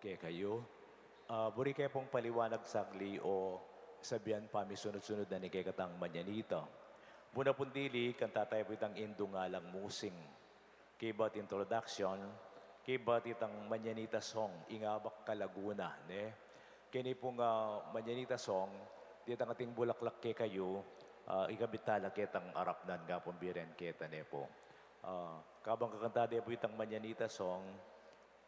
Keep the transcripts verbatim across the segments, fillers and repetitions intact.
Kekayu, ah, buri ke pung paliwanag sagli o sabian pamisunud-sunud na ning kekatang manyanita. Buna pung dili, kanta tayu pu itang Indung Alang Musing. Kaybat introduction, kaybat itang manyanita song, Ing Abak ka Laguna, ne? Keni pung, ah, manyanita song, detang ating bulaklak kekayu, ah, ikabit tala ketang arap nang Gapung Birhen keta, ne pu. Ah, kabang kakanta de pu itang manyanita song,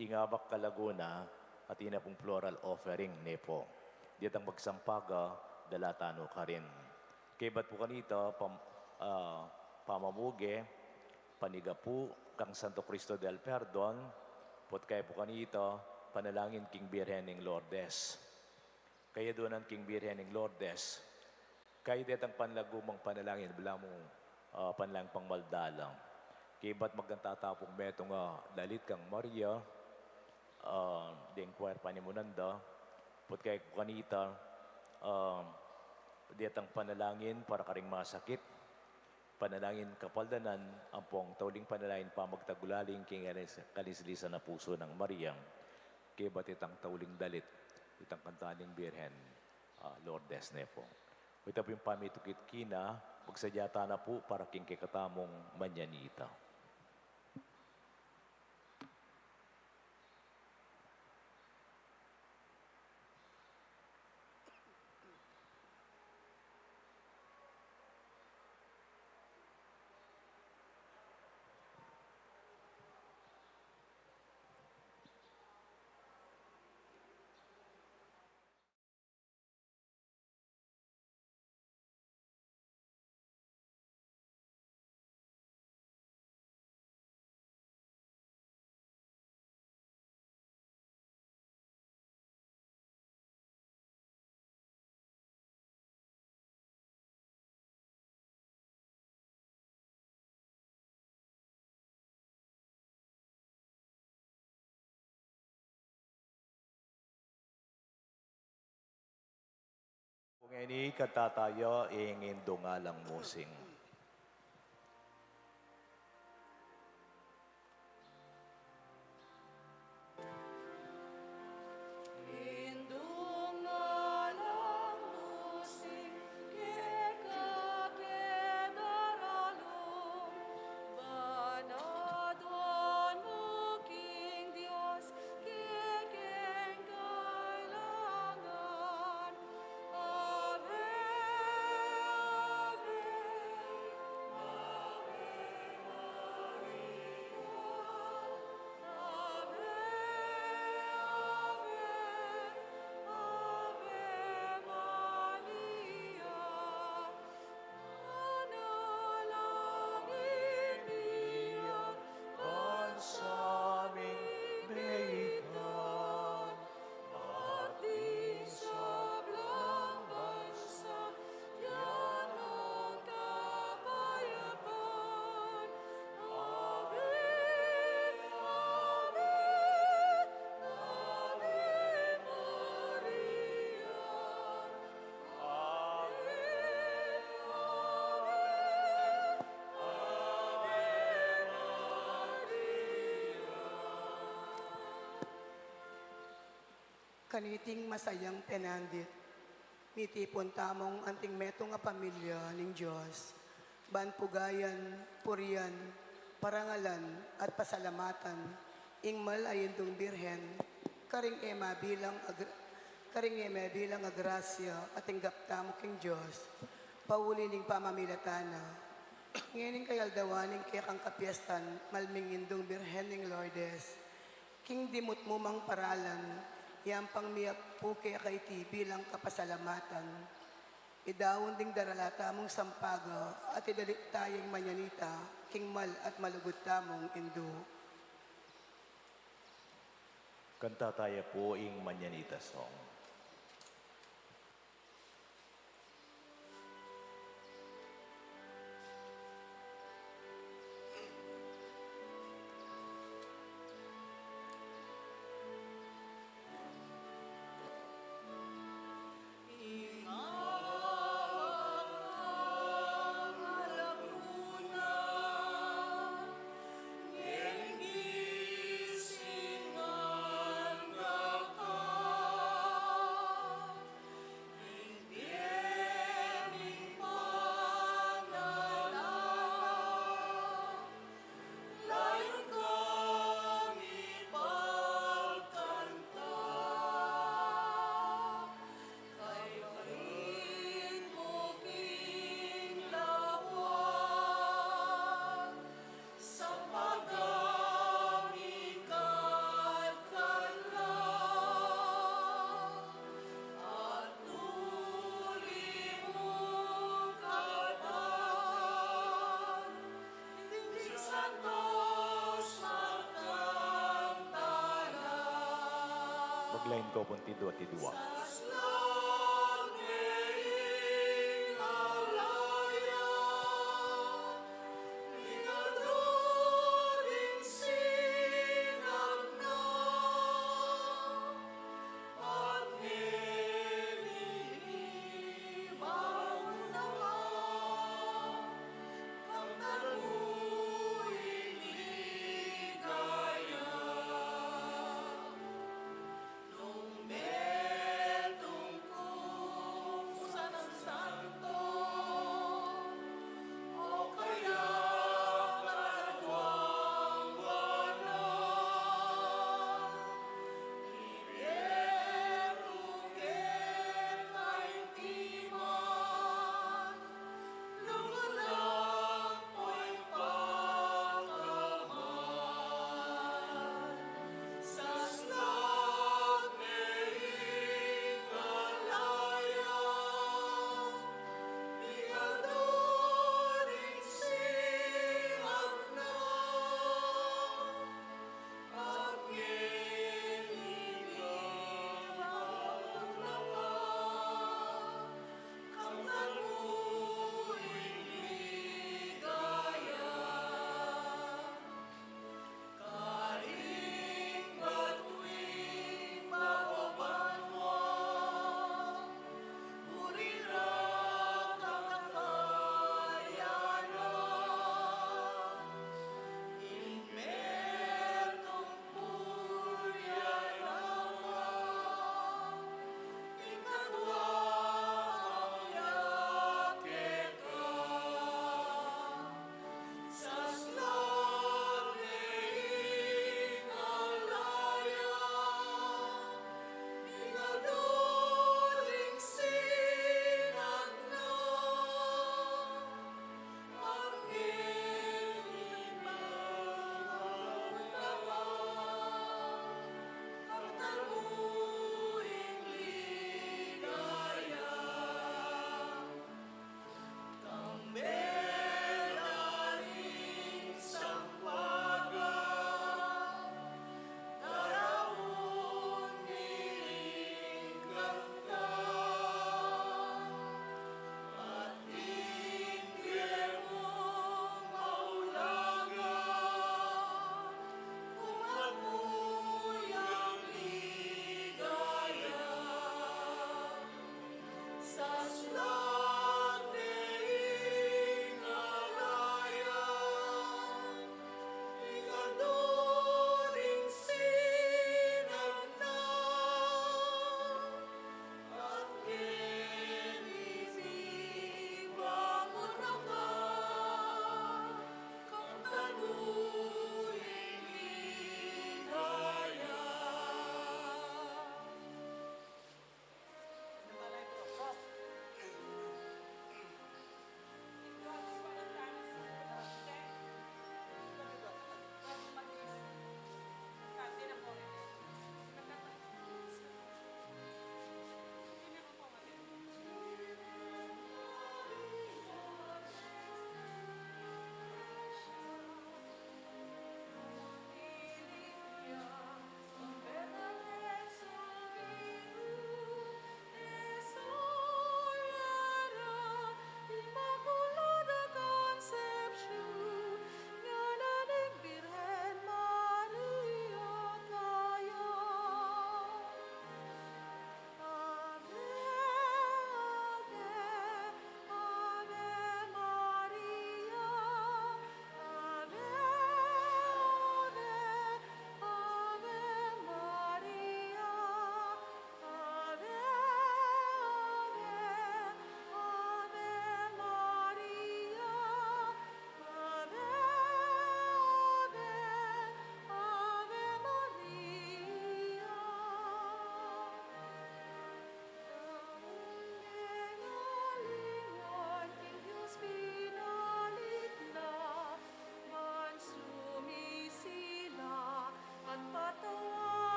Ing Abak ka Laguna, atin na pung floral offering, ne pu. Detang magsampaga, dala tanu karin. Kaybat pu kanita, pam-, ah, pamamuge, panigapu kang Santo Cristo del Perdon, put kaya pu kanita, panalangin king Birhen ning Lourdes. Kaya dunan king Birhen ning Lourdes, kaya detang panlagumang panalangin, balamu, ah, panalangin pangmaldalang. Kaybat magkanta ta pung metung a dalit kang Maria, ah, deng choir panimunan da, put kaya pu kanita, ah, detang panalangin para karing masakit, panalangin kapaldanan, ampong tauling panalangin pamagtagulaling king kalis-, kalislisan a pusu nang Maria, kaybat itang tauling dalit, itang kanta ning Birhen, ah, Lourdes, ne pu. Ita pu ing pamitukit kina, magsadya ta na pu para king kekatamung manyanita. Ngeni, kanta taya ing Indung Alang Musing. Indung Alang Musing, keka ke daralung, banat banua king Dios, kekeng kailangan. Ave, ave, ave Maria. Ave, ave, ave Maria. Panalangin mi ya ban sa ming baitan, at ding sablang bansa, yan ang kapayapan. Ave, ave, ave Maria. Kaniting masayang penandit, mitipun tamung anting metung a pamilya ning Dios, ban pugayan, purian, parangalan, at pasalamatan ing mal a Indung Birhen, karing e mabilang a gra-, karing e mabilang a grasya a tinggap tamu king Dios, pauli ning pamamilatan na. Ngening kayaldawan ning kekang kapiestan, mal ming Indung Birhen ning Lourdes, king dimutmu mang paralan, yampang miyapu keka iti bilang kapasalamatan. Idaun ding darala tamung sampaga, at idalit taya ing manyanita, king mal at malugud tamung Indu. Kanta taya pu ing manyanita song. Lain ko pung tidua-tidua.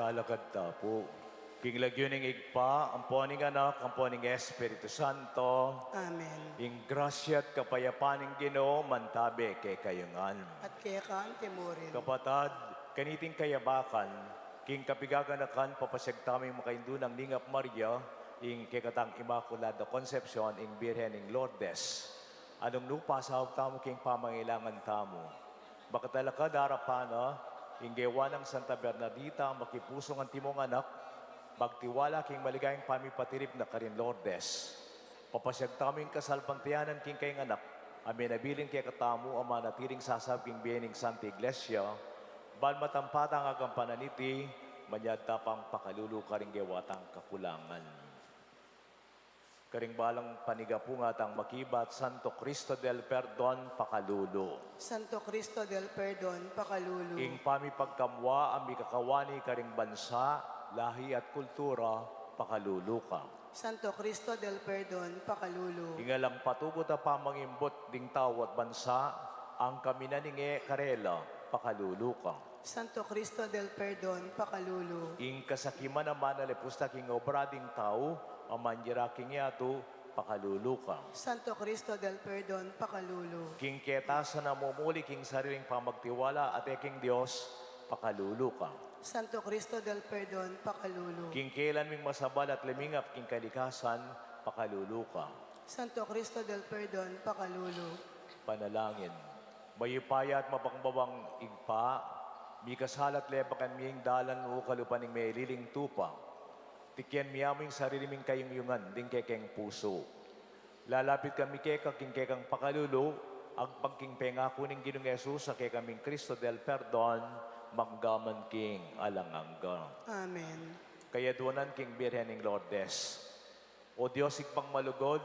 Alakad ta pu. King lagyu ning Ibpa, ampo ning Anak, ampo ning Espiritu Santo. Amen. Ing grasya at kapayapan ning Ginu mantabe kekayu ngan. At keka antimurin. Kapatad, kaniting kayabakan, king kapigaganakan, papasiag tamung makaindu nang Ningap Maria, ing kekatang Inmaculada Concepcion, ing Birhen ning Lourdes. Anung nupa saup tamu king pamangailangan tamu. Makatalakad arapan na, ing gewa nang Santa Bernardita, makipusung antimong anak, magtiwala king maligayang pamipatilip na karin Lourdes. Papasiag tamu ing kasalpantayanan king kayang anak, a menabilin kekatamu a manatiling sasaup king bie ning Santa Iglesia, ban matampa tang agampanan iti, manyad ta pang pakalulu karing gewa tang kakulangan. Karing balang panigapu ngatang makibat, Santo Cristo del Perdon, pakalulu. Santo Cristo del Perdon, pakalulu. Ing pamipagkamua a mikakawani karing bansa, lahi at kultura, pakalulu ka. Santo Cristo del Perdon, pakalulu. Ing alang patugut a pamangimbut ding tau at bansa, angkaminan ing e karela, pakalulu ka. Santo Cristo del Perdon, pakalulu. Ing kasakiman a manalipus ta king obra ding tau, a mangyara king yatu, pakalulu ka. Santo Cristo del Perdon, pakalulu. King ketasan a mumuli king sariling pamagtiwala at e king Dios, pakalulu ka. Santo Cristo del Perdon, pakalulu. King kelan ming masabal at lumingap king kalikasan, pakalulu ka. Santo Cristo del Perdon, pakalulu. Panalangin. Mayupaya at mapakumbabang Ibpa, mikasala at lepakan mi ing dalan o kalupa ning meliling tupa. Tikian mi amu ing sarili ming kayungyungan ding kekeng pusu. Lalapit kami keka king kekang pakalulu, agpang king pengaku ning Ginung Jesus a kekaming Cristo del Perdon, mangga man king alang angga. Amen. Kayaduanan king Birhen ning Lourdes. O Dios, Ibpang malugud,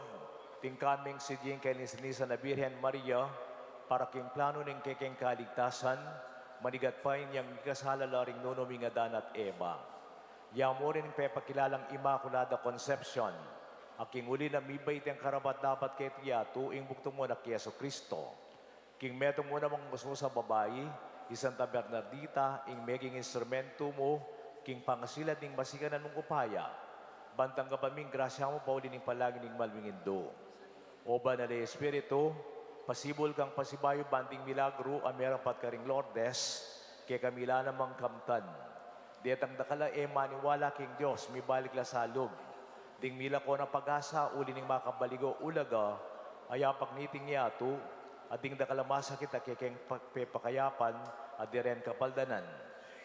tingkang ming sidyi ing kalinis-linisan a Birhen Maria, para king planu ning kekeng kaligtasan, manigat pa inyang mikasala la ring nunu ming Adan at Eva. Ya mu rin ing pepakilalang Inmaculada Concepcion, a king uli na mibait yang karapat-dapat keti yatu ing bugtung mung anak i Jesucristo. King metung mu namang musmus a babai, i Santa Bernardita, ing meging instrumentu mu, king pangasilad ning masikanan mung upaya, ban tanggapan mi ing grasya mu pauli ning panalangin ning Mal ming Indu. O Banal a Espiritu, pasibul kang pasibayu ban ding milagru a merapat karing Lourdes, kekami la namang kamtan. Detang dakal a e maniwala king Dios, mibalik la sa lub. Ding milako na pag-asa, uli ning makabaligo ulaga, a yapak niting yatu, at ding dakal a masakit a kekeng pa-, pepakayapan, at diren kapaldanan.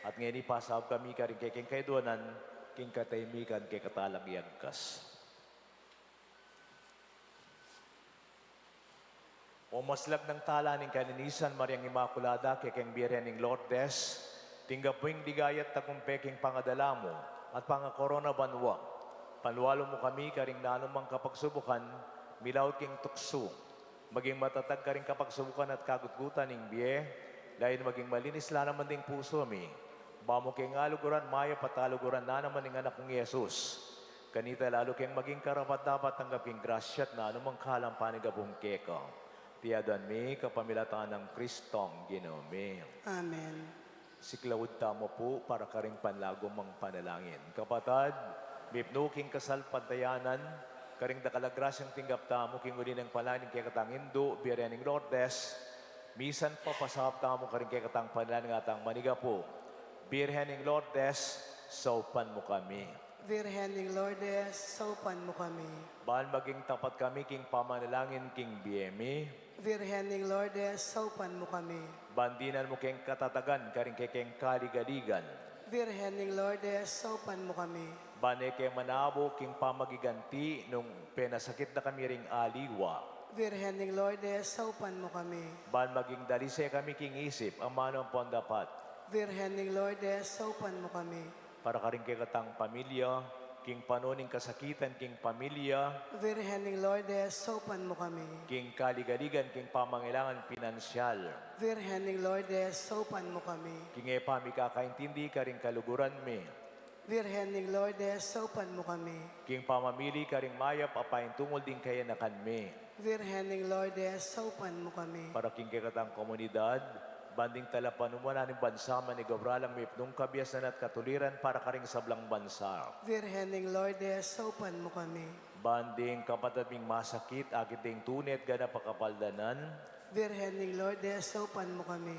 At ngeni pasaup kami karing kekeng kayaduanan, king katahimikan kekatalang iyagkas. O maslag nang tala ning kalinisan, Mariang Inmakulada, kekeng Birhen ning Lourdes, tinggap mu ing ligaya at tagumpay king pangadala mu at pangakorona banua. Panualu mu kami karing nanumang kapagsubukan, milaut king tuksu. Maging matatag karing kapagsubukan at kagutgutan ning bie, layun maging malinis la naman ding pusu mi. Ba mu keng aluguran, mayap at aluguran na naman ning Anak mung i Jesus. Kanita lalu keng maging karapat-dapat tanggap king grasya at nanumang kahalang panigapu mu keka. Iti aduan mi kapamilatan nang Kristong Ginu mi. Amen. Siklaud tamu pu para karing panlagumang panalangin. Kapatad, mipnu king kasalpantayanan, karing dakal a grasyang tinggap tamu king uli nang panalangin ning kekatang Indu, Birhen ning Lourdes, misan pa pasaup tamu karing kekatang panalangin ngatang manigapu. Birhen ning Lourdes, saupan mu kami. Virgen ning Lourdes, saupan mu kami. Ban maging tapat kami king pamanalangin king bie mi. Virgen ning Lourdes, saupan mu kami. Ban dinan mu keng katatagan karing kekeng kaligaligan. Virgen ning Lourdes, saupan mu kami. Ban e ke manabu king pamagiganti nung penasakit da kami ring aliwa. Virgen ning Lourdes, saupan mu kami. Ban maging dalise kami king isip, amanu ampon dapat. Virgen ning Lourdes, saupan mu kami. Para karing kekatang pamilya, king panaun ning kasakitan king pamilya. Virgen ning Lourdes, saupan mu kami. King kaligaligan, king pamangailangan pinansyal. Virgen ning Lourdes, saupan mu kami. King e pa mi kakaintindi karing kaluguran mi. Virgen ning Lourdes, saupan mu kami. King pamamili karing mayap a paintungul ding kayanakan mi. Virgen ning Lourdes, saupan mu kami. Para king kekatang komunidad, Ban ding talapanunan ning bansa, manigobra lang mipnung kabiasan at katuliran para karing sablang bansa. Virgen ning Lourdes, saupan mu kami. Ban ding kapatad ming masakit, akit ding tune at ganap a kapaldanan. Virgen ning Lourdes, saupan mu kami.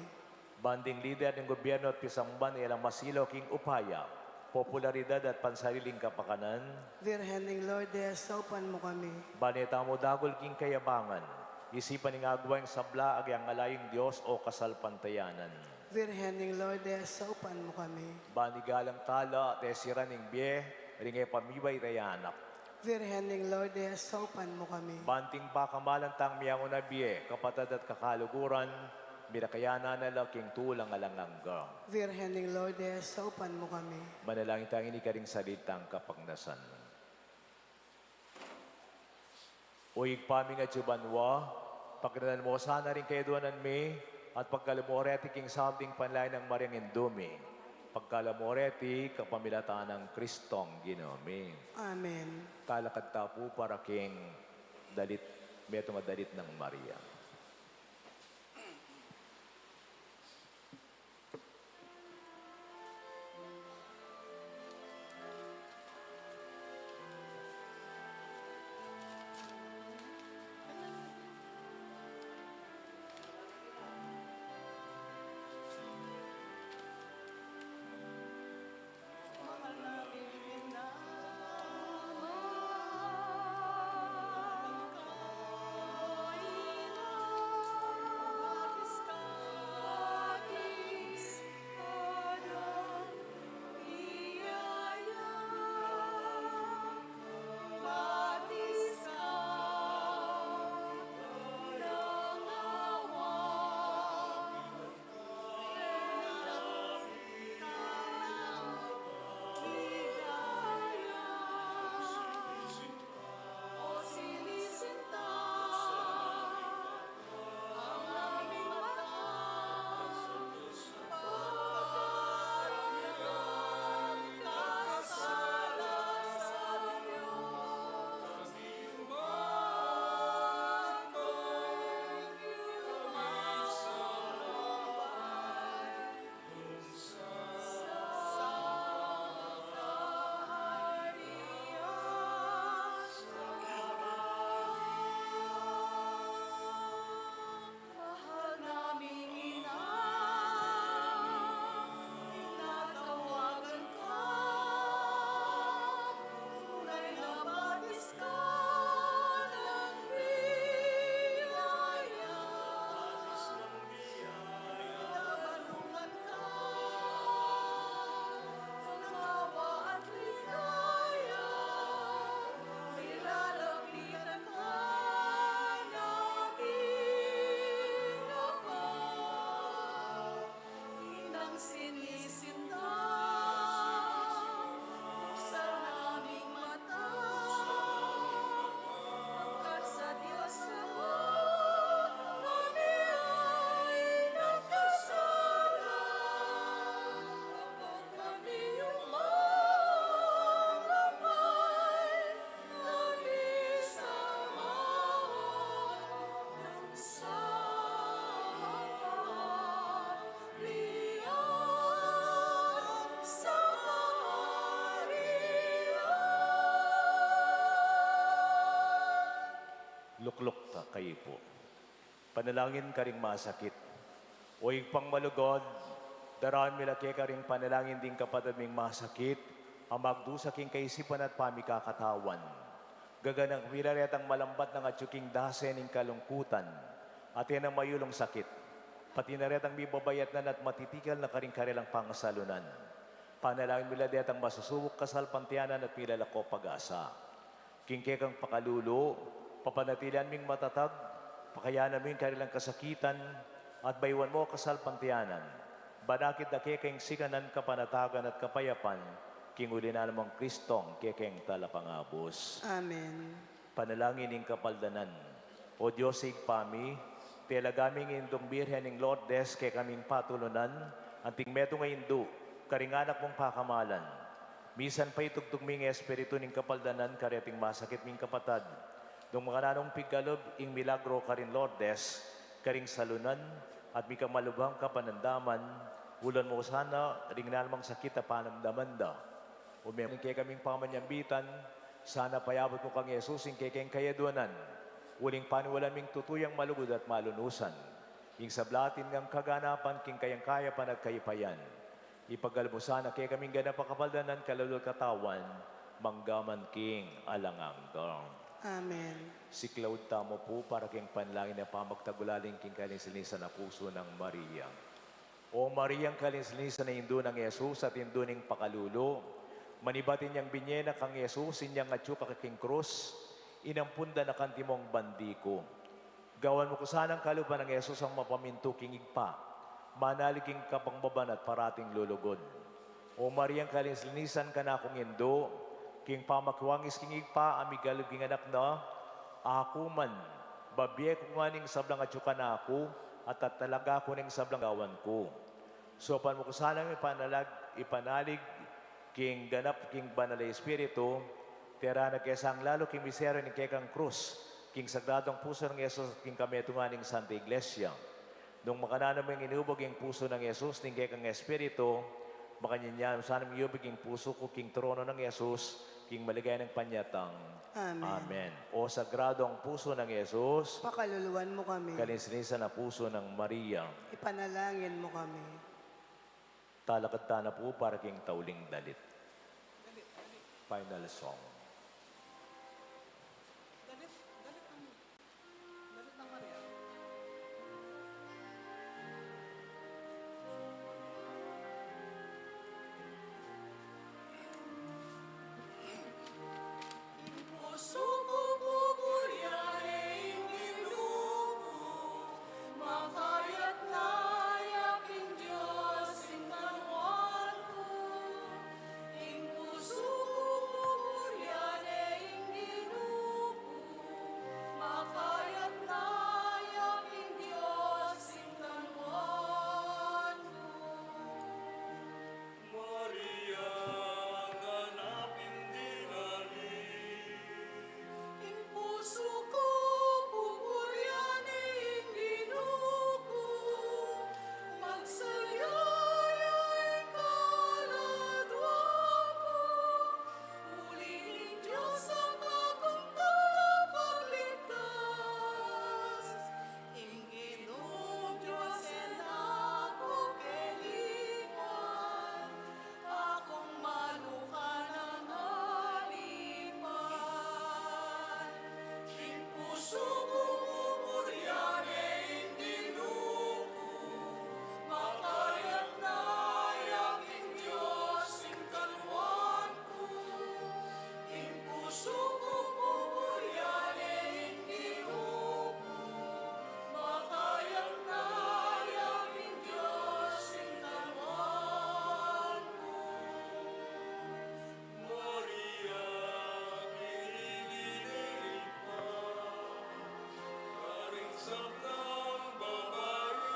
Ban ding lider ning gobyerno at pisamban, e lang masilaw king upaya, popularidad at pansariling kapakanan. Virgen ning Lourdes, saupan mu kami. Ban e tamu dagul king kayabangan, isipan ing agwa ning sabla, agyang ala ing Dios o kasalpantayanan. Virgen ning Lourdes, saupan mu kami. Ban igalang tala, tesiran ning bie, ring e pamibaytayanak. Virgen ning Lourdes, saupan mu kami. Ban ding pakamalan tang miyauna bie, kapatad at kakaluguran, mirakayanan na la king tulang alang angga. Virgen ning Lourdes, saupan mu kami. Manalangin tang ini karing salitang kapagnasan. O Ibpa ming atsu banua, pagnanan mu sana ring kayadwanan mi, at pagkalub mu reti king sablang panalangin nang Mariang Indu mi. Pagkalub mu reti kapamilatan nang Kristong Ginu mi. Amen. Talakad ta pu para king dalit, metung a dalit nang Maria. Lukluk ta kayi pu. Panalangin karing masakit. O Ibpang malugud, daraun mi la keka ring panalangin ding kapatad ming masakit, a magdusa king kaisipan at pamikakatawan. Gaganaka mi la retang malambat nang atyu king dase ning kalungkutan, at e nang mayulung sakit, pati na retang mibabayatnan at matitikal na karing karelang pangasalunan. Panalangin mi la detang masusubuk kasalpantayanan at milalako pag-asa. King kekang pakalulu, papanatilian ming matatag, pakayanan ming karelang kasakitan, at bayuan mu kasalpantayanan. Ban akit da keka ing sikanan, kapanatagan at kapayapan, king uli na nang Kristong kekeng Talapangabus. Amen. Panalangin ning kapaldanan. O Dios Ibpa mi, telaga ming Indung Birhen ning Lourdes kekaming patulunan, anting metung a indu, karing anak mung pakamalan. Misan pa itugtug mi ing espiritu ning kapaldanan kareting masakit ming kapatad, nung makananu nung pigalub ing milagro karin Lourdes, karing salunan, at mika malubhang kapanamdaman, ulan mu sana ring nanumang sakit a panamdaman da. Ume ing kekaming pamanyambitan, sana payabut mu kang Jesus ing kekeng kayaduanan, uling paniwalan ming tutu yang malugud at malunusan, ing sabla at ing kaganapan king kayang kayapan at kaipayan. Ipagalub mu sana kekaming ganap a kapaldanan, kaluguran at katawan, manggaman king alang angga. Amen. Siklaud tamu pu para king panalangin a pamagtagulaling king kalinslinisan a pusu nang Maria. O Maria, ing kalinslinisan a indu nang Jesus at indu ning pakalulu, manibat inyang binie na kang Jesus inyang atyu ka king krus, inampun da na kantimong bandi ku. Gawan mu ku sanang kalupa nang Jesus a mapamintu king Ibpa, manalig king kapangbaban at parating lulugud. O Maria, ing kalinslinisan kanakung indu, king pamakiwangis king Ibpa a migalub king anak na, aku man, babie ku ngan ing sablang atyu kanaku, at tatalaga ku ning sablang gawan ku. Saupan mu ku sanang ipanalag, ipanalig king ganap king Banal a Espiritu, tera na ke sang lalu king misteryu ning kekang krus, king sagradong pusu nang Jesus at king kametungan ning Santa Iglesia. Nung makananu mung inubug ing pusu nang Jesus ning kekang Espiritu, makanyan mu sanang iubug ing pusu ku king trono nang Jesus, king maligaya nang panyatang. Amen. Amen. O sagradong pusu nang Jesus, pakaluluan mu kami. Kalinslinisan a pusu nang Maria, ipanalangin mu kami. Talakad tana pu para king tauling dalit. Final song. Ing pusu ku pupurian ne ing Ginu ku, makayatna ya king Dios ing katawan ku. Ing pusu ku pupurian ne ing Ginu ku, makayatna ya king Dios ing katawan ku. Maria, nganapin di nani. Ing pusu ku pupurian ne ing Ginu ku, magsaya ya ing kaladwa ku. Uli ning Dios a kakung talapagligtas, ing Ginung Dios e na ku kelipan, akung maluka nang alipan. Ing pusu ku pupurian ne ing Ginu ku, makayatna ya king Dios ing katawan ku. Ing pusu ku pupurian ne ing Ginu ku, makayatna ya king Dios ing katawan ku. Maria, pinili ning Ibpa, karing sablang babai,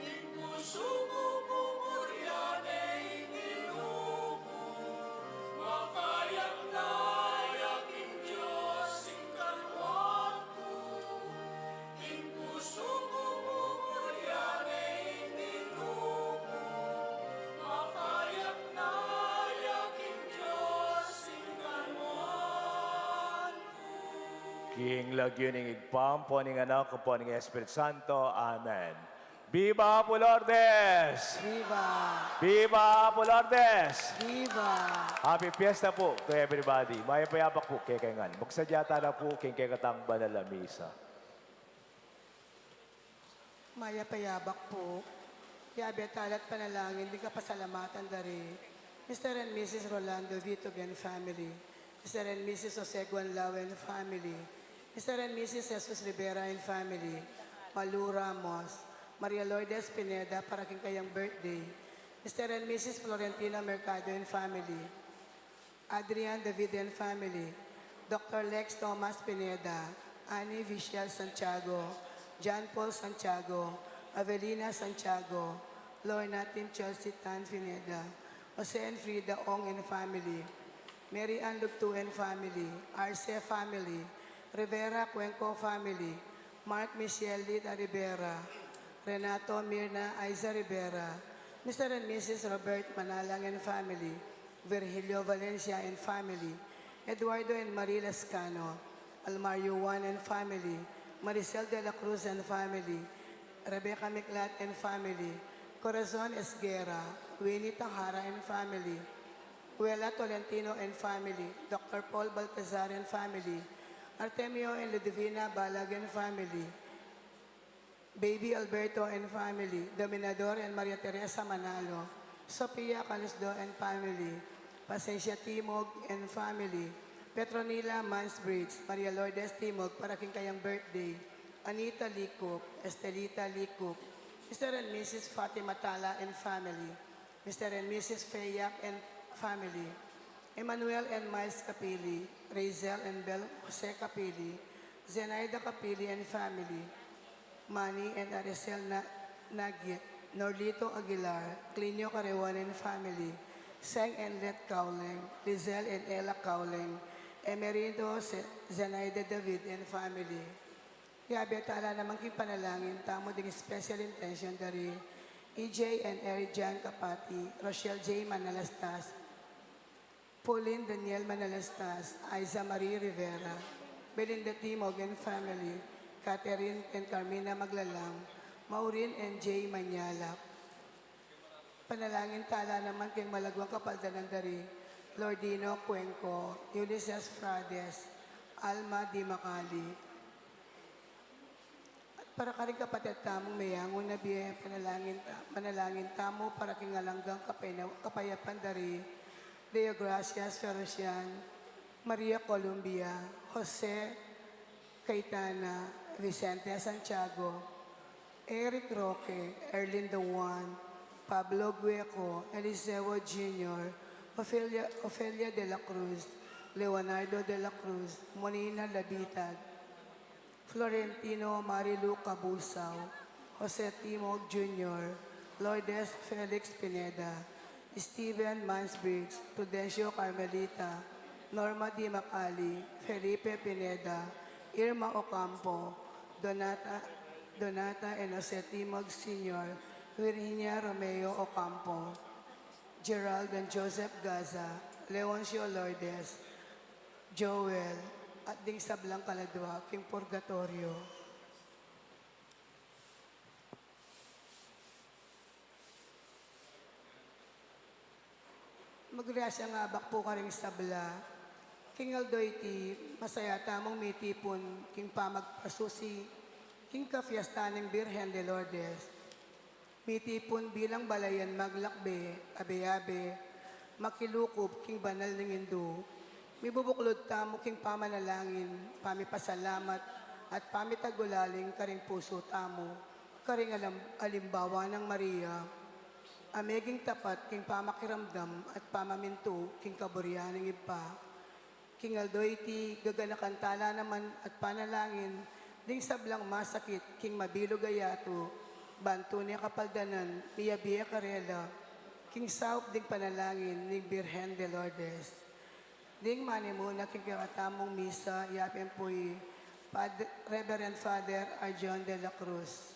Ing pusu ku pupurian ne ing Ginu ku, makayatna ya king Dios ing katawan ku. Ing pusu ku pupurian ne ing Ginu ku, makayatna ya king Dios ing katawan ku. King lagyu ning Ibpa, ampo ning Anak, ampo ning Espiritu Santo. Amen. Viva Apo Lourdes! Viva! Viva Apo Lourdes! Viva! Happy Fiesta pu to everybody. Mayap a yabak pu kekayu ngan. Magsadya tana pu king kekatang banal a misa. Mayap a yabak pu. Yabe tala at panalangin ding kapasalamatan da ri Mister and Missus Rolando Vitogen family, Mister and Missus Jose Guanlao and family, Mister and Missus Jesus Rivera and family, Malu Ramos, Maria Lourdes Pineda para king kayang birthday, Mister and Missus Florentino Mercado and family, Adrian David and family, Doctor Lex Thomas Pineda, Annie Vishal Santiago, John Paul Santiago, Avelina Santiago, Lorna Tim Chelsea Tan Pineda, Jose and Frida Ong and family, Mary Ann Lugtu and family, Arce family, Rivera Cuenco family, Mark Michelle Lita Rivera, Renato Mirna Aiza Rivera, Mister and Missus Robert Manalang and family, Virgilio Valencia and family, Eduardo and Marie Lascano, Almario Juan and family, Maricel de la Cruz and family, Rebecca Miclat and family, Corazon Esguerra, Winnie Tahara and family, Wela Tolentino and family, Doctor Paul Baltazar and family, Artemio and Ludivina Balag and family, Baby Alberto and family, Dominador and Maria Teresa Manalo, Sophia Calisdo and family, Pasensia Timog and family, Petronila Mansbridge, Maria Lourdes Timog para king kayang birthday, Anita Licup, Estelita Licup, Mister and Missus Fatima Tala and family, Mister and Missus Fayap and family, Emmanuel and Miles Capili, Razel and Bel Jose Capili, Zenaida Capili and family, Manny and Aricel Na-, Nagit, Norlito Aguilar, Clinio Carewan and family, Seng and Let Cowleng, Lizelle and Ella Cowleng, Emerito Se-, Zenaida David and family. Yabe tala naman king panalangin tamu ding special intention dari E J and Eric Jan Capati, Rochelle J Manalastas, Pauline Daniel Manalastas, Aiza Marie Rivera, Belinda Timog and family, Catherine and Carmina Maglalang, Maureen and Jay Manyalak. Panalangin tala naman king malagwang kapaldanan dari Lordino Cuenco, Ulises Frades, Alma Di Macali. At para karing kapatid tamung meyangu na bie, panalangin ta-, manalangin tamu para king alang anggang kapayna-, kapayapan dari Leo Gracias Ferocian, Maria Columbia, Jose Cayetana, Vicente Santiago, Eric Roque, Erlinda Juan, Pablo Gueco, Eliseo Junior, Ofelia, Ofelia de la Cruz, Leonardo de la Cruz, Monina Labitag, Florentino Marilu Cabusao, Jose Timog Junior, Lourdes Felix Pineda, Steven Mansbridge, Prudencio Carmelita, Norma Di Macali, Felipe Pineda, Irma Ocampo, Donata, Donata and Jose Timog Senior, Virginia Romeo Ocampo, Gerald and Joseph Gaza, Leoncio Lourdes, Joel, at ding sablang kaladwa king purgatorio. Magrasyang abak pu karing sabla. King aldo iti, masaya tamung mitipun king pamagpasusi king kapiestan ning Birhen de Lourdes. Mitipun bilang balayan maglakbe, abe-abe, makilukup king banal ning Indu. Mibubuklud tamu king pamanalangin, pamipasalamat, at pamitagulaling karing pusu tamu, karing alam-, alimbawa nang Maria, a meging tapat king pamakiramdam at pamamintu king kaburian ning Ibpa. King aldo iti, gaganakan tala naman at panalangin ding sablang masakit king mabilug a yatu, ban tune kapaldanan, miyabie karela king saup ding panalangin ning Birhen de Lourdes. Ding manimuna king kekatamung misa, yapin pu i Pad-, Reverend Father Arjon de la Cruz.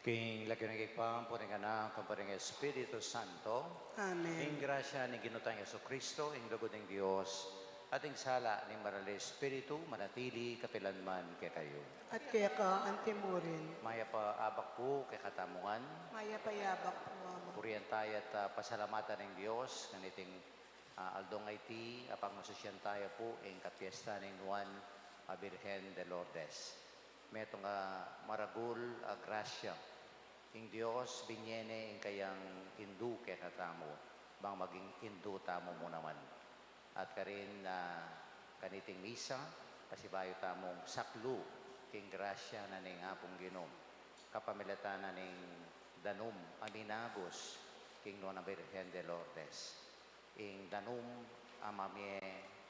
King lagyu ning Ibpa, ampo ning Anak, ampo ning Espiritu Santo. Amen. Ing grasya ning Ginu tang Jesucristo, ing lugud ning Dios, at ing sala ning Banal a Espiritu, manatili kapilanman kekayu. At keka antimurin. Mayap a abak pu kekatamu ngan. Mayap a abak pu, Ama. Purian taya at, ah, pasalamatan ing Dios, kaniting, ah, aldong iti, apang masusyan taya pu ing kapiesta ning Nuan a Birhen de Lourdes. Metung a maragul a grasya ing Dios, binie ne ing kayang Indu kekatamu, bang maging Indu tamu mu naman. At karin, ah, kaniting misa, pasibayu tamung saklu king grasya na ning Apung Ginu, kapamilatan na ning danum a minagus king Nuan a Birhen de Lourdes. Ing danum a mamie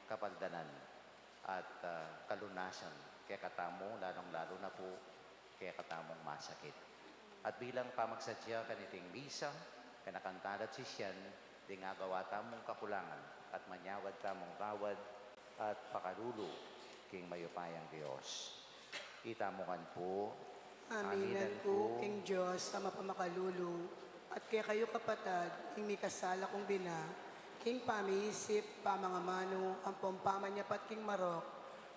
kapaldanan at, ah, kalunasan kekatamu, lalung-lalu na pu kekatamung masakit. At bilang pamagsadya kaniting misa, kanakan tala at sisian, ding agawa tamung kakulangan at manyawad tamung gawad at pakalulu king mayupayang Dios. Itamu ngan pu. Aminan ku king Dios a mapamakalulu, at kekayu kapatad, ing mikasala kung bina, king pamiisip, pamangamanu, ampong pamanyapat king marok,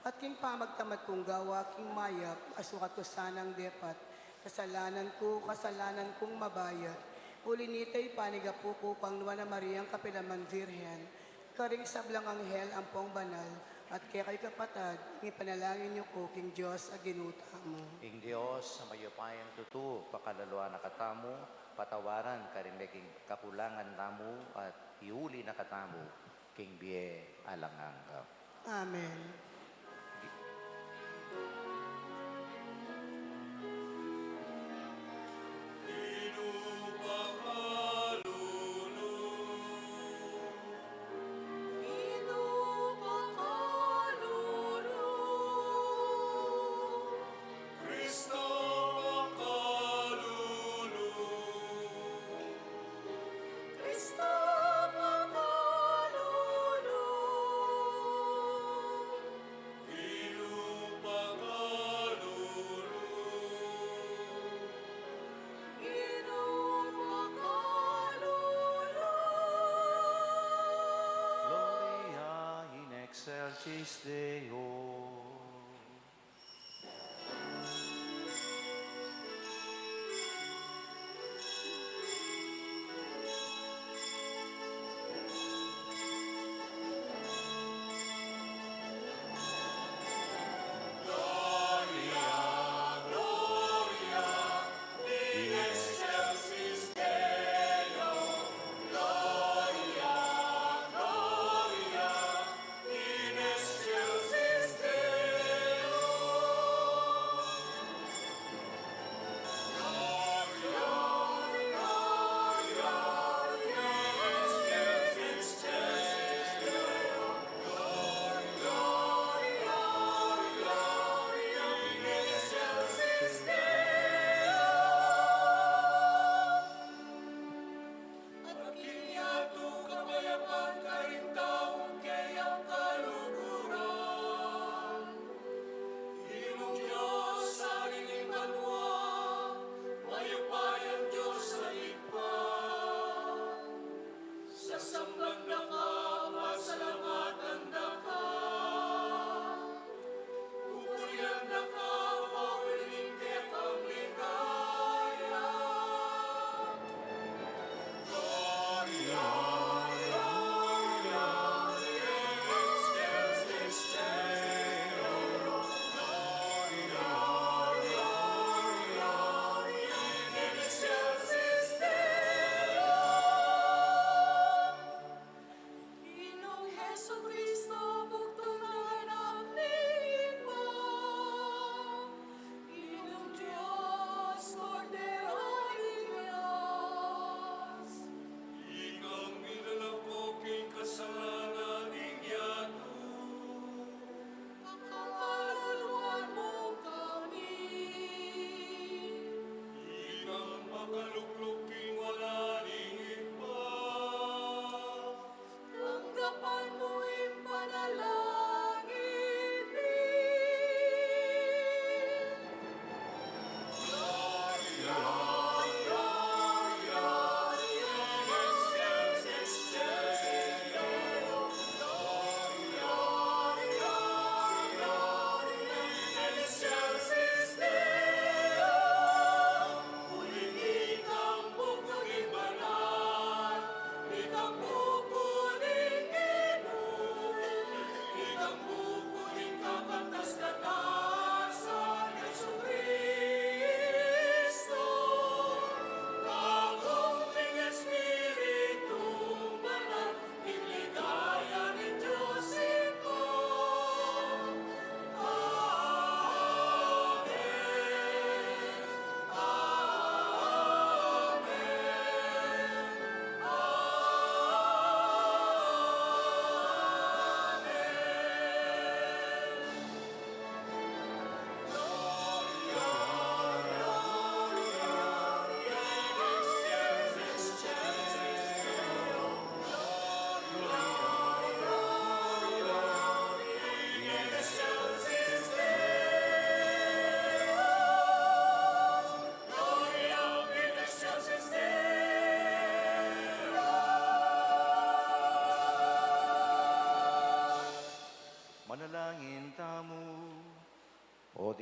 at king pamagtamad kung gawa king mayap, a sukat ku sanang depat, kasalanan ku, kasalanan kung mabayat. Uli nita, ipanigapu ku kang Nuan a Mariang kapilanman Virgen, karing sablang anghel ampong banal, at kekayu kapatad, ipanalangin yu ku king Dios a Ginu tamu. Ing Dios a mayupayang tutu, pakalaluan na katamu, patawaran karing meging kakulangan tamu, at iuli na katamu king bie alang angga. Amen. Cristo pakalulu. Cristo pakalulu. Ginu pakalulu. Ginu pakalulu. Gloria in excelsis Deo.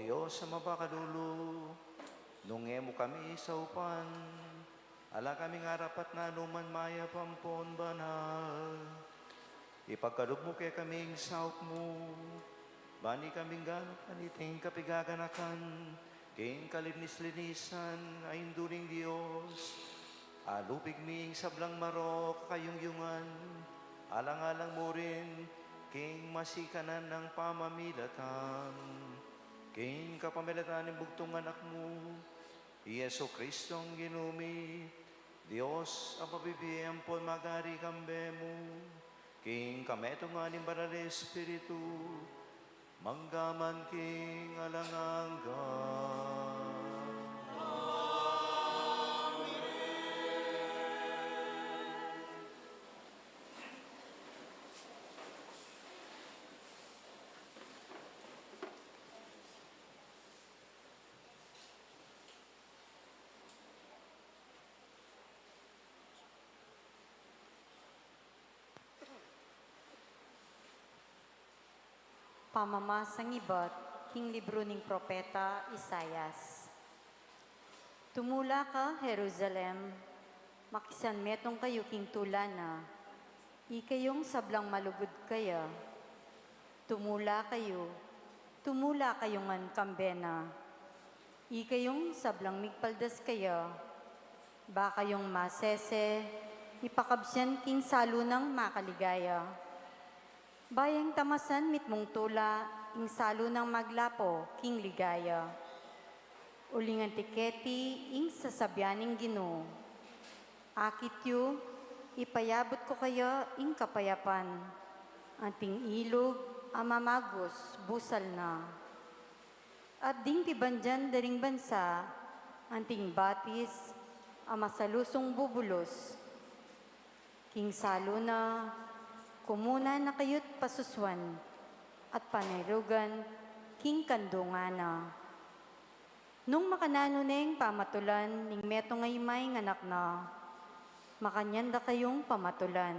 Dios a mapakalulu, nung e mu kami saupan, ala kaming arapat na numan mayap ampon banal. Ipagkalub mu kekami ing saup mu, ban ikami ganap na niting kapigaganakan, king kalinis-linisan a indu ning Dios. Alupig mi ing sablang marok a kayungyungan, alang-alang mu rin king masikanan nang pamamilatan, king kapamilatan ning bugtung anak mu, i Jesu Cristong Ginu mi, Dios a mabibie ampon magari kambe mu, king kametungan ning Banal a Espiritu, mangga man king alang angga. Pamamasang ibat king libru ning propeta Isaias. Tumula ka, Jerusalem, makisanmetung kayu king tula na, ikayung sablang malugud kaya. Tumula kayu, tumula kayu ngan kambe na, ikayung sablang migpaldas kaya. Ba kayung masese, ipakabsian king salu nang makaligaya. Ba yang tamasan mitmung tula ing salu nang maglapo king ligaya. Uling anti keti ing sasabian ning Ginu, akit yu, ipayabut ku kaya ing kapayapan, anting ilug a mamagus busal na. At ding pibandian da ring bansa, anting batis a masalusung bubulus. King salu na, kumuna na kayut pasusuan at panirugan king kandungan na. Nung makananu neng pamatulan ning metung a ima ing anak na, makanyan da kayung pamatulan.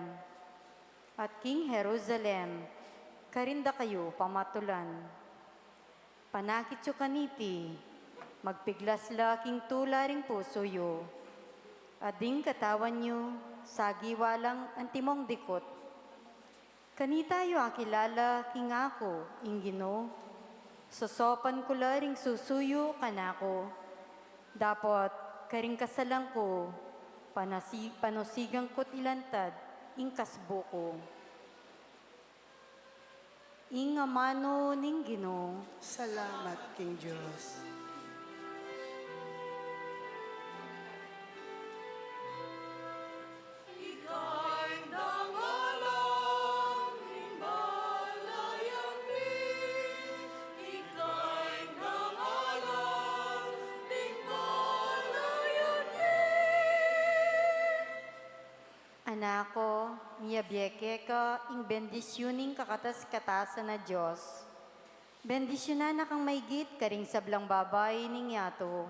At king Jerusalem, karin da kayu pamatulan. Panakit yu kaniti, magpiglas la king tula ring pusu yu, at ding katawan yu, sagiwa lang antimong dikut. Kanita yu akilala king aku ing Ginu, sosopan ku la ring susu yu kanaku, dapot karing kasalan ku, panasi-, panusigan ku't ilantad ing kasbu ku. Ing amanu ning Ginu. Salamat king Dios. Ika ing dangalan ning balayan mi. Ika ing dangalan ning balayan mi. Anak ku, miyabie keka ing bendisyun ning kakatas-katasan a Dios. Bendisyunan na kang maigit karing sablang babai ning yatu.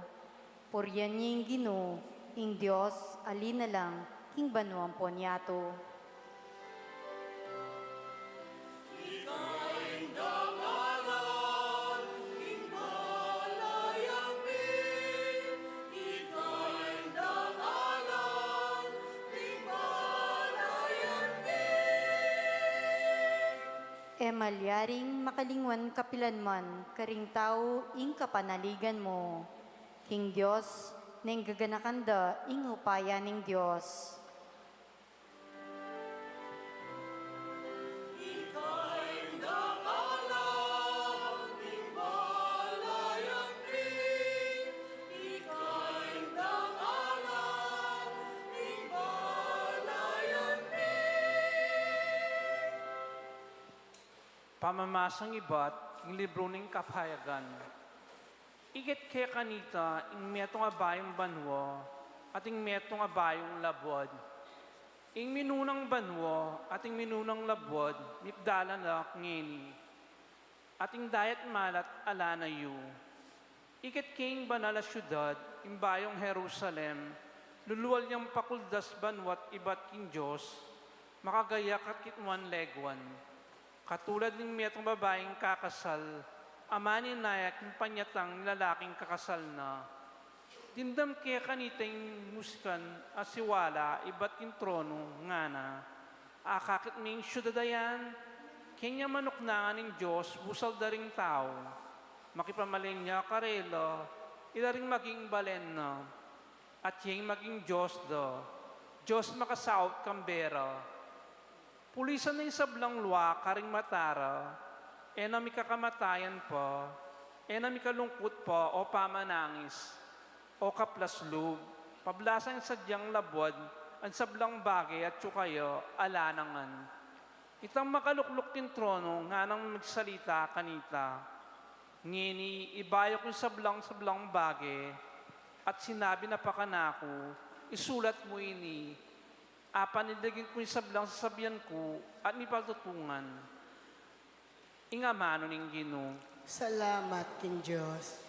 Purian ye ing Ginu, ing Dios a linalang king banua ampon yatu. Ika ing dangalan ning balayan mi. Ika ing dangalan ning balayan mi. E malyaring makalingwan kapilan man karing tau ing kapanaligan mu. King Dios, neng gaganakan da ing upaya ning Dios. Ika ing dangalan ning balayan mi. Ika ing dangalan ning balayan mi. Pamamasang ibat king libru ning Kapayagan. Ikit ke kanita ing metung a bayung banua at ing metung a bayung labuad. Ing minunang banua at ing minunang labuad mipdalan la ngeni, at ing dayat malat ala na yu. Ikit king banal a siudad, ing bayung Jerusalem, lulual yang pakuldas banua't ibat king Dios, makagayak at kitmuan leguan. Katulad ning metung babaing kakasal, Amanung naya king panyatang ning lalaking kakasal na, dimdam ke kanita ing musikan a siwala ibat king tronu, ngana, "Akakit me ing siudad a yan, keni ya manuknangan ning Dios busal da ring tau. Makipamalian ya karela, ila ring maging balen na, at ya ing maging Dios da, Dios makasaup kambe ra. Pulisan na ing sablang lua karing mata ra, e na mikakamatayan pa, e na mikalungkut pa o pamanangis, o kaplas lub, pablasan ing sadyang labuad, ing sablang bage atyu kaya ala na ngan." Itang makalukluk king tronu nganang migsalita kanita, "Ngeni, ibayuku ing sablang-sablang bage, at sinabi na pa kanaku, 'Isulat mu ini, apanilingin ku ing sablang sasabian ku, at mipatutungan.'" Ing amanu ning Ginu. Salamat king Dios.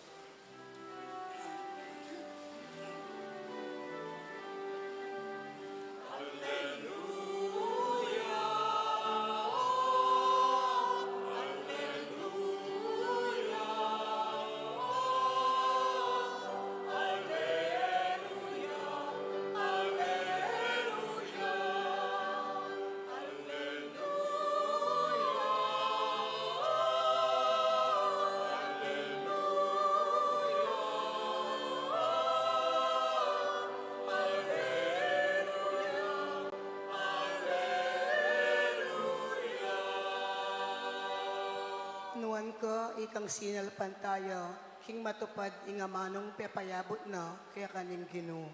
Nuan ka ikang sinalpantaya, king matupad ing amanung pepayabut na keka ning Ginu.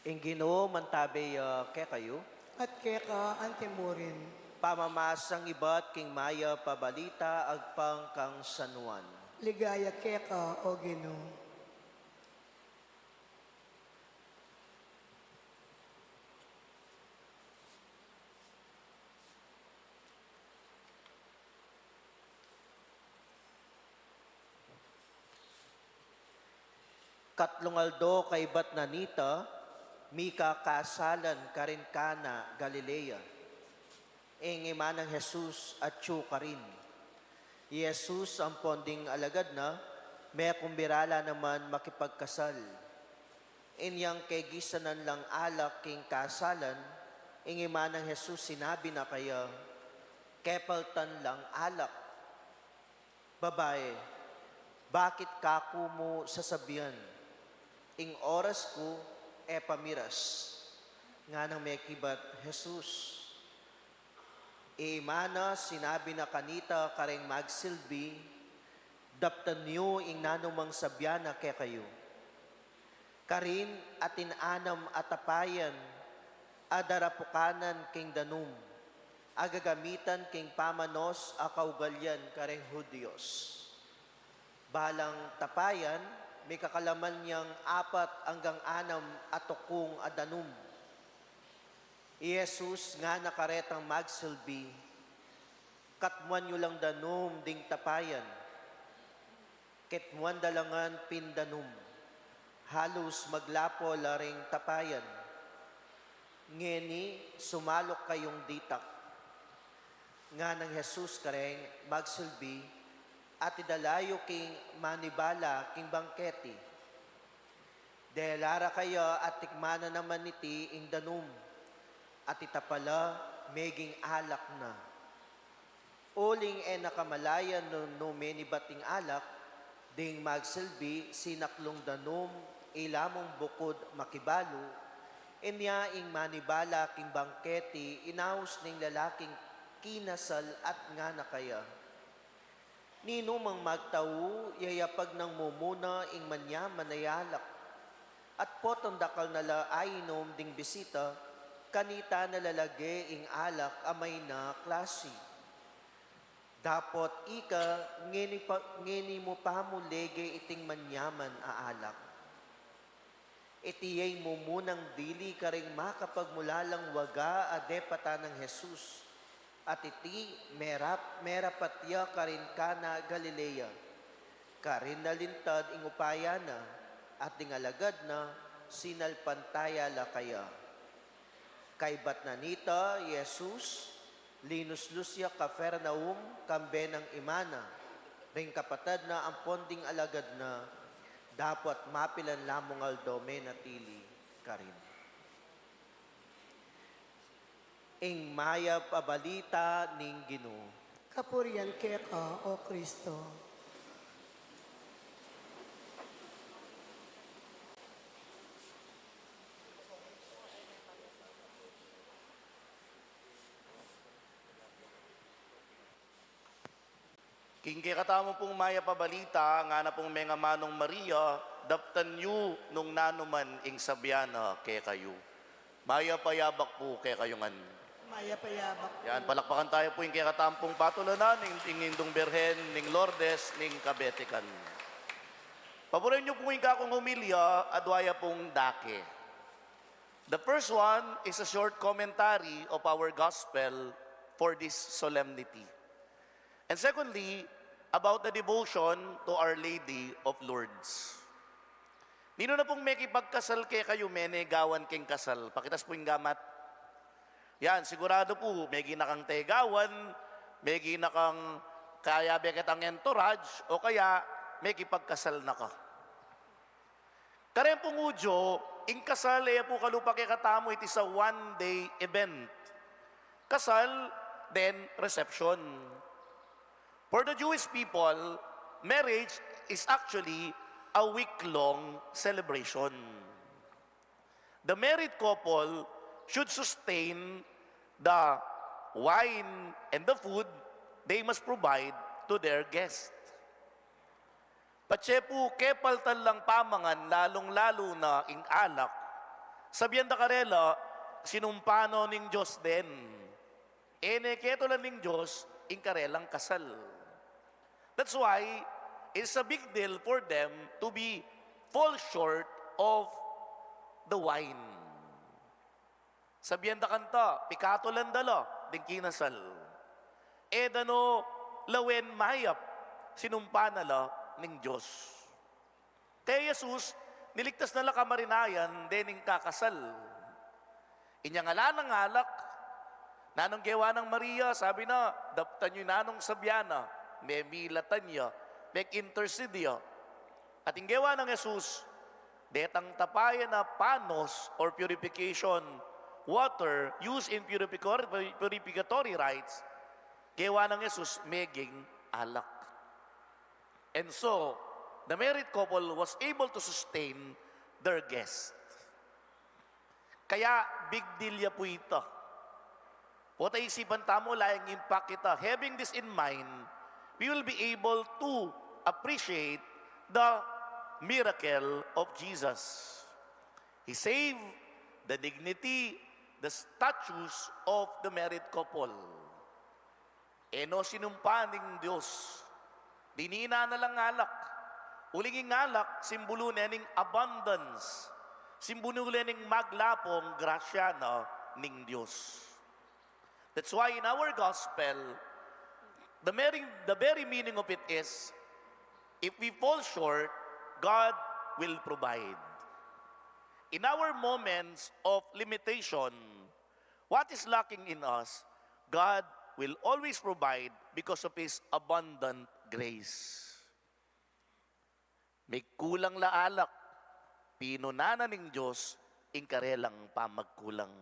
Ing Ginu mantabe ya kekayu. At keka antimurin. Pamamasang ibat king mayap a balita agpang kang San Juan. Ligaya keka, O Ginu. Katlung aldo kaibat na nita, mikakasalan karin Cana, Galilea. Ing ima nang Jesus atyu karin. I Jesus ampon ding alagad na, mekumbira la naman makipagkasal. Inyang kegisanan lang alak king kasalan, ing ima nang Jesus sinabi na kaya, "Kepaltan lang alak." "Babai, bakit kaku mu sasabian? Ing oras ku e pa miras," nganang mekibat Jesus. I ima na sinabi na kanita kareng magsilbi, "Daptan yu ing nanumang sabian na kekayu." Karin atin anam a tapayan a darapukanan king danum, a gagamitan king pamanos a kaugalian kareng Hudios. Balang tapayan, mikakalaman yang apat anggang anam a tukung a danum. I Jesus ngana karetang magsilbi, "Katmuan yu lang danum ding tapayan." Ketmuan da la ngan pin danum. Halus maglapo la ring tapayan. "Ngeni, sumaluk kayung ditak," nganang Jesus kareng magsilbi, "at idala yu king manibala king bangketi." Dela ra kaya at tikman na naman niti ing danum, at ita pala meging alak na. Uling e na kamalayan nu, nu menibat ing alak, ding magsilbi sinaklung danum, ila mung bukud makibalu. Inya ing manibala king bangketi inaus ning lalaking kinasal at ngana kaya, "Ninumang magtau, yayapag nang mumuna ing manyaman a alak, at potang dakal na la ainum ding bisita, kanita na la lage ing alak a mayna klasi. Dapot ika, ngeni pa, ngeni mu pa mu lege iting manyaman a alak." Iti ya ing mumunang dili karing makapagmulalang waga a depatan nang Jesus, at iti merap-, merapat ya karin Cana, Galilea. Karin na lintad ing upaya na, at ding alagad na sinalpantaya la kaya. Kaybat na nita, i Jesus, linuslus ya Capernaum, kambe nang ima na, ring kapatad na ampon ding alagad na, dapot mapilan la mung aldo menatili karin. Ing mayap a balita ning Ginu. Kapurian keka, O Kristo. King kekatamu pung mayap a balita, ngana pung mengamanung Maria, daptan yu nung nanu man ing sabian na kekayu. Mayap a yabak pu kekayu ngan. Mayap a yabak pu. Yan, palakpakan tayu pu ing kekatamu pung patulanan, ing, ing Indung Birhen ning Lourdes ning kabetikan. Paburen yu pu ing kakung homilya, adwa ya pung dake. The first one is a short commentary of our gospel for this solemnity. And secondly, about the devotion to Our Lady of Lourdes. Ninu na pung mekipagkasal kekayu, mene gawan keng kasal? Pakitas pu ing gamat. Yan, siguradu pu, meging na kang tegawan, meging na kang kayabe ketang entourage, o kaya mekipagkasal na ka. Kareng pung Hudyo, ing kasal e ya pu kalupa kekatamu, it is a one-day event. Kasal, then reception. For the Jewish people, marriage is actually a week-long celebration. The married couple should sustain the wine and the food they must provide to their guest. Patse pu kepaltan lang pamangan, lalung-lalu na ing alak, sabian da karela, sinumpa no ning Dios den. E ne ketulan ning Dios ing karelang kasal. That's why it's a big deal for them to be fall short of the wine. Sabian da kanta, pikatulan da la ding kinasal. E da no lawen mayap, sinumpa na la ning Dios. Kaya i Jesus, niligtas na la kamarinayan dening kakasal. Inyang ala nang alak, nanung gewa nang Maria? Sabi na, daptan yu nanung sabian na, memilatan ya, meg-intercede ya. At ing gewa nang Jesus, detang tapayan a panos or purification water used in purificor-, purificatory rites, gewa nang Jesus meging alak. And so, the married couple was able to sustain their guest. Kaya, big deal ya pu ita. Pota isipan tamu, layang impact ita. Having this in mind, we will be able to appreciate the miracle of Jesus. He saved the dignity, the status of the married couple. E no sinumpa ning Dios. Dininan na lang alak. Uling ing alak, simbulu ne ning abundance. Simbulu ne ning maglapung grasya na ning Dios. That's why in our gospel, the very, the very meaning of it is, if we fall short, God will provide. In our moments of limitation, what is lacking in us, God will always provide because of His abundant grace. Migkulang la alak, pinuna na ning Dios ing karelang pamagkulang.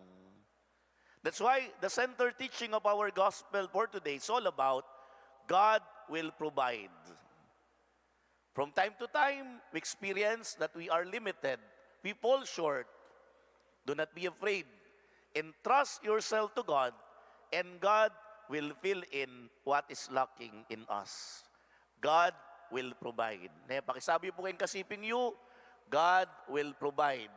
That's why the center teaching of our gospel for today is all about God will provide. From time to time, we experience that we are limited, we fall short. Do not be afraid. Entrust yourself to God, and God will fill in what is lacking in us. God will provide. Ne, pakisabi pu keng kasiping yu, God will provide.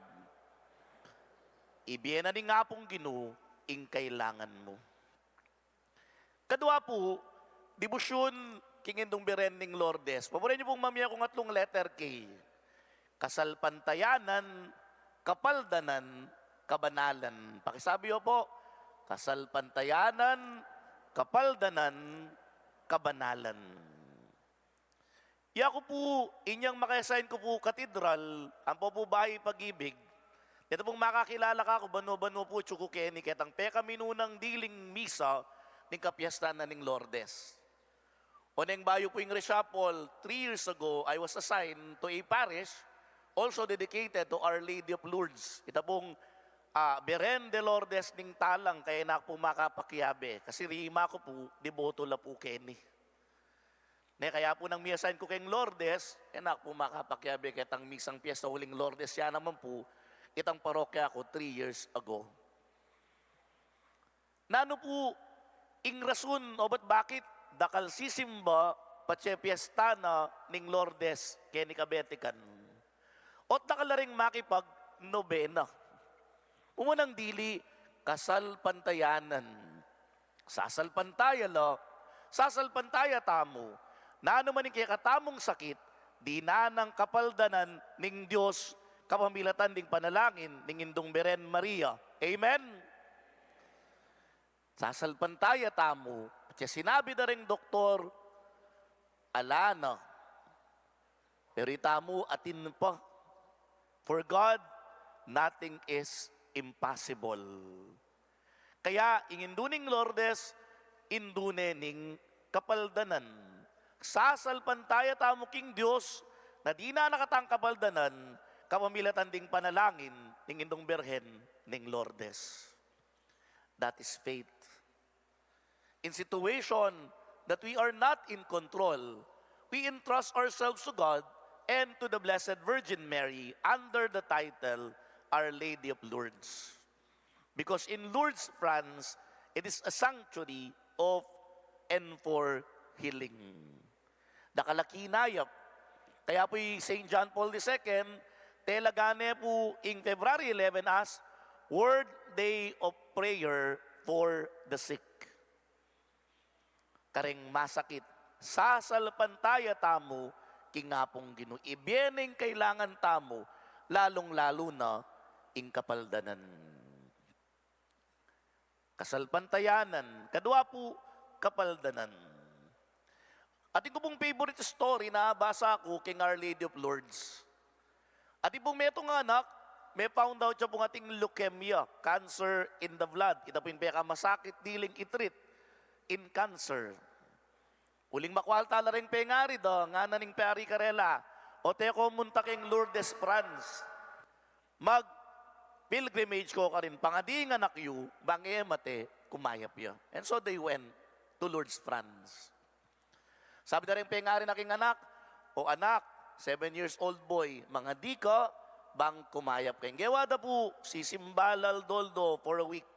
Ibie na ning Apung Ginu ing kailangan mu. Kadua pu, debosyun king Indung Birhen ning Lourdes. Paburen yu pung mamye kung atlung letter K. Kasalpantayanan, Kapaldanan, kabanalan. Pakisabi yo po, kasalpantayanan, kapaldanan, kabanalan. Yaku pu, inyang maka-assign ku pu katedral, ampo pu bayi pag-ibig. Ita pung makakilala kaku, banua-banua pu atsu ku keni, ketang pekaminunang diling misa ning kapiestan na ning Lourdes. Oneng bayu pu ing reshuffle, three years ago, I was assigned to a parish also dedicated to Our Lady of Lourdes. Ita pung, ah, Beren de Lourdes ning Talang, kaya e na ku pu makapakiabe. Kasi rima ku pu, deboto la pu keni. Ne, kaya pu nang mi-assign ku keng Lourdes, e na ku pu makapakiabe ketang misang piesta uling Lourdes ya naman pu itang parokya ku three years ago. Nanu pu ing rason obat bakit dakal sisimba patse piesta na ning Lourdes keni kabetikan? Ot dakal la ring makipag-nobena. Umunang dili, kasalpantayanan. Sasalpantaya la, sasalpantaya tamu, nanu man ing kekatamung sakit, dinan nang kapaldanan ning Dios kapamilatan ding panalangin ning Indung Beren Maria. Amen? Sasalpantaya tamu, patse sinabi da ring doktor, ala na. Pero itamu atin pa. For God, nothing is impossible. Kaya, ing indu ning Lourdes, indu ne ning kapaldanan. Sasalpantaya tamu king Dios, na dinan na katang kapaldanan, kapamilatan ding panalangin ning Indung Birhen ning Lourdes. That is faith. In situation that we are not in control, we entrust ourselves to God and to the Blessed Virgin Mary under the title Our Lady of Lourdes. Because in Lourdes, France, it is a sanctuary of and for healing. Dakal a kinayap. Kaya pu i Saint John Paul the Second, telaga ne pu ing February eleven as World Day of Prayer for the Sick. Kareng masakit, sasalpantaya tamu king Apung Ginu. Ibie ne ing kailangan tamu, lalung-lalu na ing kapaldanan. Kasalpantayanan, kadua pu, kapaldanan. Atin ku pung favorite story na basa ku king Our Lady of Lourdes. Atin pung metung a anak, me-found out ya pung atin leukemia, cancer in the blood. Ita pu ing pekamasakit diling i-treat in cancer. Uling makwalta la reng pengari da, ngana ning pari karela, o te ko munta keng Lourdes, France. Mag-pilgrimage ko karin, pangadi ing anak yu, bang e mate, kumayap ya. And so they went to Lourdes, France. Sabi da reng pengari na king anak, o anak, seven years old boy, mangadi ka, bang kumayap ka. Ing gewa da pu, sisimba la aldo-aldo for a week.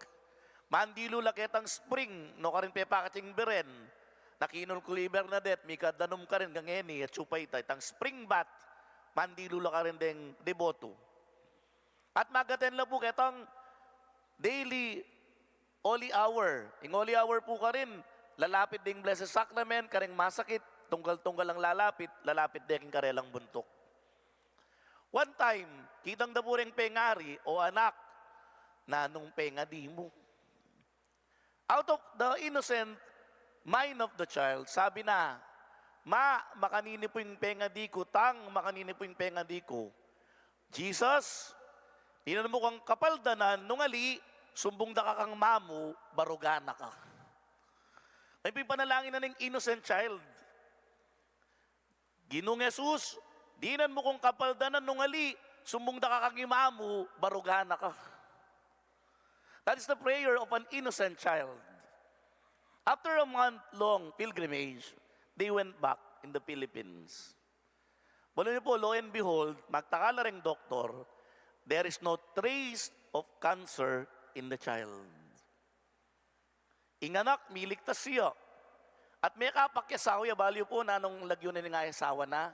Mandilu la ketang spring, no karin pepakat ing Birhen. Nakinun ku i Bernadette, mika danum karin, ngeni, atsu pa ita, itang spring bath. Mandilu la karin deng deboto. At mag-attend la pu ketang daily Holy Hour. Ing Holy Hour pu karin, lalapit ding Blessed Sacrament, kareng masakit, tunggal-tunggal lang lalapit, lalapit de king karelang buntuk. One time, kitang da pu reng pengari, o anak, nanung pengadi mu? Out of the innocent mind of the child, sabi na, ma, makanini pu ing pengadi ku, tang, makanini pu ing pengadi ku? Jesus, dinan mu kang kapaldanan, nung ali, sumbung da ka kang mamu, barugan na ka. Ay, pu ing panalangin na ning innocent child. Ginung Jesus, dinan mu kung kapaldanan, nung ali, sumbung da ka kang ima mu, barugan na ka. That is the prayer of an innocent child. After a month-long pilgrimage, they went back in the Philippines. Balu niyo po, lo and behold, magtakal la reng doktor, there is no trace of cancer in the child. Ing anak, miligtas ya. At mekapakiasawa ya, balu yu po nanung lagyu na ning asawa na,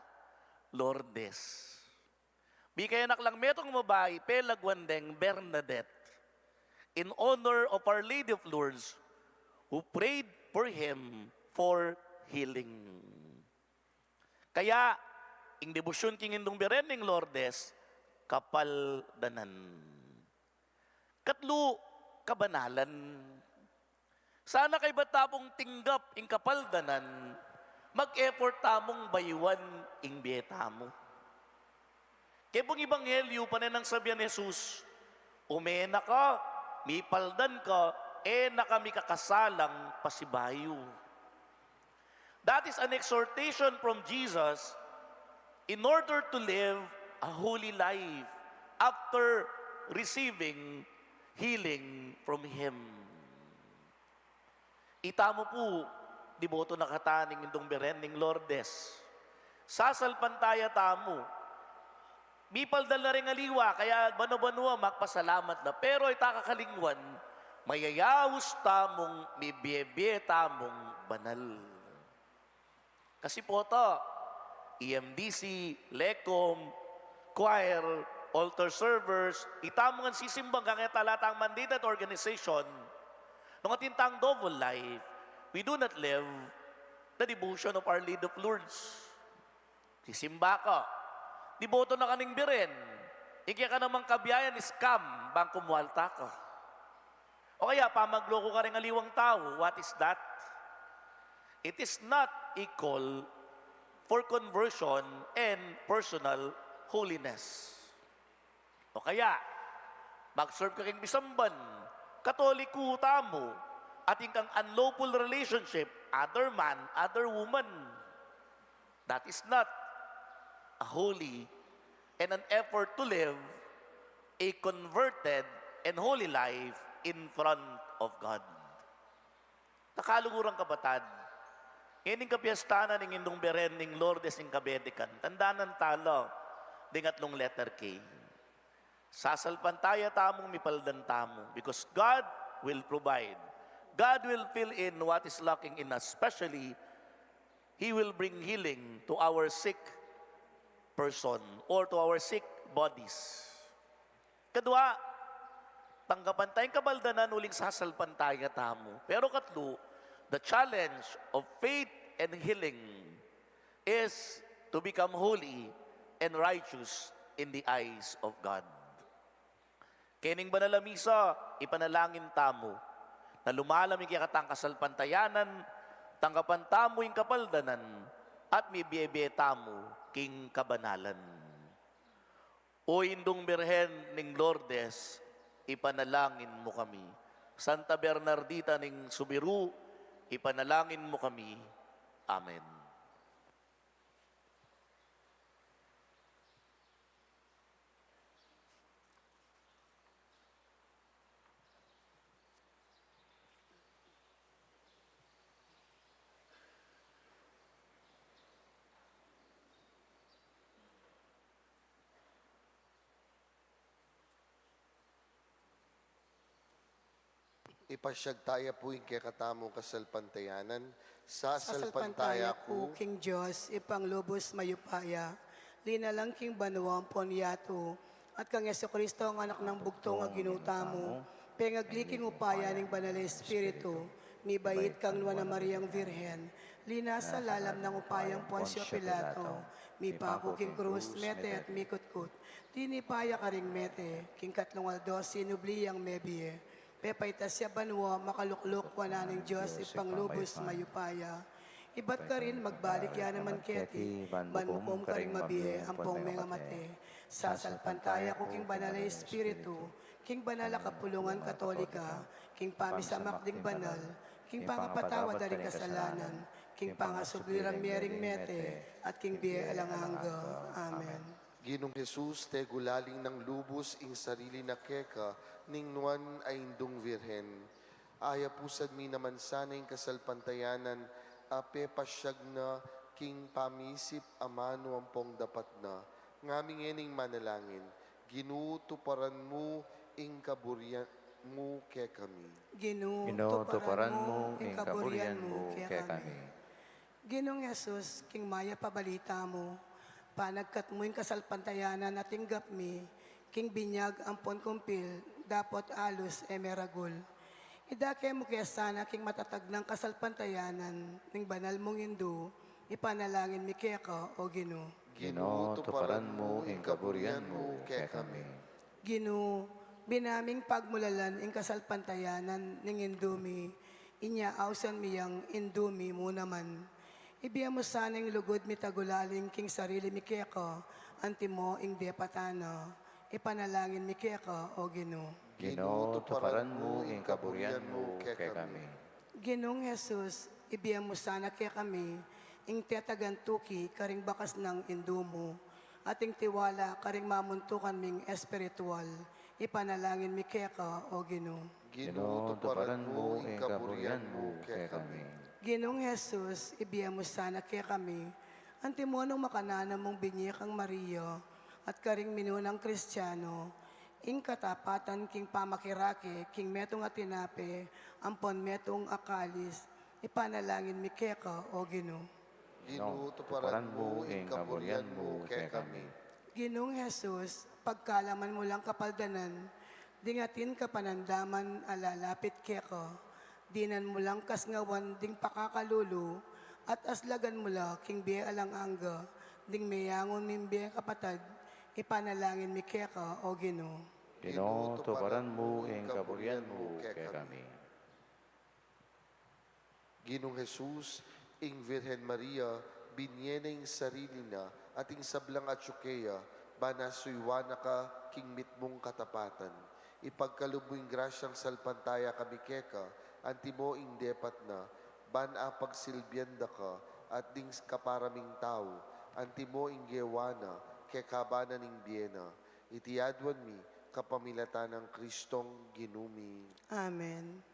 Lourdes. Mikayanak lang metung a babai, pelagwan deng Bernadette, in honor of Our Lady of Lourdes, who prayed for him for healing. Kaya, ing debosyun king Indung Birhen ning Lourdes, Kapaldanan. Katlu, kabanalan. Sana kaybat ta pung tinggap ing kapaldanan, mag-effort tamung bayuan ing bie tamu. Kaya pung ebanghelyu, pane nang sabian Jesus, "Ume na ka, mipaldan ka, e na ka mikakasalang pasibayu." That is an exhortation from Jesus in order to live a holy life after receiving healing from Him. Itamu pu, deboto na katamu ning Indung Birhen ning Lourdes. Sasalpantaya tamu. Mipaldan la ring aliwa, kaya banua-banua magpasalamat la. Pero e ta kakalingwan, mayayaus tamung mibie-bie tamung banal. Kasi pu ta, E M D C, LECOM, choir, altar servers, itamu ngan sisimbang kang e ta la tang mandated organization, nung atin tang double life, we do not live the devotion of Our Lady of Lourdes. Sisimba ka, deboto na ka ning Birhen, ing keka namang kabiayan, scam, bang kumualta ka. O kaya, pamagloko ka ring aliwang tau, what is that? It is not a call for conversion and personal holiness. O kaya, mag-serve ka king bisamban, Katoliko tamu, atin kang unlawful relationship, other man, other woman. That is not a holy and an effort to live a converted and holy life in front of God. Takalugurang kapatad, ngening kapiestan na ning Indung Birhen ning Lourdes ing kabedikan, tandanan tala ding atlung letter K. Sasalpantaya tamung mipaldan tamu, because God will provide. God will fill in what is lacking in us, especially He will bring healing to our sick person or to our sick bodies. Kadua, tanggapan taya ing kapaldanan uling sasalpantaya tamu. Pero katlu, the challenge of faith and healing is to become holy and righteous in the eyes of God. Kening banal a misa, ipanalangin tamu na lumalam ing kekatang kasalpantayanan, tanggapan tamu ing kapaldanan, at mibie-bie tamu king kabanalan. O Indung Birhen ning Lourdes, ipanalangin mu kami. Santa Bernardita ning Subiru, ipanalangin mu kami. Amen. Ipasiag taya pu ing kekatamung kasalpantayanan. Sasalpantaya ku king Dios, Ibpang lubus mayupaya, linalang king banua ampon yatu, at kang Jesucristo, a Anak nang bugtung a Ginu tamu, pengagli king upaya ning Banal a Espiritu, mibait kang Nuan a Mariang Virgen, linasa lalam nang upayang Poncio Pilato, mipaku king krus, mete at mikutkut, tinipa ya karing mete, king katlung aldo sinubli yang mebie. Pepaitas ya banua, makalukluk wanan ning Dios, Ibpang lubus mayupaya. Ibat karin magbalik ya naman keti, ban mukum karing mabie ampong mengamate. Sasalpantaya ku king Banal a Espiritu, king banal a kapulungan Katolika, king pamisamak ding banal, king pangapatawad da ring kasalanan, king pangasubli rang mie ring mete, at king bie alang angga. Amen. Ginung Jesus, tegulaling nang lubus ing sarili na keka ning Nuan a Indung Virgen. Ayapusad mi naman sana ing kasalpantayanan a pepasiag na king pamisip amanu ampong dapat na. Ngami ngening manalangin, Ginu, tuparan mu ing kaburian mu kekami. Ginu, Ginu, tuparan mu ing kaburian mu kekami. Ginung Jesus, king mayap a balita mu, panagkat mu ing kasalpantayanan a tinggap mi, king binyag ampon kumpil, dapot alus e meragul. Idake mu ke sana king matatag nang kasalpantayanan ning banal mung Indu, ipanalangin mi keka, O Ginu. Ginu, tuparan mu ing kaburian mu kekami. Ginu, bina ming pagmulalan ing kasalpantayanan ning Indu mi, inya ausan mi yang Indu mi mu naman. Ibie mu sana ing lugud mi tagulaling king sarili mi keka, antimo ing depatan na. Ipanalangin mi keka, O Ginu. Ginu, tuparan mu ing kaburian mu kekami. Ginung Jesus, ibie mu sana kekami ing tetagan tuki karing bakas nang Indu mu, at ing tiwala karing mamuntukan ming espiritual. Ipanalangin mi keka, O Ginu. Ginu, tuparan mu ing kaburian mu kekami. Ginung Jesus, ibie mu sana kekami, antimo nung makananu mung binye kang Maria, at karing minunang Kristiano, ing katapatan king pamakirake king metung a tinape ampon metung a kalis. Ipanalangin mi keka, O Ginu. Ginu, tuparan mu ing kaburian mu kekami. Ginung Jesus, pagkalaman mu lang kapaldanan ding atin kapanamdaman a lalapit keka, dinan mu lang kasngawan ding pakakalulu, at aslagan mu la king bie alang angga ding meyangu ming bie kapatad. Ipanalangin mi keka, O Ginu. Ginu, tuparan mu ing kaburian mu kekami. Ginung Jesus, ing Virgen Maria, binye na ing sarili na at ing sablang atyu keya, ban suyuan na ka king mitmung katapatan. Ipagkalub mu ing grasyang salpantaya kami keka, antimo ing depat na, ban apagsilbian da ka at ding kapara ming tau, antimo ing gewa na kekaban na ning bie na. Iti aduan mi kapamilatan nang Kristong Ginu mi. Amen.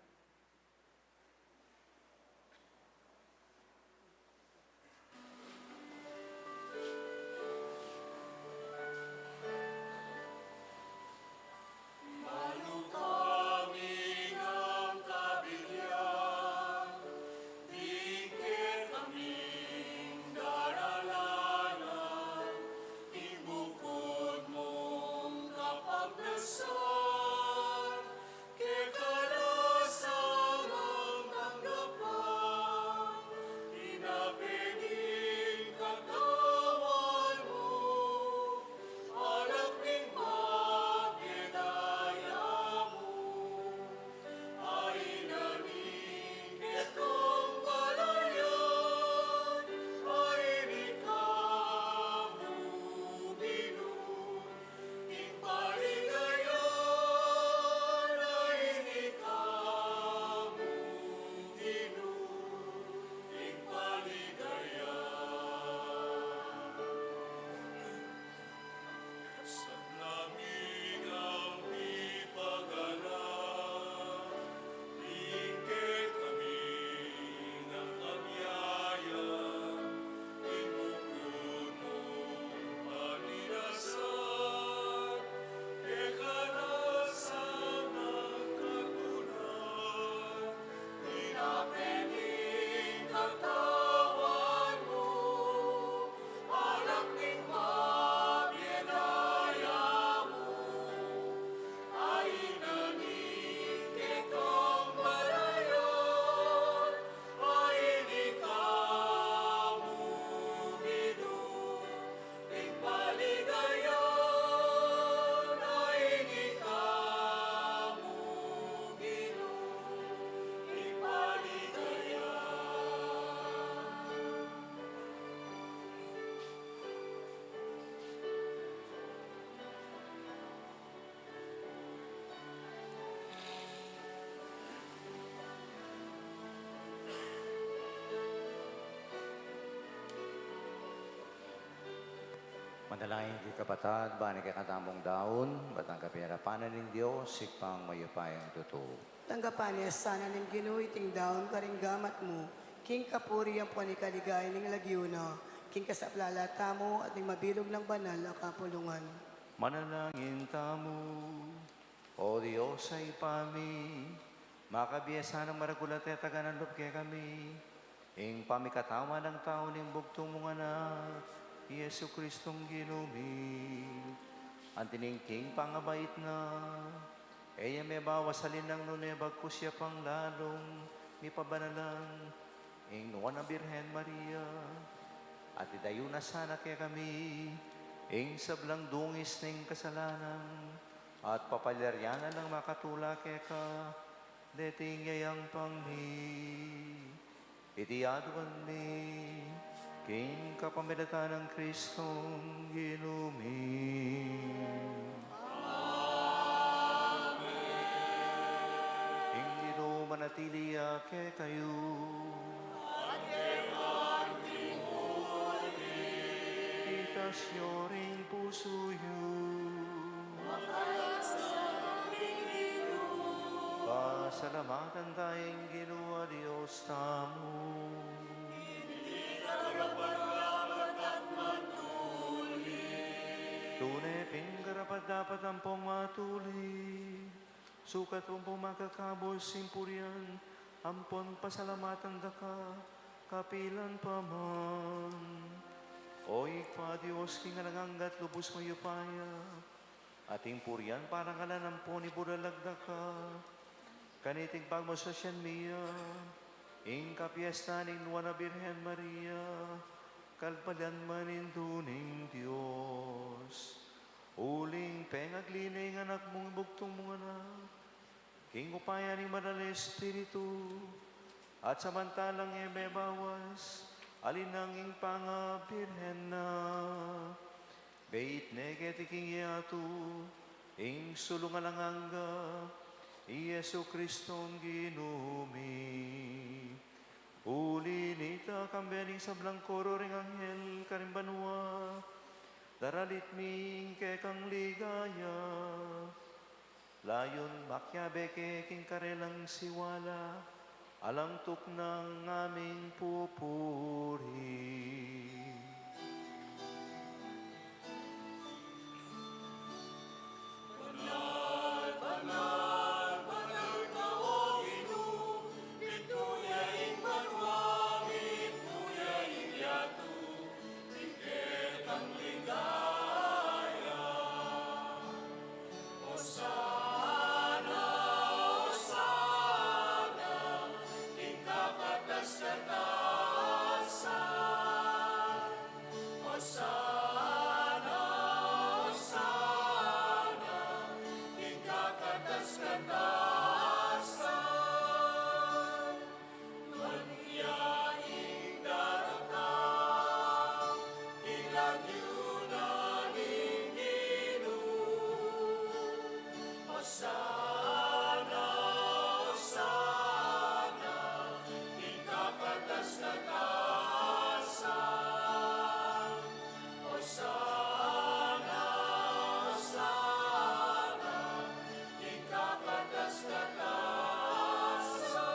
Kekalasan ang tanggapan, tinaping katawan mu, alak ning mabie daya mu, ainaning kekang balayan, aini ka mu, Ginu. Ing paligayan, aini ka mu, Ginu, ing paligayan. Sa namin ang pipagala, ing kekami nang agyaya, ing bukun mung paninasa, keka na sa nang katunan, tinaping katawan mu, alak ning mabie daya mu, ainaning kekang balayan, aini ka mu, Ginu, ing paligayan, aini ka mu, Ginu, ing paligayan. Manalangin kayu kapatad, ban ing kekatamung daun, bat ing kapayarapan ning Dios, Ibpang mayupayang tutu. Tanggapan na sana ning Ginu iting daun karing gamat mu, king kapurian ampon king kaligayan ning lagyu na, king kasaplalan tamu at ning mabilug nang banal a kapulungan. Manalangin tamu. O Dios a Ibpa mi, makabie sanang maragul a tetagan a lub kekami ing pamikatawan nang tau ning bugtung mung Anak, i Jesucristong Ginu mi. Anti ning king pangabait na, e ya mebawasan alang nune bagkus ya pang lalung mipabanalan ing Nuan a Birhen Maria, At idayu na sana kekami ing sablang dungis ning kasalanan, at papalyarian na lang makatula keka deting yayampang mi. Iti aduan mi king kapamilatan nang Kristong Ginu mi. Amen. Ing Ginu manatili ya kekayu. Itas yu ring pusu yu. Pasalamatan taya ing Ginu a Dios tamu. Tune pin karapat-dapat ampong matuli. Sukat ampong makakabus ing purian ampon pasalamatan da ka, kapilan pa man. O Ibpa, Dios king alang angga at lubus mayupaya, ating purian, parangalan ampon ibulalag da ka. Kaniting pagmasusyan mi ya ing kapiestan ning Nuan a Birhen Maria, kalpalian man Indu ning Dios. Uling pengagli ne ing Anak mung bugtung mung Anak king upaya ning Banal a Espiritu, at samantalang e mebawas, alinang ing pangabirhen na, beit ne keti king yatu ing sulung alang angga, i Jesucristong Ginu mi. Uli nita, kambe ning sablang koro ring anghel karing banua, daralit mi ing kekang ligaya. Layun makiabe ke king karelang siwala, alang tuknang aming pupuri. Banal, banal, banal ka, O Ginu, mitmu ya ing banua, mitmu ya ing yatu, king kekang ligaya. Osana, Osana, king kakatas-katasan. Osana, Osana, king kakatas-katasan. Nuan ya ing daratang, kilangyu na ning Ginu. Osana, Osana, king kakatas-katasan. Osana, Osana, king kakatas-katasan.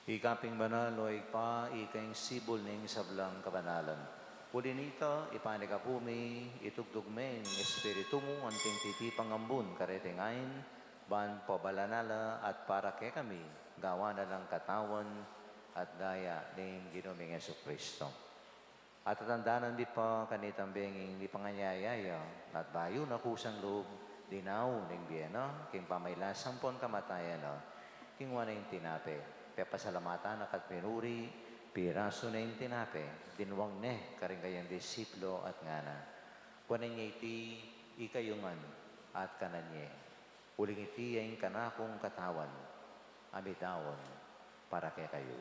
Ika pin banal, O Ibpa, ika ing sibul ning sablang kabanalan. Uli nita, ipanyawad mu mi, itugtug me ing Espiritu mu anting titipang ambun kareting ain, ban pabalan na la at para kekami gawan na lang katawan at daya ning Ginu ming Jesucristo. At tatandanan mi pa kanitang bengi ing panganyaya ya, at bayu na kusang lub, dinaun ing bie na, king pamailas ampon kamatayan na, kinua ne ing tinape, pepasalamatan na ka't pinuri, pirasu ne ing tinape, dinwang ne karing kayang disipulu at ngana: Kuanan ye iti ikayu ngan at kanan ye, uling iti ya ing kanakung katawan, a midaun para kekayu.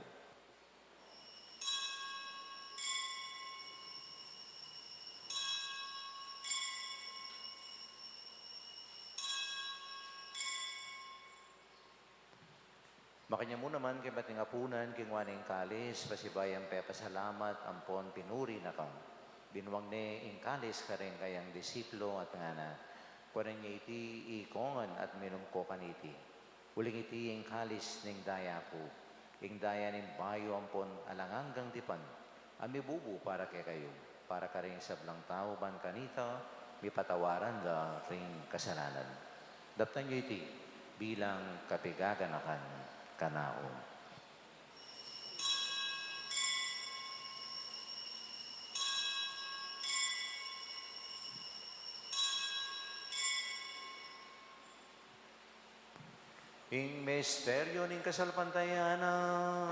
Makanyan mu naman, kaybat ning apunan, kinua ne ing kalis, pasibayu yang pepasalamat ampon pinuri na ka, dinwang ne ing kalis karing kayang disipulu at ngana: Kuanan ye iti ikongan at minum ko kaniti, uling iti ing kalis ning daya ku, ing daya ning bayu ampon alang anggang tipan, a mibubu para kekayu, para karing sablang tau, ban kanita mipatawaran da ring kasalanan. Daptan yu iti bilang kapaganakan kanaku. Ing misteryo ning kasalpantayanan.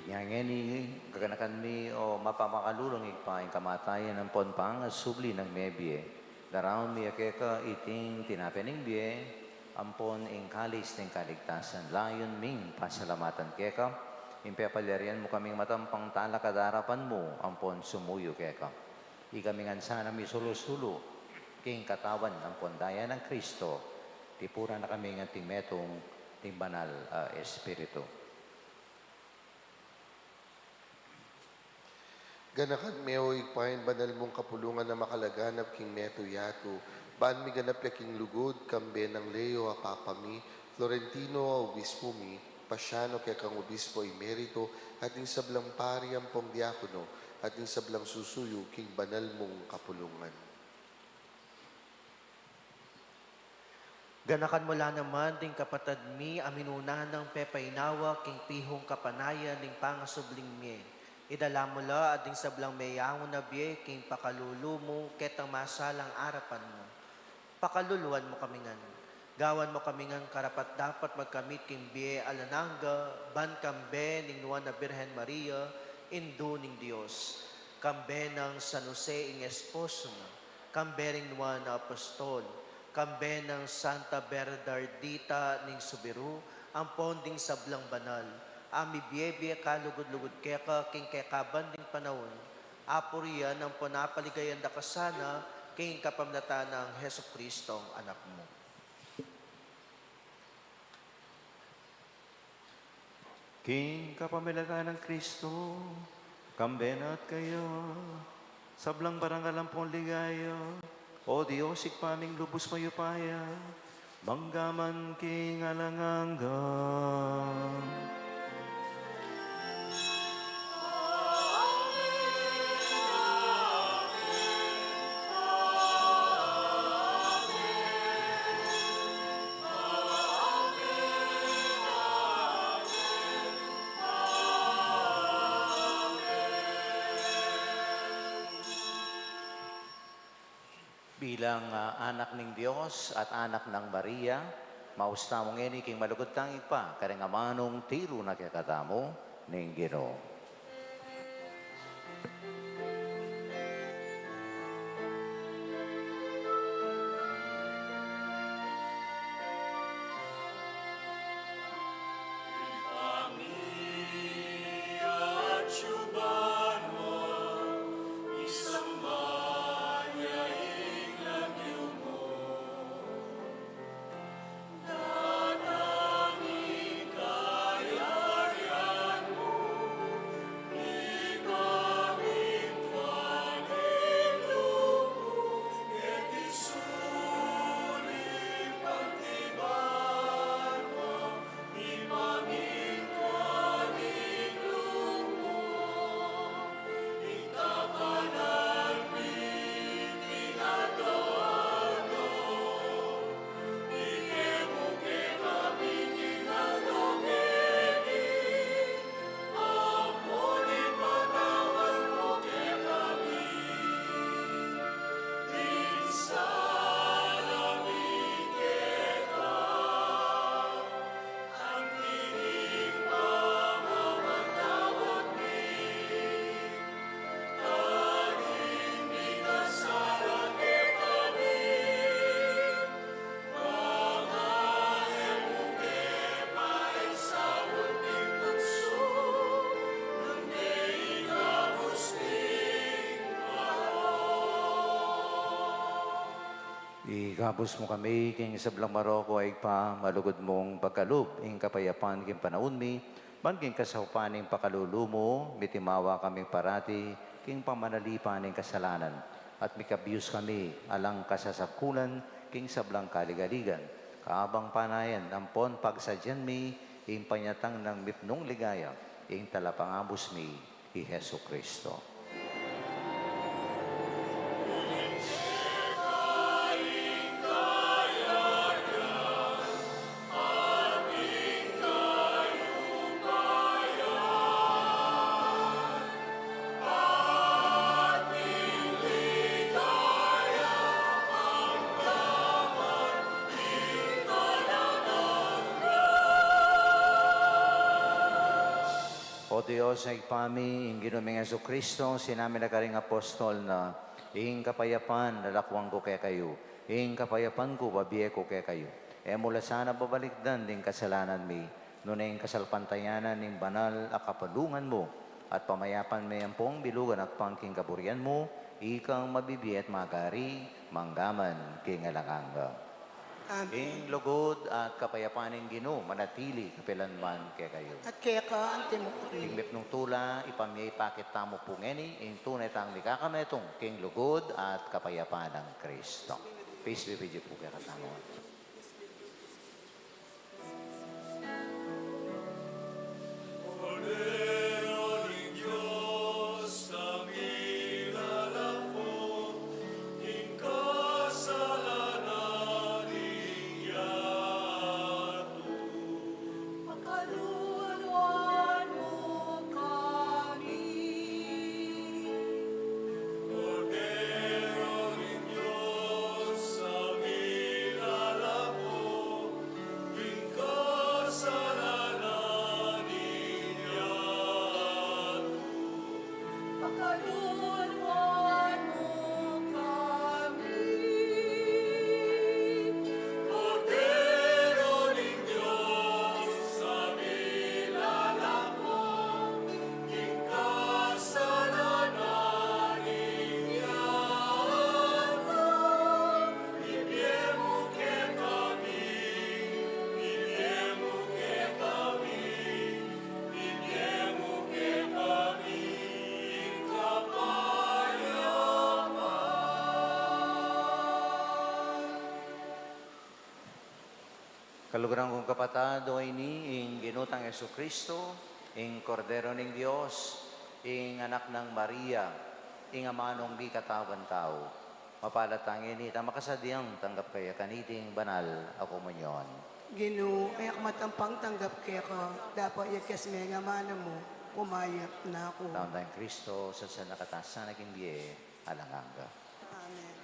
Inya ngeni, gaganakan mi, o mapamakalulung Ibpa, ing kamatayan ampon pangasubli nang mebie. Daraun mi keka iting tinape ning bie ampon ing kalis ning kaligtasan. Layun ming pasalamatan keka ing pepalyarian mu kaming matampang talakad king arapan mu ampon sumuyu keka. Ikami ngan sana misulu-sulu king katawan ampon daya nang Kristo, tipuran na kami ngan ning metung ning Banal a Espiritu. Ganakan me, o Ibpa, ing banal mung kapulungan a makalaganap king metung yatu, ban miganap ya king lugud, kambe nang Leo a Papa mi, Florentino a Obispo mi, Pasiano kekang Obispo Emerito, at ing sablang pari ampong diakono, at ing sablang susuyu king banal mung kapulungan. Ganakan mu la naman ding kapatad mi a minuna nang pepainawa king pihung kapanayan ning pangasubling mie. Idala mu la at ding sablang meyangu na bie king pakalulu mu ketang masalang arapan mu. Pakaluluan mu kami ngan. Gawan mu kami ngan karapat-dapat magkamit king bie alang angga, ban kambe ning Nuan a Birhen Maria, Indu ning Dios, kambe nang San Jose ing esposo na, kambe ring Nuan a Apostol, kambe nang Santa Bernardita ning Subiru, ampon ding sablang banal a mibie-bie kalugud-lugud keka king kekaban ding panaun, apurian ampon apaligayan da ka sana king kapamilatan nang Jesucristong Anak mu. King kapamilatan nang Kristo, kambe na at kaya, sablang parangal ampong ligaya, O Dios, Ibpa ming lubus mayupaya, mangga man king alang angga. Bilang, ah, anak ning Dios at anak nang Maria, maus tamu ngeni king malugud tang Ibpa, karing amanung tiru na kekatamu ning Ginu. Gabus mu kami king sablang marok, o Ibpa, malugud mung pagkalub ing kapayapan king panaun mi, ban king kasaupan ning pakalulu mu, mitimawa kami parati king pamanalipan ning kasalanan, at mikabius kami alang kasasagkulan king sablang kaligaligan. Kabang panayan ampon pagsadyan mi ing panyatang nang mipnung ligaya, ing Talapangabus mi, i Jesucristo. O Dios, Ibpa mi, ing Ginu ming Jesucristo, sinabi na karing apostol na, "Ing kapayapan lakuan ku kekayu, ing kapayapan ku bibie ku kekayu." E mu la sana babalikdan ding kasalanan mi, nune ing kasalpantayanan ning banal a kapulungan mu, at pamayapan mi ampong bilugan at pangking kaburian mu, ikang mabibie at magari, manggaman king alang angga. Amen. Ing lugud at kapayapan ning Ginu manatili kapilanman kekayu. At keka antimurin. Ing mipnung tula, ipamye ipakit tamu pu ngeni, ing tune tang mikakametung king lugud at kapayapan nang Kristo. Peace be with you pu kekatamu. Kordero ning Dios, a milalako king kasalanan ning yatu. Pakaluluan mu kami. Kordero ning Dios, a milalako king kasalanan ning yatu. Pakaluluan mu kami. Kordero ning Dios, a milalako king kasalanan ning yatu. Ibie mu kekami, ibie mu kekami, ibie mu kekami ing kapayapan. Kaluguran kung kapatad, o ini ing Ginu tang Jesucristo, ing Kordero ning Dios, ing Anak nang Maria, ing amanung mikatawan tau. Mapalad tang ini, ta makasadyang tanggap kaya kaniting banal a komunyon. Ginu, e ku matampang tanggap keka, dapot ya keng amanu mu, kumayap na ku. Taun tang Kristo, sansan a katasan naging bie alang angga. Amen.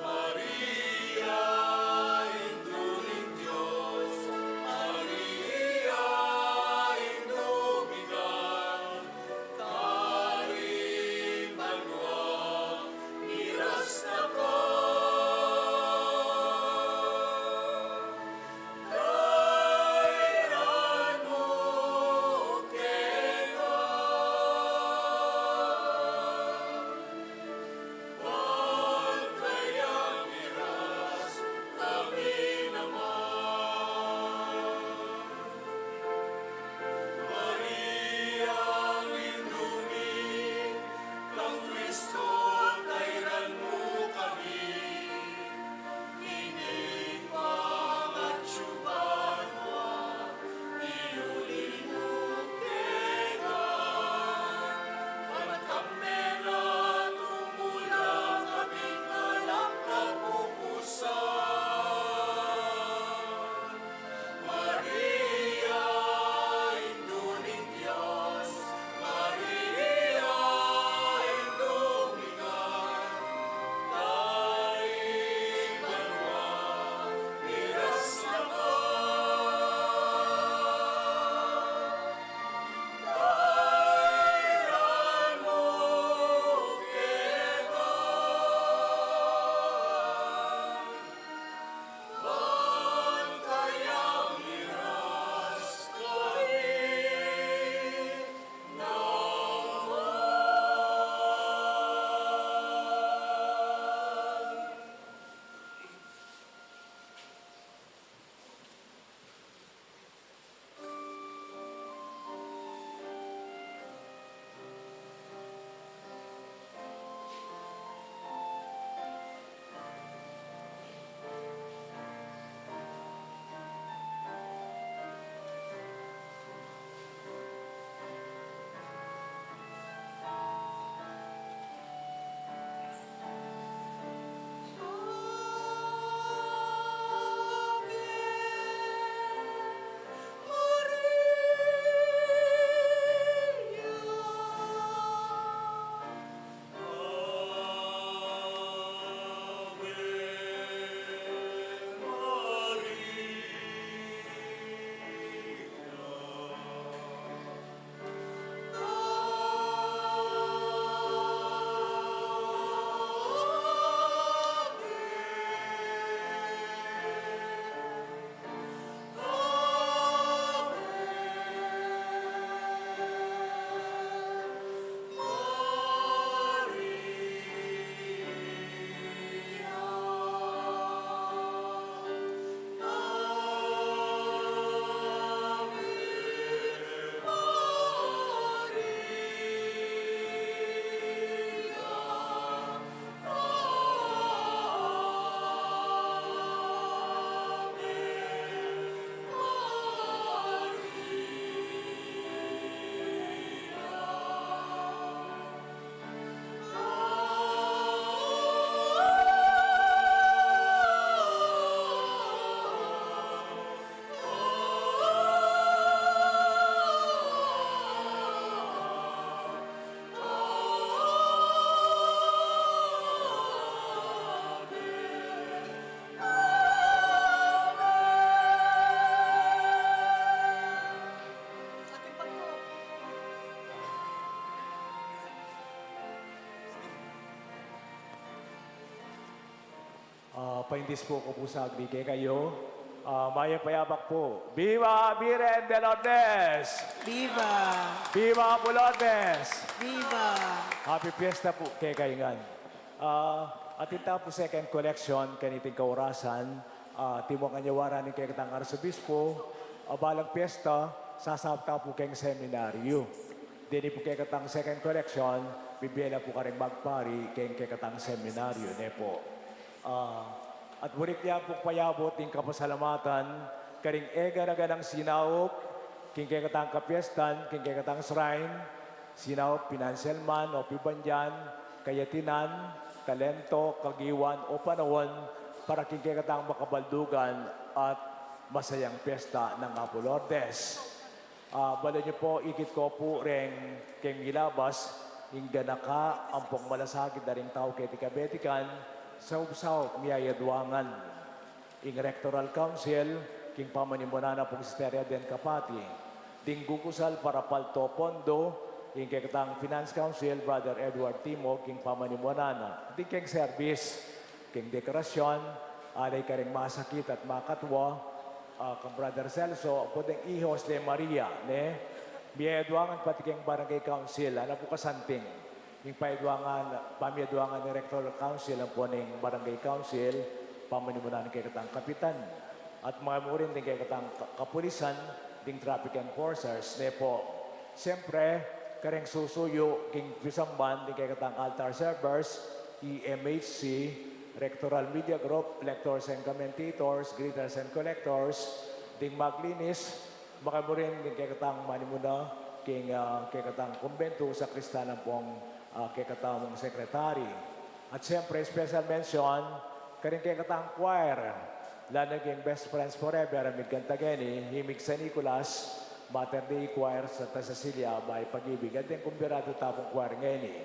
Maria, Indu ning Dios, Maria, Indu mi ngan, karing banua, miras na ka. Kairan mu keka. Ban kaya miras kami naman. Maria, Indu mi, kang Kristo, kairan mu kami. Ining pangatsu banua, iuli mu keka, at kami na tumula kami kalang kapupusan. Maria, Indu ning Dios, Maria, Indu mi ngan, karing banua, miras na ka. Kairan mu keka. Ban kaya miras kami naman. Ah, paindis pu ku pu saglit kekayu. Ah, mayap a yabak pu. Viva Virgen de Lourdes! Viva! Viva pu Lourdes! Viva! Happy Fiesta pu kekayu ngan. Ah, atin ta pu second collection kaniting kaurasan, ah, timukan ya wara ning kekatang arsobispo, ah, balang piyesta, sasaup ta pu keng seminaryo. Deni pu kekatang second collection, bibie la pu karing magpari keng kekatang seminaryo, ne pu. Ah, at buri ku ya pu payabut ding kapasalamatan karing e gana-ganang sinaup, King kekatang kapiestan, king kekatang shrine, sinaup pinansyal man o pibandian, kayatinan, talento, kagiwan o panaun, para king kekatang makabaldugan at masayang piyesta nang Apo Lourdes. Ah, balu yu pu, ikit ku pu reng keng milabas, ing ganaka ampong malasakit da ring tau keti kabetikan, saup-saup miyayadwangan. Ing Rectoral Council, king pamanimunan na pung Sister Eden Capati. Ding gukusal para palto pondo, ing kekatang Finance Council, Brother Edward Timog, king pamanimunan na. Ding keng service, king dekorasyon, alay karing masakit at makatwa, ah, kang Brother Celso, ampon ding ihos de Maria, ne? Miyayadwangan pati keng Barangay Council, ana pu kasanting. Ing payadwangan, pamiyadwangan ning Rectoral Council, ampon ning Barangay Council, pamanimunan ning kekatang kapitan. At makamuri rin ding kekatang ka-, kapulisan, ding traffic enforcers, ne pu. Siyempre, kareng susuyu, king pisamban, ding kekatang altar servers, E M H C, Rectoral Media Group, lectors and commentators, greeters and collectors, ding maglinis, makamuri rin ding kekatang manimuna, king, ah, kekatang kumbentu, sakristan ampong, ah, kekatamung sekretari. At siyempre, special mention, karing kekatang choir, lalo na king Best Friends Forever, a migkanta keni, himig San Nicolas, Mater Dei Choir, Santa Cecilia, Bahay Pag-ibig, at ding kumbiradu tapung choir ngeni.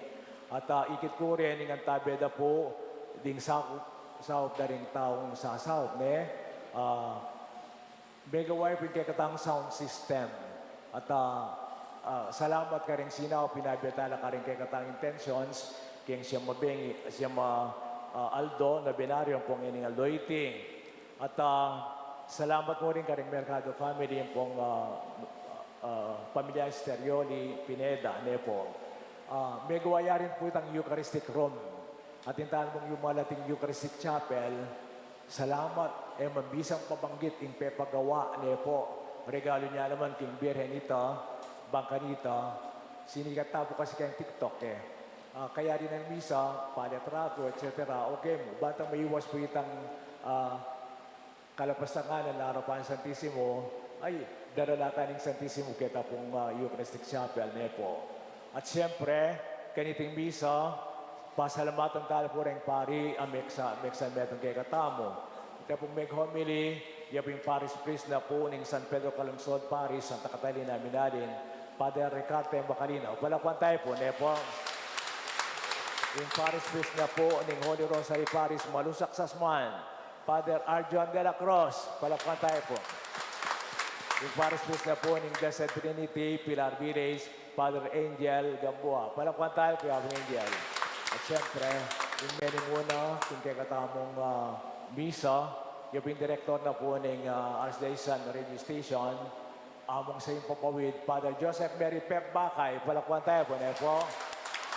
At, ah, ikit ku rin, ing antabe da pu, ding saup, saup da ring taung sasaup, ne? Ah, Megawa pu ing kekatang sound system. At, ah, ah, salamat karing sinaup, pinabiatala karing kekatang intentions, keng Siyam a Bengi, Siyam a, ah, Aldo, nobenaryo, ampong ining Aldo iti. At, ah, salamat mu rin karing Mercado family, ampong, ah, ah, pamilya Sister Yoli Pineda, ne pu. Ah, megawa ya rin pu itang Eucharistic room. At ing tamu pung yumalat king Eucharistic Chapel, salamat, e man bisang pabanggit ing pepagawa ne pu. Regalu na naman king Birhen ita, bang kanita, sinikat ta pu kasi keng TikTok e. Ah, kaya rin ang misa, palitrato, et cetera. Okay mu, bantang maiwas pu itang, ah, kalapastangan na arapan Santisimo, ay, darala ta ning Santisimo keta pung, ah, Eucharistic Chapel, ne pu. At siyempre, kaniting misa, pasalamatan ta la pu reng pari, a meksa, meksa metung kekatamu. Ita pung meg-homily, ya pu ing parish priest na pu ning San Pedro Calungsod Parish, Santa Catalina, Minalin, Father Ricarte Macalino. Palakpakan tamu pu, ne pu. Ing parish priest na pu ning Holy Rosary Parish, Malusak, Sasmuan. Father Arjon de la Cruz, palakpakan tamu pu. Ing parish priest na pu ning Blessed Trinity, Pilar Village, Father Angel Gamboa. Palakpakan tamu pu, Father Angel. At siyempre, ing menimuna king kekatamung, ah, misa, ya pu ing direktor na pu ning, ah, Archdiocesan Radio Station, Among Saint Papawid, Father Joseph Mary Pep Bakay, palakpakan tamu pu, ne pu.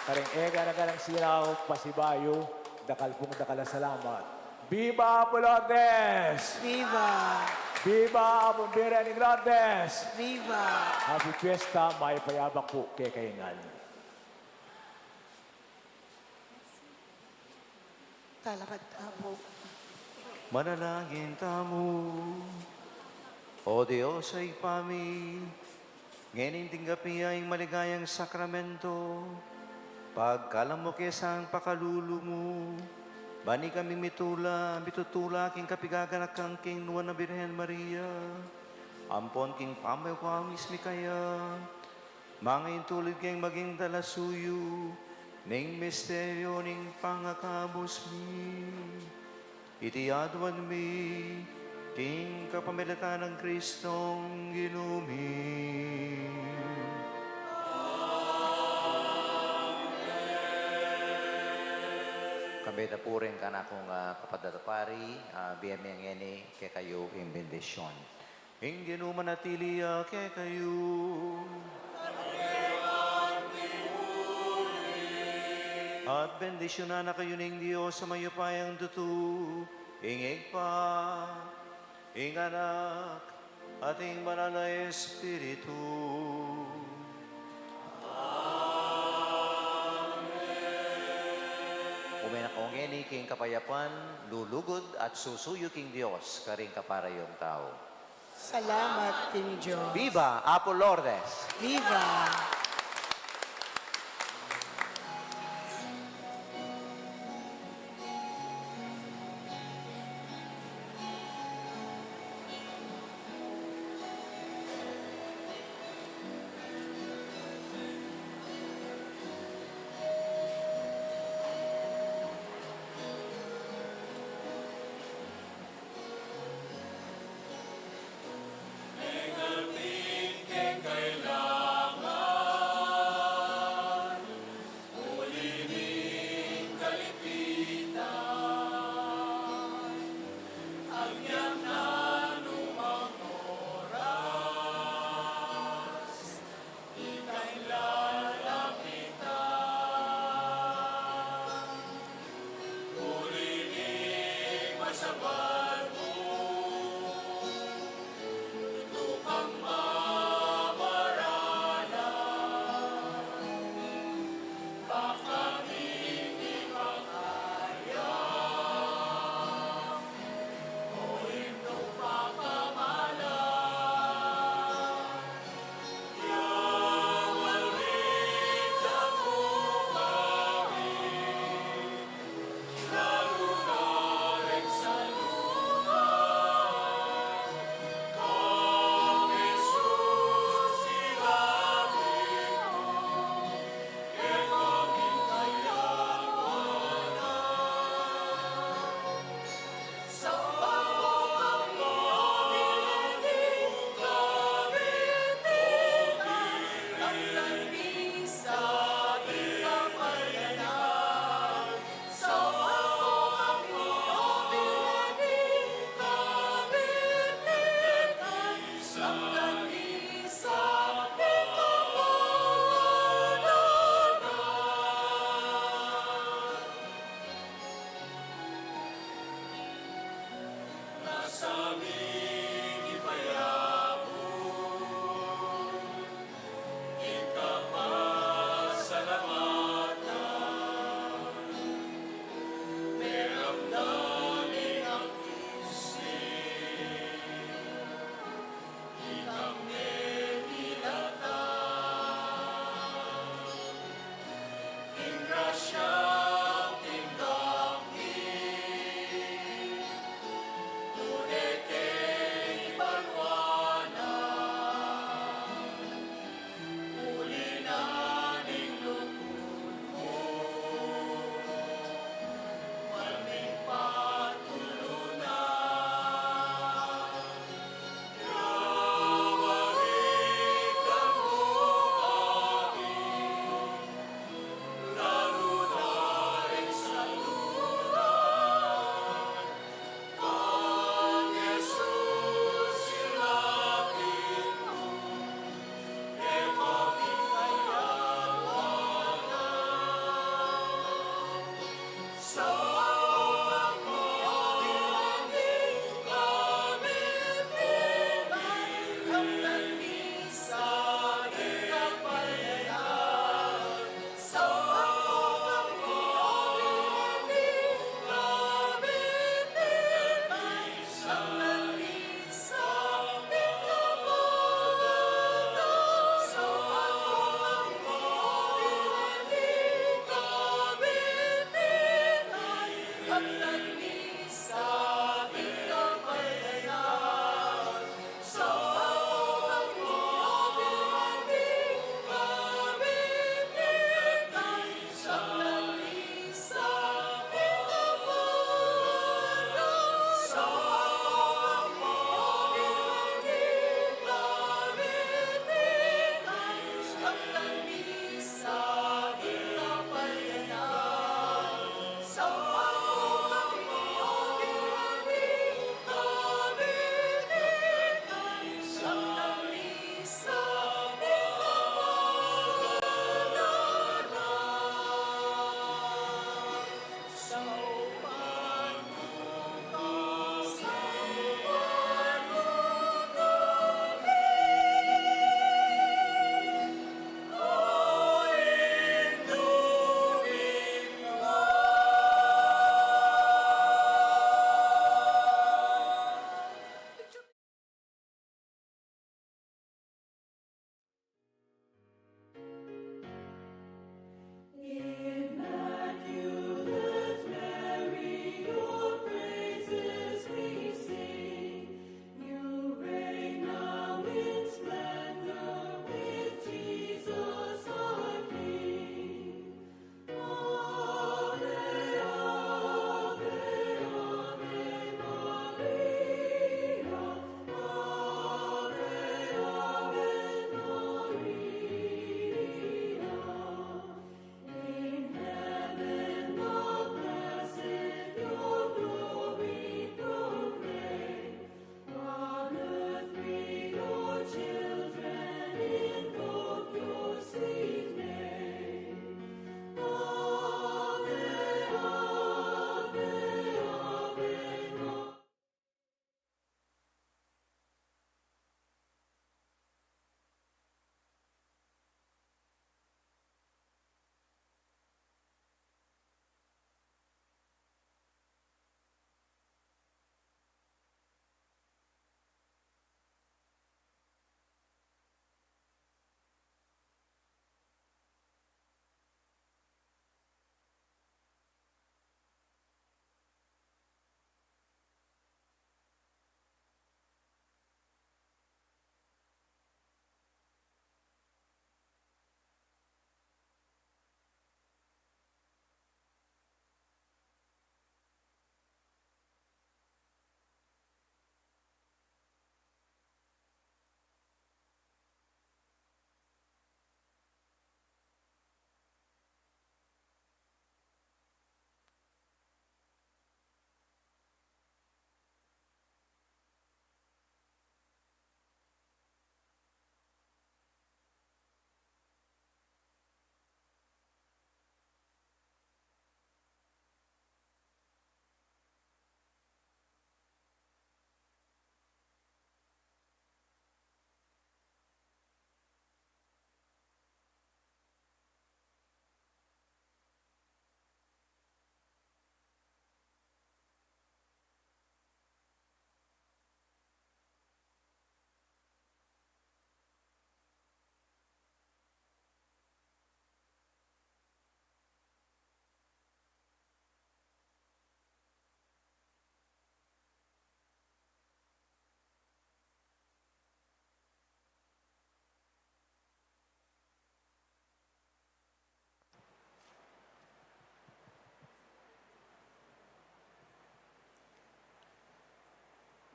Karing e gana-ganang sinaup, pasibayu, dakal pung dakal a salamat. Viva Apo Lourdes! Viva! Viva Apo Birhen ning Lourdes! Viva! Happy Fiesta, mayap a yabak pu kekayu ngan. Talakad ta pu. Manalangin tamu. O Dios a Ibpa mi, ngening tinggap mi ya ing maligayang sakramento, pagkalam mu keng sangkapakalulu mu, ban ikami mitula, mitutula king kapigaganakan king Nuan a Birhen Maria, ampon king pamayapan mi kaya, mangaintulid keng maging dalasuyu ning misteryu ning pangakabus mi. Iti aduan mi king kapamilatan nang Kristong Ginu mi. Kambe na pu rin kanakung, ah, kapatad at pari, ah, bie mi ngeni kekayu ing bendisyon. Ing Ginu manatili ya kekayu. At bendisyunan na kayu ning Dios a mayupayang tutu, ing Ibpa, ing Anak, at ing Banal a Espiritu. Amen. Ume na kayu ngeni king kapayapan, lulugud at susuyu king Dios karing kaparayung tau. Salamat king Dios. Viva Apo Lourdes! Viva!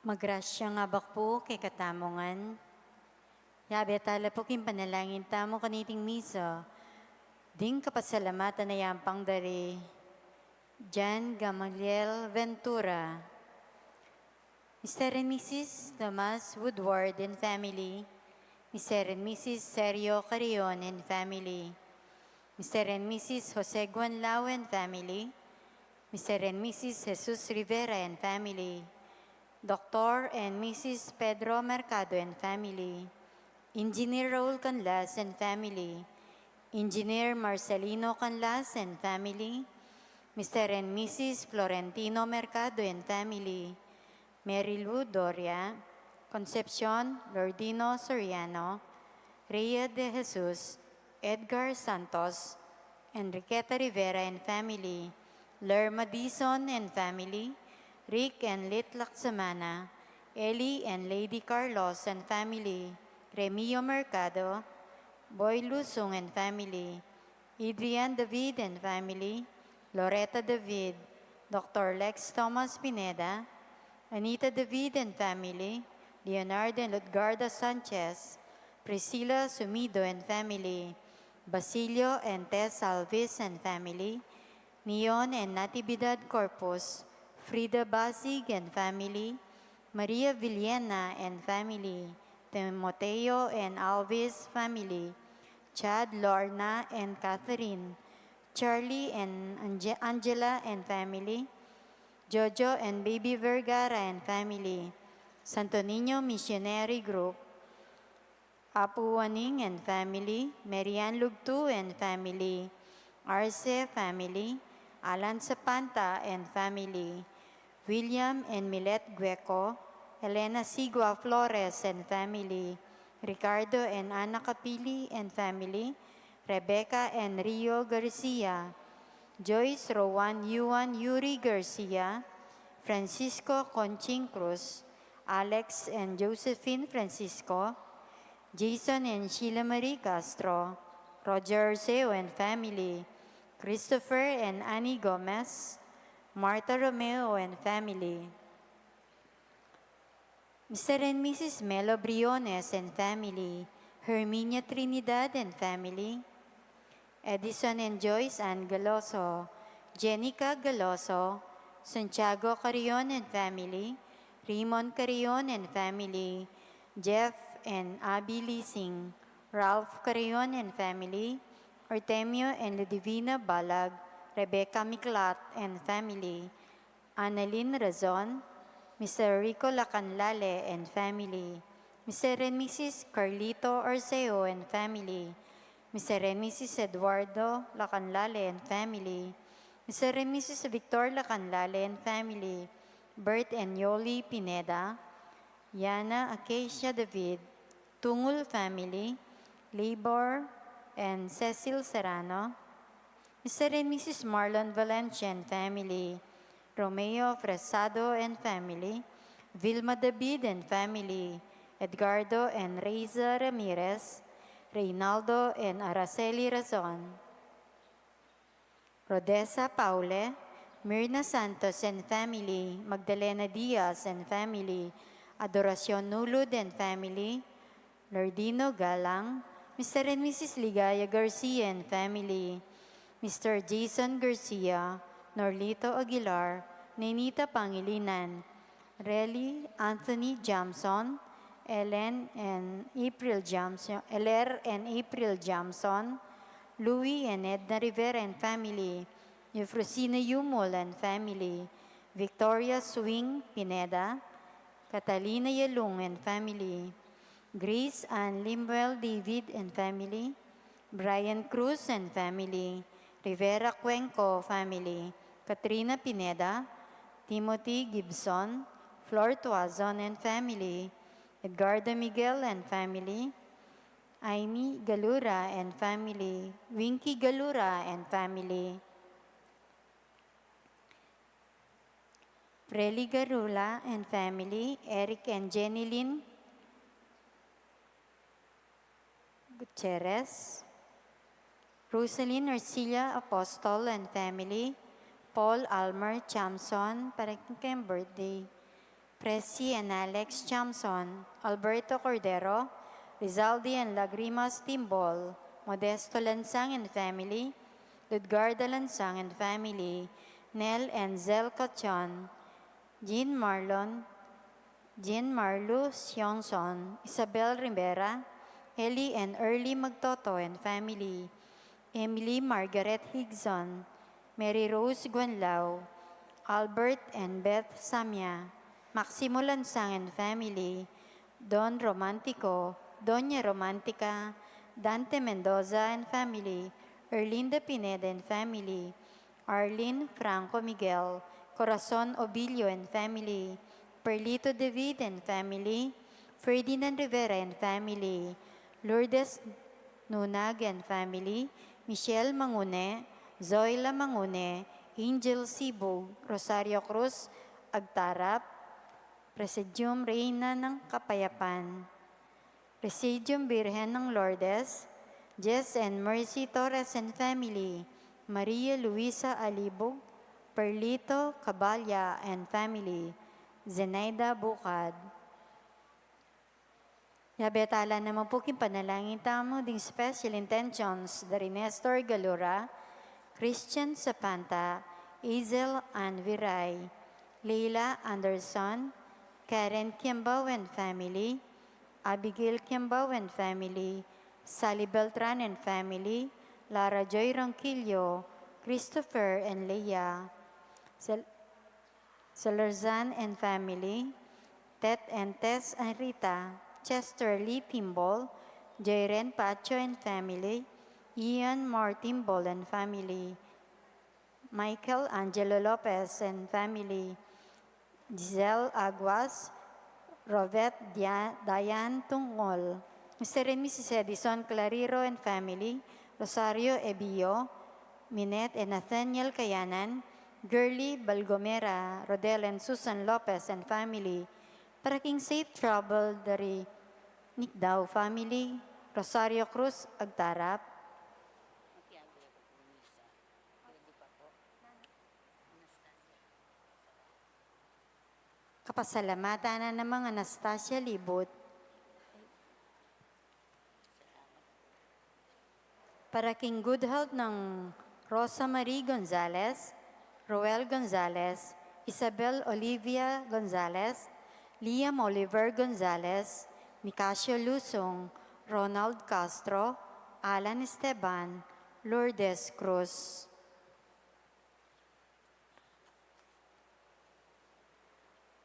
Magrasyang abak pu kekatamu ngan. Yabe tala pu king panalangin tamu kaniting misa, ding kapasalamatan a yampang dari Jan Gamaliel Ventura, Mister and Missus Tomas Woodward and family, Mister and Missus Sergio Carrion and family, Mister and Missus Jose Guanlao and family, Mister and Missus Jesus Rivera and family, Doctor and Missus Pedro Mercado and family, Engineer Raul Canlas and family, Engineer Marcelino Canlas and family, Mister and Missus Florentino Mercado and family, Mary Lou Doria, Concepcion Lordino Soriano, Rhea de Jesus, Edgar Santos, Enriqueta Rivera and family, Lerma Dizon and family, Rick and Lit Lacsamana, Ellie and Lady Carlos and family, Remio Mercado, Boy Lusung and family, Adrian David and family, Loretta David, Doctor Lex Thomas Pineda, Anita David and family, Leonardo and Lutgarda Sanchez, Priscilla Sumido and family, Basilio and Tess Alvis and family, Neon and Natividad Corpus, Frida Basig and family, Maria Villena and family, Timoteo and Alvis family, Chad, Lorna and Catherine, Charlie and Ange- Angela and family, Jojo and Baby Vergara and family, Santo Niño Missionary Group, Apu Waning and family, Marian Lugtu and family, Arce family, Alan Sapanta and family, William and Milet Gueco, Elena Sigua Flores and family, Ricardo and Ana Capili and family, Rebecca and Rio Garcia, Joyce Rowan Yuan Yuri Garcia, Francisco Conching Cruz, Alex and Josephine Francisco, Jason and Sheila Marie Castro, Roger Arceo and family, Christopher and Annie Gomez, Martha Romeo and family, Mister and Missus Melo Briones and family, Herminia Trinidad and family, Edison and Joyce Ann Galoso, Jenica Galoso, Santiago Carrion and family, Raymond Carrion and family, Jeff and Abby Lising, Ralph Carrion and family, Artemio and Ludivina Balag, Rebecca Miklat and family, Annalyn Razon, Mister Rico Lacanlale and family, Mister and Missus Carlito Arceo and family, Mister and Missus Eduardo Lacanlale and family, Mister and Missus Victor Lacanlale and family, Bert and Yoli Pineda, Yana Acacia David, Tungul family, Labor and Cecil Serrano, Mister and Missus Marlon Valencia and family, Romeo Fresado and family, Vilma David and family, Edgardo and Reza Ramirez, Reynaldo and Araceli Razon, Rodessa Paule, Mirna Santos and family, Magdalena Diaz and family, Adoracion Nulud and family, Lordino Galang, Mister and Missus Ligaya Garcia and family, Mister Jason Garcia, Norlito Aguilar, Nenita Pangilinan, Relly Anthony Jamson, Ellen and April Jamson, Eler and April Jamson, Louis and Edna Rivera and family, Eufrosina Yumul and family, Victoria Swing Pineda, Catalina Yalung and family, Grace and Limuel David and family, Brian Cruz and family, Rivera Cuenco family, Katrina Pineda, Timothy Gibson, Flor Tuazon and family, Edgardo Miguel and family, Aimee Galura and family, Winky Galura and family, Frely Garula and family, Eric and Jenny Lynn Gutierrez, Rosalyn Ercilia Apostol and family, Paul Almer Chamson, para king birthday, Presi and Alex Chamson, Alberto Cordero, Rizaldi and Lagrimas Timbol, Modesto Lansang and family, Ludgarda Lansang and family, Nel and Zel Cachon, Jean Marlon, Jean Marlu Sionson, Isabel Rivera, Eli and Early Magtoto and family, Emily Margaret Higson, Mary Rose Guanlao, Albert and Beth Samia, Maximo Lansang and family, Don Romantico, Doña Romantica, Dante Mendoza and family, Erlinda Pineda and family, Arlene Franco Miguel, Corazon Obilio and family, Perlito David and family, Ferdinand Rivera and family, Lourdes Nunag and family, Michelle Mangune, Zoila Mangune, Angel Sibug, Rosario Cruz Agtarap, Presidium Reina ng Kapayapan, Presidium Birhen ng Lourdes, Jess and Mercy Torres and family, Maria Luisa Alibug, Perlito Cabalya and family, Zenaida Bucad. Yabe tala naman pu king panalangin tamu ding special intentions dari Nestor Galura, Christian Sapanta, Hazel Ann Viray, Leila Anderson, Karen Kimbao and family, Abigail Kimbao and family, Sally Beltran and family, Lara Joy Ronquillo, Christopher and Leia, Sel- Selerzan and family, Tet and Tess and Rita, Chester Lee Timbol, Jairen Pacho and family, Ian Moore Timbol and family, Michael Angelo Lopez and family, Giselle Aguas, Robert Dia- Diane Tungol, Mister and Missus Edison Clariro and family, Rosario Ebio, Minette and Nathaniel Kayanan, Girly Balgomera, Rodel and Susan Lopez and family, para king safe travel dari Nikdao family, Rosario Cruz Agtarap. Kapasalamatan na namang Anastasia Libut. Para king good health ng Rosa Marie Gonzalez, Roel Gonzalez, Isabel Olivia Gonzalez, Liam Oliver Gonzalez, Nicasio Lusong, Ronald Castro, Alan Esteban, Lourdes Cruz.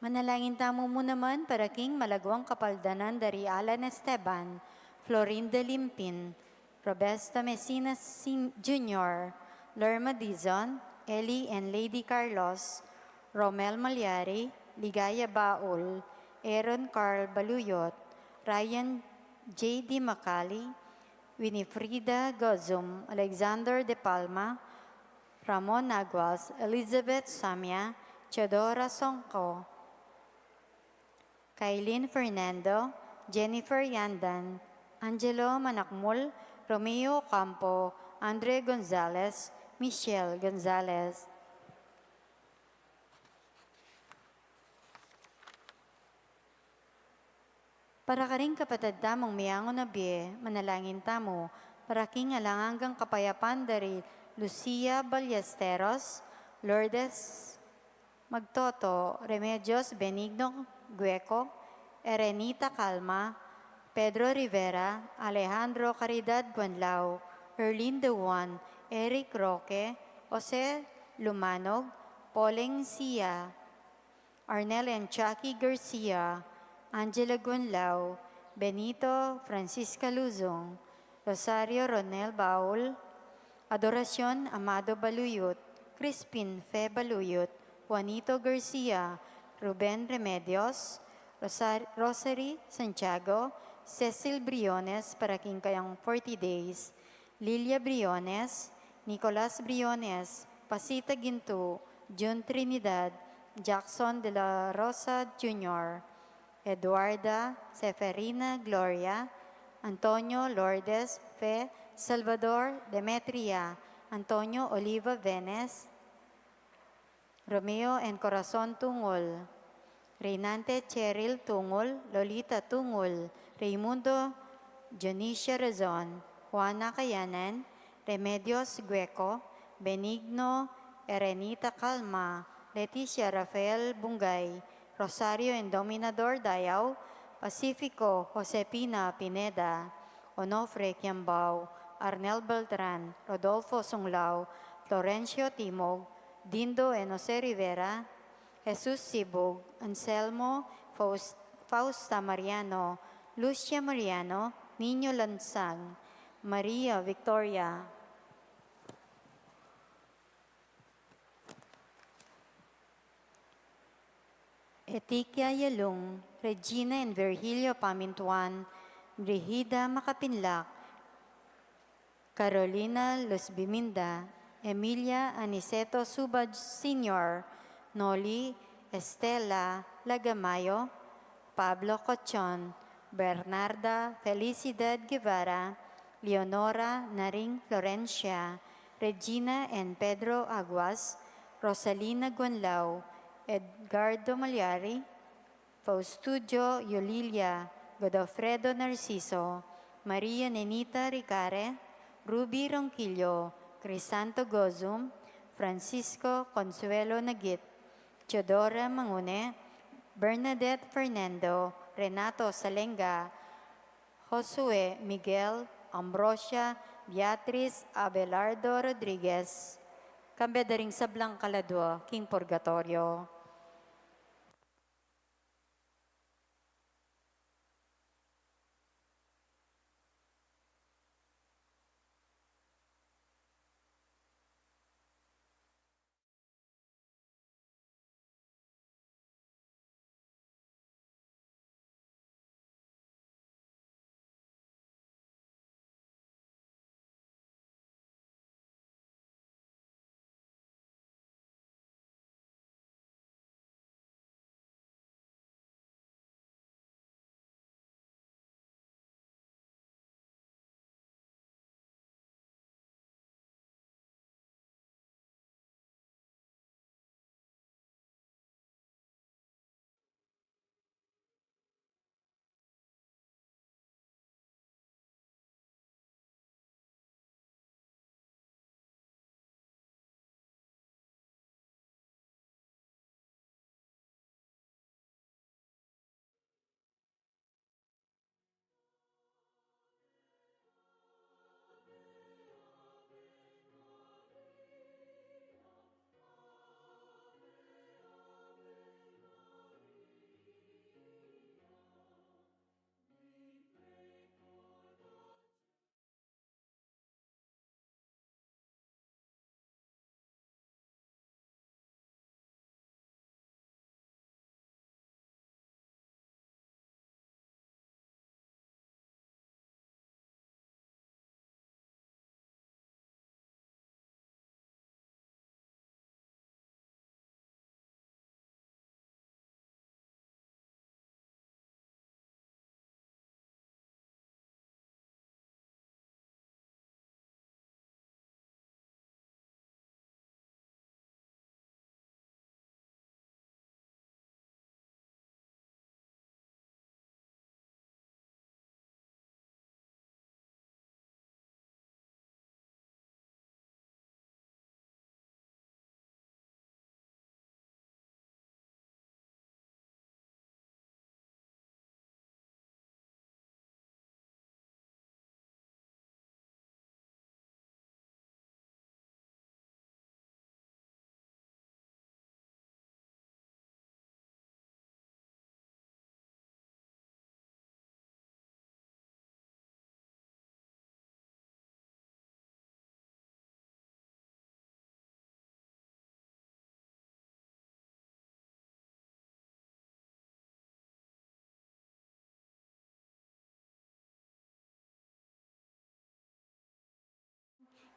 Manalangin tamu mu naman para king malagwang kapaldanan dari Alan Esteban, Florinda Limpin, Roberto Messina Sin- Junior, Lerma Dizon, Ellie and Lady Carlos, Romel Malyari, Ligaya Baul, Aaron Carl Baluyot, Ryan J D Macali, Winifrida Gozum, Alexander De Palma, Ramon Aguas, Elizabeth Samia, Theodora Songko, Kailin Fernando, Jennifer Yandan, Angelo Manakmul, Romeo Ocampo, Andre Gonzalez, Michelle Gonzalez. Para karing kapatad tamung meangu na bie, manalangin tamu, para king alang anggang kapayapan dari Lucia Ballesteros, Lourdes Magtoto, Remedios Benigno Gueco, Erenita Calma, Pedro Rivera, Alejandro Caridad Guanlao, Erlinda Juan, Eric Roque, Jose Lumanog, Poleng Sia, Arnel and Jackie Garcia, Angela Gunlao, Benito Francisca Luzon, Rosario Ronel Baul, Adoracion Amado Baluyot, Crispin Fe Baluyot, Juanito Garcia, Ruben Remedios, Rosar- Rosary Santiago, Cecil Briones para king kayang forty days, Lilia Briones, Nicolas Briones, Pasita Gintu, Jun Trinidad, Jackson de la Rosa Junior, Eduarda Seferina Gloria, Antonio Lourdes Fe, Salvador Demetria, Antonio Oliva Venes, Romeo and Corazon Tungol, Reynante Cheryl Tungul, Lolita Tungul, Raymundo Dionisia Razon, Juana Kayanan, Remedios Gueco, Benigno Erenita Calma, Leticia Rafael Bungay, Rosario Indominador Dayao, Pacifico Josepina Pineda, Onofre Kiambao, Arnel Beltran, Rodolfo Sunglao, Florencio Timog, Dindo Enose Rivera, Jesus Sibug, Anselmo, Faus-, Fausta Mariano, Lucia Mariano, Niño Lansang, Maria Victoria, Etikia Yalung, Regina and Virgilio Pamintuan, Brigida Makapinlak, Carolina Luz Biminda, Emilia Aniceto Subad Senior, Noli Estela Lagamayo, Pablo Cochon, Bernarda Felicidad Guevara, Leonora Naring Florencia, Regina and Pedro Aguas, Rosalina Gonlao, Edgardo Malyari, Faustudio Yulilia, Godofredo Narciso, Maria Nenita Ricare, Ruby Ronquillo, Crisanto Gozum, Francisco Consuelo Nagit, Teodora Mangune, Bernadette Fernando, Renato Salenga, Josue Miguel, Ambrosia Beatriz Abelardo Rodriguez, kambe da ring sablang kaladua king purgatorio.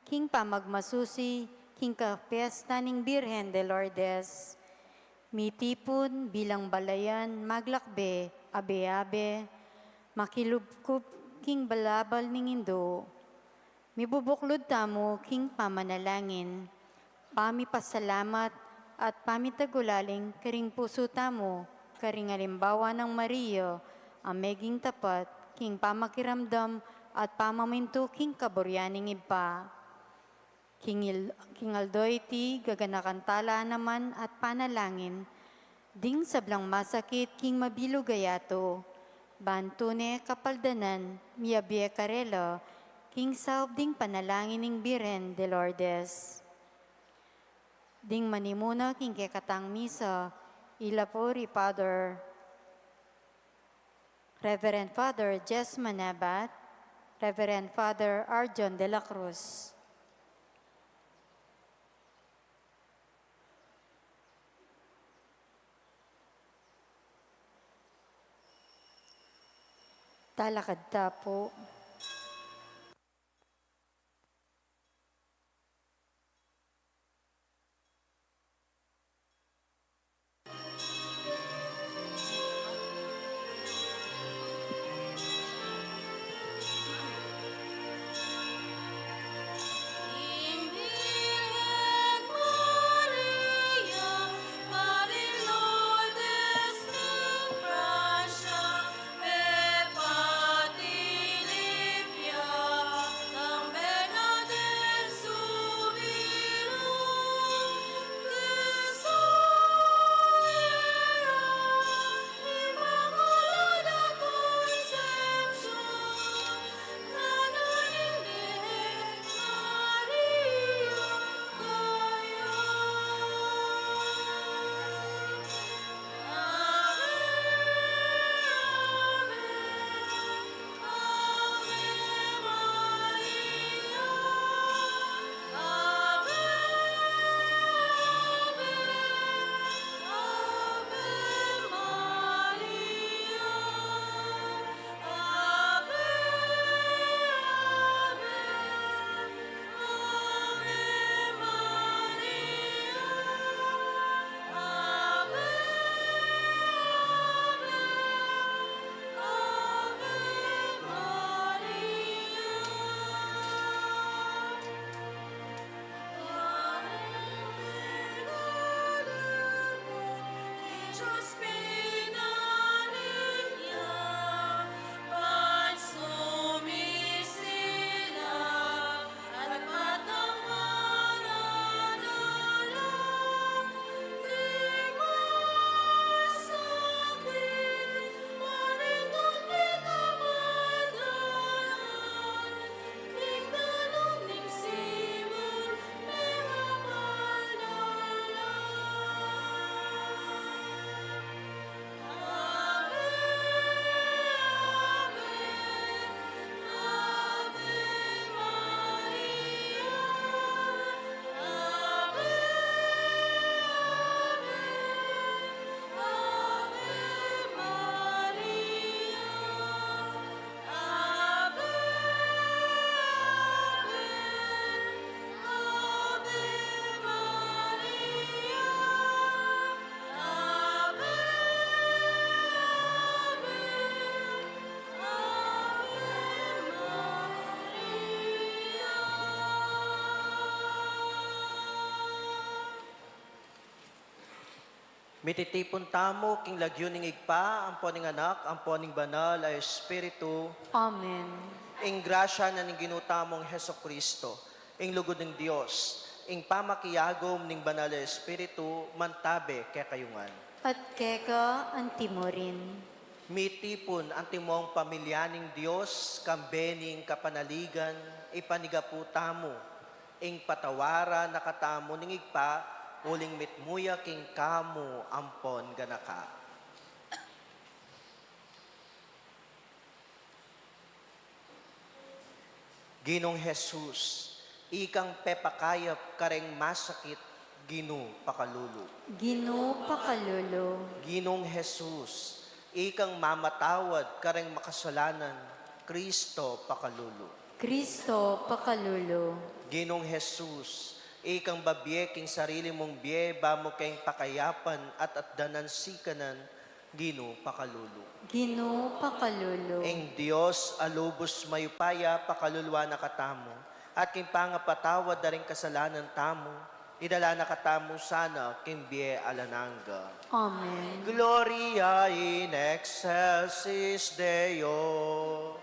King pamagmasusi king kapiyesta ning Birhen de Lourdes, mitipun bilang balayan maglakbe abe-abe, makilubkub king balabal ning Indu. Mibubuklud tamu king pamanalangin, pamipasalamat at pamitagulaling karing pusu tamu karing alimbawa nang Maria a meging tapat king pamakiramdam at pamamintu king kaburian ning Ibpa. King il-, king aldo iti gaganakan tala naman at panalangin ding sablang masakit king mabilug a yatu, ban tune kapaldanan miyabie karela king saup ding panalangin ning Birhen de Lourdes. Ding manimuna king kekatang misa, ila pu ri Father, Reverend Father Jess Manabat, Reverend Father Arjon de la Cruz. Talakad ta pu. Mititipun tamu king lagyu ning Ibpa, ampo ning Anak, ampo ning Banal a Espiritu. Amen. Ing grasya na ning Ginu tamung Jesucristo, ing lugud ning Dios, ing pamakiagum ning Banal a Espiritu, mantabe kekayu ngan. At keka antimurin. Mitipun antimong pamilya ning Dios, kambe ning kapanaligan, ipanyawad tamu ing patawaran na katamu ning Ibpa, uling mitmu ya king kamu ampon ganaka. Ginung Jesus, ikang pepakayap kareng masakit, Ginu pakalulu. Ginu pakalulu. Ginung Jesus, ikang mamatawad kareng makasalanan, Kristo pakalulu. Kristo pakalulu. Ginung Jesus, ikang babie king sarili mung bie, ba mu keng pakayapan at atdanan sikanan, Ginu pakalulu. Ginu pakalulu. Ing Dios a lubus mayupaya pakaluluan na katamu, at king pangapatawad da ring kasalanan tamu, Idala na katamu sana king bie alang angga. Amen. Gloria in excelsis Deo.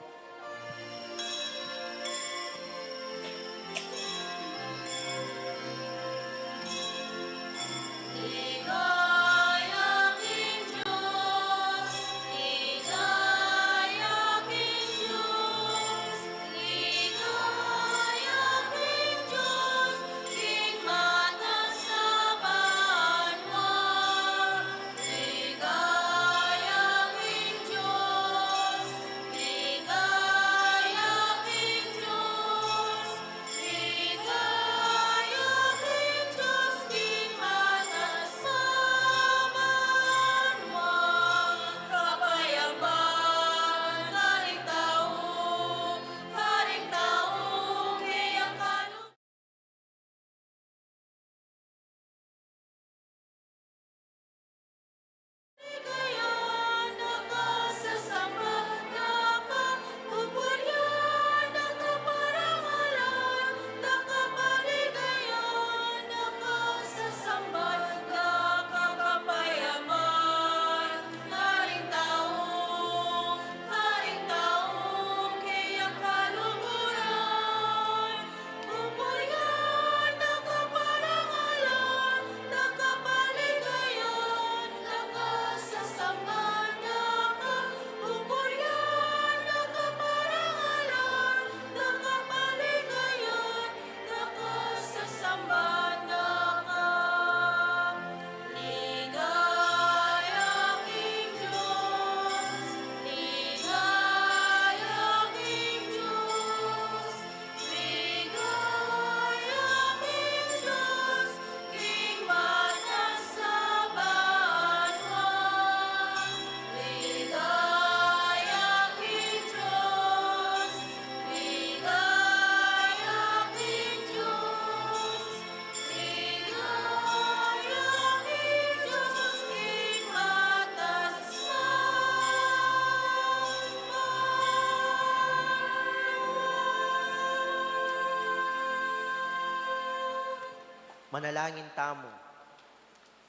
Manalangin tamu.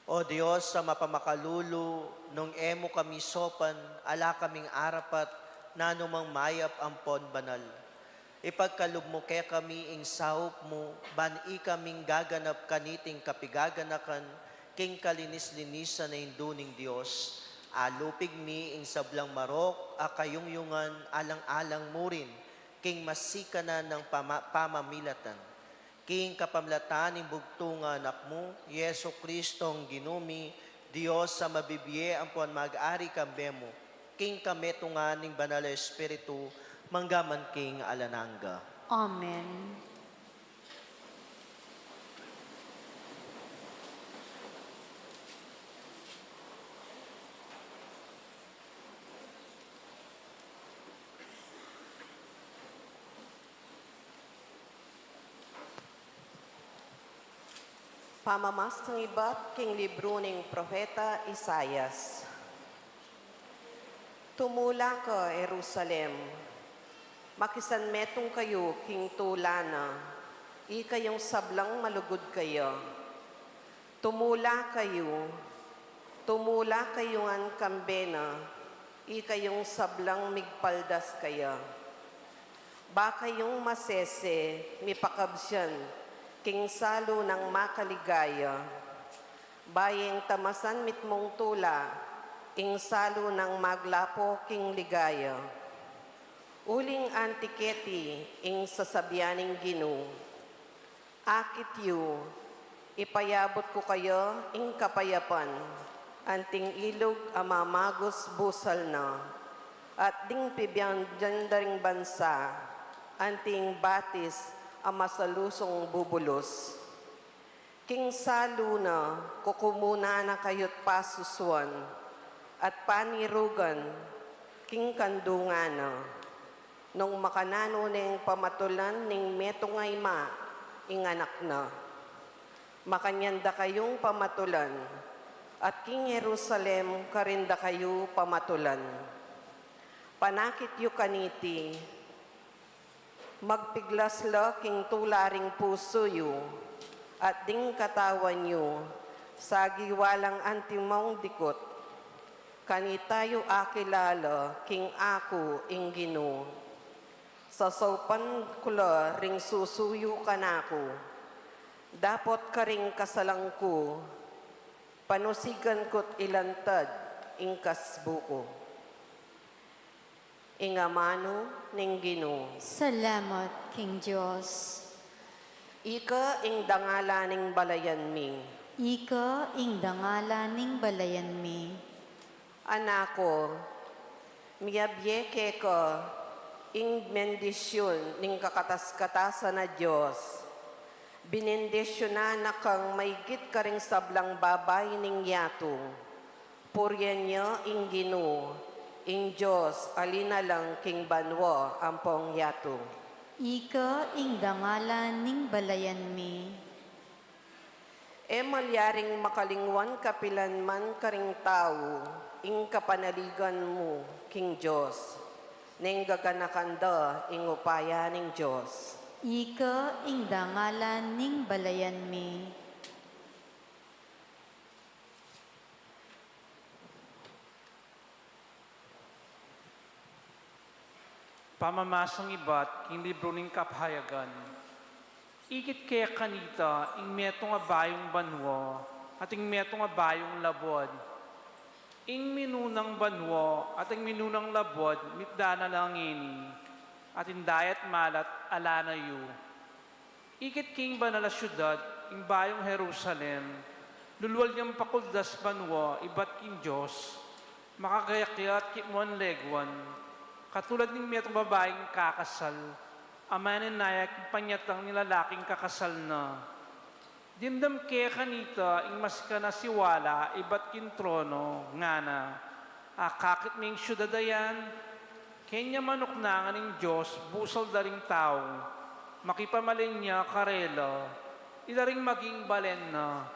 O Dios a mapamakalulu, nung e mu kami saupan, ala kaming arapat, nanu mang mayap ampon banal. Ipagkalub mu kekami ing saup mu, ban ikaming gaganap kaniting kapigaganakan, king kalinis-linisan a Indu ning Dios, alupig mi ing sablang marok a kayungyungan alang-alang mu rin, king masikanan nang pama-, pamamilatan. King kapamilatan ning bugtung a Anak mu, Jesu-Cristong Ginu mi, Dios a mabibie ampon mag-ari kambe mu, king kametungan ning Banal a Espiritu, mangga man king alang angga. Amen. Pamamasang ibat king libru ning Propeta Isaias. Tumula ka, Jerusalem, makisanmetung kayu king tula na, ikayung sablang malugud kaya. Tumula kayu, tumula kayu ngan kambe na, ikayung sablang migpaldas kaya. Ba kayung masese mipakabsian king salu nang makaligaya. Ba yeng tamasan mitmung tula ing salu nang maglapo king ligaya. Uling anti keti ing sasabian ning Ginu. Akit yu, ipayabut ku kaya ing kapayapan, anting ilug a mamagus busal na, at ding pibiandian da ring bansa, anting batis a masalusung bubulus. King salu na kukumuna na kayut pasusuan, at panirugan king kandungan na. Nung makananu neng pamatulan ning metung a ima ing anak na. Makanyan da kayung pamatulan, at king Jerusalem karin da kayu pamatulan. Panakit yu kaniti, magpiglas la king tula ring pusu yu, At ding katawan yu, sagiwa lang antimaung dikut, kanita yu akilala king aku ing Ginu. Sasaupan ku la ring susu yu kanaku, dapot karing kasalan ku, panusigan ku't ilantad ing kasbu ku. Ing amanu ning Ginu. Salamat king Dios. Ika ing dangalan ning balayan mi. Ika ing dangalan ning balayan mi. Anak ku, miyabie keka ing bendisyun ning kakatas-katasan a Dios. Binendisyunan na kang maigit karing sablang babai ning yatu. Purian ya ing Ginu, ing Dios a linalang king banua ampong yatu. Ika ing dangalan ning balayan mi. E malyaring makalingwan kapilan man karing tau ing kapanaligan mu king Dios, neng gaganakan da ing upaya ning Dios. Ika ing dangalan ning balayan mi. Pamamasang ibat king libru ning Kapayagan. Ikit keka kanita ing metung a bayung banua at ing metung a bayung labuad. Ing minunang banua at ing minunang labuad mitdan na la ngeni, at ing dayat malat ala na yu. Ikit king banal a siudad, ing bayung Jerusalem, lulual yang pakuldas banua ibat king Dios, makagayak ya at kimuan leguan, katulad ning metung babaing kakasal, a manenaya king panyatang ning lalaking kakasal na. Dimdam ke kanita ing masikan a siwala ibat king trono, ngana, akakit me ing siudad a yan, kenya manuknangan ning Dios busal da ring tau, makipamalen ya karela, ila ring maging balen na,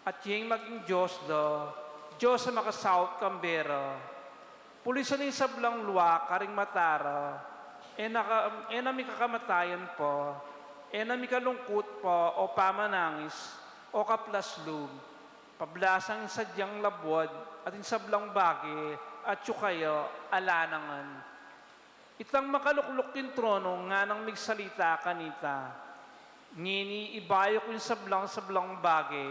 at yeng maging Dios da, Dios a makasaup kambe ra. Pulisan ing sablang lua karing mata ra, e na ka-, e na mikakamatayan pa, e na mikalungkut pa o pamanangis o kaplas lub. Pablasang ing sadyang labuad at ing sablang bage atyu kaya ala na ngan. Itang makalukluk king trono nganang migsalita kanita, ngeni ibayu ku ing sablang-sablang bage,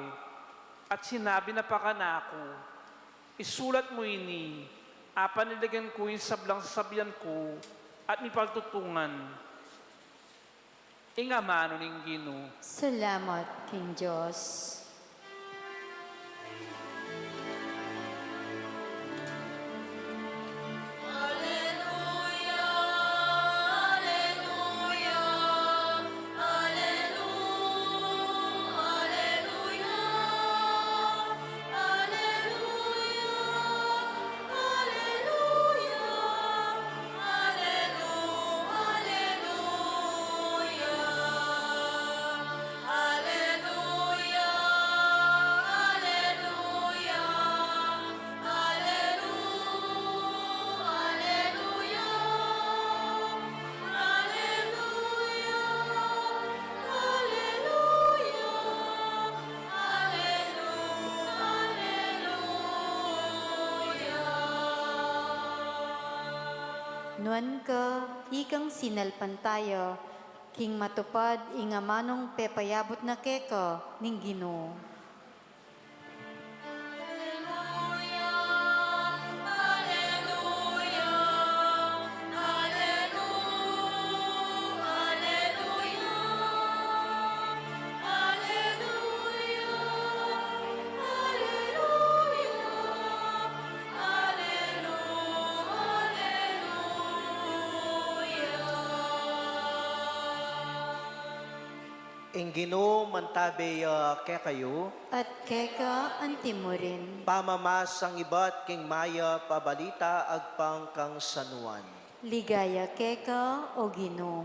at sinabi na pa kanaku, isulat mu ini, apaniligan ku ing sablang sasabian ku at mipaltutungan. Ing amanu ning Ginu. Salamat king Dios. Nuan ka, ikang sinalpantaya, king matupad ing amanung pepayabut na keka ning Ginu. Ing Ginu mantabe ya kekayu. At keka antimurin. Pamamasang ibat king mayap a balita agpang kang San Juan. Ligaya keka, O Ginu.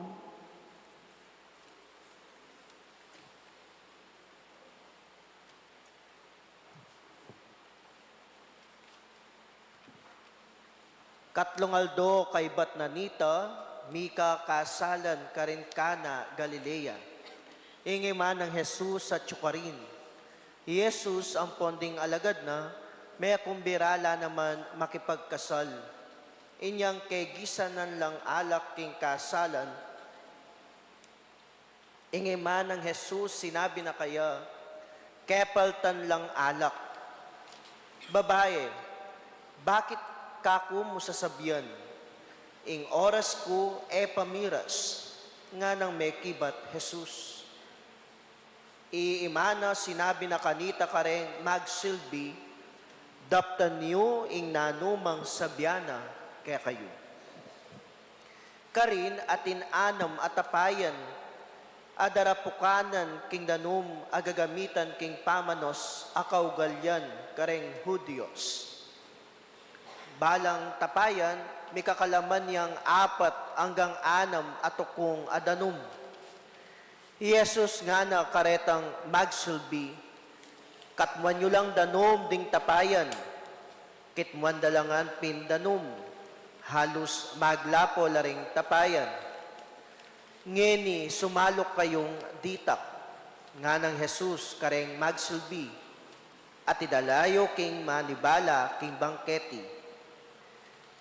Katlung aldo kaybat na nita, mika kasalan karin Cana, Galilea. Ing ima nang Jesus atyu karin. I Jesus ampon ding alagad na, mekumbira la naman makipagkasal. Inyang kegisanan lang alak king kasalan, ing ima nang Jesus sinabi na kaya, "Kepaltan lang alak." "Babae, bakit ka ku mu sasabian? Ing oras ku e pa miras," nganang mekibat Jesus. I ima na sinabi na kanita kareng magsilbi, "Daptan yu ing nanumang sabian na kekayu." Karin atin anam a tapayan a darapukanan king danum a gagamitan king pamanos a kaugalian kareng Hudios. Balang tapayan, mikakalaman yang apat anggang anam a tukung a danum. I Jesus ngana karetang magsilbi, "Katmuan yu lang danum ding tapayan." Kitmuan da la ngan pin danum, halus maglapo la ring tapayan. "Ngeni sumaluk kayung ditak," nganang Jesus kareng magsilbi, "at idala yu king manibala king bangketi."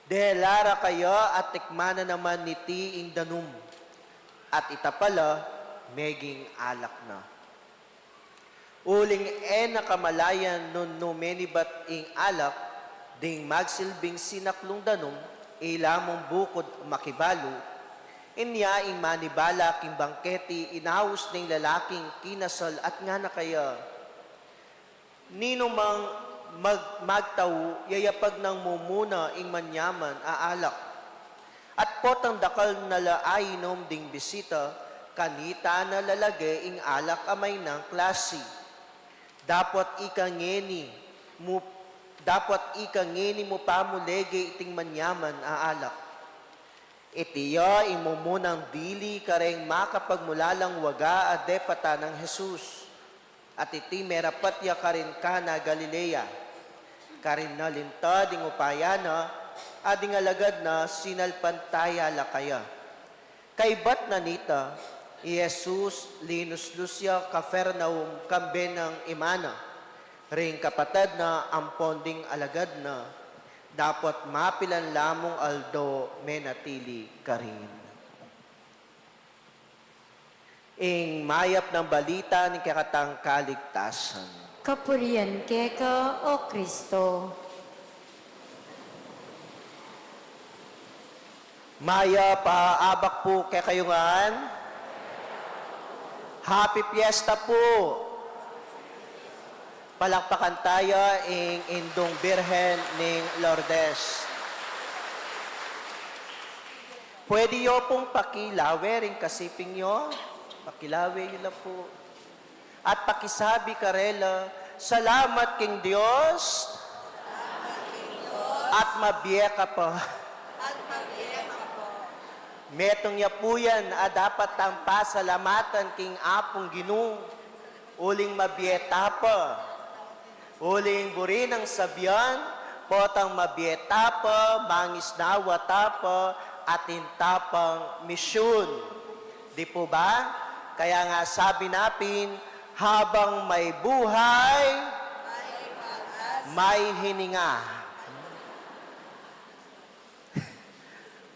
Dela ra kaya at tikman na naman niti ing danum, at itapa la meging alak na. Uling e na kamalayan nung menibat ing alak, ding magsilbing sinaklung danum, ila mung bukud makibalu. Inya ing manibala king bangketi inaus ning lalaking kinasal at ngana kaya, "Ninumang mag-, magtau, yayapag nang mumuna ing manyaman a alak. At potang dakal na la ainum ding bisita, kanita na lalage ing alak a maynang klasi. Dapot ika ngeni mu, dapot ika ngeni mu pa mu lege iting manyaman a alak." Iti ya ing mumunang dili kareng makapagmulalang waga a depatan nang Jesus. At iti merapat ya karin Cana Galilea. Karin na lintad ing upaya na, at ding alagad na sinalpantaya la kaya. Kaybat na nita, i Jesus linuslus ya Capernaum kambe nang ima na, ring kapatad na ampon ding alagad na, dapot mapilan la mung aldo menatili karin. Ing mayap nang balita ning kekatang kaligtasan. Kapurian keka, O Kristo. Mayap a abak pu kekayu ngan. Happy Fiesta pu. Palakpakan taya ing Indung Birhen ning Lourdes. Pwede yu pung pakilawe ring kasiping yu. Pakilawe yu la pu. At pakisabi karela, "Salamat king Dios." At mabie ka pa. At mabie ka pa. Metung ya pu yan a dapat tang pasalamatan king Apung Ginu. Uling mabie ta pa. Uling buri nang sabian, potang mabie ta pa, mangisnawa ta pa, atin ta pang misyun. Di pu ba? Kaya nga sabi na pin, "Habang may buhay, may hininga."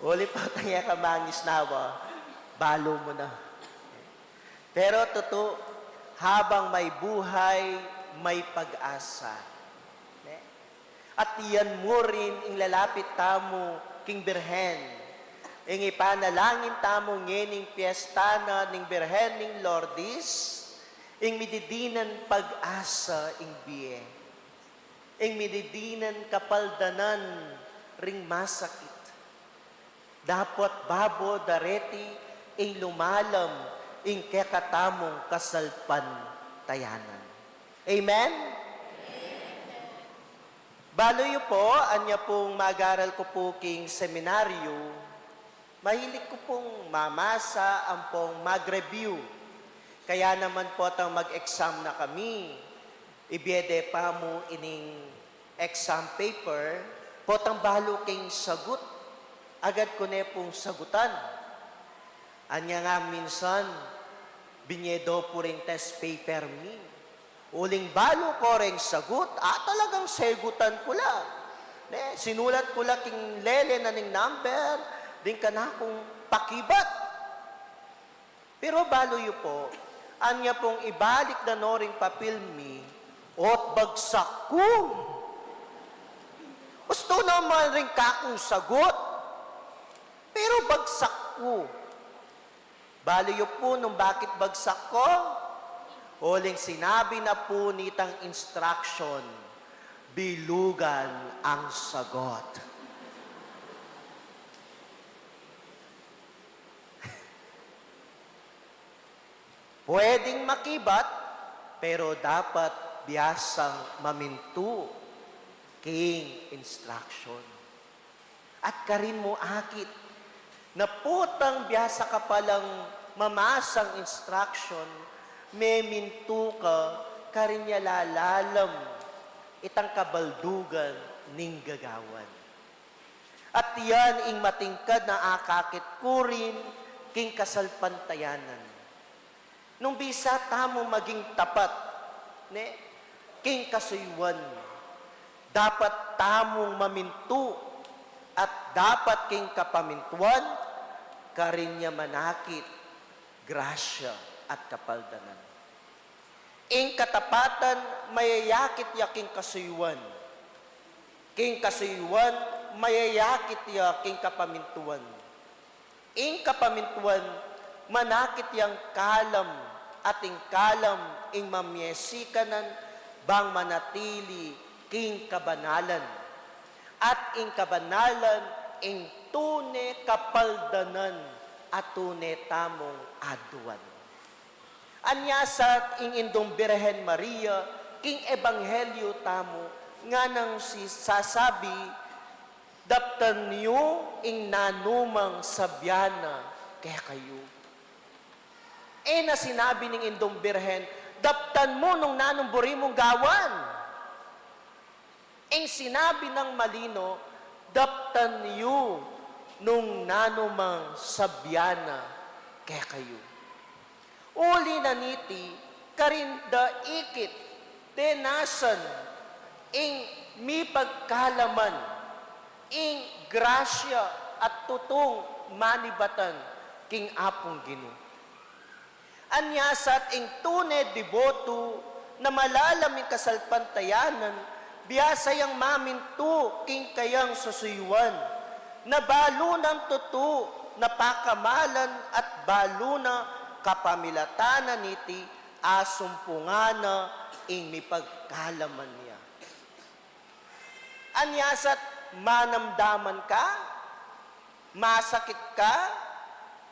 Uli pa, tanya ka mangisnawa, balu mu na. Pero tutu, habang may buhay, may pag-asa. Ne? At yan mu rin ing lalapit tamu king Birhen. Ing ipanalangin tamu ngening piesta na ning Birhen ning Lourdes, ing mididinan pag-asa ing bie. Ing mididinan kapaldanan ring masakit. Dapot babo dareti ing lumalam ing kekatamung kasalpantayanan. Amen? Balu yu pu, anya pung magaral ku pu king seminaryo, mahilig ku pung mamasa ampong mag-review. Kaya naman potang mag-exam na kami, ibie de pa mu ining exam paper, potang balu king sagut, agad ku ne pung sagutan. Anya nga minsan, Binye do pu ring test paper mi. Uling balu ko reng sagut, ah, talagang segutan ku la. Ne, sinulat ku la king lele na ning number, ding kanakung pakibat. Pero balu yu pu, anya pung ibalik da no ring papil mi, ot bagsak ku. Ustu naman ring kakung sagut, pero bagsak ku. Balu yu pu nung bakit bagsak ku? Uling sinabi na pu nitang instruction, bilugan ang sagut. Pwedeng makibat, pero dapat biasang mamintu king instruction. At karin mu akit, na potang biasa ka palang mamasang instruction, memintu ka karin ya lalalam itang kabaldugan ning gagawan. At yan ing matingkad na akakit ku rin king kasalpantayanan. Nung bisa tamu maging tapat, ne, king kasuyuan, dapat tamung mamintu, at dapat king kapamintuan, karin ya manakit grasya at kapaldanan. Ing katapatan mayayakit ya king kasuyuan. King kasuyuan mayayakit ya king kapamintuan. Ing kapamintuan manakit yang kalam, at ing kalam ing mamiesikanan bang manatili king kabanalan. At ing kabanalan ing tune kapaldanan at tune tamung aduan. Anya sat ing Indung Birhen Maria, king Ebanghelyo tamu, nganang si-, sasabi, daptan yu ing nanumang sabyan na kekayu. E na sinabi ning Indung Birhen, daptan mu nung nanung buri mung gawan. Ing sinabi nang malino, daptan yu nung nanumang sabyan na kekayu. Uli na niti, karin da ikit, tenasan, ing mipagkalaman, ing grasya at tutung manibatan king Apung Ginu. Anya sat ing tune deboto na malalam ing kasalpantayanan, biasa yang mamintu king kayang susuyuan, na balu nang tutu na pakamalan at balu na kapamilatan na niti asumpungan na ing mipagkalaman ya. Anya sat manamdaman ka, masakit ka,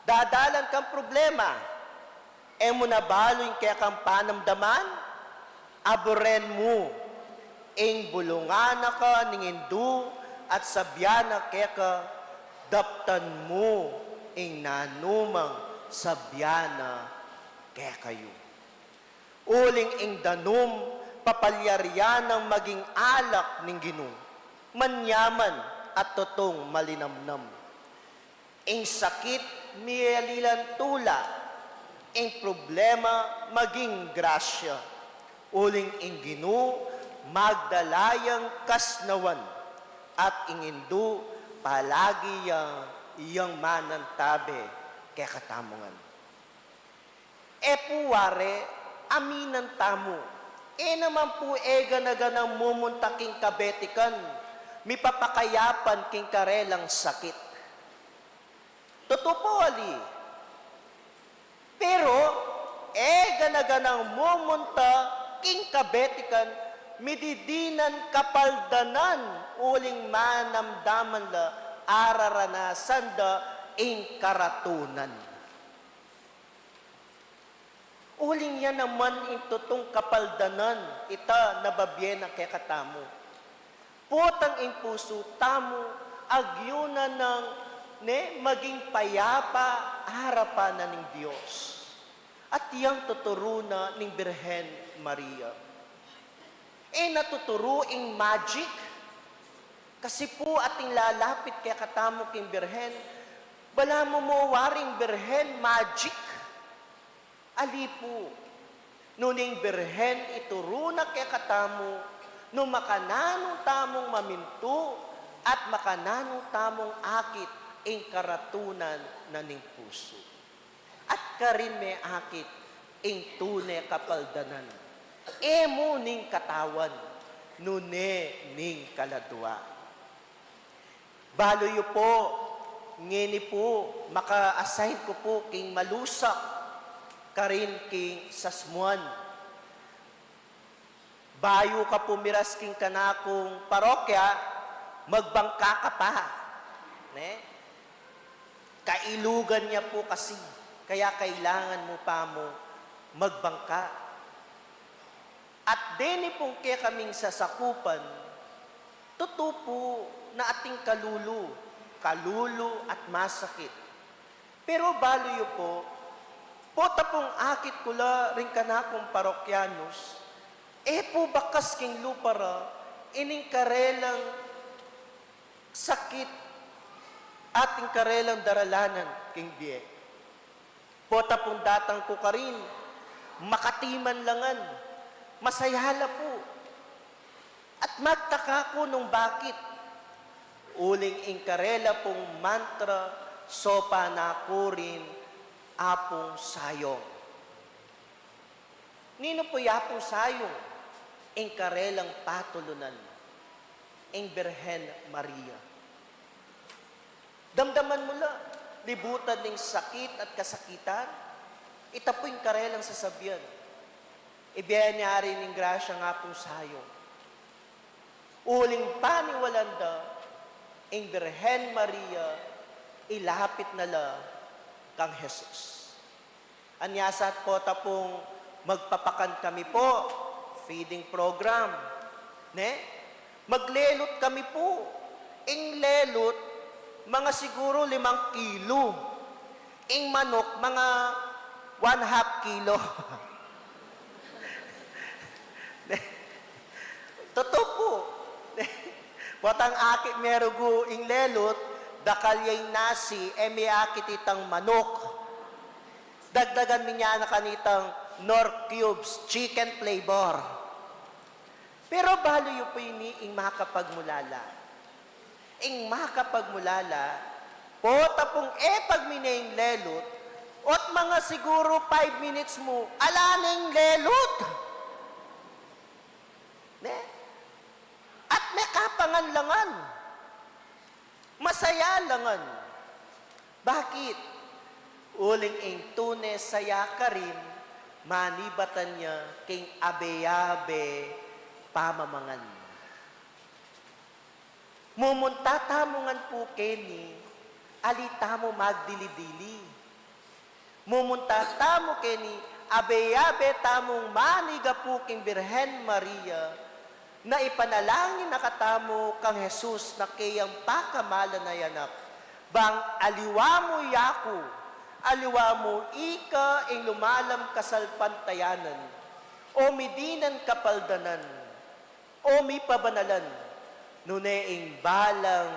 dadalan kang problema, e mu na balu ing kekang panamdaman, aburen mu, ing bulungan na ka ning Indu at sabyan na keka, daptan mu ing nanumang sabyan na kekayu. Uling ing danum, papalyarian nang maging alak ning Ginu, manyaman at tutung malinamnam. Ing sakit, miyali lang tula, ing problema, maging grasya. Uling ing Ginu, magdala yang kasnawan, at ing Indu, palagi ya yang manantabe kekatamu ngan. E pu wari, aminan tamu, e naman pu e gana-ganang mumunta king kabetikan, mipapakayapan king karelang sakit. Tutu pu ali. Pero, e gana-ganang mumunta king kabetikan, mididinan kapaldanan uling manamdaman la, araranasan da ing karatunan. Uling ya naman ing tutung kapaldanan, ita na babie na kekatamu. Potang ing pusu tamu, agyunan nang, ne, maging payapa arapan na ning Dios. At yang tuturu na ning Birhen Maria. E na tuturu ing magic. Kasi pu ating lalapit kekatamu king Birhen, balamu mu waring Birhen magic. Ali pu, nu ning Birhen ituru na kekatamu, nu makananu tamung mamintu at makananu tamung akit ing karatunan na ning pusu. At karin me akit ing tune kapaldanan. E mu ning katawan, nune ning kaladua. Balu yu pu, ngeni pu, maka-assign ku pu king malusak karin king sasmuan. Bayu ka pumiras king kanakung parokya, magbangka ka pa. Ne? Kailugan ya pu kasi, kaya kailangan mu pa mu magbangka. At deni pung kekaming sasakupan, tutu pu na atin kalulu, kalulu at masakit. Pero balu yu pu, pota pung akit ku la ring kanakung parokyanus, e pu bakas king lupa ra ining karelang sakit at ing karelang daralanan king bie. Pota pung datang ku karin, makatiman la ngan, masaya la pu. At magtaka ku nung bakit. Uling ing karela pung mantra, sopa na ku rin apung sayong. Ninu pu ya pung sayong? Ing karelang patulunan, ing Birhen Maria. Damdaman mu la, libutan ning sakit at kasakitan, ita pu ing karelang sasabian. Ibie na rin ning grasya nga pung sayong. Uling paniwalan da, ing Birhen Maria, ilapit na la kang Jesus. Anya sa pota pung magpapakan kami pu, feeding program, ne? Maglelut kami pu. Ing lelut, mga siguru limang kilo. Ing manuk, mga one half kilo. Ne? Tutu pu. Potang akit me rugu ing lelut, dakal ya ing nasi, e me akit itang manuk. Dagdagan mi nya na kanitang Knorr cubes, chicken flavor. Pero balu yu pu ini ing makapagmulala. Ing makapagmulala, pota pung e pagmine ing lelut, ot mga siguru five minutes mu, ala ne ing lelut. Ne? At mekapangan la ngan. Masaya la ngan. Bakit? Uling ing tune saya karin, manibatan ya king abe-abe pamamangan. Mumunta tamu ngan pu keni, ali tamu magdili-dili. Mumunta tamu keni, abe-abe tamung manigapu king Birhen Maria, na ipanalangin na katamu kang Jesus na keyang pakamalan a Anak, bang aliwa mu yaku, aliwa mu ika ing lumalam kasalpantayanan, o midinan kapaldanan, o mipabanalan, nune ing balang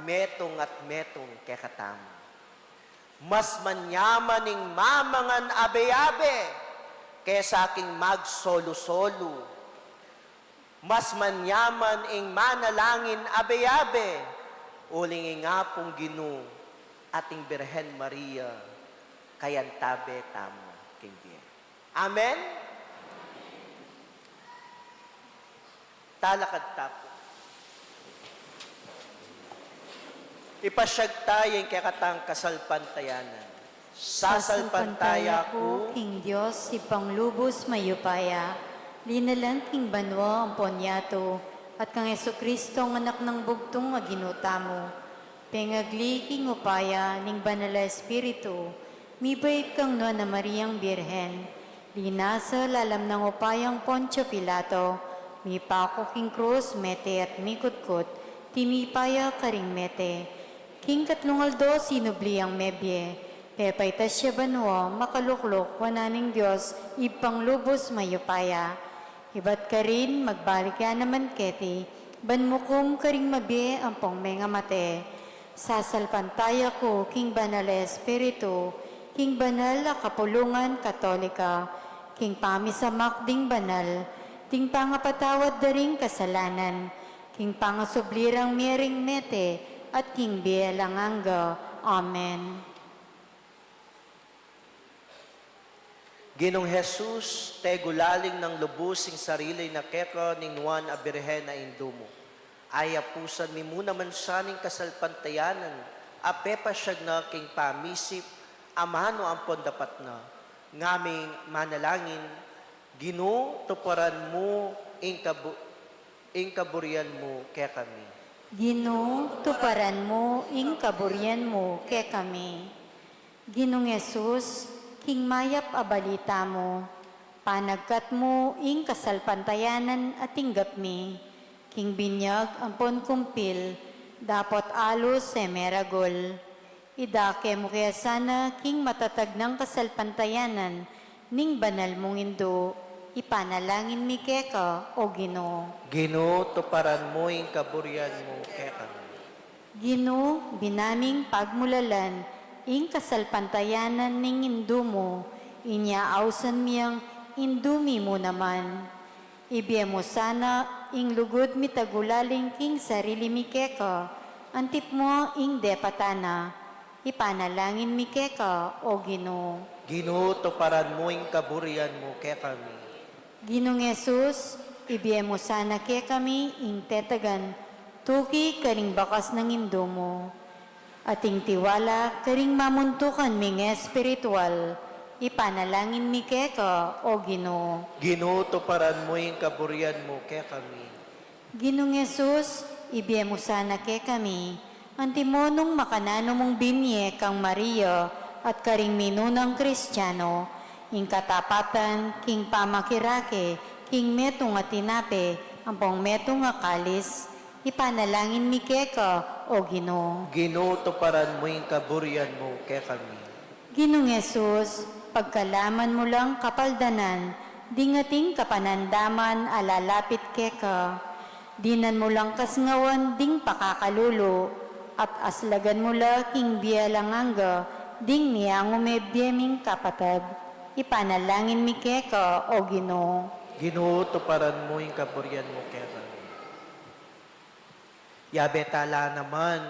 metung at metung kekatamu. Mas manyaman ing mamangan abe-abe kesa king magsolu-solu. Mas manyaman ing manalangin abe-abe, uling ing Apung Ginu at ing Birhen Maria, kayantabe tamu king bie. Amen? Talakad ta pu. Ipasyag taya ing kekatang kasalpantayanan. Sasalpantaya ku king Dios, Ibpang lubus mayupaya, linalang king banua ampon yatu, at kang Jesucristo, Anak nang bugtung a Ginu tamu, pengagli king upaya ning Banal a Espiritu, mibait kang Nuan a Mariang Birhen, linasa lalam nang upayang Poncio Pilato, mipaku king krus, mete at mikutkut, tinipa ya karing mete. King katlung aldo sinubli yang mebie, pepaitas ya banua, makalukluk wanan ning Dios, Ibpang lubus mayupaya. Ibat karin, magbalik ya naman keti, ban mukum karing mabie ampong mengamate. Sasalpantaya ku king Banal a Espiritu, king banal a kapulungan Katolika, king pamisamak ding banal, ding pangapatawad da ring kasalanan, king pangasubli rang mie ring mete, at king bie alang angga. Amen. Ginung Jesus, tegulaling nang lubus ing sarili na keka ning nuan a Birhen a Indu mu. Ayapusan mi mu naman sa ning kasalpantayanan a pepasyag na king pamisip amanu ampon dapat na. Ngaming manalangin, Ginu, tuparan mu ing kabu-, ing kaburian mu kekami. Ginu, tuparan mu ing kaburian mu kekami. Ginung Jesus, king mayap a balita mu, panagkat mu ing kasalpantayanan a tinggap mi, king binyag ampon kumpil, dapot alus e meragul. Idake mu ke sana king matatag nang kasalpantayanan ning banal mung Indu, ipanalangin mi keka, O Ginu. Ginu, tuparan mu ing kaburian mu kekami. Ginu, binaming pagmulalan ing kasalpantayanan ning Indu mu, inya ausan mi yang Indu mi mu naman. Ibie mu sana ing lugud mi tagulaling king sarili mi keka, antimo ing depatan na. Ipanalangin mi keka, O Ginu. Ginu, tuparan mu ing kaburian mu kekami. Ginung Jesus, ibie mu sana kekami ing tetagan, tuki karing bakas nang Indu mu. Ating tiwala karing mamuntukan ming espiritual, ipanalangin mi keka, O Ginu. Ginu, tuparan mu ing kaburian mu kekami. Ginung Jesus, ibie mu sana kekami, antimo nung makananu mung binie kang Maria at karing minunang Kristiano, ing katapatan, king pamakirake, king metung a tinape, ampong metung a kalis, ipanalangin mi keka, O Ginu. Ginu, tuparan mu ing kaburian mu kekami. Ginung Jesus, pagkalaman mu lang kapaldanan, ding ating kapanandaman a lalapit keka. Dinan mu lang kasngawan ding pakakalulu, at aslagan mu la king bie alang angga, ding miangu mebie ming kapatad. Ipanalangin mi keka, O Ginu. Ginu, tuparan mu ing kaburian mu kekami. Yabe tala naman,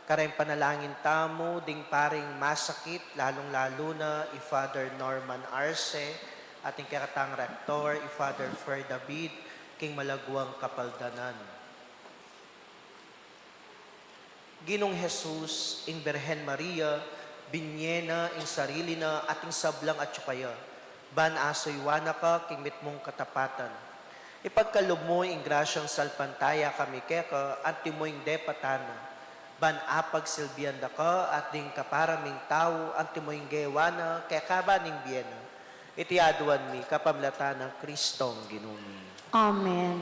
kareng panalangin tamu, ding paring masakit, lalung-lalu na i Father Norman Arce, ating kekatang rektor, i Father Fer David, king malaguang kapaldanan. Ginung Jesus, ing Birhen Maria, binie na ing sarili na at ing sablang atyu kaya, ban asuyuan na ka king mitmung katapatan. Ipagkalub mu ing grasyang salpantaya kami keka, antimo ing depatan na, ban apagsilbian da ka at ding kapara ming tau, antimo ing gewa na keka ban ing bie na. Iti aduan mi kapamilatan nang Kristong Ginu mi. Amen.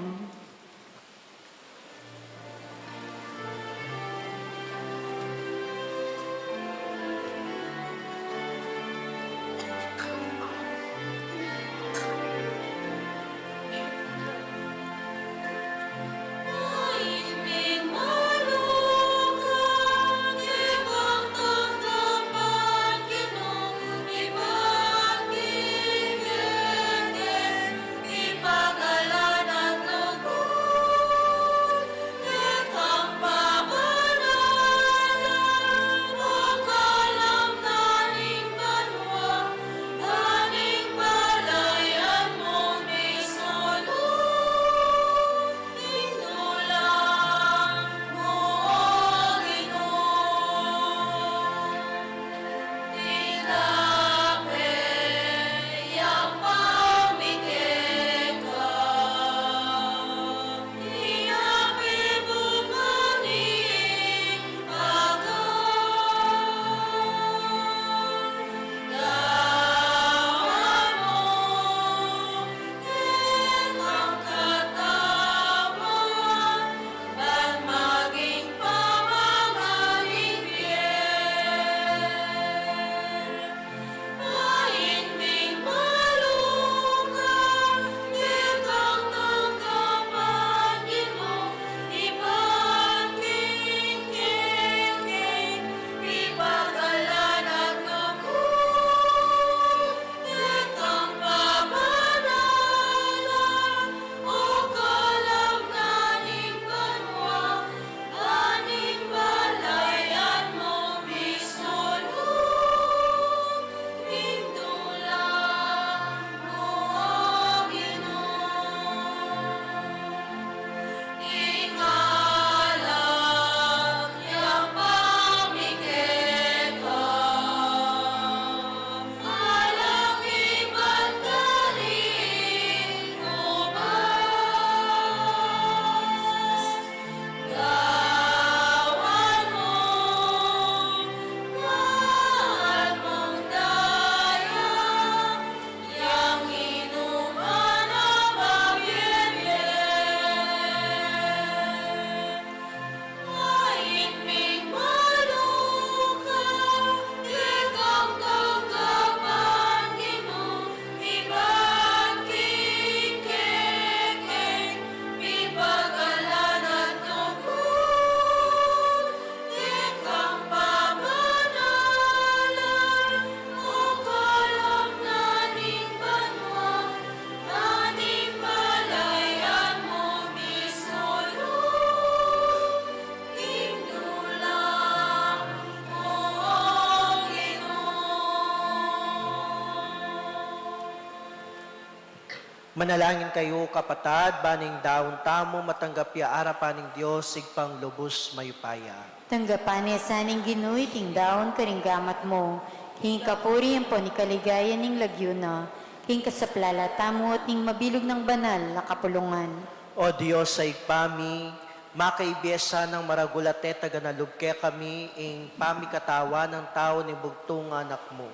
Manalangin kayu, kapatad, ban ing daun tamu matanggap ya arapan ning Dios, Ibpang lubus mayupaya. Tanggapan na sa ning Ginu iting daun karing gamat mu, king kapurian ampon king kaligayan ning lagyu na, king kasaplalan tamu at ning mabilug nang banal a kapulungan. O Dios a Ibpa mi, makaibe sa nang maragul a tetagan na lub kekami ing pamikatawan ning tau ning bugtung a Anak mu.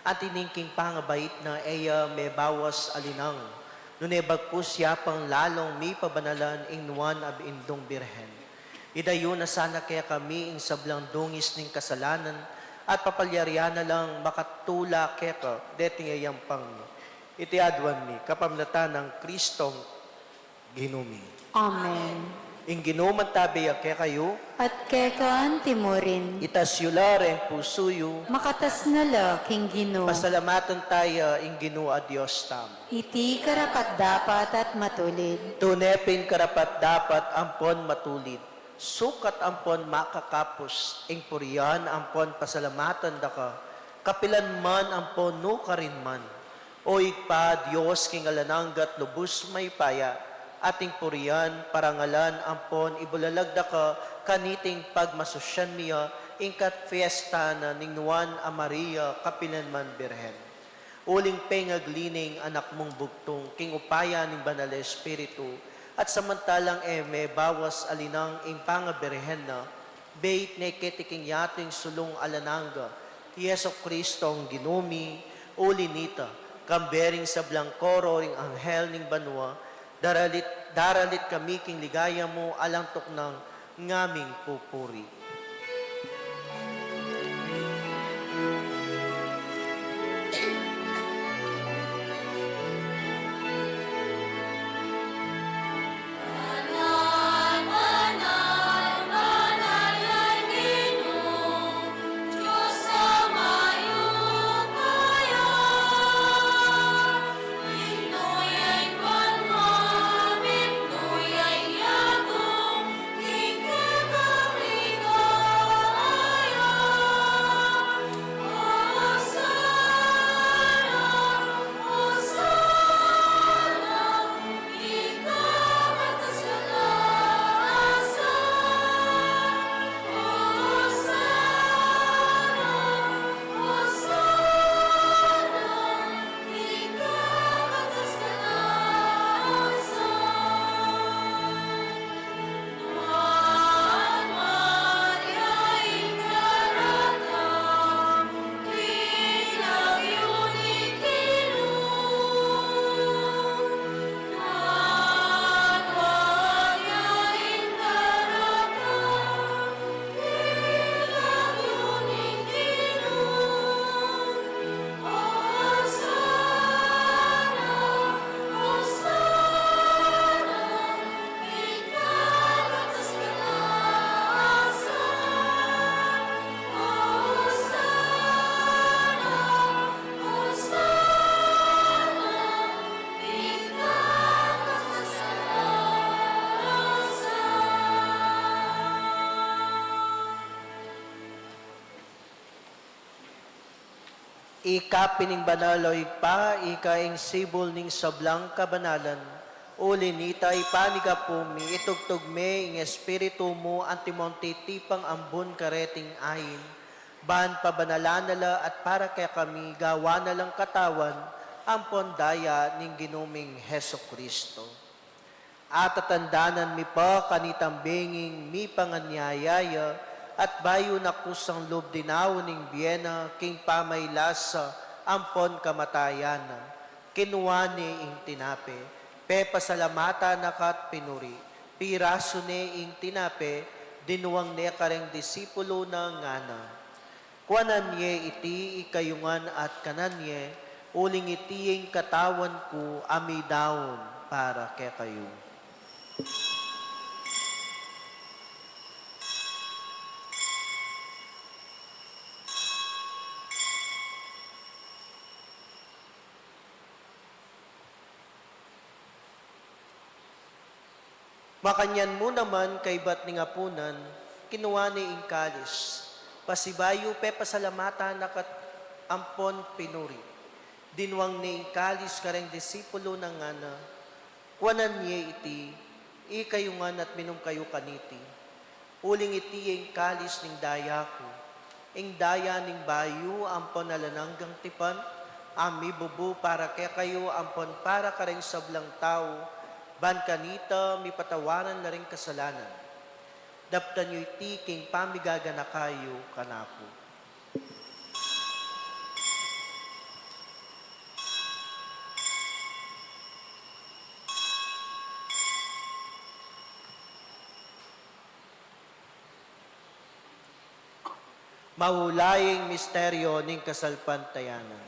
Anti ning king pangabait na e ya mebawas alinang, nune bagkus ya pang lalung mipabanalan ing nuan a Indung Birhen. Idayu na sana kekami ing sablang dungis ning kasalanan, at papalyarian na lang makatula keka deting yayampang mi. Iti aduan mi kapamilatan nang Kristong Ginu mi. Amen. Ing Ginu mantabe ya kekayu. At keka anti mu rin. Itas yu la reng pusu yu. Makatas na la king Ginu. Pasalamatan taya ing Ginu a Dios tamu. Iti karapat-dapat at matulid. Tune pin karapat-dapat ampon matulid, sukat ampon makakapus, ing purian ampon pasalamatan da ka, kapilan man ampon nukarin man. O Ibpa, Dios king alang angga at lubus mayupaya, ating purian, parangalan, ampon ibulalag da ka, kaniting pagmasusyan mi ya ing kapiestan na ning Nuan a Maria, kapilan man Birhen. Uling pengagli ning Anak mung bugtung, king upaya ning Banal a Espiritu, at samantalang e mebawas alinang ing pangabirhen na, beit ne keti king yatu ing sulung alang angga, i Jesucristong Ginu mi. Uli nita, kambe ring sablang koro ring anghel ning banua, daralit, daralit kami king ligaya mu alang tuknang ngaming pupuri. Ika pin ing banal, o Ibpa, ika ing sibul ning sablang kabanalan. Uli nita, ipanyawad mi, itugtug me ing Espiritu mu antimong titipang ambun kareting ain, ban pabanalan na la at para kekami gawan na lang katawan ampon daya ning Ginu ming Jesucristo. Atatandanan mi pa kanitang benging mipanganyaya ya, at bayu na kusang lub dinaun ing bie na king pamailasa ampon kamatayan na, kinua ne ing tinape, pepasalamatan na ka't pinuri, pirasu ne ing tinape, dinuang ne kareng disipulu na, ngana: Kuanan ye iti ikayu ngan at kanan ye, uling iti ing katawan ku a midaun para kekayu. Makanyan mu naman kaybat ning apunan, kinua ne ing kalis, pasibayu pepasalamatan na ka't ampon pinuri, Dinuang ne ing kalis kareng disipulus na, ngana: Kuanan ye iti, ikayu ngan at minum kayu kaniti. Uling iti ya ing kalis ning daya ku, ing daya ning bayu ampon alang anggang tipan, a mibubu para kekayu ampon para kareng sablang tau, ban kanita mipatawaran la ring kasalanan. Daptan yu iti king pamigaganaka yu kanaku. Maulaing misteryo ning kasalpantayanan.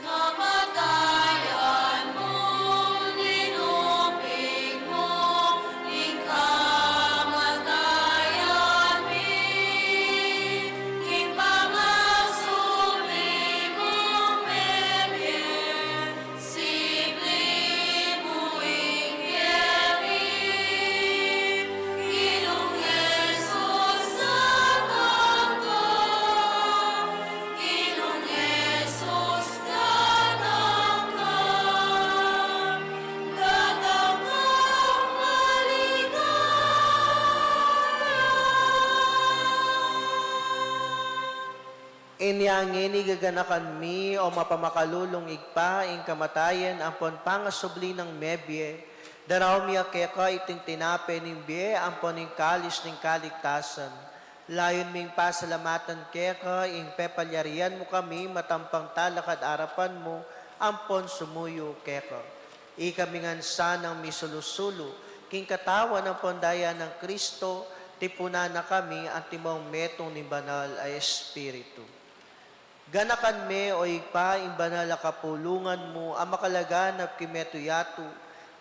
Kamatayan mu, tinupig mu, ing kamatayan mi, ing pangasubli mu, mebie, sibli mu ing keri, Ginung Jesus, datang ka. Ginung Jesus, datang ka, datang ka maligaya. Inya ngeni gaganakan mi, o mapamakalulung Ibpa, ing kamatayan ampon pangasubli nang mebie, daraun mi keka iting tinape ning bie ampon ing kalis ning kaligtasan. Layun ming pasalamatan keka ing pepalyarian mu kami matampang talakad arapan mu ampon sumuyu keka. Ikami ngan sanang misulu-sulu king katawan ampon daya nang Kristo, tipunan na kami antimong metung ning Banal a Espiritu. Ganakan me, o Ibpa, ing banal a kapulungan mu a makalaganap king metung yatu,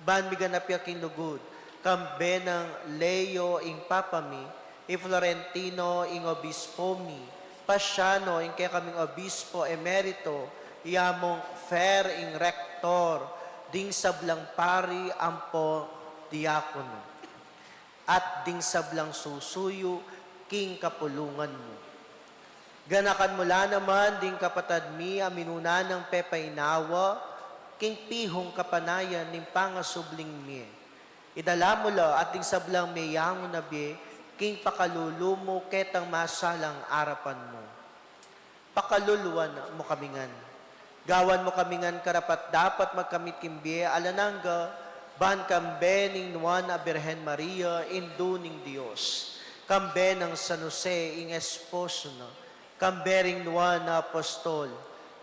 ban miganap ya king lugud, kambe nang Leo ing Papa mi, i Florentino ing Obispo mi, Pasiano ing kekaming Obispo Emerito, ya mung Fer ing Rektor, ding sablang pari ampo diakono, at ding sablang susuyu king kapulungan mu. Ganakan mu la naman ding kapatad mi a minuna nang pepainawa king pihung kapanayan ning pangasubling mie. Idala mu la at ding sablang meyangu na bie king pakalulu mu ketang masalang arapan mu. Pakaluluan mu kami ngan. Gawan mu kami ngan karapat-dapat magkamit king bie alang angga, ban kambe ning Nuan a Birhen Maria, Indu ning Dios, kambe nang San Jose ing esposo na, kambe ring nuan a apostol,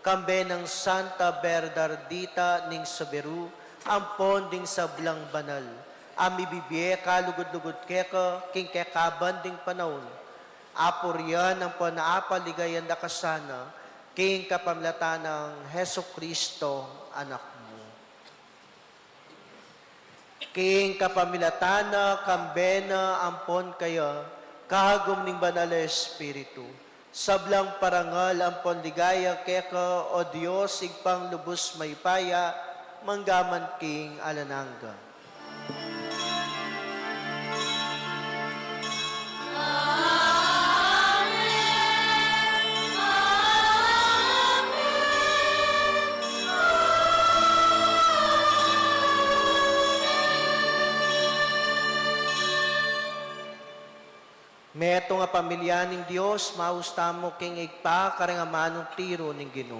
kambe nang Santa Bernardita ning Soberu, ampon ding sablang banal a mibibie kalugud-lugud keka king kekaban ding panaun, apurian ampon apaligayan da ka sana, king kapamilatan nang Jesucristo, Anak mu. King kapamilatan na, kambe na, ampon kaya, kagum ning Banal a Espiritu, sablang parangal ampon ligaya keka, o Dios, Ibpang lubus mayupaya, manggaman king alang angga. Metung a pamilya ning Dios, maus tamu king Ibpa, karing amanung tiru ning Ginu.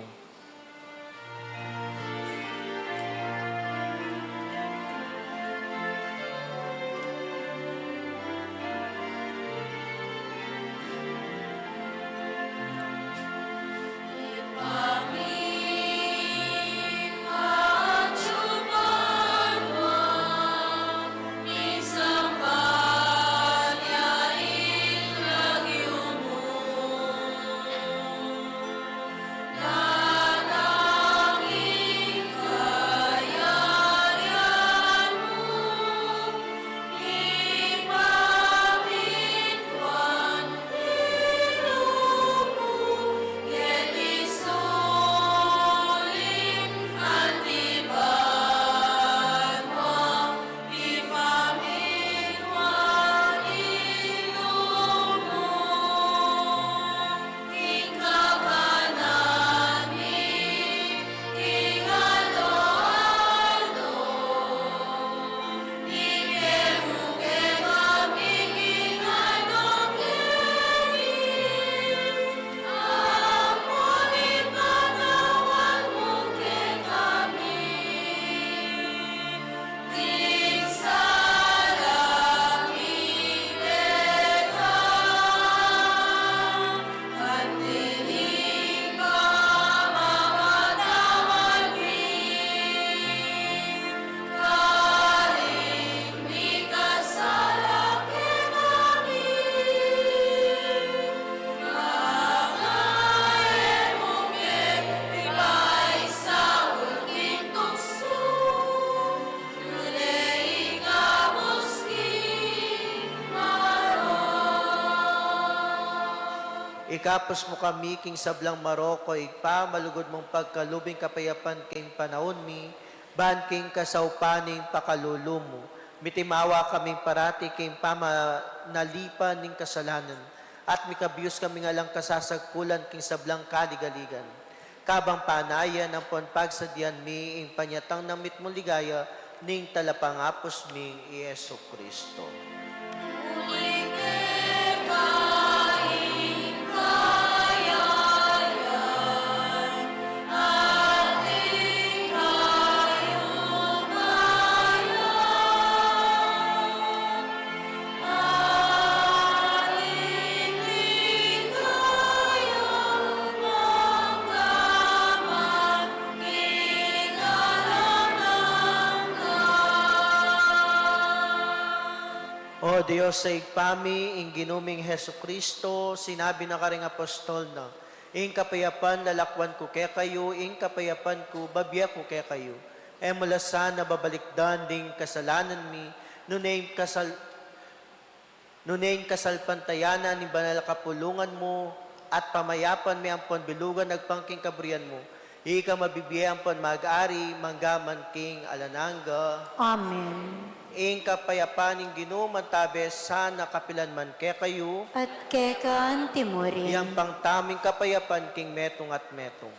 Ikabus mu kami king sablang marok, o Ibpa, malugud mung pagkalub ing kapayapan king panaun mi, ban king kasaupan ning pakalulu mu. Mitimawa kaming parati king pamanalipan ning kasalanan, at mikabus kaming alang kasasagkulan king sablang kaligaligan. Kabang panayan ampon pagsadyan mi ing panyatang nang mitmung ligaya ning Talapangabus ming i Jesucristo. Uli keka ing kayayan at ing kayupayan. O Dios a Ibpa mi, ing Ginu ming Jesucristo, sinabi na karing apostol na, "Ing kapayapan lalakwan ku kekayu, ing kapayapan ku babie ku kekayu." E mu la sana babalikdan ding kasalanan mi, nune ing kasal-, nune ing kasalpantayanan ning banal a kapulungan mu, at pamayapan mi ampon bilugan agpang king kaburian mu, ika mabibie ampon mag-ari mangga man king alang angga. Amen. Ing kapayapan ning Ginu mantabe sana kapilan man kekayu. At keka anti mu rin. Iyampang tamu ing kapayapan king metung at metung.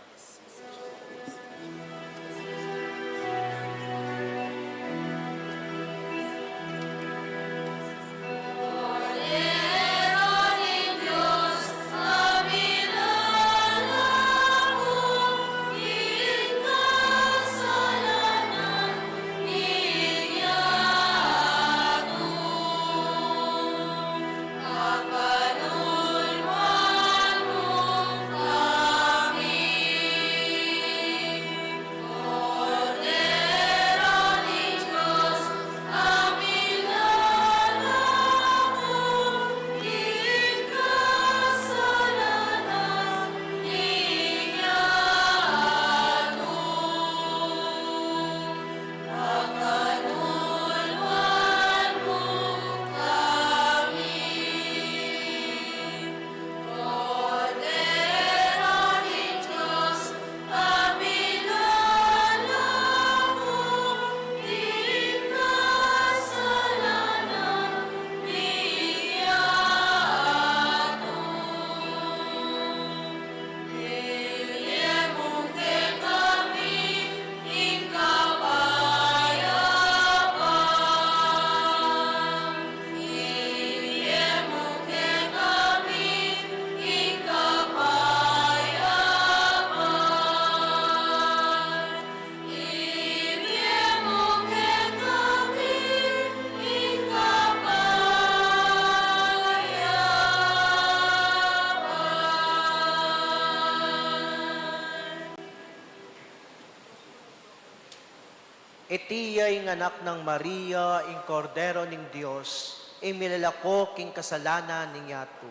Iti ya ing Anak nang Maria, ing Kordero ning Dios, ing milalako king kasalanan ning yatu.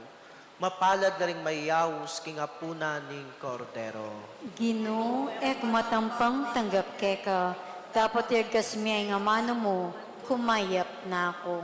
Mapalad la ring mayaus king apunan ning Kordero. Ginu, e ku matampang tanggap keka, dapot iagkas mu ing amanu mu, kumayap na ku.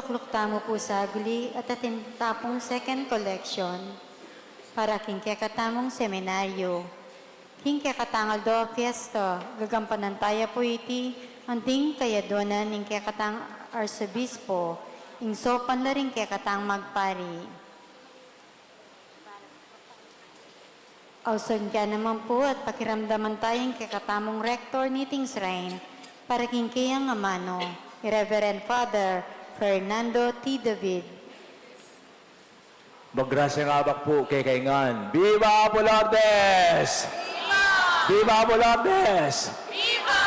Tukluk tamu pu saglit at atin ta pung second collection para king kekatamung seminaryo. King kekatang aldo a fiesta, gagampanan ta ya pu iti anting kayaduanan ning kekatang arsobispo, ing saupan la ring kekatang magpari. Ausan ke naman pu at pakiramdaman ta ya ing kekatamung rektor niting shrine para king keyang amanu, i Reverend Father Fernando T. David. Magrasya ngan abak pu kekayu ngan. Viva Abu Lourdes! Viva! Viva Abu Lourdes! Viva!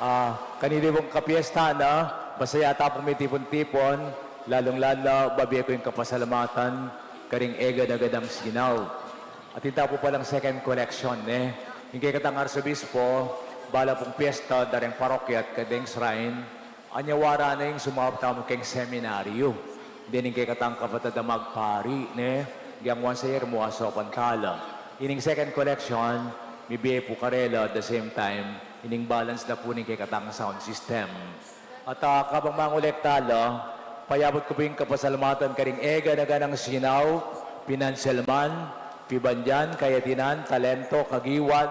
Ah, kanita pung kapiesta na, masaya ta pung mitipun-tipun, lalung-lalu na, babie ku ing kapasalamatan karing eganaganang sinaw. Atin ta pu palang second collection, ne? Ing kekatang arsobispo, bala pung piesta da reng parokya at kadeng shrine, anyawara na ing sumaup tamu keng seminaryo. Dening kekatang kapatad a magpari, ne? Giyang once a year mu, asaupan ta la. Ining second collection, mibie pu karela at the same time, ining balance na pu ning kekatang sound system. At, ah, kabang mangolekta la, payabut ku pu ing kapasalamatan karing eganaganang sinaw, pinansyal man, pibandian, kayatinan, talento, kagiwan,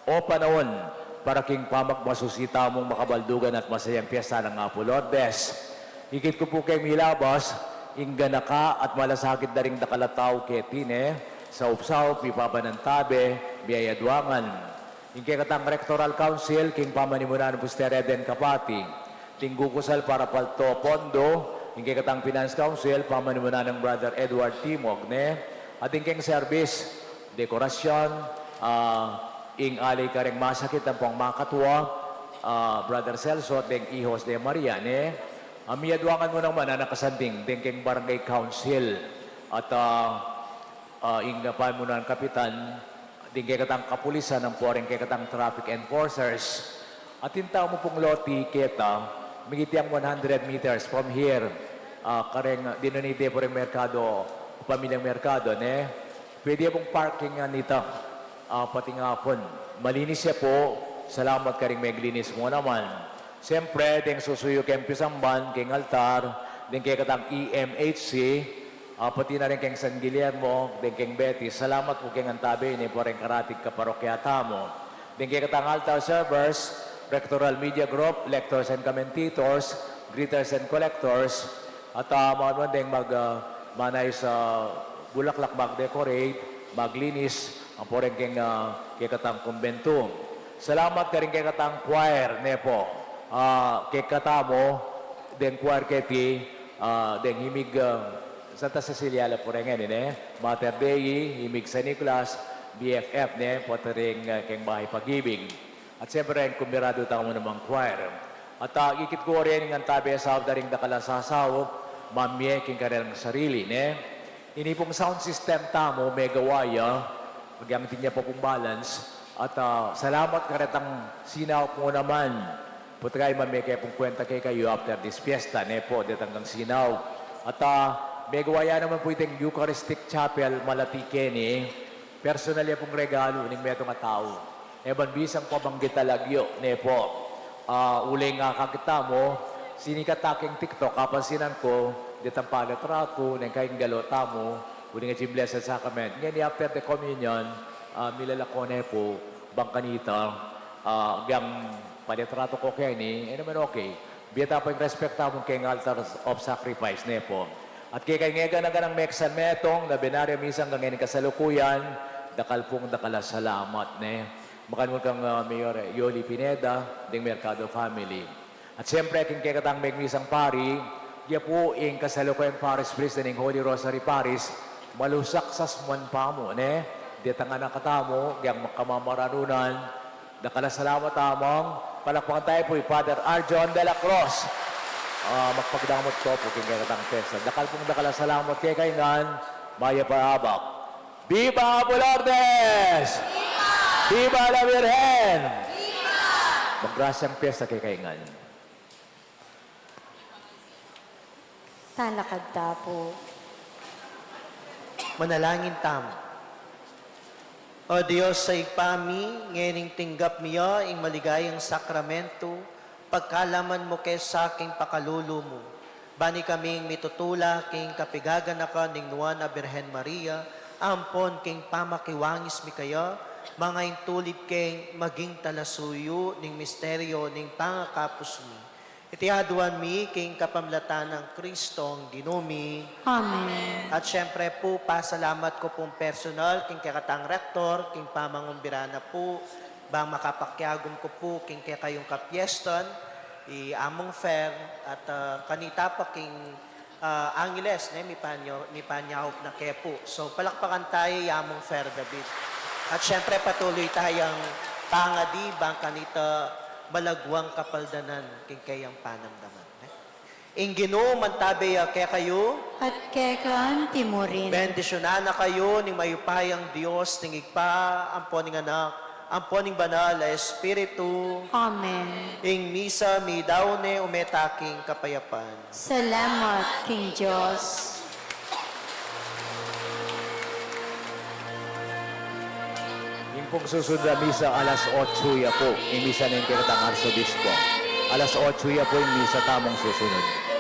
o panaun, para king pamagmasusi tamung makabaldugan at masayang piesta nang Apu Lourdes. Ikit ku pu keng milabas, ing ganaka at malasakit da ring dakal a tau keti, ne, saup-saup, mipapanantabe, miyayaduangan. Ing kekatang Rectoral Council, king pamanimunan nang Sister Eden Capati. Ding gukusal para palto pondo, ing kekatang Finance Council, pamanimunan nang Brother Edward Timog, ne? At ding keng service, dekorasyon, ah, ing alay kareng masakit ampong makatua, ah, Brother Celso, deng ihos de Maria, ne? Ah, miyaduangan mu naman, anak kasanding, deng keng Barangay Council. At, ah, ah, ing pamunuan kapitan, ding kekatang kapulisan, ampo ring kekatang traffic enforcers. Atin tamu pung loti keta, migit yang one hundred meters from here, ah, kareng dinunite pu reng merkado, pamilyang merkado, ne? Pwede pung parking ngan ita, ah, pati ngapun. Malinis ya pu, salamat karing meglinis mu naman. Siyempre, deng susuyu keng pisamban, keng altar, deng kekatang E M H C, ah, pati na rin keng San Guillermo, deng keng Betis, salamat pu keng antabe, ne, pu reng karatig kaparokya tamu. Deng kekatang altar servers, Rectoral Media Group, lectors and commentators, greeters and collectors, at, ah, mga deng mag, ah, manay sa bulaklak, mag-decorate, maglinis, ampo rin keng, ah, kekatang kumbentu. Salamat karing kekatang choir, ne pu. Ah, kekatamu, deng choir keti, ah, deng himig, ah, Santa Cecilia la pu rin ngeni, ne? Mater Dei, himig San Nicolas, B F F, ne? Pati ring, ah, keng Bahay Pag-ibig. At siyempre, ing kumbiradu tamu namang choir. At, ah, ikit ku rin ing antabe saup da ring dakal a sasaup, mamie king karelang sarili, ne? Ini pung sound system tamu, megawa ya, agyang atin ya pa pung balance. At, ah, salamat karetang sinaup mu naman. Putay, mamie ke pung kwenta kekayu after this fiesta, ne pu, detang kang sinaw. At, ah, megawa ya naman pu iting Eucharistic Chapel, malati keni. Personal ya pung regalu ning metung a tau. E ban bisang pabanggit a lagyu, ne pu. Ah, uling akakit tamu, sinikat ta keng TikTok, kapansinan ku, detang palitratu, neng kaing galo tamu, uling a Blessed Sacrament. Ngeni, after the communion, ah, milalako ne pu, bang kanita, ah, agyang palitratu ku keni, e naman okay. Bie ta pu ing respect tamu keng altar of sacrifice, ne pu. At kekayung eganaganang meksan metung, novenario misa anggang ngeni kasalukuyan, dakal pung dakal a salamat, ne. Makanyan kang, ah, Mayor Yoli Pineda, ding Mercado family. At siyempre, king kekatang megmisang pari, ya pu ing kasalukuyang parish priest ning Holy Rosary Parish, malusak sasmuan pa mu, ne. Detang anak tamu, agyang makamamaranunan, dakal a salamat amang, palakpakan tamu pu i Father Arjon de la Cruz. Ah, magpagdamot ko pu king kekatang pesta. Dakal pung dakal a salamat kekayu ngan, mayap a abak. Viva Abu Lourdes! Viva! Viva la Virgen! Viva! Magrasyang pesta kekayu ngan. Talakad ta pu. Manalangin tamu. O Dios a Ibpa mi, ngening tinggap mi ya ing maligayang sakramento, pagkalaman mu ke sa king pakalulu mu. Ban ikaming mitutula king kapigaganakan ning Nuan a Birhen Maria, ampon king pamakiwangis mi kaya, mangaintulid keng maging talasuyu ning misteryo ning pangakapus mi. Iti aduan mi king kapamilatan nang Kristong Ginu mi. Amen. At syempre po, pasalamat ku pung personal king kekatang rektor, king pamangumbira na po, bang makapakiagum ku po king kekayung kapiestan, i Among Fer, at, ah, kanita pa king, ah, Angeles, ne, mipanyo-, mipanyaup na ke po. So, palakpakan tayo i Among Fer David. At syempre, patuloy tayang pangadi bang kanita malagwang kapaldanan king keyang panamdaman, ne? Ing Ginu mantabe ya kekayu. At keka anti mu rin. Bendisyunan na kayu ning mayupayang Dios, ning Ibpa, ampo ning Anak, ampo ning Banal a Espiritu. Amen. Ing misa midaun ne, ume ta king kapayapan. Salamat king Dios. Ing pung susunod a misa, alas otso ya po. Ing misa ning kekatang arsobispo. Alas otso ya po ing misa tamung susunod.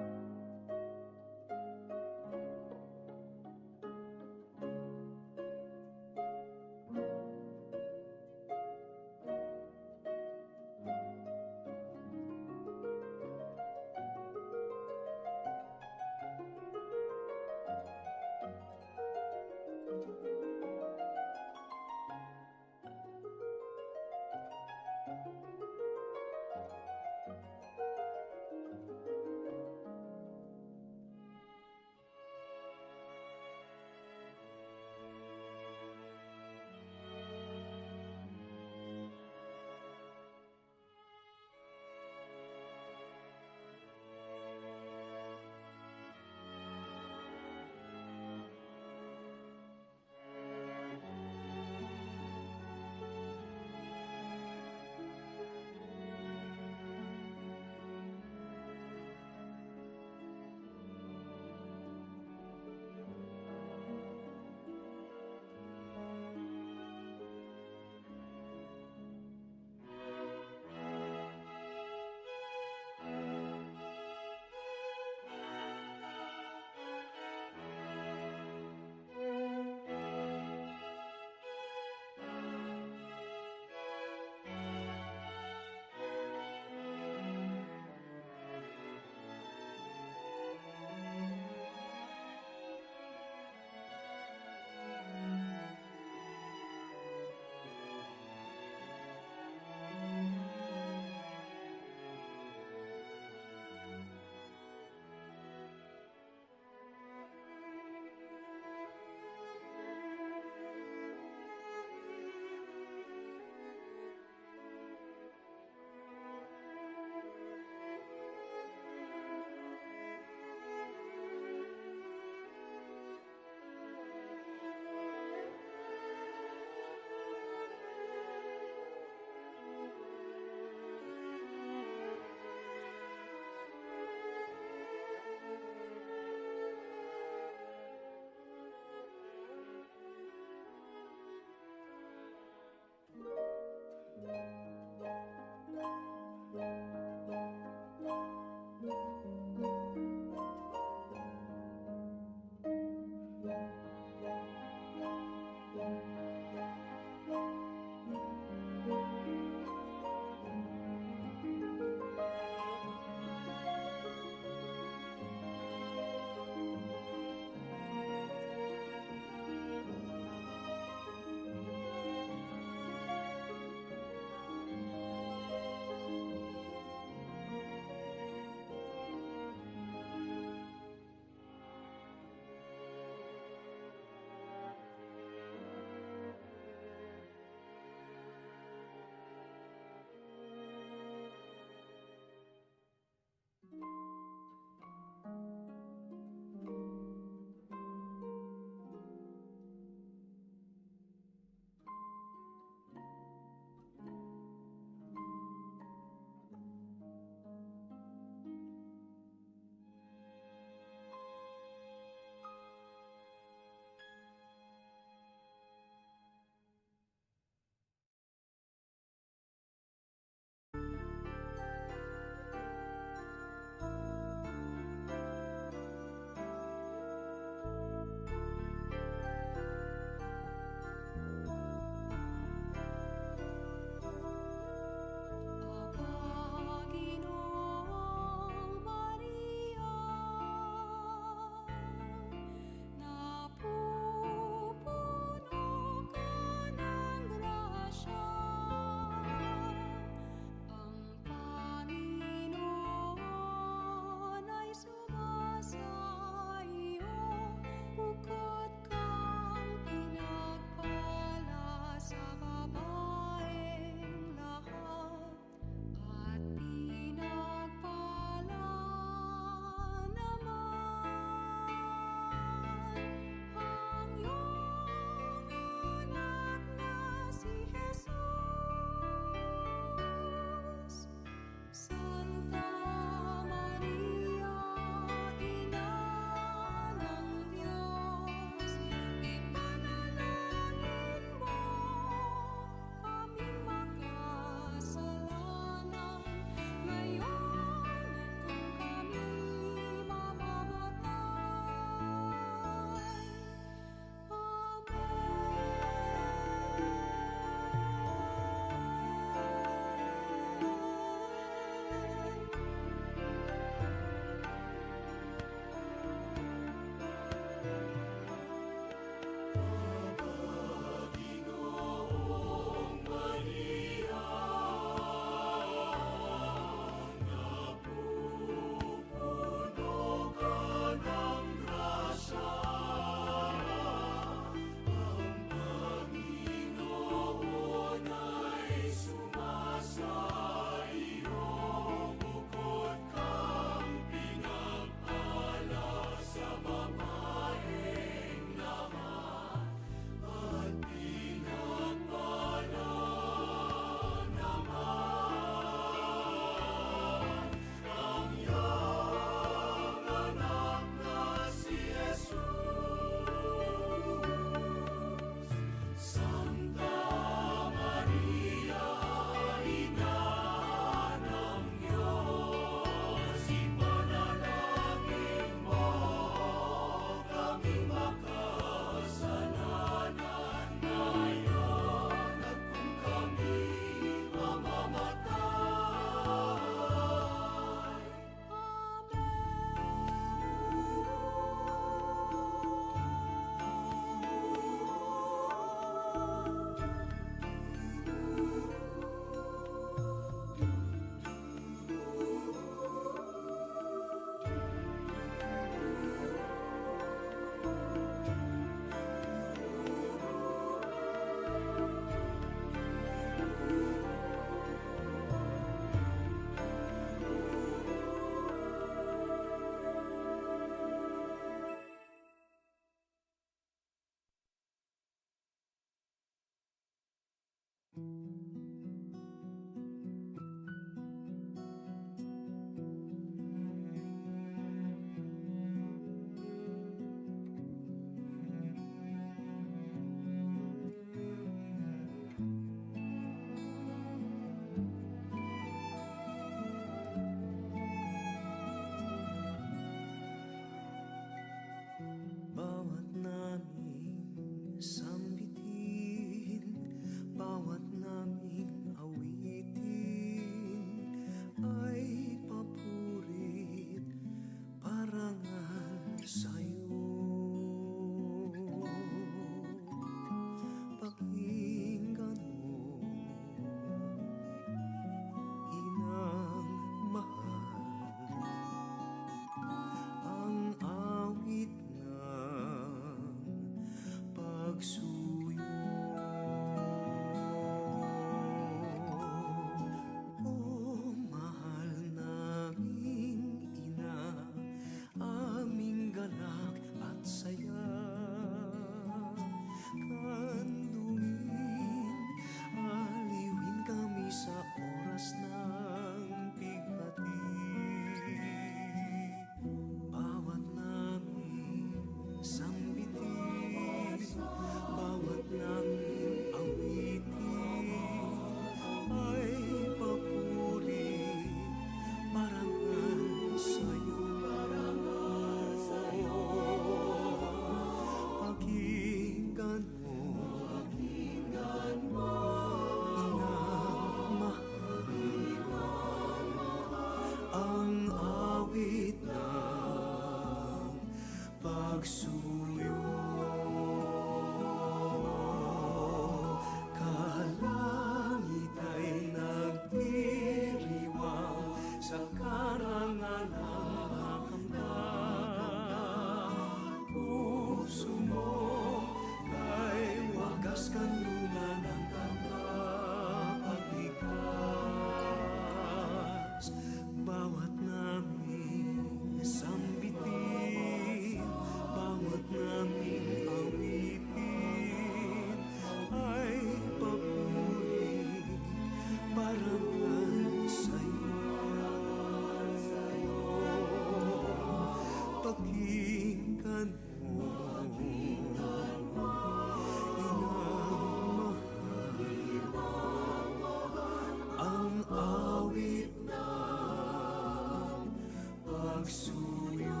Suyo.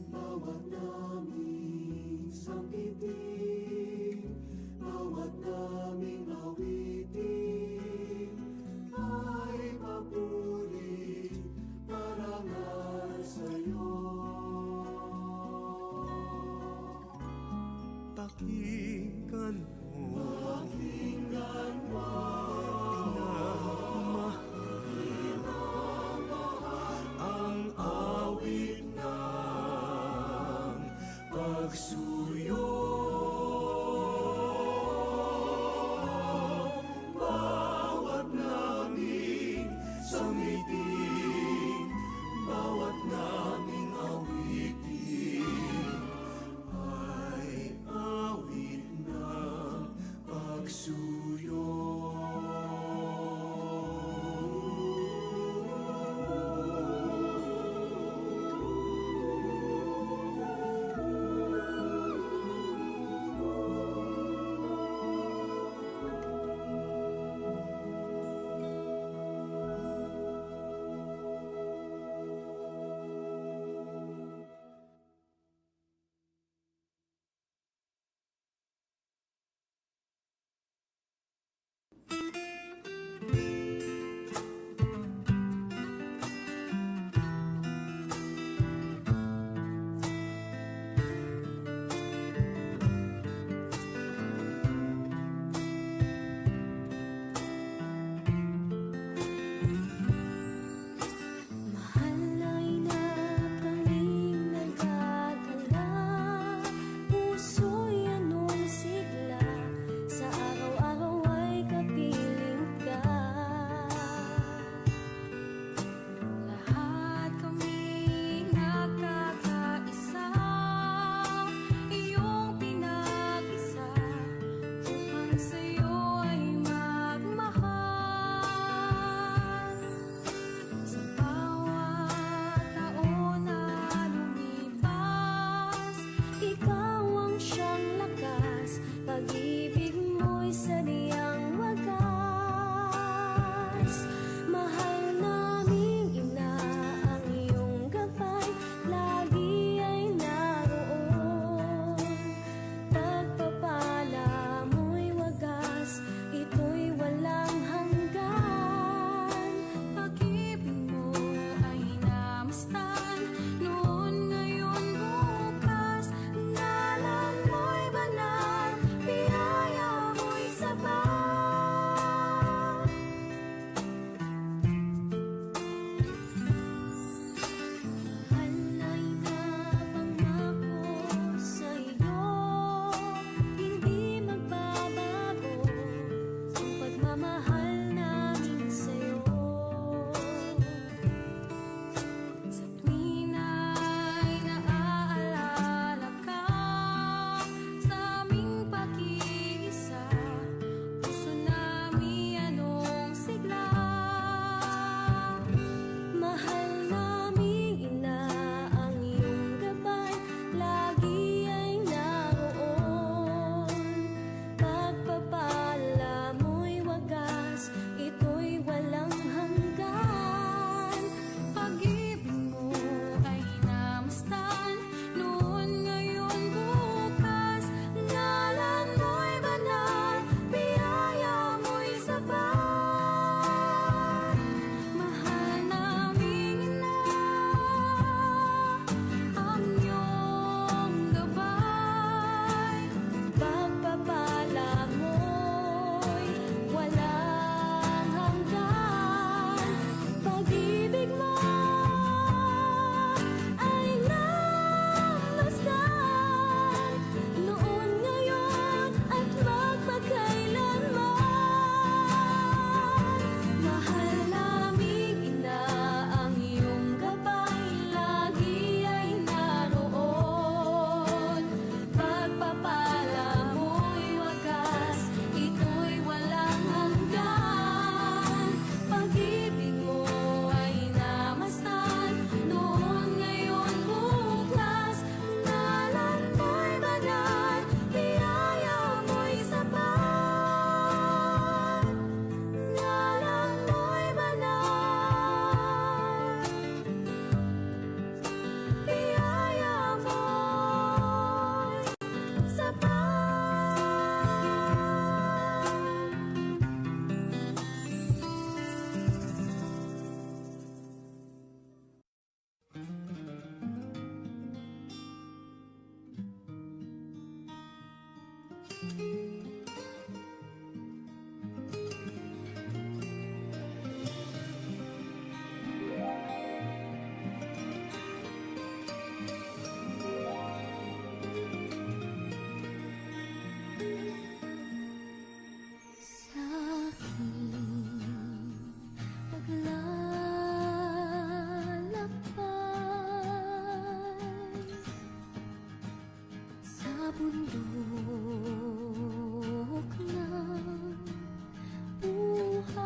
Bawat naming sanggitin, bawat naming awitin, ay papuri, parangal sa'yo. Pakinggan mo, pakinggan mo, minamahal, ang awit ng pagsuyo. Bawat naming sanggitin, bawat naming awitin, ay awit ng pagsuyo. Sa aking paglalakbay sa bundok ng buhay,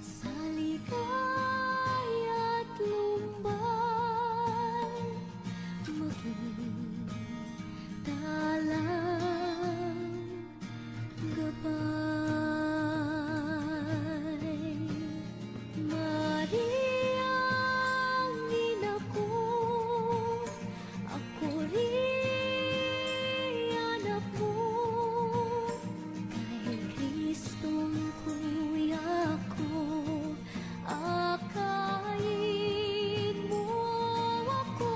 sa ligaya't lumbay, maging talang gabay. Mariang ina ko, ako rin anak mo, kay Kristong kuya ko, akayin mo ako.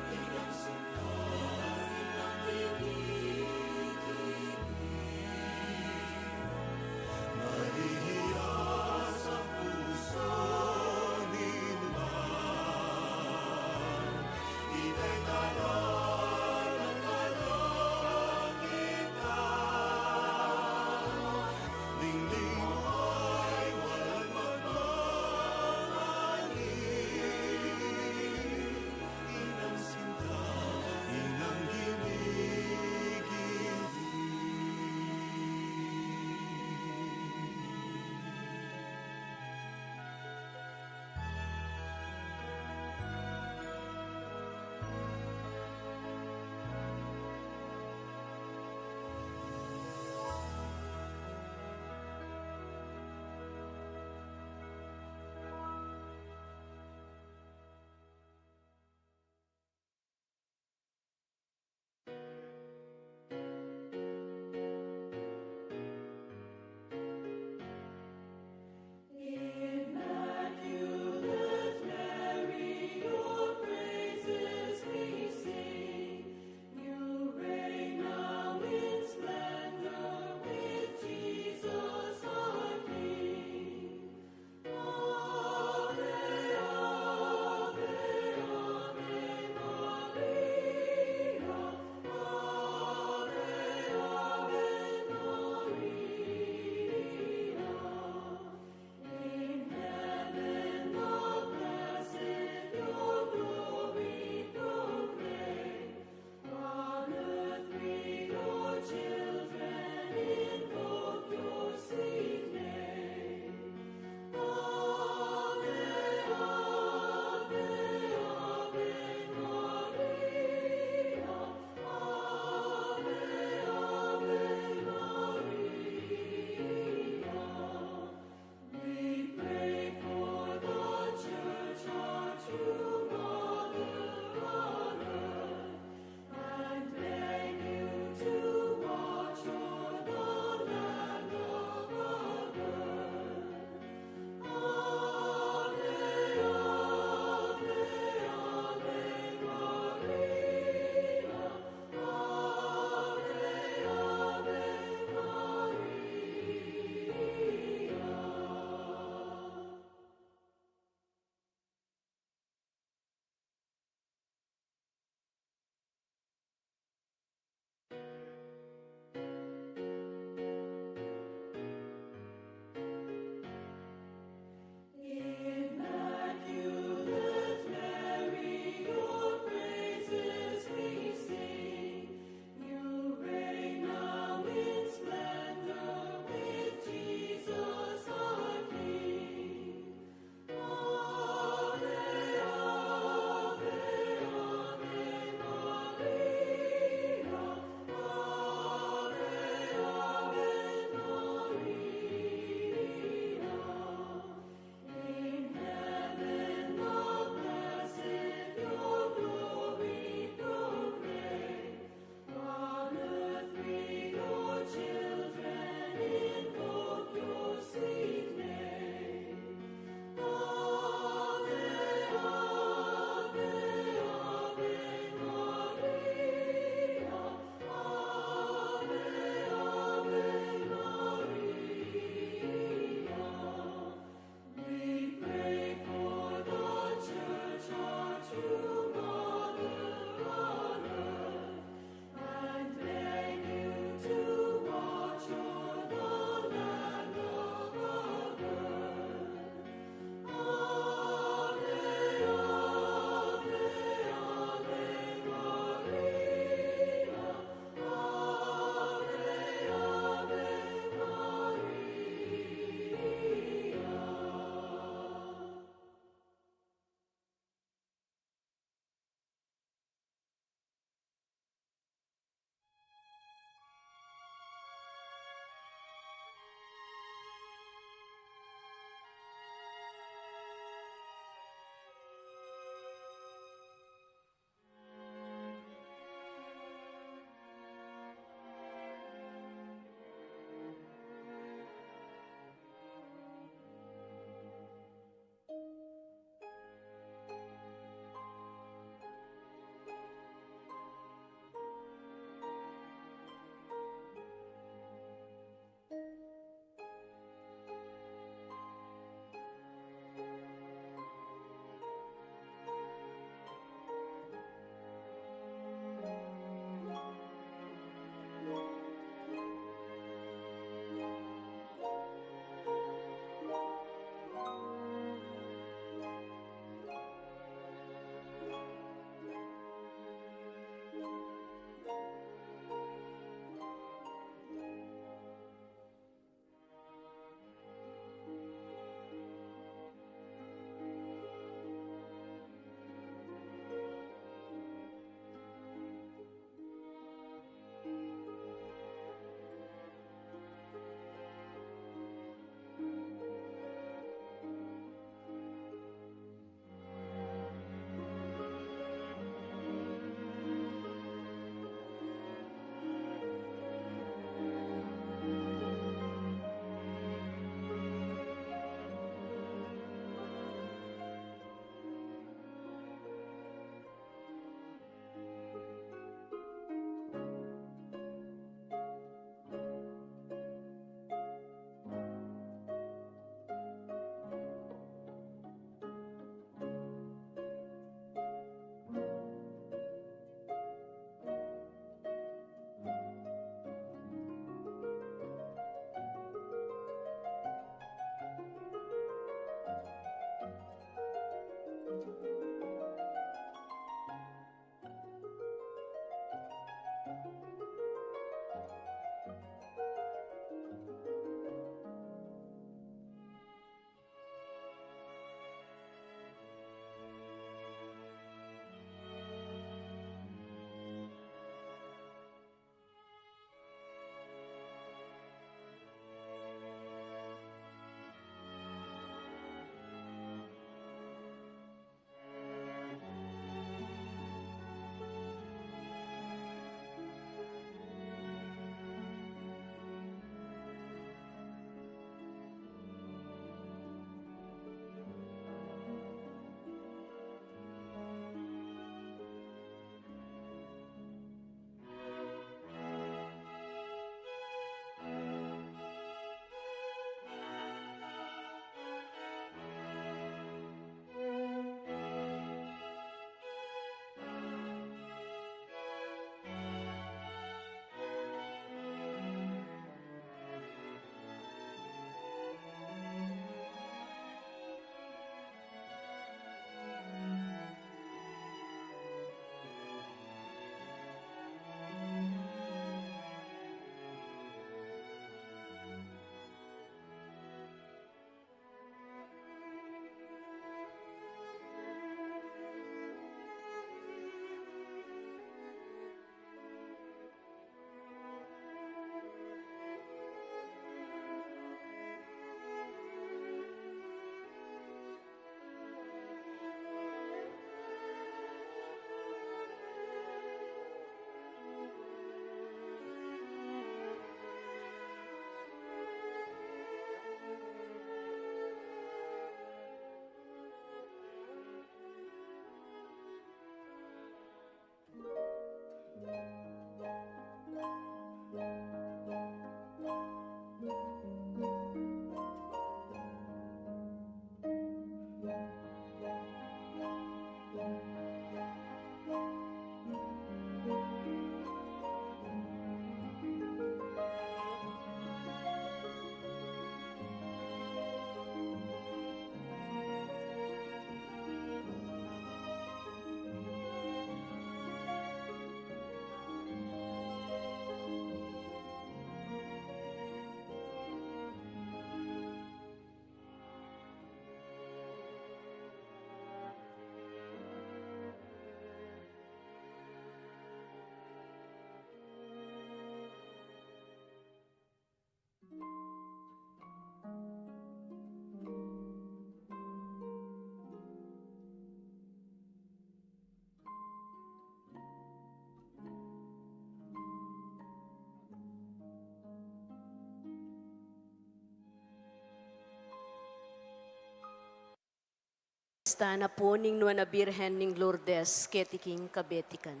Sana pu ning Nuan a Birhen ning Lourdes keti king kabetikan.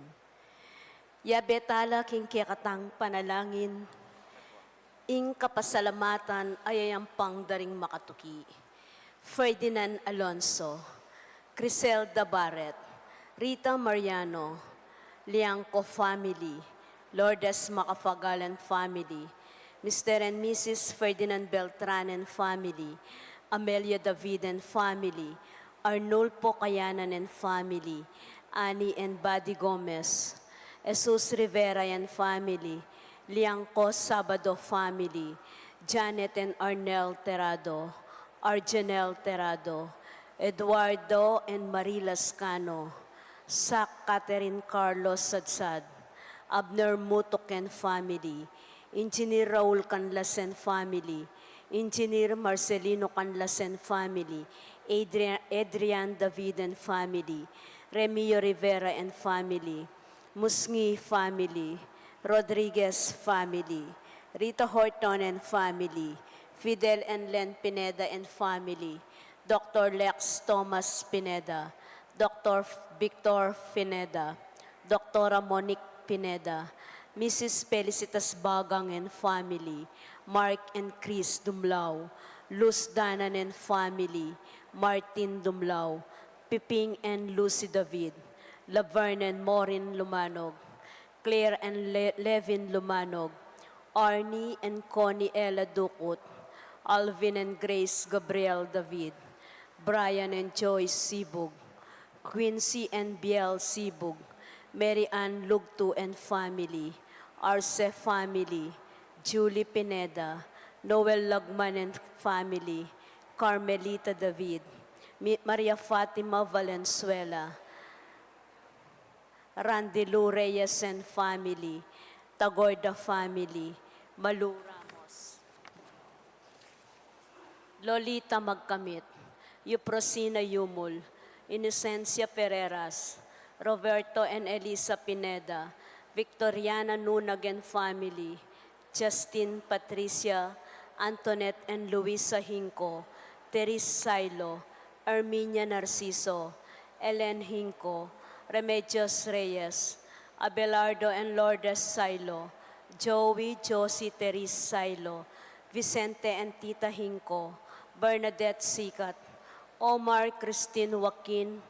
Yabe tala king kekatang panalangin ing kapasalamatan a yayampang da ring makatuki: Ferdinand Alonso, Criselda Barret, Rita Mariano, Liangco family, Lourdes Macapagal and family, Mister and Missus Ferdinand Beltran and family, Amelia David and family, Arnulfo Kayanan and family, Annie and Buddy Gomez, Jesus Rivera and family, Liangco Sabado family, Janet and Arnel Terrado, Arjenel Terrado, Eduardo and Marie Lascano, Sac Catherine Carlos Sadsad, Abner Mutuc and family, Engineer Raul Canlas and family, Engineer Marcelino Canlas and family, Adrian, Adrian David and family, Remio Rivera and family, Musngi family, Rodriguez family, Rita Horton and family, Fidel and Len Pineda and family, Doctor Lex Thomas Pineda, Doctor Victor Pineda, Doctora Monique Pineda, Missus Felicitas Bagang and family, Mark and Chris Dumlao, Luz Danan and family, Martin Dumlao, Piping and Lucy David, Laverne and Maureen Lumanog, Claire and Le-, Levin Lumanog, Arnie and Connie Ella Ducut, Alvin and Grace Gabriel David, Brian and Joyce Sibug, Quincy and Biel Sibug, Mary Ann Lugtu and family, Arce family, Julie Pineda, Noel Lagman and family, Carmelita David, Mi-, Maria Fatima Valenzuela, Randy Lou Reyes and family, Tagorda family, Malu Ramos, Lolita Magkamit, Euprosina Yumul, Inocencia Ferreras, Roberto and Elisa Pineda, Victoriana Nunag and family, Justin, Patricia, Antoinette and Luisa Hinco, Therese Sailo, Erminia Narciso, Ellen Hinco, Remedios Reyes, Abelardo and Lourdes Sailo, Joey, Josie, Therese Sailo, Vicente and Tita Hinco, Bernadette Sicat, Omar, Christine, Joaquin,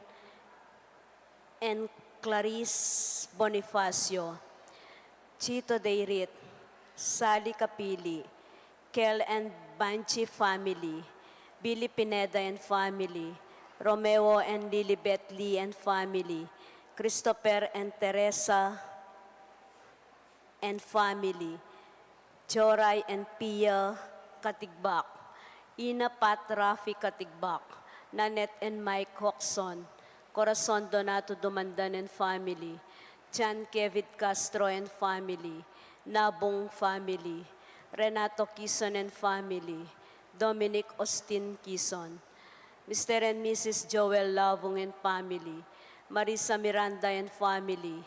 and Clarice Bonifacio, Chito Deirit, Sally Capili, Kel and Banchi family, Billy Pineda and family, Romeo and Lilibet Lee and family, Christopher and Teresa and family, Joray and Pia Katigbak, Ina, Pat, Rafi Katigbak, Nanette and Mike Hoxon, Corazon Donato Dumandan and family, John Kevid Castro and family, Nabung family, Renato Kison and family, Dominic Austin Kison, Mister and Missus Joel Lavung and family, Marisa Miranda and family,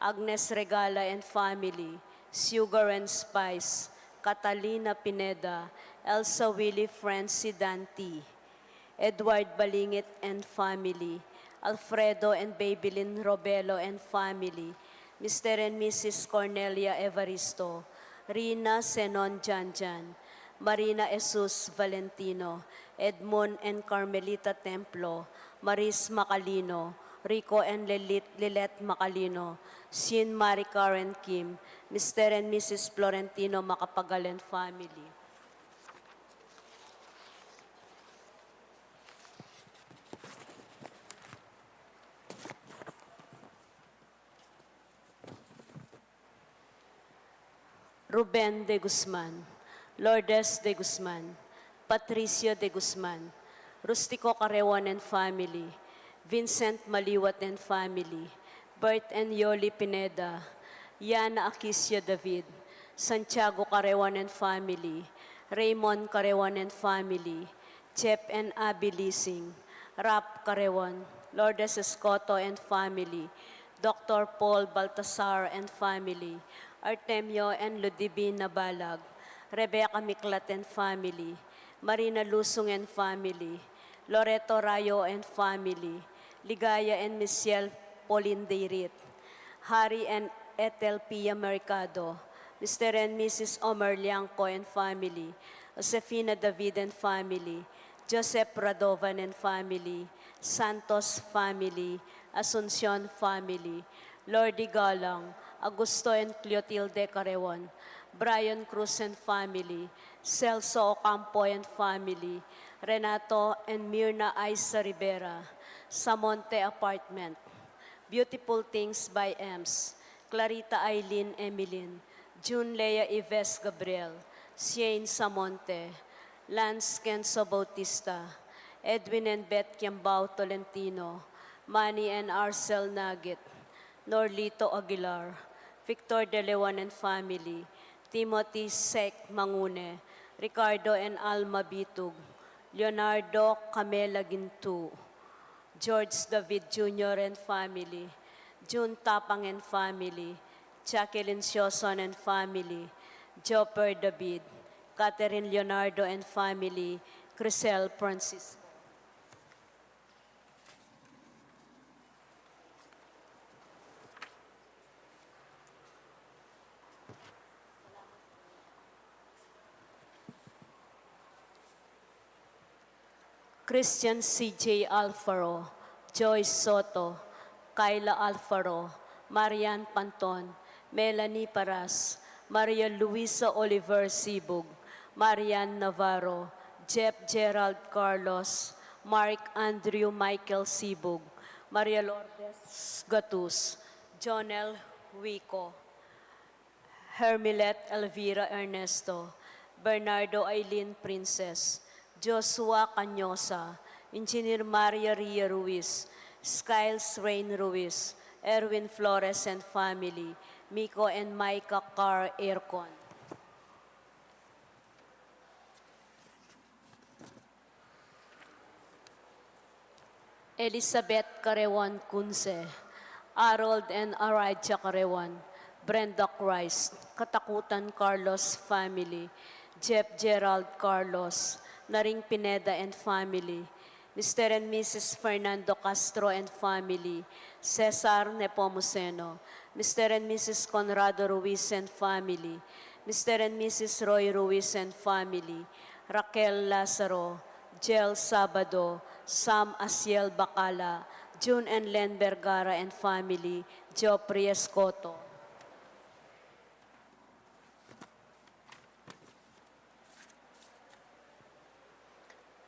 Agnes Regala and family, Sugar and Spice, Catalina Pineda, Elsa, Willie, Francie, Dante, Edward Balingit and family, Alfredo and Babylin Robelo and family, Mister and Missus Cornelia Evaristo, Rina, Senon, Janjan, Marina, Jesus, Valentino, Edmond and Carmelita Templo, Maris Macalino, Rico and Lilit-, Lilet Macalino, Shin, Mari, Karen, Kim, Mister and Missus Florentino Macapagal and family. Ruben de Guzman, Lourdes de Guzman, Patricio de Guzman, Rustico Carewan and family, Vincent Maliwat and family, Bert and Yoli Pineda, Yana Akisio David, Santiago Carewan and family, Raymond Carewan and family, Jep and Abby Lising, Rap Carewan, Lourdes Escoto and family, Doctor Paul Baltasar and family, Artemio and Ludivina Balag, Rebecca Miklat and family, Marina Lusung and family, Loreto Rayo and family, Ligaya and Michelle Pauline Deirit, Harry and Ethel Pia Mercado, Mister and Missus Omer Liangco and family, Josefina David and family, Joseph Radovan and family, Santos family, Asuncion family, Lordy Galang, Augusto and Clotilde Careon, Brian Cruz and family, Celso Ocampo and family, Renato and Mirna Aiza Rivera, Samonte Apartment, Beautiful Things by Ems, Clarita Aileen Emilin, June Lea Ives Gabriel, Shane Samonte, Lance Kenzo Bautista, Edwin and Beth Kiambao Tolentino, Manny and Arcel Nagit, Norlito Aguilar, Victor De Leon and family, Timothy Sec Mangune, Ricardo and Alma Bitug, Leonardo Camela Gintu, George David Junior and family, June Tapang and family, Jacqueline Sioson and family, Joper David, Catherine Leonardo and family, Crisel Francisco. Christian C J Alfaro, Joyce Soto, Kyla Alfaro, Marian Panton, Melanie Paras, Maria Luisa Oliver Sibug, Marian Navarro, Jeff Gerald Carlos, Mark Andrew Michael Sibug, Maria Lourdes Gatus, Jonel Huico, Hermilet Elvira Ernesto, Bernardo Aileen Princess, Joshua Cañosa, Engineer Maria Ria Ruiz, Skiles Rain Ruiz, Erwin Flores and family, Miko and Micah Carr Aircon. Elizabeth Careon Kunse, Harold and Aradia Careon, Brenda Christ, Katakutan Carlos family, Jeff Gerald Carlos, Naring Pineda and family, Mister and Missus Fernando Castro and family, Cesar Nepomuceno, Mister and Missus Conrado Ruiz and family, Mister and Missus Roy Ruiz and family, Raquel Lazaro, Jel Sabado, Sam Asiel Bacala, June and Len Vergara and family, Geoffrey Escoto.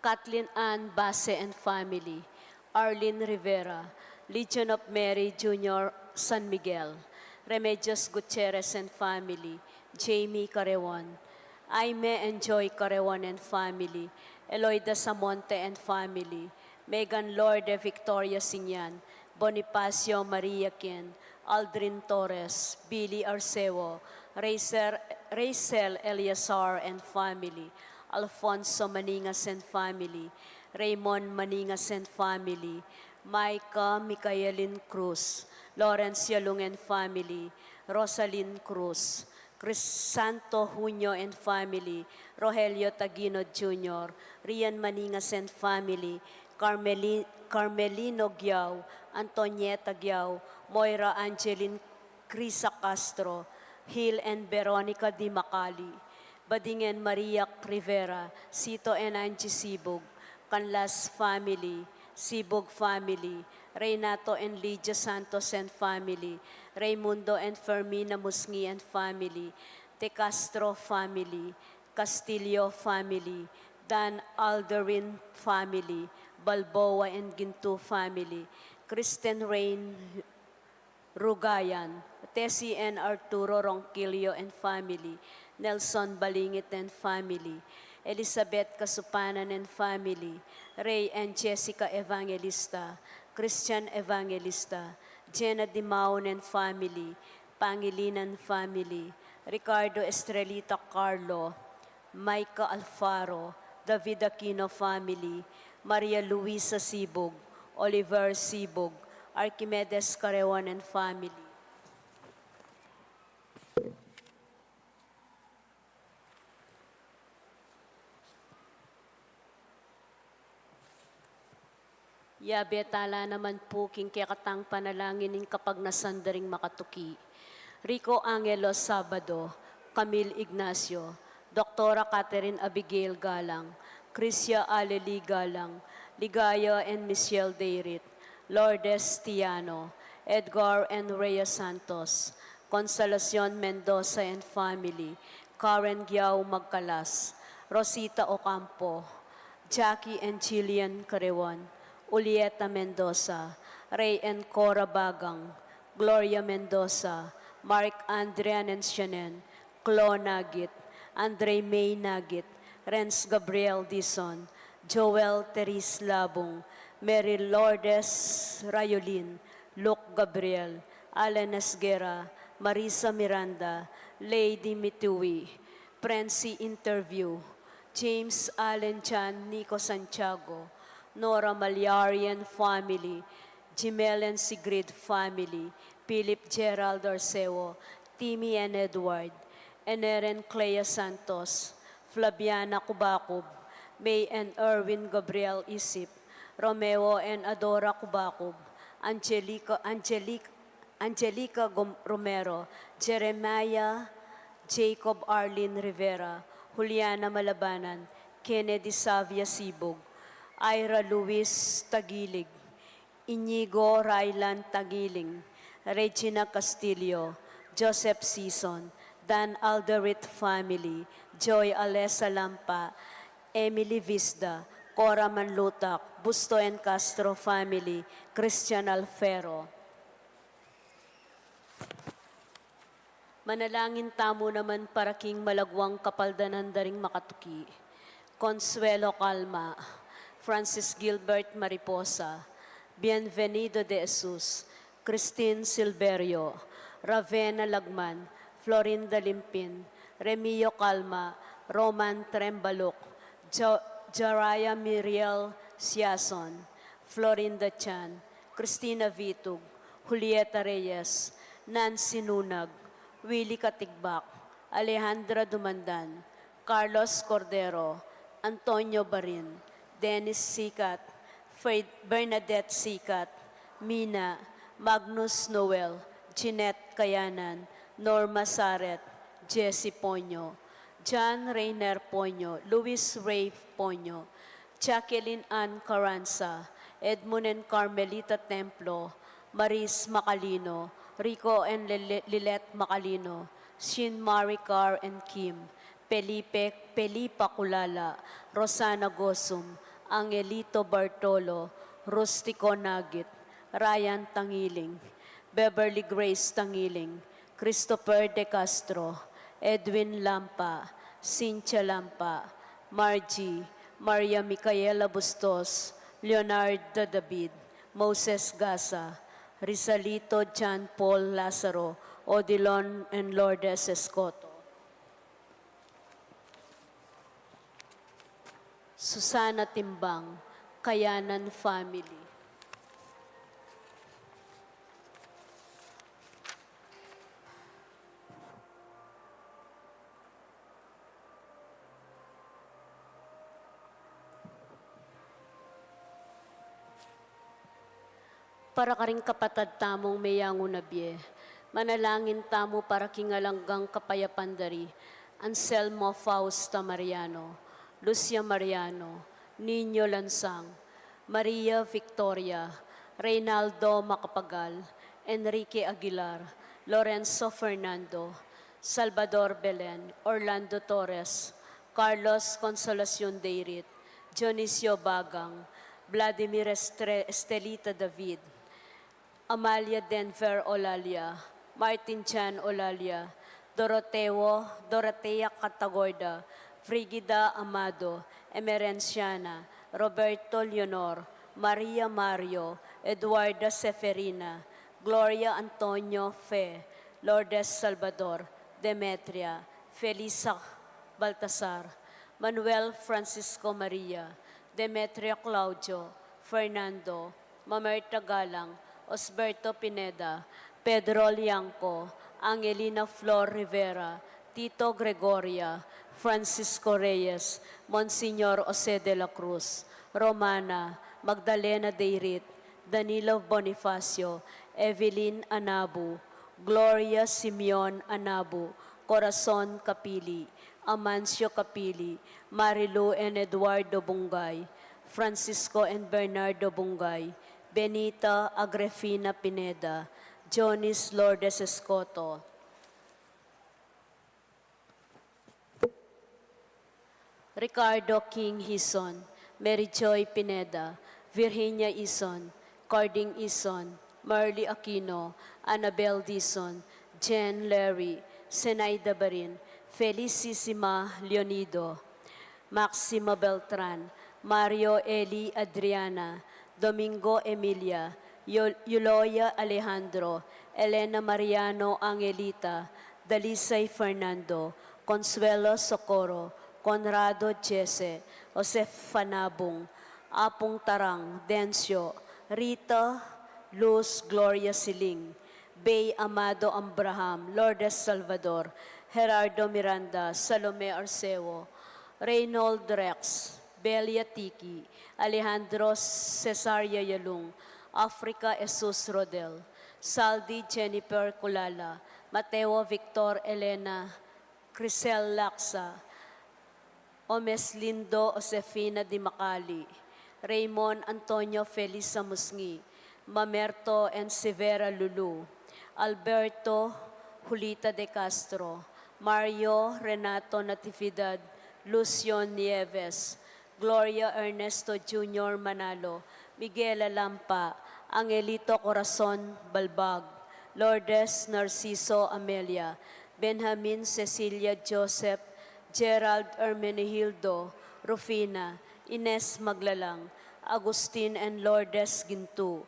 Kathleen Ann Base and family, Arlene Rivera, Legion of Mary Junior San Miguel, Remedios Gutierrez and family, Jamie Careon, Aime and Joy Careon and family, Eloida Samonte and family, Megan Lorde Victoria Singyan, Bonifacio Maria Ken, Aldrin Torres, Billy Arceo, Rachel, Rachel Eleazar and family, Alfonso Maningas and family, Raymond Maningas and family, Micah Michaelin Cruz, Lawrence Yalung and family, Rosalyn Cruz, Crisanto Junio and family, Rogelio Tagino Junior, Rian Maningas and family, Carmeli-, Carmelino Giao, Antonieta Giao, Moira Angeline Crisa Castro, Hil and Veronica Di Macali, Bading and Maria Rivera, Sito and Angie Sibug, Canlas family, Sibug family, Renato and Lydia Santos and family, Raymundo and Fermina Musngi and family, De Castro family, Castillo family, Dan Alderin family, Balboa and Gintu family, Kristen Rain Rugayan, Tessie and Arturo Ronquillo and family, Nelson Balingit and family, Elizabeth Kasupanan and family, Ray and Jessica Evangelista, Christian Evangelista, Jenna Dimaon and family, Pangilinan family, Ricardo Estrelita Carlo, Micah Alfaro, David Aquino family, Maria Luisa Sibug, Oliver Sibug, Archimedes Careon and family. Yabe tala naman pu king kekatang panalangin ing kapagnasan da ring makatuki: Rico Angelo Sabado, Camille Ignacio, Doktora Catherine Abigail Galang, Crisia Aleli Galang, Ligaya and Michelle Deirit, Lourdes Tiano, Edgar and Rhea Santos, Consolacion Mendoza and family, Karen Giao Magcalas, Rosita Ocampo, Jackie and Jillian Careon, Ulieta Mendoza, Ray and Cora Bagang, Gloria Mendoza, Mark Andrian and Shanen, Clo Nagit, Andre May Nagit, Renz Gabriel Dizon, Joel Teris Labung, Mary Lourdes Rayolin, Luke Gabriel, Allen Esguerra, Marisa Miranda, Lady Mitui, Prency Interview, James Allen John Nico Santiago, Nora Malyari and family, Jimel and Sigrid family, Philip Gerald Arceo, Timmy and Edward, Ener and Clea Santos, Flaviana Cubacub, May and Erwin Gabriel Isip, Romeo and Adora Cubacub, Angelica, Angelic, Angelica Gom-, Romero, Jeremiah Jacob Arlene Rivera, Juliana Malabanan, Kennedy Savia Sibug, Ira Luis Tagilig, Inigo Rylan Tagiling, Regina Castillo, Joseph Sison, Dan Alderit family, Joy Alesa Lampa, Emily Visda, Cora Manlutak, Busto and Castro family, Christian Alfero. Manalangin tamu naman para king malaguang kapaldanan da ring makatuki: Consuelo Calma, Francis Gilbert Mariposa, Bienvenido de Jesus, Christine Silverio, Ravena Lagman, Florinda Limpin, Remio Calma, Roman Trembaluc, Jo-, Jaraya Miriel Siason, Florinda Chan, Christina Vitug, Julieta Reyes, Nancy Nunag, Willy Katigbak, Alejandra Dumandan, Carlos Cordero, Antonio Barin, Dennis Sikat, Fred-, Bernadette Sikat, Mina, Magnus Noel, Jeanette Kayanan, Norma Saret, Jessie Ponyo, John Reiner Ponyo, Luis Ray Ponyo, Jacqueline Ann Carranza, Edmund and Carmelita Templo, Maris Macalino, Rico and Lele-, Lilet Macalino, Shin Mari Car and Kim, Felipe, Felipa Culala, Rosana Gosum, Angelito Bartolo, Rustico Nagit, Ryan Tangiling, Beverly Grace Tangiling, Christopher De Castro, Edwin Lampa, Cynthia Lampa, Margie, Maria Micaela Bustos, Leonardo David, Moses Gasa, Rizalito John Paul Lazaro, Odilon and Lourdes Escoto. Susana Timbang, Kayanan family. Para karing kapatad tamung meyangu na bie, manalangin tamu para king alang anggang kapayapan da ri Anselmo Fausta Mariano, Lucia Mariano, Nino Lansang, Maria Victoria, Reynaldo Macapagal, Enrique Aguilar, Lorenzo Fernando, Salvador Belen, Orlando Torres, Carlos Consolacion Deirit, Dionisio Bagang, Vladimir Estre-, Estelita David, Amalia Denver Olalia, Martin Jan Olalia, Doroteo, Dorotea Catagorda, Frigida Amado, Emerenciana, Roberto Leonor, Maria Mario, Eduarda Seferina, Gloria Antonio Fe, Lourdes Salvador, Demetria, Felisa Baltasar, Manuel Francisco Maria, Demetrio Claudio, Fernando, Mamerta Galang, Osberto Pineda, Pedro Liangco, Angelina Flor Rivera, Tito Gregoria, Francisco Reyes, Monsignor Jose de la Cruz, Romana, Magdalena Deirit, Danilo Bonifacio, Evelyn Anabu, Gloria Simeon Anabu, Corazon Capili, Amancio Capili, Marilu and Eduardo Bungay, Francisco and Bernardo Bungay, Benita Agrifina Pineda, Jonis Lourdes Escoto, Ricardo King Hison, Mary Joy Pineda, Virginia Ison, Carding Ison, Merly Aquino, Annabel Dison, Jen Larry, Zenaida Barin, Felicissima Leonido, Maxima Beltran, Mario Eli Adriana, Domingo Emilia, Yul-, Yuloya Alejandro, Elena Mariano Angelita, Dalisay Fernando, Consuelo Socorro, Conrado Jesse, Josef Fanabung, Apung Tarang, Dencio, Rita, Luz Gloria Siling, Bay Amado Abraham, Lourdes Salvador, Gerardo Miranda, Salome Arceo, Reynold Rex, Belia Tiki, Alejandro Cesaria Yalung, Africa Jesus Rodel, Saldi Jennifer Culala, Mateo Victor Elena, Crisel Laxa, Omes Lindo Josefina Di Macali, Raymond Antonio Felisa Musngi, Mamerto and Severa Lulu, Alberto Julita de Castro, Mario Renato Natividad, Lucion Nieves, Gloria Ernesto Junior Manalo, Miguel Alampa, Angelito Corazon Balbag, Lourdes Narciso Amelia, Benjamin Cecilia Joseph, Gerald Hermenegildo, Rufina, Ines Maglalang, Agustin and Lourdes Gintu,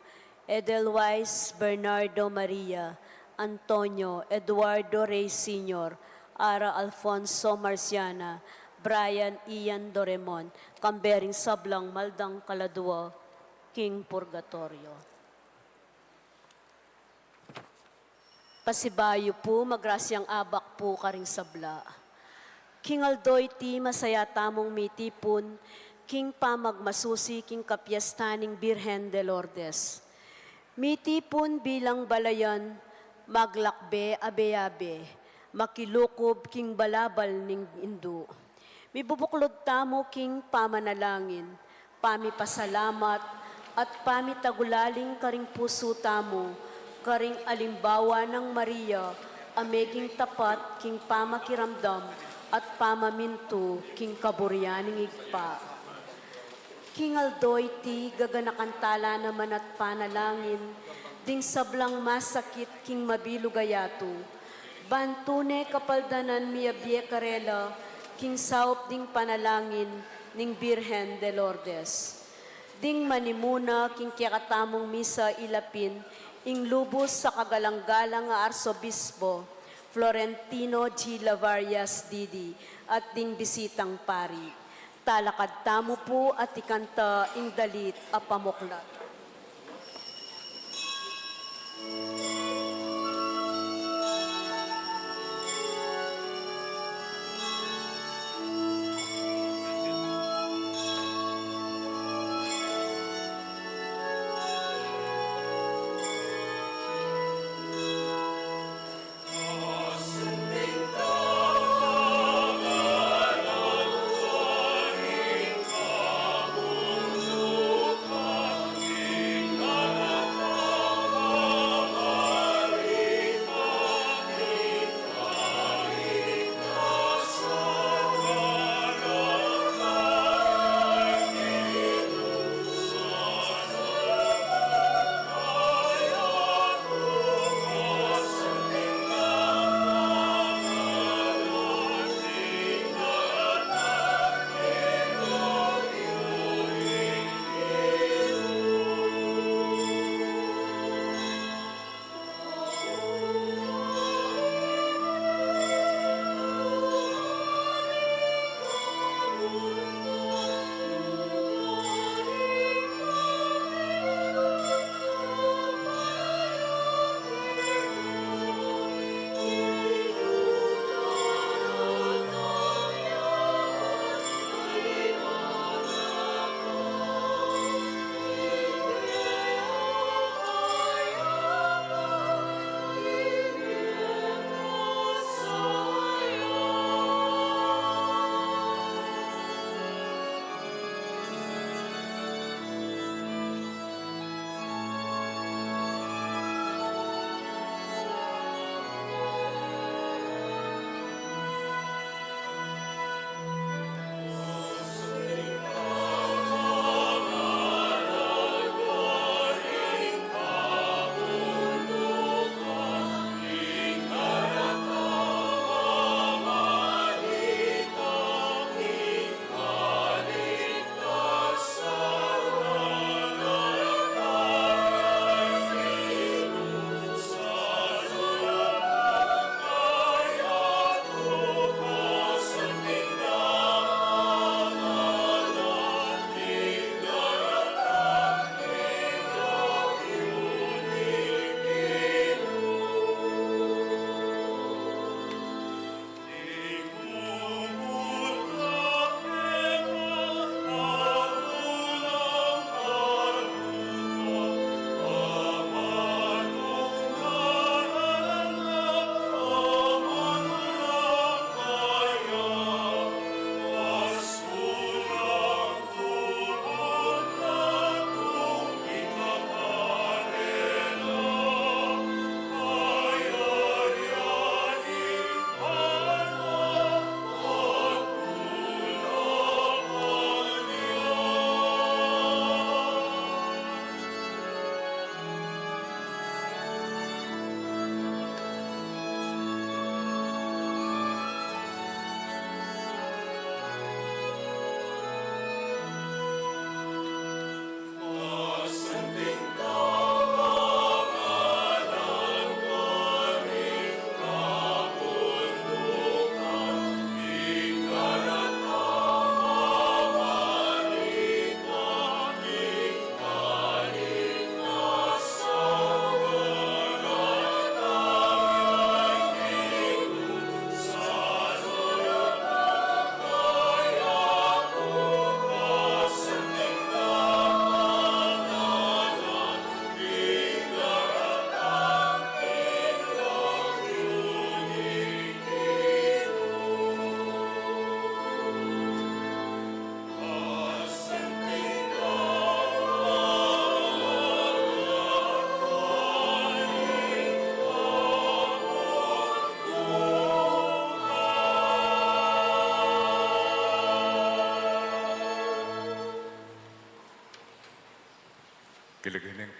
Edelweiss Bernardo Maria, Antonio, Eduardo Reyes Senior, Ara Alfonso Marciana, Brian Ian Doremon, kambe ring sablang maldang kaladua king purgatorio. Pasibayu pu, magrasyang abak pu karing sabla. King aldo iti masaya tamung mitipun king pamagmasusi king kapiestan ning Birhen de Lourdes. Mitipun bilang balayan, maglakbe abe-abe, makilukub king balabal ning indu. Mibubuklud tamu king pamanalangin, pamipasalamat, at pamitagulaling karing pusu tamu, karing alimbawa nang Maria, a meging tapat king pamakiramdam at pamamintu king kaburian ning Ibpa. King aldo iti gaganakan tala naman at panalangin ding sablang masakit king mabilug a yatu. Ban tune kapaldanan mi abie karela king saup ding panalangin ning Birhen de Lourdes. Ding manimuna king kekatamung misa ilapin ing lubus a kagalang-galang a Arsobispo Florentino G. Lavarias, D D, at ding bisitang pari. Talakad tamu pu at ikanta ing dalit a pamuklat.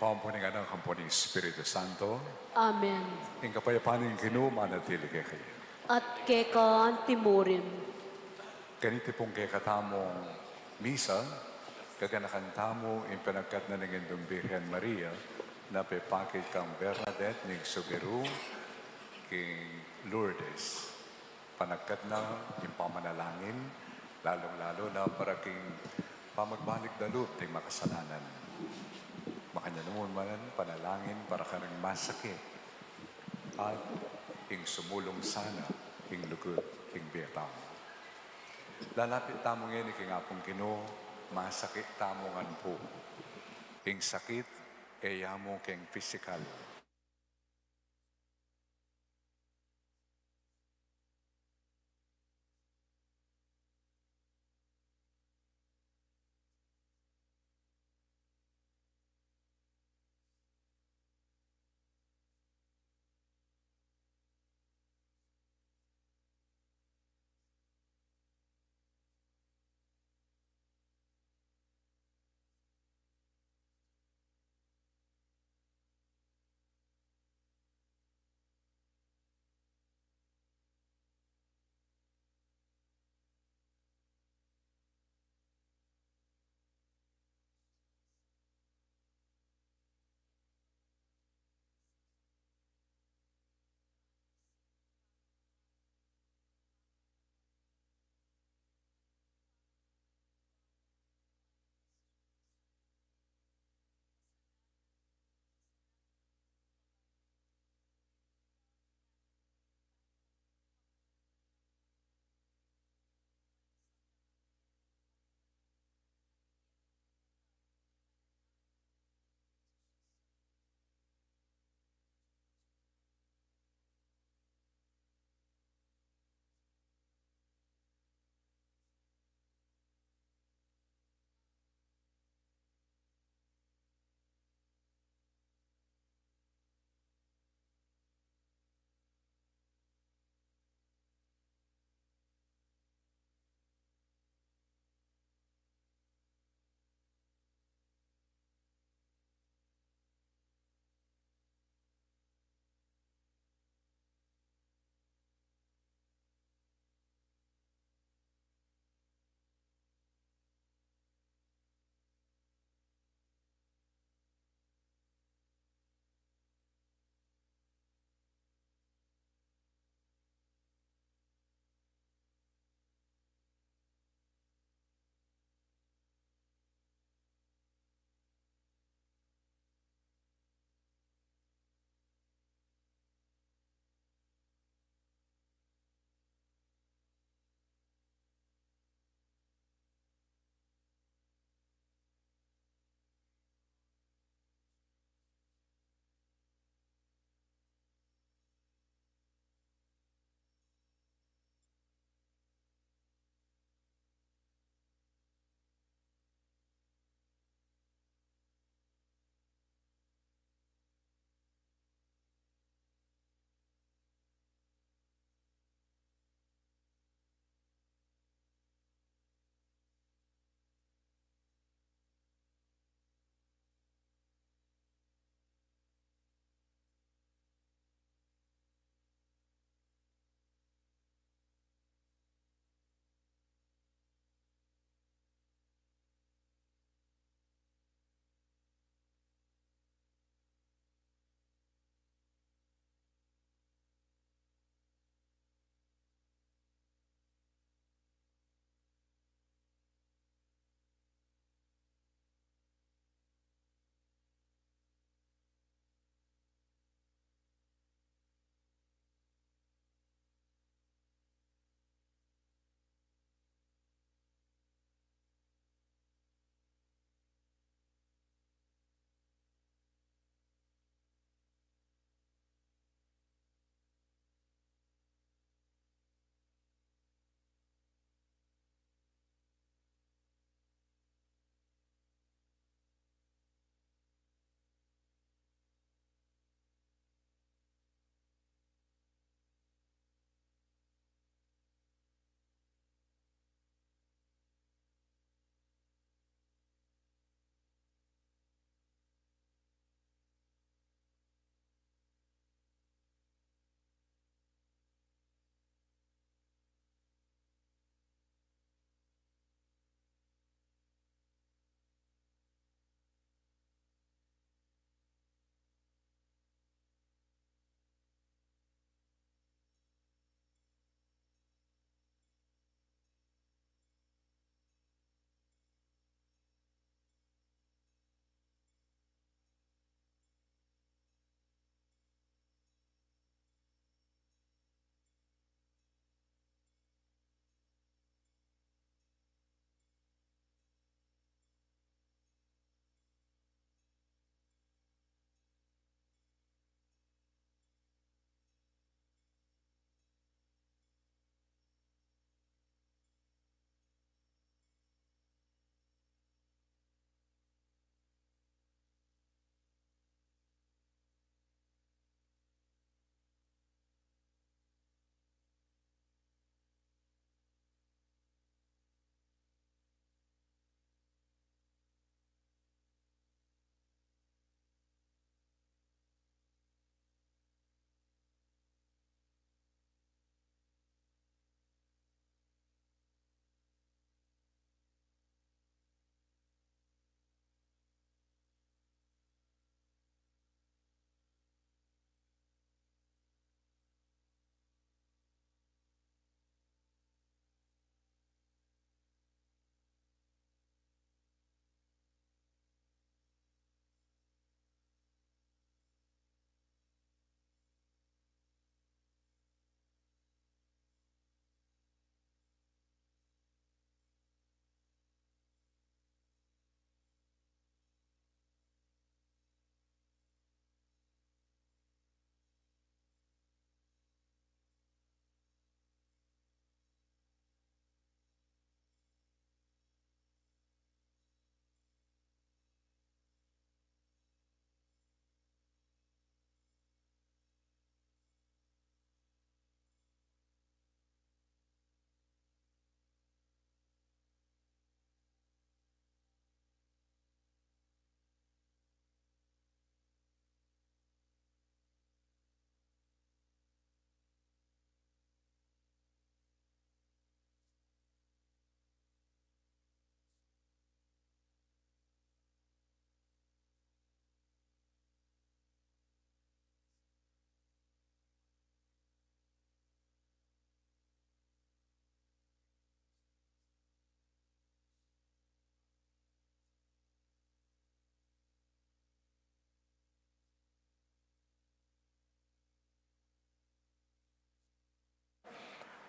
Ampo ning Anak, ampo ning Espiritu Santo. Amen. Ing kapayapan ning Ginu manatili kekayu. At keka antimurin. Ganiti pung kekatamung misa, gaganakan tamu ing panagkat na ning Indung Birhen Maria, na pepakit kang Bernadette ning Subiru, king Lourdes. Panagkat na ing pamanalangin, lalung-lalu na para king pamagbalik da lub ding makasalanan. Makanyan mu man panalangin para karing masakit, at ing sumulung sana ing lugud king bie tamu. Lalapit tamu ngeni king Apung Ginu, masakit tamu ngan pu. Ing sakit, e ya mu king pisikal.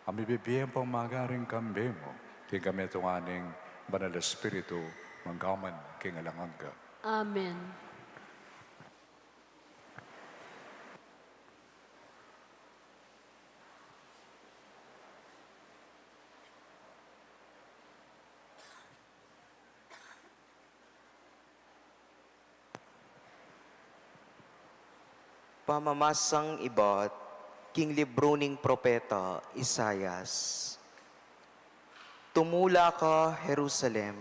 A mibibie ampong magari ing kambe mu, king kametungan ning Banal a Espiritu, mangga man king alang angga. Amen. Pamamasang ibat king libru ning propeta Isaias. Tumula ka, Jerusalem,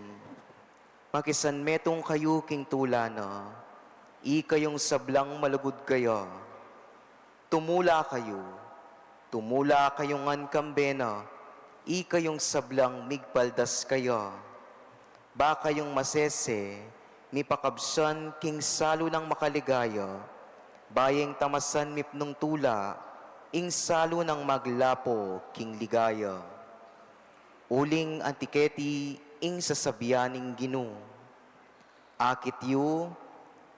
makisanmetung kayu king tula na, ikayung sablang malugud kaya. Tumula kayu, tumula kayu ngan kambe na, ikayung sablang migpaldas kaya. Ba kayung masese, mipakabsan king salu nang makaligaya, ba yeng tamasan mipnung tula, ing salu nang maglapo king ligaya. Uling anti keti ing sasabian ning Ginu. Akit yu,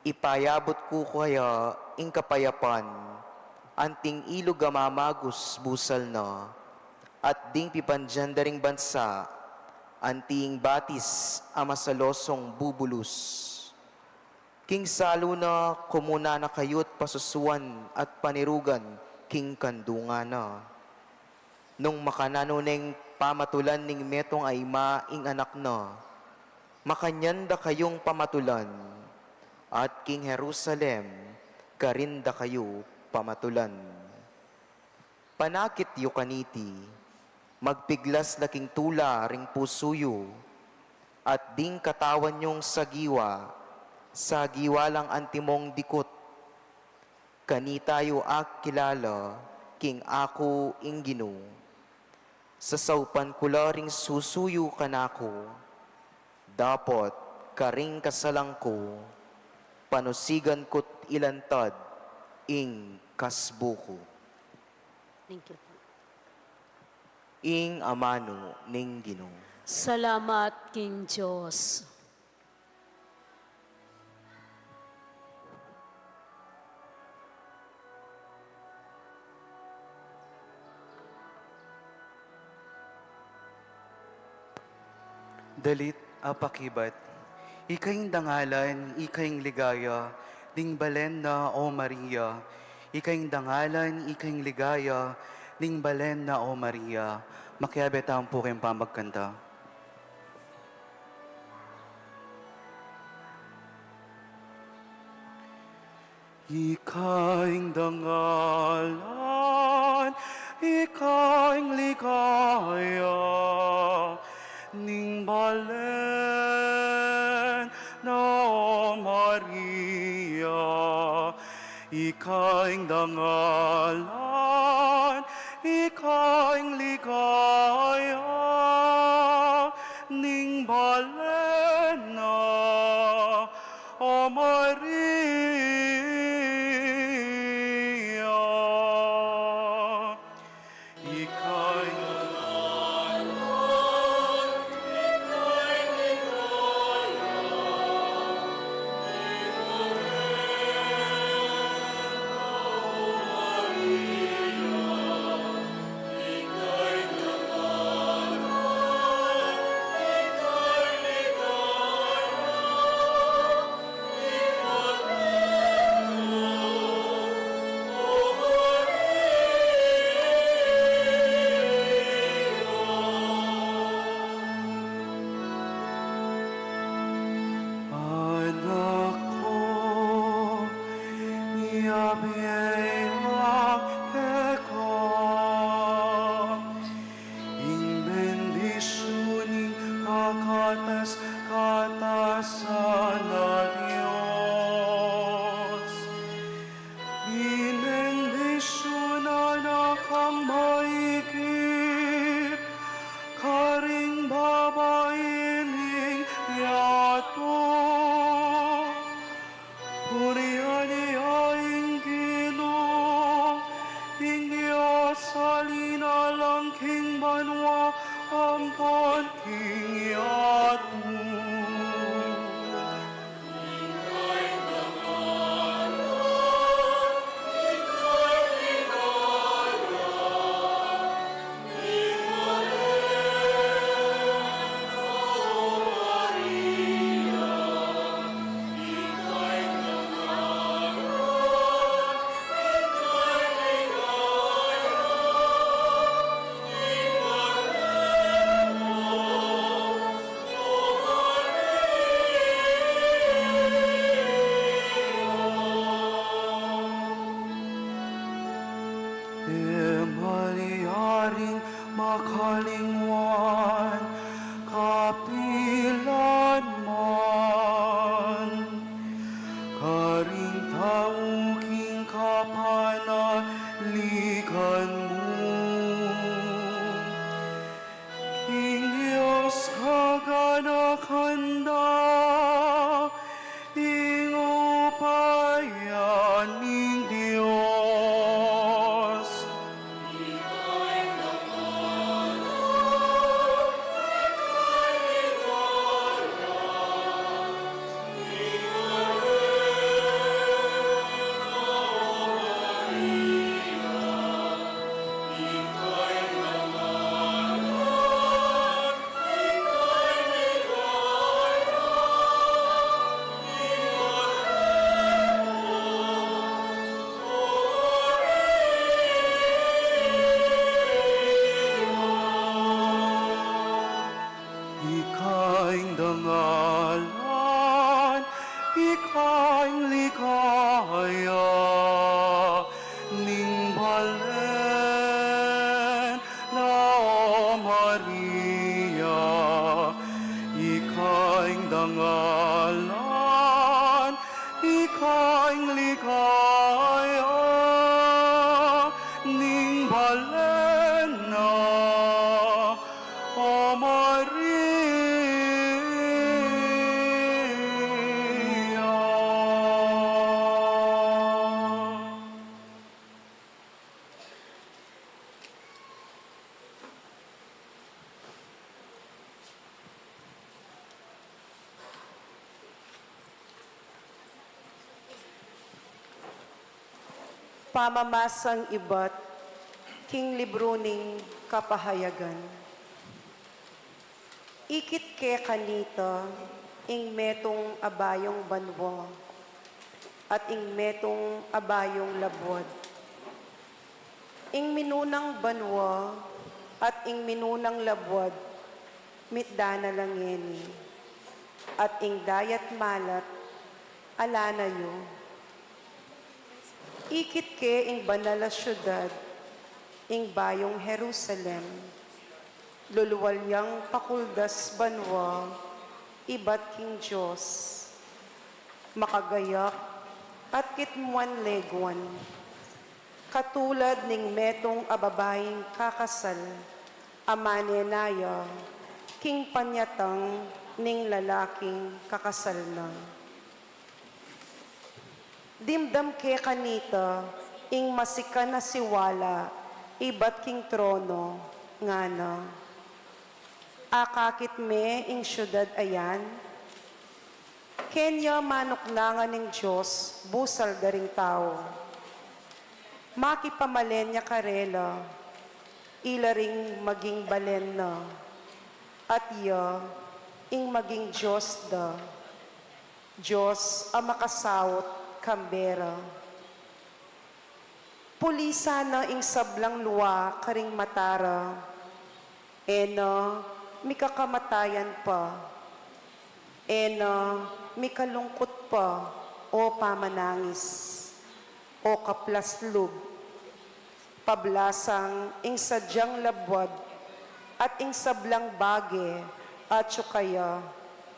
ipayabut ku kaya ing kapayapan, anting ilug a mamagus busal na, at ding pipandian da ring bansa, anti ing batis a masalosong bubulus. King salu na, kumuna na kayu't pasusuan at panirugan king kandungan na. Nung makananu neng pamatulan ning metung a ima ing anak na, makanyan da kayung pamatulan, at king Jerusalem karin da kayu pamatulan. Panakit yu kaniti, magpiglas la king tula ring pusu yu, at ding katawan yung sagiwa, sagiwa lang antimong dikut. Kanita yu akilala king aku ing Ginu. Sasaupan ku la ring susu yu kanaku, dapot karing kasalang ku, panusigan ku't ilantad ing kasbu ku. Thank you po. Ing amanu ning Ginu. Salamat king Dios. Dalit a pakibat. Ika ing dangalan, ika ing ligaya, ning balen na, O Maria. Ika ing dangalan, ika ing ligaya, ning balen na, O Maria. Makiabe tamu pu king pamagkanta. Ika ing dangalan, ika ing ligaya, ning balen na, O Maria. Ika ing dangalan, ika ing ligaya, ning balen na, O Maria. Ika ing dangalan, ika ing ligaya, ning balen na, O Maria. Anak ku, miyabie ya keka ing bendisyun ning kakatas-katasan a Dios. Bibendisyunan na kang maigit karing babai ning yatu. Purian ya ing Ginu. E malyaring makalingwan kapilan man, karing tau king kapanaligan mu. King Dios kaganakan da, ing upaya ning Dios. Ika ing dangalan, ika ing ligaya ning balen na, O Maria. Ika ing dangalan, ika ing ligaya ning balen na, O Maria. Pamamasang ibat king libru ning Kapahayagan. Ikit ke kanita ing metung a bayung banua at ing metung a bayung labuad. Ing minunang banua at ing minunang labuad mitda na la ngeni, at ing dayat malat ala na yu. Ikit ke ing banal a siudad, ing bayung Jerusalem, lulual yang pakuldas banua ibat king Dios, makagayak at kitmuan leguan, katulad ning metung a babaing kakasal a manenaya king panyatang ning lalaking kakasal na. Dimdam ke kanita ing masikan a siwala ibat king trono, ngana: Akakit me ing siudad a yan? Kenya manuknangan ning Dios busal da ring tau. Makipamalen ya karela, ila ring maging balen na, at ya ing maging Dios da, Dios a makasaut kambe ra. Pulisan na ing sablang lua karing mata ra, e na mikakamatayan pa, e na mikalungkut pa o pamanangis o kaplas lub, pablasang ing sadyang labuad at ing sablang bage atyu kaya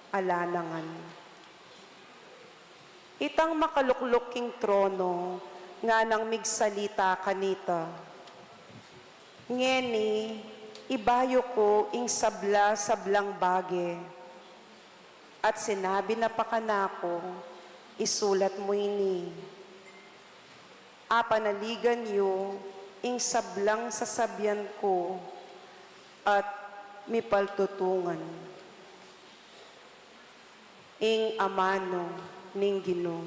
ala na ngan. Itang makalukluk king trono nganang migsalita kanita: Ngeni, ibayu ku ing sabla-sablang bage. At sinabi na pa kanaku: Isulat mu ini: Apanaligan yu ing sablang sasabian ku at mipaltutungan. Ing amanu ning Ginu.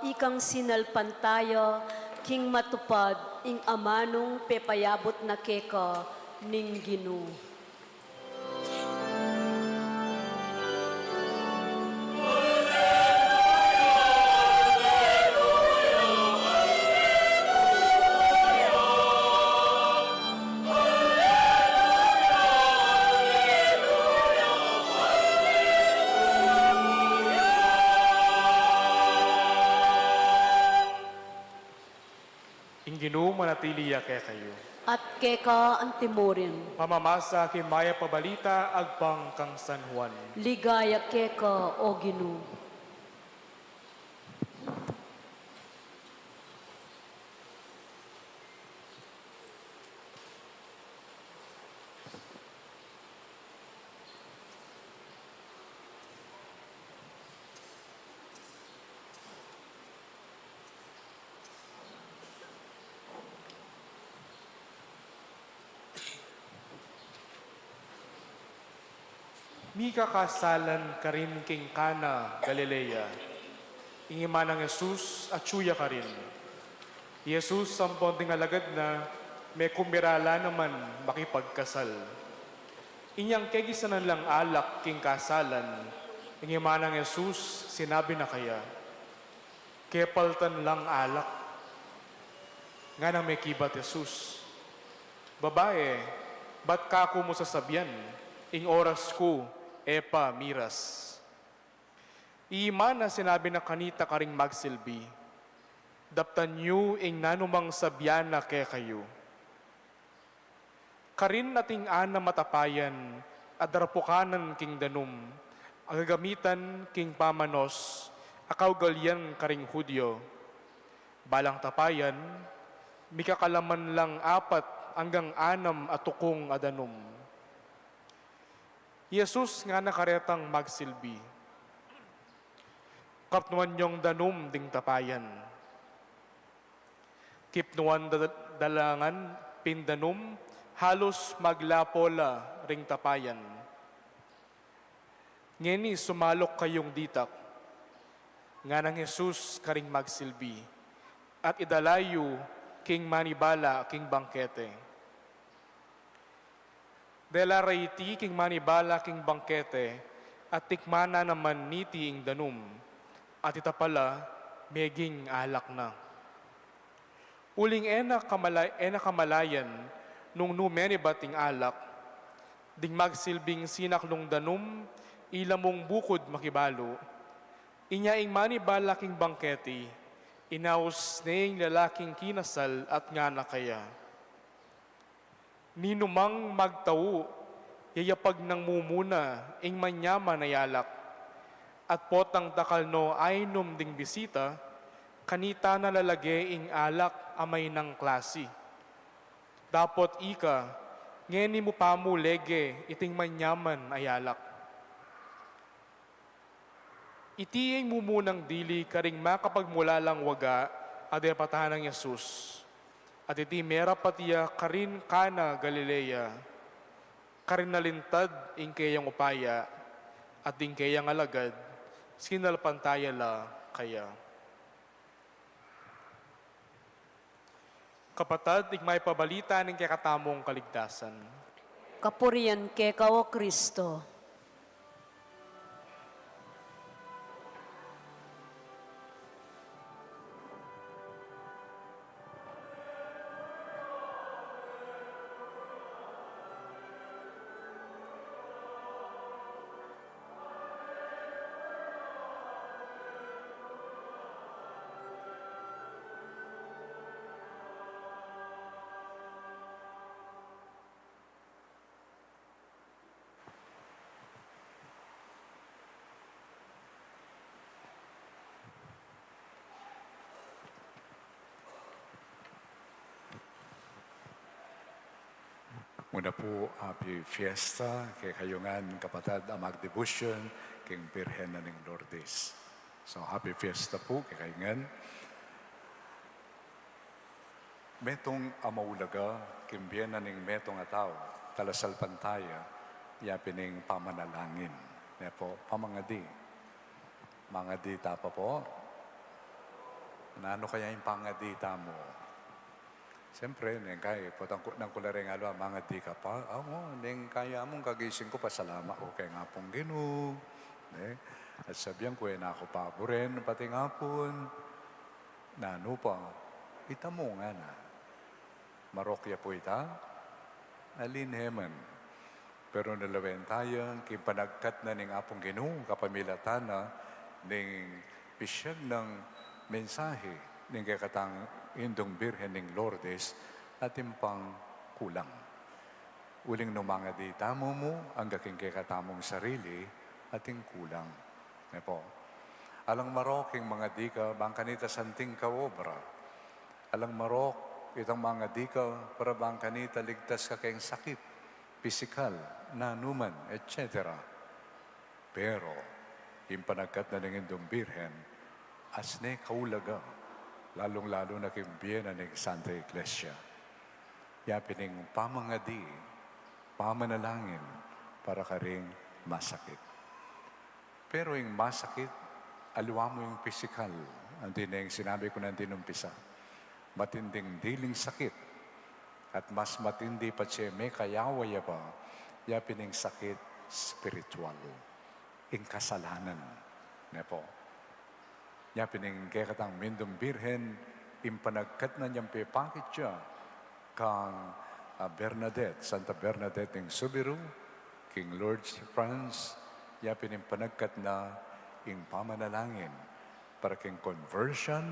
Ikang sinalpantaya king matupad ing amanung pepayabut na keka ning Ginu. Ing Ginu manatili ya kekayu. At keka antimurin. Pamamasa king Mayap a Balita agpang kang San Juan. Ligaya keka, O Ginu. Mikakasalan karin king Cana, Galilea. Ing ima nang Jesus atyu ya karin. I Jesus ampon ding alagad na mekumbira la naman makipagkasal. Inyang kegisanan lang alak king kasalan, ing ima nang Jesus sinabi na kaya, "Kepaltan lang alak." Nganang mekibat Jesus, "Babae, bat kaku mu sasabian, ing oras ku e pa miras?" I ima na sinabi na kanita karing magsilbi, "Daptan yu ing nanumang sabian na kekayu." Karin ating anam a tapayan a darapukanan king danum a gagamitan king pamanos a kaugalian karing Judio. Balang tapayan, mikakalaman lang apat anggang anam a tukung a danum. I Jesus ngana karetang magsilbi, "Kapnuan yong danum ding tapayan." Kipnuan da-, da la ngan pin danum, halus maglapo la ring tapayan. "Ngeni sumaluk kayung ditak," nganang Jesus karing magsilbi, "at idala yu king manibala king bangkete." Dela ra iti king manibala king bangkete, at tikman na naman niti ing danum, at ita pala meging alak na. Uling e na kamala-, e na kamalayan nung nu menibat ing alak, ding magsilbing sinaklung danum, ila mung bukud makibalu. Inya ing manibala king bangkete, inaus ne ing lalaking kinasal at ngana kaya, "Ninumang magtau, yayapag nang mumuna ing manyaman a alak, at potang dakal no ainum ding bisita, kanita na lalage ing alak a mainang klasi. Dapot ika, ngeni mu pa mu lege iting manyaman a alak." Iti ing mumunang dili karing makapagmulalang waga a depatan nang Jesus. At iti merapat ya karin Cana, Galilea, karin nalintad ing keyang upaya, at ding keyang alagad sinalpantaya la kaya. Kapatad, ing maipabalita ning kekatamung kaligtasan. Kapurian keka, O Kristo. Muna pu, happy fiesta kekayu ngan, kapatad, a magdebosyon king Birhen na ning Lourdes. So, happy fiesta pu kekayu ngan. Metung a maulaga king bie na ning metung a tau, talasalpantaya, ya pin ing pamanalangin. Ne pu, pamangadi. Mangadi ta pa pu. Nanu kaya ing pangadi tamu? Siyempre, neng kaya, potang ku, nang ku la reng aliwa, mangadi ka pa? Awa, neng kaya mung kagising ku, pasalama ku keng Apung Ginu. Ne? At sabian ku, e na ku paburen, pati ngapun. Nanu pa, itamu ngana. Marok ya pu ita? Alin he man. Pero nung lawen taya, king panagkat na ning Apung Ginu, kapamilatan na ning pisyag nang mensahe ning kekatang Indung Birhen ning Lourdes, atin pang kulang. Uling nung mangadi tamu mu, angga king kekatamung sarili, atin kulang. Ne pu? Alang marok ing mangadi ka, bang kanita santing kaobra. Alang marok itang mangadi ka, para bang kanita ligtas ka keng sakit, pisikal, nanu man, et cetera. Pero, ing panagkat na ning Indung Birhen, as ne kaulaga, lalung-lalu na king bie na ning Santa Iglesia. Ya pin ing pamangadi, pamanalangin, para karing masakit. Pero ing masakit, aliwa mu ing pisikal, anti neng sinabi ku nandin umpisa. Matinding diling sakit, at mas matindi pa, tse, mekayawa ya pa, ya pin ing sakit spiritual, ing kasalanan. Ne pu? Ya pin ing kekatang Indung Birhen, ing panagkat na nang pepakit ya kang, ah, Bernadette, Santa Bernadette ning Subiru, king Lourdes, France, ya pin ing panagkat na ing pamanalangin para king conversion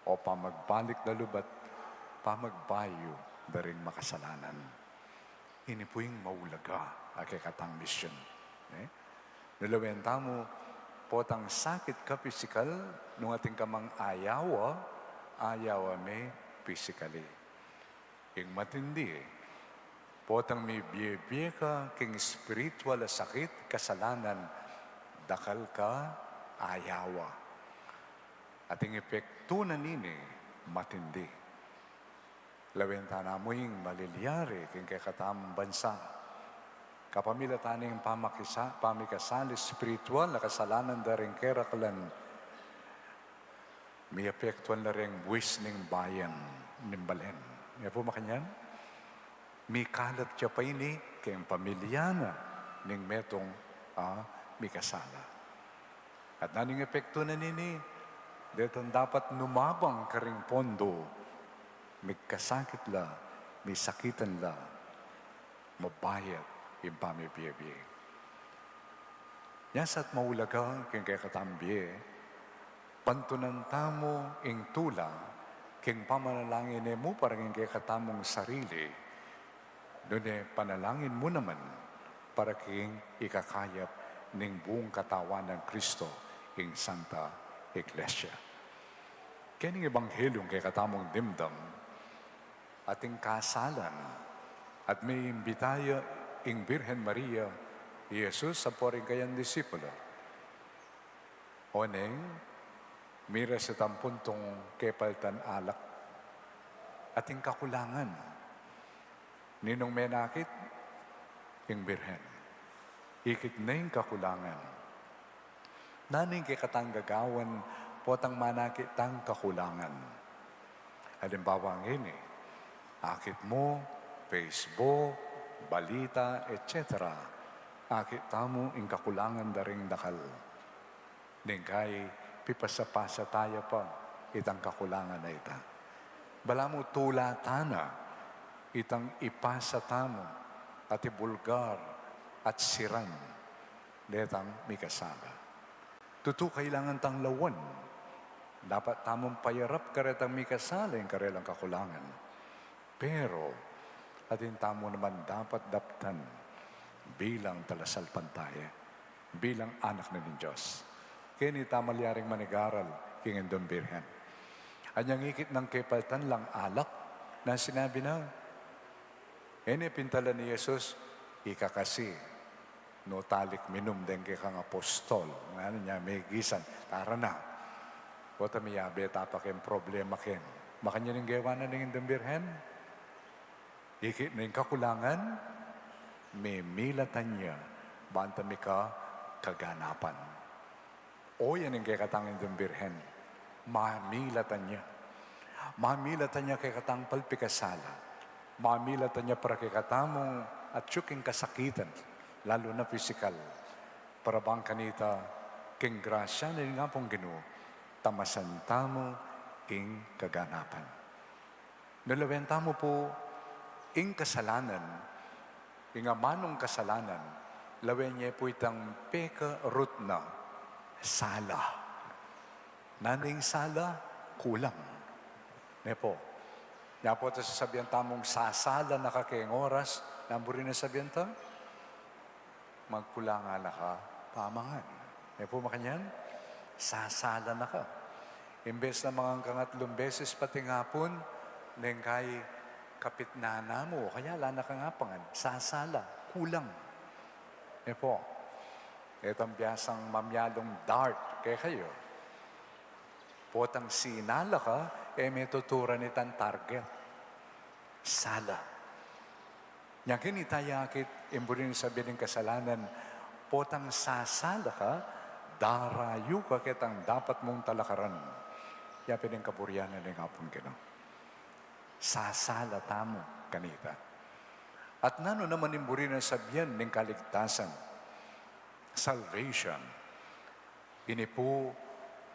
o pamagbalik na lub at pamagbayu da ring makasalanan. Ini pu ing maulaga a kekatang misyon. Ne? Nung lawen tamu, potang sakit ka pisikal, nung atin ka mang ayawa, ayawa me pisikali. Ing matindi, potang mibie-bie ka king spiritual a sakit, kasalanan, dakal ka ayawa. At ing epektu na nini, matindi. Lawen ta namu ing malilyari king kekatamung bansa. Kapamilatan ning pamakisa-, pamikasala espiritual a kasalanan da ring keraklan, miapektuan la ring buis ning bayan, ning balen. E pu makanyan? Mikalat ya pa ini keng pamilya na ning metung a mikasala. At nanu ing epektu na nini, detang dapat numabang karing pondo, migkasakit la, misakitan la, mabayat ing pamibie-bie. Nya sa at maulaga king kekatang bie, pantunan tamu ing tula king pamanalangin, e mu para king kekatamung sarili, nune panalangin mu naman para king ikakayap ning buung katawan nang Kristo, ing Santa Iglesia. Kening Ebanghelyung kekatamung dimdam, ating kasalan, at meimbita ya ing Birhen Maria, i Jesus ampo ring kayang disipulo. Oneng, mira sa tampuntung kepaltan alak. Ating kakulangan. Ninung menakit? Ing Birhen. Ikit ne ing kakulangan. Nanu ing kekatang gagawan potang manakit tang kakulangan? Alimbawa ngeni, akit mu, Facebook, balita, et cetera. Akit tamu ing kakulangan da ring dakal. Neng kai, pipasa-pasa taya pa itang kakulangan a ita. Balamu tula ta na itang ipasa tamu at ibulgar at siran detang mikasala. Tutu kailangan tang lawan. Dapat tamung payarap karetang mikasala ing karelang kakulangan. Pero, atin tamu naman dapat daptan bilang talasalpantaya, bilang anak na ning Dios. Keni ta malyaring manigaral king Indung Birhen. Anyang ikit nang kepaltan lang alak, na sinabi na, e ne pintalan i Jesus, ika kasi, nu talik minum deng kekang apostol. Ngana nya, megisan, tara na. Pota miyabe ta pa keng problema ken. Makanyan ing gewa na ning Indung Birhen? Ikit na ing kakulangan, mimilatan ya, banta mika kaganapan. O yan ing kekatang Indung Birhen. Mamilatan ya. Mamilatan ya kekatang palpikasala. Mamilatan ya para kekatamung atyu king kasakitan, lalu na pisikal. Para bang kanita, king grasya na ning Apung Ginu, tamasan tamu ing kaganapan. Nulawen tamu pu ing kasalanan, ing amanung kasalanan, lawen ye pu itang peka root na, sala. Nanu ing sala? Kulang. Ne pu. Nya pu ta sasabian tamung sasala na ka keng oras, nanu pu rin ing sasabian ta? Magkulang na ka pamangan. E pu makanyan? Sasala na ka. Imbes na mangan kang atlung beses pating apun, neng kai kapitnan na mu, o kaya ala na kang apangan. Sasala, kulang. E pu, itang biasang mamialung dart kekayu. Potang sinala ka, e me tuturan itang target. Sala. Nya keni taya akit, ing buri nang sabian ning kasalanan, potang sasala ka, darayu ka ketang dapat mung talakaran. Ya pin ing kaburian na ning Apung Ginu. Sasala tamu kanita. At nanu naman ing buri nang sabian ning kaligtasan? Salvation. Ini pu,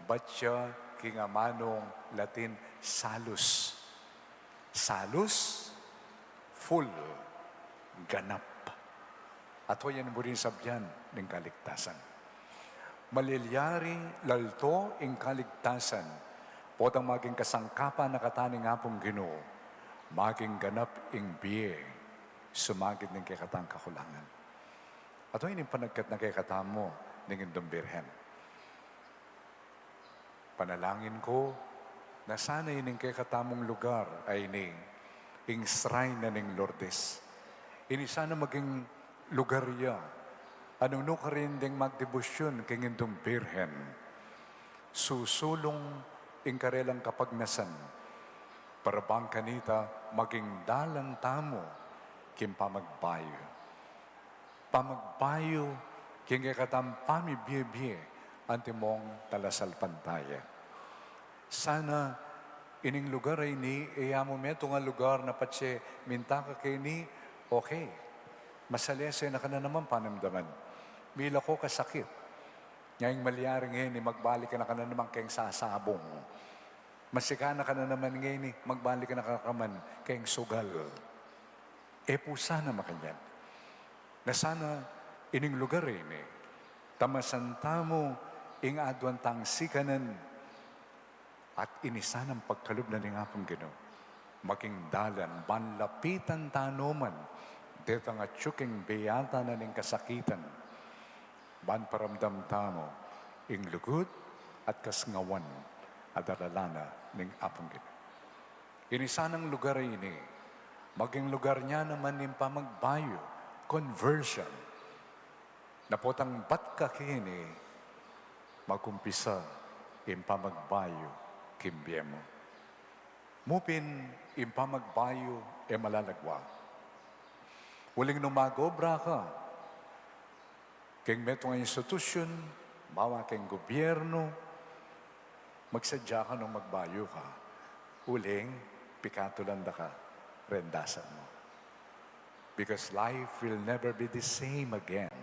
batya king amanung Latin, salus. Salus, full, ganap. At hoyan buri nang sabian ning kaligtasan. Malilyari lalto ing kaligtasan, potang maging kasangkapan na kata ning Apung Ginu, maging ganap ing bie, sumagid ning kekatang kakulangan. At hoyan ing panagkat na kekatamu ning Indung Birhen. Panalangin ku, na sana ining kekatamung lugar a ini, ing shrine na ning Lourdes, ini sana maging lugar ya a nung nukarin deng magdebosyun king Indung Birhen, susulung ing karelang kapagnasan, para bang kanita maging dalan tamu king pamagbayu. Pamagbayu king kekatang pamibie-bie antimong talasalpantaya. Sana ining lugar a ini, e ya mu metung a lugar na patse minta ka keni, okay. Masalese na ka na naman panamdaman. Milako ka sakit. Nya ing malyari ngeni, magbalik na ka na naman keng sasabung. Masika na ka na naman ngeni, magbalik na ka naman keng sugal. E pu sana makanyan. Na sana ining lugar a ini, tamasan tamu ing aduan tang sikanan, at ini sanang pagkalub na ning Apung Ginu, maging dalan ban lapitan tano man detang atyu king bie at ning kasakitan, ban paramdam tamu ing lugud at kasngawan a daralan na ning Apung Ginu. Ini sanang lugar a ini, maging lugar na naman ning pamagbayu, conversion. Na potang bat ka keni, magumpisa ing pamagbayu king bie mu. Mu pin ing pamagbayu e malalagwa. Uling nung mag-obra ka king metung a institusyun, bawa king gubyernu, magsadya ka nung magbayu ka. Uling pikatulan da ka reng dasal mu. Because life will never be the same again.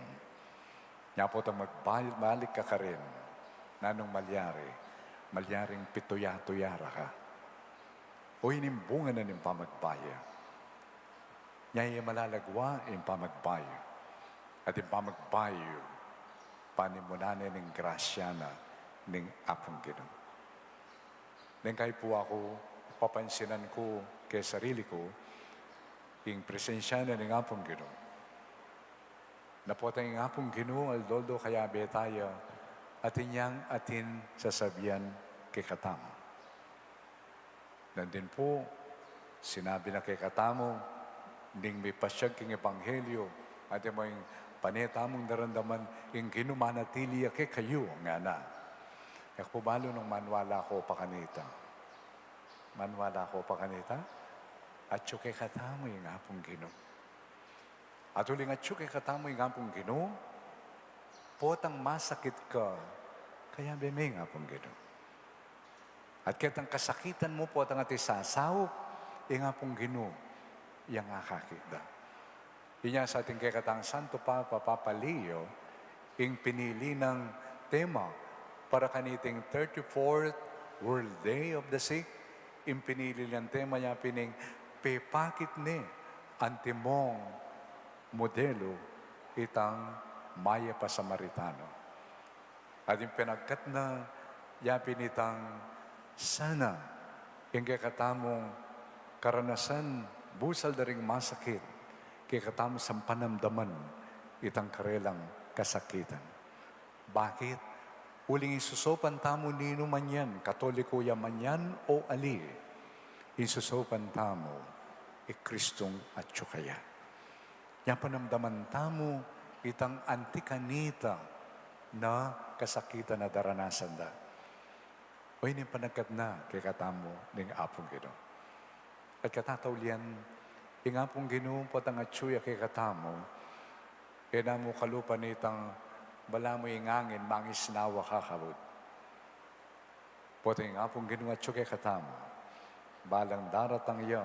Nya potang magbayu, balik ka karin, nanung malyari? Malyaring pituya-tuya ra ka. O, ini ing bunga na ning pamagbayu. Nya e malalagwa ing pamagbayu. At ing pamagbayu, panimunan na ning grasya na ning Apung Ginu. Neng kai pu aku, papansinan ku keng sarili ku ing presensya na ning Apung Ginu. Na potang ing Apung Ginu aldo-aldo kayabe taya, atin yang atin sasabian kekatamu. Nandin pu, sinabi na kekatamu ning mipasyag king ebanghelyu, atin mo ing pane tamung daramdaman, ing Ginu manatili ya kekayu, ngana. E ku balu nung maniwala ko pa kanita. Maniwala ko pa kanita? Atyu kekatamu ing Apung Ginu. At uling atyu kekatamu ing Apung Ginu, potang masakit ka, kayabe me ing Apung Ginu. At ketang kasakitan mu potang atiu sasaup, ing Apung Ginu, yang akakit da. Inya sa ating kekatang Santo Papa, Papa Leo, ing pinili nang tema para kaniting thirty-fourth World Day of the Sick, ing pinili nang tema ya pin ing pepakit ne antimong modelu itang mayap a Samaritano. At ing panagkat na ya pin itang sana ing kekatamung karanasan busal da ring masakit, kekatamu sang panamdaman itang karelang kasakitan. Bakit? Uling ing susaupan tamu ninu man yan, Katoliko ya man yan o ali, ing susaupan tamu i Kristung atyu kaya. Nya panamdaman tamu itang anti kanita na kasakitan a daranasan da. O ini panagkat na kekatamu ning Apung Ginu. At katataulian, ing Apung Ginu potang atyu ya kekatamu, e na mu kalupa nitang balamu ing angin mangisnawa kakabud. Potang ing Apung Ginu atyu kekatamu, balang daratang ya,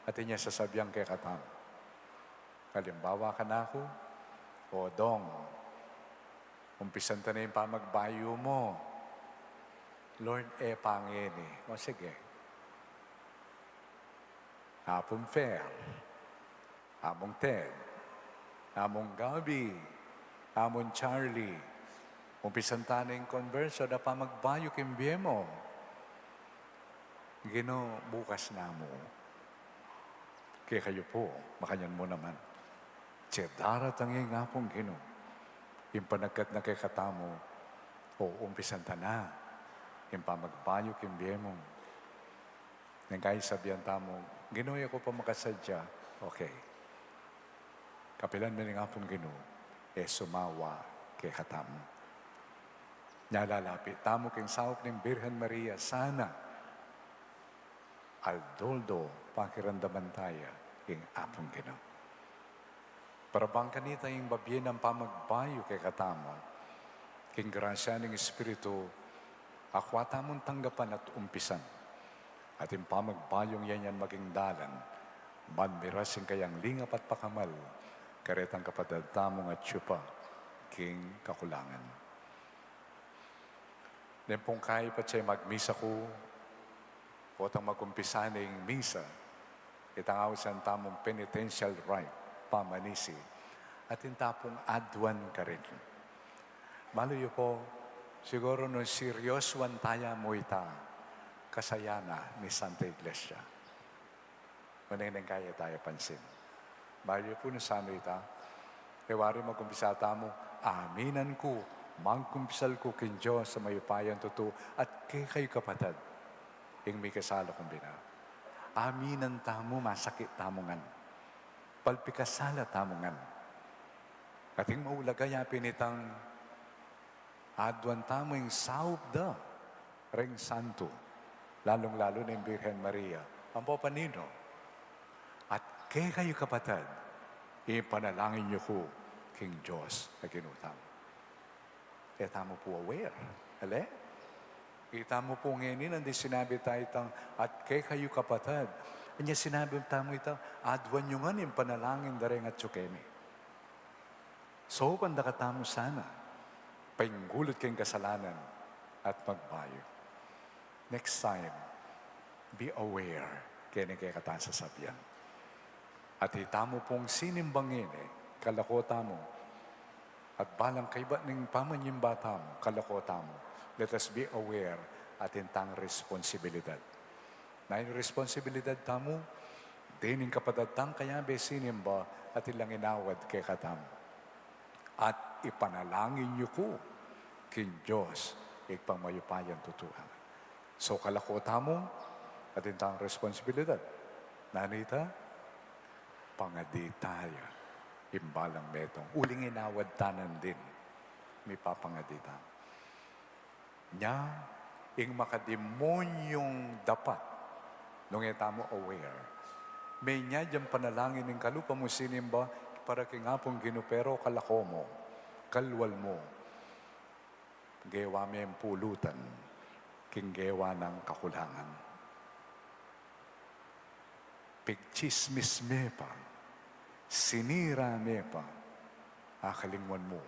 atin ya sasabian kekatamu. Alimbawa kanaku, "O Dong, umpisan ta na ing pamagbayu mu." "Lord, e pa ngeni." O sige. Apung Fer, Among Ted, Among Gabi, Among Charlie, umpisan ta na ing conversion a pamagbayu king bie mu. "Ginu, bukas na mu." Kekayu pu, makanyan mu naman. Tse daratang ing Apung Ginu, ing panagkat na kekatamu, o umpisan ta na ing pamagbayu king bie mu. Neng kai sabian tamu, "Ginu, e ku pa makasadya." Okay. Kapilan me ning Apung Ginu, e sumawa kekatamu. Nya lalapit tamu king saup ning Birhen Maria, sana aldo-aldo pakiramdaman ta ya ing Apung Ginu. Para bang kanita ing babie nang pamagbayu kekatamu, king grasya ning Espiritu, akua tamung tanggapan at umpisan. At ing pamagbayung yan, yan maging dalan ban miras ing kayang lingap at pakamal karetang kapatad tamung atyu pa king kakulangan. Neng pung kai patse magmisa ku, potang magumpisa ne ing misa, itang ausan tamung penitential rite, pamanisi, atin ta pung aduan karin. Balu yu pu, siguru nung seryosuan taya mu ita, kasayanan na ning Santa Iglesia. Nung neng kai taya pansin. Balu yu pu nung sanu ita, e wari magumpisa tamu, "Aminan ku, magkumpisal ku king Dios a mayupayang tutu at kekayu kapatad, ing mikasala kung bina." Aminan tamu, masakit tamu ngan. Palpikasala tamu ngan. Ating maulaga ya pin itang aduan tamu ing saup da ring santo, lalung-lalu na ing Birhen Maria. Ampo pa ninu? "At kekayu kapatad, ipanalangin yu ku king Dios a Ginu tamu." E tamu pu aware. Ale? Kita mu pu ngeni nandin sinabi ta itang, "At kekayu kapatad." Anya sinabi tamu itang, "Aduan yu ngan ing panalangin da reng atyu keni." So, pandakatamu sana, painggulut king kasalanan at magbayu. Next time, be aware keni kekatang sasabian. At itamu pung sinimba ngeni, kalako tamu. At balang kaibat ning pamanyimba tamu, kalako tamu. Let us be aware, atin tang responsibilidad. Na ing responsibilidad tamu, dening kapatad tang kayabe sinimba, atin lang inawad kekatamu. At ipanalangin yu ku king Dios, Ibpang mayupayang tutu. So, kalako tamu, atin tang responsibilidad. Nanu ita? Pangadi taya ing balang metung. Uling inawad ta nandin, mipapangadi ta. Nya, ing makademonyung dapat, nung e tamu aware, menyad yang panalangin ning kalupa mung sinimba para king Apung Ginu, pero kalako mu, kalwal mu, gewa me ing pulutan. king gewa nang kakulangan. Pigtsismis me pa, sinira me pa, akalingwan mu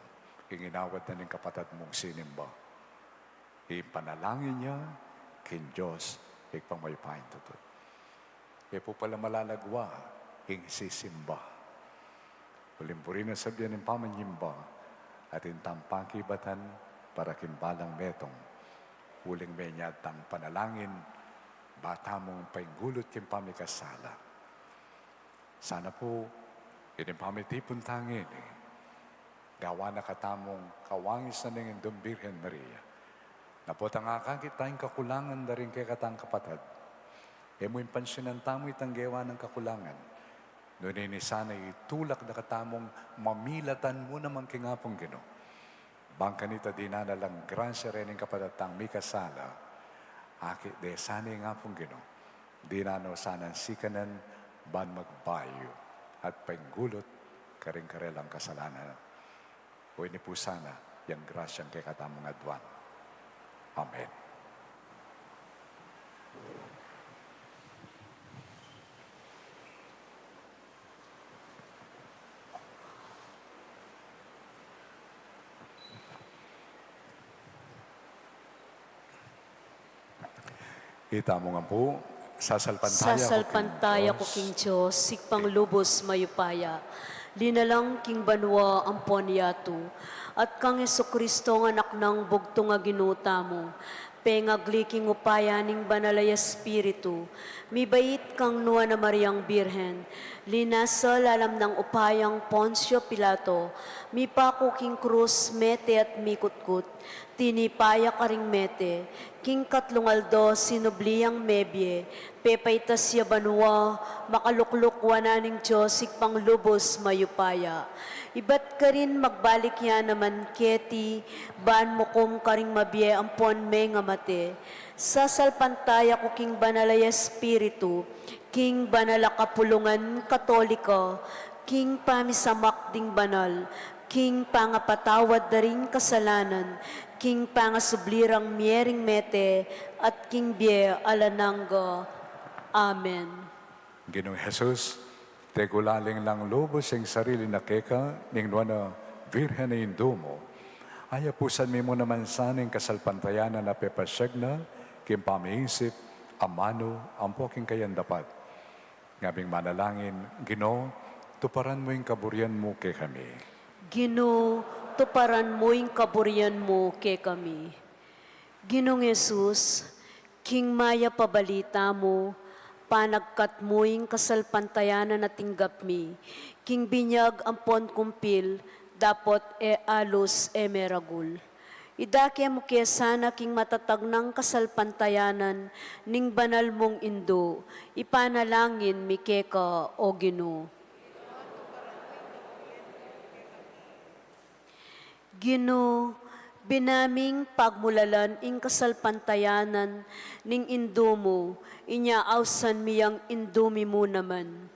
ing inawat na ning kapatad mung sinimba. Ipanalangin ya king Dios, Ibpang mayupayang tutu. E pu pala malalagwa ing sisimba. Uling buri na sabyan ing pamanyimba, atin tang pakibatan para king balang metung. Uling menyatang panalangin, ba tamung painggulut king pamikasala. Sana pu, ining pamitipun tang ini, gawa na katamung kawangisan ning Indung Birhen Maria. Napotang akakit tang kakulangan da ring kekatang kapatad. E mu ing pansinan tamu itang gewa nang kakulangan. Nune ini sana itulak da katamung mamilatan mu naman king Apung Ginu. Bang kanita dinan na lang grasya reni ing kapatad tang mikasala. Akit de sana ing Apung Ginu. Dinan no sanang sikanan ban magbayu at painggulut karing karelang kasalanan. O ini pu sana, yang grasyang kekatamung aduan. Amen. Itamu ngan pu, sasalpantaya ku king Dios, Ibpang lubus mayupaya, linalang king banua ampon yatu, at kang Jesucristo a Anak nang bugtung a Ginu tamu, pengagli king upaya ning Banal a Espiritu, mibait kang Nuan a Mariang Birhen, linasa lalam nang upayang Poncio Pilato, mipaku king krus, mete at mikutkut, tinipa ya karing mete, king katlung aldo sinubli yang mebie, pepaitas ya banua, makalukluk wanan ning Dios Ibpang lubus mayupaya. Ibat karin magbalik ya naman keti, ban mukum karing mabie ampon mengamate. Sasalpantaya ku king Banal a Espiritu, king banal a kapulungan Katolika, king pamisamak ding banal, king pangapatawad da ring kasalanan, king pangasubli rang mie ring mete, at king bie alang angga. Amen. Ginung Jesus, tegulaling lang lubus ing sarili na keka ning Nuan a Birhen a Indu mu. Ayapusan mi mu naman sana ing kasalpantayanan a pepasyag na king pamiisip, amanu, ampo king kayandapat. Ngaming manalangin, Ginu, tuparan mu ing kaburian mu kekami. Ginu, tuparan mu ing kaburian mu kekami. Ginung Jesus, king mayap a balita mu, panagkat mu ing kasalpantayanan a tinggap mi, king binyag ampon kumpil, dapot e alus e meragul. Idake mu ke sana king matatag nang kasalpantayanan ning banal mung Indu, ipanalangin mi keka, o Ginu. Ginu, bina ming pagmulalan ing kasalpantayanan ning Indu mu, inya ausan mi yang Indu mi mu naman.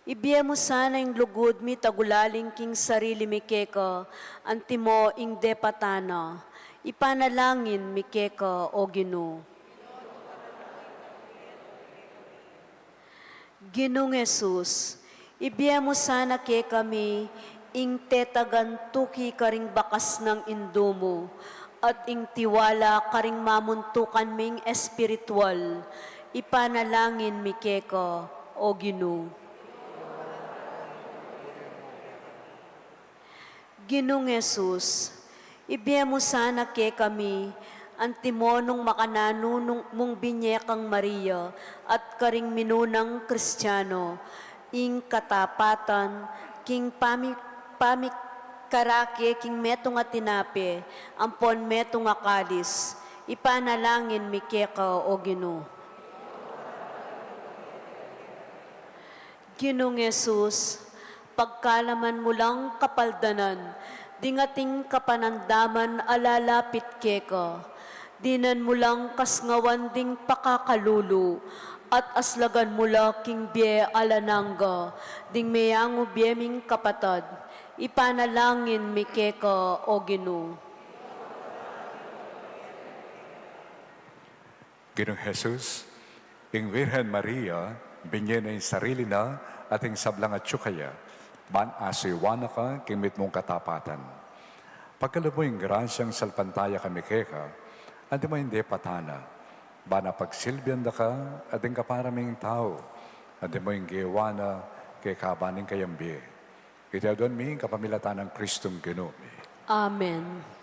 Ibie mu sana ing lugud mi tagulaling king sarili mi keka, antimo ing depatan na. Ipanalangin mi keka, o Ginu. Ginung Jesus, ibie mu sana kekami ing tetagan tuki karing bakas nang Indu mu, at ing tiwala karing mamuntukan ming espiritual, ipanalangin mi keka, o Ginu. Ginung Jesus, ibie mu sana kekami, antimo nung makananu nung mung binye kang Maria at karing minunang Kristiano, ing katapatan, king pami-, pamikarake king metung a tinape, ampon metung a kalis, ipanalangin mi keka, o Ginu. Ginung Jesus, pagkalaman mu lang kapaldanan ding ating kapanandaman a lalapit keka, dinan mu lang kasngawan ding pakakalulu, at aslagan mu la king bie alang angga ding meyangu bie ming kapatad, ipanalangin mi keka, o Ginu. Ginung Jesus, ing Virgen Maria, binye na ing sarili na at ing sablang atyu kaya, ban asuyuan na ka king mitmung katapatan. Pagkalub mu ing grasyang salpantaya kami keka, antimo ing depatan na, ban apagsilbian da ka at ding kapara ming tau, antimo ing gewa na keka ban ing kayang bie. Iti aduan mi king kapamilatan nang Kristong Ginu mi. Amen.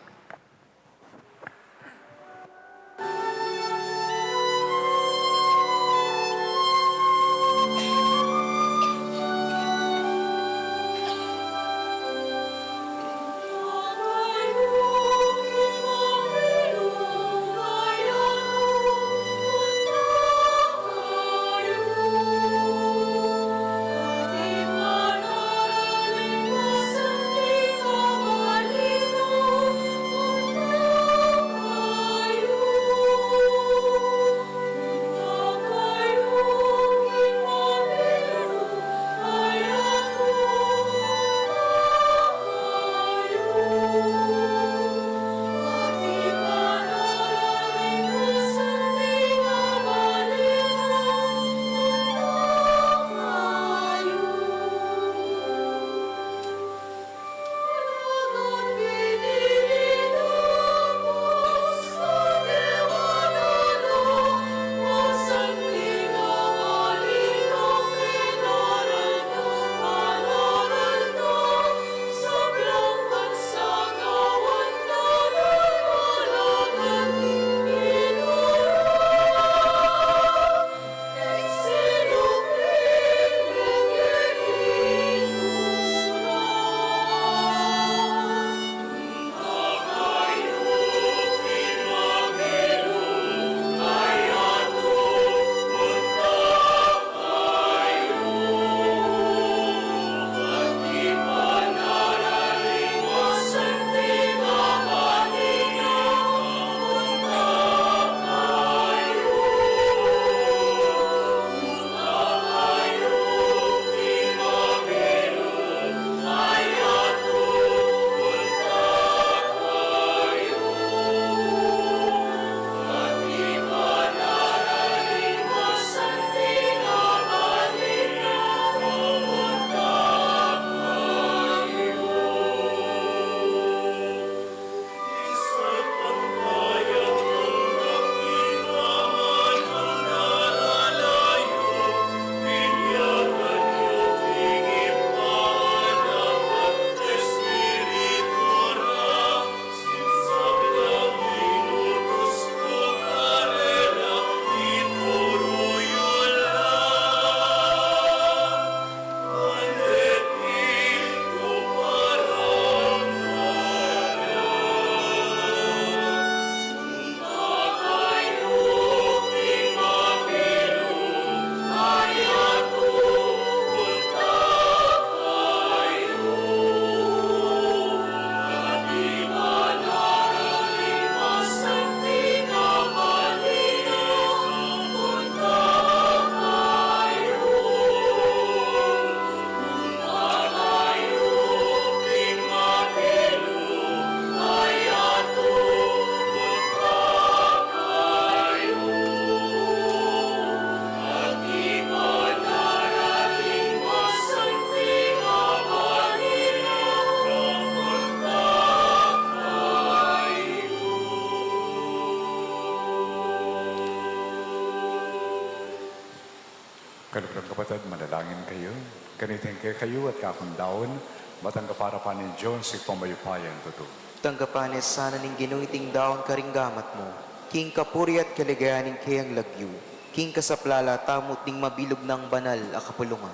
Kaluguran kung kapatad, manalangin kayu. Kaniting kekayu at kakung daun, matanggapan na pa ning Dios Ibpang mayupayang tutu. Tanggapan na sana ning Ginu iting daun karing gamat mu, king kapurian at kaligayan ning keyang lagyu, king kasaplalan tamu at ning mabilug nang banal a kapulungan.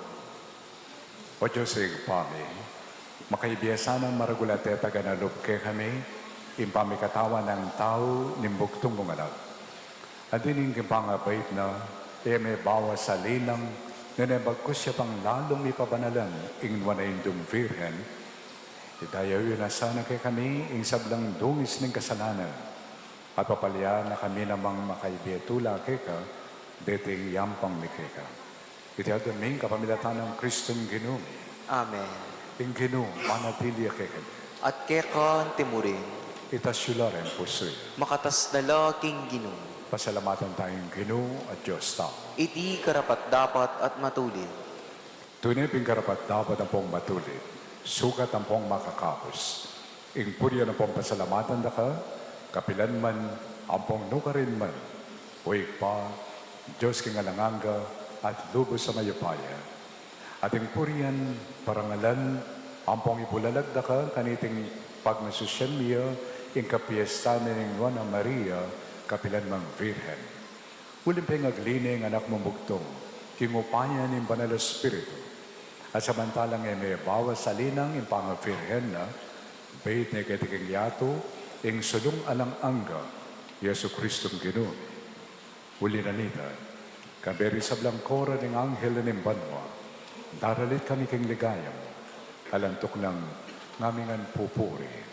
O Dios Ibpa mi, makaibie sanang maragul a tetagan na lub kekami ing pamikatawan nang tau ning bugtung mung Anak. Anti ning king pangabait na, e me bawas a linang, nune bagkus ya pang lalung mipabanalan ing nuan a Indung Virgen, idayaw yu na sana kekami ing sablang dungis ning kasalanan, at papalian na kami namang makaibie tula keka, deting yampang mi keka. Iti aduan mi king kapamilatan nang Kristong Ginu mi. Amen. Ing Ginu manatili ya kekayu. At keka anti mu rin. Itas yu la ring pusu yu. Makatas na la king Ginu. Pasalamatan taya ing Ginu at Dios tamu. Iti karapat-dapat at matulid. Tune pin karapat-dapat ampong matulid, sukat ampong makakapus, ing purian ampong pasalamatan da ka, kapilan man ampong nukarin man, O Ibpa, Dios king alang angga at lubus a mayupaya. At ing purian, parangalan, ampong ibulalag da ka kaniting pagnasusyan mi ing kapiestan ning Nuan a Maria, kapilan mang Virgen. Uling pengagli ne ing Anak mung bugtung, king upaya ning Banal a Espiritu. At samantalang e mebawas a linang ing pangabirhen na, bait ne keti king yatu, ing sulung alang angga, Jesucristong Ginu mi. Uli na nita, kayabe ring sablang koro ning anghel ning banua, daralit kami king ligaya mu, alang tuknang ngaming pupuri.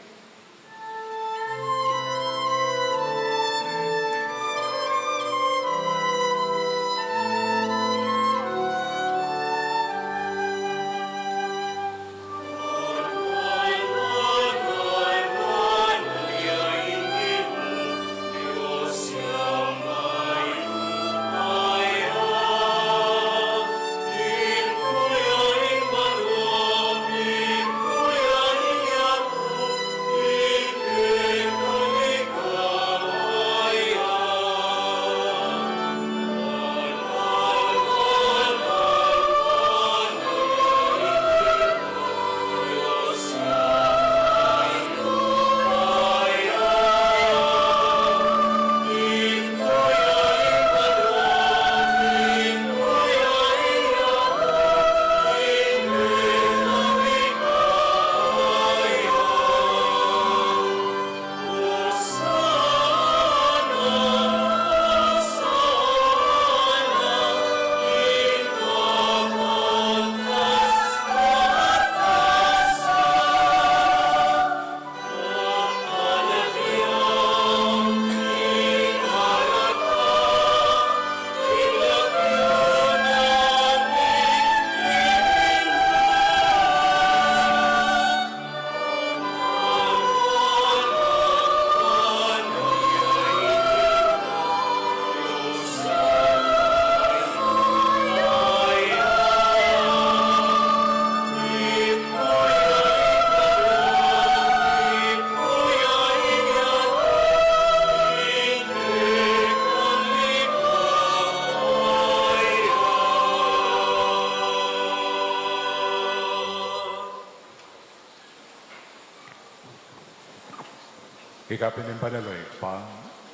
Ika pin ing banal, O Ibpa,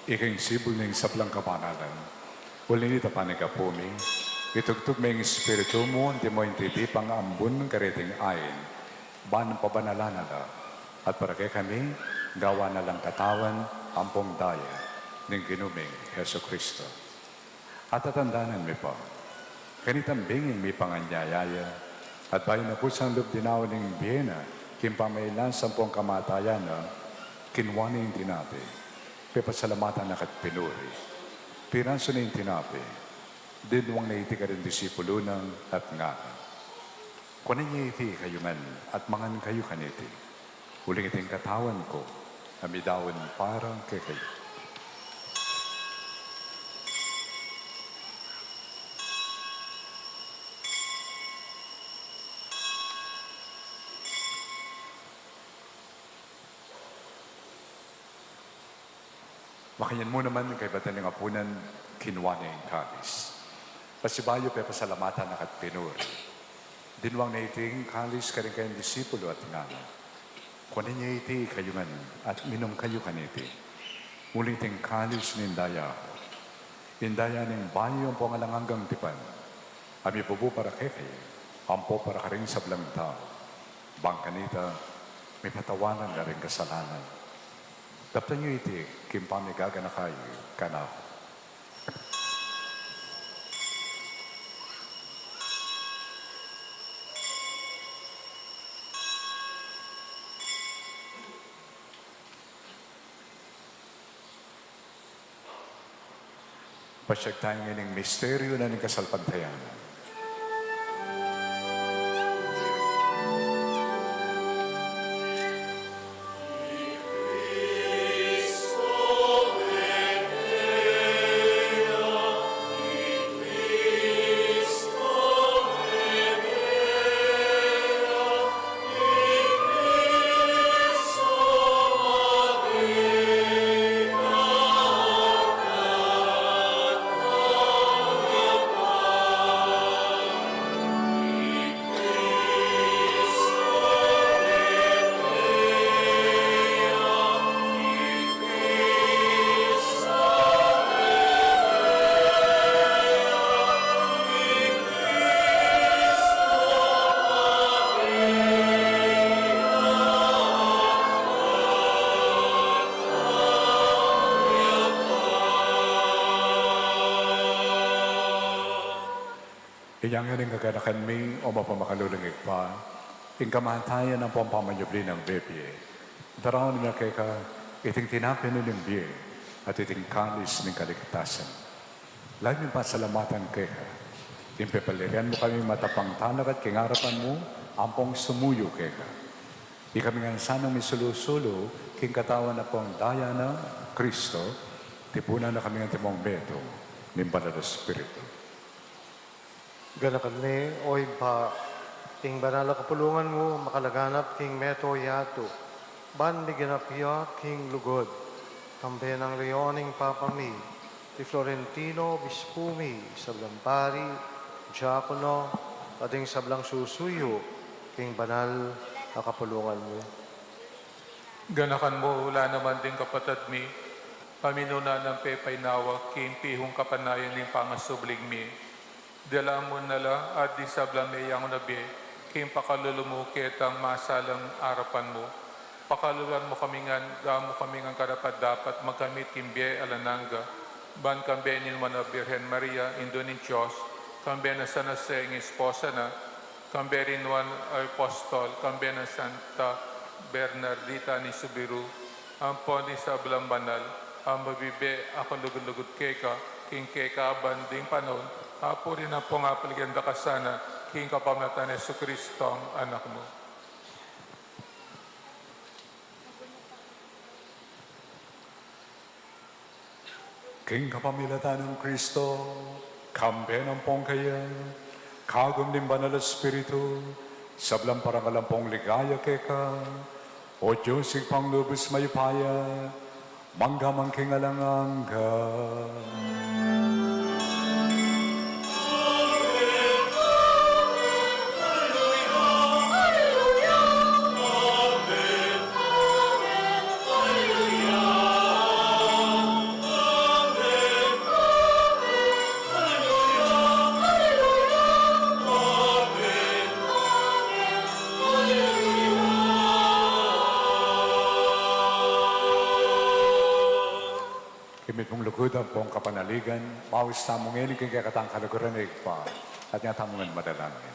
ika ing sibul ning sablang kabanalan. Uli na nita, panyawad mi, itubud me ing Espiritu mu, antimo ing titipang ambun kareting ain, ban pabanalan na la, at para kekami, gawan na lang katawan ampong daya ning Ginu ming Jesucristo. At tatandanan mi pa, kanitang binging mipanganyaya, at bayu na kusang lub dinaun ing bie na, king pamailan sampung kamatayan na, kinua ne ing tinape, pepasalamatan na ka't pinuri, pirasu ne ing tinape, dinwang ne iti karing disipulu na, at ngana: Kuanan ye iti kayu ngan, at mangan kayu kaniti. Uling iti ing katawan ku, a midaun para kekayu. Makanyan mu naman, kaybat ning apunan, kinua ne ing kalis. Pasibayu pepasalamatan na ka't pinuri, dinwang ne iting kalis karing kayang disipulu at ngana: Kuanan ye iti kayu ngan at minum kayu kaniti. Uling iti ing kalis ning daya ku, ing daya ning bayu ampong alang anggang tipan, a mibubu para kekayu, ampo para karing sablang tau, bang kanita mipatawanan la ring kasalanan. Daptan yu iti king pamigaganaka yu kanaku. Pasiag tamu ngening misteryu na ning kasalpantayanan. Inya ngeni king kaganakan mi, o mapamakalulung Ibpa, ing kamatayan ampong pamanyubli nang bibie, daraun mi keka iting tinape ning bie at iting kalis ning kaligtasan. Lalu ming pasalamatan keka, ing pepaliran mu kami matapang talakad king arapan mu ampong sumuyu keka. Ikami ngan sanang misulu-sulu king katawan ampong daya nang Kristo, tipunan na kami ngan antimong metung ning Banal a Espiritu. Ganakan mi, o Ibpa, ing banal a kapulungan mu makalaganap king mabilug a yatu, ban miganap ya king lugud, kambe nang Leon ing Papa mi, i Florentino Obispo mi, sablang pari, diakono, at ing sablang susuyu king banal a kapulungan mu. Ganakan mu la naman ding kapatad mi, paminunan nang pepainawa king pihung kapanayan ning pangasubling mi. Dala mu na la at ding sablang meyangu na bie king pakalulu mu ketang masalang arapan mu. Pakaluluan mu kami ngan, gawan mu kami ngan karapat-dapat magkamit king bie alang angga, ban kambe ning Nuan a Birhen Maria, Indu ning Dios, kambe nang San Jose ing esposa na, kambe ring Nuan a Apostol, kambe nang Santa Bernardita ning Subiru, ampon ding sablang banal a mabibie a kalugud-lugud keka king kekaban ding panaun, apuri nang pangapaligan da ka sana king kapamilatan nang Jesucristo a Anak mu. King kapamilatan nang Kristo, kambe nang pongkaya, kagum ning Banal a Espiritu, sablang parangal ampong ligaya keka, O Dios Ibpang lubus mayupaya, mangga man king alang angga. King mitmung lugud ampong kapanaligan, maus tamu ngeni king kekatang kaluguran ning Ibpa, at inya tamu ngan manalangin.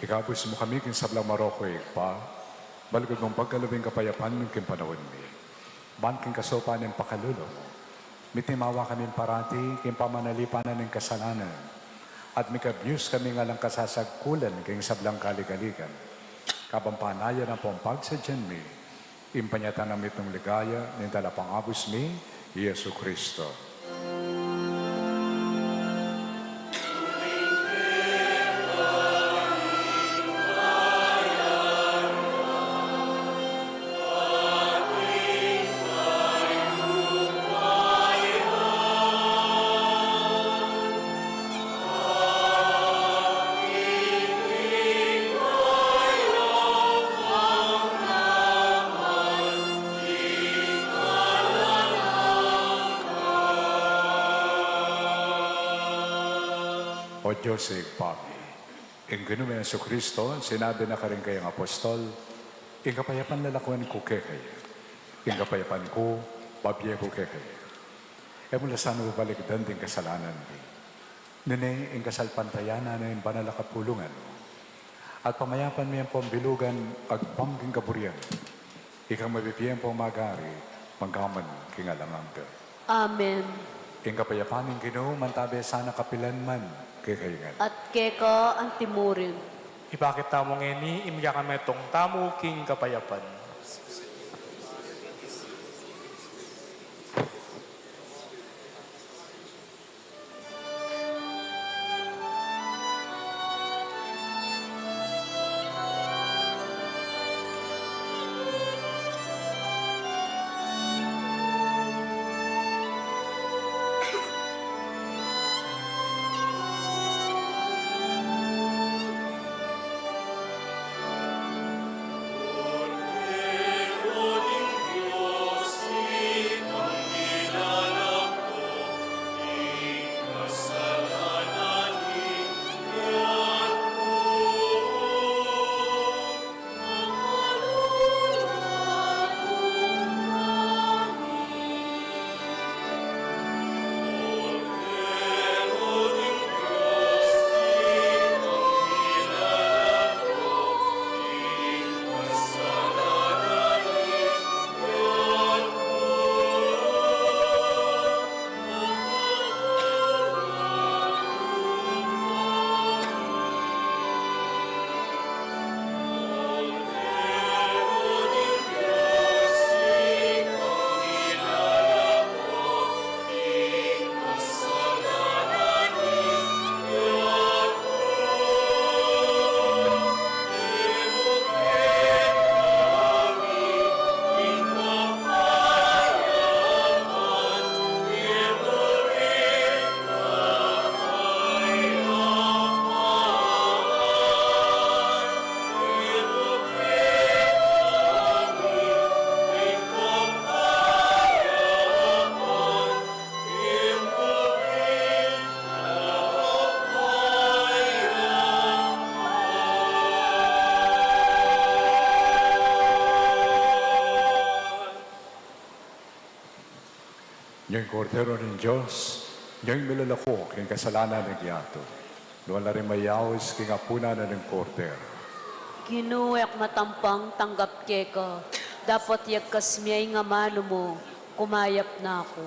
Ikabus mu kami king sablang marok, Ibpa, balugud mung pagkalub ing kapayapan king panaun mi. Ban king kasaupan ning pakalulu mu, mitimawa kami parati king pamanalipan ning kasalanan, at mikabus kami ngan alang kasasagkulan king sablang kaligaligan. Kabang panayan ampong pagsadyan mi, ing panyatang nang mitmung ligaya ning Talapangabus mi, i Jesucristo. O Dios, Ibpa mi, ing Ginu ming Jesucristo, sinabi na karing kayang apostol, ing kapayapan lalakwan ku kekayu, ing kapayapan ku babie ku kekayu. E mu la sana balikdan ding kasalanan mi, nune ing kasalpantayanan na ning banal a kapulungan mu, at pamayapan mi ampong bilugan agbang king kaburian, ikang mabibie ampong magari, mangga man king alang angga. Amen. Ing kapayapan ning Ginu mantabe sana kapilan man kekayu ngan. At keka antimurin. Ipakit tamu ngeni ing mikametung tamu king kapayapan. Nya ing Kordero ning Dios, nya ing milalako king kasalanan ning yatu. Nuan la ring mayaus king apunan na ning Kordero. Ginu, e ku matampang tanggap keka, dapot yagkas me ing amanu mu, kumayap na ku.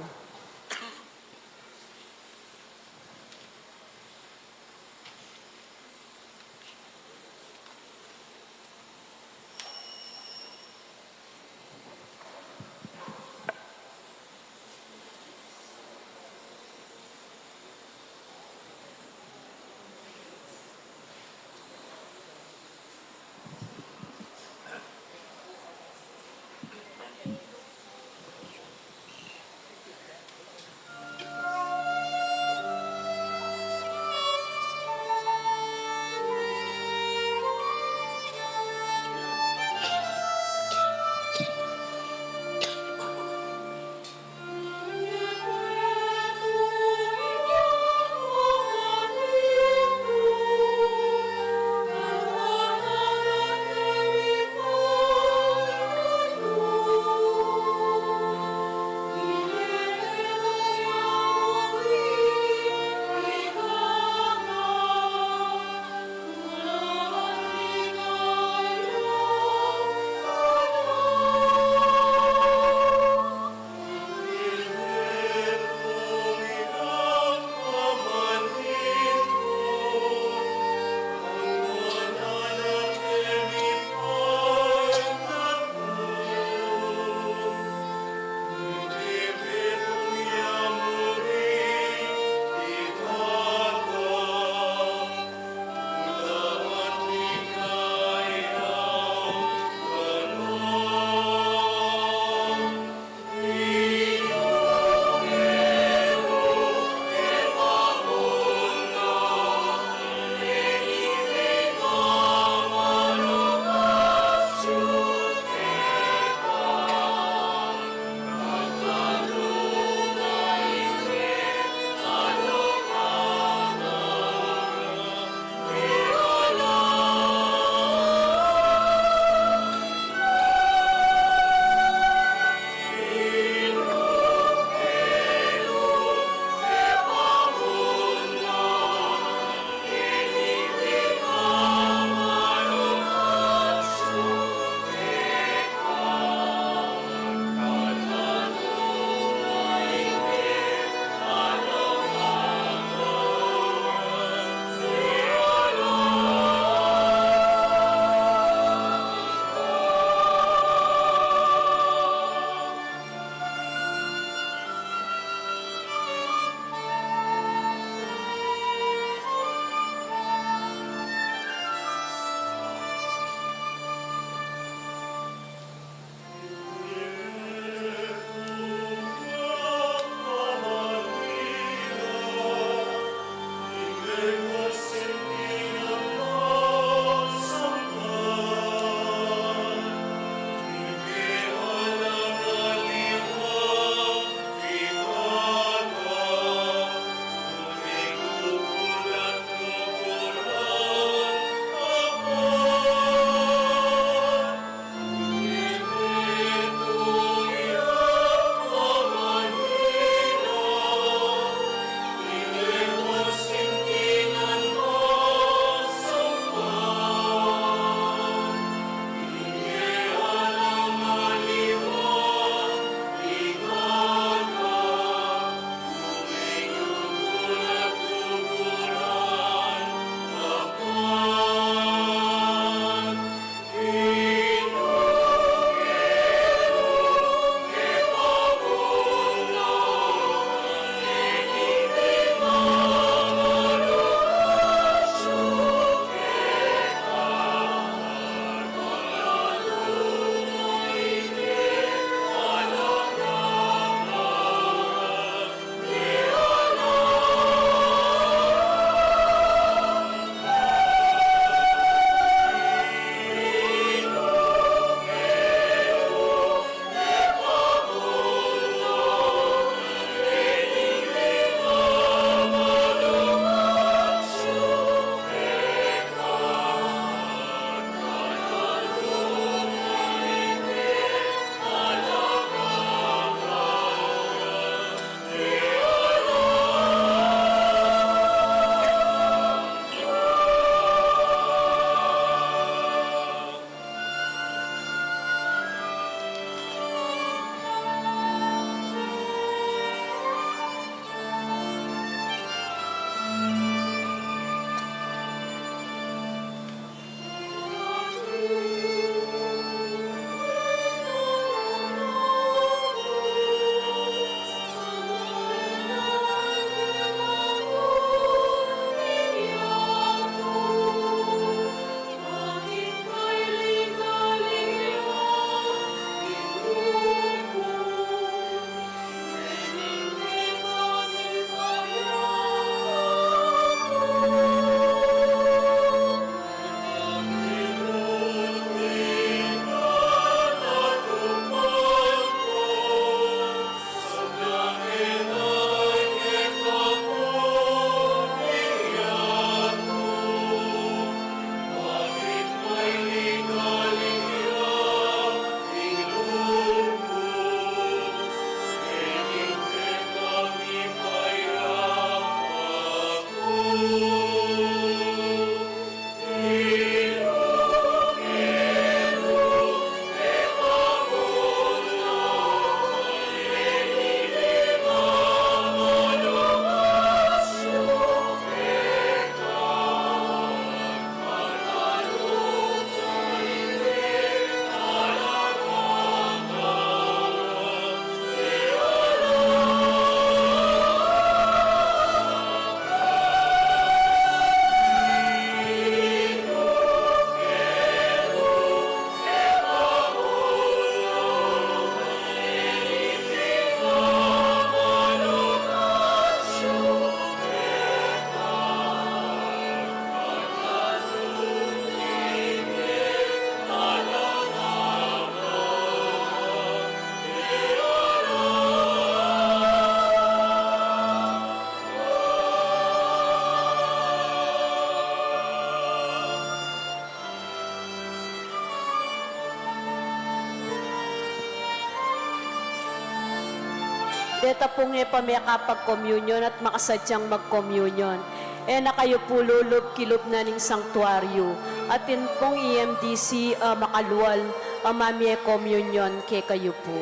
Deta pung e pa mekapag-communion at makasadyang mag-communion, e na kayu pu lulub kilub na ning sangtuaryu, atin pung E M D C a makalual a mamie communion kekayu pu.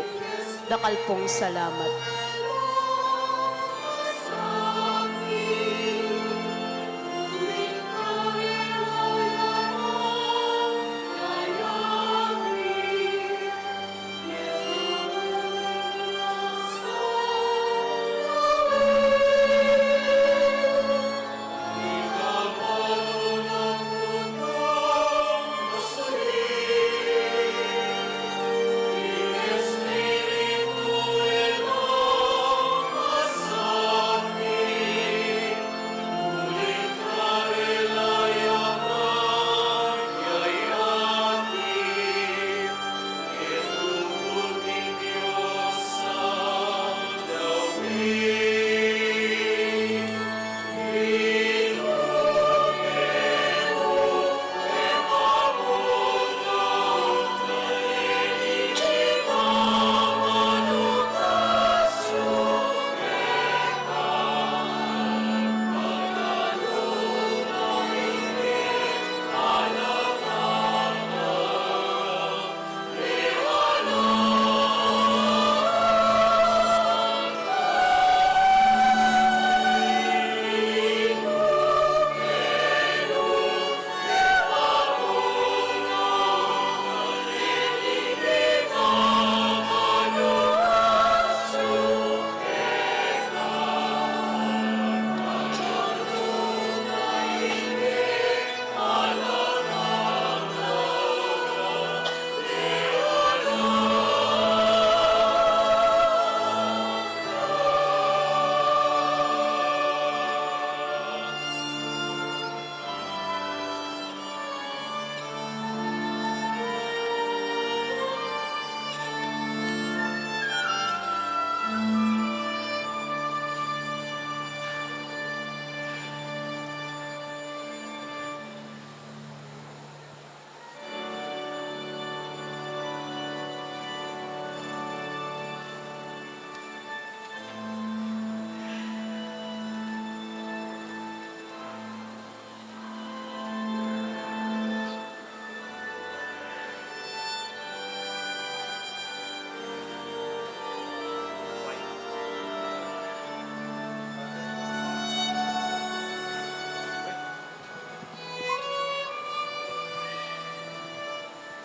Dakal pung salamat.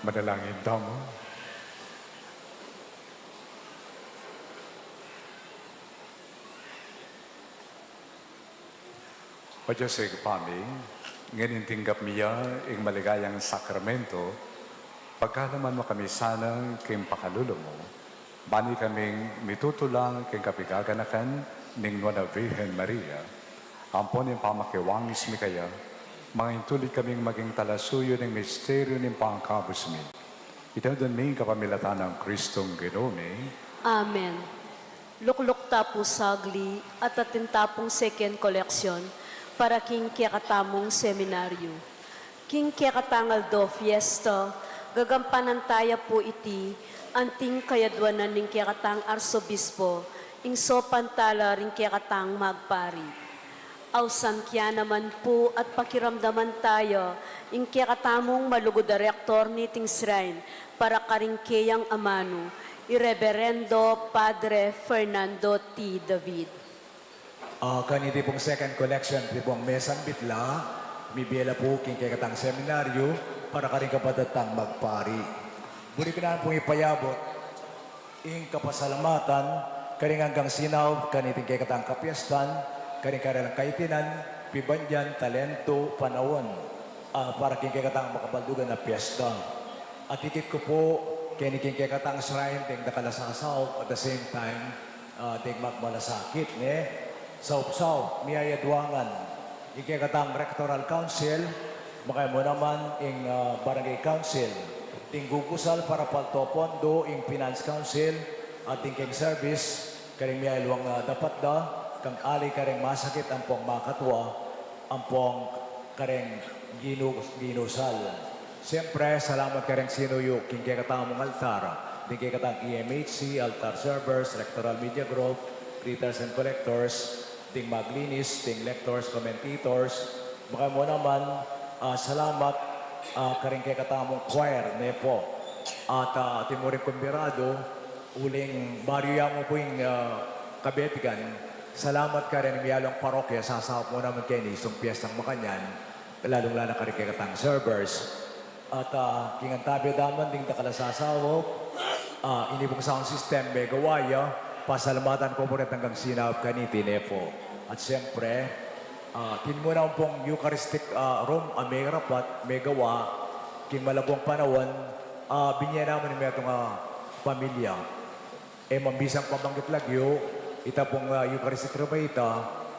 Manalangin tamu. O Dios, Ibpa mi, ngening tinggap mi ya ing maligayang sakramento, pagkaluban mu kami sana king pakalulu mu, bang ikami mitutula king kapigaganakan ning Nuan a Virgen Maria, ampon ning pamakiwangis mi kaya, mangintulid kaming maging talasuyu ning misteryu ning pangakabus mi. Iti adwan mi king kapamilatan nang Kristong Ginu mi. Amen. Lukluk ta pu sagli at atin ta pung second collection para king kekatamung seminaryo. King kekatang aldo fiesta, gagampanan ta ya pu iti anting kayadwanan ning kekatang arsobispo, ing saupan tala ring kekatang magpari. Ausan ke naman pu at pakiramdaman ta ya ing kekatamung malugud a rektor niting shrine para karing keyang amanu, i Reberendo Padre Fernando T. David. Ah, kaniti pung second collection, iti pung mesang bitla, mibie la pu king kekatang seminaryo para karing kapatad tang magpari. Buri ku na pung ipayabut ing kapasalamatan karing anggang sinaup kaniting kekatang kapiestan, karing karelang kaitinan, pibandian, talentu, panaun, ah, para king kekatang makabaldugan a piesta. At ikit ku pu, keni king kekatang shrine ding dakal a sasaup, at the same time, ah, ding magmalasakit, ne? Saup-saup, miyayadwangan ing kekatang Rectoral Council, makaimu naman ing, ah, Barangay Council, ding gugusal para palto pondo, ing Finance Council, at ding king service, karing miyaluang, ah, dapat da, kang ali karing masakit ampong makatua, ampong karing ginu-, ginusal. Siyempre, salamat karing sinuyu king kekatamung altar, ding kekatang E M H C, altar servers, Rectoral Media Group, greeters and collectors, ding maglinis, ding lectors, commentators, makaimu naman, ah, salamat, ah, karing kekatamung choir, ne pu. At, ah, atin mu ring kumbiradu, uling baryu ya mu pu ing, ah, kabetigan, salamat karing miyaluang parokya, sasaup mu naman keni king piestang makanyan, lalung-lalu na karing kekatang servers. At, ah, king antabi da man ding dakal a sasaup, ah, ini pung sound system, megawa ya, pasalamatan ku pu rin anggang sinaup kaniti, ne pu. At siyempre, ah, atin mu naman pung Eucharistic, ah, room, a merapat, megawa, king malabung panaun, ah, binye naman ning metung a pamilya. E man bisang pabanggit lagyu, ita pung, ah, Eucharistic room a ita,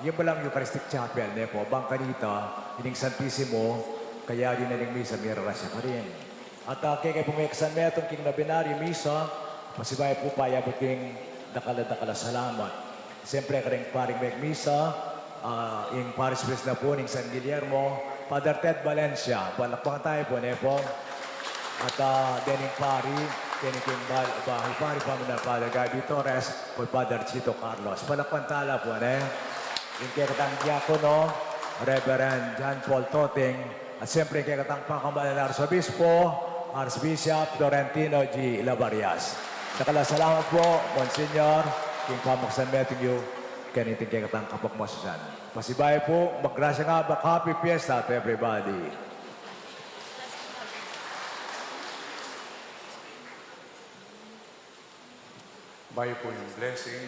ya palang Eucharistic Chapel, ne pu, bang kanita, ining Santisimo, kayari na ning misa, mirarasya pa rin. At, ah, kekayung pung meksan metung king novenario misa, pasibayu pu payabut king dakal a dakal a salamat. Siyempre, karing paring megmisa, ah, ing parish priest na pu ning San Guillermo, Father Ted Valencia. Palakpakan tamu pu, ne pu. At, ah, dening pari, keni king bal-, bahul pari, pamunan Father Gabby Torres, pu Father Chito Carlos. Palakpakan tala pu, ne? Ing kekatang diakono, Reverend John Paul Toting, at siyempre, ing kekatang pakamalan a Arsobispo, Archbishop Florentino G. Labarias. Dakal a salamat pu, Monsignor, king pameksan metung yu kaniting kekatang kapagmasusian. Pasibayu pu, magrasyang abak, happy fiesta to everybody. Bayu pu ing blessing,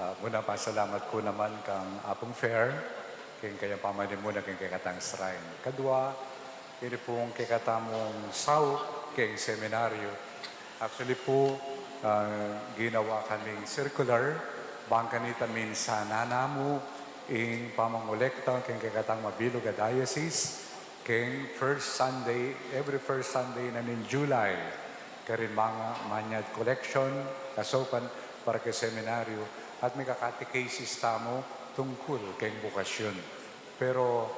ah, muna, pasalamat ku naman kang Apung Fer, king kayang pamanyumuna king kekatang shrine. Kadua, ini pung kekatamung saup king seminaryo. Actually pu, ah, ginawa kaming circular, bang kanita minsanan na mu ing pamangolekta king kekatang mabilug a diocese, king first Sunday, every first Sunday na ning July, karing manga manyad collection, kasaupan para king seminaryo, at mika-catechesis tamu tungkul king bokasyon. Pero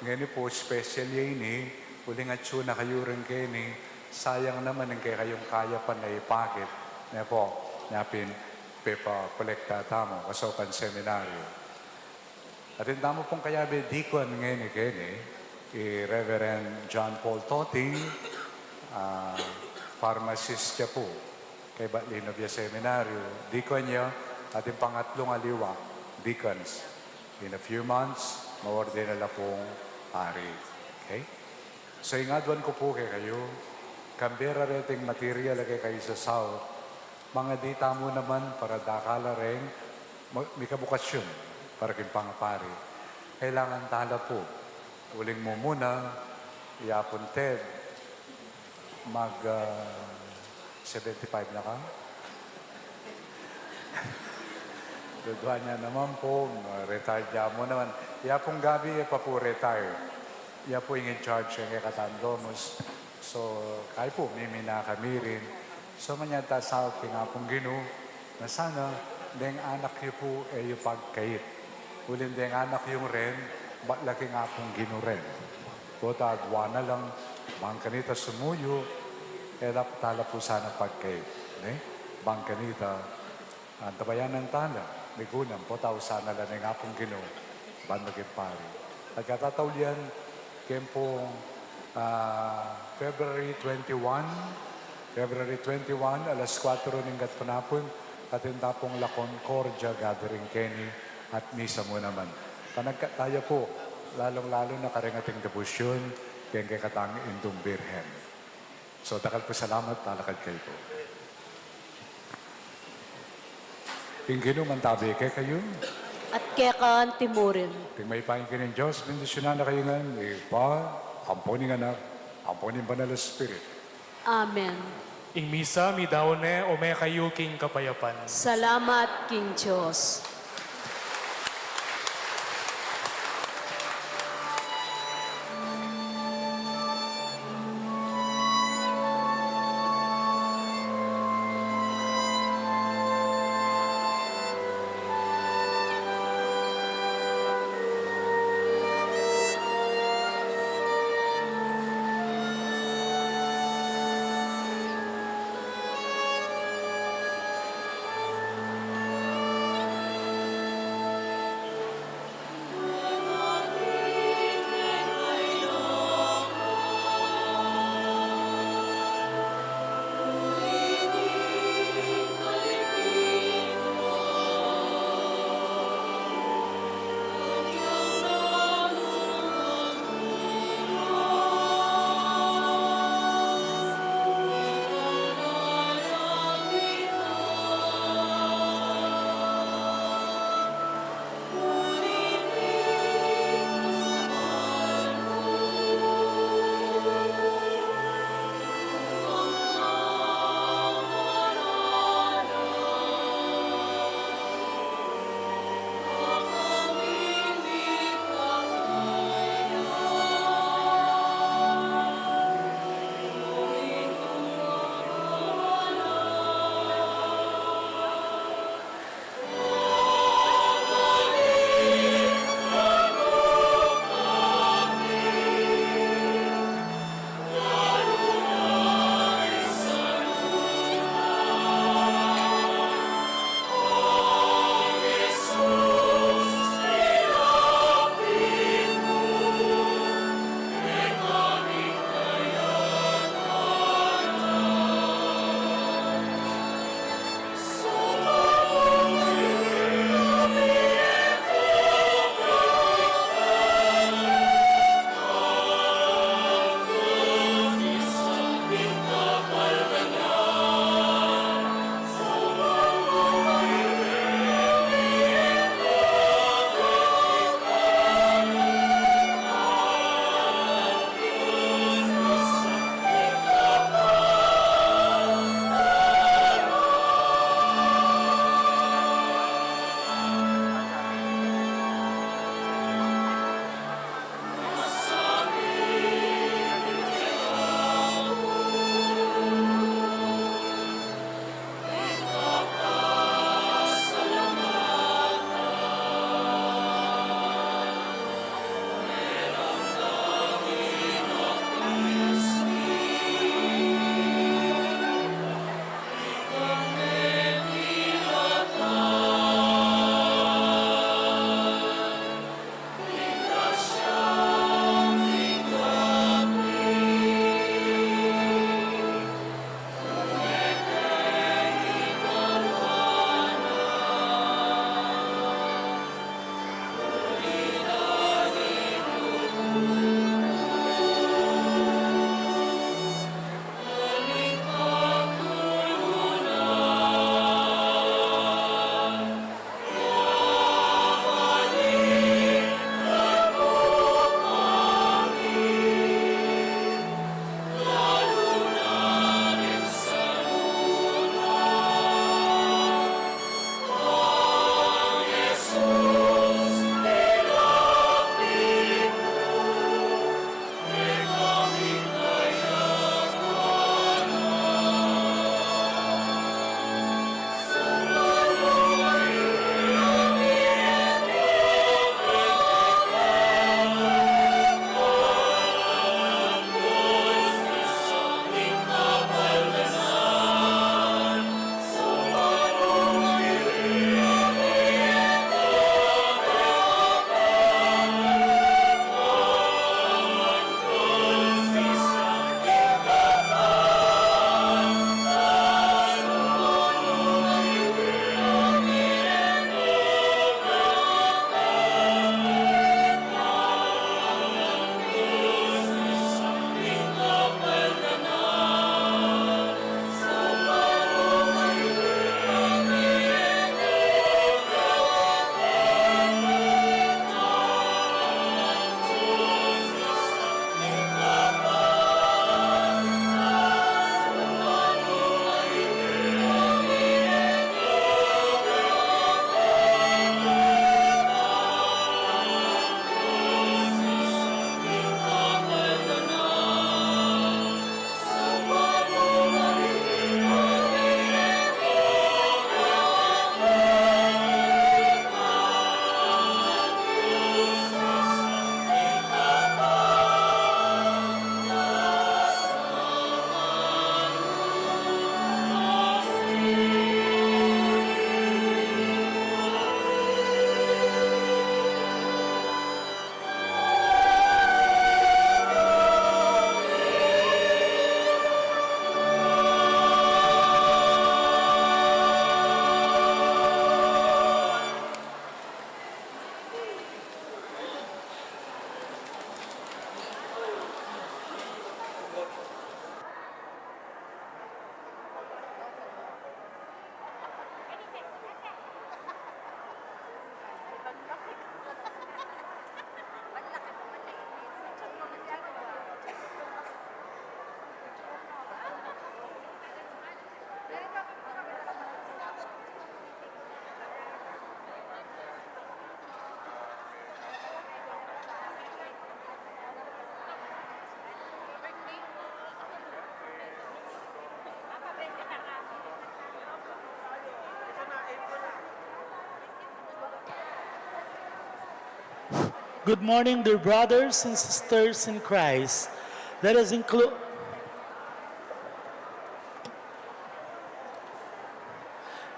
ngeni pu, special ya ini, uling atyu na kayu rin keni, sayang naman ing kekayung kayapan a ipakit, ne pu, nyapin pepakolekta tamu, kasaupan seminaryo. Atin tamu pung kayabe deacon ngeni keni, i Reverend John Paul Toting, ah, pharmacist ya pu, kaybat Lino Villa Seminaryo, deacon ya, atin pangatlung aliwa, deacons. In a few months, maordena la pung pari. Okay? So, ing aduan ku pu kekayu, Kambe ra reting material a kekayu sa South, mangadi tamu naman para dakal la reng ma-, mika bukasyun para king pangapari. Kailangan tala pu. Uling mumuna, i Apung Ted, mag, ah, seventy-five na ka? Dudua ne naman pu, retired ya mu naman. I Apung Gabi, e pa pu retired. Ya pu ing in charge king kekatang Domus. So, kayi pu, mimina kami rin. So, manyad ta sa king Apung Ginu, na sana, deng anak yu pu, e yu pagkait. Uling deng anak yu rin, bat la king Apung Ginu rin. Pota agwa na lang, bang kanita sumuyu, e la tala pu sana pagkait. Ne? Bang kanita, antabayanan tala, migunan, pota usan na la ning Apung Ginu, ban maging pari. At katataulian, keng pung, ah, February twenty-one, February twenty-one, alas kuwatro ning gatpanapun, atin ta pung La Concordia Gathering keni, at misa mu naman. Panagkat taya pu, lalung-lalu na karing ating debosyun, keng kekatang Indung Birhen. So, dakal pu salamat, talakad kayu pu. Ing Ginu mantabi kekayu. At keka anti mu rin. Ing mayupayang king Dios, bendisyunan na kayu ngan, Ibpa, ampo ning Anak, ampo ning Banal a Espiritu. Amen. Ing misa midaun ne, o me kayu king kapayapan. Salamat king Dios. Good morning, dear brothers and sisters in Christ. Let us include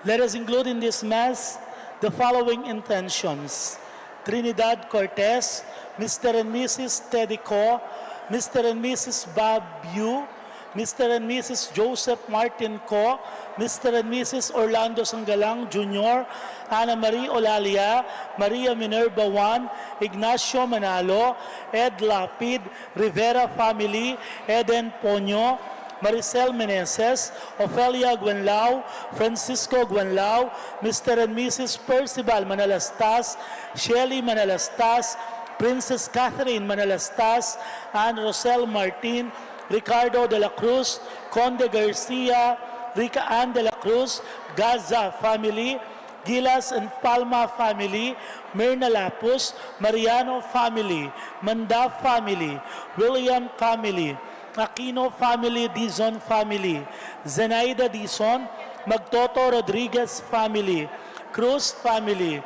Let us include in this Mass the following intentions: Trinidad Cortez, Mister and Missus Teddy Co, Mister and Missus Bob Yu, Mister and Missus Joseph Martin Co, Mister and Missus Orlando Sanggalang Junior, Ana Marie Olalia, Maria Minerva Juan, Ignacio Manalo, Ed Lapid, Rivera family, Eden Ponyo, Maricel Meneses, Ofelia Guenlao, Francisco Guenlao, Mister and Missus Percival Manalastas, Shelly Manalastas, Princess Catherine Manalastas, Ann Rosel Martin, Ricardo de la Cruz, Conde Garcia, Rica Ann de la Cruz, Gaza family, Gilas and Palma family, Mirna Lapus, Mariano family, Manda family, William family, Aquino family, Dizon family, Zenaida Dizon, Magtoto Rodriguez family, Cruz family,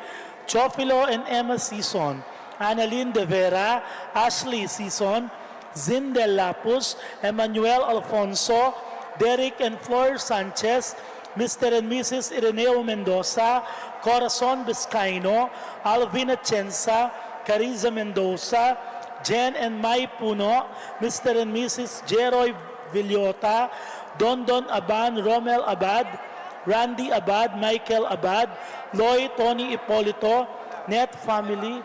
Chofilo and Emma Sison, Annalyn De Vera, Ashley Sison, Zindel Lapus, Emmanuel Alfonso, Derek and Flor Sanchez, Mister and Missus Ireneo Mendoza, Corazon Vizcaino, Alvin Atienza, Cariza Mendoza, Jen and Mai Puno, Mister and Missus Jeroy Villota, Dondon Aban, Romel Abad, Randy Abad, Michael Abad, Loy, Tony Ipolito, Net family,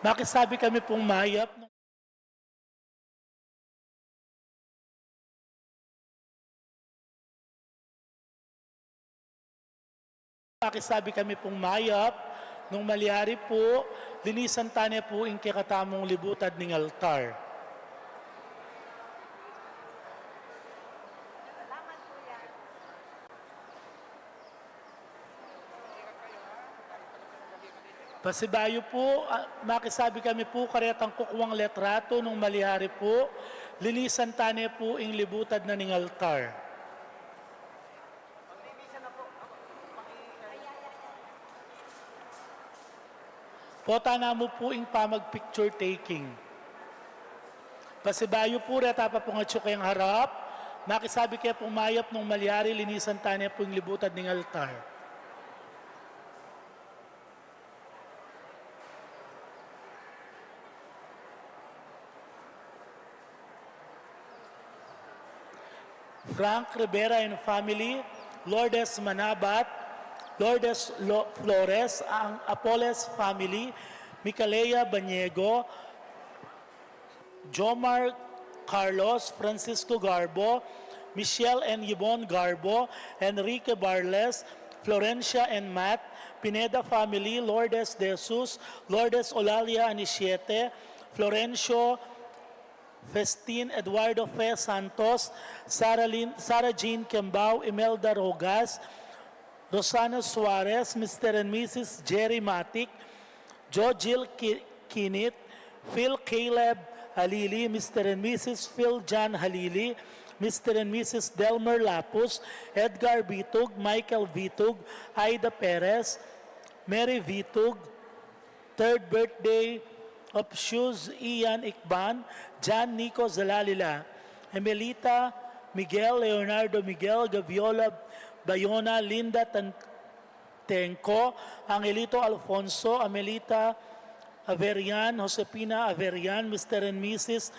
Makisabi kami pung mayap. Makisabi kami pung mayap, nung malyari pu, linisan tane pu ing kekatamung libutad ning altar. Pasibayu pu, ah, makisabi kami pu karetang kukuang letratu nung malyari pu, linisan tane pu ing libutad na ning altar. Pota na mu pu ing pamag-picture taking. Pasibayu pu, reta pa pung atsu keng harap, makisabi ke pung mayap nung malyari, linisan tane pu ing libutad ning altar. Frank Rivera and family, Lourdes Manabat, Lourdes Lo-, Flores, ang Apoles family, Micalea Baniego, Jomar Carlos, Francisco Garbo, Michelle and Yvonne Garbo, Enrique Barles, Florencia and Matt, Pineda family, Lourdes De Jesus, Lourdes Olalia Anisiete, Florencio Festin, Eduardo Fe Santos, Sarah Lin-, Sarah Jean Kembao, Imelda Rogas, Rosana Suarez, Mister and Missus Jerry Matic, Jojil Ki-, Kinit, Phil Caleb Halili, Mister and Missus Phil John Halili, Mister and Missus Delmer Lapus, Edgar Vitug, Michael Vitug, Aida Perez, Mary Vitug, third birthday of Shuz Ian Ikban, John Nico Zalalila, Emelita Miguel, Leonardo Miguel, Gaviola Bayona, Linda Tan-, Tengco, Angelito Alfonso, Amelita Averian, Josefina Averian, Mister and Missus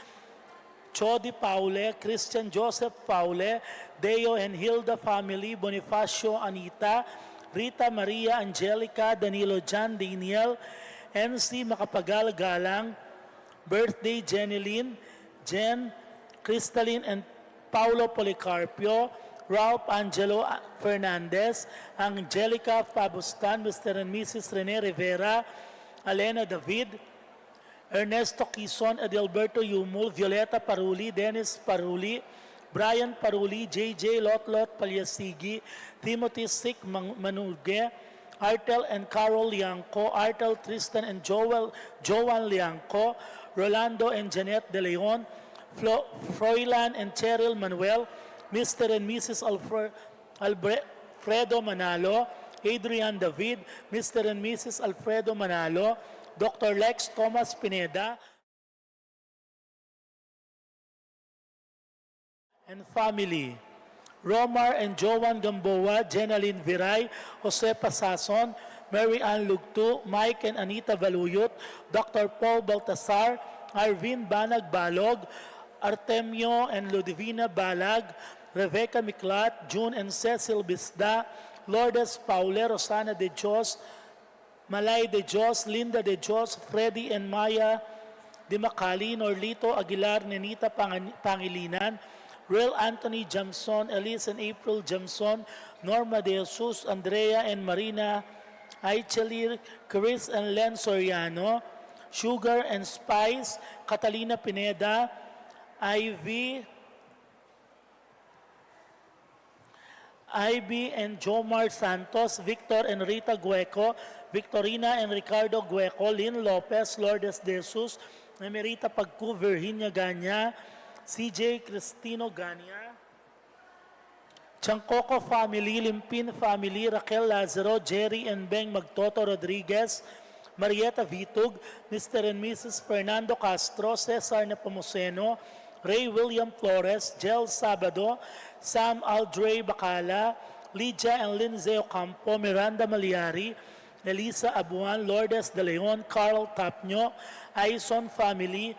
Chody Paule, Christian Joseph Paule, Deo and Hilda family, Bonifacio Anita, Rita Maria Angelica, Danilo John Daniel, N C Macapagal Galang, birthday Jenilyn, Jen, Crystalline and Paulo Policarpio, Ralph Angelo Fernandez, Angelica Fabustan, Mister and Missus Rene Rivera, Alena David, Ernesto Quizon, Adalberto Yumul, Violeta Paruli, Dennis Paruli, Brian Paruli, J J Lotlot Palyasigi, Timothy Sik Mang-, Manuge, Artel and Carol Liangco, Artel, Tristan and Joel, Joan Liangco, Rolando and Janet De Leon, Flo-, Froilan and Cheryl Manuel, Mister and Missus Alfre-, Albre-, Alfredo Manalo, Adrian David, Mister and Missus Alfredo Manalo, Doctor Lex Thomas Pineda, and family. Romar and Joan Gamboa, Jenaline Viray, Jose Pasason, Mary Ann Lugtu, Mike and Anita Valuyot, Doctor Paul Baltasar, Arvin Banag Balog, Artemio and Ludivina Balag, Rebecca Miklat, June and Cecil Bisda, Lourdes Paule, Rosana De Dios, Malay De Dios, Linda De Dios, Freddy and Maya Dimacali, Norlito Aguilar, Nenita Pangan-, Pangilinan, Real Anthony Jamson, Elise and April Jamson, Norma De Jesus, Andrea and Marina Aichelir, Chris and Len Soriano, Sugar and Spice, Catalina Pineda, Ivy, Ivy and Jomar Santos, Victor and Rita Gueco, Victorina and Ricardo Gueco, Lynn Lopez, Lourdes De Jesus, Emerita Pagcu, Virginia Gania, C J Cristino Gania, Chancoco family, Limpin family, Raquel Lazaro, Jerry and Beng Magtoto Rodriguez, Marieta Vitug, Mister and Missus Fernando Castro, Cesar Nepomuceno, Ray William Flores, Jel Sabado, Sam Aldrey Bacala, Lydia and Lindsay Ocampo, Miranda Maliari, Elisa Abuan, Lourdes De Leon, Carl Tapño, Aison family,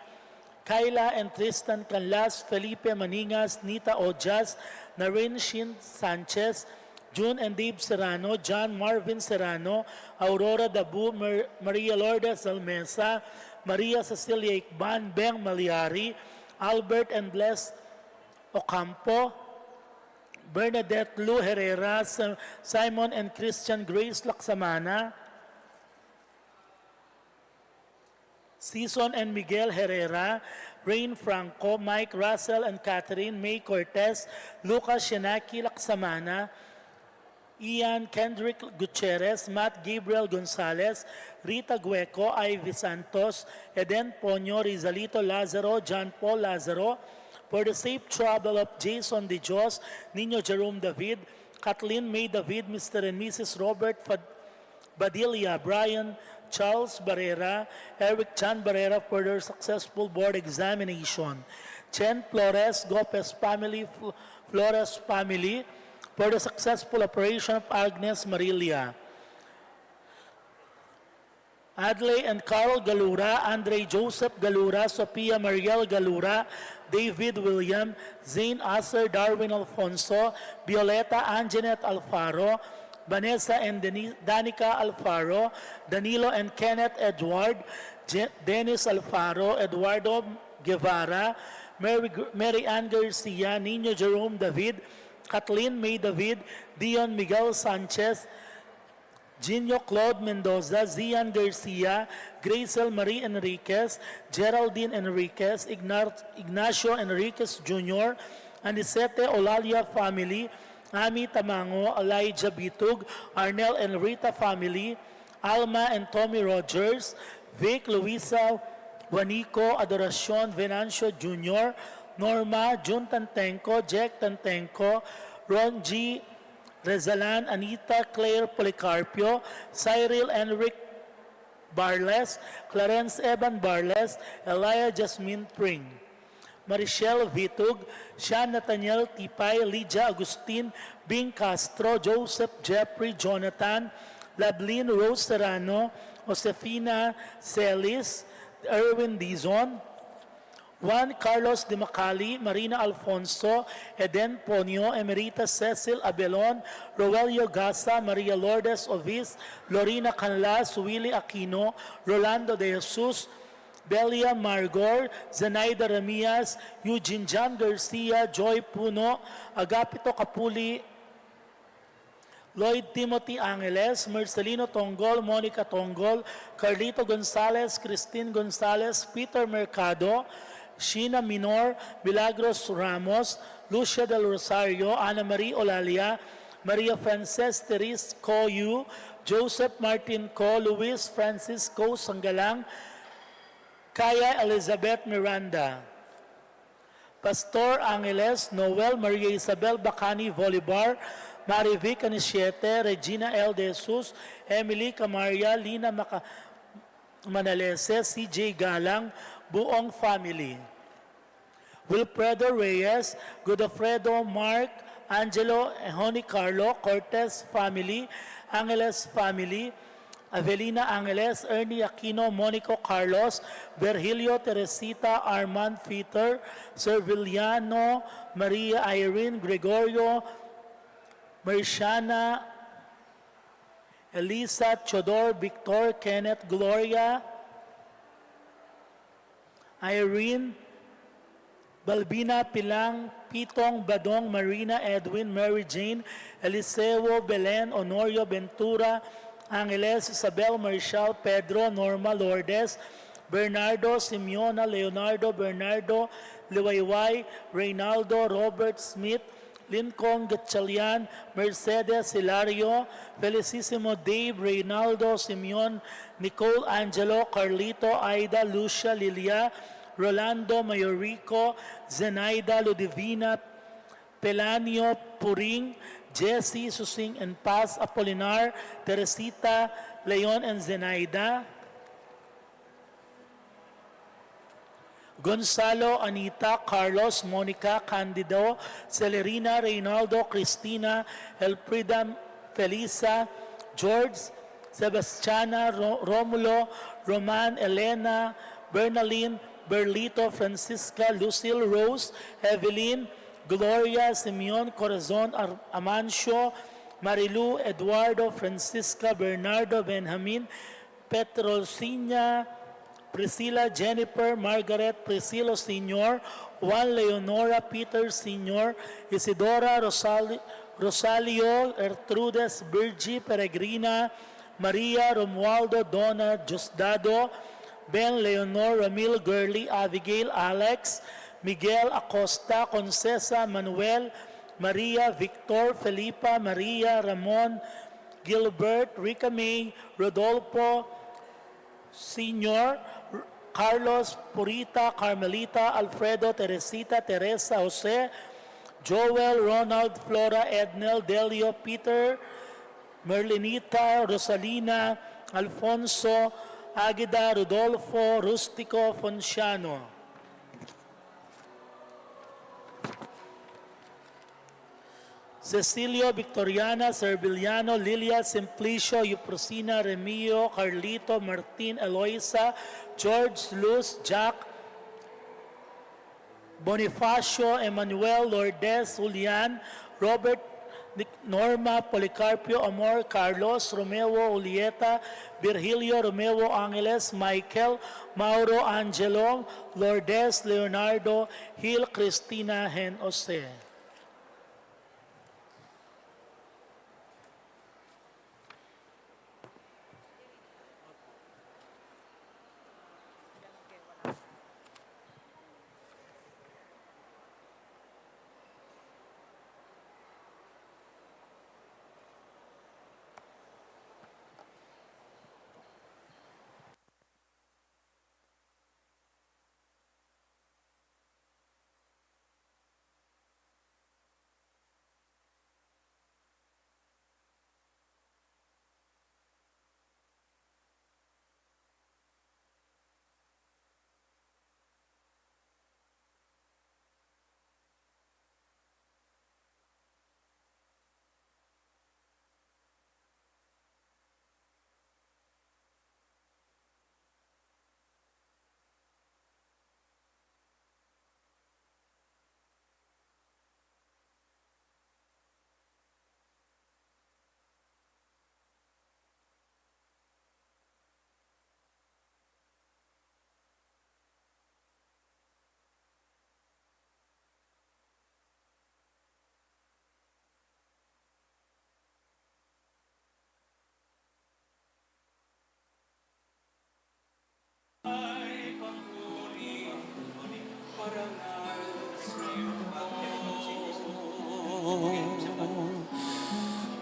Kayla and Tristan Canlas, Felipe Maningas, Nita Ojas, Naren Shin Sanchez, June and Dave Serrano, John Marvin Serrano, Aurora Dabu, Mar-, Maria Lourdes Almesa, Maria Cecilia Icban, Beng Maliari, Albert and Bless Ocampo, Bernadette Lou Herrera, Sim-, Simon and Christian Grace Laksamana, Season and Miguel Herrera, Rain Franco, Mike Russell and Catherine, May Cortez, Lucas Shenaki Laksamana, Ian Kendrick Gutierrez, Matt Gabriel Gonzalez, Rita Gueco, Ivy Santos, Eden Ponyo, Rizalito Lazaro, John Paul Lazaro, for the safe travel of Jason De Dios, Nino Jerome David, Kathleen May David, Mister and Missus Robert Fad-, Badilla, Brian Charles Barrera, Eric Chan Barrera for their successful board examination. Chen Flores, Gopez family, Fl-, Flores family for the successful operation of Agnes Marilia. Adley and Carl Galura, Andre Joseph Galura, Sophia Mariel Galura, David William, Zane Acer, Darwin Alfonso, Violeta Anjanet Alfaro, Vanessa and Deni-, Danica Alfaro, Danilo and Kenneth Edward, Je-, Dennis Alfaro, Eduardo Guevara, Mary Gr-, Mary Ann Garcia, Nino Jerome David, Kathleen May David, Dion Miguel Sanchez, Gino Claude Mendoza, Zian Garcia, Grazel Marie Enriquez, Geraldine Enriquez, Ignar-, Ignacio Enriquez Junior, Anicete Olalia family, Ami Tamango, Elijah Bitug, Arnel and Rita family, Alma and Tommy Rogers, Vic, Luisa, Juanico, Adoracion, Venancio Junior, Norma, Jun Tantenco, Jack Tantenco, Ron G, Rezalan, Anita Claire Policarpio, Cyril Enric Barles, Clarence Evan Barles, Elia Jasmine Pring, Marichelle Vitug, Sean Nathaniel Tipay, Lydia Agustin, Bing Castro, Joseph Jeffrey Jonathan, Lablin Rose Serrano, Josefina Celis, Erwin Dizon, Juan Carlos de Macali, Marina Alfonso, Eden Ponio, Emerita Cecil Abelon, Roelio Gasa, Maria Lourdes Ovis, Lorina Canlas, Willie Aquino, Rolando de Jesus, Belia Margor, Zenaida Ramias, Eugene John Garcia, Joy Puno, Agapito Capuli, Lloyd Timothy Angeles, Marcelino Tongol, Monica Tongol, Carlito Gonzalez, Christine Gonzalez, Peter Mercado, Sheena Minor, Milagros Ramos, Lucia Del Rosario, Ana Marie Olalia, Maria Frances Therese Coyu, Joseph Martin Co, Luis Francisco Sanggalang, Kaya Elizabeth Miranda, Pastor Angeles, Noel Maria Isabel Bacani Bolivar, Marivic Anisiete, Regina L. De Jesus, Emily Camaria, Lina Maca-, Manalese, C J Galang, buong family. Wilfredo Reyes, Godofredo, Mark, Angelo, Ehoni, Carlo, Cortez family, Angeles family, Avelina Angeles, Ernie Aquino, Monico Carlos, Virgilio, Teresita, Armand, Peter, Serviliano, Maria, Irene, Gregorio, Marciana, Elisa, Chodor, Victor, Kenneth, Gloria, Irene, Balbina, Pilang, Pitong, Badong, Marina, Edwin, Mary Jane, Eliseo, Belen, Honorio, Ventura, Angeles, Isabel, Marshall, Pedro, Norma, Lourdes, Bernardo, Simeona, Leonardo, Bernardo, Liwayway, Reynaldo, Robert Smith, Lincoln, Gatchalian, Mercedes, Hilario, Felicissimo, Dave, Reynaldo, Simeon, Nicole, Angelo, Carlito, Aida, Lucia, Lilia, Rolando, Mayorico, Zenaida, Ludivina, Pelanio, Puring, Jesse, Susing and Paz, Apolinar, Teresita, Leon and Zenaida, Gonzalo, Anita, Carlos, Monica, Candido, Celerina, Reynaldo, Cristina, Elfrida, Felisa, George, Sebastiana, Ro-, Romulo, Roman, Elena, Bernalyn, Berlito, Francisca, Lucille, Rose, Evelyn, Gloria, Simeon, Corazon, Ar-, Amancio, Marilu, Eduardo, Francisca, Bernardo, Benjamin, Petrosiña, Priscilla, Jennifer, Margaret, Priscilo Senior, Juan, Leonora, Peter Senior, Isidora, Rosali-, Rosalio, Gertrudes, Virgie, Peregrina, Maria, Romualdo, Donna, Diosdado, Ben, Leonor, Ramil, Girly, Abigail, Alex, Miguel, Acosta, Concesa, Manuel, Maria, Victor, Felipa, Maria, Ramon, Gilbert, Rica May, Rodolfo, Senior, Carlos, Purita, Carmelita, Alfredo, Teresita, Teresa, Jose, Joel, Ronald, Flora, Ednel, Delio, Peter, Merlinita, Rosalina, Alfonso, Agida, Rodolfo, Rustico, Fonciano. Cecilio, Victoriana, Serviliano, Lilia, Simplicio, Euprosina, Remio, Carlito, Martin, Eloisa, George, Luz, Jack, Bonifacio, Emmanuel, Lourdes, Julian, Robert, Nic-, Norma, Policarpio, Amor, Carlos, Romeo, Julieta, Virgilio, Romeo, Angeles, Michael, Mauro, Angelo, Lourdes, Leonardo, Gil, Cristina, and Jose.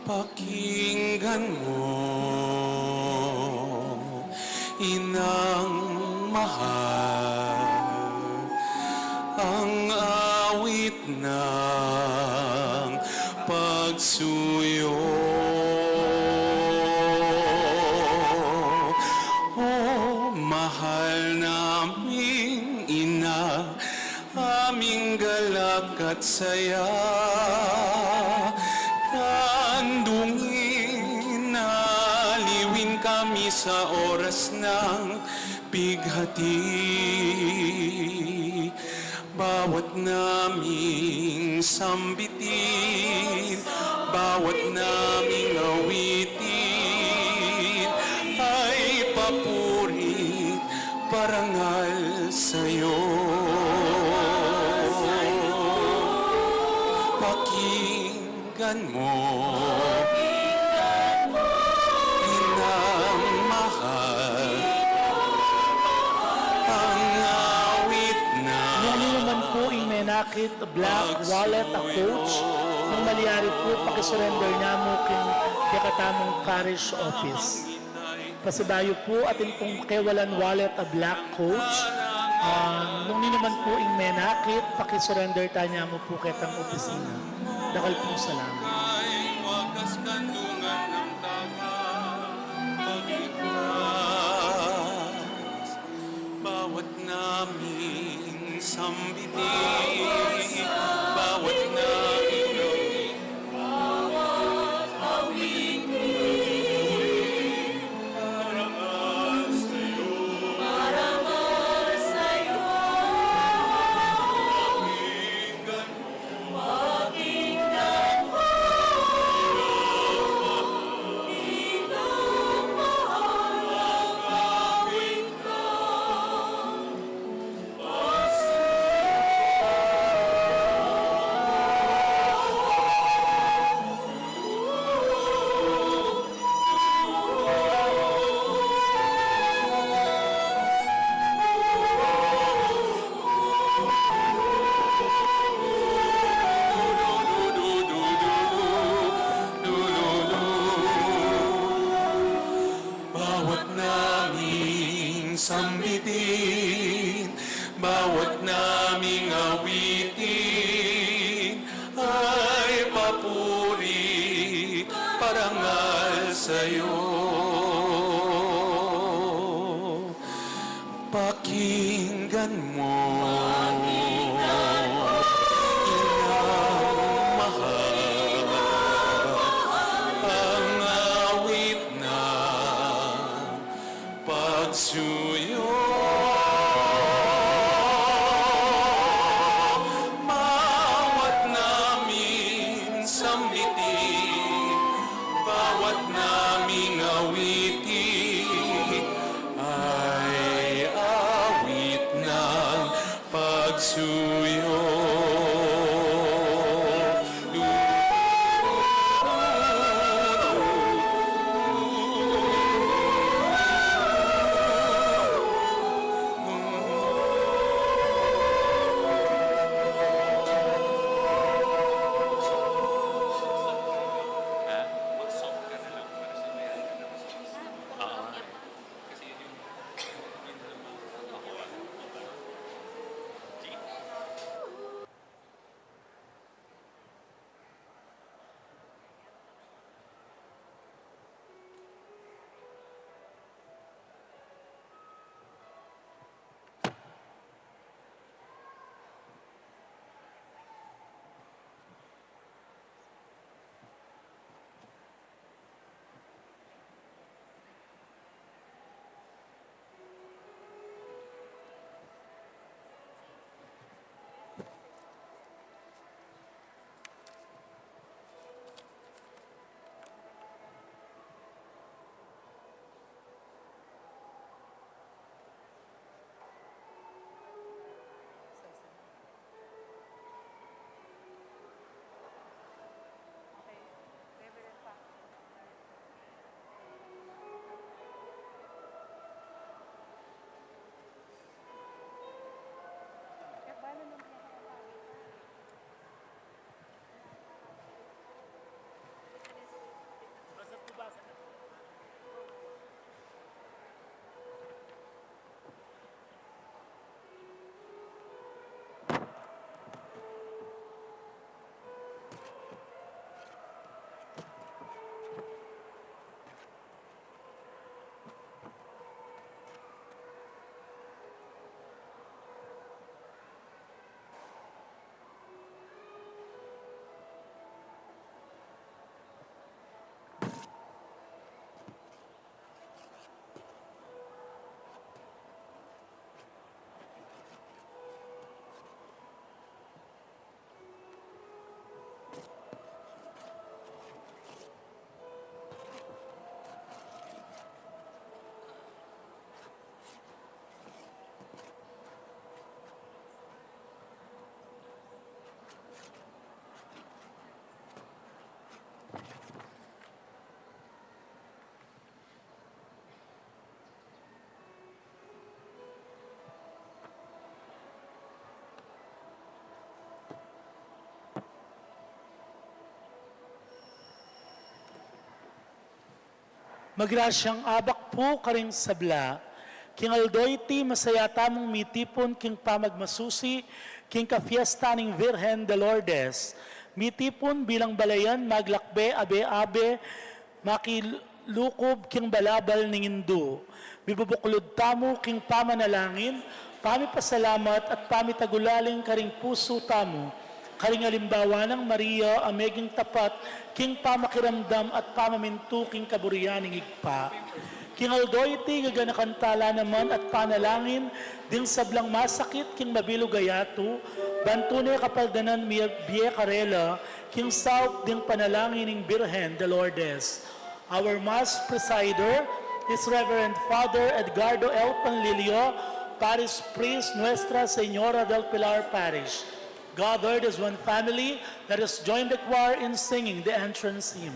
Pakinggan mo Ang awit ng pagsuyo. O mahal naming ina, aming galak at saya, kandungin, aliwin kami sa oras ng pighati. Bawat naming sambitin, bawat naming awitin ay papuri, parangal sa'yo. Pakinggan mo, inang mahal, ang awit na. Nung ninu man pu ing menakit, black wallet a coach, nung malyari pu, pakisurrender na mu king kekatamung parish office. Pasibayu pu, atin pung kewalan wallet a black coach. Ah, nung ninu man pu ing menakit, pakisurrender ta ne mu pu ketang opisina. Dakal pung salamat. Bawat naming sambitin, bawat naming Bawat naming sambitin, bawat naming awitin ay papuri, parangal sa'yo. Pakinggan mo, inang mahal, ang awit na pagsuyo. Bawat naming sambitin, bawat naming awitin, ay awit ng pagsuyo. Magrasyang abak pu karing sabla. King aldo iti, masaya tamung mitipun king pamagmasusi king kapiesta ning Virgen de Lourdes. Mitipun bilang balayan, maglakbe abe-abe, makilukub king balabal ning Indu. Mibubuklud tamu king pamanalangin, pamipasalamat at pamitagulaling karing pusu tamu, karing alimbawa nang Maria a meging tapat king pamakiramdam at pamamintu king kaburian ning Ibpa. King aldo iti, gaganakan tala naman at panalangin ding sablang masakit king mabilug a yatu, ban tune kapaldanan mibie karela king saup ding panalangin ning Birhen de Lourdes. Our Mass presider is Reverend Father Edgardo L. Panlilio, Parish Priest, Nuestra Señora del Pilar Parish. Gathered as one family, let us join the choir in singing the entrance hymn.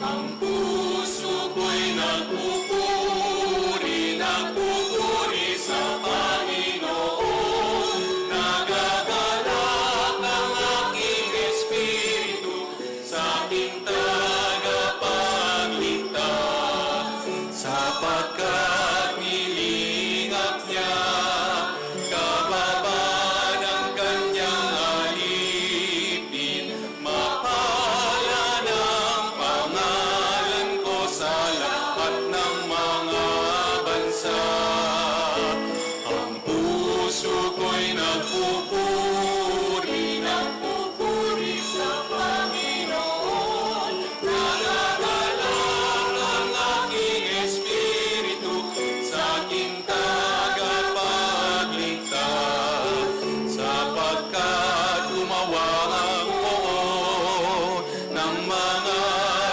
Ang puso ko'y nagpupuri, nagpupuri sa Panginoon. Nagagalak ang aking espiritu sa ating tagapagligtas, sapagkat nilingap niya kababa ng kanyang alipin. Mapalad ang pangalan ko sa lahat ng mga bansa. Ang puso ko'y nagpupuri, nagpupuri sa Panginoon. Nagagalak ang aking espiritu sa aking tagapagligtas, sapagkat gumawa ang poon ng mga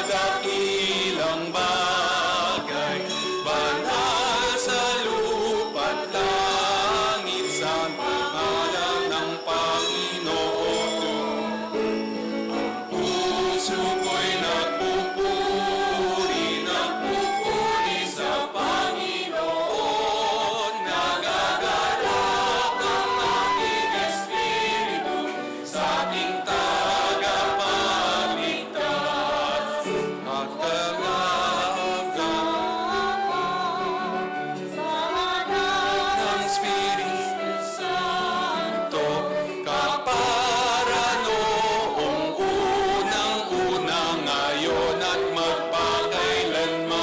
dakilang bagay. Banal sa lupa't langit sa pangalan ng Panginoon. Puso ko'y nagpupuri, nagpupuri sa Panginoon. Nagagalak ang aking espiritu sa ating tagapagligtas. Magkalahap ng Espiritu Santo, kapara noong unang-una, ngayon at magpakailanman.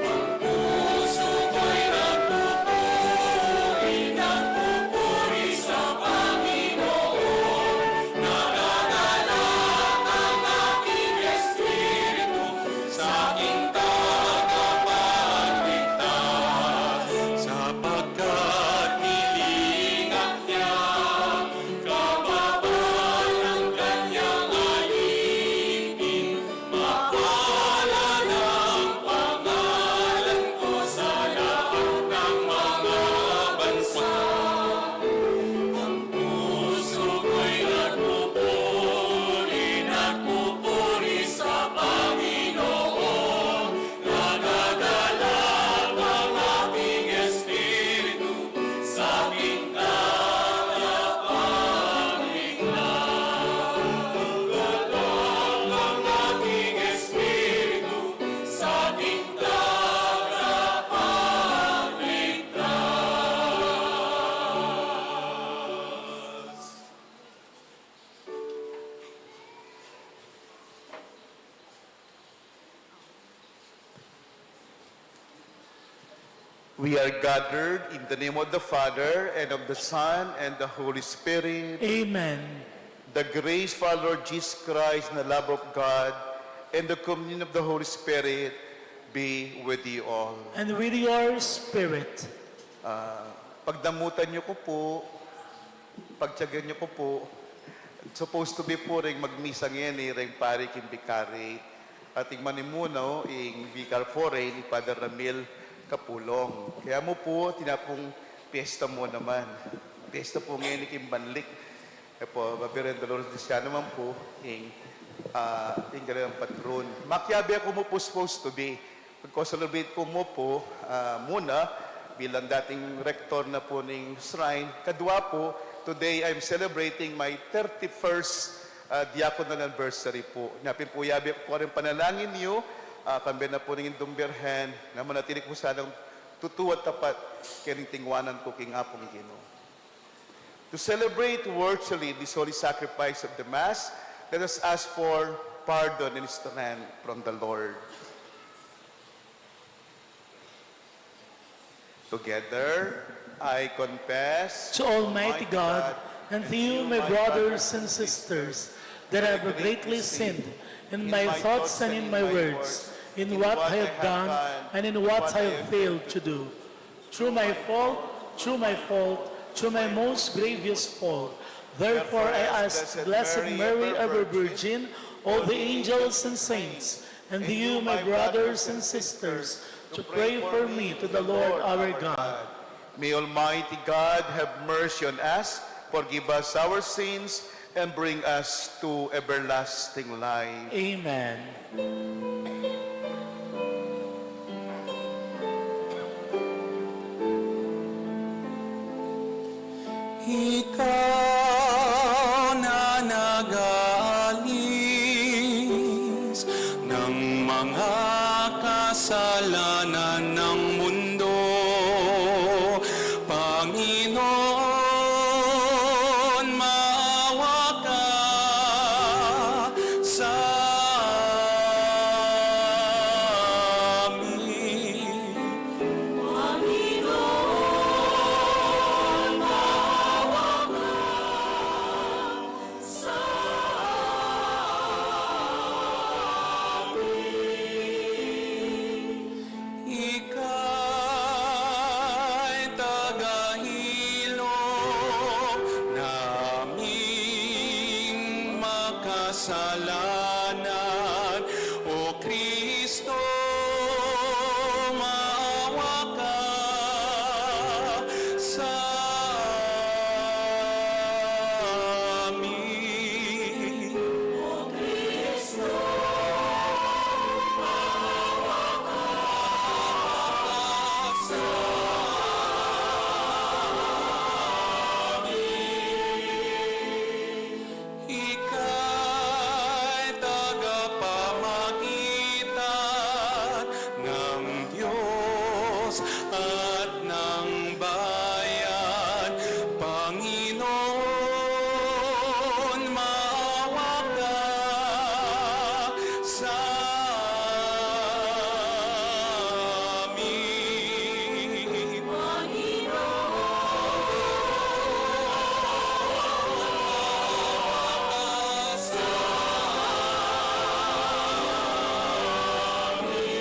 Ang puso ko'y nagpupuri, nagpupuri sa Panginoon. Nagagalak ang aking espiritu sa aking tagapagligtas, sapagkat nilingap niya kababa ng kanyang alipin. Mapalad ang pangalan ko sa lahat ng mga bansa. Ang puso ko'y nagpupuri, nagpupuri sa Panginoon. Nagagalak ang aking espiritu sa aking tagapagligtas. Nagagalak ang aking espiritu sa aking tagapagligtas. We are gathered in the name of the Father, and of the Son, and the Holy Spirit. Amen. The grace of our Lord Jesus Christ, and the love of God, and the communion of the Holy Spirit be with you all. And with your spirit. Ah, pagdamutan niyo ku pu, pagtiyagan niyo ku pu. Supposed to be pu ring magmisa ngeni ring pari king vicariate. At ing manimuna, ing vicar foreign, i Father Ramil Capulong. Kaya mu pu, atin na pung piyesta mu naman. Piyesta pu ngeni king banlik. E pu, Reverend Dolores Diciano naman pu, ing, ah, ing kanilang patron. Makiabe ku mu pu, supposed to be. Pagko-celebrate ku mu pu, ah, muna, Bilang dating rektor na po ning shrine, kadwa po, today I'm celebrating my thirty-first, ah, diaconal anniversary po. Nya pin po, yabe ku po rin panalangin yu, ah, kambe na po ning Indung Birhen, na manatili ku sanang tutu at tapat keng tingwanan ku king Apung Ginu. To celebrate worthily this holy sacrifice of the Mass, let us ask for pardon and strength from the Lord. Together, I confess to Almighty God and to you, my brothers and sisters, that I have greatly sinned in my thoughts and in my words, in what I have done and in what I have failed to do. Through my fault, through my fault, through my most grievous fault. Therefore I ask Blessed Mary, ever Virgin, all the angels and saints, and you, my brothers and sisters, to pray for me to the Lord our God. May Almighty God have mercy on us, forgive us our sins, and bring us to everlasting life. Amen. Ikaw na nag-aalis ng mga kasalanan ng mundo, Panginoon, maawa ka sa amin. Panginoon, maawa ka sa amin. Ika'y tagahilom naming makasalanan. O Kristo, maawa ka sa amin. O Kristo, maawa ka sa amin. Ika'y tagapamagitan ng Diyos at ng bayan. Panginoon, maawa ka sa amin. Panginoon, maawa ka sa amin.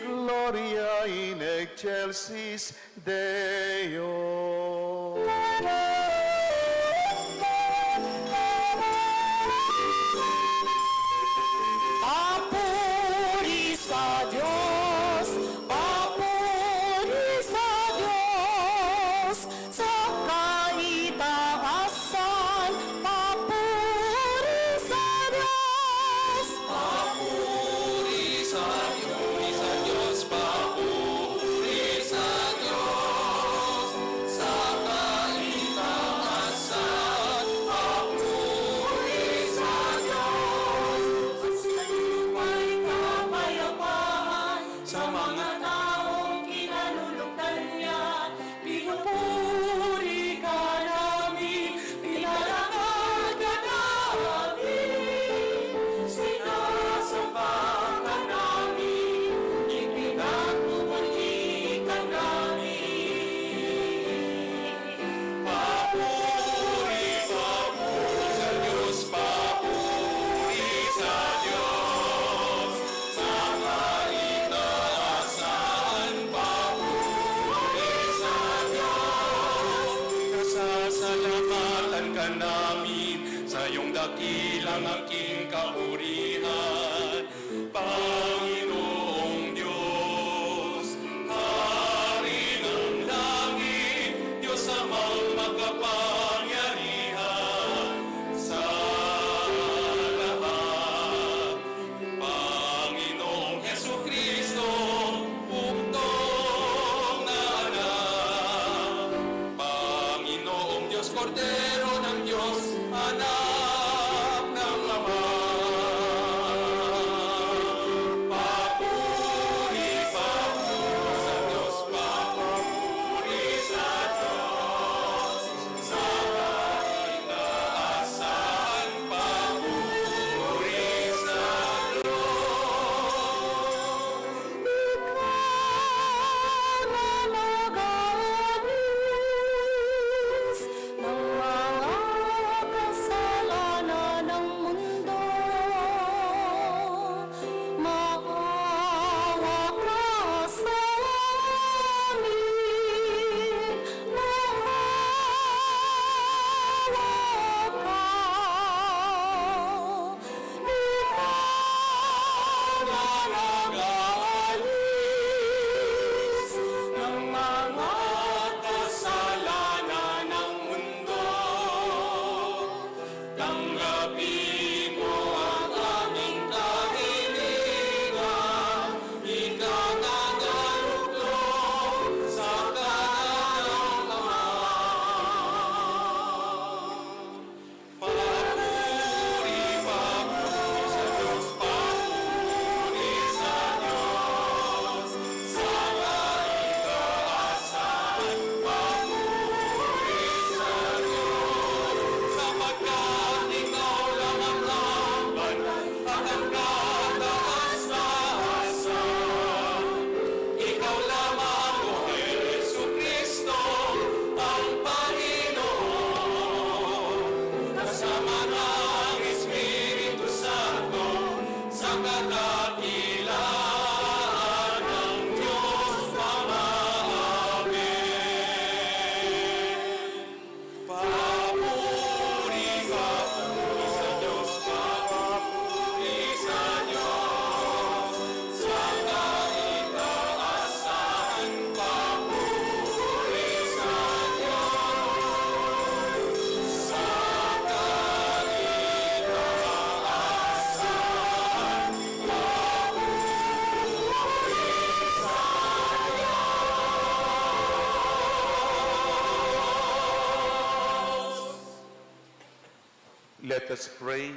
Gloria in excelsis Deo. Papuri sa Dios, papuri sa Dios, sa kaitaasan, papuri sa Dios. Papuri sa Dios, sa Dios, papuri sa Dios. Sa kaitaasan, papuri sa Dios. Sa lupa'y kapayapaan, sa mga taong kinalulugdan niya. Pinupuri ka namin, pinarangal ka namin, sinasampa ka namin, ipinagbubunyi ka namin. Papuri, papuri sa Dios, papuri sa Dios. Sa kaitaasan, papuri sa Dios. Nasasalamatan ka namin sa iyong dakilang angking kapurihan, Panginoong Dios, Hari ng langit, Dios Amang makapangyarihan sa lahat. Panginoong Jesucristo, Ikaw ang aming kahilingan, ikaw na ang aluklo sa kanan ng Ama. Papuri, papuri sa Diyos, papuri sa Diyos, sa kaitaasan, papuri sa Diyos, sapagkat ikaw lang ang banal at ang katas-tasan. Ikaw lamang, O Jesucristo, ang Panginoon, kasama ng Espiritu Santo, sa kadakilaan ng Diyos Ama. Amen. Papuri, papuri sa Diyos, papuri sa Diyos, sa kaitaasan, papuri sa Diyos, sa kaitaasan, papuri sa Diyos. Let us pray.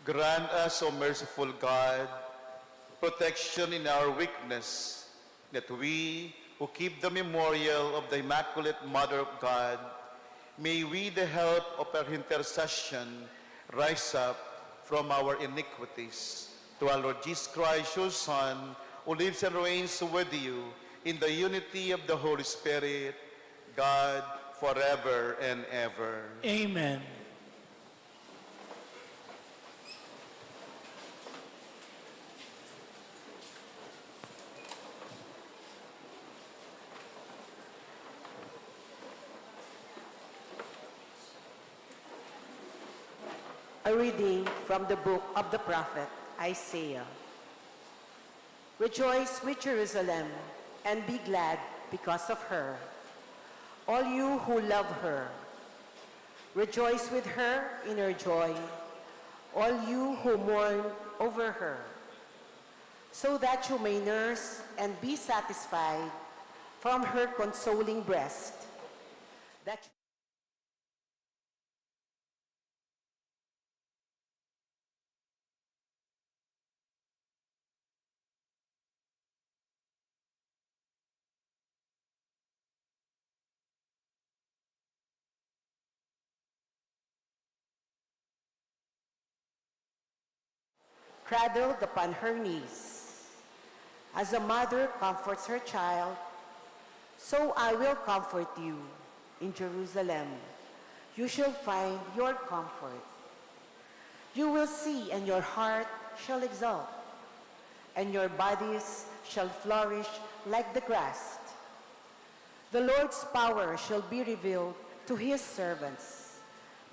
Grant us, O merciful God, protection in our weakness, that we, who keep the memorial of the Immaculate Mother of God, may, with the help of her intercession, rise up from our iniquities. Through our Lord Jesus Christ, your Son, who lives and reigns with you in the unity of the Holy Spirit, God, forever and ever. Amen. A reading from the book of the prophet Isaiah. Rejoice with Jerusalem and be glad because of her, all you who love her. Rejoice with her in her joy, all you who mourn over her, so that you may nurse and be satisfied from her consoling breast, that cradled upon her knees. As a mother comforts her child, so I will comfort you in Jerusalem. You shall find your comfort. You will see, and your heart shall exult, and your bodies shall flourish like the grass. The Lord's power shall be revealed to his servants,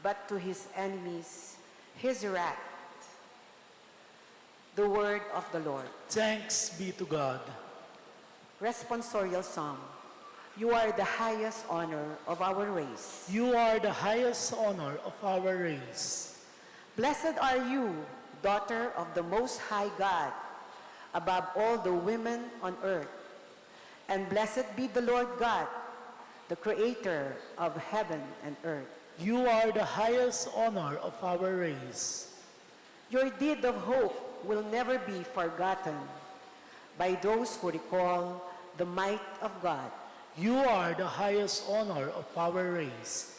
but to his enemies his wrath. The word of the Lord. Thanks be to God. Responsorial Psalm. You are the highest honor of our race. You are the highest honor of our race. Blessed are you, daughter of the Most High God, above all the women on earth. And blessed be the Lord God, the creator of heaven and earth. You are the highest honor of our race. Your deed of hope will never be forgotten by those who recall the might of God. You are the highest honor of our race.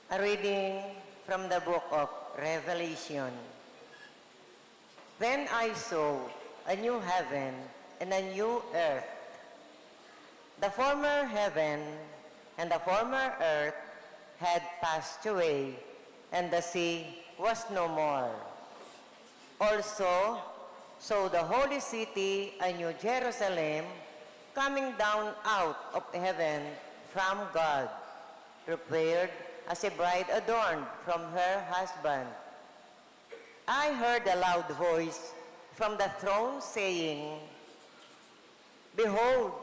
A reading from the book of Revelation. Then I saw a new heaven and a new earth. The former heaven And the former earth had passed away, and the sea was no more. Also, saw the holy city, a new Jerusalem, coming down out of heaven from God, prepared as a bride adorned from her husband. I heard a loud voice from the throne saying, "Behold,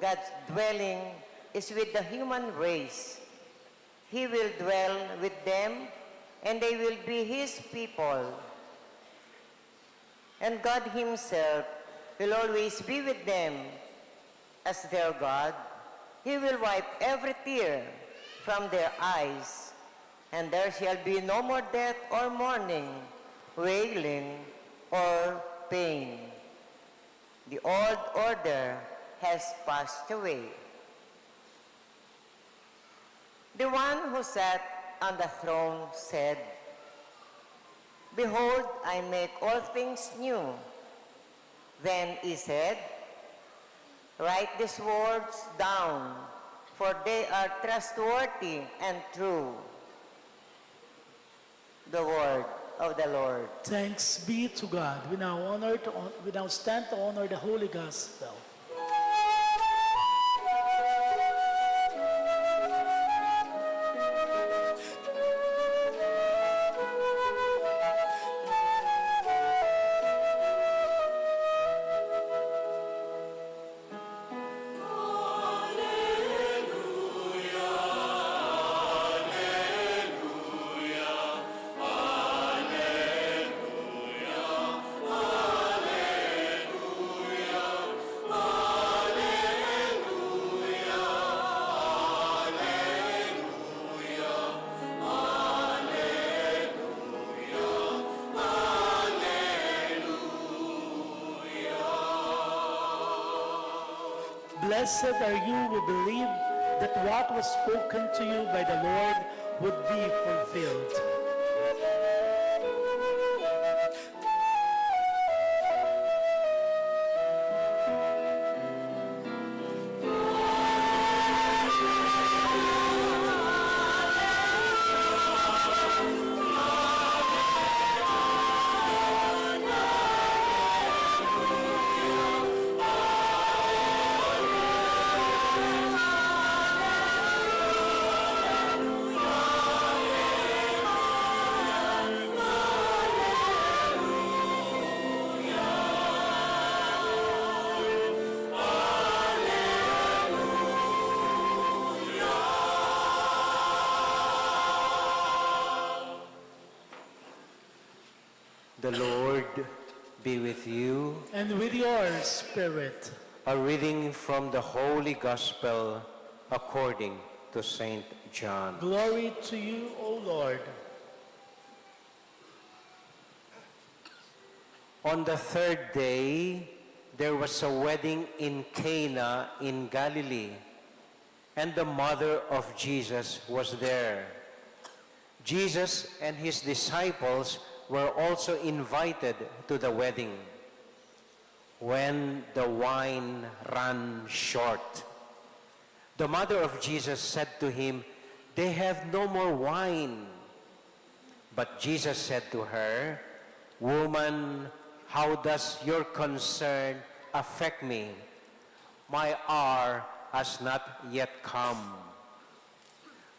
God's dwelling is with the human race. He will dwell with them, and they will be his people. And God himself will always be with them as their God. He will wipe every tear from their eyes, and there shall be no more death or mourning, wailing or pain. The old order has passed away." The one who sat on the throne said, "Behold, I make all things new." Then he said, "Write these words down, for they are trustworthy and true." The word of the Lord. Thanks be to God. We now honor to hon-, we now stand to honor the Holy Gospel. Blessed are you who believe that what was spoken to you by the Lord would be fulfilled. The Lord be with you. And with your spirit. A reading from the Holy Gospel according to Saint John. Glory to you, O Lord. On the third day, there was a wedding in Cana in Galilee, and the mother of Jesus was there. Jesus and his disciples were also invited to the wedding. When the wine ran short, the mother of Jesus said to him, "They have no more wine." But Jesus said to her, "Woman, how does your concern affect me? My hour has not yet come."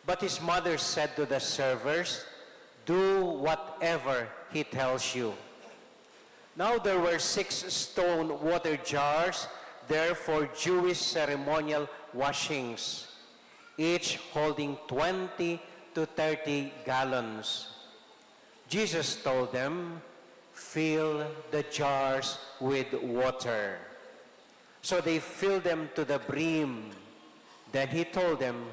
But his mother said to the servers, "Do whatever he tells you." Now there were six stone water jars there for Jewish ceremonial washings, each holding twenty to thirty gallons. Jesus told them, "Fill the jars with water." So they filled them to the brim. Then he told them,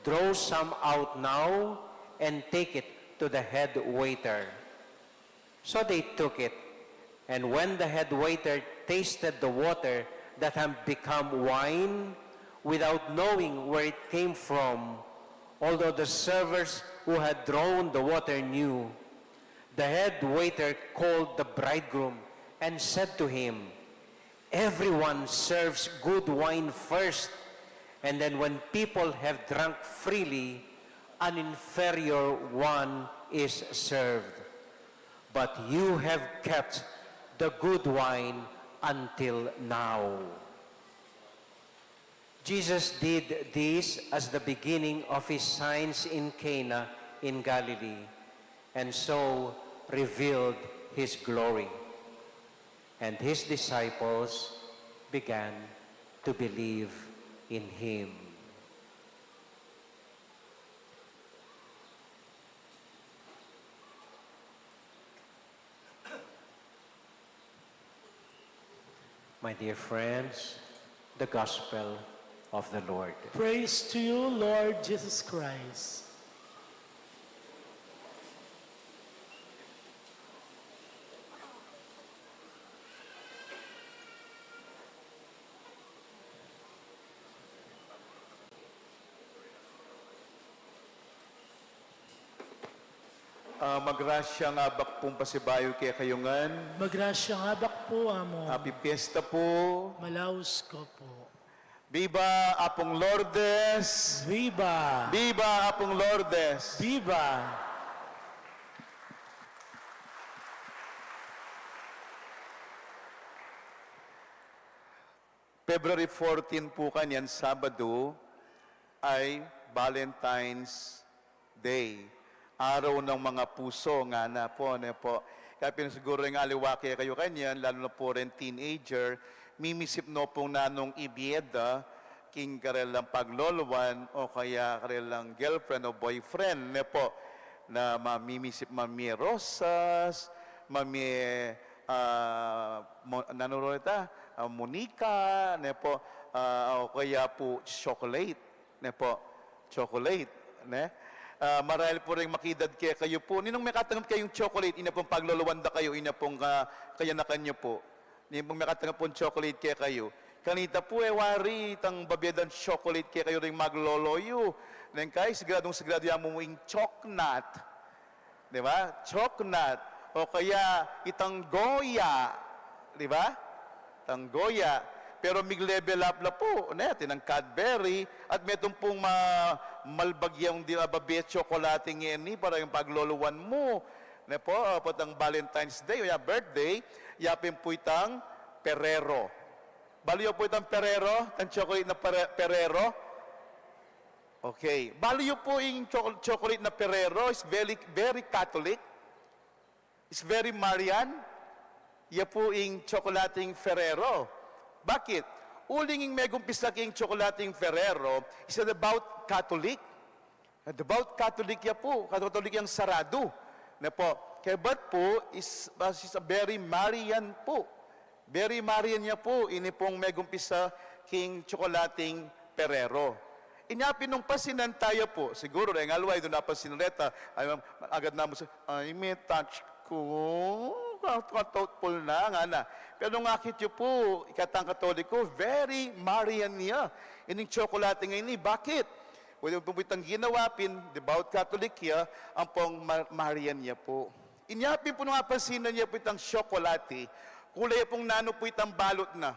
"Draw some out now and take it to the head waiter." So they took it. And when the head waiter tasted the water that had become wine, without knowing where it came from, although the servers who had drawn the water knew, the head waiter called the bridegroom and said to him, "Everyone serves good wine first, And then when people have drunk freely, an inferior one is served. But you have kept the good wine until now." Jesus did this as the beginning of his signs in Cana in Galilee, and so revealed his glory. And his disciples began to believe in him. My dear friends, the gospel of the Lord. Praise to you, Lord Jesus Christ. Ah, magrasyang abak pung pasibayu kekayu ngan. Magrasyang abak pu, Among. Happy Fiesta pu. Malaus ko pu. Viva Apung Lourdes! Viva! Viva Apung Lourdes! Viva! February fourteen pu kanyan, Sabadu, ay Valentine's Day. Araw ng mga puso, ngana pu, ne pu. Kaya pin siguru ing aliwa kekayu kanyan, lalu na pu ring teenager, mimisip no pung nanung ibie da king karelang paglolowan o kaya karelang girlfriend o boyfriend, ne pu. Na mamimisip, mamie rosas, mamie, ah, mo-, nanu ro ita? Ah, munika, ne pu, ah, o kaya pu chocolate, ne pu, chocolate, ne? Ah, marahil pu ring makiedad kekayu pu, ninung mekatanggap kayung chocolate inya pung paglolowan da kayu, inya pung, ah, kayanakan yu pu? Ninung mekatanggap pung chocolate kekayu? Kanita pu, e wari, itang babie dang chocolate kekayu ring maglolo yu. Neng kai, siguradung siguradu ya mu ing chocnut. Di ba? Chocnut. O kaya itang Goya. Di ba? Itang Goya. Pero mig-level up la pu, ne? Atin nang Cadbury, at metung pung ma-, malbag yang di, ah, babie tsokolate ngeni para ing paglolowan mu. Ne pu, ah, putang Valentine's Day o ya birthday, ya pin pu itang Ferrero. Balu yu pu itang Ferrero, itang chocolate na Ferre-, Ferrero. Okay. Balu yu pu ing cho-, chocolate na Ferrero, is very, very Catholic. Is very Marian. Ya pu ing tsokolating Ferrero. Bakit? Uling ing megumpisa king tsokolating Ferrero is a devout Catholic. A devout Catholic ya pu, Catholic yang saradu. Ne pu, kebat pu is, is a very Marian pu. Very Marian ya pu, ini pung megumpisa king tsokolating Ferrero. Inya pin nung pasinan taya pu, siguru reng aliwa e da napasin reta, ay, agad na mu sa, "Ay, me-touch ku, ka-, ka-thoughtful na," ngana. Pero nung akit yu pu, ikatang Katoliko, very Marian ya ining tsokolate ngeni. Bakit? Well, pu itang ginawa pin, devout Catholic ya, ampong Ma-, Marian ya pu. Inya pin pu nung apansinan yu pu itang tsokolate, kulay ya pung nanu pu itang balut na?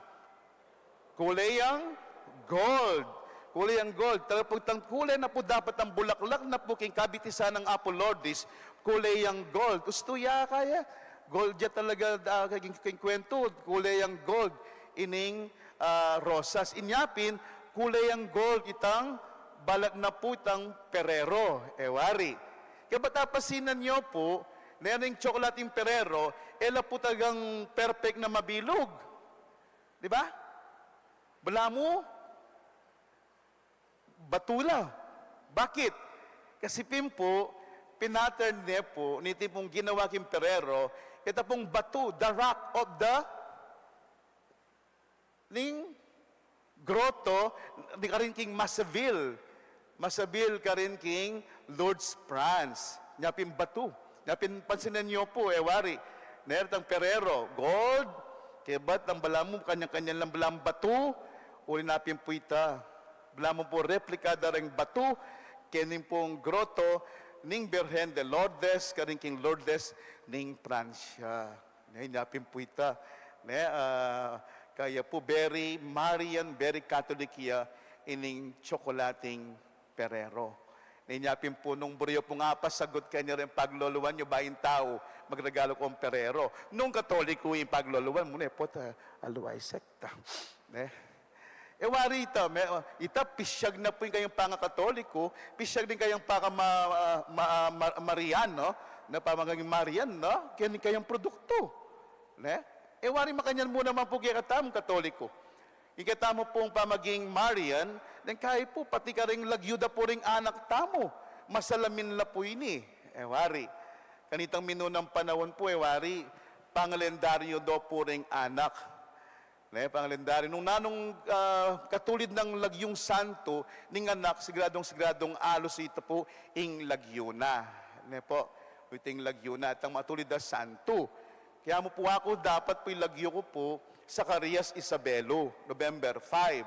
Kulay yang gold. Kulay yang gold. Talaga pu itang kulay na pu dapat ang bulaklak na pu king kabitisan nang Apu Lourdes, kulay yang gold. Ustu ya kaya? Gold ya talaga, ah, king, king kwentu, kulay yang gold ining, ah, rosas. Inya pin, kulay yang gold itang balat na pu itang Ferrero. E wari. Kaya ba't apansinan yu pu, ne ring tsokolating Ferrero, e la pu talagang perfect na mabilug. Di ba? Balamu, batu la. Bakit? Kasi pin pu, pinatern ne pu, niti pung ginawa king Ferrero, ita pung batu, the rock of the, ning grotto, di karin king Massaville. Massaville karin king Lourdes, France. Nya pin batu. Nya pin pansinan yu pu, e wari. Ne retang Ferrero, gold. Kebat ang balamu, kanya-kanya lang balang batu. Uli na pin pu ita. Balamu pu replika da reng batu keni pung grotto ning Birhen de Lourdes, karin king Lourdes ning Pransya. Ne, inya pin pu ita. Ne, ah, kaya pu very Marian, very Catholic ya ining tsokolating Ferrero. Inya pin pu nung buri yu pung apasagut keni ring pagluluan yu, ba ing tau magregalo kung Ferrero. Nung Katoliko ing pagluluan mu, ne, pota, aluay sekta. Ne? E wari ita, me, ita, pisyag na pu ing kayang pangakatoliko, pisyag din kayang paka ma, ma, ma, Mariano, na pamaging Marian, no? Keni kayang produkto. Ne? E wari makanyan mu naman pu kekatamung Katoliko. Ing ketamu pung pamaging Marian, deng kayi pu, pati karing lagyu da pu ring anak tamu, masalamin la pu ini. E wari, kanitang minunang panaun pu, e wari, pangalendaryu da pu ring anak. Ne, pangalendaryu. Nung nanung, ah, katulid nang lagyung santo, ning anak, siguradung-siguradung alus ita pu ing lagyu na. Ne pu, ita ing lagyu na, itang matulid a santo. Kaya mu pu aku, dapat pu ing lagyu ku pu, Zacarias Isabelo, November five.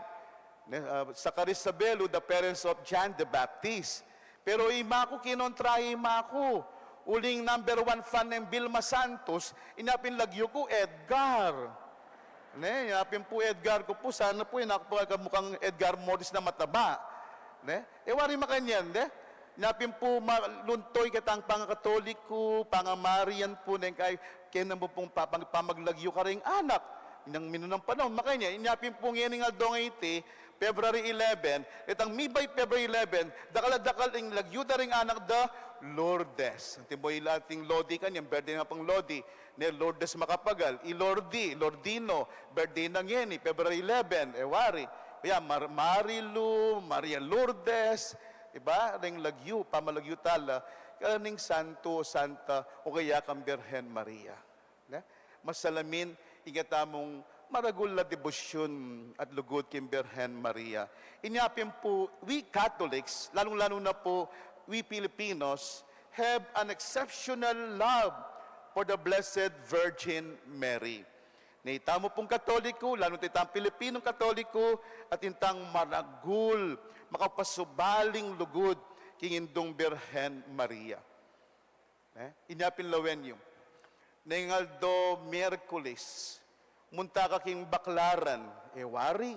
Ne, ah, Zacarias Isabelo, the parents of John the Baptist. Pero ima ku, kinontra ima ku. Uling number one fan neng Vilma Santos, inya pin lagyu ku, Edgar. Ne, inya pin pu Edgar ku pu, sana pu, inya ku pu, kamukang Edgar Mortis na mataba. Ne? E wari makanyan, ne? Inya pin pu malunto ing ketang pangakatoliko, pangamarian pu, neng kayi, kena mu pung papang-, pamaglagyu karing anak. Nang minunang panaun, makanyan, inya pin pu ngening aldo ngeni, February eleven, itang mibay February eleven, dakal a dakal ing lagyu da ring anak da, Lourdes. Anti mo ila ating Lodi kanyan, birthday na pung Lodi, ne, Lourdes Macapagal, i Lordi, Lordino, birthday na ngeni, February eleven, e wari. Kaya Mar-, Marilu, Maria Lourdes, diba? Ring lagyu, pamalagyu tala, karing santo o santa, o kaya kang Birhen Maria. Ne? Masalamin ing ketamung maragul a debosyun at lugud king Birhen Maria. Inya pin pu, we Catholics, lalung-lalu na pu we Filipinos, have an exceptional love for the Blessed Virgin Mary. Ne, itamu pung Katoliko, lalu na itang Pilipinong Katoliko, atin tang maragul, makapasubaling lugud king Indung Birhen Maria. Ne? Inya pin lawen yu. Neng aldo Miyerkules, munta ka king Baclaran, e wari,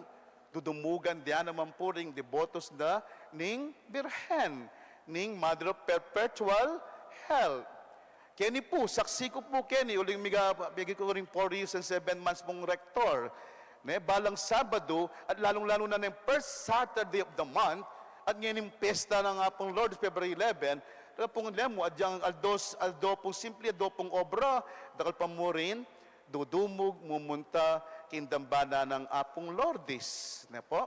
dudumugan dian naman pu ring debotos da ning Birhen, ning Mother of Perpetual Help. Keni pu, saksi ku pu keni, uling miga, bigi ku ring four years and seven months pung rektor. Ne, balang Sabado, at lalung-lalu na neng first Saturday of the month, at ngening pesta na ning Apung Lourdes, February eleven, talaga pung lemu, adyang aldo, aldo pung simple, aldo pung obra, dakal pa mu rin dudumug, mumunta king dambana nang Apung Lourdes, ne pu?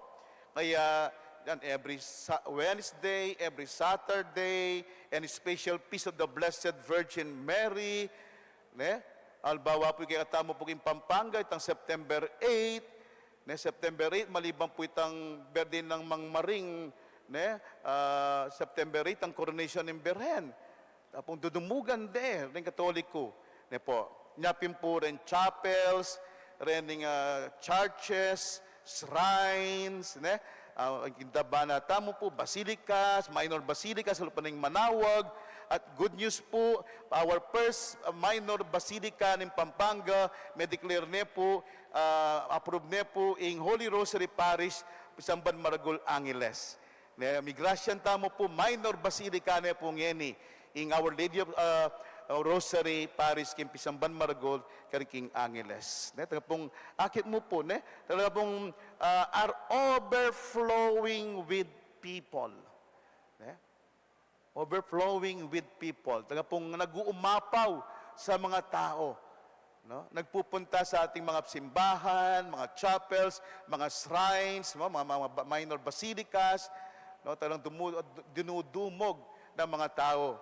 Kaya, yan, every Sa-, Wednesday, every Saturday, and special feast of the Blessed Virgin Mary, ne? Albawa pu, kekatamu pu king Pampanga, itang September eight, ne, September eight, maliban pu itang birthday nang Mang Maring, ne, ah, September eight, ang coronation ning Birhen. Tapung dudumugan de ring Katoliko, ne pu. Inya pin pu ring chapels, ring, ah, churches, shrines, ne, ah, king dambana tamu pu, basilicas, minor basilicas, lalo pa ning Manaoag, at good news pu, our first, ah, minor basilica ning Pampanga, me-declare ne pu, ah, approve ne pu ing Holy Rosary Parish, pisamban maragul Angeles. Ne, migrasyan tamu pu, minor basilica ne pu ngeni, ing Our Lady of, ah, Rosary Parish king pisamban maragul, karin king Angeles. Ne, talaga pung akit mu pu, ne, talaga pung, ah, are overflowing with people. Ne? Overflowing with people. Talaga pung nag-uumapaw sa mga tao, no? Nagpupunta sa ating mga simbahan, mga chapels, mga shrines, no? Mga, mga ba-, minor basilicas, no? Talagang dumu-, dinudumog ng mga tao.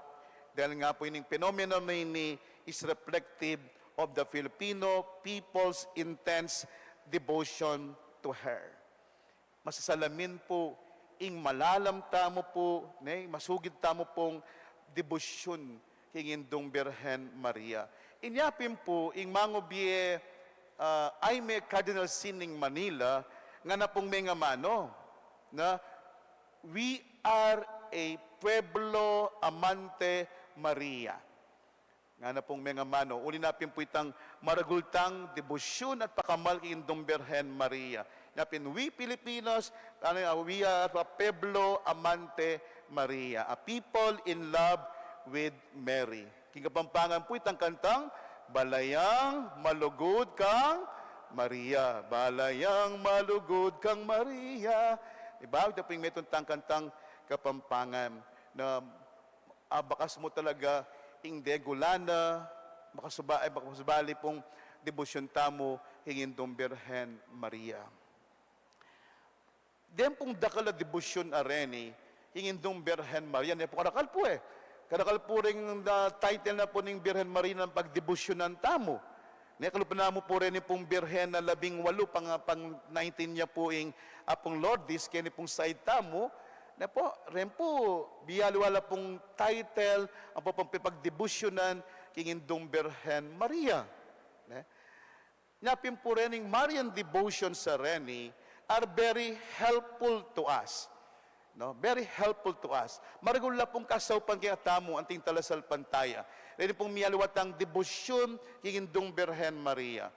Dahil nga pu ining phenomenon na ini is reflective of the Filipino people's intense devotion to her. Masasalamin pu ing malalam tamu pu, ne, masugid tamu pung debosyun king Indung Birhen Maria. Inya pin pu ing mangubie, ah, Jaime Cardinal Sin ning Manila, ngana pung mengamanu na, "We are a pueblo amante Maria." Ngana pung mengamanu, uli na pin pu itang maragul tang debosyun at pakamal king Indung Birhen Maria. Napin, we Filipinos, ano, we are a pueblo amante Maria, a people in love with Mary. King Kapampangan pu itang kantang, "Balayang malugud kang Maria, balayang malugud kang Maria." Diba? Ita pu ing metung tang kantang Kapampangan na, ah, bakas mu talaga ing degulan na, makasuba-, ay, makasubali pung debosyun tamu king Indung Birhen Maria. Den pung dakal a debosyun a reni king Indung Birhen Maria, ne pu karakal pu e. Karakal pu ring, ah, title na pu ning Birhen Maria nang pagdebosyunan tamu. Ne, kalupa namu pu reni pung Birhen a labing walu, pang, pang nineteen ya pu ing Apung Lourdes, keni pung side tamu, ne pu, ren pu, bialiwa la pung title, ampo pung pepagdebosyunan king Indung Birhen Maria. Ne? Napin pu rening Marian devotions a reni are very helpful to us. No? Very helpful to us. Maragul la pung kasaupan kekatamu, anting talasalpantaya, reni pung mialiwa tang debosyun king Indung Birhen Maria.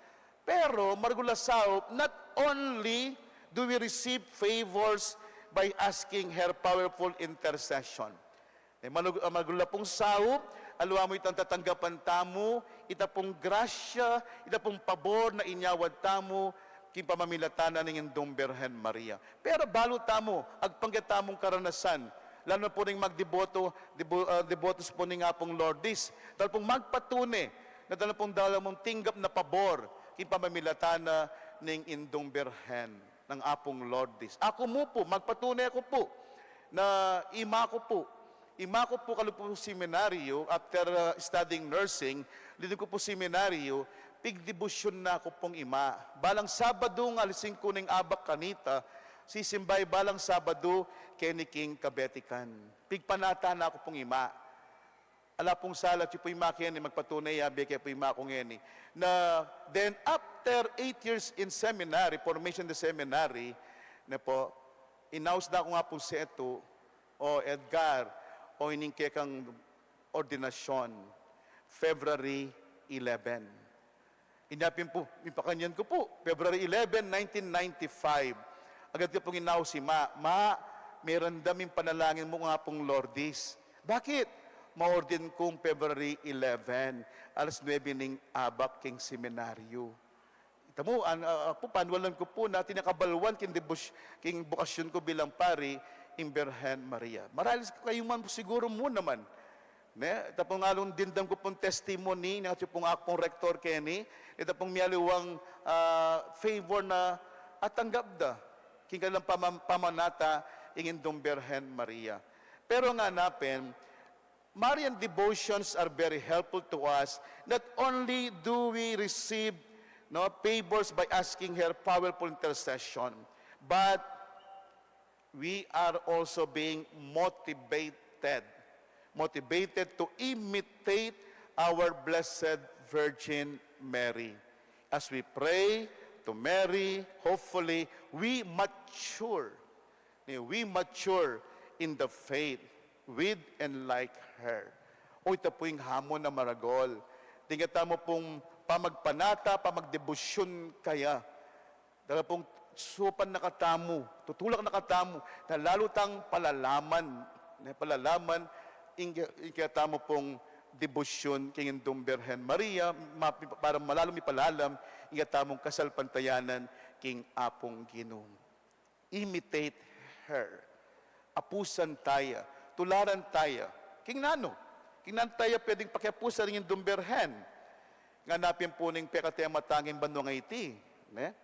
Pero, maragul la saup, not only do we receive favors by asking her powerful intercession. E, malug-, ah, maragul la pung saup, aliwa mu itang tatanggapan tamu ita pung grasya, ita pung pabor na inyawad tamu king pamamilatan na ning Indung Birhen Maria. Pero balu tamu, agpang kekatamung karanasan, lalu na pu ring magdeboto, debo-, ah, debotos pu ning Apung Lourdes, talaga pung magpatune na talaga pung dala mung tinggap na pabor king pamamilatan na ning Indung Birhen nang Apung Lourdes. Aku mu pu, magpatune ku pu na ima ku pu, ima ku pu kalupa pung seminaryo, after, ah, studying nursing, linug ku pu seminaryo, pigdebosyun na ku pung ima. Balang Sabadu, alas singku ning abak kanita, sisimba i balang Sabadu keni king kabetikan. Pigpanata na ku pung ima. Ala pung sala, atyu pu ima keni, magpatune ya, bie ke pu ima ku ngeni. Na, then after eight years in seminary, formation in the seminary, ne pu, inaus na ku nga pu setu, "O Edgar, o ining kekang ordinasyon, February eleven." Inya pin pu, mipakanyan ku pu, February eleven, nineteen ninety-five. Agad ke pung inaus i Ma, "Ma, meramdam ing panalangin mu kang Apung Lourdes." "Bakit?" "Maordin kung February eleven, alas nuebe ning abak king seminaryo." Ita mu, an, ah, ah, pu, panwalan ku pu na atin ya kabaluan king debos-, king bokasyun ku bilang pari, ing Birhen Maria. Marahil kayu man pu siguru mu naman. Ne, ita pung alung dimdam ku pung testimony, ne, atyu pung aku pung rektor keni, ita pung mialiwang, ah, favor na atanggap da king kanilang pamam-, pamanata ing Indung Birhen Maria. Pero ngana pin, Marian devotions are very helpful to us. Not only do we receive, no, favors by asking her powerful intercession, but we are also being motivated, motivated to imitate our Blessed Virgin Mary. As we pray to Mary, hopefully, we mature, we mature in the faith with and like her. O, ita pu ing hamon a maragul. Ding katamu pung pamagpanata, pamagdebosyun kaya. Talaga pung saupan na katamu, tutulak na katamu, na lalu tang palalaman, ne, palalaman, ing, ing katamu pung debosyun king Indung Birhen Maria, ma-, para malalu mipalalam ing katamung kasalpantayanan king Apung Ginu. Imitate her. Apusan taya, tularan taya. King nanu? King nanu taya pwedeng pakiapusan ing Indung Birhen? Ngana pin pu ning pekatema tang king banua ngeni, ne?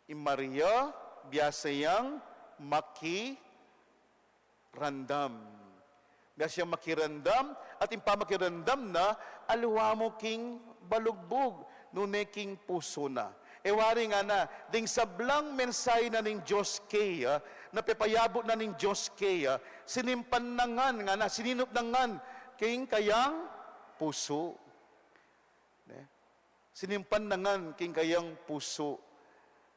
I Maria, biasa yang makiramdam. Biasa yang makiramdam, at ing pamakiramdam na, aliwa mu king balugbug, nune king pusu na. E wari ngana, ding sablang mensahe na ning Dios keya, na pepayabut na ning Dios keya, sinimpan na ngan, ngana, sininup na ngan king kayang pusu. Ne? Sinimpan na ngan king kayang pusu.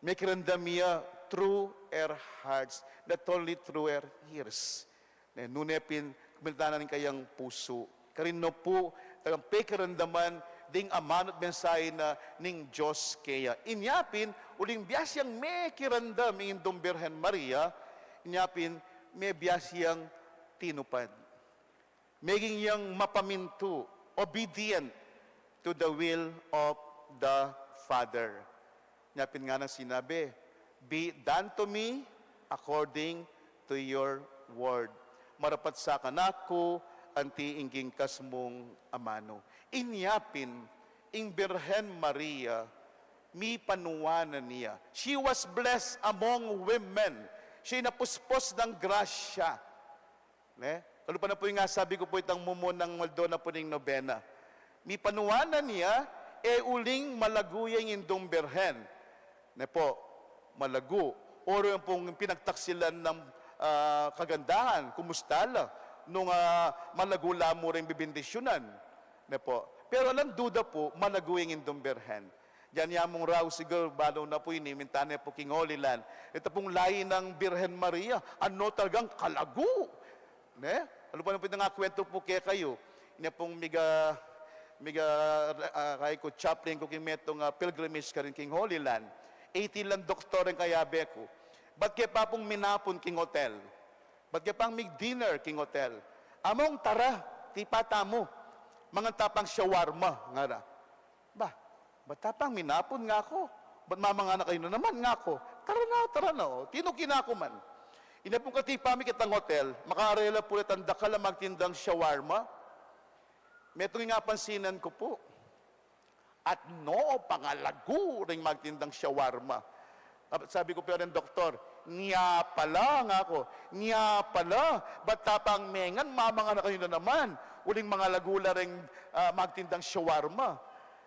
Mekiramdam ya through her hearts, not only through her ears. Ne, nune pin, kumita na ning kayang pusu. Karin no pu, talagang pekiramdaman ding amanu't mensahe na ning Dios keya. Inya pin, uling biasa yang mekiramdam ing Indung Birhen Maria, inya pin, mebasa yang tinupad. Meging yang mapamintu, obedient to the will of the Father. Inya pin ngana sinabi, "Be it done to me according to your word." Marapat sa kanaku anti ing gingkas mung amanu. Inya pin, ing Birhen Maria, mipanuanan ya. She was blessed among women. Siya'y napuspos ng grasya. Ne? Kalupa na pu ing sabi ku pu itang mumunang aldo na pu ning nobena. Mipanuanan ya, e uling malagu ya ing Indung Birhen. Ne po, malagu. Oro yang pung pinagtaksilan ng, ah, kagandahan, kumusta la, nung, ah, malagu la mu ring bibindisyunan. Ne po. Pero alang duda pu, malagu ing Indung Birhen. Diyan ya mung rau siguro, balu na pu ini, minta ne pu king Holy Land. Ita pung lain nang Birhen Maria, ano talagang kalagu. Ne? Kalupa na pu itang kwentu pu kekayu. Inya pung miga, miga, ah, kaya ku chaplain ku king metung, ah, pilgrimage karin king Holy Land. Eighty lang doktor yang kayabe ku. Bat ke pa pung minapun king hotel? Bat ke pang mig-dinner king hotel? Among tara, tipa tamu. Mangan ta pang shawarma, ngara. Ba, bat ta pang minapun, ngaku. Bat mamangan na kayu na naman, ngaku. Tara na, tara na, o. Tinuki na ku man. Inya pung katipa mi ketang hotel, makarela pu retang dakal a magtindang shawarma. Metung ing apansinan ku pu. At no, pangalagu ring magtindang shawarma. Ab-, sabi ku pa reng doktor, "Nya pala," ngaku, "nya pala. Bat ta pang mengan, mamangan na kayu na naman. Uling mangalagu la ring, ah, magtindang shawarma."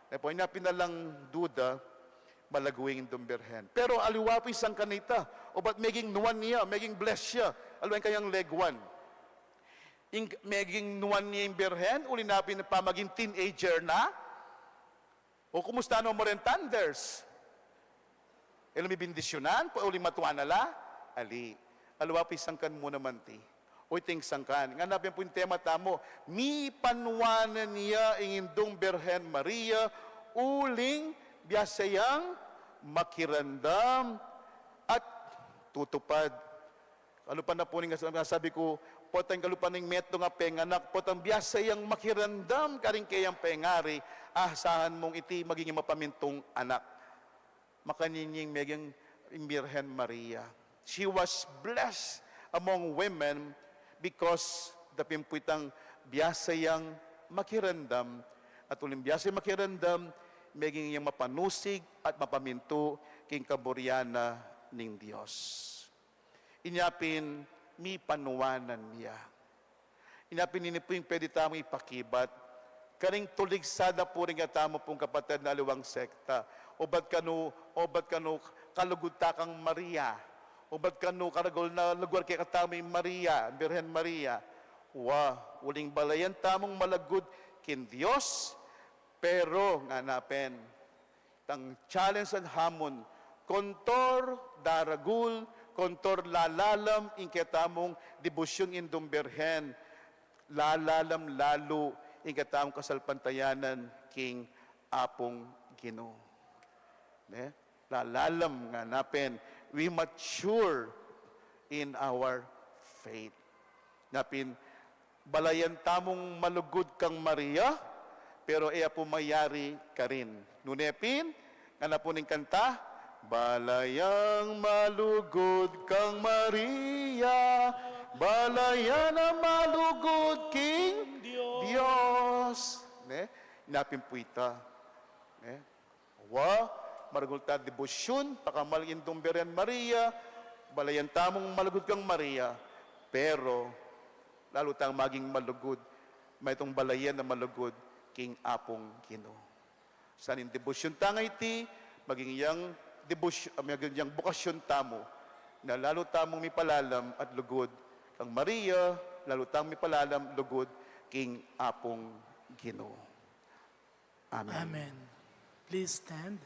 Ne po, inya pin alang duda, malagu ing Indung Birhen. Pero aliwa pu ing sangkan nita, o bat meging nuan ya, meging bless ya, aliwa ing kayang leguan. Ing, meging nuan ya ing Birhen, uli na pin pamaging teenager na, o kumusta no mu reng thunders? E la mibindisyunan, pa uling matua na la? Ali. Aliwa pu ing sangkan mu naman ti. O iting sangkan. Ngana pin pu ing tema tamu, mipanuanan ya ing Indung Birhen Maria, uling biasa yang makiramdam at tutupad. Kalupa na pu ning, sabi ku, potang kalupa ning metung a penganak, potang biasa yang makiramdam karing keyang pengari, asahan mung iti maging mapamintung anak. Makanyan yang meging Birhen Maria. She was blessed among women because da pin pu itang biasa yang makiramdam, at uling biasa yang makiramdam, meging yang mapanusig at mapamintu king kaburian na ning Dios. Inya pin mipanuanan ya. Inya pin ini pu ing pwede tamung ipakibat karing tuligsada pu ring katamu pung kapatad na aliwang sekta. Obat kanu, obat kanu kalugud ta kang Maria. Obat kanu karagul na lugar kekatamu ing Maria, Birhen Maria. Wa, uling balayan tamung malugud king Dios, pero ngana pin, tang challenge at hamon, kontor daragul, kontor lalalam ing ketamung debosyun Indung Birhen, lalalam lalu ing ketamung kasalpantayanan king Apung Ginu. Ne? Lalalam ngana pin, we mature in our faith. Ngana pin, balayan tamung malugud kang Maria, pero e ya pu mayari karin. Nune pin, ngana pu ning kanta, "Balayang malugud kang Maria, balayan a malugud king Dios." Ne? Ngana pin pu ita. Ne? Wa, maragul ta debosyun, pakamal Indung Birhen Maria, balayan tamung malugud kang Maria, pero lalu tang maging malugud, maytung balayan a malugud king Apung Ginu. Sa ning debosyun tang iti, maging yang debosy-, maging yang bokasyun tamu, na lalu tamung mipalalam at lugud kang Maria, lalu tang mipalalam lugud king Apung Ginu. Amen. Amen. Please stand.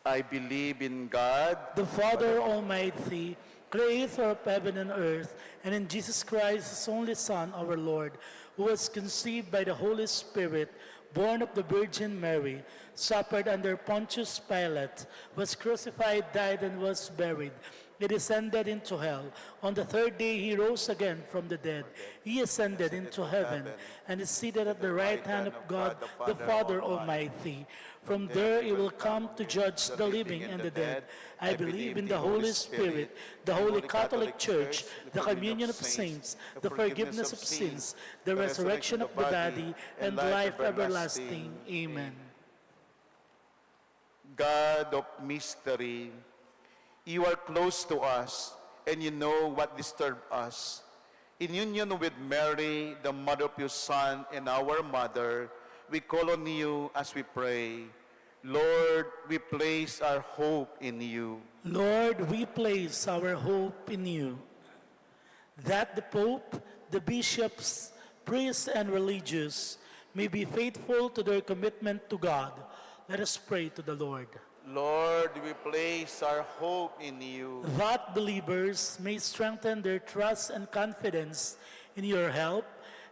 I believe in God, the Father Almighty, creator of heaven and earth, and in Jesus Christ, his only Son, our Lord, who was conceived by the Holy Spirit, born of the Virgin Mary, suffered under Pontius Pilate, was crucified, died, and was buried. He descended into hell. On the third day he rose again from the dead. He ascended into heaven and is seated at the right hand of God, the Father Almighty. From there he will come to judge the living and the dead. I believe in the Holy Spirit, the Holy Catholic Church, the communion of saints, the forgiveness of sins, the resurrection of the body, and life everlasting. Amen. God of mystery, you are close to us, and you know what disturbs us. In union with Mary, the mother of your Son and our mother, we call on you as we pray. Lord, we place our hope in you. Lord, we place our hope in you. That the Pope, the bishops, priests, and religious may be faithful to their commitment to God, let us pray to the Lord. Lord, we place our hope in you. That believers may strengthen their trust and confidence in your help,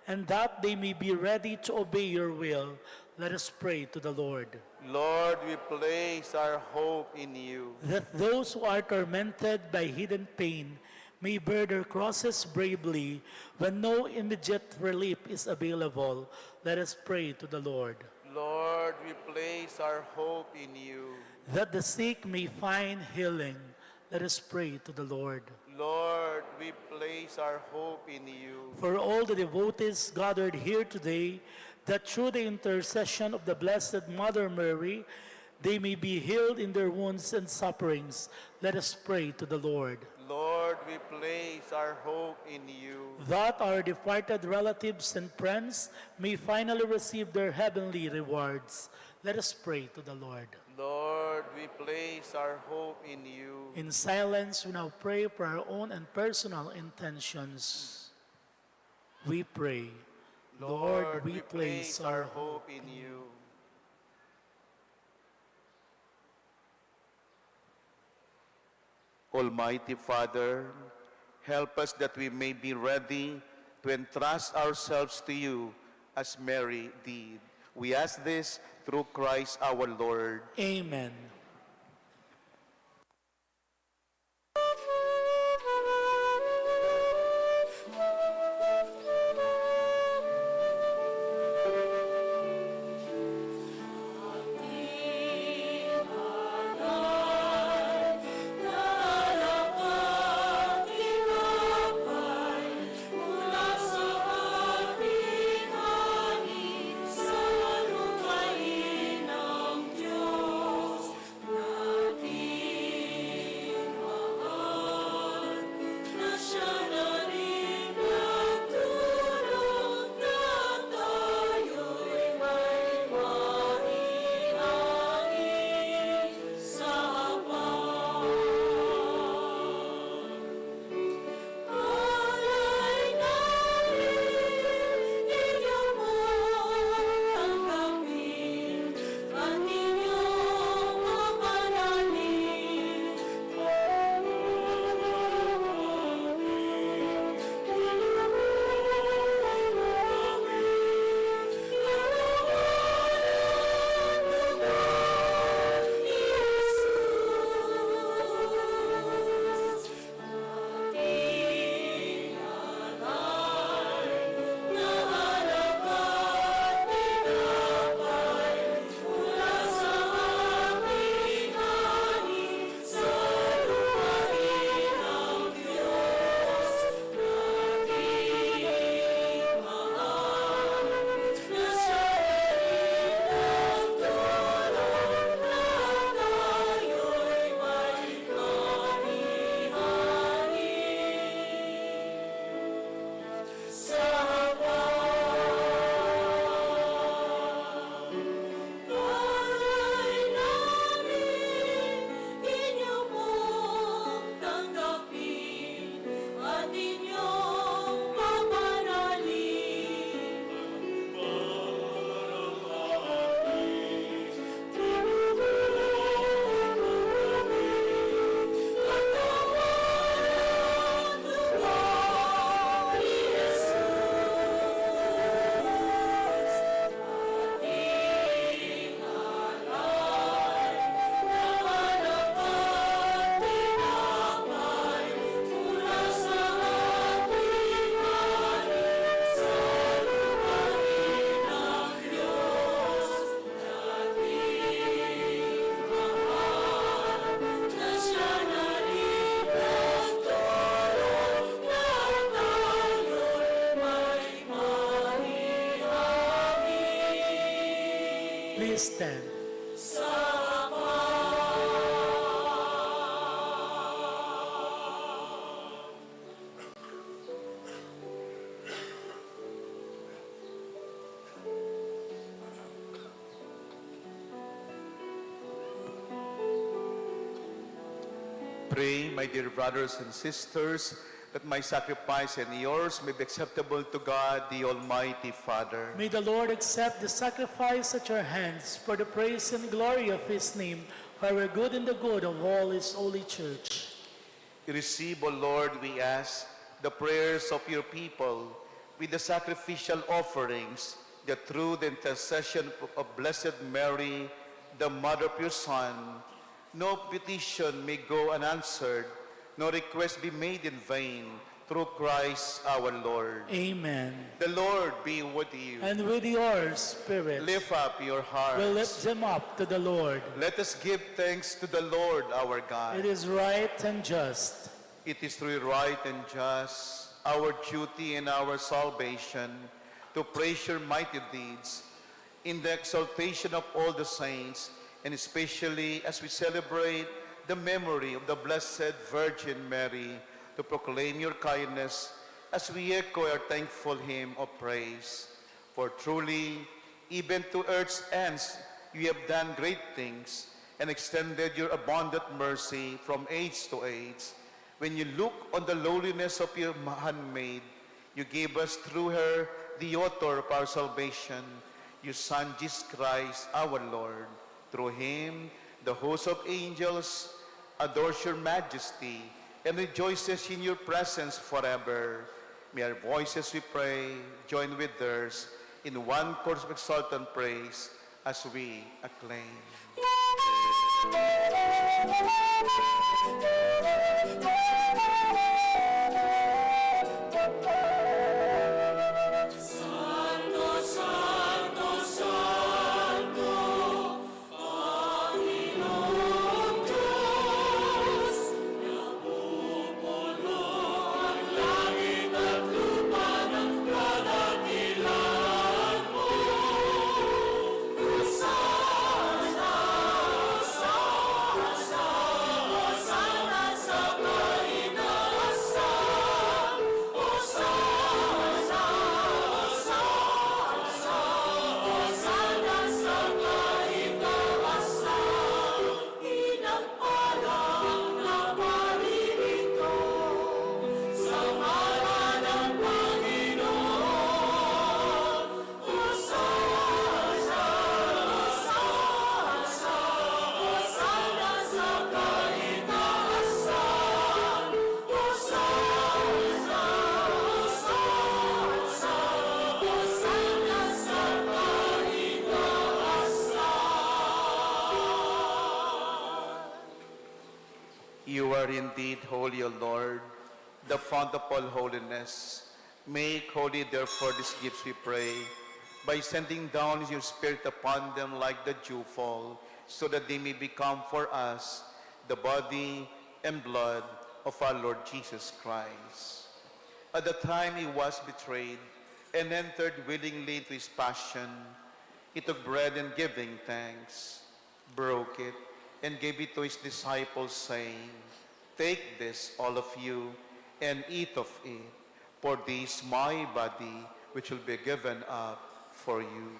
and that they may be ready to obey your will, let us pray to the Lord. Lord, we place our hope in you. That those who are tormented by hidden pain may bear their crosses bravely when no immediate relief is available, let us pray to the Lord. Lord, we place our hope in you. That the sick may find healing, let us pray to the Lord. Lord, we place our hope in you. For all the devotees gathered here today, that through the intercession of the Blessed Mother Mary, they may be healed in their wounds and sufferings, let us pray to the Lord. Lord, we place our hope in you. That our departed relatives and friends may finally receive their heavenly rewards, let us pray to the Lord. Lord, we place our hope in you. In silence, we now pray for our own and personal intentions. We pray. Lord, we place our hope in you. Almighty Father, help us that we may be ready to entrust ourselves to you as Mary did. We ask this through Christ our Lord. Amen. Please stand. Pray, my dear brothers and sisters, that my sacrifice and yours may be acceptable to God, the Almighty Father. May the Lord accept the sacrifice at your hands for the praise and glory of his name, for our good and the good of all his holy church. Receive, O Lord, we ask, the prayers of your people with the sacrificial offerings, that through the intercession of Blessed Mary, the mother of your Son, no petition may go unanswered, no request be made in vain, through Christ our Lord. Amen. The Lord be with you. And with your spirit. Lift up your hearts. We lift them up to the Lord. Let us give thanks to the Lord our God. It is right and just. It is truly right and just, our duty and our salvation, to praise your mighty deeds in the exaltation of all the saints, and especially as we celebrate the memory of the Blessed Virgin Mary, to proclaim your kindness as we echo our thankful hymn of praise. For truly, even to earth's ends you have done great things, and extended your abundant mercy from age to age. When you look on the lowliness of your handmaid, you gave us through her the author of our salvation, your Son, Jesus Christ, our Lord. Through him, the host of angels adores your majesty and rejoices in your presence forever. May our voices, we pray, join with theirs in one chorus of exultant praise as we acclaim. Santo, santo, santo, Panginoong Diyos, napupuno ang langit at lupa ng kadakilaan mo. Hosana, Hosana, Hosana sa kaitaasan. Hosana, Hosana, Hosana sa kaitaasan. Pinagpala ang naparirito sa ngalan ng Panginoon. Hosana, Hosana, Hosana sa kaitaasan. Hosana, Hosana, Hosana sa kaitaasan. You are indeed holy, O Lord, the fount of all holiness. Make holy, therefore, these gifts, we pray, by sending down your Spirit upon them like the dewfall, so that they may become for us the body and blood of our Lord Jesus Christ. At the time he was betrayed and entered willingly into his passion, he took bread and, giving thanks, broke it, and gave it to his disciples, saying, "Take this, all of you, and eat of it, for this is my body, which will be given up for you."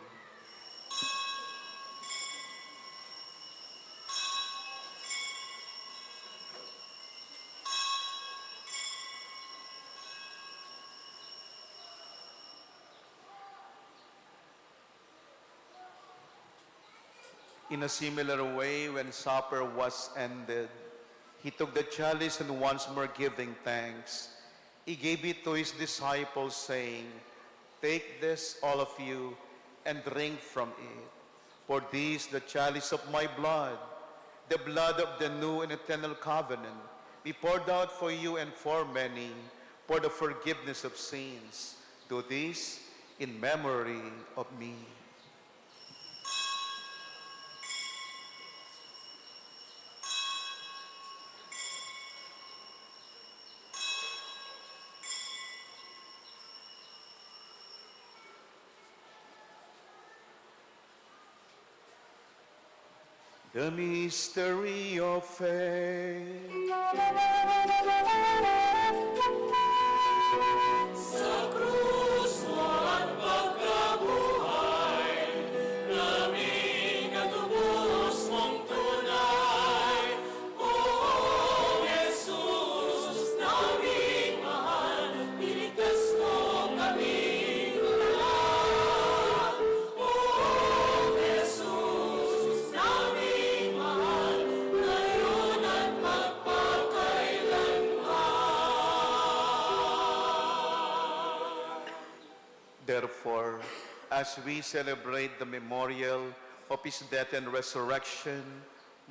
In a similar way, when supper was ended, he took the chalice and, once more giving thanks, he gave it to his disciples, saying, "Take this, all of you, and drink from it. For this is the chalice of my blood, the blood of the new and eternal covenant, be poured out for you and for many for the forgiveness of sins. Do this in memory of me." The mystery of faith. Sa krus mo at pagkabuhay, naming katubus mong tunay. O Jesus, naming mahal, iligtas mo kaming lahat. O Jesus, naming mahal, ngayon at magpakailanman. Therefore, as we celebrate the memorial of his death and resurrection,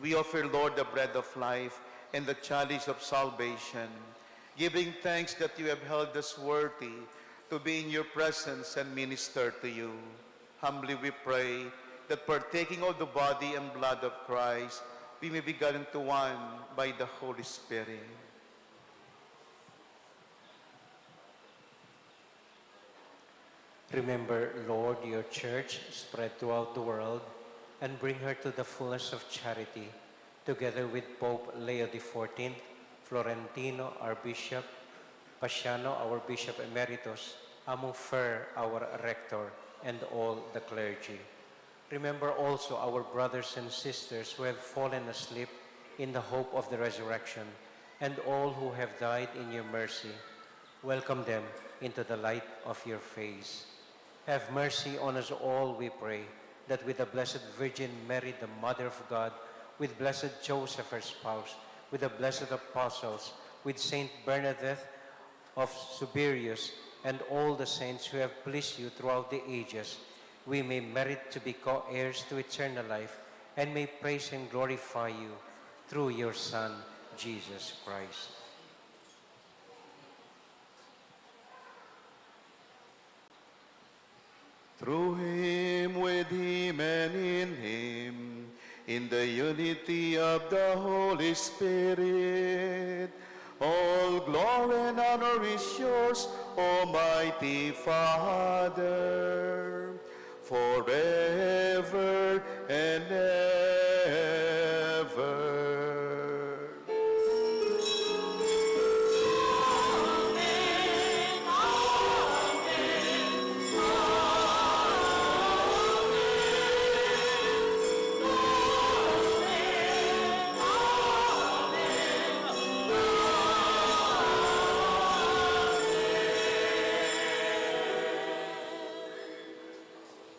we offer, Lord, the bread of life and the chalice of salvation, giving thanks that you have held us worthy to be in your presence and minister to you. Humbly we pray that, partaking of the body and blood of Christ, we may be gathered into one by the Holy Spirit. Remember, Lord, your church spread throughout the world and bring her to the fullness of charity, together with Pope Leo the fourteenth, Florentino, our bishop, Paciano, our bishop emeritus, Among Fer, our rector, and all the clergy. Remember also our brothers and sisters who have fallen asleep in the hope of the resurrection, and all who have died in your mercy. Welcome them into the light of your face. Have mercy on us all, we pray, that with the Blessed Virgin Mary, the Mother of God, with Blessed Joseph, her spouse, with the blessed apostles, with Saint Bernadette of Subrius, and all the saints who have pleased you throughout the ages, we may merit to be co heirs to eternal life and may praise and glorify you through your Son, Jesus Christ. Through him, with him, and in him, in the unity of the Holy Spirit, all glory and honor is yours, Almighty Father, forever and ever.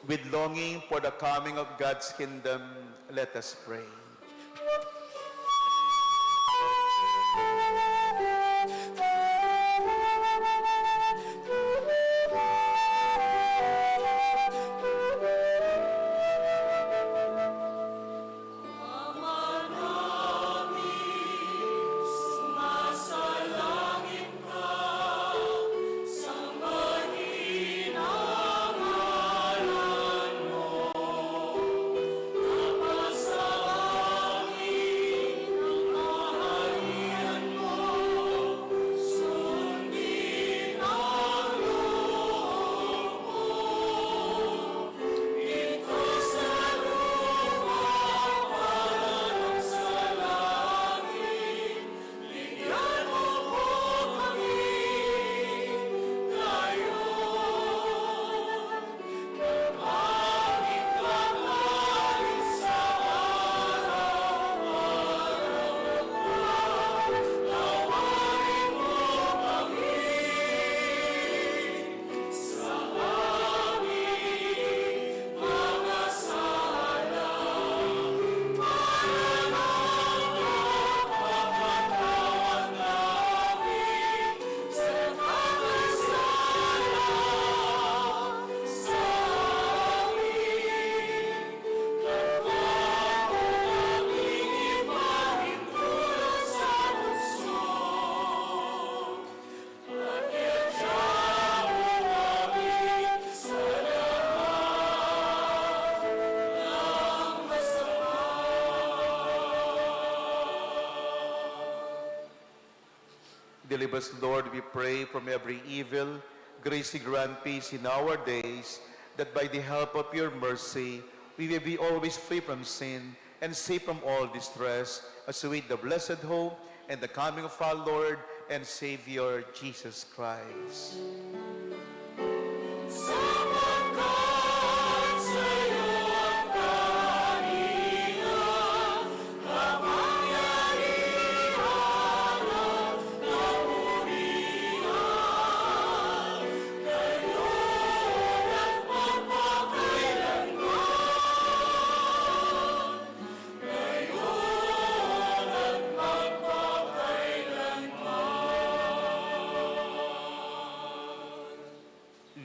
With longing for the coming of God's kingdom, let us pray. Deliver us, Lord, we pray, from every evil. Graciously grant peace in our days, that by the help of your mercy we may be always free from sin and safe from all distress, as we wait the blessed hope and the coming of our Lord and Savior Jesus Christ.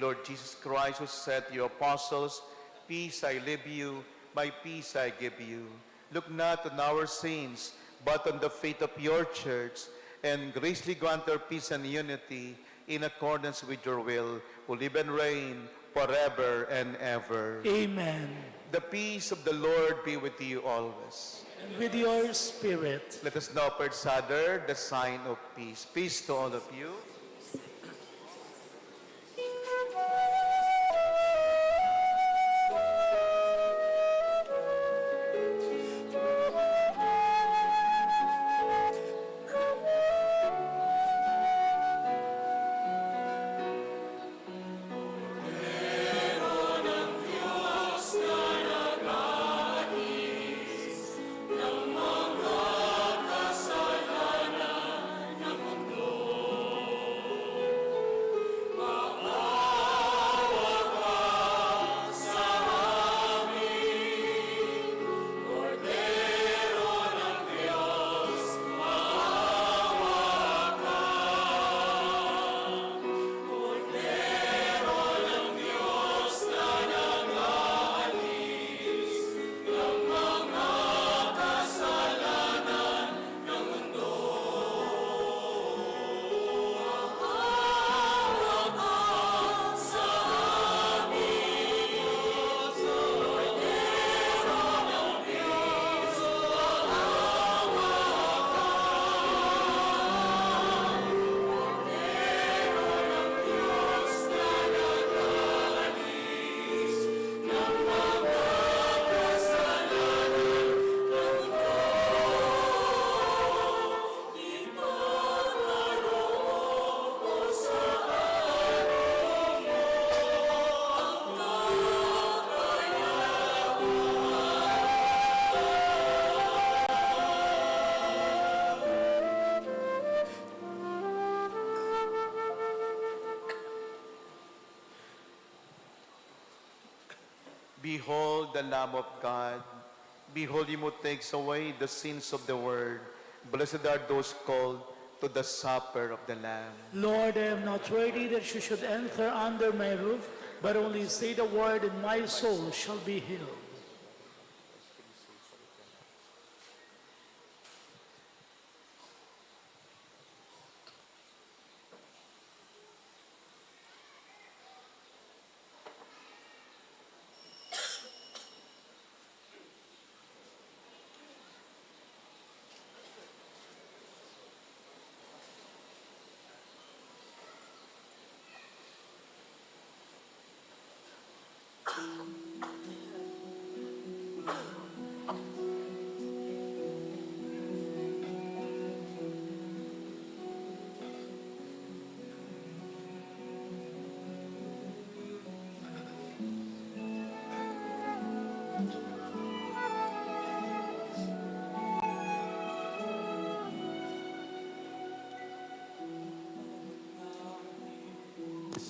Lord Jesus Christ, who said to your apostles, "Peace I leave you, my peace I give you." Look not on our sins, but on the faith of your church, and graciously grant her peace and unity in accordance with your will, who live and reign forever and ever. Amen. The peace of the Lord be with you always. And with your spirit. Let us now offer each other the sign of peace. Peace to all of you. Behold the Lamb of God. Behold him who takes away the sins of the world. Blessed are those called to the supper of the Lamb. Lord, I am not worthy that you should enter under my roof, but only say the word, and my soul shall be healed.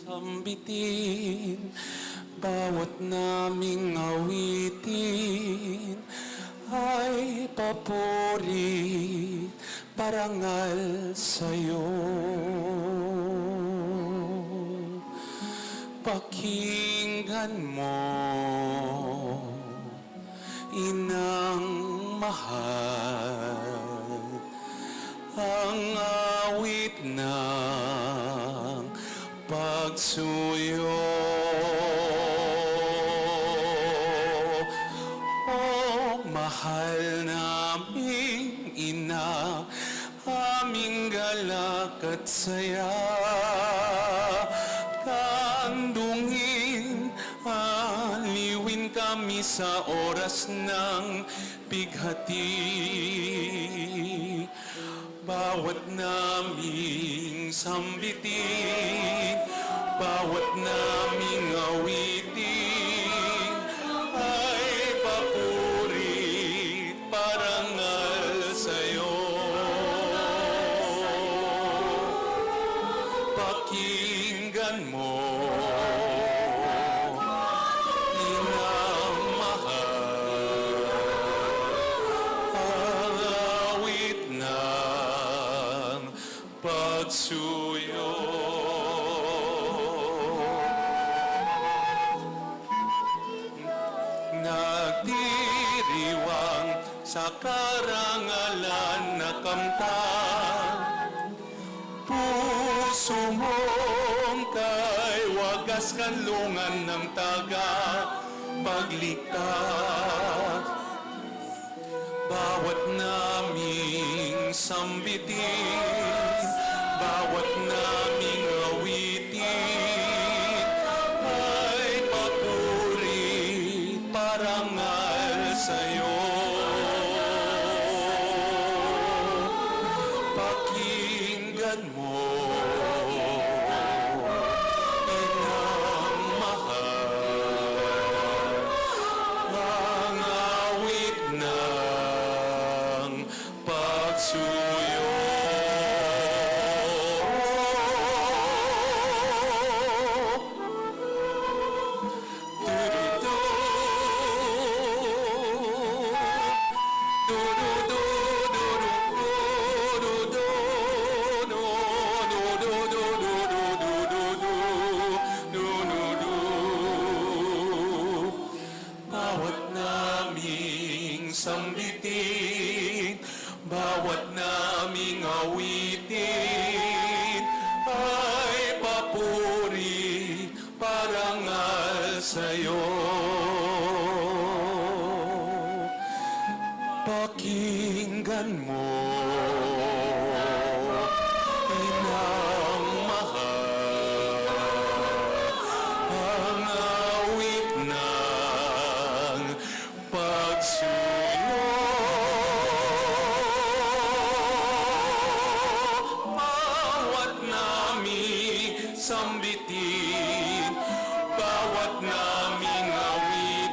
Sambitin, bawat naming awitin ay papuri, parangal sa'yo. Pakinggan mo, Inang mahal, ang awit ng pagsuyo. O mahal naming ina, aming galak at saya, tandungin, aliwin kami sa oras ng pighati. Bawat naming sambitin, bawat naming awitin ay papuri, parangal sa'yo. Pakinggan mo, Inang mahal, ang awit ng pagsuyo. Nagdiriwang sa karangalan na kamtan, pusu mong kay wagas, kanlungan ng tagapagligtas. Bawat naming sambitin, bawat naming awitin ay papuri, parangal sa'yo. Pakinggan mo, Inang mahal, ang awit ng pagsuyo. Bawat naming sambitin, bawat naming awitin ay papuri, parangal sa'yo. Pakinggan mo, Inang mahal, ang awit ng pagsuyo. Bawat naming sambitin, bawat naming awitin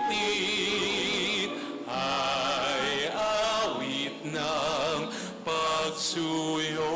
ay awit ng pagsuyo.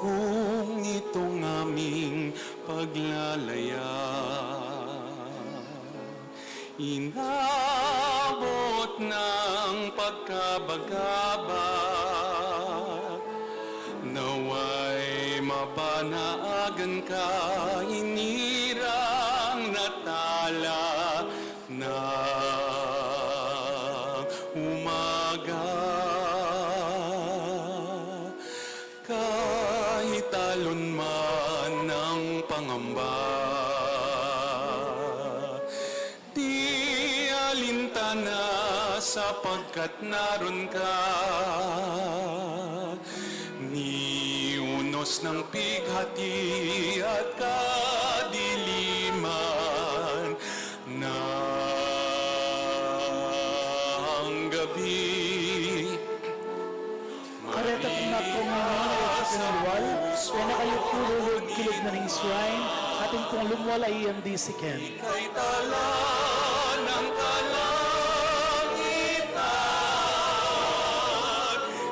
Kung itong aming paglalayag inabot ng pagkabagabag, nawa'y mapanaagan ka, inirang natala ng umaga. Kat narun ka, ni unos ng pighati at kadiliman ng gabi. Kareta pung nagkong ini, Rachel Lual, kaya na kayu tululug, kilig na ning shrine, atin pung lumwal ay ang disiken. Ika'y tala ng kalangitan,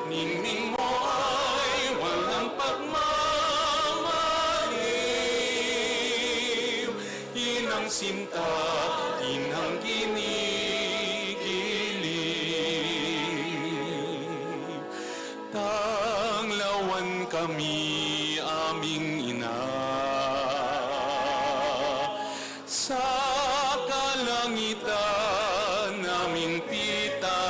ningning mo ay walang pagmamaliw. Inang sinta, inang ginigiliw. Tanglawan kami, aming ina, sa kalangitan naming pita,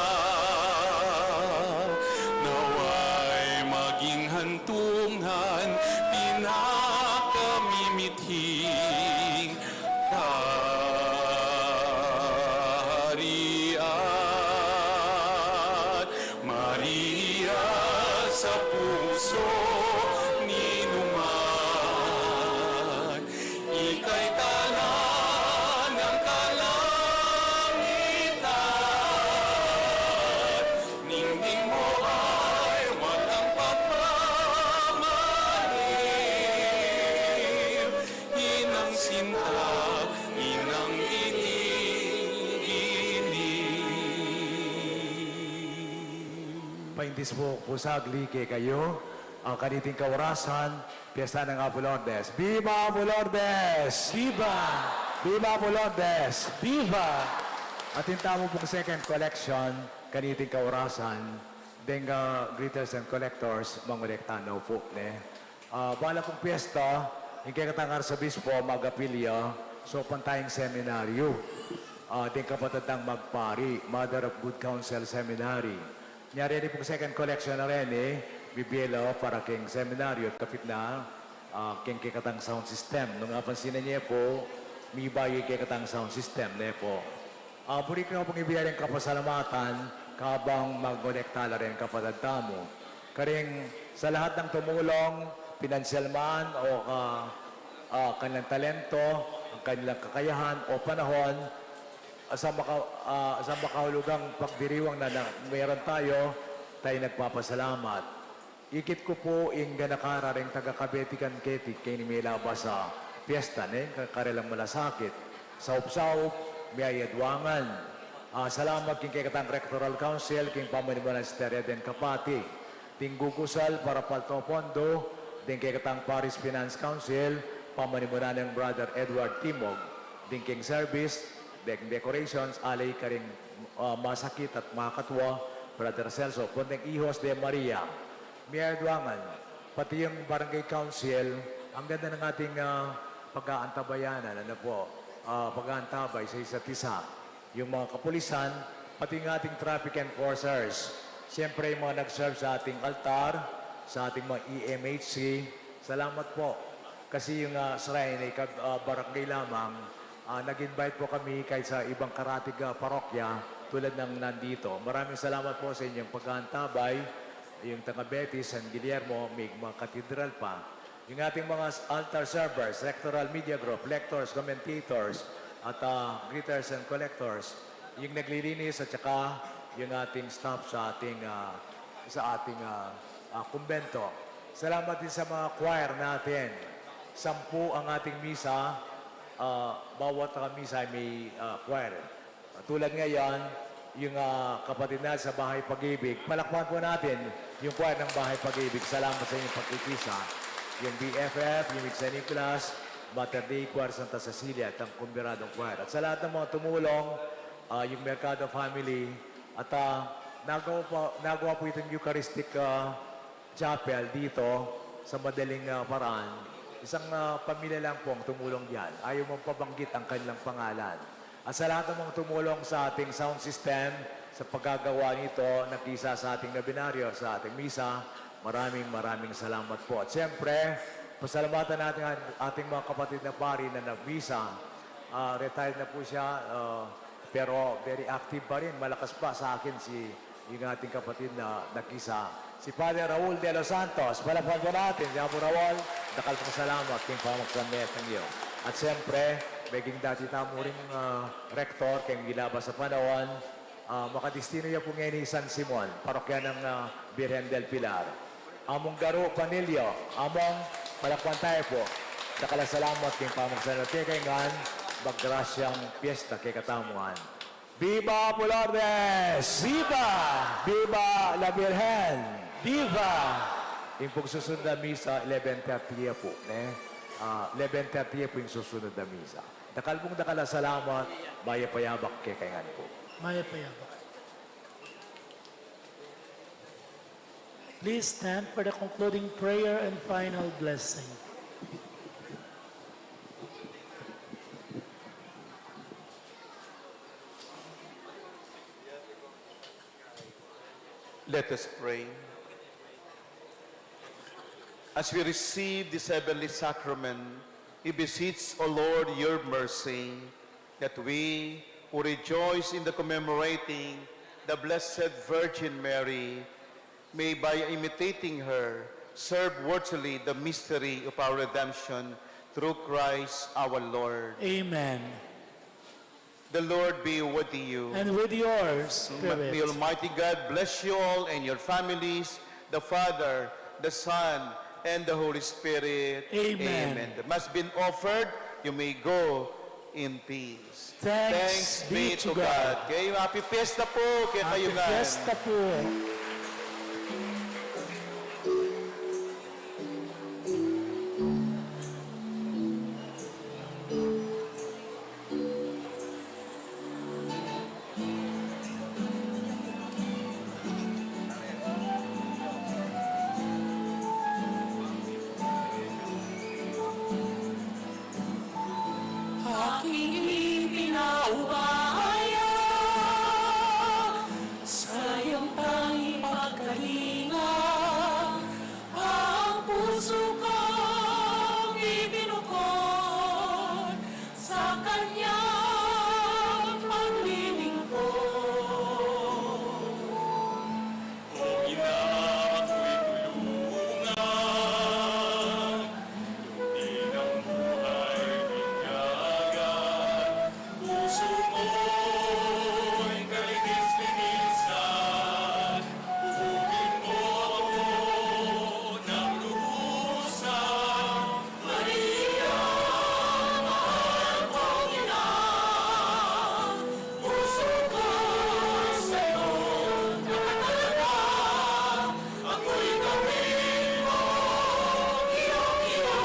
nawa'y maging hantungan, pinakamimithing kaharian. Maria sa puso ninuman, ika'y tala ng kalangitan, ningning mo ay walang pagmamaliw. Inang sinta, inang ginigiliw. Paintis pu ku pu sagli kekayu, a, kaniting kaorasan, piesta na ning Apu Lourdes. Viva Apu Lourdes! Viva! Viva Apu Lourdes! Viva! Atin tamu pung second collection, kaniting kaorasan, deng, a, greeters and collectors, mangolekta na pu, ne? A, bala pung piesta, ing kekatang arsobispo, mag-apil ya, saupan taya ing seminaryo. A, deng kapatad dang magpari, Mother of Good Counsel Seminary. Nya reni pung second collection a reni, bibie la para king seminaryo at kapit na, a, king kekatang sound system. Nung apansinan ye pu, mibayu ing kekatang sound system, ne pu. A, buri ku na pung ibie ring kapasalamatan, kabang mangolekta la ring kapatad tamu. Karing sa lahat ng tumulong, pinansyal man o ka-, a, kanilang talento, ang kanilang kakayahan o panahon, a, sa maka-, a, sa makahulugang pagdiriwang na, na meron tayo, tayo nagpapasalamat. Ikit ku pu ing ganaka ra ring taga-Cavite keti king milabas a piesta, ne, ka-, karelang malasakit. Saup-saup, miyayadwangan. A, salamat king kekatang Rectoral Council, king pamanimunan nang Sister Eden Capati. Ding gugusal para palto pondo, ding kekatang Parish Finance Council, pamanimunan nang Brother Edward Timog. Ding king service, ding decorations, alay karing, a, masakit at makatwa, Brother Celso, pati ding Hijos de Maria. Miyayadwangan, pati yung barangay council, ang ganda ng ating, ah, pag-aantabayanan, ano po, ah, pag-aantabay sa isa't isa. Yung mga kapulisan, pati yung ating traffic enforcers. Siyempre, yung mga nag-serve sa ating altar, sa ating mga E M H C, salamat po. Kasi yung, ah, shrine ay kab-, ah, barangay lamang, ah, nag-invite po kami kahit sa ibang karatig, ah, parokya tulad ng nandito. Maraming salamat po sa inyong pag-aantabay. Yung taga Betis, San Guillermo, may mga katedral pa. Yung ating mga altar servers, rectoral media group, lectors, commentators, at, ah, greeters and collectors. Yung naglilinis at saka yung ating staff sa ating, ah, sa ating, ah, ah, kumbento. Salamat din sa mga choir natin. Sampu ang ating misa, ah, bawat, ah, misa ay may, ah, choir. Tulad ngayon, yung, ah, kapatid natin sa Bahay Pag-ibig, palakpakan po natin yung choir ng Bahay Pag-ibig. Salamat sa inyong pagkikisa. Yung B F F, yung San Nicolas, Mater Dei Choir, Santa Cecilia, at ang Kumbiradong Choir. At sa lahat ng mga tumulong, ah, yung Mercado family, at, ah, nagawa po, nagawa po itong Eucharistic, ah, chapel dito sa madaling, ah, paraan. Isang, ah, pamilya lang po ang tumulong diyan. Ayaw mong pabanggit ang kanilang pangalan. At sa lahat ng mga tumulong sa ating sound system, sa paggagawa nito, nagkisa sa ating nobinaryo, sa ating misa, maraming, maraming salamat po. At siyempre, pasalamatan natin ang ating mga kapatid na pari na nagmisa. Ah, retired na po siya, ah, Pero very active pa rin, malakas pa sa akin si, yung ating kapatid na nag-isa, si Father Raul de los Santos. Palakpakan po natin si Apo Raul. Dakal pong salamat king pamagsanmetung yu. At siyempre, meging dati tamu ring, ah, rektor, keng gilaba sa panaun, ah, makadistinu ya po ngeni San Simon, parokya ng, ah, Birhen del Pilar. Among Garu Panilio, Among, palakpakan tamu po. Dakal a salamat king pamagsanmetung yu kekami ngan, maggrasyang piyesta kekatamu ngan. Viva Apo Lourdes! Viva! Viva la Birhen! Viva! Ing pung susunod a misa, eleven thirty ya po, ne? Ah, eleven thirty ya po ing susunod a misa. Dakal pong dakal a salamat, mayap a yabak kekayu ngan po. Mayap a yabak. Please stand for the concluding prayer and final blessing. Let us pray. As we receive this heavenly sacrament, we beseech, O Lord, your mercy, that we, who rejoice in the commemorating the Blessed Virgin Mary, may, by imitating her, serve worthily the mystery of our redemption through Christ our Lord. Amen. The Lord be with you. And with your spirit. May Almighty God bless you all and your families, the Father, the Son, and the Holy Spirit. Amen. Amen. The Mass been offered, you may go in peace. Thanks be to God. Okay, happy fiesta po kekayu ngan. Happy fiesta po. Aking ipinaubaya sa iyong tanging pagkalinga, ang puso kong ibinukod sa kanyang paglilingkod. O Ina, ako'y tulungan, di ng buhay binyagan, puso ko'y kalinis-linisan, hubugin mo ako ng lubusan. Maria, mahal kong ina, puso ko sa'yo nakatalaga. Ako'y gawin mo iyong iyo,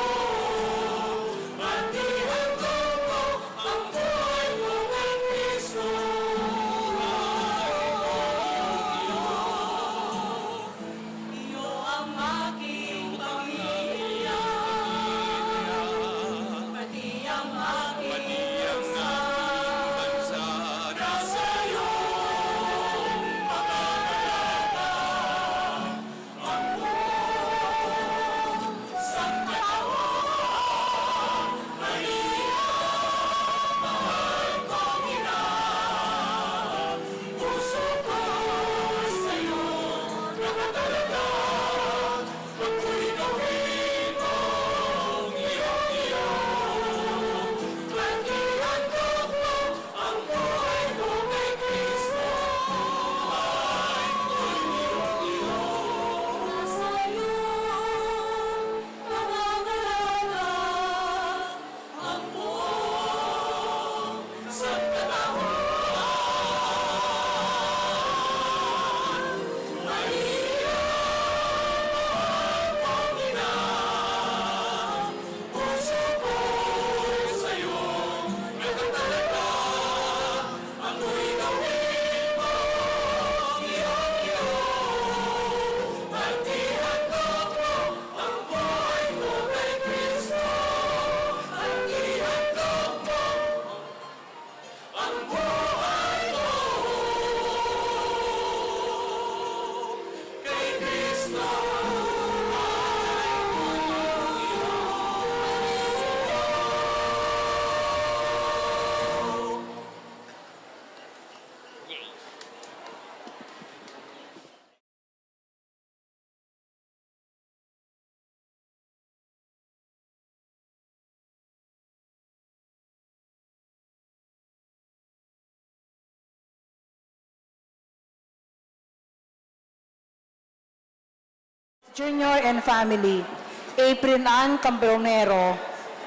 at ihandog ko ang buhay ko kay Kristo. Iyo ang aking pamilya, pati ang aking bansa, nasa iyong pangangalaga. Ang buong sangkatauhan, Maria, mahal kong ina, puso ko sa'yo nakatalaga. Ako'y gawin mong iyong iyo, at ihandog ko ang buhay ko kay Kristo. Ay, ako'y iyong iyo. Nasa iyo, nangangalaga ang buong sangkatauhan. Maria, mahal kong ina, puso ko sa'yo nakatalaga. Ako'y gawin mong iyong iyo, at ihandog ko ang buhay ko kay Kristo. At ihandog ko ang buhay ko kay Kristo. Junior and family, April Ann Cambronero,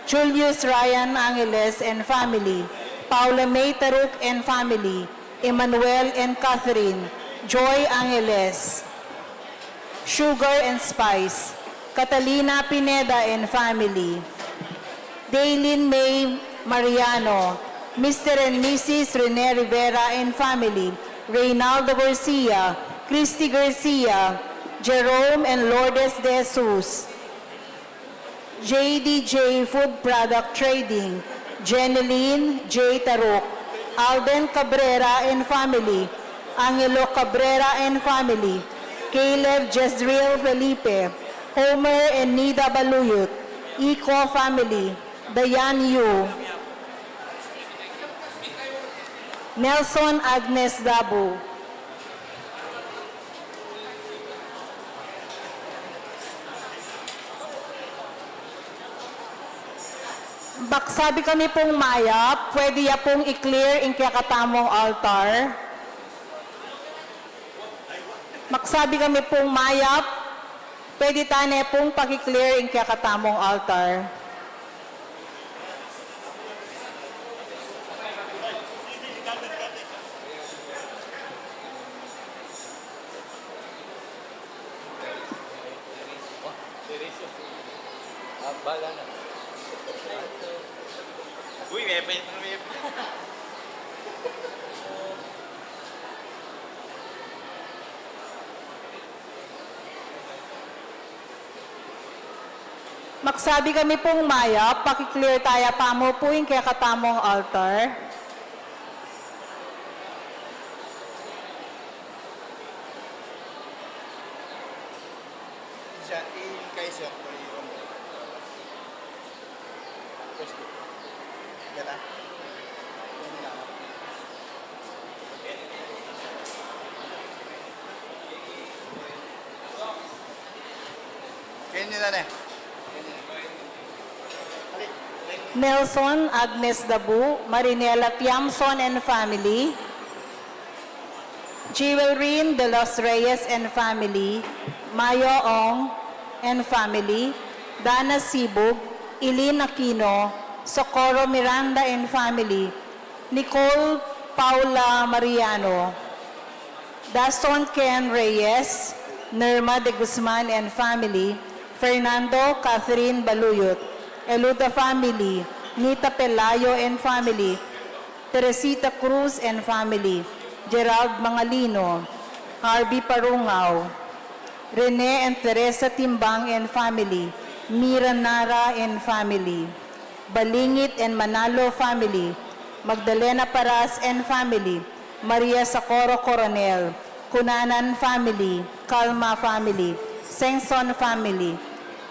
Julius Ryan Angeles and family, Paula May Taruk and family, Emmanuel and Catherine, Joy Angeles, Sugar and Spice, Catalina Pineda and family, Daylin May Mariano, Mister and Missus Rene Rivera and family, Reynaldo Garcia, Christy Garcia, Jerome and Lourdes De Jesus, J D J Food Product Trading, Jeneline J Taruk, Alden Cabrera and family, Angelo Cabrera and family, Caleb Jezreel Felipe, Homer and Nida Baluyut, Ico family, Dayan Yu, Nelson Agnes Dabu. Magsabi kami pung mayap, pwede ya pung i-clear ing kekatamung altar. Magsabi kami pung mayap, pwede tane pung paki-clear ing kekatamung altar. Ah, bahala na. Uy, may pa, may pa. Magsabi kami pung mayap, paki-clear taya pamu pu ing kekatamung altar. Siya, i-, kay Sir, kung yung Gata. Kaya nila na. Nelson Agnes Dabu, Marinela Tiamson and family. Jewelrine de los Reyes and family, Mayo Ong and family, Dana Sibug, Eileen Aquino, Socorro Miranda and family, Nicole Paula Mariano, Daston Ken Reyes, Nerma de Guzman and family, Fernando Catherine Baluyot, Eluda family, Nita Pelayo and family, Teresita Cruz and family, Gerald Mangalino, Harvey Parungao, Rene and Teresa Timbang and family, Mira Nara and family, Balingit and Manalo family, Magdalena Paras and family, Maria Socorro Coronel, Cunanan family, Calma family, Sengson family,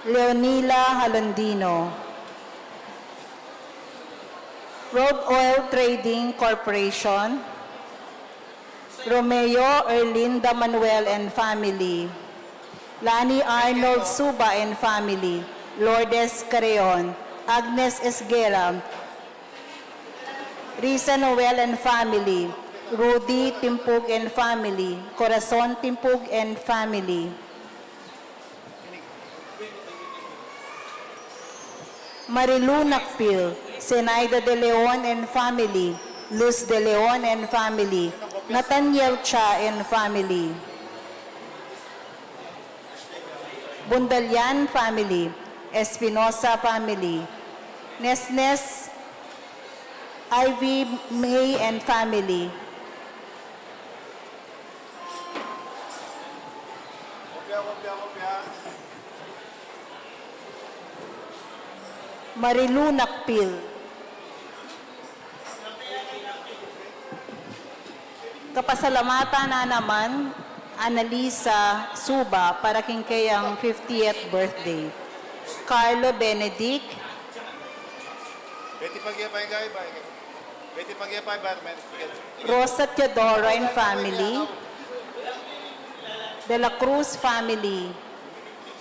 Leonila Halondino. Road Oil Trading Corporation, Romeo Erlinda Manuel and family, Lani Arnold Suba and family, Lourdes Carreon, Agnes Esguerra, Risa Noel and family, Rudy Timpug and family, Corazon Timpug and family. Marilu Nakpil, Zenaida de Leon and family, Luz de Leon and family, Nathaniel Cha and family, Bundalian family, Espinosa family, Nesnes Ivy May and family, Marilu Nakpil. Kapasalamatan na naman, Annalisa Suba, para king kayang fiftieth birthday. Carlo Benedict. Betty Pagia, Pagia, Pagia. Betty Pagia, Pagia, Pagia. Rosa Teodoro and family. De la Cruz family.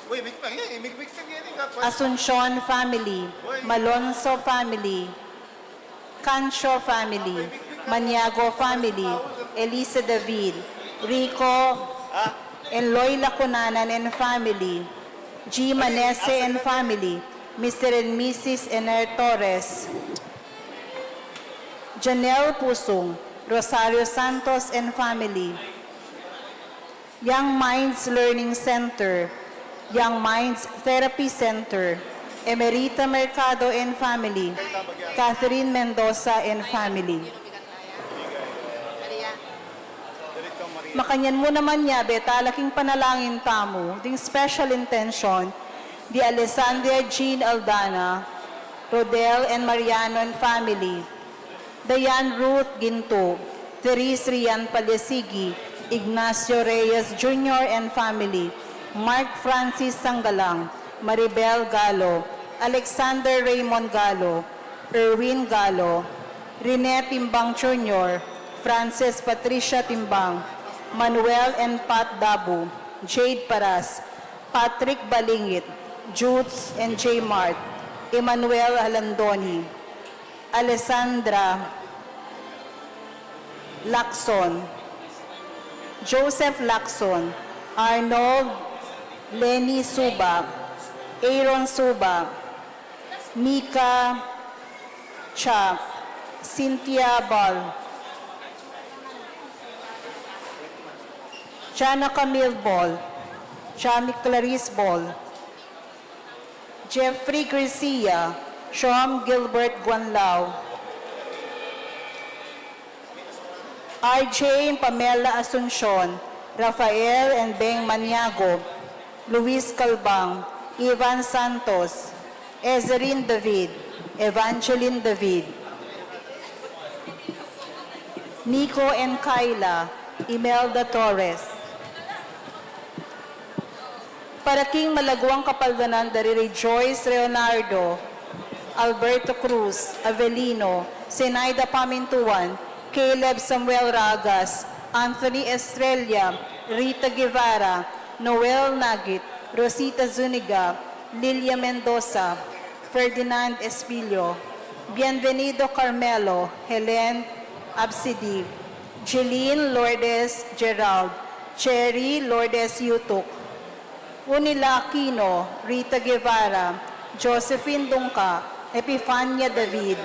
Uy, Big Bang yan, eh. Big Bang yan, eh. Asuncion family. Uy. Malonzo family. Cancio family. Maniago family. Elisa David. Rico. Ha? and Loy Lacunanan and family, G. Manese and family, Mister and Missus Ener Torres, Janelle Pusung, Rosario Santos and family, Young Minds Learning Center, Young Minds Therapy Center, Emerita Mercado and family, Catherine Mendoza and family. Makanyan mu naman ya, be, talaking panalangin tamu, ding special intention, di Alessandria Jean Aldana, Rodel and Mariano and family, Diane Ruth Ginto, Therese Rian Palyasigi, Ignacio Reyes Junior and family, Mark Francis Sanggalang, Maribel Galo, Alexander Raymond Galo, Erwin Galo, Rene Timbang Junior, Frances Patricia Timbang, Manuel and Pat Dabu, Jade Paras, Patrick Balingit, Jutes and J Mart, Emmanuel Alandoni, Alessandra Lacson, Joseph Lacson, Arnold, Lenny Suba, Aaron Suba, Mika Cha, Cynthia Ball, Jana Camille Ball, Jamie Clarice Ball, Jeffrey Garcia, Shom Gilbert Guanlao, R J and Pamela Asuncion, Rafael and Beng Maniago, Luis Calbang, Ivan Santos, Ezerine David, Evangeline David, Nico and Kyla, Imelda Torres. Para king malaguang kapaldanan da ri Rejoice Leonardo, Alberto Cruz, Avelino, Zenaida Pamintuan, Caleb Samuel Ragas, Anthony Estrella, Rita Guevara, Noel Nagit, Rosita Zuniga, Lilia Mendoza, Ferdinand Espilio, Bienvenido Carmelo, Helen Absidi, Jeline Lourdes Gerald, Cherry Lourdes Yutuk, Unila Aquino, Rita Guevara, Josephine Dungca, Epifania David,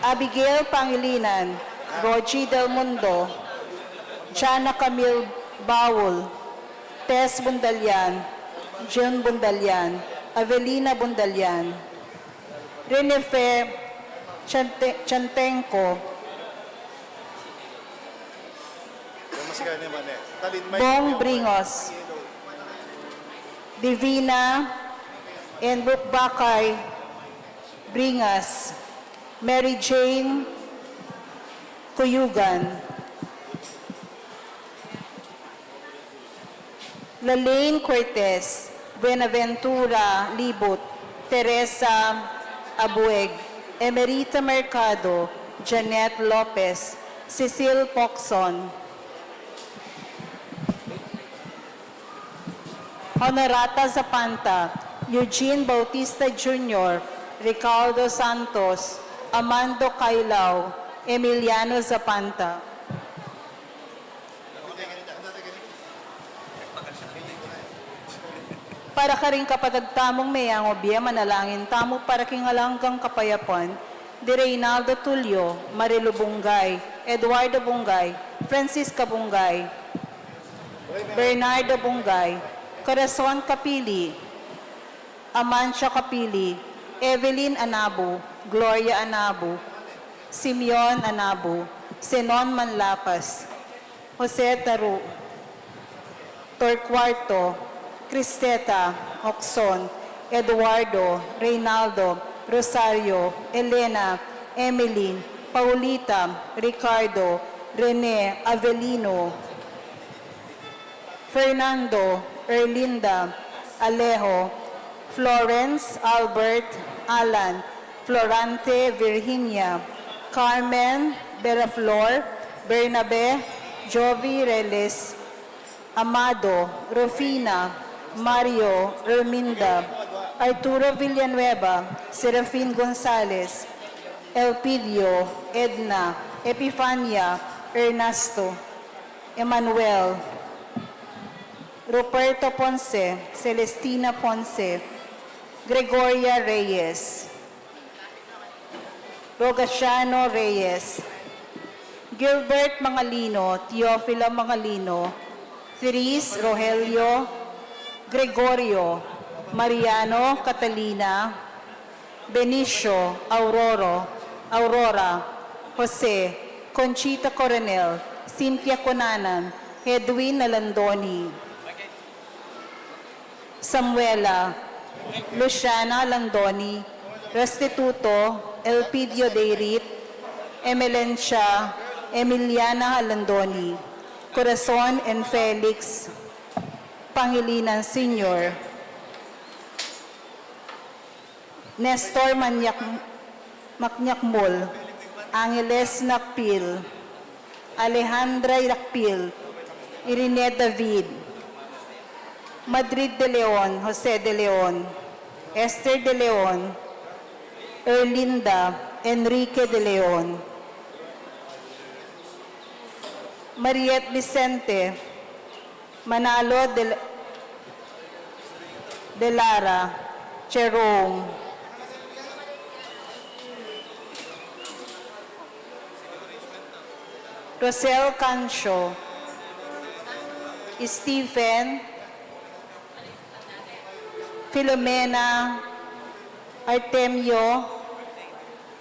Abigail Pangilinan, Rogie Del Mundo, Jana Camille Baul, Tess Bundalian, June Bundalian, Avelina Bundalian, Renefe Chante-, Chantenco, Bong Bringos, Divina and Bukbakay Bringas, Mary Jane Cuyugan, Lalaine Cortez, Buenaventura Libut, Teresa Abueg, Emerita Mercado, Janet Lopez, Cecil Pocson, Honorata Zapanta, Eugene Bautista Junior, Ricardo Santos, Amando Cailao, Emiliano Zapanta. Para karing kapatad tamung meyangu bie, manalangin tamu para king alang anggang kapayapan di Reynaldo Tulio, Marilu Bungay, Eduardo Bungay, Francisca Bungay, Bernardo Bungay, Corazon Capili, Amancia Capili, Evelyn Anabu, Gloria Anabu, Simeon Anabu, Zenon Manlapas, Jose Taru, Torcuarto, Cristeta, Oxon, Eduardo, Reynaldo, Rosario, Elena, Emeline, Paulita, Ricardo, Rene, Avelino, Fernando, Erlinda, Alejo, Florence, Albert, Alan, Florante, Virginia, Carmen, Bella Flor, Bernabe, Jovi Reles, Amado, Rufina, Mario, Erminda, Arturo Villanueva, Serafin Gonzalez, Elpidio, Edna, Epifania, Ernesto, Emmanuel, Ruperto Ponce, Celestina Ponce, Gregoria Reyes, Rogaciano Reyes, Gilbert Mangalino, Teofilo Mangalino, Therese, Rogelio, Gregorio, Mariano, Catalina, Benicio, Aurora, Aurora, Jose, Conchita Coronel, Cynthia Cunanan, Edwin Alandoni, Samuela, Luciana Alandoni, Restituto, Elpidio Deirit, Emelencia, Emiliana Alandoni, Corazon and Felix Pangilinan Senior, Nestor Manyak-, Maknyakmul, Angeles Nakpil, Alejandra Nakpil, Irene David, Madrid de Leon, Jose de Leon, Esther de Leon, Erlinda, Enrique de Leon, Mariette Vicente, Manalo de, de Lara, Jerome, Rosel Cancho, Stephen, Filomena, Artemio,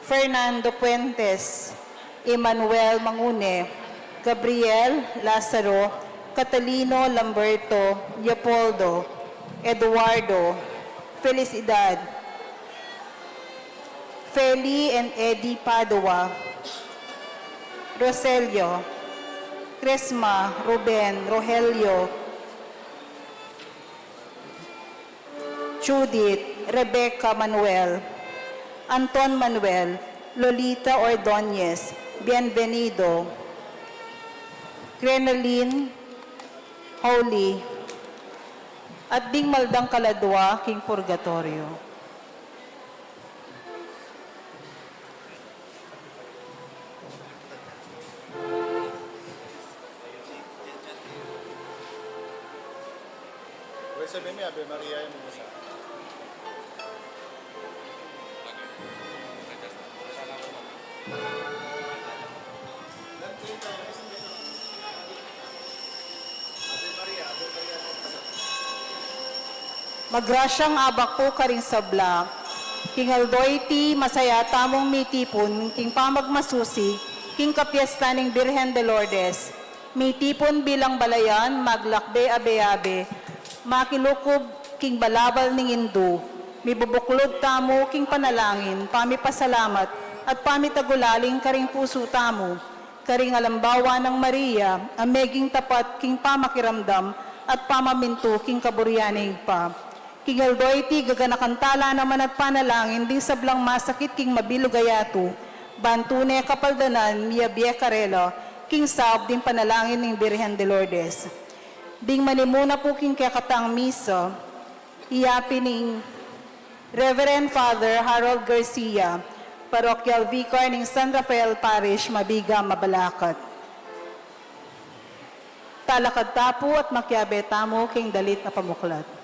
Fernando Fuentes, Emmanuel Mangune, Gabriel Lazaro, Catalino Lamberto, Leopoldo, Eduardo, Felicidad, Feli and Eddie Padua, Roselio, Cresma, Ruben, Rogelio, Judith, Rebecca Manuel, Anton Manuel, Lolita Ordonez, Bienvenido, Grenalyn, Holy, at ding maldang kaladwa king purgatorio. Uy, sabi mi, Ave Maria, yung isa. Magrasyang abak pu karing sabla. King aldo iti, masaya tamung mitipun king pamagmasusi king kapiestan ning Birhen de Lourdes. Mitipun bilang balayan, maglakbe abe-abe, makilukub king balabal ning Indu. Mibubuklud tamu king panalangin, pamipasalamat, at pamitagulaling karing pusu tamu karing alambawa nang Maria a meging tapat king pamakiramdam at pamamintu king kaburian ning Ibpa. King aldo iti, gaganakan tala naman at panalangin ding sablang masakit king mabilug a yatu, ban tune kapaldanan miyabie karela king saup ding panalangin ning Birhen de Lourdes. Ding manimuna pu king kekatang misa, iya pu ning Reverend Father Harold Garcia, Parochial Vicar ning San Rafael Parish, Mabiga, Mabalacat. Talakad ta pu at makiabe tamu king dalit a pamuklat.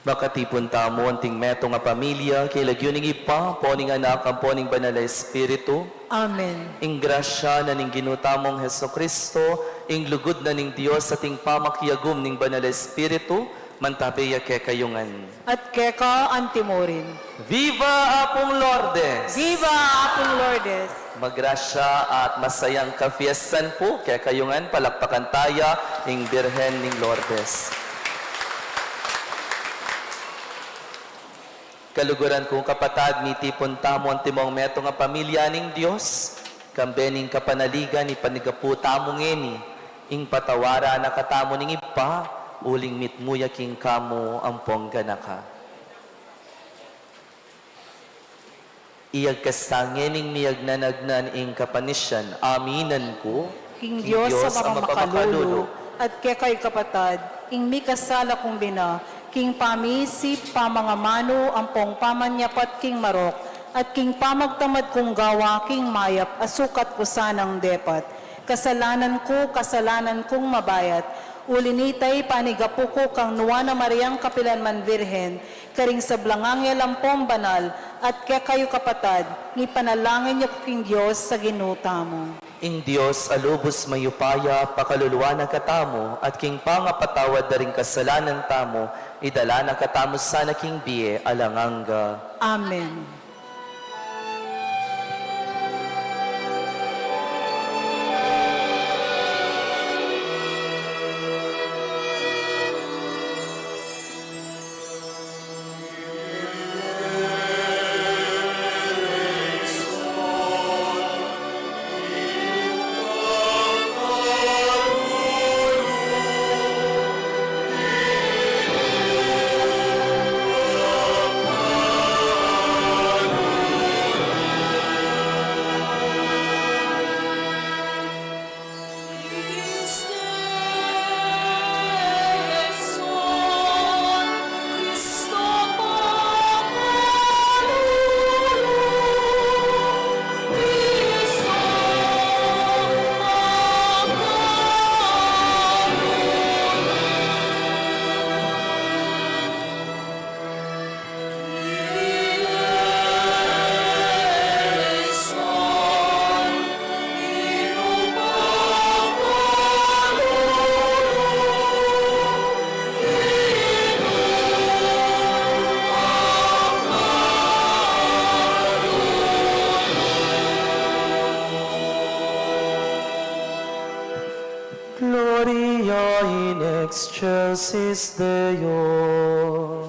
Makatipun tamu anting metung a pamilya, king lagyu ning Ibpa, ampo ning Anak, ampo ning Banal a Espiritu. Amen. Ing grasya na ning Ginu tamung Jesucristo, ing lugud na ning Dios, at ing pamakiagum ning Banal a Espiritu, mantabe ya kekayu ngan. At keka antimurin. Viva Apung Lourdes! Viva Apung Lourdes! Magrasya at masayang kapiestan pu kekayu ngan, palakpakan taya ing Birhen ning Lourdes. Kaluguran kung kapatad, mitipun tamu antimong metung a pamilya ning Dios, kambe ning kapanaligan, ipanigapu tamu ngeni ing patawaran na katamu ning Ibpa, uling mitmu ya king kamu ampong ganaka. Iyagkas ta ngening miyagnanagnan ing kapanisian, aminan ku king Dios a mapamakalulu, at kekayu kapatad, ing mikasala kung bina, king pamisip, pamangamanu, ampong pamanyapat king marok, at king pamagtamad kung gawa king mayap a sukat ku sanang depat. Kasalanan ku, kasalanan kung mabayat. Uli nita, ipanigapu ku kang Nuan a Mariang kapilan man Virgen, karing sablang anghel ampong banal, at kekayu kapatad, ipanalangin yu ku king Dios a Ginu tamu. Ing Dios a lubus mayupaya, pakaluluan na katamu, at king pangapatawad da ring kasalanan tamu, idala na katamu sana king bie alang angga. Amen. Gloria in excelsis Deo.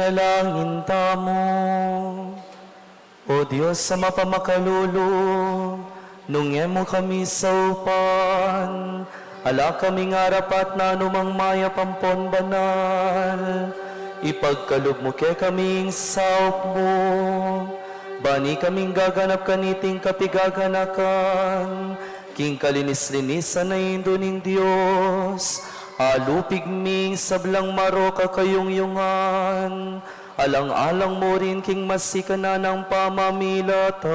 Langin tamu. O Dios a mapamakalulu, nung e mu kami saupan, ala kaming arapat na anumang mayap ampon banal, ipagkalub mu kekami ing saup mu, bani kaming gaganap kaniting kapigaganakan, king kalinis-linisan a Indu ning Dios, alupig ming sablang marok a kayungyungan, alang-alang mu rin king masikan a nang pamamilatan.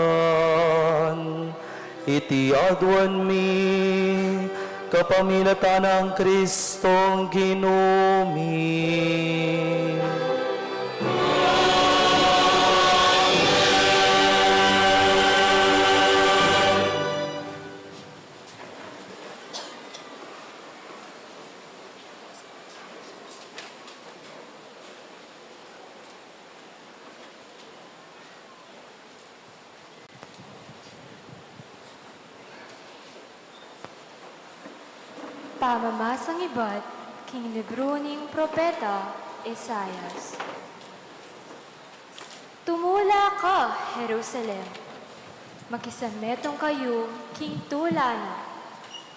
Iti aduan mi, kapamilatan nang Kristong Ginu mi. Pamamasang ibat king libru ning propeta Isaias. Tumula ka, Jerusalem! Makisametung kayu king tula na,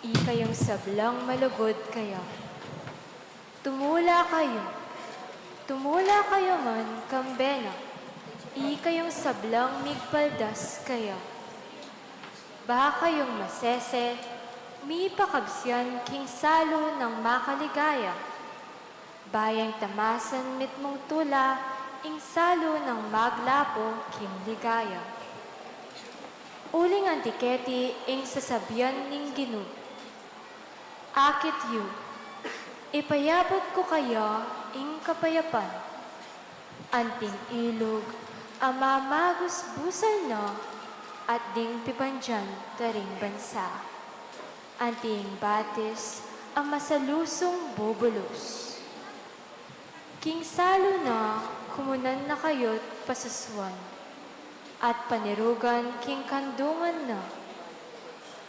ikayung sablang malugud kaya. Tumula kayu, tumula kayu man kambe na, ikayung sablang migpaldas kaya. Ba kayung masese, mipakabsian king salu nang makaligaya. Ba yang tamasan mitmung tula ing salu nang maglapu king ligaya. Uling anti keti ing sasabian ning Ginu, Akit yu, ipayabut ku kaya ing kapayapan. Anting ilug a mamagusbusal na at ding pibandian da ring bansa. Anting batis a masalusung bubulus. King salu na kumunan na kayu't pasusuan, at panirugan king kandungan na.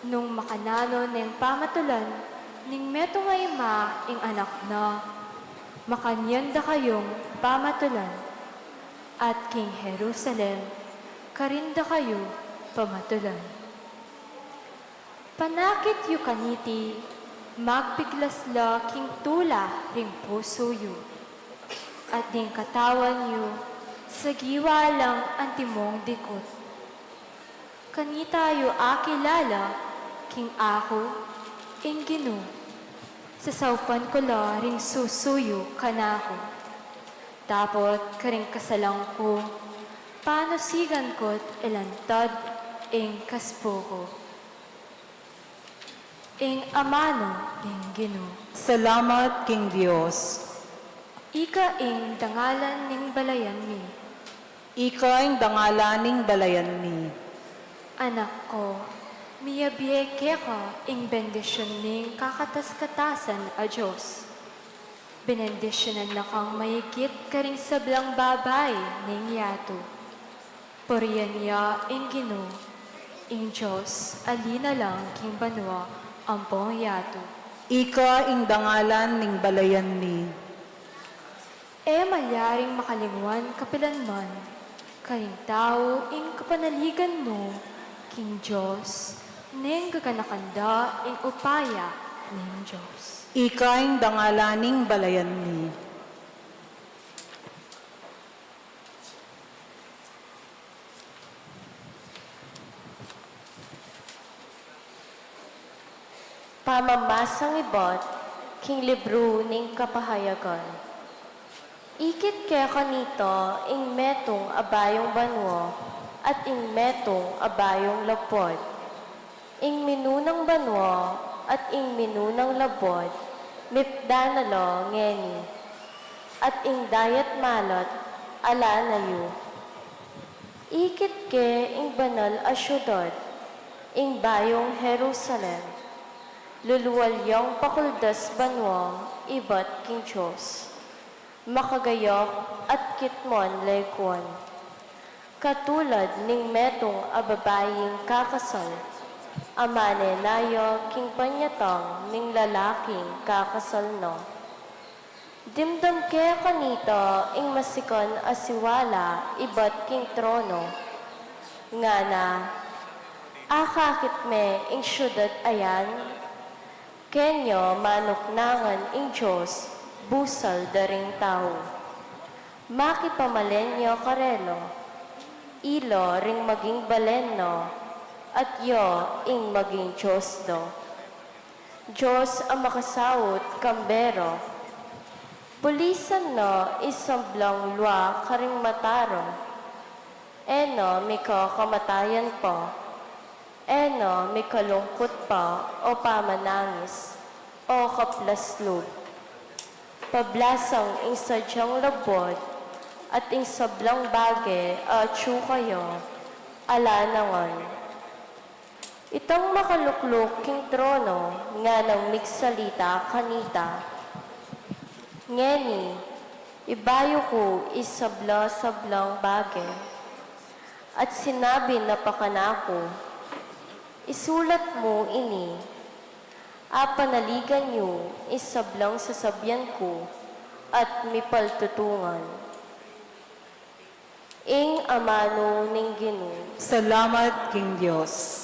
Nung makananu neng pamatulan ning metung a ima ing anak na, makanyan da kayung pamatulan, at king Jerusalem karin da kayu pamatulan. Panakit yu kaniti, magpiglas la king tula ring pusu yu, at ding katawan yu sagiwa lang antimong dikut. Kanita yu akilala king aku, ing Ginu, sasaupan ku la ring susu yu kanaku. Dapot karing kasalan ku, panusigan ku't ilantad ing kaspu ku. Ing amanu ning Ginu. Salamat king Dios. Ika ing dangalan ning balayan mi. Ika ing dangalan ning balayan mi. Anak ko, miyabie keka ing bendisyun ning kakatas-katasan a Dios. Benendisyunan na kang mayigit karing sablang babai ning yatu. Purian ya ing Ginu, ing Dios a linalang king banua ampong yatu. Ika ing dangalan ning balayan mi. E malyaring makalingwan kapilanman karing tau ing kapanaligan mu king Dios, neng gaganakan da ing upaya ning Dios. Ika ing dangalan ning balayan mi. Pamamasang ibat king libru ning Kapahayagan. Ikit keka nita ing metung a bayung banua at ing metung a bayung lapwat. Ing minunang banua at ing minunang labwat, mipda na la ngeni, at ing dayat malat, ala na yu. Ikit ke ing banal a siudad, ing bayung Jerusalem, lulual yang pakuldas banua ibat king Dios. Makagayak at kitmuan lekuan. Katulad ning metung a babaing kakasal, a manenaya king panyatang ning lalaking kakasal na. Dimdam ke kanita ing masikan a siwala ibat king trono, ngana, akakit me ing siudad a yan, keni manuknangan ing Dios busal da ring tau. Makipamalen ya karela, ila ring maging balen na, at ya ing maging Dios da. Dios a makasaut kambe ra, bulisan na ing sablang lua karing mata ra, e na mika kamatayan pa, e na mika lungkut pa o pamanangis o kaplas lub. Pablasang ing sadyang labud at ing sablang bage a atyu kaya, ala na ngan. Itang makalukluk king trono nganang migsalita kanita, ngeni, ibayu ku ing sabla-sablang bage. At sinabi na pa kanaku, isulat mu ini, apanaligan yu ing sablang sasabian ku at mipaltutungan. Ing amanu ning Ginu. Salamat king Dios.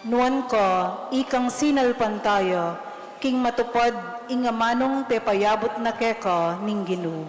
Nuan ka, ikang sinalpantaya, king matupad ing amanung pepayabut na keka ning Ginu.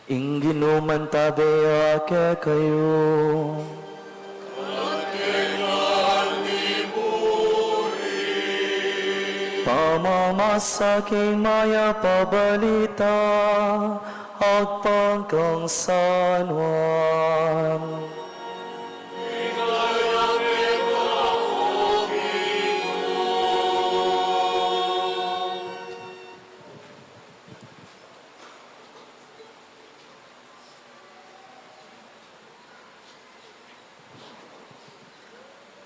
Ing Ginu mantabe ya kekayu. Pamamasa king Mayap a Balita agpang kang San Juan.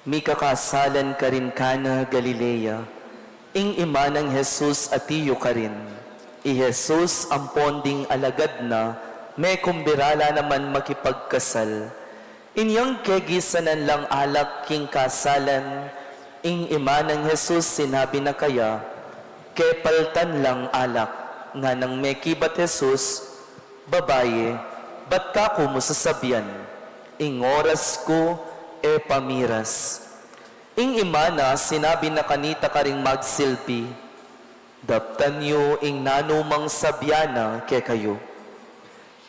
Mikakasalan karin Cana, Galilea, ing ima nang Jesus atiu karin. I Jesus ampon ding alagad na, mekumbira la naman makipagkasal. Inyang kegisanan lang alak king kasalan, ing ima nang Jesus sinabi na kaya, kepaltan lang alak. Nganang mekibat Jesus, Babayi, bat ka ku mu sasabian? Ing oras ku e pa miras. Ing ima na sinabi na kanita karing magsilbi, daptan yu ing nanumang sabian na kekayu.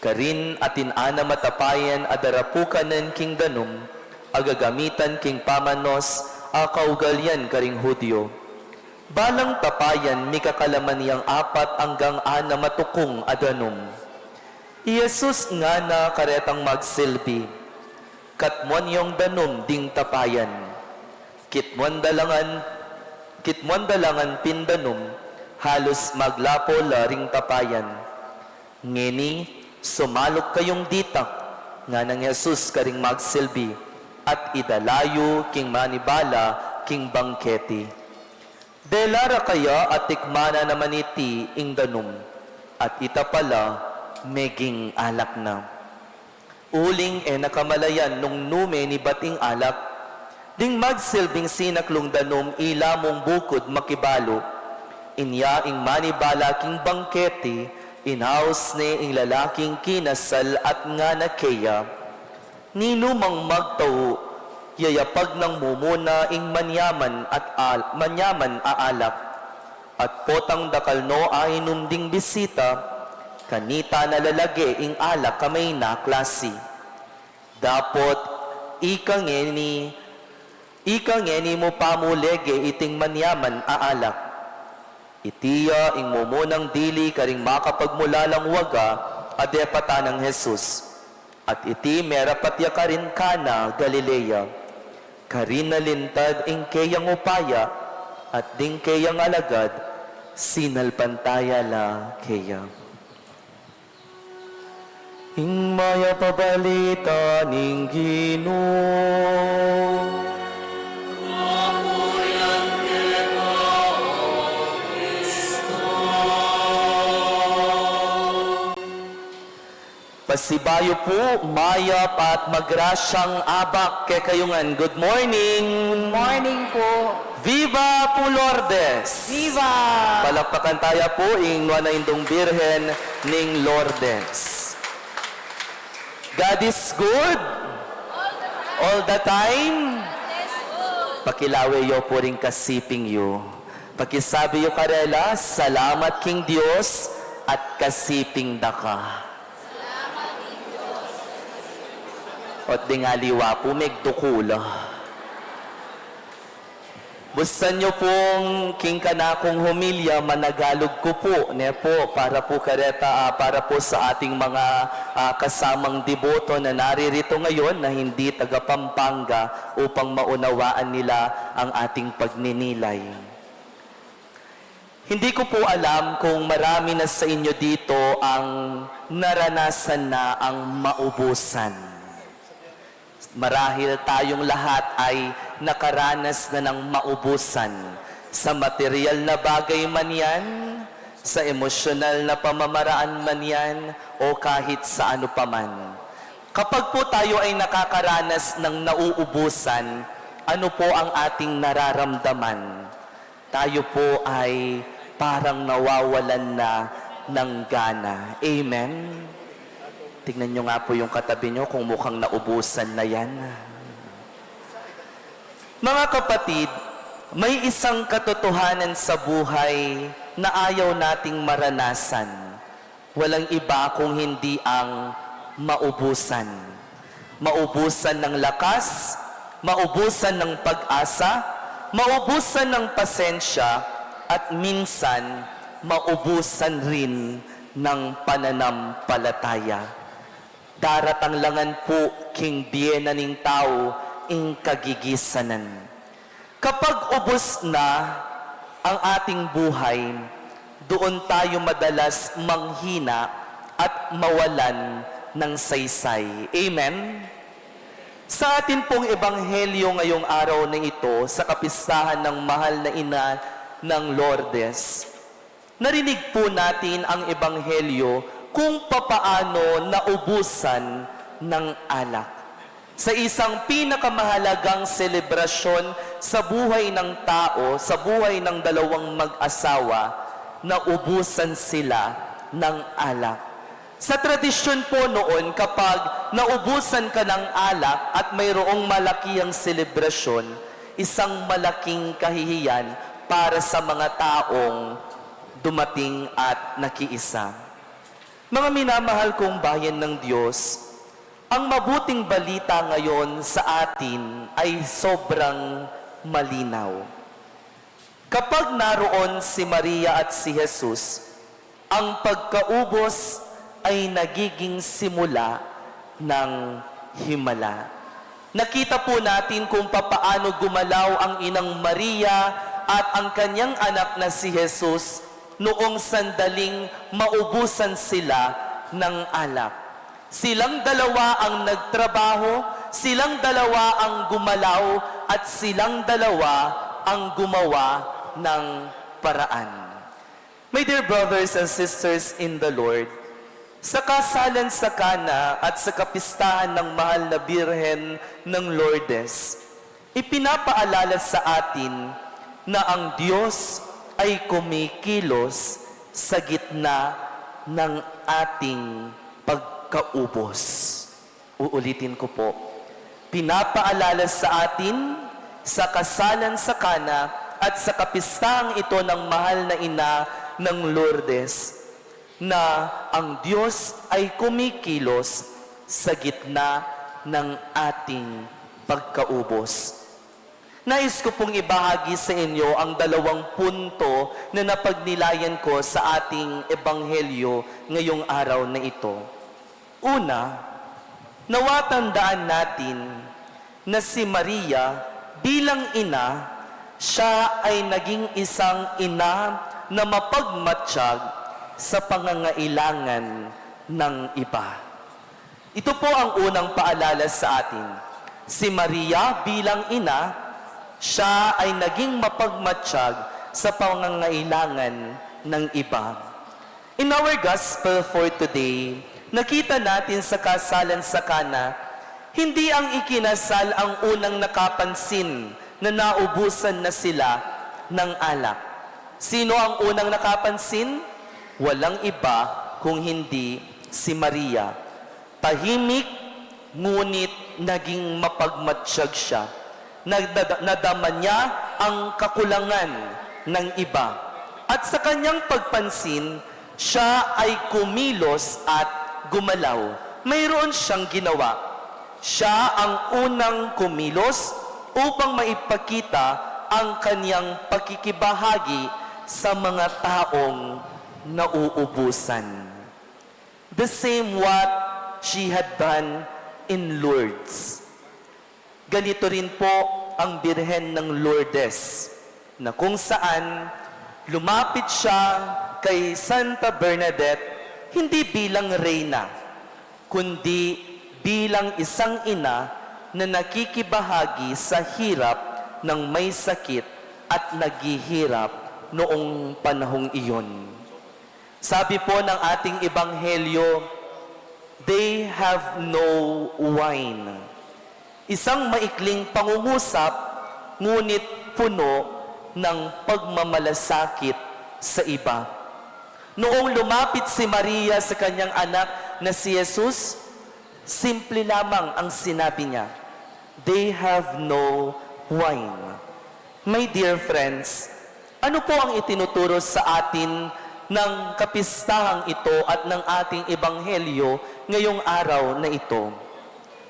Karin atin anam a tapayan a darapukanan king danum, a gagamitan king pamanos a kaugalian karing Judio. Balang tapayan mikakalaman yang apat anggang anam a tukung a danum. I Jesus ngana karetang magsilbi, katmuan yong danum ding tapayan. Kitmuan da la ngan, kitmuan da la ngan pin danum, halus maglapo la ring tapayan. Ngeni, sumaluk kayung ditak, nganang Jesus karing magsilbi, at idala yu king manibala king bangketi. Dela ra kaya a tikman na naman iti ing danum, at ita pala meging alak na. Uling e na kamalayan nung nume nibat ing alak, ding magsilbing sinaklung danum ila mung bukud makibalu. Inya ing manibala king bangkete, inaus ne ing lalaking kinasal at ngana keya, "Ninumang magtau, yayapag nang mumuna ing manyaman at al-, manyaman a alak, at potang dakal no ainum ding bisita, kanita na lalage ing alak a mayna klasi. Dapot ika ngeni, ika ngeni mu pa mu lege iting manyaman a alak." Iti ya ing mumunang dili karing makapagmulalang waga a depatan nang Jesus. At iti merapat ya karin Cana, Galilea. Karin nalintad ing keyang upaya, at ding keyang alagad sinalpantaya la keya. Ing mayap a balita ning Ginu. Pasibayu pu, mayap at magrasyang abak kekayu ngan. Good morning! Good morning po. Viva pu Lourdes! Viva! Palakpakan taya pu ing nuan a Indung Birhen ning Lourdes. God is good all the time. Pakilawe yu pu ring kasiping yu. Pakisabi yu karela, "Salamat king Dios at kasiping daka." Ot ding aliwa pu, megdukul. Bustan yu pung king kanakung homilya, managalug ku pu, ne pu, para pu kareta, ah, para pu sa ating mga, ah, kasamang deboto na naririto ngayon na hindi taga Pampanga upang maunawaan nila ang ating pagninilay. Hindi ko po alam kung marami na sa inyo dito ang naranasan na ang maubusan. Marahil tayong lahat ay nakaranas na ng maubusan, sa material na bagay man yan, sa emosyonal na pamamaraan man yan, o kahit sa ano pa man. Kapag po tayo ay nakakaranas ng nauubusan, ano po ang ating nararamdaman? Tayo po ay parang nawawalan na ng gana. Amen? Tignan nyo nga po yung katabi nyo kung mukhang naubusan na yan. Mga kapatid, may isang katotohanan sa buhay na ayaw nating maranasan. Walang iba kung hindi ang maubusan. Maubusan ng lakas, maubusan ng pag-asa, maubusan ng pasensya, at minsan maubusan rin ng pananampalataya. Daratang la ngan pu king bie na ning tau ing kagigisanan. Kapag ubus na ang ating buhay, doon tayo madalas manghina at mawalan ng saysay. Amen? Sa atin pong ebanghelyo ngayong araw na ito, sa kapistahan ng mahal na ina ng Lourdes, narinig po natin ang ebanghelyo kung papaano naubusan ng alak. Sa isang pinakamahalagang selebrasyon sa buhay ng tao, sa buhay ng dalawang mag-asawa, naubusan sila ng alak. Sa tradisyon po noon, kapag naubusan ka ng alak at mayroong malakihang selebrasyon, isang malaking kahihiyan para sa mga taong dumating at nakiisa. Mga minamahal kong bayan ng Diyos, ang mabuting balita ngayon sa atin ay sobrang malinaw. Kapag naroon si Maria at si Jesus, ang pagkaubos ay nagiging simula ng himala. Nakita po natin kung papaano gumalaw ang inang Maria at ang kanyang anak na si Jesus noong sandaling maubusan sila ng alak. Silang dalawa ang nagtrabaho, silang dalawa ang gumalaw, at silang dalawa ang gumawa ng paraan. My dear brothers and sisters in the Lord, sa kasalan sa Cana at sa kapistahan ng mahal na Birhen ng Lourdes, ipinapaalala sa atin na ang Diyos ay kumikilos sa gitna ng ating pagkaubos. Uulitin ko po. Pinapaalala sa atin sa kasalan sa Cana at sa kapistahang ito ng mahal na ina ng Lourdes na ang Diyos ay kumikilos sa gitna ng ating pagkaubos. Nais ko pong ibahagi sa inyo ang dalawang punto na napagnilayan ko sa ating ebanghelyo ngayong araw na ito. Una, nawa tandaan natin na si Maria bilang ina, siya ay naging isang ina na mapagmatsyag sa pangangailangan ng iba. Ito po ang unang paalala sa atin. Si Maria bilang ina, siya ay naging mapagmatsyag sa pangangailangan ng iba. In our gospel for today, nakita natin sa kasalan sa Cana, hindi ang ikinasal ang unang nakapansin na naubusan na sila ng alak. Sino ang unang nakapansin? Walang iba kung hindi si Maria. Tahimik, ngunit naging mapagmatsyag siya. Nagdada-, nadama niya ang kakulangan ng iba. At sa kanyang pagpansin, siya ay kumilos at gumalaw. Mayroon siyang ginawa. Siya ang unang kumilos upang maipakita ang kanyang pakikibahagi sa mga taong nauubusan. The same what she had done in Lourdes. Ganito rin po ang Birhen ng Lourdes, na kung saan lumapit siya kay Santa Bernadette hindi bilang reyna, kundi bilang isang ina na nakikibahagi sa hirap ng may sakit at naghihirap noong panahong iyon. Sabi po ng ating ebanghelyo, "They have no wine." Isang maikling pangungusap, ngunit puno ng pagmamalasakit sa iba. Noong lumapit si Maria sa kanyang anak na si Jesus, simple lamang ang sinabi niya, "They have no wine." My dear friends, ano po ang itinuturo sa atin ng kapistahang ito at ng ating ebanghelyo ngayong araw na ito?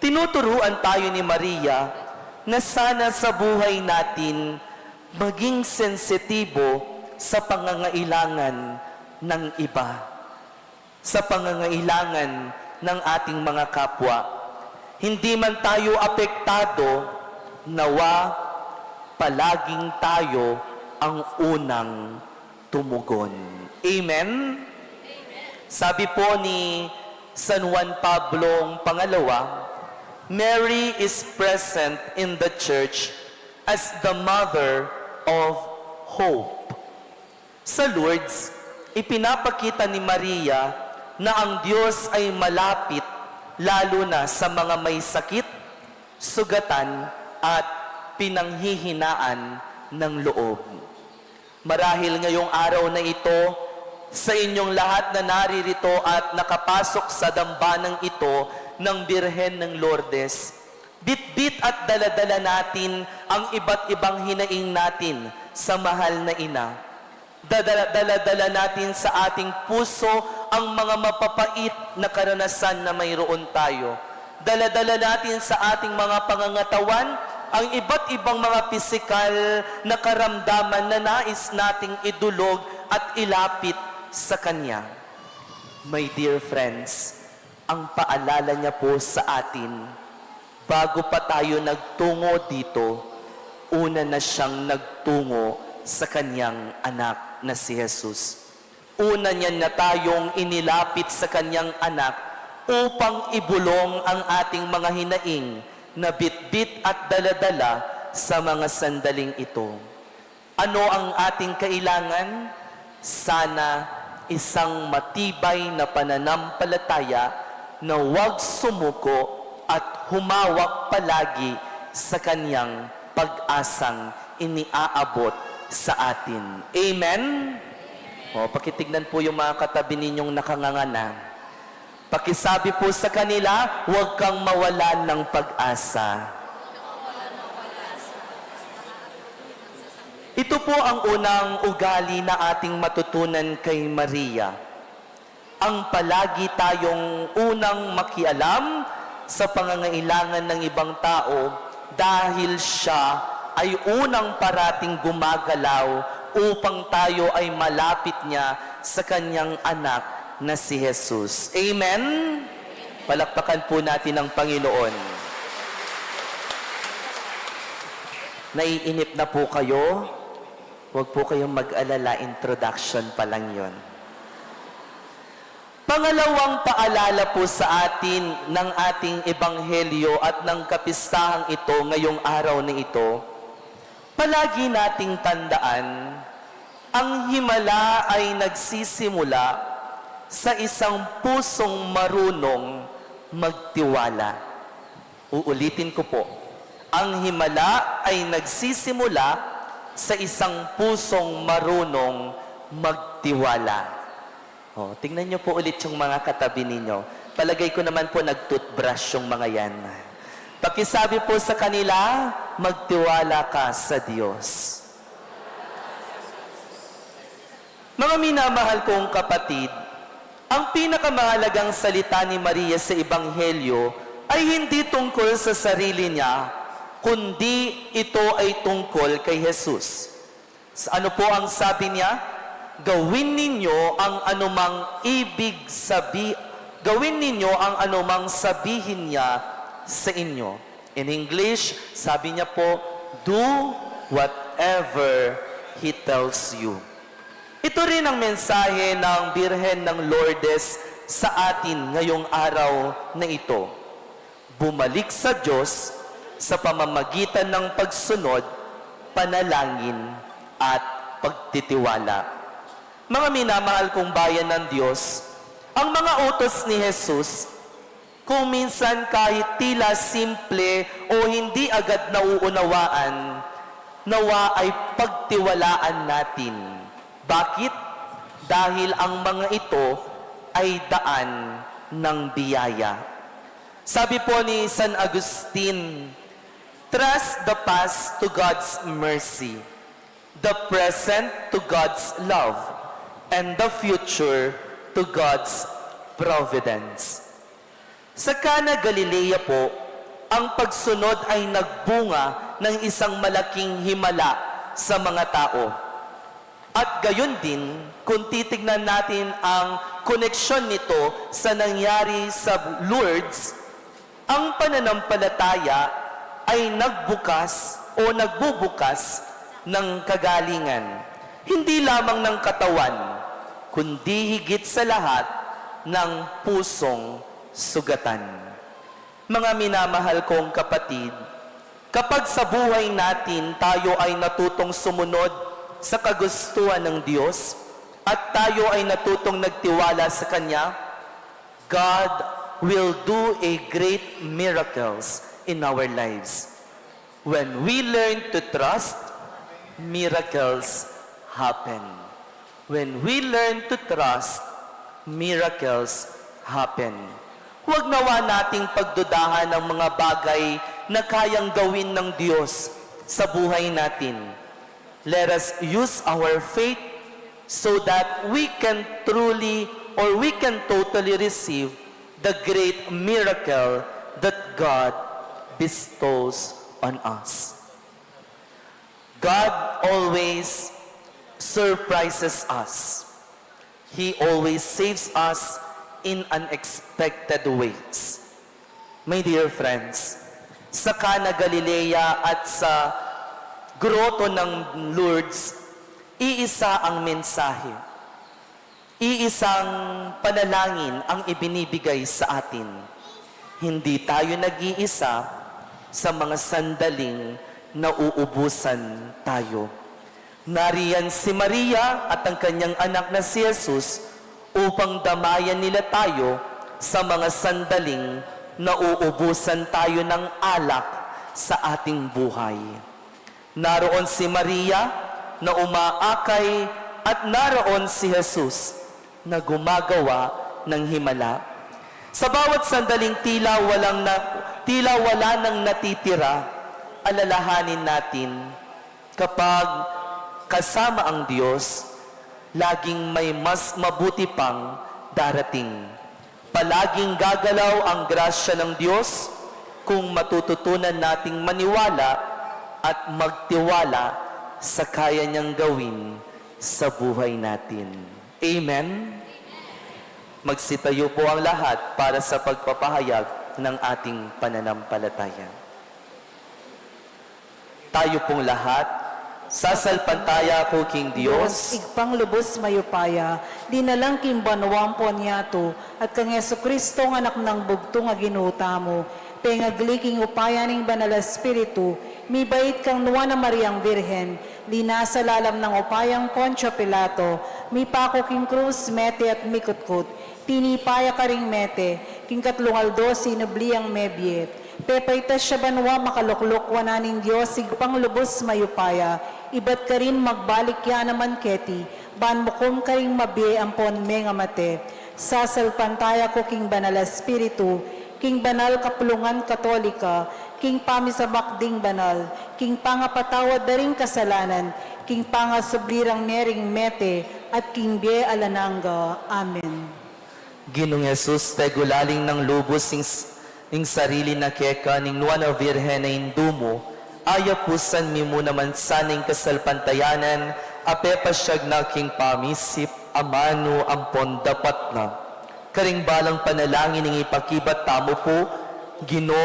Tinuturuan tayo ni Maria na sana sa buhay natin maging sensitibo sa pangangailangan ng iba, sa pangangailangan ng ating mga kapwa. Hindi man tayo apektado, nawa palaging tayo ang unang tumugon. Amen? Sabi po ni San Juan Pablong Pangalawa, "Mary is present in the church as the mother of hope." Sa Lourdes, ipinapakita ni Maria na ang Diyos ay malapit, lalo na sa mga may sakit, sugatan, at pinanghihinaan ng loob. Marahil ngayong araw na ito, sa inyong lahat na naririto at nakapasok sa dambanang ito ng Birhen ng Lourdes, bitbit at daladala natin ang iba't ibang hinaing natin sa mahal na ina. Dadala-, daladala natin sa ating puso ang mga mapapait na karanasan na mayroon tayo. Daladala natin sa ating mga pangangatawan ang iba't ibang mga pisikal na karamdaman na nais nating idulog at ilapit sa Kanya. My dear friends, ang paalala niya po sa atin, bago pa tayo nagtungo dito, una na siyang nagtungo sa kanyang anak na si Jesus. Una niya na tayong inilapit sa kanyang anak upang ibulong ang ating mga hinaing na bitbit at daladala sa mga sandaling ito. Ano ang ating kailangan? Sana isang matibay na pananampalataya na huwag sumuko at humawak palagi sa kanyang pag-asang iniaabot sa atin. Amen? O, pakitignan po yung mga katabi ninyong nakanganga na. Pakisabi po sa kanila, "Huwag kang mawalan ng pag-asa." Ito po ang unang ugali na ating matutunan kay Maria. Ang palagi tayong unang makialam sa pangangailangan ng ibang tao dahil siya ay unang parating gumagalaw upang tayo ay malapit niya sa kanyang anak na si Jesus. Amen? Palakpakan po natin ang Panginoon. Naiinip na po kayo? Huwag po kayong mag-alala, introduction pa lang yon. Pangalawang paalala po sa atin ng ating ebanghelyo at ng kapisahang ito ngayong araw na ito, palagi nating tandaan, ang himala ay nagsisimula sa isang pusong marunong magtiwala. Uulitin ko po, ang himala ay nagsisimula sa isang pusong marunong magtiwala. O, tingnan niyo po ulit yung mga katabi ninyo. Palagay ko naman po nag-toothbrush yung mga yan. Pakisabi po sa kanila, "Magtiwala ka sa Diyos." Mga minamahal kong kapatid, ang pinakamahalagang salita ni Maria sa Ebanghelyo ay hindi tungkol sa sarili niya, kundi ito ay tungkol kay Jesus. Sa ano po ang sabi niya? "Gawin ninyo ang anumang ibig sabi-, gawin ninyo ang anumang sabihin niya sa inyo." In English, sabi niya po, "Do whatever he tells you." Ito rin ang mensahe ng Birhen ng Lourdes sa atin ngayong araw na ito. Bumalik sa Diyos sa pamamagitan ng pagsunod, panalangin, at pagtitiwala. Mga minamahal kong bayan ng Diyos, ang mga utos ni Jesus, kung minsan kahit tila simple o hindi agad nauunawaan, nawa ay pagtiwalaan natin. Bakit? Dahil ang mga ito ay daan ng biyaya. Sabi po ni San Agustin, "Trust the past to God's mercy, the present to God's love, and the future to God's providence." Sa Cana, Galilea po, ang pagsunod ay nagbunga ng isang malaking himala sa mga tao. At gayon din, kung titignan natin ang koneksyon nito sa nangyari sa Lourdes, ang pananampalataya ay nagbukas o nagbubukas ng kagalingan, hindi lamang ng katawan, kundi higit sa lahat ng pusong sugatan. Mga minamahal kong kapatid, kapag sa buhay natin tayo ay natutong sumunod sa kagustuhan ng Diyos at tayo ay natutong nagtiwala sa Kanya, God will do a great miracles in our lives. When we learn to trust, miracles happen. When we learn to trust, miracles happen. Huwag nawa nating pagdudahan ang mga bagay na kayang gawin ng Diyos sa buhay natin. Let us use our faith so that we can truly or we can totally receive the great miracle that God bestows on us. God always surprises us. He always saves us in unexpected ways. My dear friends, sa Cana, Galilea at sa groto ng Lourdes, iisa ang mensahe. Iisang panalangin ang ibinibigay sa atin. Hindi tayo nag-iisa sa mga sandaling nauubusan tayo. Nariyan si Maria at ang kanyang anak na si Jesus upang damayan nila tayo sa mga sandaling nauubusan tayo ng alak sa ating buhay. Naroon si Maria na umaakay at naroon si Jesus na gumagawa ng himala. Sa bawat sandaling tila walang na, tila wala nang natitira, alalahanin natin, kapag kasama ang Diyos, laging may mas mabuti pang darating. Palaging gagalaw ang grasya ng Diyos kung matututunan nating maniwala at magtiwala sa kaya niyang gawin sa buhay natin. Amen? Magsitayo po ang lahat para sa pagpapahayag ng ating pananampalataya. Tayo pong lahat, sasalpantaya ku king Dios, Ibpang lubus mayupaya, dinalang king banua ampon yatu, at kang Jesucristo, anak nang bugtung a Ginu tamu, pengagli king upaya ning Banal a Espiritu, mibait kang Nuan a Mariang Birhen, linasa lalam nang upayang Poncio Pilato, mipaku king krus, mete at mikutkut, tinipa ya karing mete, king katlung aldo sinubli yang mebie. Pepaitas ya banua, makalukluk wanan ning Dios, Ibpang lubus mayupaya, ibat karin magbalik ya naman keti, ban mukum karing mabie ampon mengamate. Sasalpantaya ku king Banal a Espiritu, king banal kapulungan Katolika, king pamisamak ding banal, king pangapatawad da ring kasalanan, king pangasubli rang mie ring mete, at king bie alang angga. Amen. Ginung Jesus, pegulaling nang lubus ing, s-, ing sarili na keka ning Nuan a Virgen a Indu mu, ayapusan mi mu naman sana ing kasalpantayanan a pepasiag na king pamisip, amanu ampon dapat na. Karing balang panalangin ing ipakibat tamu pu, Ginu,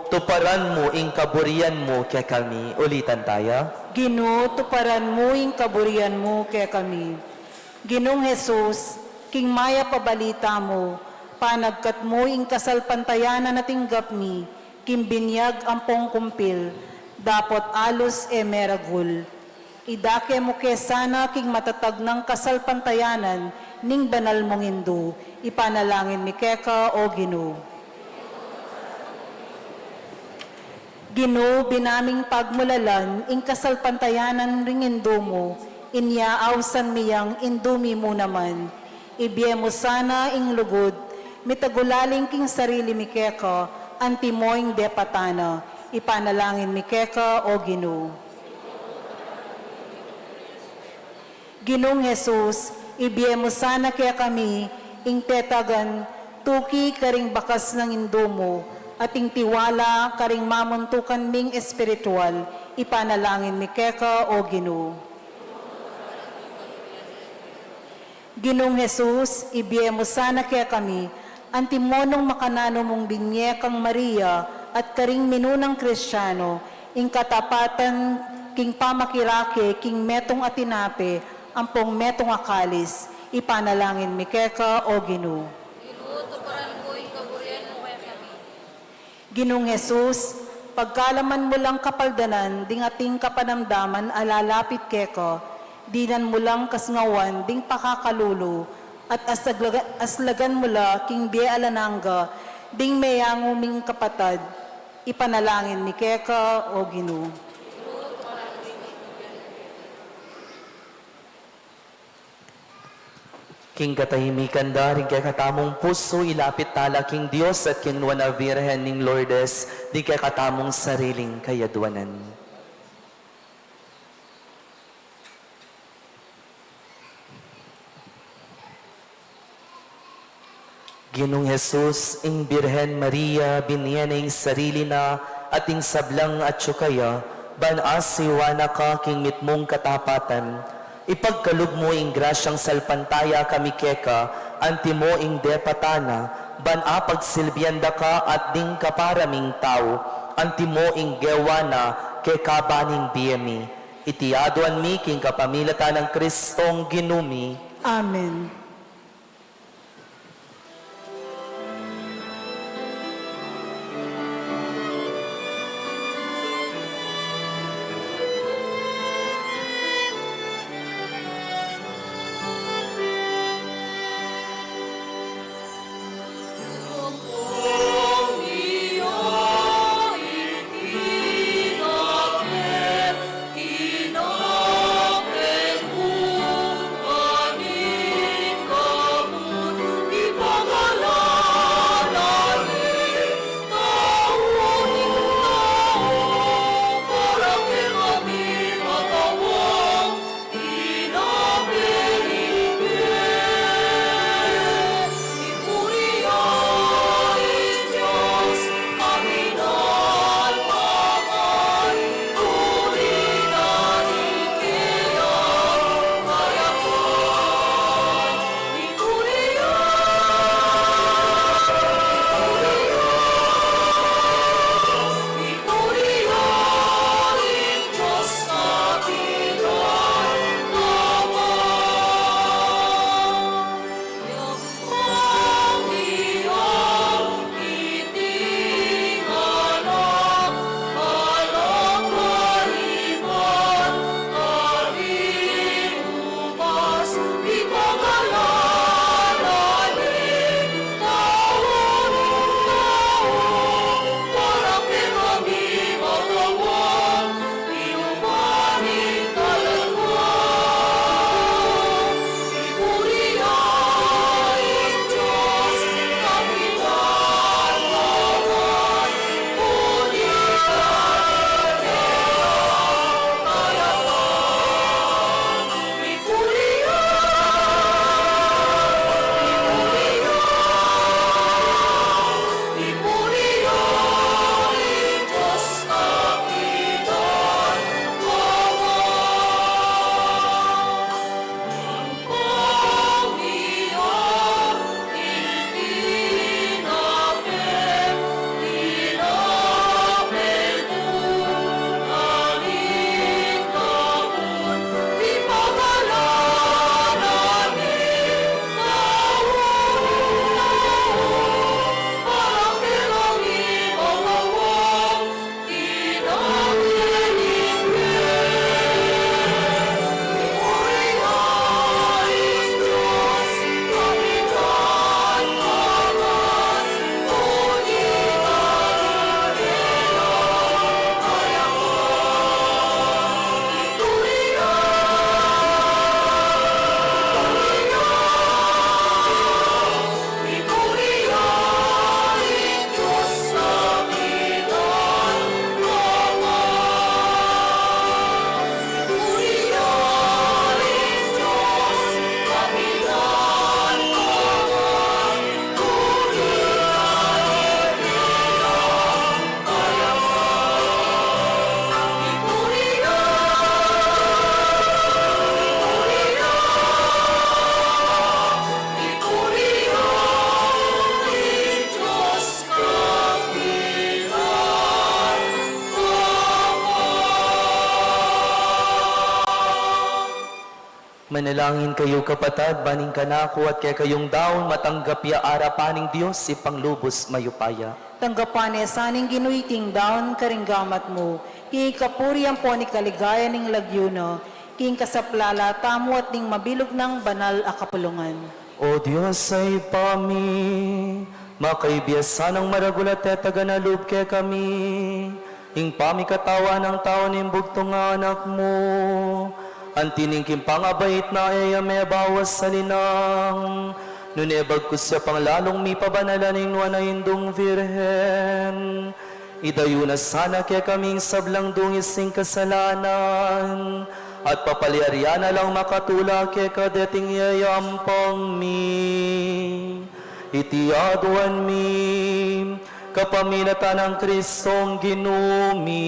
tuparan mu ing kaburian mu kekami. Ulitan taya. Ginu, tuparan mu ing kaburian mu kekami. Ginung Jesus, king mayap a balita mu, panagkat mu ing kasalpantayanan a tinggap mi, king binyag ampong kumpil, dapot alus e meragul. Idake mu ke sana king matatag nang kasalpantayanan ning banal mung Indu, ipanalangin mi keka, O Ginu. Ginu, binaming pagmulalan ing kasalpantayanan ring Indu mu, inya ausan mi yang Indu mi mu naman. Ibie mu sana ing lugud, mitagulaling king sarili mi keka, antimo ing depatan na, ipanalangin mi keka, O Ginu. Ginung Jesus, ibie mu sana kekami ing tetagan tuki karing bakas nang Indu mu, at ing tiwala karing mamuntukan ming espiritual, ipanalangin mi keka, O Ginu. Ginung Jesus, ibie mu sana kekami, antimo nung makananu mung binie kang Maria at karing minunang Kristiano, ing katapatan king pamakirake king metung a tinape ampong metung a kalis, ipanalangin mi keka, O Ginu. Ginu, tuparan mu ing kaburian mu kekami. Ginung Jesus, pagkalaman mu lang kapaldanan ding ating kapanamdaman a lalapit keka, dinan mu lang kasngawan ding pakakalulu, at asaglaga-, aslagan mu la king bie alang angga ding meyangu ming kapatad, ipanalangin mi keka, O Ginu. King katahimikan da ring kekatamung pusu, ilapit tala king Dios at king Nuan a Virgen ning Lourdes ding kekatamung sariling kayadwanan. Ginung Jesus, ing Birhen Maria, binie na ing sarili na at ing sablang atyu kaya, ban asiwa na ka king mitmung katapatan. Ipagkalub mu ing grasyang salpantaya kami keka, antimo ing depatan na, ban apagsilbian da ka at ding kapara ming tau, antimo ing gewa na keka ban ing bie mi. Iti aduan mi king kapamilatan nang Kristong Ginu mi. Amen. Manalangin kayu, kapatad, ban ing kanaku at kekayung daun matanggap ya arapan ning Dios, Ibpang lubus mayupaya. Tanggapan ne sa ning Ginu iting daun karing gamat mu, king ikapuri ampon ikaligaya ning lagyu na, king kasaplalan tamu at ning mabilug nang banal a kapulungan. O Dios a Ibpa mi, makaibie sanang maragul at tetagan a lub kekami ing pamikatawan nang tau ning bugtung a Anak mu. Anti ning king pangabait na e ya mebawas alinang, nune bagkus ya pang lalung mipabanalan ing nuan a Indung Virgen, idayu na sana kekami ing sablang dungis ning kasalanan, at papalyarian na lang makatula keka deting yayampang mi. Iti aduan mi kapamilatan nang Kristong Ginu mi.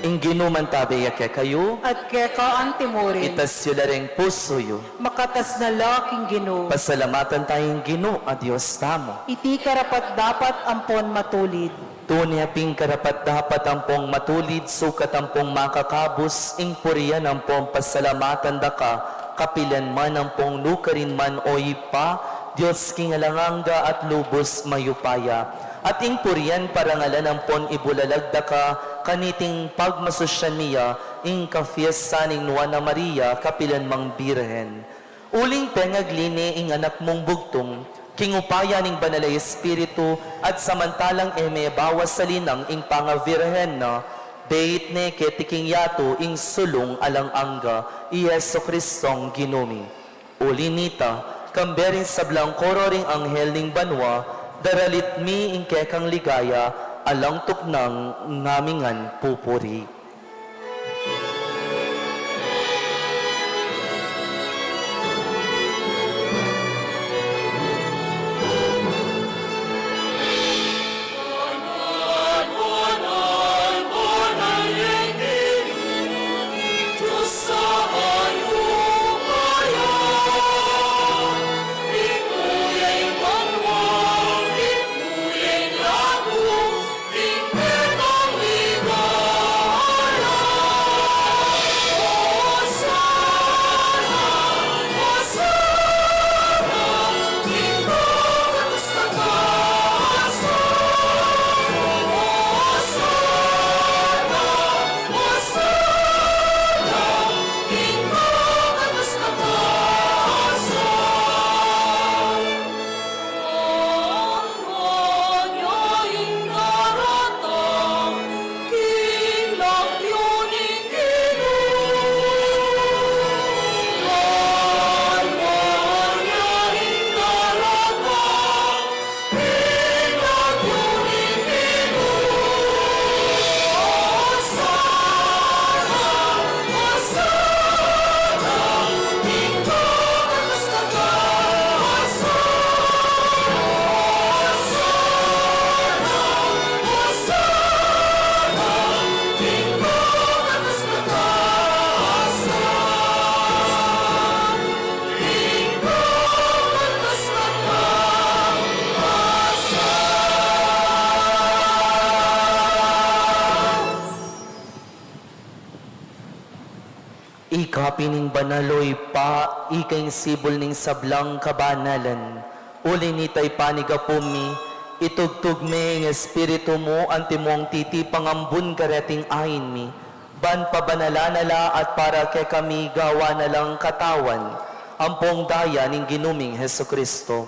Ing Ginu mantabe ya kekayu. At keka antimurin. Itas yu la ring pusu yu. Makatas na la king Ginu. Pasalamatan taya ing Ginu a Dios tamu. Iti karapat-dapat ampon matulid. Tune pin karapat-dapat ampong matulid, sukat ampong makakabus, ing purian ampong pasalamatan da ka, kapilan man ampong nukarin man, o Ibpa, Dios king alang angga at lubus mayupaya. At ing purian, parangalan ampon ibulalag da ka, kaniting pagmasusyan mi ya ing kafiestan ning Nuan a Maria, kapilan mang Birhen. Uling pengagli ne ing Anak mung bugtung, king upaya ning Banal a Espiritu, at samantalang e mebawas alinang ing pangabirhen na, beit ne keti king yatu ing sulung alang angga, i Jesucristong Ginu mi. Uli nita, kambe ring sablang koro ring anghel ning banua, daralit mi ing kekang ligaya, alang tuknang ngamingan pupuri. Ika pin ing banal, o Ibpa, ika ing sibul ning sablang kabanalan. Uli nita, ipanyawad mi, itubud me ing Espiritu mu antimong titipang ambun kareting ain mi, ban pabanalan na la at para kekami gawan na lang katawan ampong daya ning Ginu ming Jesucristo.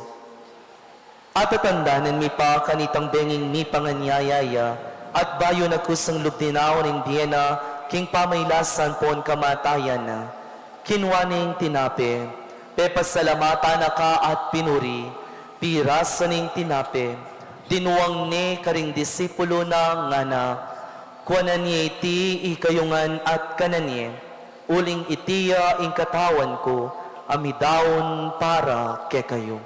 At tatandanan mi pa kanitang benging mipanganyaya ya, at bayu na kusang lub dinaun ing bie na king pamailasan pon kamatayan na, kinua ne ing tinape, pepasalamatan na ka at pinuri, pirasu ne ing tinape, dinuang ne karing disipulu na, ngana: Kuanan ye iti ikayu ngan at kanan ye, uling iti ya ing katawan ku a midaun para kekayu.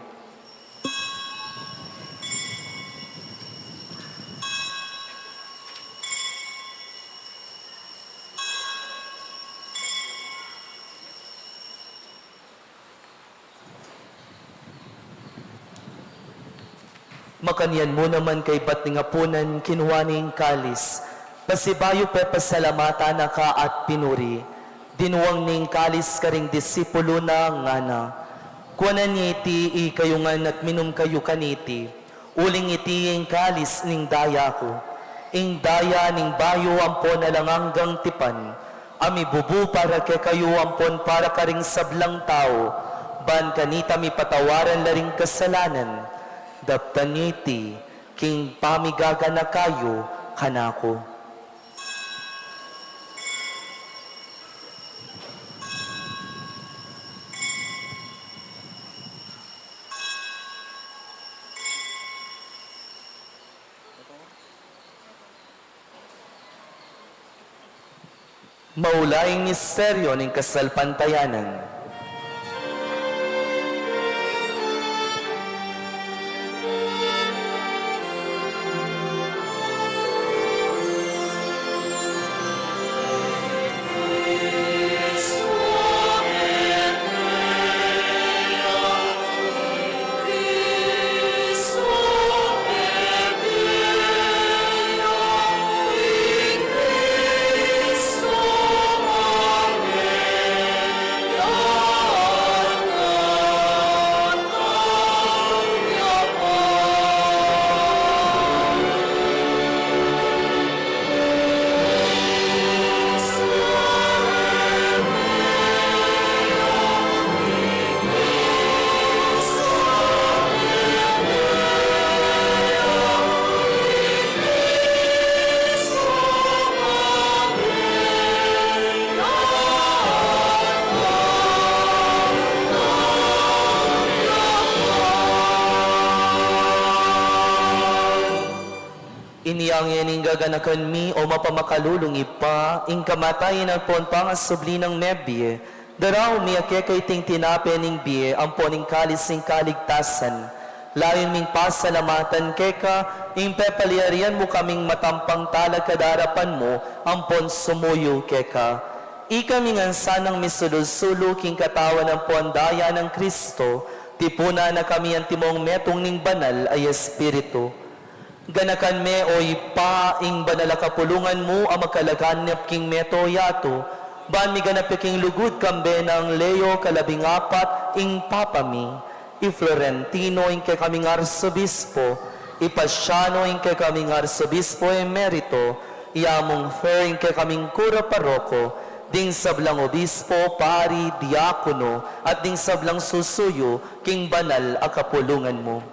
Makanyan mu naman kaybat ning apunan, kinua ne ing kalis, pasibayu pepasalamatan na ka at pinuri, dinuang ne ing kalis karing disipulu na, ngana: Kuanan ye iti ikayu ngan at minum kayu kaniti, uling iti ing kalis ning daya ku, ing daya ning bayu ampon alang anggang tipan, a mibubu para kekayu ampon para karing sablang tau, ban kanita mipatawaran la ring kasalanan. Daptan ye iti king pamigaganaka yu kanaku. Maulaing misteryo ning kasalpantayanan. Inyang ing gaganakan mi, o mapamakalulung Ibpa, ing kamatayan ampon pangasubli nang mebie, daraun mi keka iting tinape ning bie ampon ing kalis ning kaligtasan. Layun ming pasalamatan keka ing pepalyarian mu kaming matampang talakad king arapan mu ampon sumuyu keka. Ikami ngan sanang misulu-sulu king katawan ampon daya nang Kristo, tipunan na kami antimong metung ning Banal a Espiritu. Ganakan me, o Ibpa, ing banal a kapulungan mu a makalaganap king mabilug a yatu, ban miganap ya king lugud kambe nang Leo kalabing apat ing Papa mi, i Florentino ing kekaming Arsobispo, i Paciano ing kekaming Arsobispo Emerito, i Among Fer ing kekaming Kura Paroko, ding sablang obispo, pari, diakono, at ding sablang susuyu king banal a kapulungan mu.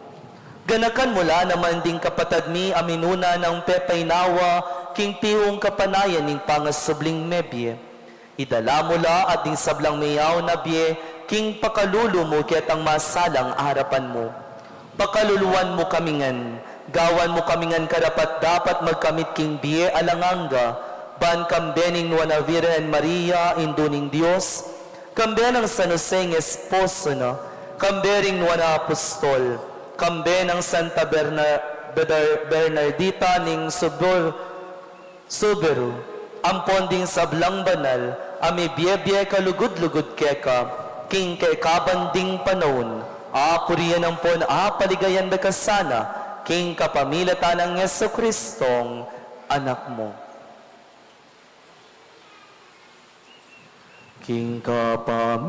Ganakan mu la naman ding kapatad mi a minuna nang pepainawa king piung kapanayan ning pangasubling mebie. Idala mu la at ding sablang meyaun a bie king pakalulu mu ketang masalang arapan mu. Pakaluluan mu kami ngan, gawan mu kami ngan karapat-dapat magkamit king bie alang angga, ban kambe ning Nuan a Virgen Maria, Indu ning Dios, kambe nang San Jose ing esposo na, kambe ring Nuan a Apostol, kambe nang Santa Berna-, Beder-, Bernardita ning Subur-, Suberu, ampon ding sablang banal a mibie-bie kalugud-lugud keka, king kekaban ding panaun, apurian ampon apaligayan da ka sana, king kapamilatan nang Jesucristong Anak mu. King kapamilatan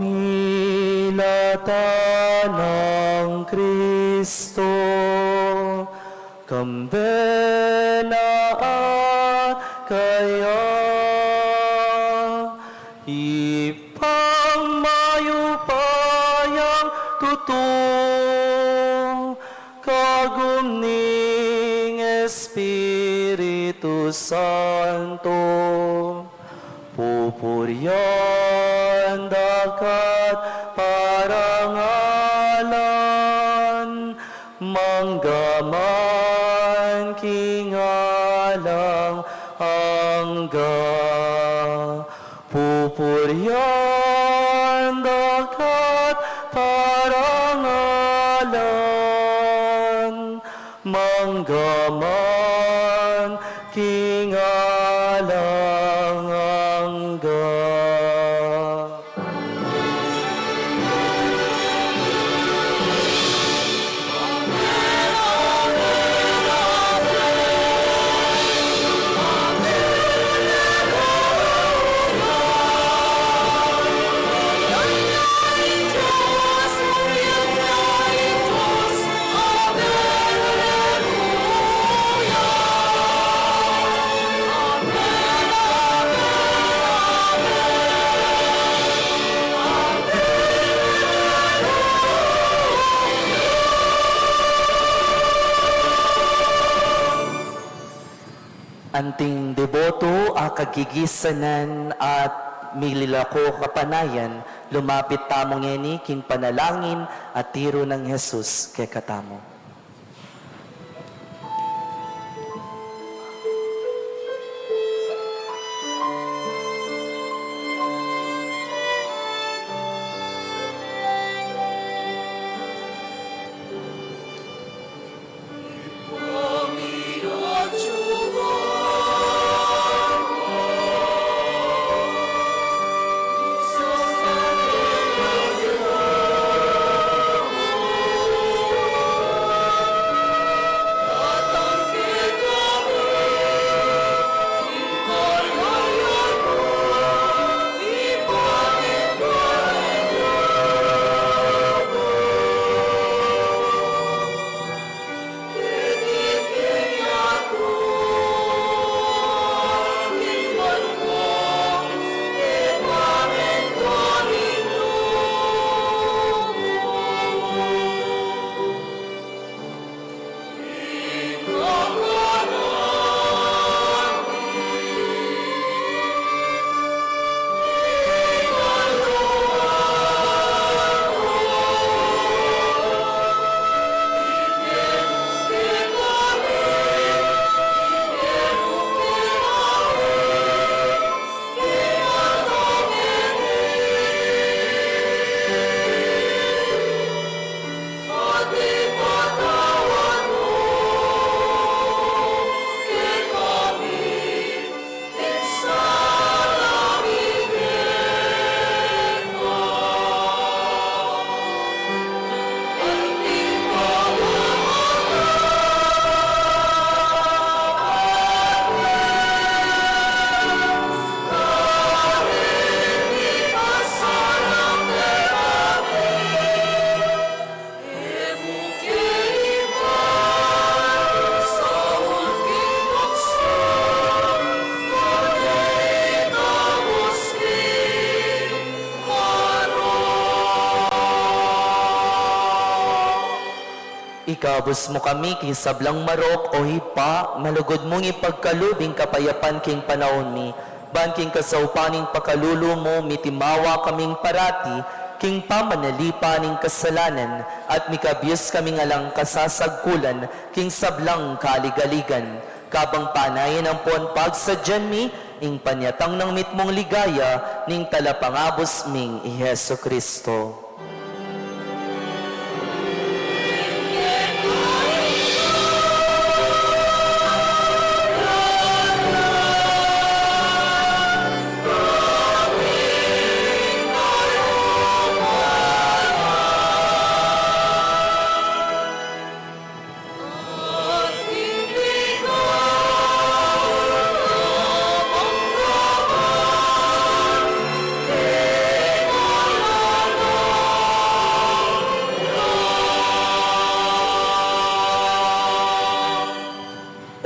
nang Kristo, kambe na at kaya, Ibpang mayupayang tutu, kagum ning Espiritu Santo, pupurian da ka't parangalan, mangga man king alang angga. Pupurian da ka't parangalan, mangga man king alang angga. Anting deboto a kagigisanan at mililako kapanayan, lumapit tamu ngeni king panalangin a tiru nang Jesus kekatamu. Ikabus mu kami king sablang marok, o Ibpa, malugud mung ipagkalub ing kapayapan king panaun mi, ban king kasaupan ning pakalulu mu, mitimawa kaming parati king pamanalipan ning kasalanan, at mikabus kaming alang kasasagkulan king sablang kaligaligan. Kabang panayan ampon pagsadyan mi ing panyatang nang mitmung ligaya ning Talapangabus ming i Jesucristo.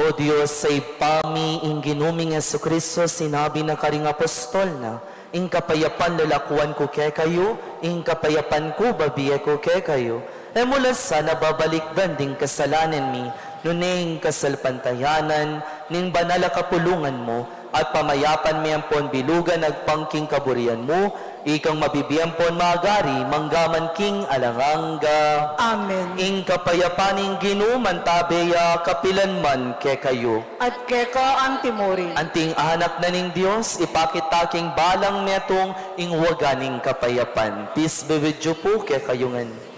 O Dios, a Ibpa mi, ing Ginu ming Jesucristo sinabi na karing apostol na, "Ing kapayapan lalakuan ku kekayu, ing kapayapan ku babie ku kekayu." E mu la sana babalikdan ding kasalanan mi, nune ing kasalpantayanan ning banal a kapulungan mu, at pamayapan mi ampon bilugan agpang king kaburian mu, ikang mabibie ampon magari manggaman king alang angga. Amen. Ing kapayapan ning Ginu mantabe ya kapilan man kekayu. At keka anti mu rin. Anting anak na ning Dios, ipakit ta king balang metung ing waga ning kapayapan. Peace be with you pu, kekayu ngan.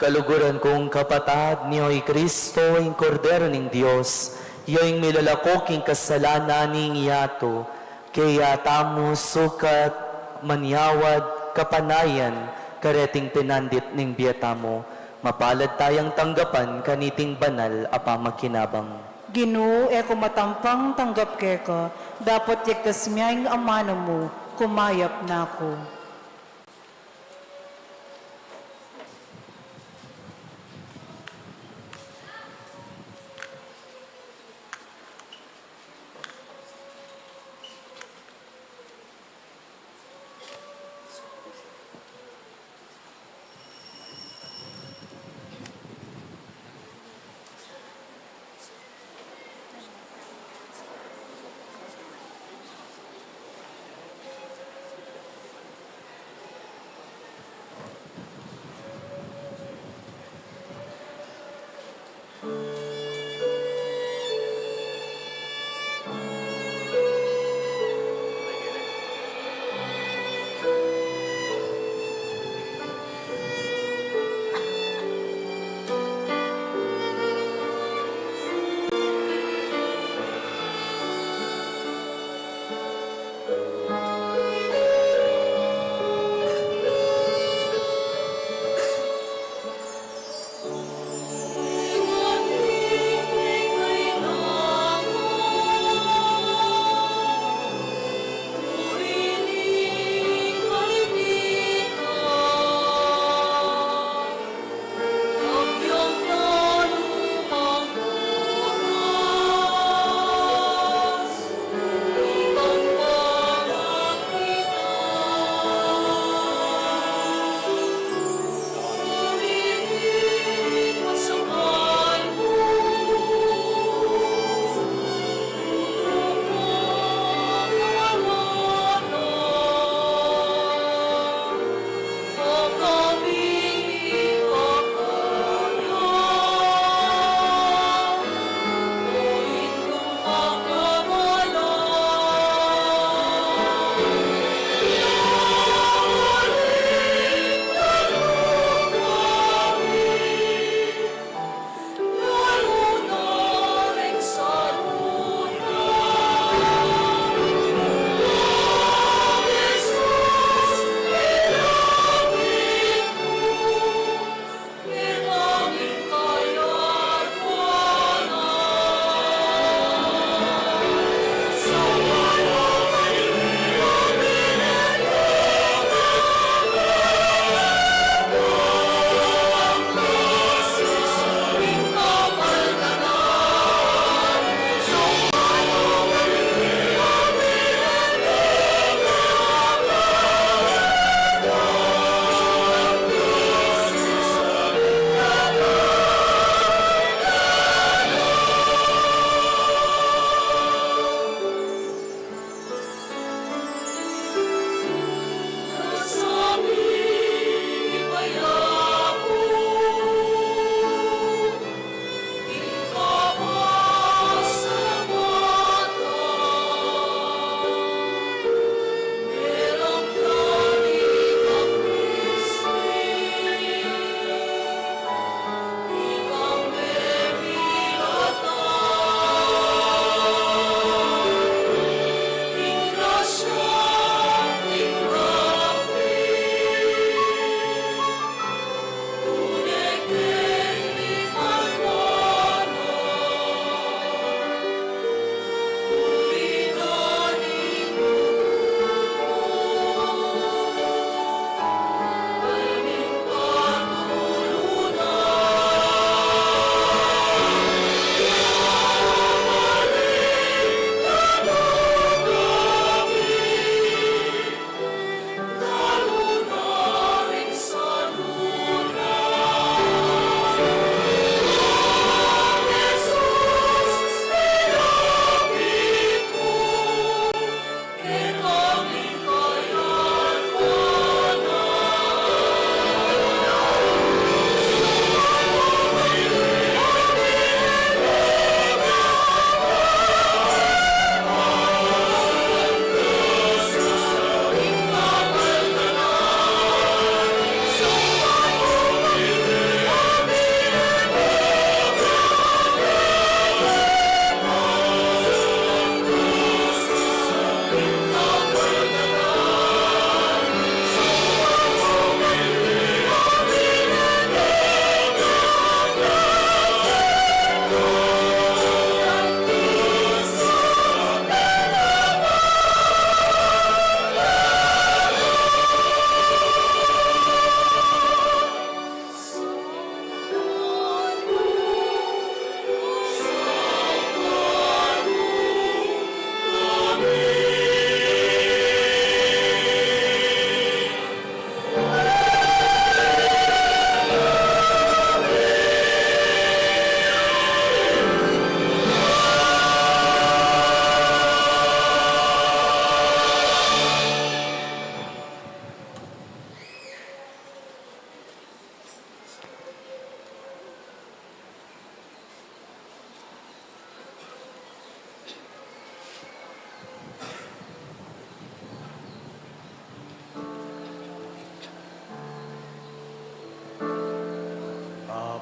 Kaluguran kung kapatad, nio i Kristo, ing Kordero ning Dios, ya ing milalako king kasalanan ning yatu. Kaya tamu sukat manyawad kapanayan kareting pinandit ning bie tamu. Mapalad tayang tanggapan kaniting banal a pamakinabang. Ginu, e ku matampang tanggap keka, dapot yagkas me ing amanu mu, kumayap na ku.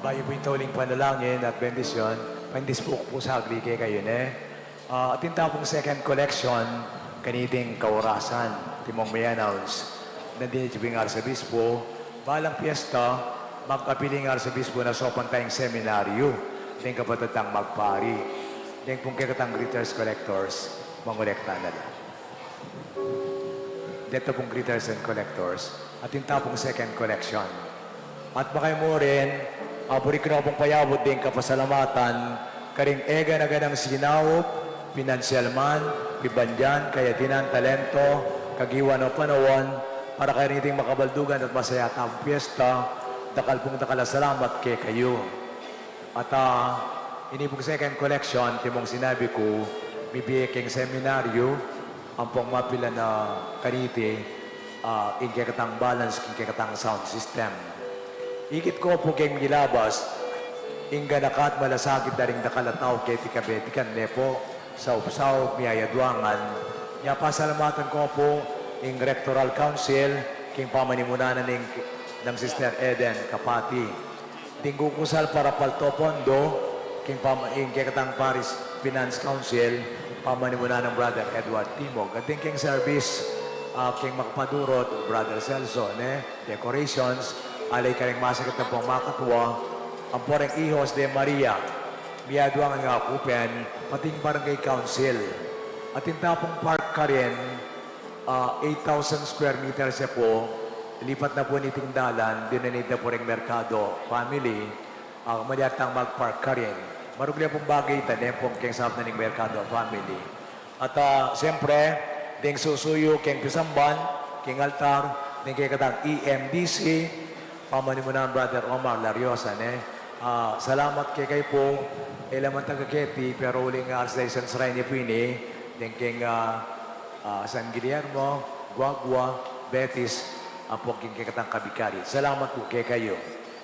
Bayu pu ing tauling panalangin at bendisyon, paindis pu ku pu saglit kekayu, ne? Ah, atin ta pung second collection, kaniting kaurasan, timong mi-announce. Nandin ya pu ing arsobispo, balang piyesta, mag-apili ing arsobispo na saupan taya ing seminaryo, deng kapatad tang magpari, deng pung kekatang greeters collectors, mangolekta na la. Deta pung greeters and collectors, atin ta pung second collection. At makayamurin, ah, buri ku no pung payabut ding kapasalamatan karing egana-ganang sinaup, pinansyal man, pibandian, kayatinan, talento, kagiwan o panaun, para kaniting makabaldugan at masaya tang piyesta, dakal pung dakal a salamat kekayu. At, ah, ini pung second collection, timong sinabi ku, mibie keng seminaryo, ampong mapilan na kaniti, ah, ing kekatang balance, ing kekatang sound system. Ikit ku pu keng milabas, ing ganaka at malasakit da ring dakal a tau keti kabetikan, ne pu, saup-saup, miyayaduangan. Nya pasalamatan ku pu ing Rectoral Council, king pamanimunan na ning, nang Sister Eden Kapati. Ding kukusal para palto pondo, king pam-, ing kekatang Parish Finance Council, pamanimunan nang Brother Edward Timog. At ding keng service, ah, keng makapadurut, Brother Celso, ne, decorations, alay karing masakit a pamakatua, ampo reng Hijos de Maria, miyaduangan nga ku pen, pati ing Barangay Council. Atin ta pung park karin, ah, eight thousand square meters ya pu, lipat na pu niting dalan, dinonate na pu reng Mercado family, ah, malyari tang mag-park karin. Maragul ya pung bagay ita, ne pu, keng saup na ning Mercado family. At, ah, siyempre, ding susuyu keng pisamban, keng altar, ding kekatang E M D C, pamanimunan Brother Omar Lariosa, ne? Ah, salamat kekayu pu, e la man taga keti, pero uling, ah, Archdiocese Shrine ya pu ini, ding keng, ah, ah, San Guillermo, Guagua, Betis, ampo king kekatang kabikari. Salamat pu kekayu.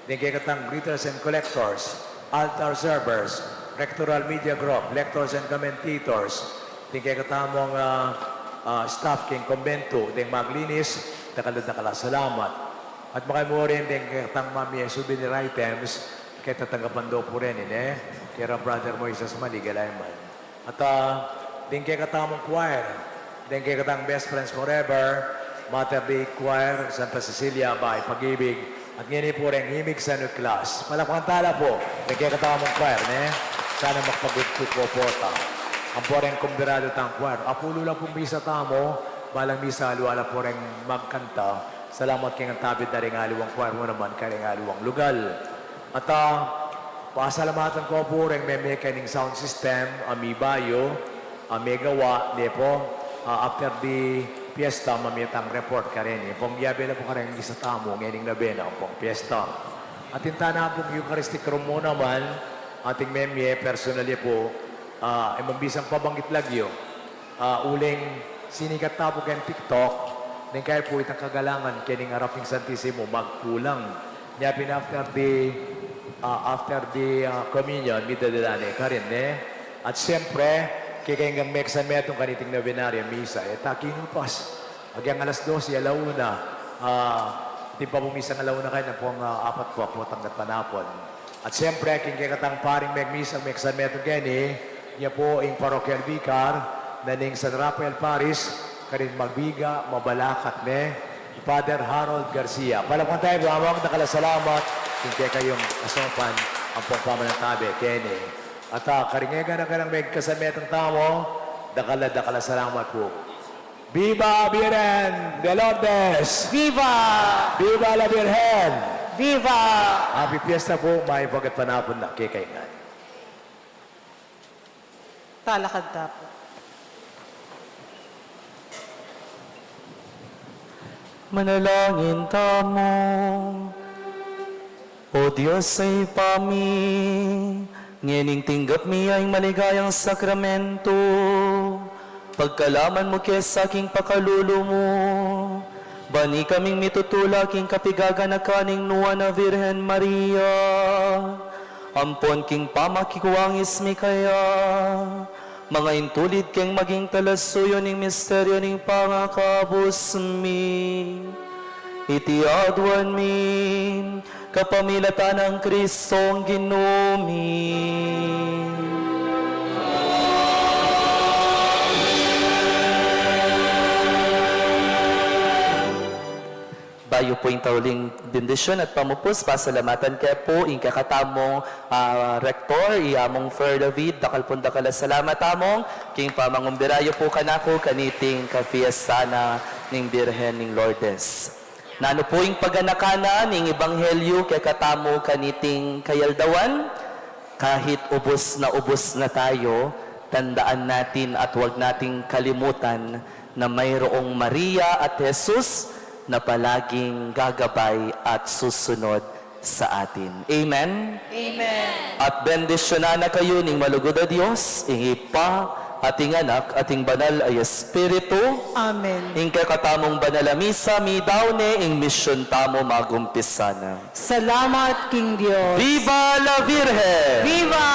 Ding kekatang greeters and collectors, altar servers, rectoral media group, lectors and commentators, ding kekatamung, ah, ah, staff king kumbento, ding maglinis, dakal a dakal a salamat. At makayamurin ding kekatang mamie souvenir items, keta tanggapan do pu reni, ne? Kera Brother Moises Maligalaiman. At, ah, ding kekatamung choir, ding kekatang Best Friends Forever, Mater Dei Choir, Santa Cecilia, Bahay Pag-ibig, at ngeni pu reng Himig San Nicolas. Palakpakan tala pu, ding kekatamung choir, ne? Sana makapagudtu pu pota. Ampo reng kumbidadu tang choir. Apulu la pung misa tamu, balang misa aliwa la pu reng magkanta. Salamat keng antapid da ring aliwang choir mu naman kareng aliwang lugal. At, ah, pasalamatan ku pu reng memie kening sound system, a mibayu, a migawa, ne pu, ah, after di piyesta, mamie tang report kareni. Pung yabe la pu kareng misa tamu, ngening nabena, pung piyesta. Atin ta na pung Eucharistic room mu naman, ating memie, personal ya pu, ah, e man bisang pabanggit lagyu. Ah, uling sinikat ta pu keng TikTok, neng kaya pu itang kagalangan kening arap ning Santisimo magkulang. Nya pin after the, ah, after the, ah, communion, midadala ne karin, ne? At siyempre, kekeng meksan metung kaniting novenario misa, e ta kinupas. Agyang alas dose, ala una, ah, atin pa pu misang ala una kaya na pung, ah, apat pu, pu tanggat panapun. At siyempre, king kekatang paring megmisa, meksan metung keni, ya pu ing parochial vicar na ning San Rafael Parish, karin magbiga, mabalakat ne, Father Harold Garcia. Palakpakan tayu pu, among dakal a salamat king kekayung asaupan ampong pamanantabe keni. At, ah, karing egana-ganang megkasan metung tamu, dakal a dakal a salamat pu. Viva Virgen de Lourdes! Viva! Viva la Virgen! Viva! Happy Fiesta pu, mayap a gatpanapun na kekayu ngan. Talakad ta pu. Manalangin tamu. O Dios a Ibpa mi, ngening tinggap mi ya ing maligayang sakramento, pagkalaman mu ke sa king pakalulu mu, ban ikaming mitutula king kapigaganakan ning Nuan a Virgen Maria, ampon king pamakikuangis mi kaya, mangaintulid keng maging talasuyu ning misteryu ning pangakabus mi. Iti aduan mi, Kapamilatan nang Kristong Ginu mi. Bayu pu ing tauling bendisyun at pamupus, pasalamatan ke pu ing kekatamung, ah, Rektor, i Among Fer David. Dakal pung dakal a salamat, Among, king pamangumbira yu pu kanaku kaniting kapiestan na ning Birhen ning Lourdes. Nanu pu ing paganakan na ning ebanghelyu kekatamu kaniting kayaldawan? Kahit ubus na ubus na tayo, tandaan natin at huwag nating kalimutan na mayroong Maria at Jesus na palaging gagabay at susunod sa atin. Amen? Amen. At bendisyunan na kayu ning malugud a Dios, ing Ibpa, at ing Anak, at ing Banal a Espiritu. Amen. Ing kekatamung banal a misa, midaun ne, ing misyun tamu magumpisa na. Salamat king Dios. Viva la Virgen! Viva!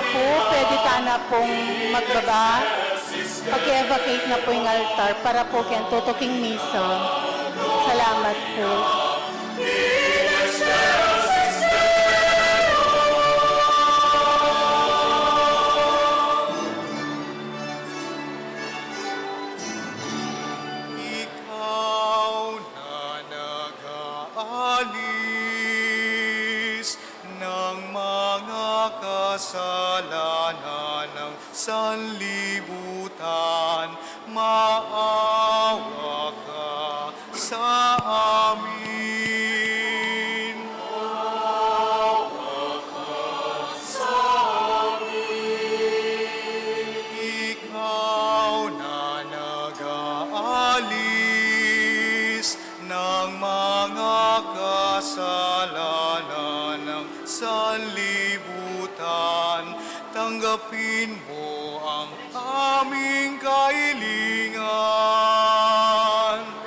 Po, pwede tana pong magbaba. Paki-vacate na po ing altar para po keng tutuking misa. Salamat po. Ikaw na nag-aalis ng mga kasalanan ng sanlibutan, maawa ka sa amin. Maawa ka sa amin. Ikaw na nag-aalis ng mga kasalanan ng sanlibutan, tanggapin mo ang aming kahilingan.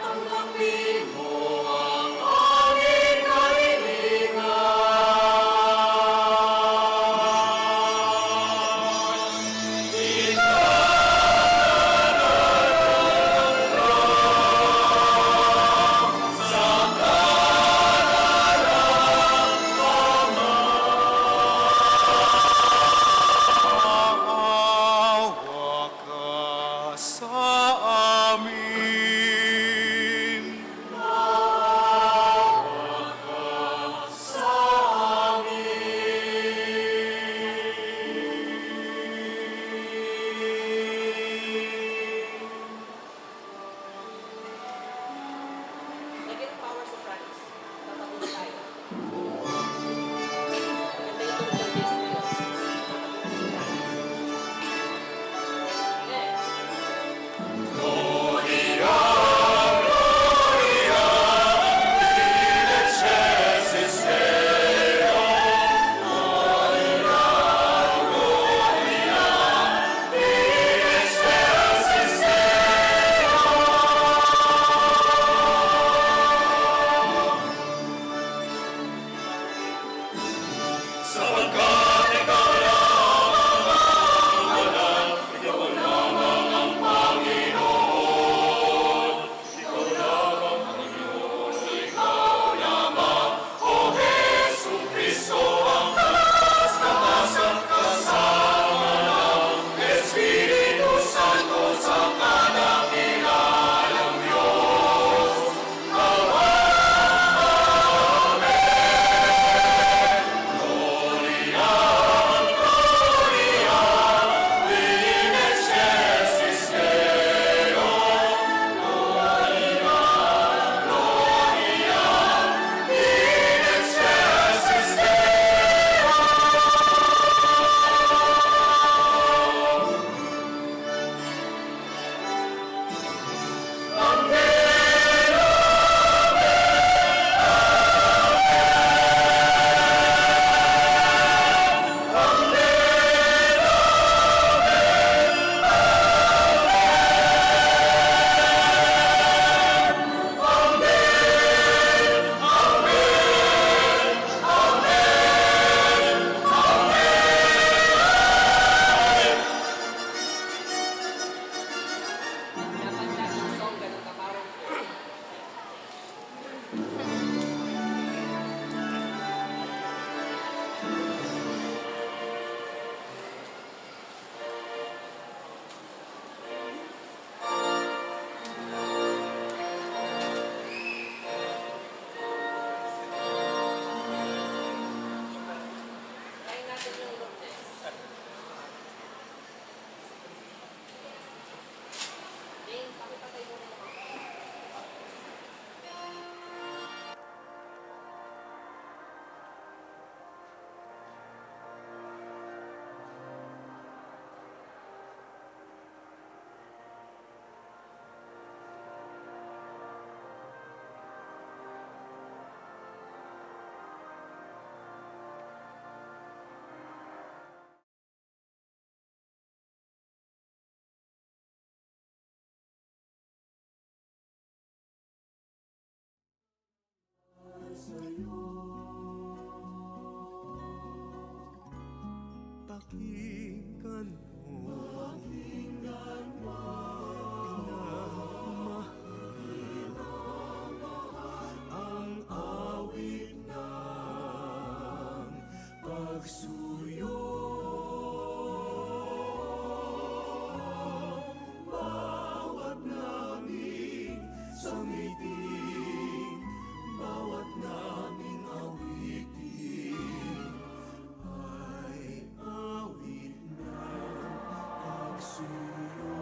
Tanggapin mo ang aming kahilingan. Maawa ka sa amin. Maawa ka sa amin. Lagyan ng power, Sopranos. Tatapunan tayo. Maganda yung tone ng bass na yun. Tatapunan ng Sopranos. Okay. Sapagkat ikaw lamang ang banal, ikaw lamang ang Panginoon. Ikaw lamang, Panginoon, ikaw lamang, O Jesukristo, ang katas-katasan, kasama ng Espiritu Santo sa kadakilaang Diyos. Amen. Gloria, Gloria in excelsis Deo. Suyu, bawat naming sangiting, bawat naming awitin, ay awit ng pagsuyu.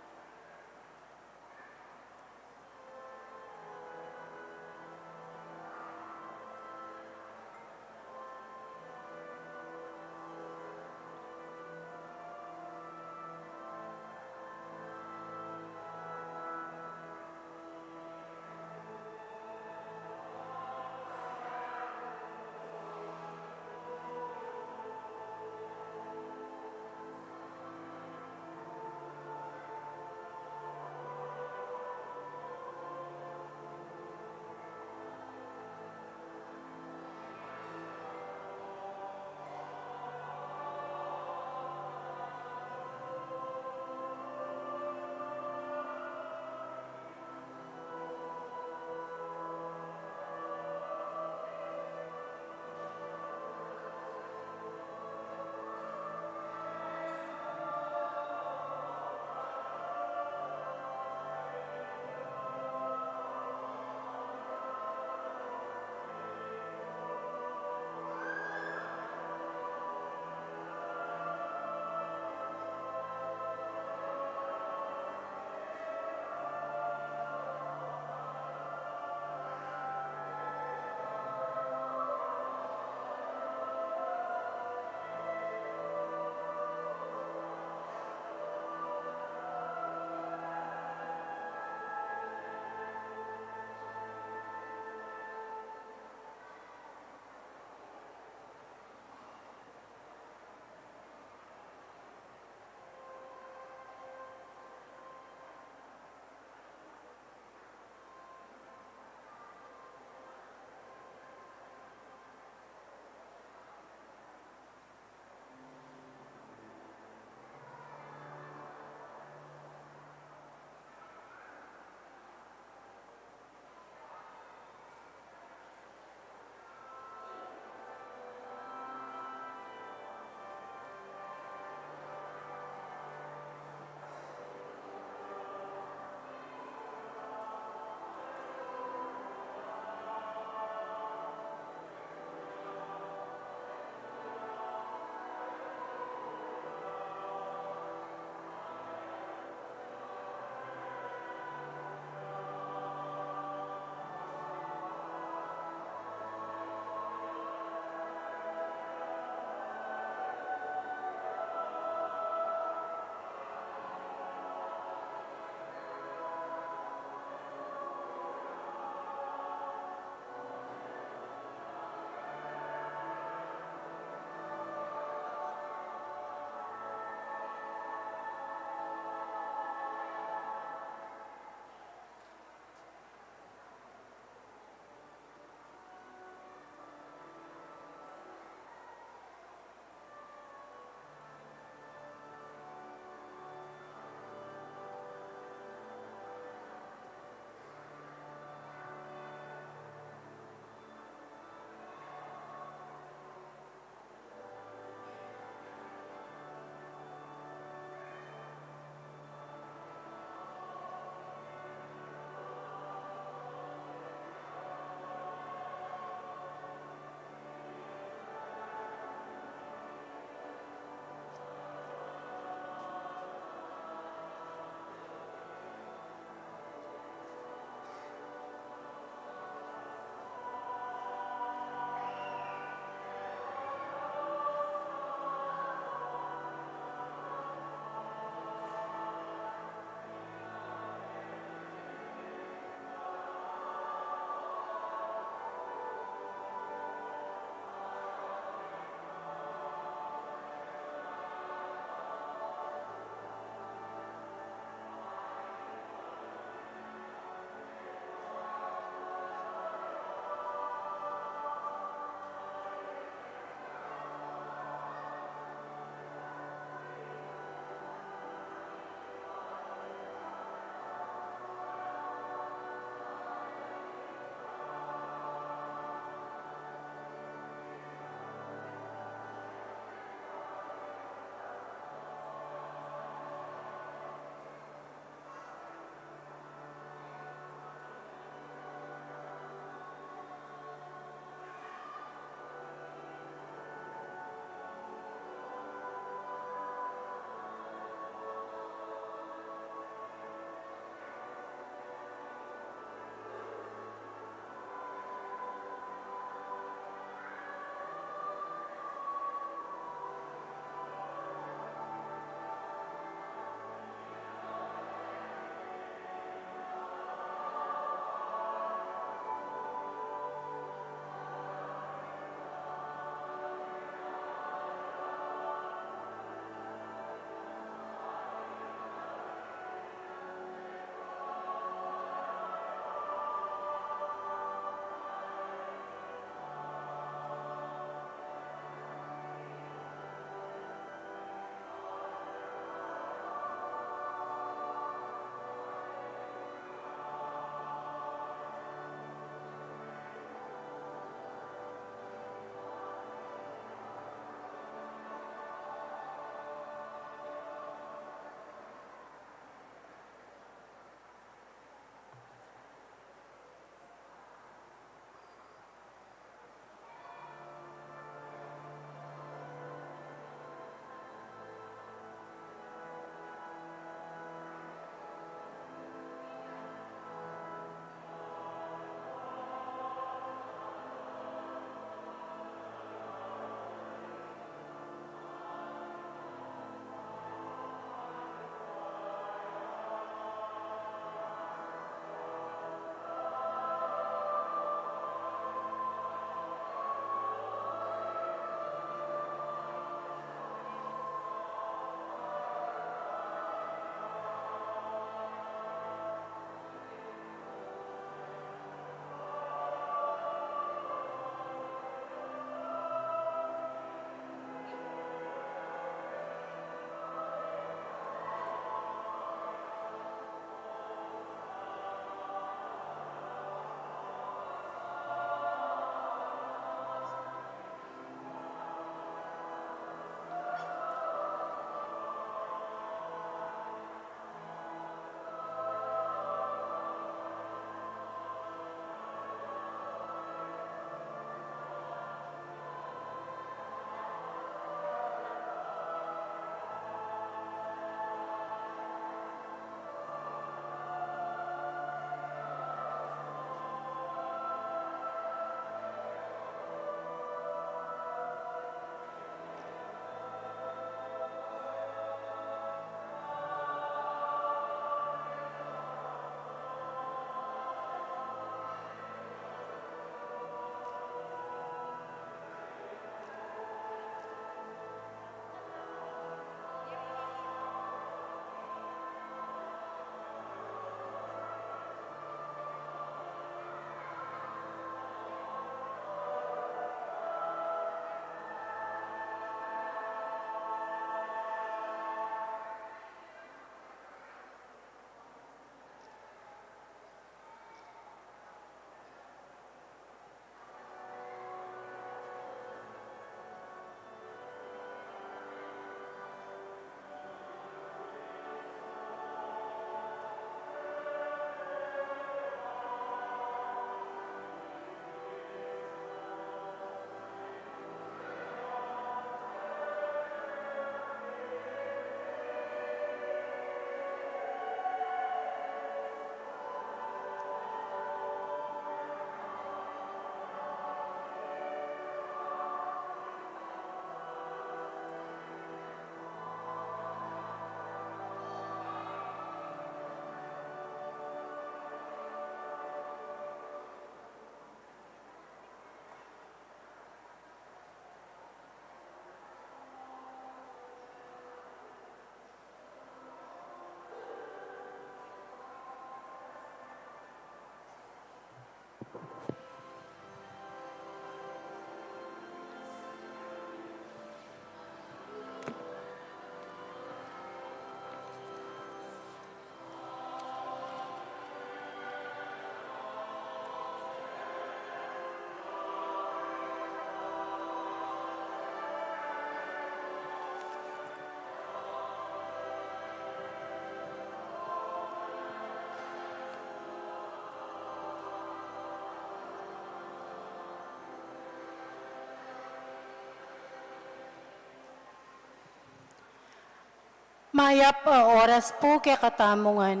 Mayap a oras pu kekatamu ngan.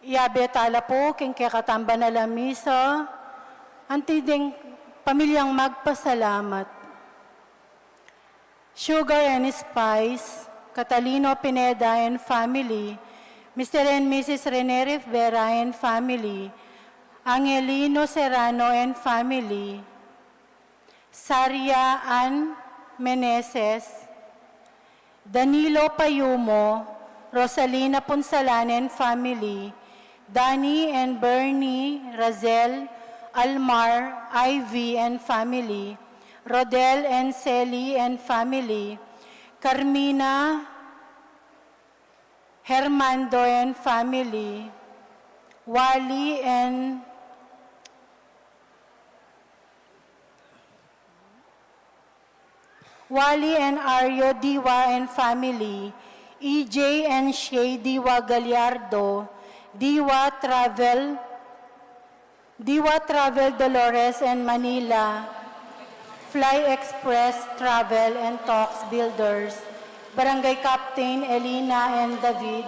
Yabe tala pu king kekatang banal a misa, anti deng pamilyang magpasalamat. Sugar and Spice, Catalino Pineda and family, Mister and Missus Rene Rivera and family, Angelino Serrano and family, Saria Ann Meneses, Danilo Payumo, Rosalina Punsalan and family, Danny and Bernie, Razel, Almar, Ivy and family, Rodel and Sally and family, Carmina, Hermando and family, Wally and Wally and Ario Diwa and family, E J and Shay Diwa Gallardo, Diwa Travel, Diwa Travel Dolores and Manila, Fly Express Travel and Talks Builders, Barangay Captain Elena and David,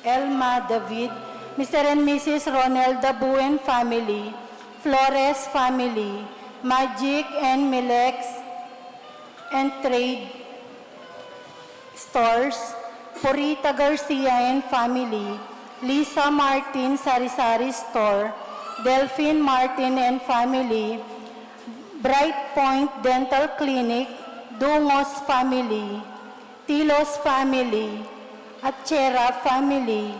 Elma David, Mister and Missus Ronel Dabu and family, Flores family, Magic and Milex and Trade Stores, Purita Garcia and family, Lisa Martin Sari-Sari Store, Delphine Martin and family, Bright Point Dental Clinic, Dungos family, Tilos family, Achera family,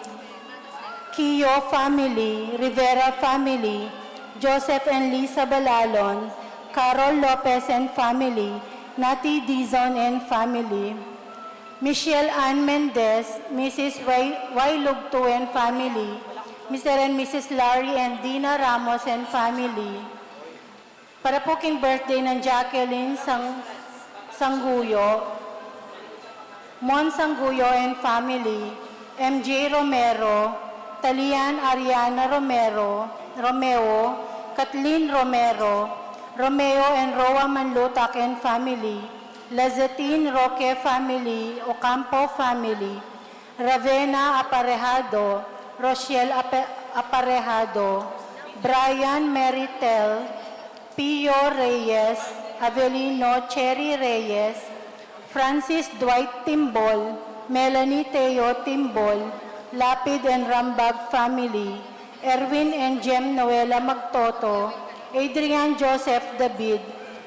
Kio family, Rivera family, Joseph and Lisa Balalon, Carol Lopez and family, Nati Dizon and family, Michelle Ann Mendez, Missus Y-, Y Lugtu and family, Mister and Missus Larry and Dina Ramos and family. Para po king birthday nang Jacqueline Sang-, Sangguyo, Mon Sangguyo and family, M J Romero, Talian Ariana Romero, Romeo, Kathleen Romero, Romeo and Roa Manlutak and family, Lazatin Roque family, Ocampo family, Ravena Aparejado, Rochelle Ape-, Aparejado, Brian Meritel, Pio Reyes, Avelino Cherry Reyes, Francis Dwight Timbol, Melanie Teo Timbol, Lapid and Rambag family, Erwin and Jem Noela Magtoto, Adrian Joseph David,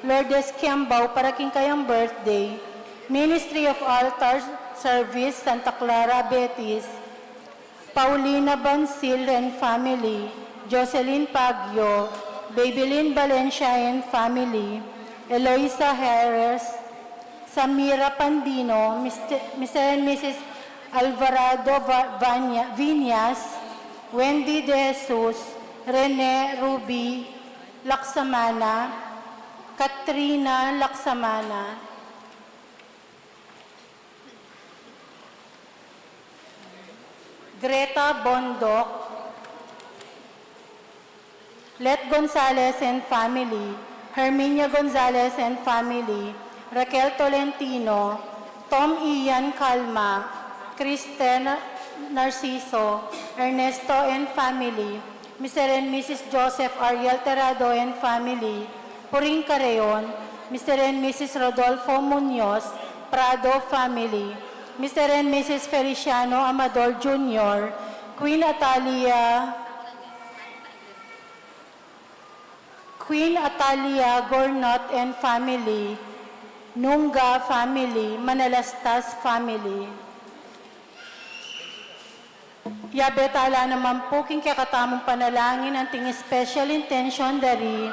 Lourdes Kiambao para king kayang birthday, Ministry of Altar Service, Santa Clara, Betis, Paulina Bansil and family, Jocelyn Pagyo, Babylin Valencia and family, Eloisa Harris, Samira Pandino, Mister, Mister and Missus Alvarado Va-, Vanya-, Viñas, Wendy De Jesus, Rene Ruby Laksamana, Katrina Laksamana, Greta Bondoc, Let Gonzalez and family, Herminia Gonzalez and family, Raquel Tolentino, Tom Ian Calma, Kristen Narciso, Ernesto and family, Mister and Missus Joseph Ariel Terado and family, Puring Carreon, Mister and Missus Rodolfo Muñoz, Prado family, Mister and Missus Feliciano Amador Junior, Queen Atalia, Queen Atalia Gornot and family, Nunga family, Manalastas family. Yabe tala naman pu king kekatamung panalangin anting special intention dari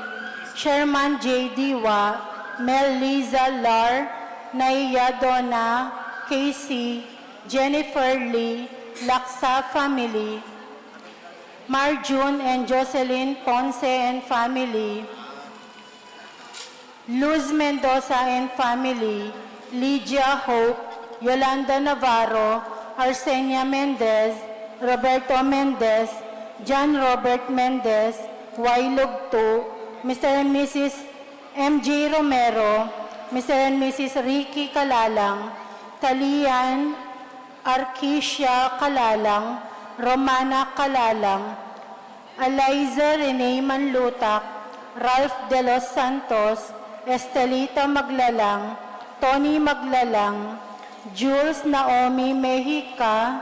Sherman J. Diwa, Mel Liza Lar, Naiya Donna, Casey, Jennifer Lee, Laksa family, Marjun and Jocelyn Ponce and family, Luz Mendoza and family, Lydia Hope, Yolanda Navarro, Arsenia Mendez, Roberto Mendez, John Robert Mendez, Y Lugtu, Mister and Missus M J Romero, Mister and Missus Ricky Calalang, Talian, Arquisia Calalang, Romana Calalang, Eliza Rene Manlutak, Ralph De Los Santos, Estelita Maglalang, Tony Maglalang, Jules Naomi Mexica,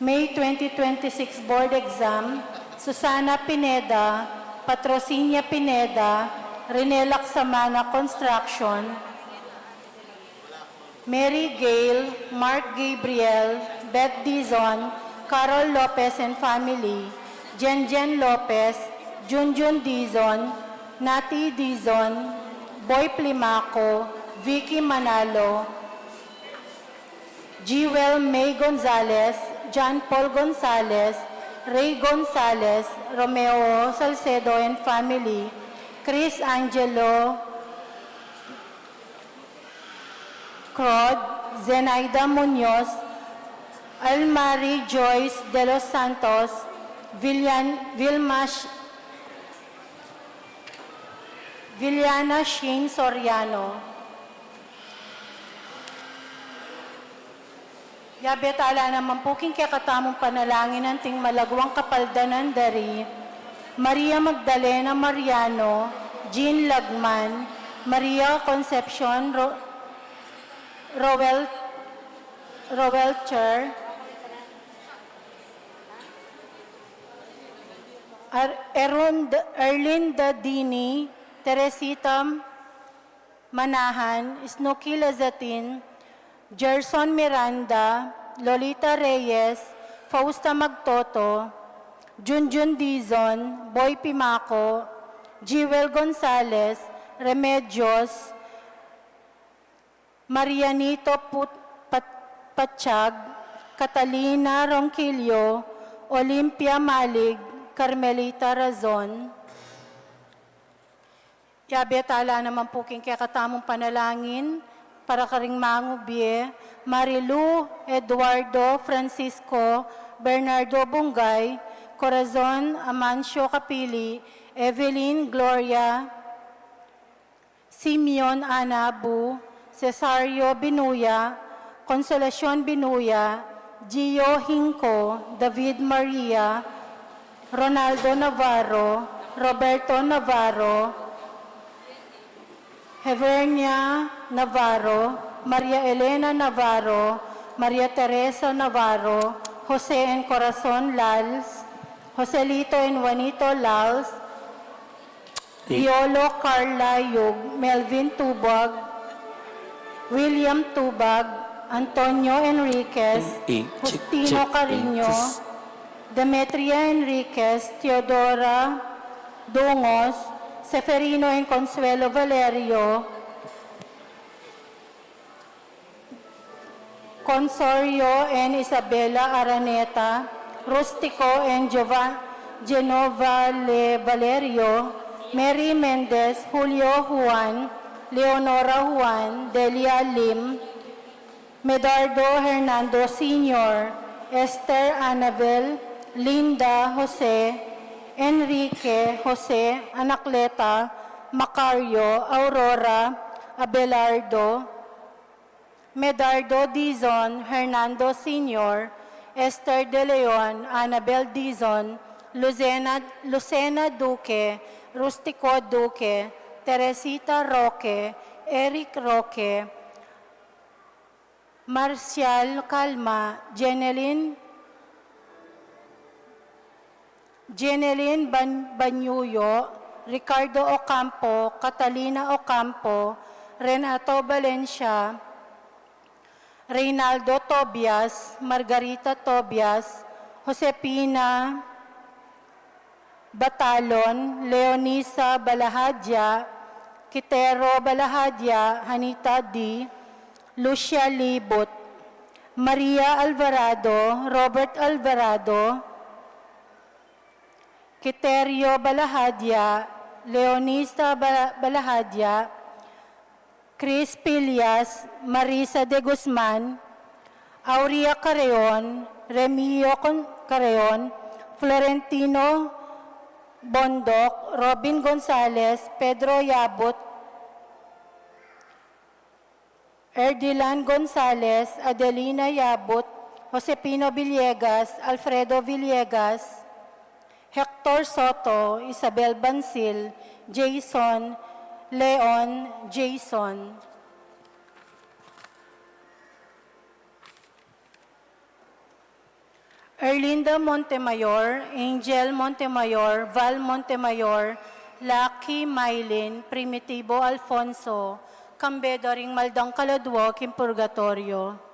May twenty twenty-six board exam, Susana Pineda, Patrocinia Pineda, Rene Laksamana Construction, Mary Gail, Mark Gabriel, Beth Dizon, Carol Lopez and family, Jenjen Lopez, Junjun Dizon, Nati Dizon, Boy Plimaco, Vicky Manalo, Jewel May Gonzalez, John Paul Gonzalez, Ray Gonzalez, Romeo Salcedo and family, Chris Angelo Crod, Zenaida Munoz, Almari Joyce De Los Santos, Villan-, Vilma Sh-, Viliana Shane Soriano. Yabe tala naman pu king kekatamung panalangin anting malaguang kapaldanan da ri Maria Magdalena Mariano, Jean Lagman, Maria Concepcion Ro-, Roel-, Roelcher, Ar-, Erund-, Erlinda Dini, Teresita Manahan, Snooki Lazatin, Gerson Miranda, Lolita Reyes, Fausta Magtoto, Junjun Dizon, Boy Pimaco, Jewel Gonzalez, Remedios, Marianito Put-, Pat-, Patsyag, Catalina Ronquillo, Olympia Malig, Carmelita Razon. Yabe tala naman pu king kekatamung panalangin para karing mangubie, Marilu, Eduardo, Francisco, Bernardo Bungay, Corazon, Amancio Capili, Evelyn, Gloria, Simeon Anabu, Cesario Binuya, Consolacion Binuya, Gio Hinco, David Maria, Ronaldo Navarro, Roberto Navarro, Hevernia Navarro, Maria Elena Navarro, Maria Teresa Navarro, Jose and Corazon Lals, Joselito and Juanito Lals, Riolo Carla Yug, Melvin Tubag, William Tubag, Antonio Enriquez, Justino Carino, Demetria Enriquez, Teodora Dungos, Seferino and Consuelo Valerio, Consorio and Isabela Araneta, Rustico and Giova-, Genova Le Valerio, Mary Mendez, Julio Juan, Leonora Juan, Delia Lim, Medardo Hernando Senior, Esther Anabel, Linda Jose, Enrique Jose, Anacleta, Macario, Aurora, Abelardo, Medardo Dizon, Hernando Senior, Esther De Leon, Anabel Dizon, Lucena, Lucena Duque, Rustico Duque, Teresita Roque, Eric Roque, Marcial Calma, Jeneline Jeneline Ban-, Banyuyo, Ricardo Ocampo, Catalina Ocampo, Renato Valencia, Reynaldo Tobias, Margarita Tobias, Josefina Batalon, Leonisa Balahadia, Kitero Balahadia, Hanita D, Lucia Libut, Maria Alvarado, Robert Alvarado, Quiterio Balahadia, Leonisa Bala-, Balahadia, Chris Pillas, Marisa de Guzman, Aurea Carreon, Remio Con-, Carreon, Florentino Bondoc, Robin Gonzalez, Pedro Yabut, Erdilan Gonzales, Adelina Yabut, Josepino Villegas, Alfredo Villegas, Hector Soto, Isabel Bansil, Jason, Leon, Jason. Erlinda Montemayor, Angel Montemayor, Val Montemayor, Lucky Mylin, Primitivo Alfonso, kambe da ring maldang kaladwa king purgatoryo.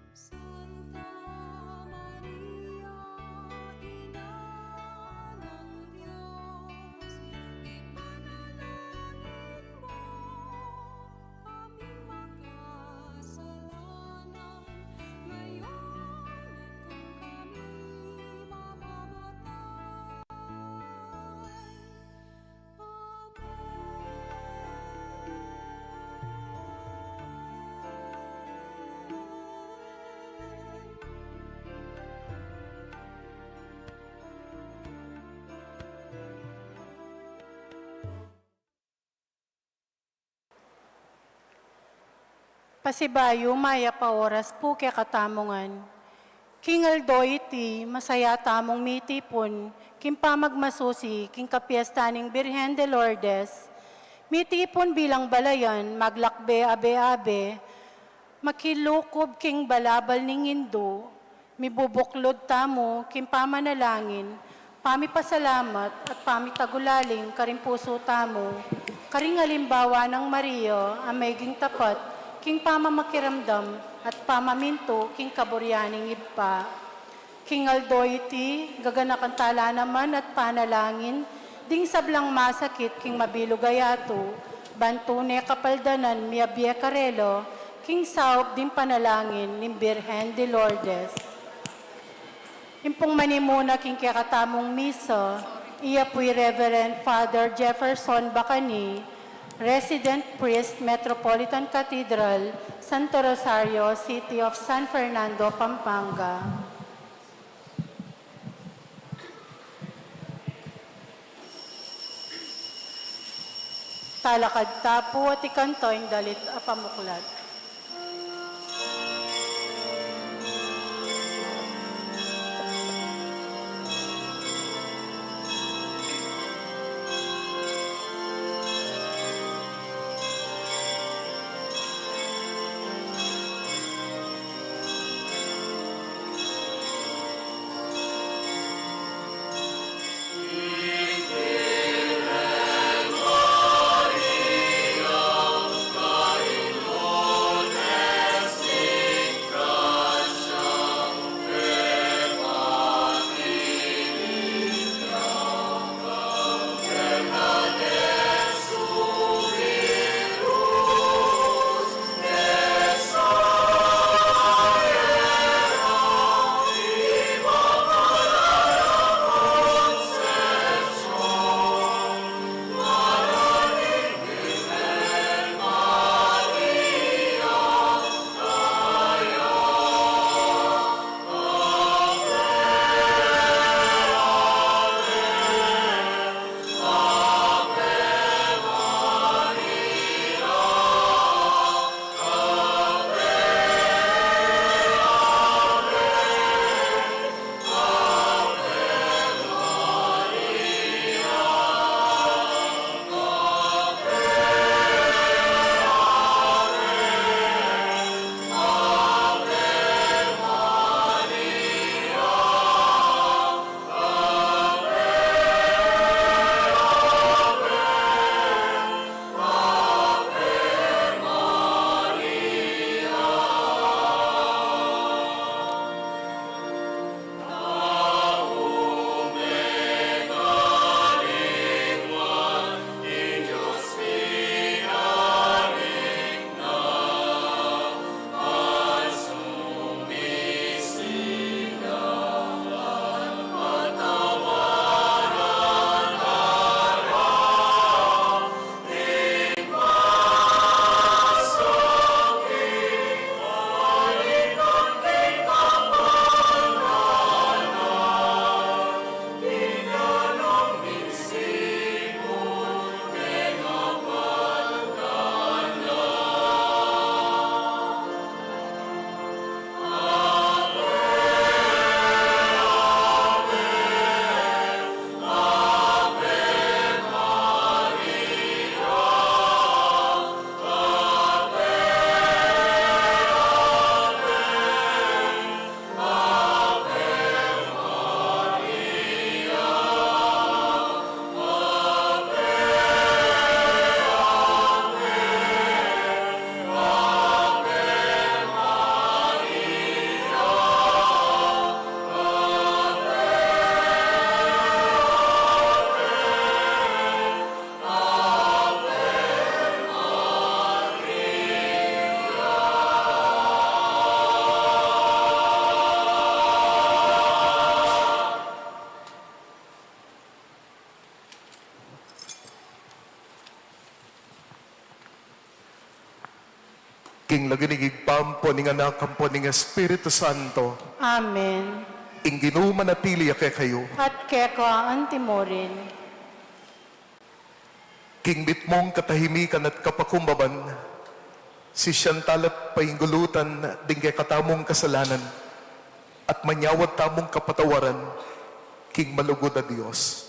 Santa Maria, Ina ng Diyos, ipanalangin mo kaming makasalanan, ngayon at kung kami mamamatay. Pasibayu, mayap a oras pu kekatamu ngan. King aldo iti, masaya tamung mitipun king pamagmasusi king kapiestan ning Birhen de Lourdes. Mitipun bilang balayan, maglakbe abe-abe, makilukub king balabal ning Indu, mibubuklud tamu king pamanalangin, pamipasalamat at pamitagulaling karing pusu tamu karing alimbawa nang Maria a meging tapat king pamamakiramdam at pamamintu king kaburian ning Ibpa. King aldo iti, gaganakan tala naman at panalangin ding sablang masakit king mabilug a yatu, ban tune kapaldanan miyabie karela king saup ding panalangin ning Birhen de Lourdes. Ing pung manimuna king kekatamung misa, iya pu i Reverend Father Jefferson Bacani, Resident Priest, Metropolitan Cathedral, Santo Rosario, City of San Fernando, Pampanga. Talakad ta pu at ikanto ing dalit a pamuklat. King lagyu ning Ibpa, ampo ning Anak, ampo ning Espiritu Santo. Amen. Ing Ginu manatili ya kekayu. At keka antimurin. King mitmung katahimikan at kapakumbaban, sisian tala at painggulutan ding kekatamung kasalanan, at manyawad tamung kapatawaran king malugud a Dios.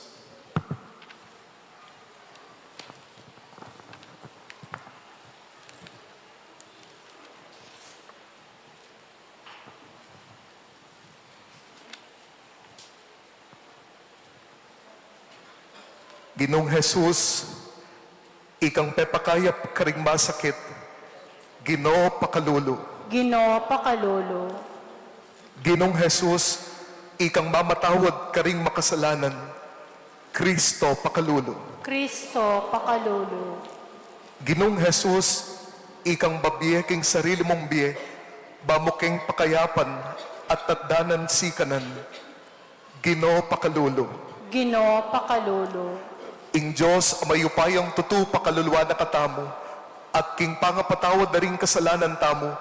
Ginung Jesus, ikang pepakayap karing masakit, Ginu, pakalulu. Ginu, pakalulu. Ginung Jesus, ikang mamatawad karing makasalanan, Kristo, pakalulu. Kristo, pakalulu. Ginung Jesus, ikang babie king sarili mung bie, ba mu keng pakayapan at tatdanan sikanan, Ginu, pakalulu. Ginu, pakalulu. Ing Dios a mayupayang tutu pakaluluan na katamu, at king pangapatawad na ring kasalanan tamu,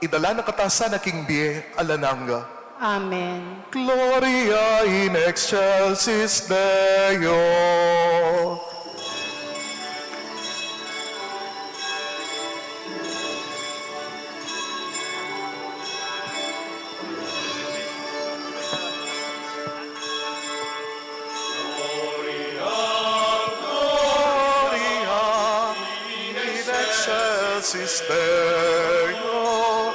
idala na kata sana king bie alang angga. Amen. Gloria in excelsis Deo. Gloria in excelsis Deo.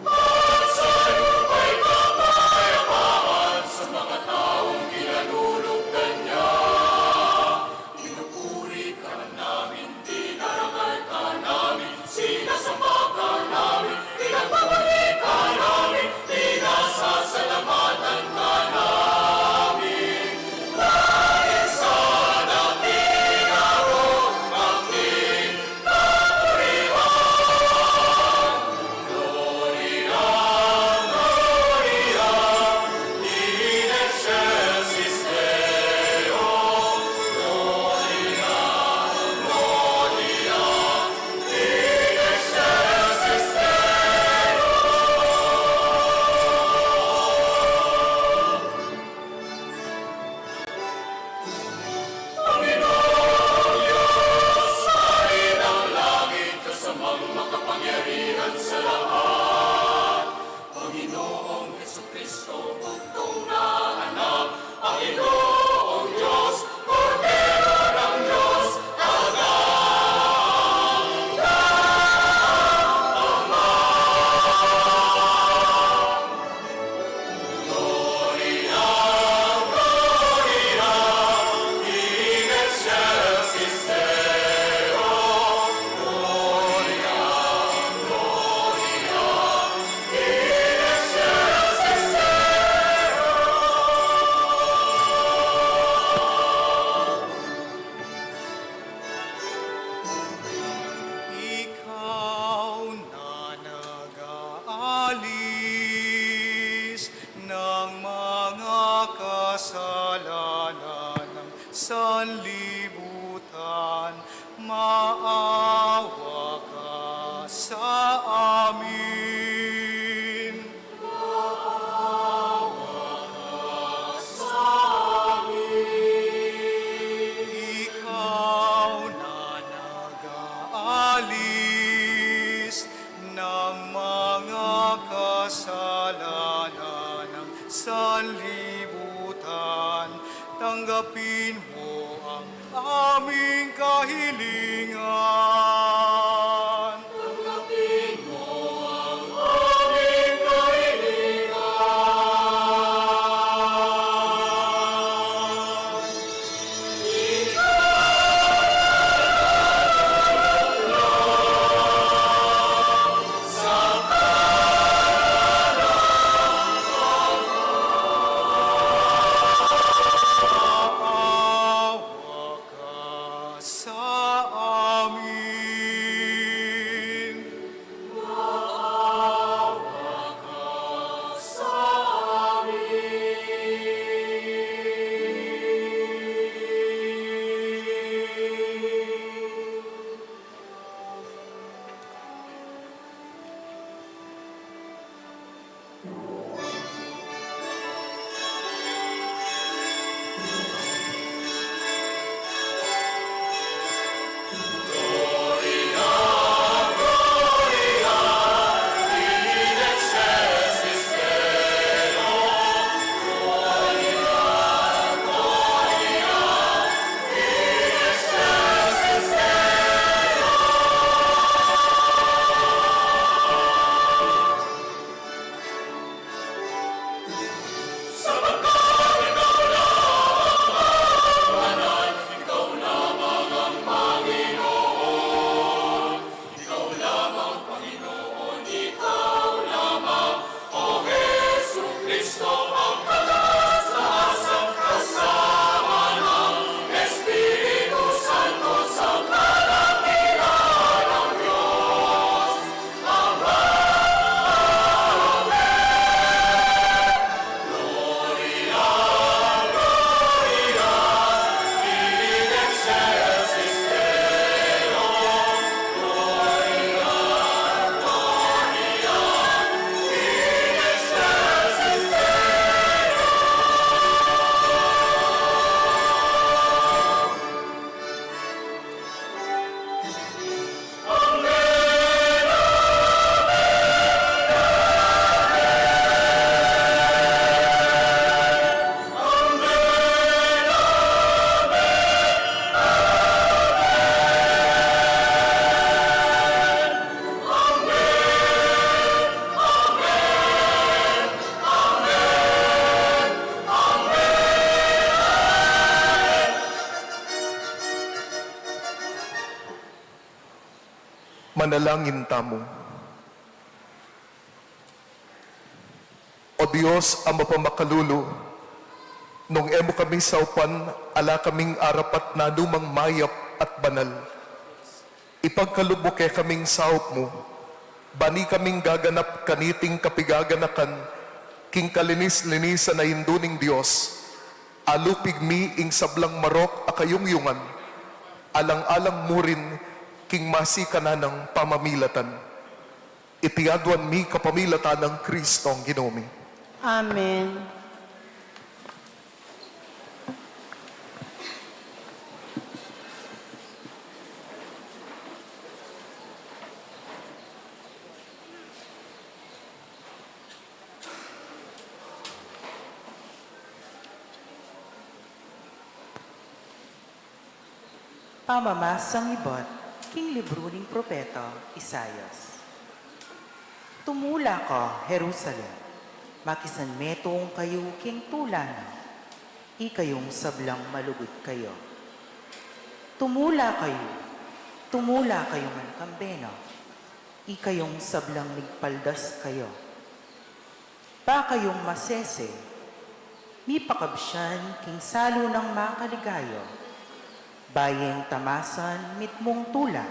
At sa lupa'y kapayapaan sa mga taong kinalulugdan niya. Pinupuri ka namin, dinarangal ka namin, sinasamba ka namin, pinagbabalik ka namin, pinasasalamatan ka namin. Dahil sa dakilang aking kapurian. Gloria, Gloria in excelsis Deo. Gloria, Gloria in excelsis Deo. Panginoong Diyos, Hari ng langit, kasamang makapangyarihan sa lahat. Panginoong Jesucristo, bugtong na anak, Panginoong Diyos, Kordero ng Diyos, agang na Ama. Gloria, Gloria in excelsis Deo. Gloria, Gloria in excelsis Deo. Ikaw na nag-aalis ng mga kasalanan ng sanlibutan, maawa ka sa amin. Maawa ka sa amin. Ikaw na nag-aalis ng mga kasalanan ng sanlibutan, tanggapin mo ang aming kahilingan. Tanggapin mo ang aming kahilingan. Ikaw ang loob sa kanan. Maawa ka Manalangin tamu. O Dios a mapamakalulu, nung e mu kami saupan, ala kaming arapat nanumang mayap at banal. Ipagkalub mu kekaming saup mu, bani kaming gaganap kaniting kapigaganakan king kalinis-linisan a indu ning Dios, alupig mi ing sablang marok a kayungyungan, alang-alang mu rin king masikananang pamamilatan. Iti aduan mi kapamilatan nang Kristong Ginu mi. Amen. Pamamasang ibat king libru ning propeta Isaias. Tumula ka, Jerusalem, makisanmetung kayu king tula na, ikayung sablang malugud kayu. Tumula kayu, tumula kayu man kambe na, ikayung sablang migpaldas kayu. Ba kayung masese, mipakabsian king salu nang makaligaya, bayu ing tamasan mitmung tula,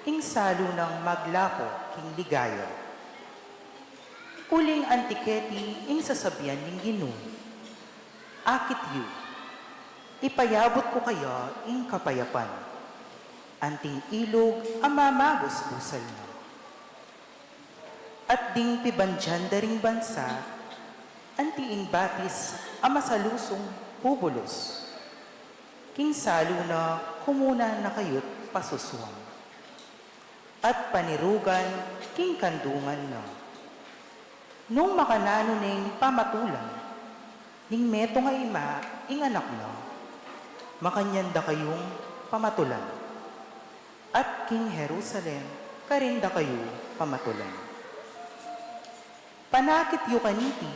ing salu nang maglapo king ligaya. Uling anti keti ing sasabian ning Ginu, akit yu, ipayabut ku kaya ing kapayapan, anting ilug a mamabus-busal na. At ding pibandian da ring bansa, anti ing batis a masalusung bubulus. King salu na kumunan na kayut pasusuan, at panirugan king kandungan na. Nung makananu neng pamatulan ning metung a ima ing anak na, makanyan da kayung pamatulan. At king Jerusalem karin da kayu pamatulan. Panakit yu kaniti,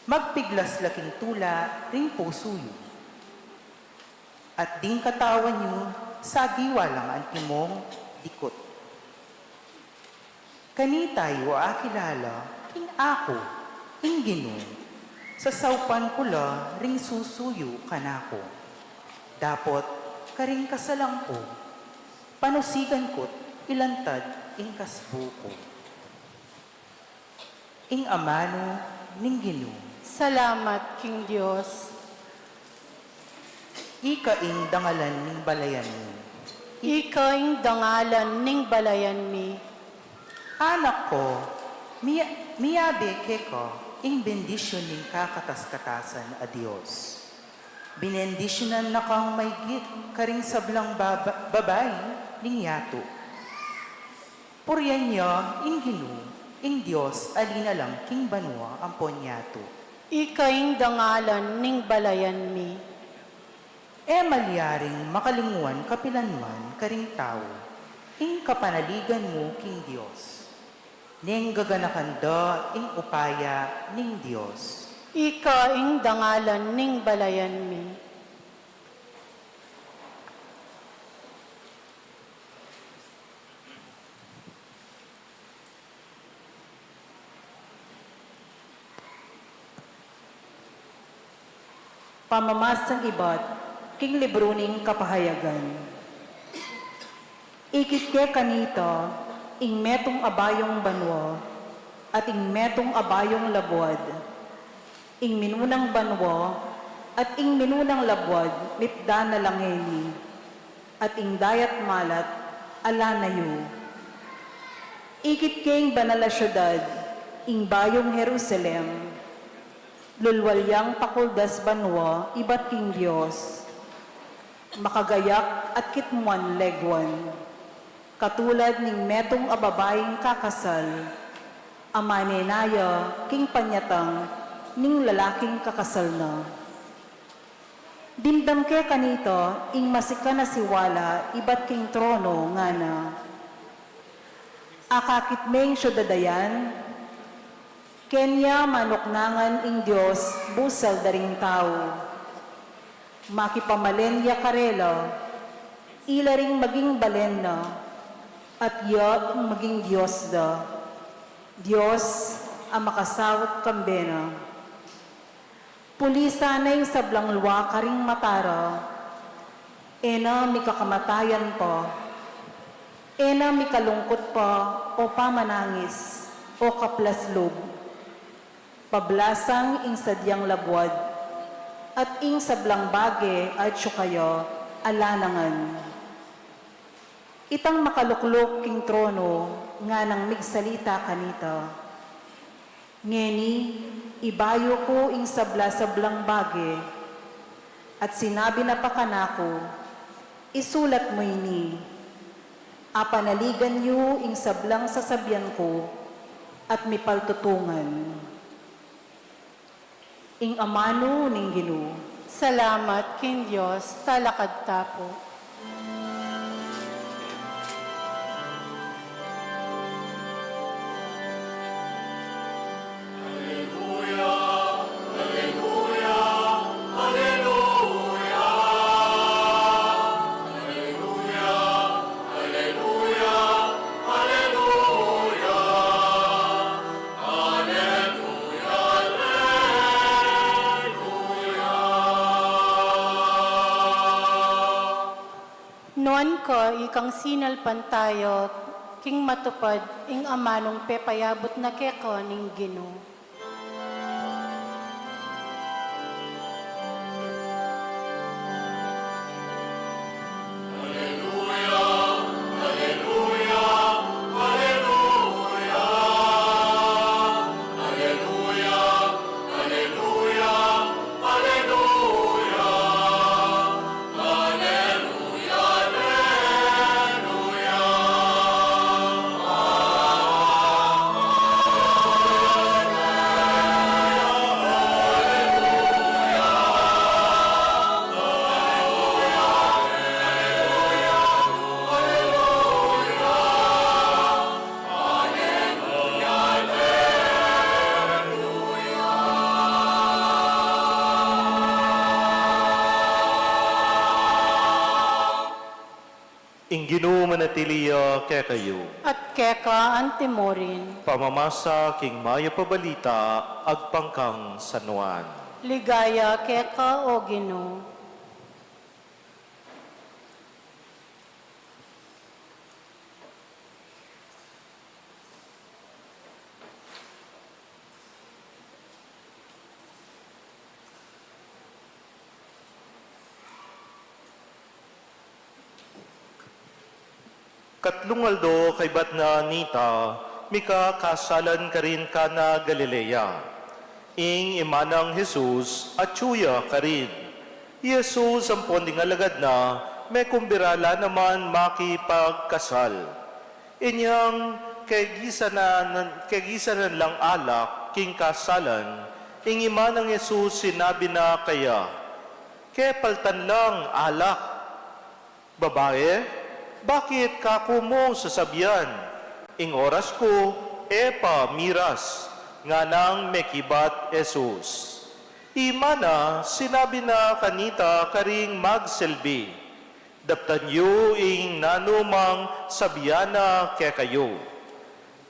magpiglas la king tula ring pusu yu. At ding katawan yu sagiwa lang antimong dikut. Kanita yu akilala king aku, ing Ginu, sasaupan ku la ring susu yu kanaku. Dapot karing kasalan ku, panusigan ku't ilantad ing kasbu ku. Ing amanu ning Ginu. Salamat king Dios. Ika ing dangalan ning balayan mi. Ika ing dangalan ning balayan mi. Anak ko, mi-, miyabe keka ing bendisyun ning kakatas-katasan a Dios. Binendisyunan na kang maygit karing sablang baba-, babai ning yatu. Purian ya ing Ginu, ing Dios a linalang king banua ampon yatu. Ika ing dangalan ning balayan mi. E malyaring makalingwan kapilan man karing tau ing kapanaligan mu king Dios, neng gaganakan da ing upaya ning Dios. Ika ing dangalan ning balayan mi. Pamamasang ibat king libru ning Kapahayagan. Ikit ke kanita ing metung a bayung banua at ing metung a bayung labuad. Ing minunang banua at ing minunang labuad mipdan na la ngeni, at ing dayat malat ala na yu. Ikit ke ing banal a siudad, ing bayung Jerusalem, lulwal yang pakuldas banua ibat king Dios, makagayak at kitmuan leguan. Katulad ning metung a babaing kakasal, a manenaya king panyatang ning lalaking kakasal na. Dimdam ke kanita ing masikan a siwala ibat king trono, ngana, akakit me ing siudad a yan, kenya manuknangan ing Dios busal da ring tau. Makipamalen ya karela, ila ring maging balen na, At iya ing maging Dios da, Dios a makasaut kambe na. Puli sana ing sablang lua karing mata ra, e na mikakamatayan pa, e na mikalungkut pa, o pamanangis, o kaplas lub. Pablasang ing sadyang labuad, at ing sablang bage atyu kaya alanangan. Itang makalukluk king trono nganang migsalita kanita, "Ngeni, ibayu ku ing sabla-sablang bage." At sinabi na pa kanaku, "Isulat mu ini, apanaligan yu ing sablang sasabian ku, at mipaltutungan." Ing amanu ning Ginu. Salamat king Dios, talakad ta pu. Nuan ka ikang sinalpantaya king matupad ing amanung pepayabut na keka ning Ginu. Ing Ginu manatili ya kekayu. At keka antimurin. Pamamasa king mayap a balita agpang kang San Juan. Ligaya keka, O Ginu. Katlung aldo kaybat na nita, mikakasalan karin Cana Galilea. Ing ima nang Jesus atyu ya karin. I Jesus ampon ding alagad na, mekumbira la naman makipagkasal. Inyang kegisanan, kegisanan lang alak king kasalan, ing ima nang Jesus sinabi na kaya, "Kepaltan lang alak." "Babae, bakit kaku mu sasabian? Ing oras ku e pa miras," nganang mekibat Jesus. I ima na sinabi na kanita karing magsilbi, "Daptan yu ing nanumang sabian na kekayu."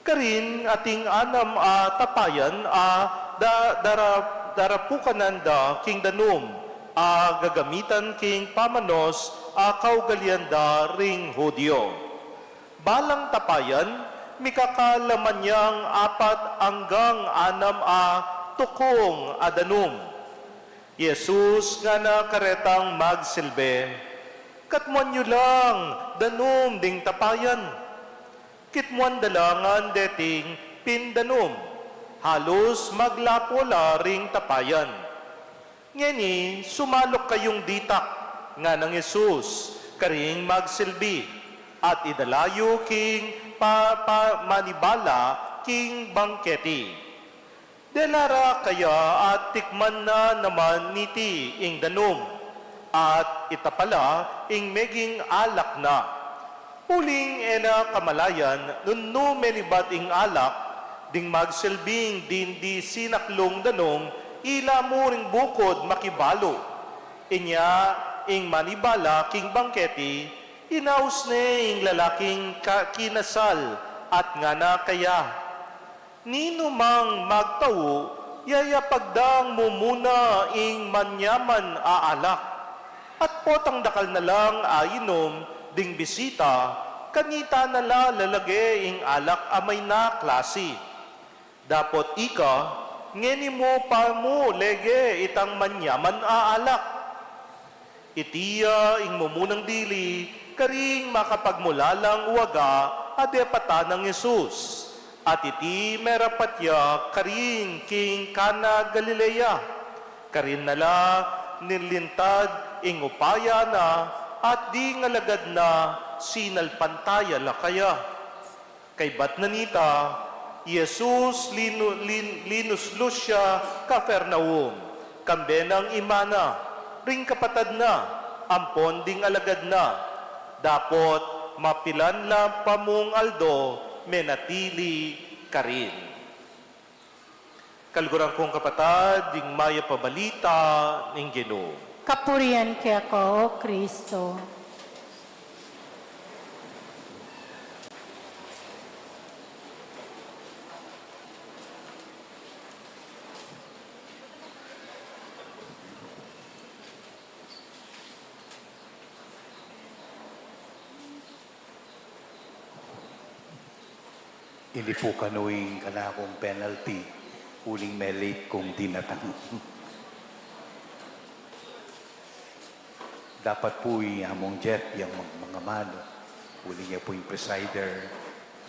Karin ating anam a tapayan a da-, dara-, darapukanan da king danum a gagamitan king pamanos a kaugalian da ring Judio. Balang tapayan, mikakalaman yang apat anggang anam a tukung a danum. I Jesus ngana karetang magsilbi, "Katmuan yu lang danum ding tapayan." Kitmuan da la ngan deting pindanum, halus maglapu la ring tapayan. "Ngeni, sumaluk kayung ditak," nganang Jesus karing magsilbi, "at idala yu king pa-, pa-, manibala king bangketi." Dela ra kaya at tikman na naman niti ing danum, at ita pala ing meging alak na. Uling e na kamalayan nung nu menibat ing alak, ding magsilbing dindi sinaklung danum, ila mu ring bukud makibalu. Inya ing manibala king bangketi, Inaus ne ing lalaking ka-, kinasal at ngana kaya, "Ninumang magtau, yayapag dang mumuna ing manyaman a alak, at potang dakal na lang ainum ding bisita, kanita na la lalage ing alak a mayna klasi. Dapot ika, ngeni mu pa mu lege itang manyaman a alak." Iti ya ing mumunang dili karing makapagmulalang waga a depatan nang Jesus. At iti merapat ya karin king Cana Galilea. Karin na la nilintad ing upaya na, at ding alagad na sinalpantaya la kaya. Kaybat na nita, i Jesus linu-, lin-, linuslus ya Capernaum, kambe nang ima na, ring kapatad na, ampon ding alagad na. Dapot mapilan la pa mung aldo menatili karin. Kaluguran kung kapatad, ing mayap a balita ning Ginu. Kapurian keka, O Kristo. Ini pu kanu ing kanakung penalty, uling me-late kung dinatang. Dapat pu i Among Jeff yang mag-, mangamanu, uling ya pu ing presider,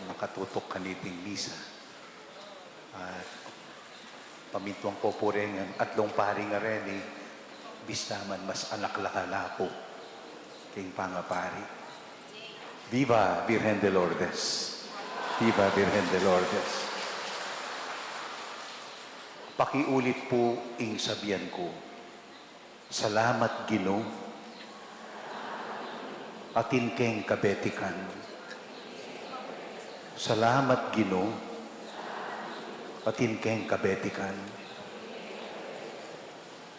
makatutuk kaniting misa. At pamintuan ku pu rin ing atlung pari ngeni, bista man mas anak la kanaku king pangapari. Viva Virgen de Lourdes! Viva Virgen de Lourdes! Pakiulit pu ing sabian ku. Salamat, Ginu, atin keng kabetikan. Salamat, Ginu, atin keng kabetikan.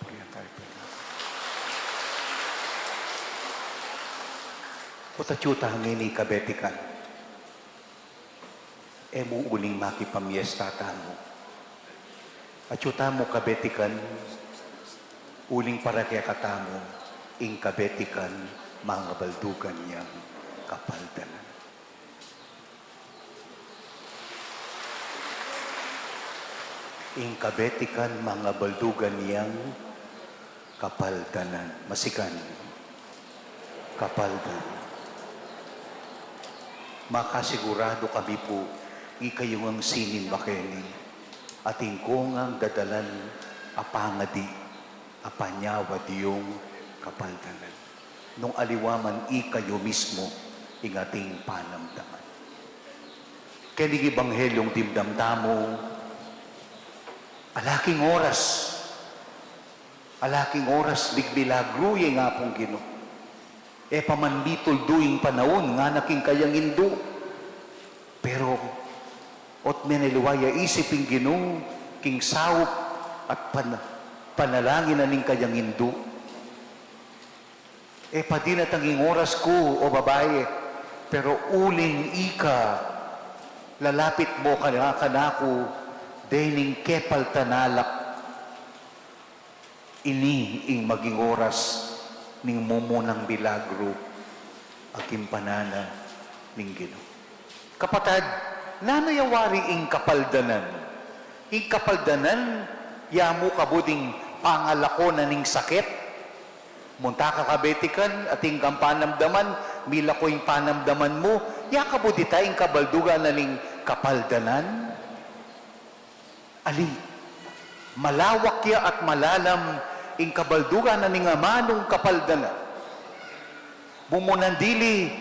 Purian tayo, purian. Ot atyu ta ngeni kabetikan. E mu uling makipamiesta tamu. Atyu tamu kabetikan, uling para kekatamu ing kabetikan mangabaldugan yang kapaldanan. Ing kabetikan mangabaldugan yang kapaldanan. Masikan. Kapaldanan. Makasiguradu kami pu, ikayu ngang sinimba keni, atin ko ngang dadalan a pangadi, a panyawad yung kapaldanan. Nung aliwa man ikayu mismu ing ating panamdaman. Keni king Ebanghelyu dimdam tamu, ala king oras, ala king oras, migmilagru ya ing Apung Ginu. E pa man mituldu ing panaun, ngana king kayang indu. Pero, ot menaliwa ya isip ing Ginu, king saup at pan-, panalangin na ning kayang indu. E pa dinatang ing oras ku, o babai, pero uling ika, lalapit mu ka-, kanaku, dening kepaltan a alak. Ini ing maging oras ning mumunang milagru a gimpanan na ning Ginu. Kapatad, nanu ya wari ing kapaldanan? Ing kapaldanan, ya mu kabud ing pangalako na ning sakit? Munta ka kabetikan, atin kang panamdaman, milako ing panamdaman mu, ya kabud ita ing kabaldugan na ning kapaldanan? Ali, malawak ya at malalam ing kabaldugan na ning amanung kapaldanan. Mumunang dili,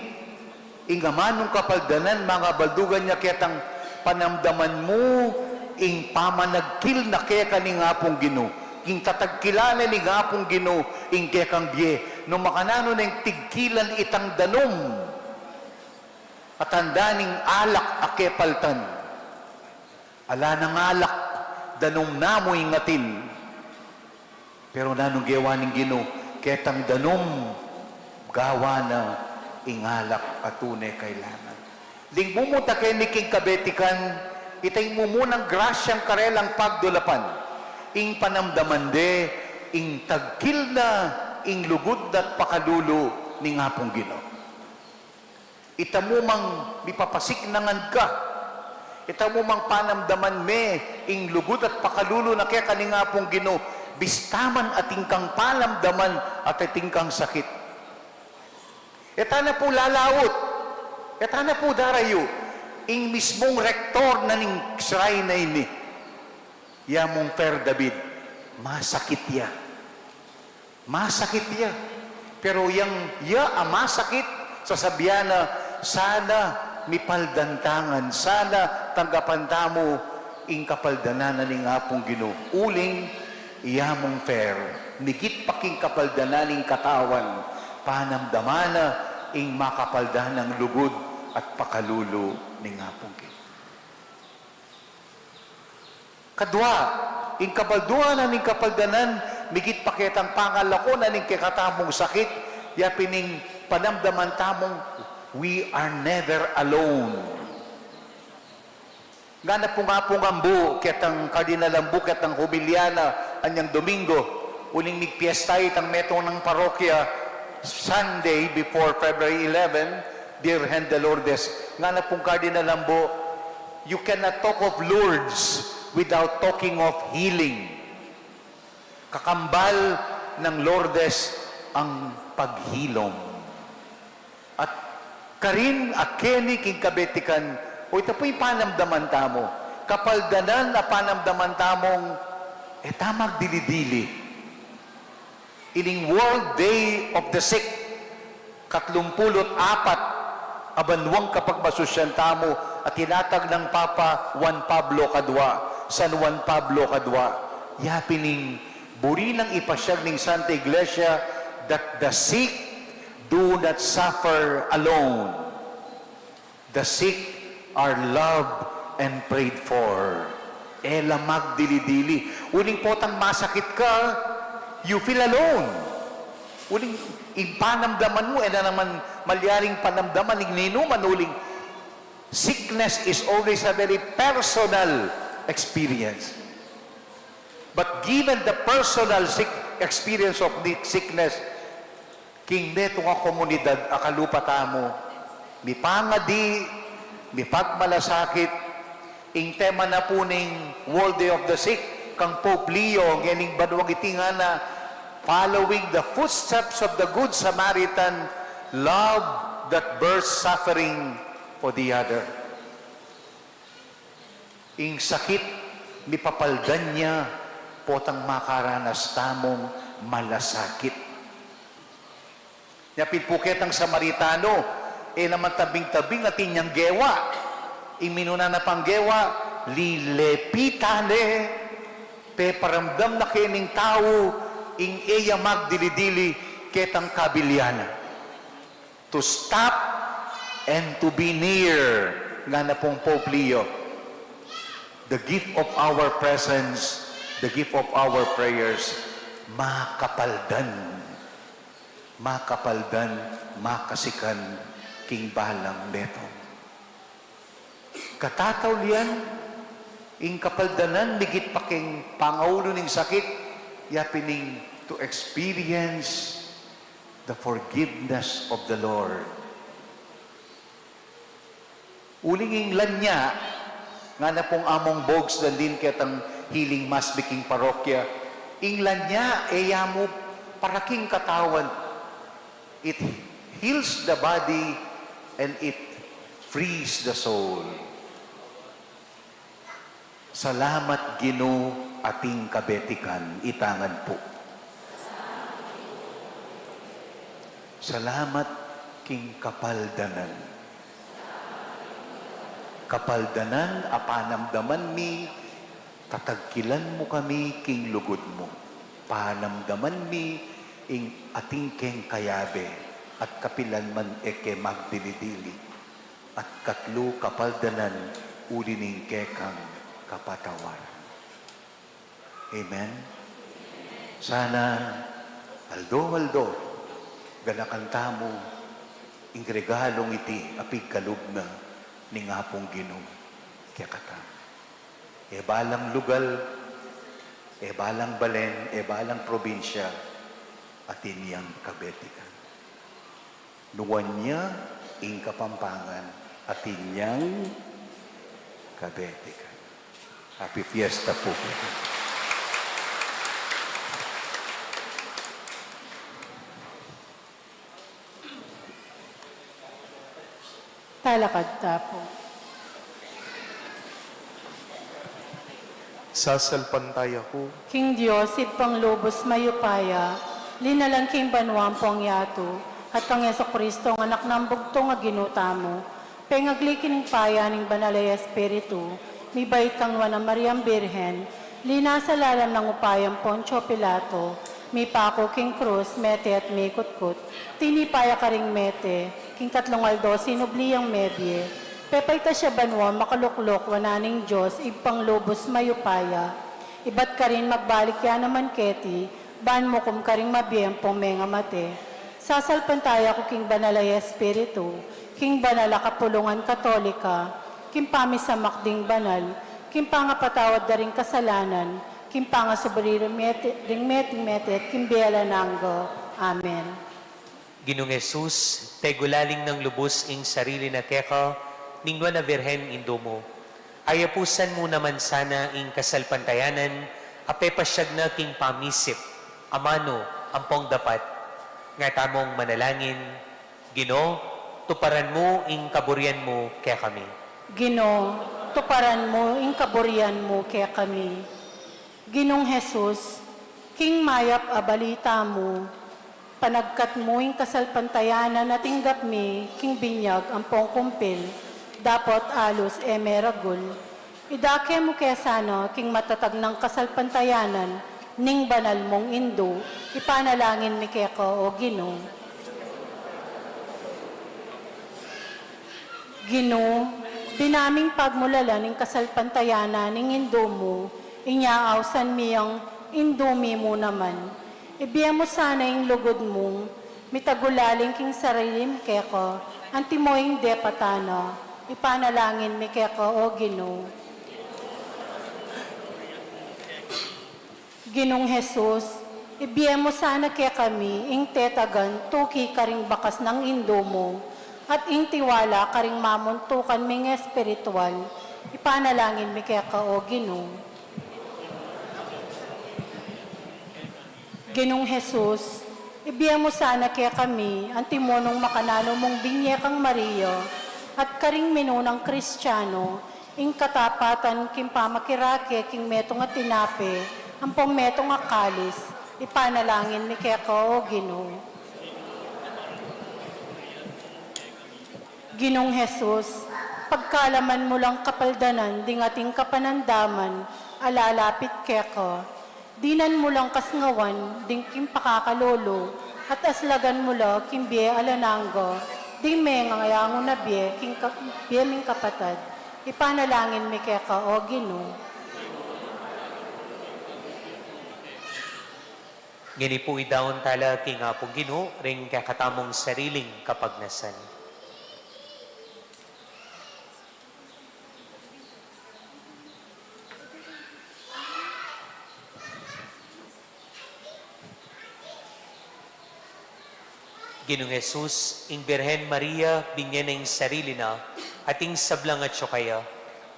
ing amanung kapaldanan, mangabaldugan ya ketang panamdaman mu ing pamanagkil na keka ning Apung Ginu, ing tatagkilan na ning Apung Ginu ing kekang bie. Nung makananu neng tigkilan itang danum a tanda ning alak a kepaltan. Ala nang alak, danum na mu ing atin. Pero nanung gewa ning Ginu, ketang danum, gawa na ing alak a tune kailangan. Ding bumuta keni king kabetikan, ita ing mumunang grasyang karelang pagdulapan, ing panamdaman de, ing tagkil na, ing lugud at pakalulu ning Apung Ginu. Ita mu mang mipapasiknangan ka, ita mu mang panamdaman me, ing lugud at pakalulu na keka ning Apung Ginu, bista man atin kang panamdaman at atin kang sakit. E ta na pu lalaut, e ta na pu darayu, ing mismung rektor na ning shrine na ini, ya mung Father David, masakit ya. Masakit ya. Pero yang ya a masakit, sasabian na, sana mipaldan ta ngan, sana tanggapan tamu ing kapaldanan na ning Apung Ginu. Uling, ya mung Father, migit pa king kapaldanan ning katawan, panamdaman na ing makapaldan nang lugud at pakalulu ning Apung Ginu. Kadua, ing kapaldanan na ning kapaldanan, migit pa ketang pangalako na ning kekatamung sakit, ya pin ing panamdaman tamung, we are never alone. Ngana pung Apung Ambu, ketang Cardinal Ambu, ketang homilya na anyang Domingo, uling migpiesta itang metung nang parokya, Sunday before February eleven, Virgen de Lourdes. Ngana pung Cardinal Ambu, you cannot talk of Lourdes without talking of healing. Kakambal nang Lourdes ang paghilom. At karin a keni king kabetikan, o ita pu ing panamdaman tamu, kapaldanan a panamdaman tamung, e ta magdili-dili. Ining World Day of the Sick, katlumpulu't apat a banwang kapagmasusyan tamu, a tinatag nang Papa Juan Pablo kadua, San Juan Pablo kadua, ya pin ing buri nang ipasyag ning Santa Iglesia, that the sick do not suffer alone. The sick are loved and prayed for. E la magdili-dili. Uling potang masakit ka, you feel alone. Uling ing panamdaman mu, e na naman malyaring panamdaman ning ninuman, uling sickness is always a very personal experience. But given the personal sick-, experience of the sickness, king metung a komunidad a kalupa tamu, mipangadi, mipagmalasakit, ing tema na pu ning World Day of the Sick kang Pope Leo, ngening banwang iti ngana, following the footsteps of the Good Samaritan, love that bears suffering for the other. Ing sakit, mipapaldan ya potang makaranas tamung malasakit. Nya pin pu ketang Samaritano, e naman tabing-tabing atin yang gewa. Ing minuna na pang gewa, lilepitan ne, peparamdam na kening tau ing e ya magdili-dili ketang kabilian na. To stop and to be near, ngana pung Pope Leo. The gift of our presence, the gift of our prayers, makapaldan, makapaldan, makasikan king balang metung. Katataulian, ing kapaldanan, migit pa king pangaulu ning sakit, ya pin ing to experience the forgiveness of the Lord. Uling ing lanya, ngana pung Among Bogs, dandin ketang healing mass mi king parokya, ing lanya, e ya mu para king katawan. It heals the body and it frees the soul. Salamat, Ginu, atin kabetikan, ita ngan pu. Salamat king kapaldanan. Kapaldanan a panamdaman mi, tatagkilan mu kami king lugud mu. Panamdaman mi ing atin keng kayabe, at kapilan man e ke magdili-dili. At katlu, kapaldanan uli ning kekang kapatawaran. Amen. Sana aldo-aldo ganakan tamu ing regalung iti a pigkalub na ning Apung Ginu kekatamu. E balang lugal, e balang balen, e balang probinsya, atin yang kabetikan. Nuan ya ing Kapampangan, atin yang kabetikan. Happy Fiesta pu. Talakad ta pu. Sasalpantaya ku king Dios, Ibpang lubus mayupaya, linalang king banua ampong yatu, at kang Jesucristo, a Anak nang bugtung a Ginu tamu, pengagli king paya ning Banal a Espiritu, mibait kang Nuan a Mariang Birhen, linasa lalam nang upaya nang Poncio Pilato, mipaku king krus, mete at mikutkut, tinipa ya karing mete, king katlung aldo sinubli yang mebie, pepaitas ya banua, makalukluk wanan ning Dios, Ibpang lubus mayupaya. Ibat karin magbalik ya naman keti, ban mukum karing mabie ampong mengamate. Sasalpantaya ku king Banal a Espiritu, king banal a kapulungan Katolika, king pamisamak ding banal, king pangapatawad da ring kasalanan, king pangasubli ring mete, ring meting mete, at king bie alang angga. Amen. Ginung Jesus, tegulaling nang lubus ing sarili na keka ning Nuan a Birhen Indu mu. Ayapusan mu naman sana ing kasalpantayanan a pepasyag na king pamisip, amanu, ampong dapat. Nga tamung manalangin, Ginu, tuparan mu ing kaburian mu kekami. Ginu, tuparan mu ing kaburian mu kekami. Ginung Jesus, king mayap a balita mu, panagkat mu ing kasalpantayanan a tinggap mi king binyag ampong kumpil, dapot alus e meragul. Idake mu ke sana king matatag nang kasalpantayanan ning banal mung Indu, ipanalangin mi keka, O Ginu. Ginu, binaming pagmulalan ing kasalpantayanan ning Indu mu, inya ausan mi yang Indu mi mu naman. Ibie mu sana ing lugud mung mitagulaling king sarili mi keka, antimo ing depatan na, ipanalangin mi keka, O Ginu. Ginung Jesus, ibie mu sana kekami ing tetagan tuki karing bakas nang Indu mu, at ing tiwala karing mamuntukan ming espiritual, ipanalangin mi keka, O Ginu. Ginung Jesus, ibie mu sana kekami, antimo nung makananu mung binie kang Maria, at karing minunang Kristiano, ing katapatan king pamakirake king metung a tinape, ampong metung a kalis, ipanalangin mi keka, O Ginu. Ginung Jesus, pagkalaman mu lang kapaldanan ding ating kapanandaman a lalapit keka, dinan mu lang kasngawan ding king pakakalulu, at aslagan mu la king bie alang angga ding mengayangu na bie king ka-, bie ming kapatad, ipanalangin mi keka, O Ginu. Ngeni pu idaun tala king Apung Ginu ring kekatamung sariling kapagnasan. Ginung Jesus, ing Birhen Maria, binie na ing sarili na, at ing sablang atyu kaya,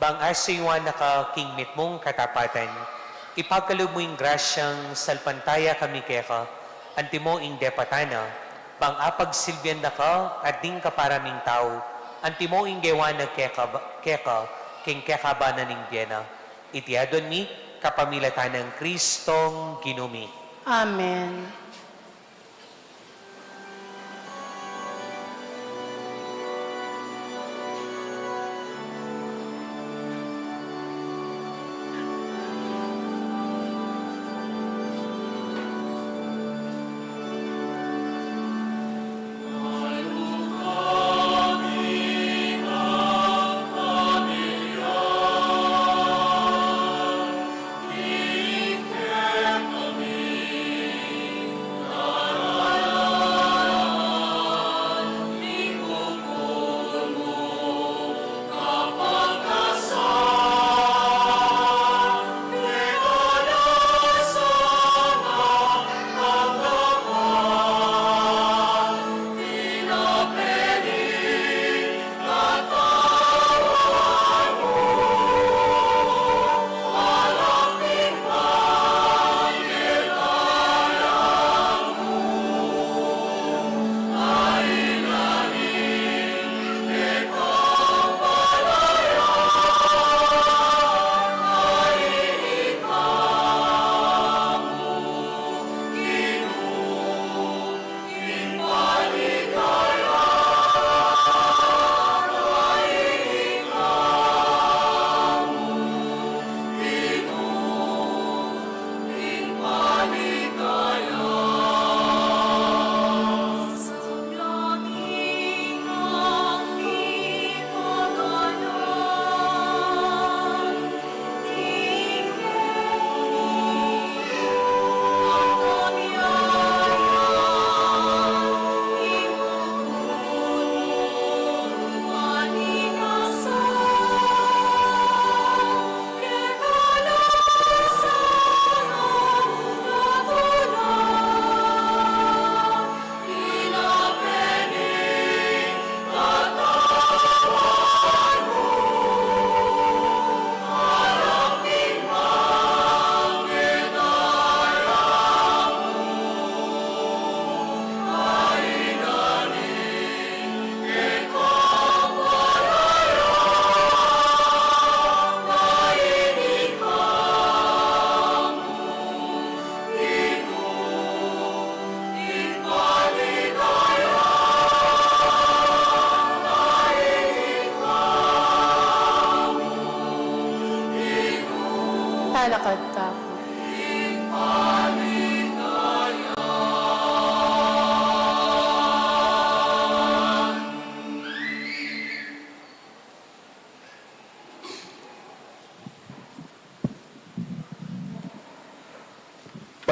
bang asuyuan na ka king mitmung katapatan, ipagkalub mu ing grasyang salpantaya kami keka, antimo ing depatan na, bang apagsilbian da ka at ding kapara ming tau, antimo ing gewa na keka, keka, king kekaba na ning bie na. Iti aduan mi, kapamilatan nang Kristong Ginu mi. Amen.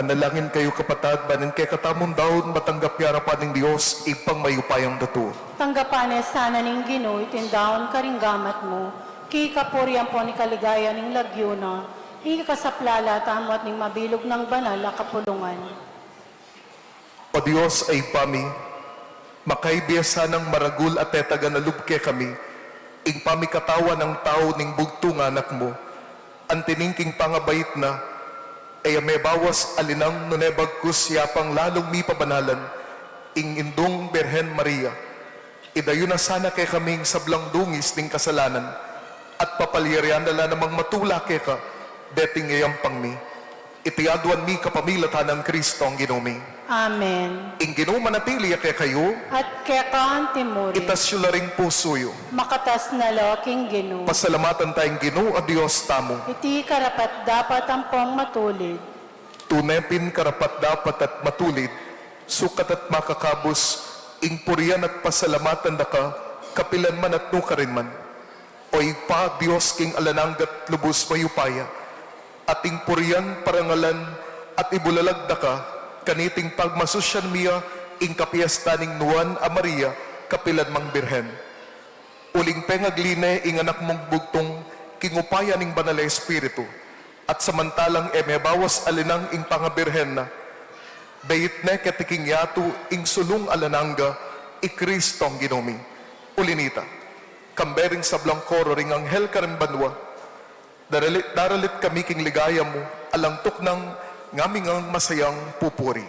Manalangin kayu, kapatad, ban ing kekatamung daun matanggap ya arapan ning Dios, Ibpang mayupayang tutu. Tanggapan na sana ning Ginu iting daun karing gamat mu, king kapurian ampon king kaligayan ning lagyu na, king kasaplalan tamu at ning mabilug nang banal a kapulungan. O Dios a Ibpa mi, makaibie sanang maragul a tetagan a lub kekami ing pamikatawan nang tau ning bugtung anak mu, anti ning king pangabait na, e ya mebawas alinang nune bagkus ya pang lalung mipabanalan ing Indung Birhen Maria. Idayun na sana kekami ing sablang dungis ning kasalanan, at papalyarian na la namang matula keka deting yayampang mi. Iti aduan mi kapamilatan nang Kristong Ginu mi. Amen. Ing Ginu manatili ya kekayu. At keka antimurin. Itas yu la ring pusu yu. Makatas na la king Ginu. Pasalamatan ta ing Ginu a Dios tamu. Iti karapat-dapat ampong matulid. Tune pin karapat-dapat at matulid, sukat at makakabus, ing purian at pasalamatan da ka, kapilan man at nukarin man. O Ibpa, Dios king alang angga at lubus mayupaya, at ing purian, parangalan, at ibulalag da ka, kaniting pagmasusyan mi ya ing kapiestan ning Nuan a Maria, kapilan mang Birhen. Uling pengagli ne ing anak mung bugtung king upaya ning Banal a Espiritu, at samantalang e mebawas alinang ing pangabirhen na, beit ne keti king yatu ing sulung alang angga, i Kristong Ginu mi. Uli nita, kambe ring sablang koro ring anghel karing banua, daralit, daralit kami king ligaya mu, alang tuknang ngaming masayang pupuri.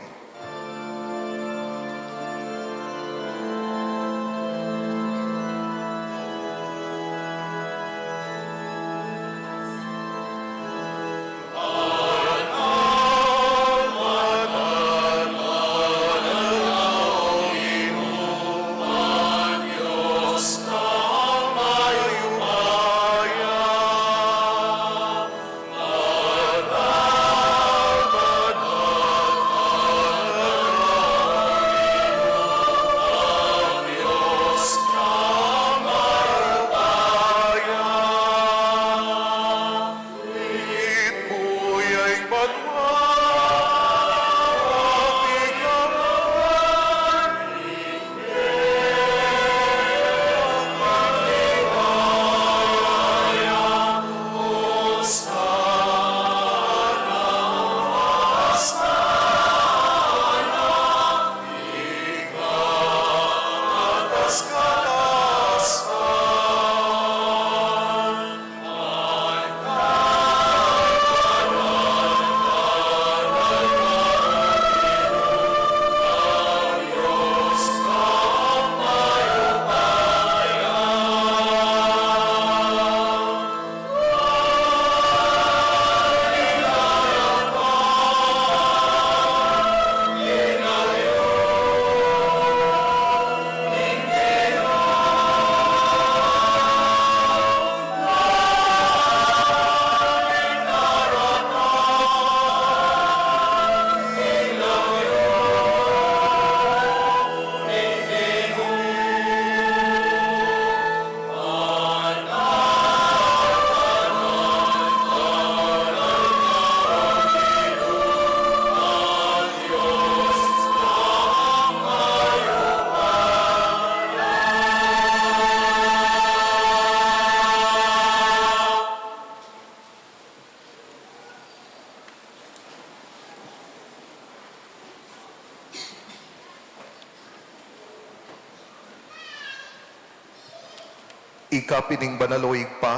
Ika pin ing banal, o Ibpa,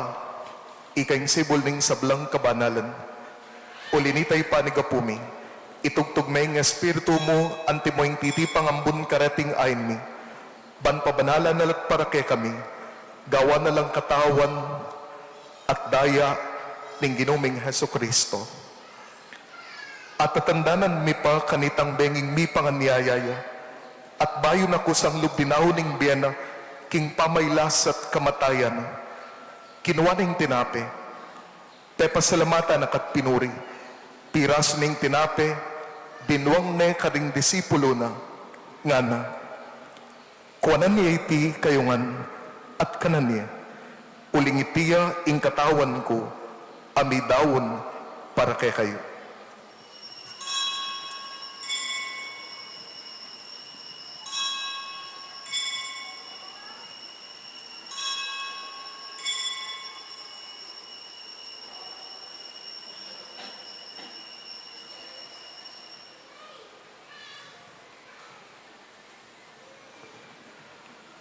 ika ing sibul ning sablang kabanalan. Uli nita, Ibpa, ning gapu mi, itugtug me ing Espiritu mu antimo ing titipang ambun kareting ain mi, ban pabanalan na la't para kekami, gawan na lang katawan at daya ning Ginu ming Jesucristo. At tatandanan mi pa kanitang benging mipanganyaya ya, at bayu na kusang lub dinaun ing bie na king pamailas at kamatayan na, kinua ne ing tinape, pepasalamatan na ka't pinuri, pirasu ne ing tinape, binuang ne karing disipulu na, ngana: Kuanan ye iti kayu ngan at kanan ye, uling iti ya ing katawan ku a midaun para kekayu.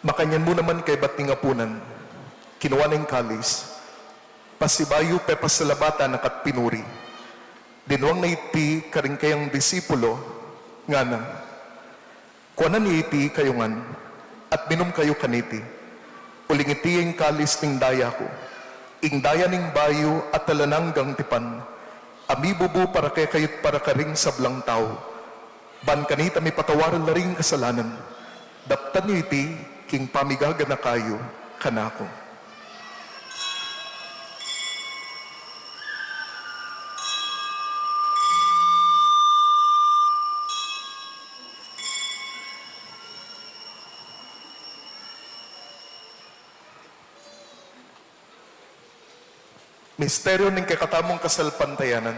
Makanyan mu naman kaybat ning apunan, kinua ne ing kalis, pasibayu pepasalamatan na ka't pinuri. Dinuang na iti karing kayang disipulo, ngana, kuanan ye iti kayu ngan, at minum kayu kaniti. Uling iti ing kalis ning daya ku, ing daya ning bayu at alang anggang tipan, a mibubu para kekayu't para karing sablang tau. Ban kanita mipatawad la ring kasalanan. Daptan yu iti king pamigaganaka yu kanaku. Misteryu ning kekatamung kasalpantayanan.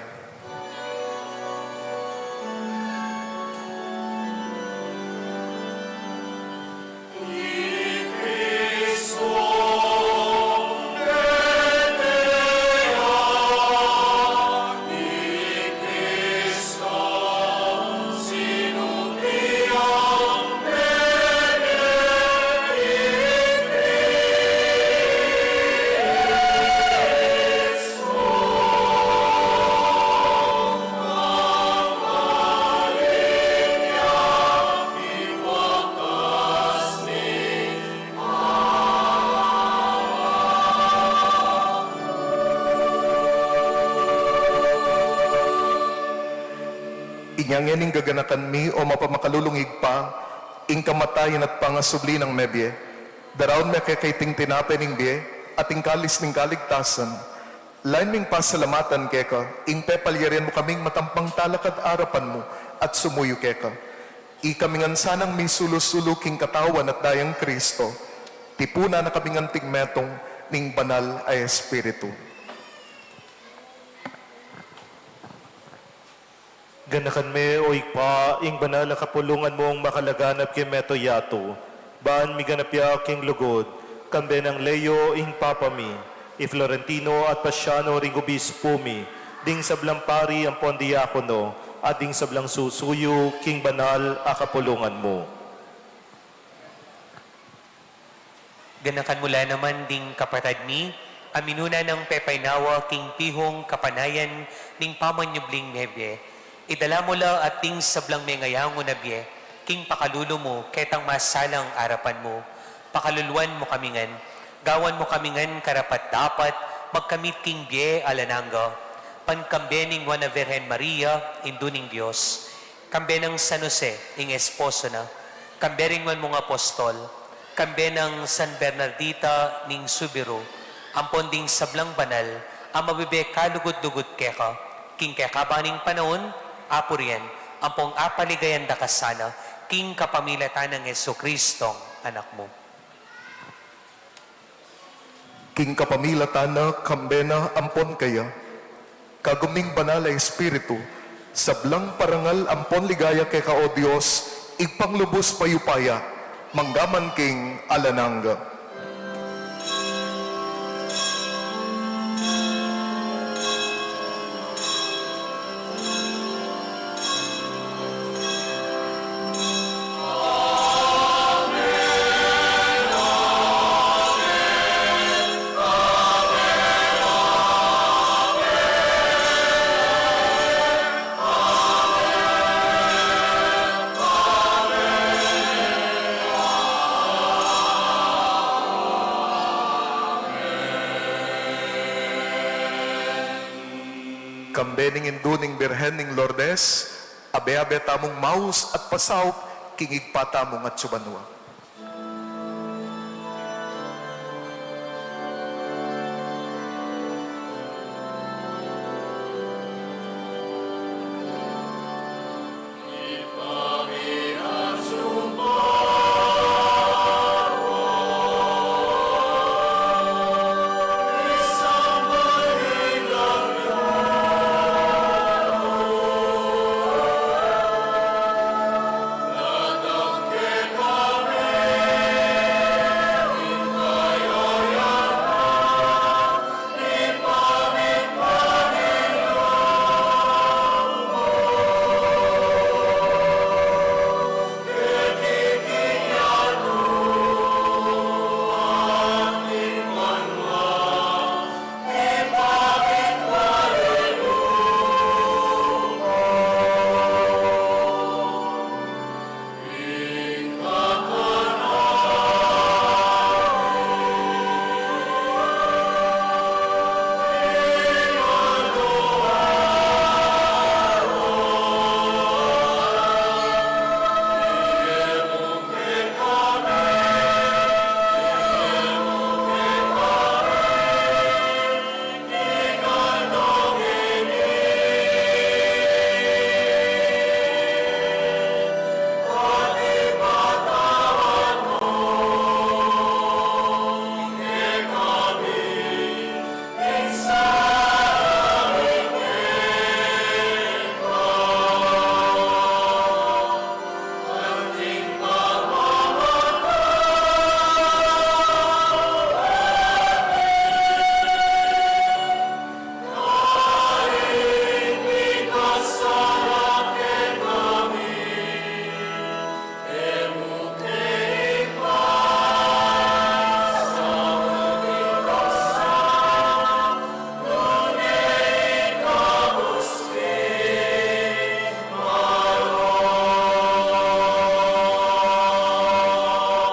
Inya ngeni gaganakan mi, o mapamakalulung Ibpa, ing kamatayan at pangasubli nang mebie. Daraun mi keka iting tinape ning bie at ing kalis ning kaligtasan. Lain ming pasalamatan keka ing pepalyarian mu kaming matampang talakad arapan mu at sumuyu keka. Ikami ngan sanang misulu-sulu king katawan at dayang Kristo, tipunan na kaming anting metung ning Banal a Espiritu. Ganakan me, o Ibpa, ing banal a kapulungan mung makalaganap king meto yatu, ban miganap ya king lugud, kambe nang Leo ing Papa mi, i Florentino at Pasiano ring obispo mi, ding sablang pari ampon diakono, at ding sablang susuyu king banal a kapulungan mu. Ganakan mu la naman ding kapatad mi a minuna nang pepainawa king pihung kapanayan ning pamanyubling mebie. Idala mu la at ding sablang mengayangu na bie king pakalulu mu ketang masalang arapan mu. Pakaluluan mu kami ngan, gawan mu kami ngan karapat-dapat magkamit king bie alang angga, ban kambe ning Nuan a Virgen Maria, Indu ning Dios, kambe nang San Jose, ing esposo na, kambe ring nuan mung apostol, kambe nang San Bernardita ning Subiru, ampon ding sablang banal a mabibie kalugud-lugud keka, king kekaban ning panaun, apurian ampon apaligayan da ka sana, king kapamilatan nang Jesucristong Anak mu. King kapamilatan na, kambe na ampon keya, kagum ning Banal a Espiritu, sablang parangal ampon ligaya keka, o Dios, Ibpang lubus mayupaya, mangga man king alang angga. Kambe ning Indu ning Birhen ning Lourdes, abe-abe tamung maus at pasaup king Ibpa tamung atsu banua.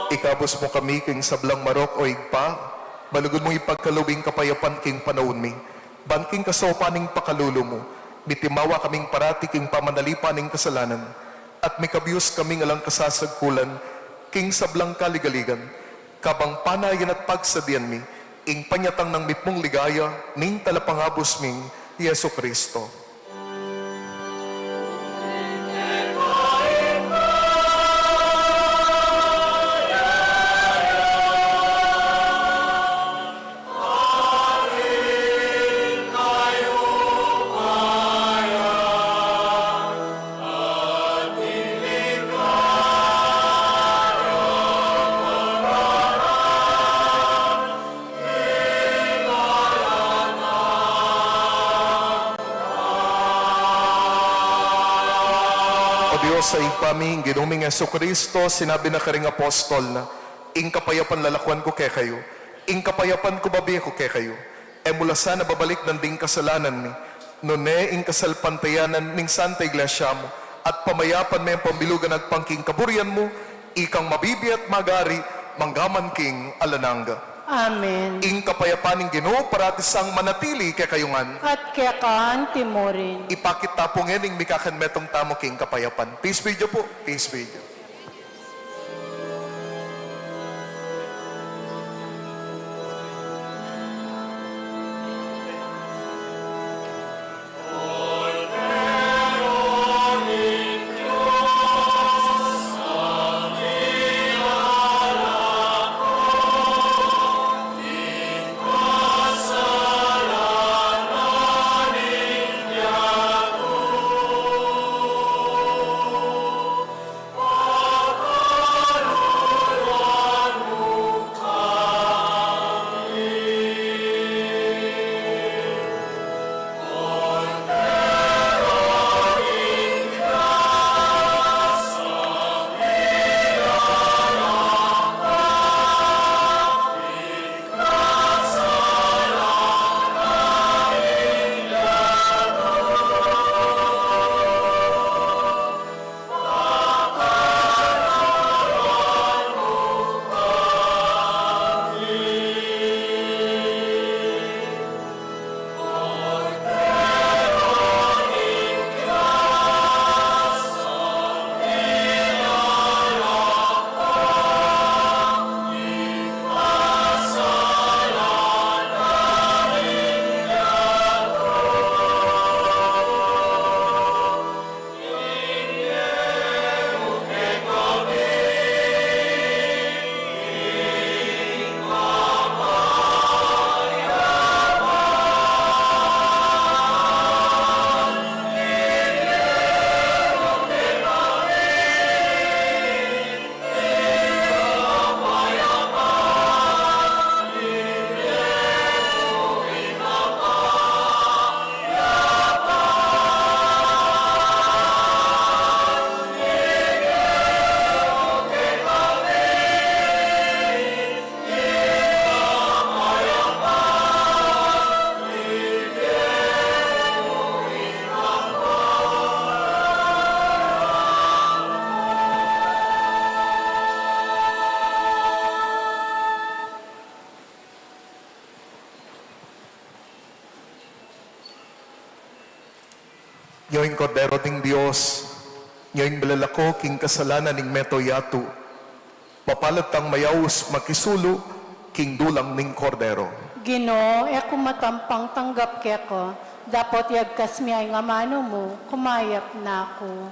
Ikabus mu kami king sablang marok, o Ibpa, malugud mung ipagkalub ing kapayapan king panaun mi, ban king kasaupan ning pakalulu mu, mitimawa kaming parati king pamanalipan ning kasalanan, at mikabius kaming alang kasasagkulan king sablang kaligaligan, kabang panayan at pagsadyan mi ing panyatang nang mitmung ligaya ning Talapangabus ming Jesucristo. O Dios a Ibpa mi, ing Ginu ming Jesucristo, sinabi na karing apostol na, "Ing kapayapan lalakuan ku kekayu, ing kapayapan ku babie ku kekayu." E mu la sana babalikdan ding kasalanan mi, nune ing kasalpantayanan ning Santa Iglesia mu, at pamayapan me ing pambilugan agpang king kaburian mu, ikang mabibie at magari, mangga man king alang angga. Amen. Ing kapayapan ning Ginu parati sang manatili kekayu ngan. At keka anti mu rin. Ipakit ta pu ngening mikakanmetung tamu king kapayapan. Peace be with you pu. Peace be with you. Nyo ing Kordero ding Dios, nyo ing malalako king kasalanan ning meto yatu. Mapalad tang mayaus makisulu king dulang ning Kordero. Ginu, e ku matampang tanggap keka, dapot yagkas mu ing amanu mu, kumayap na ku.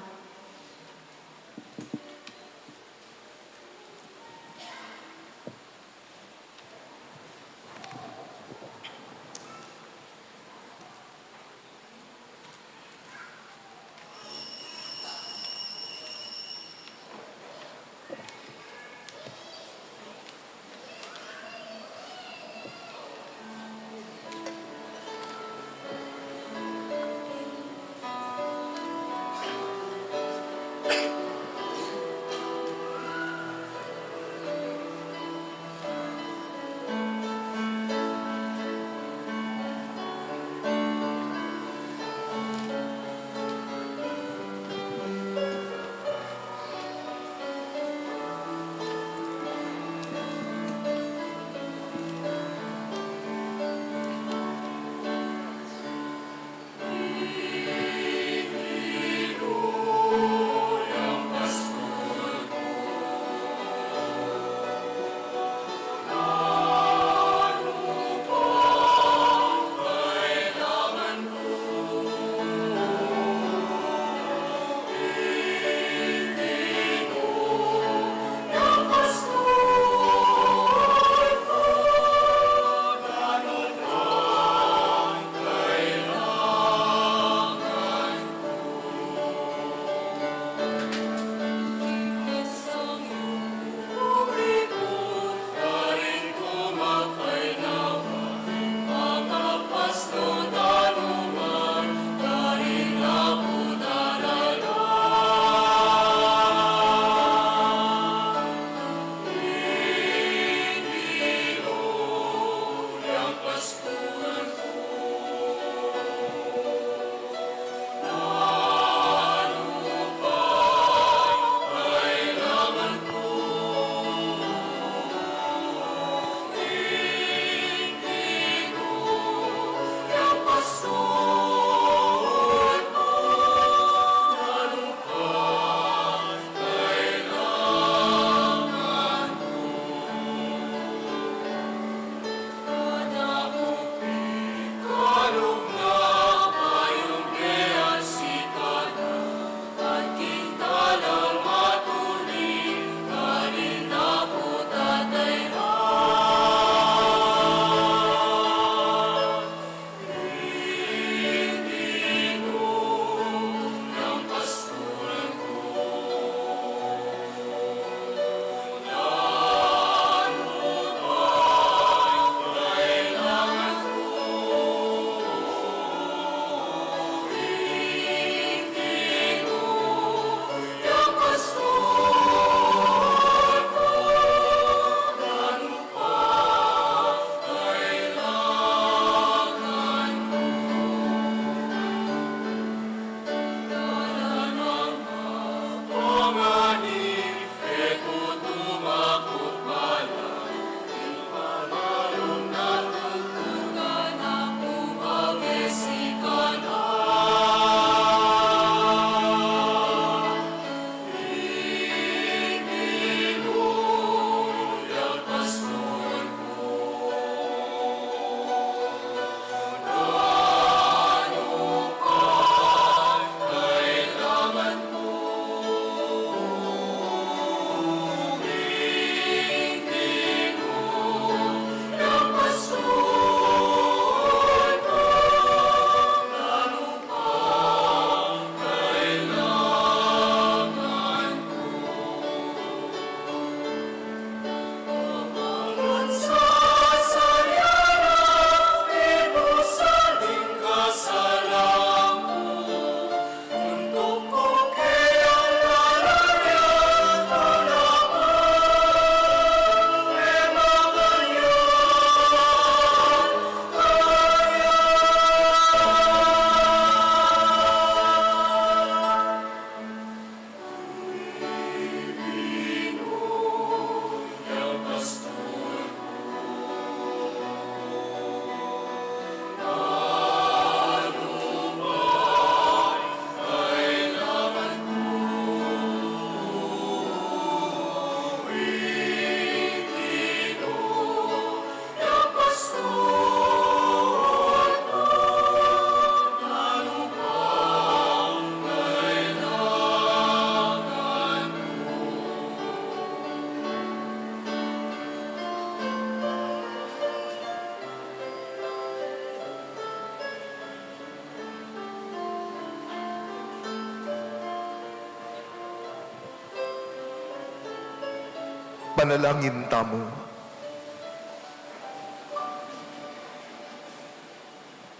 Manalangin tamu.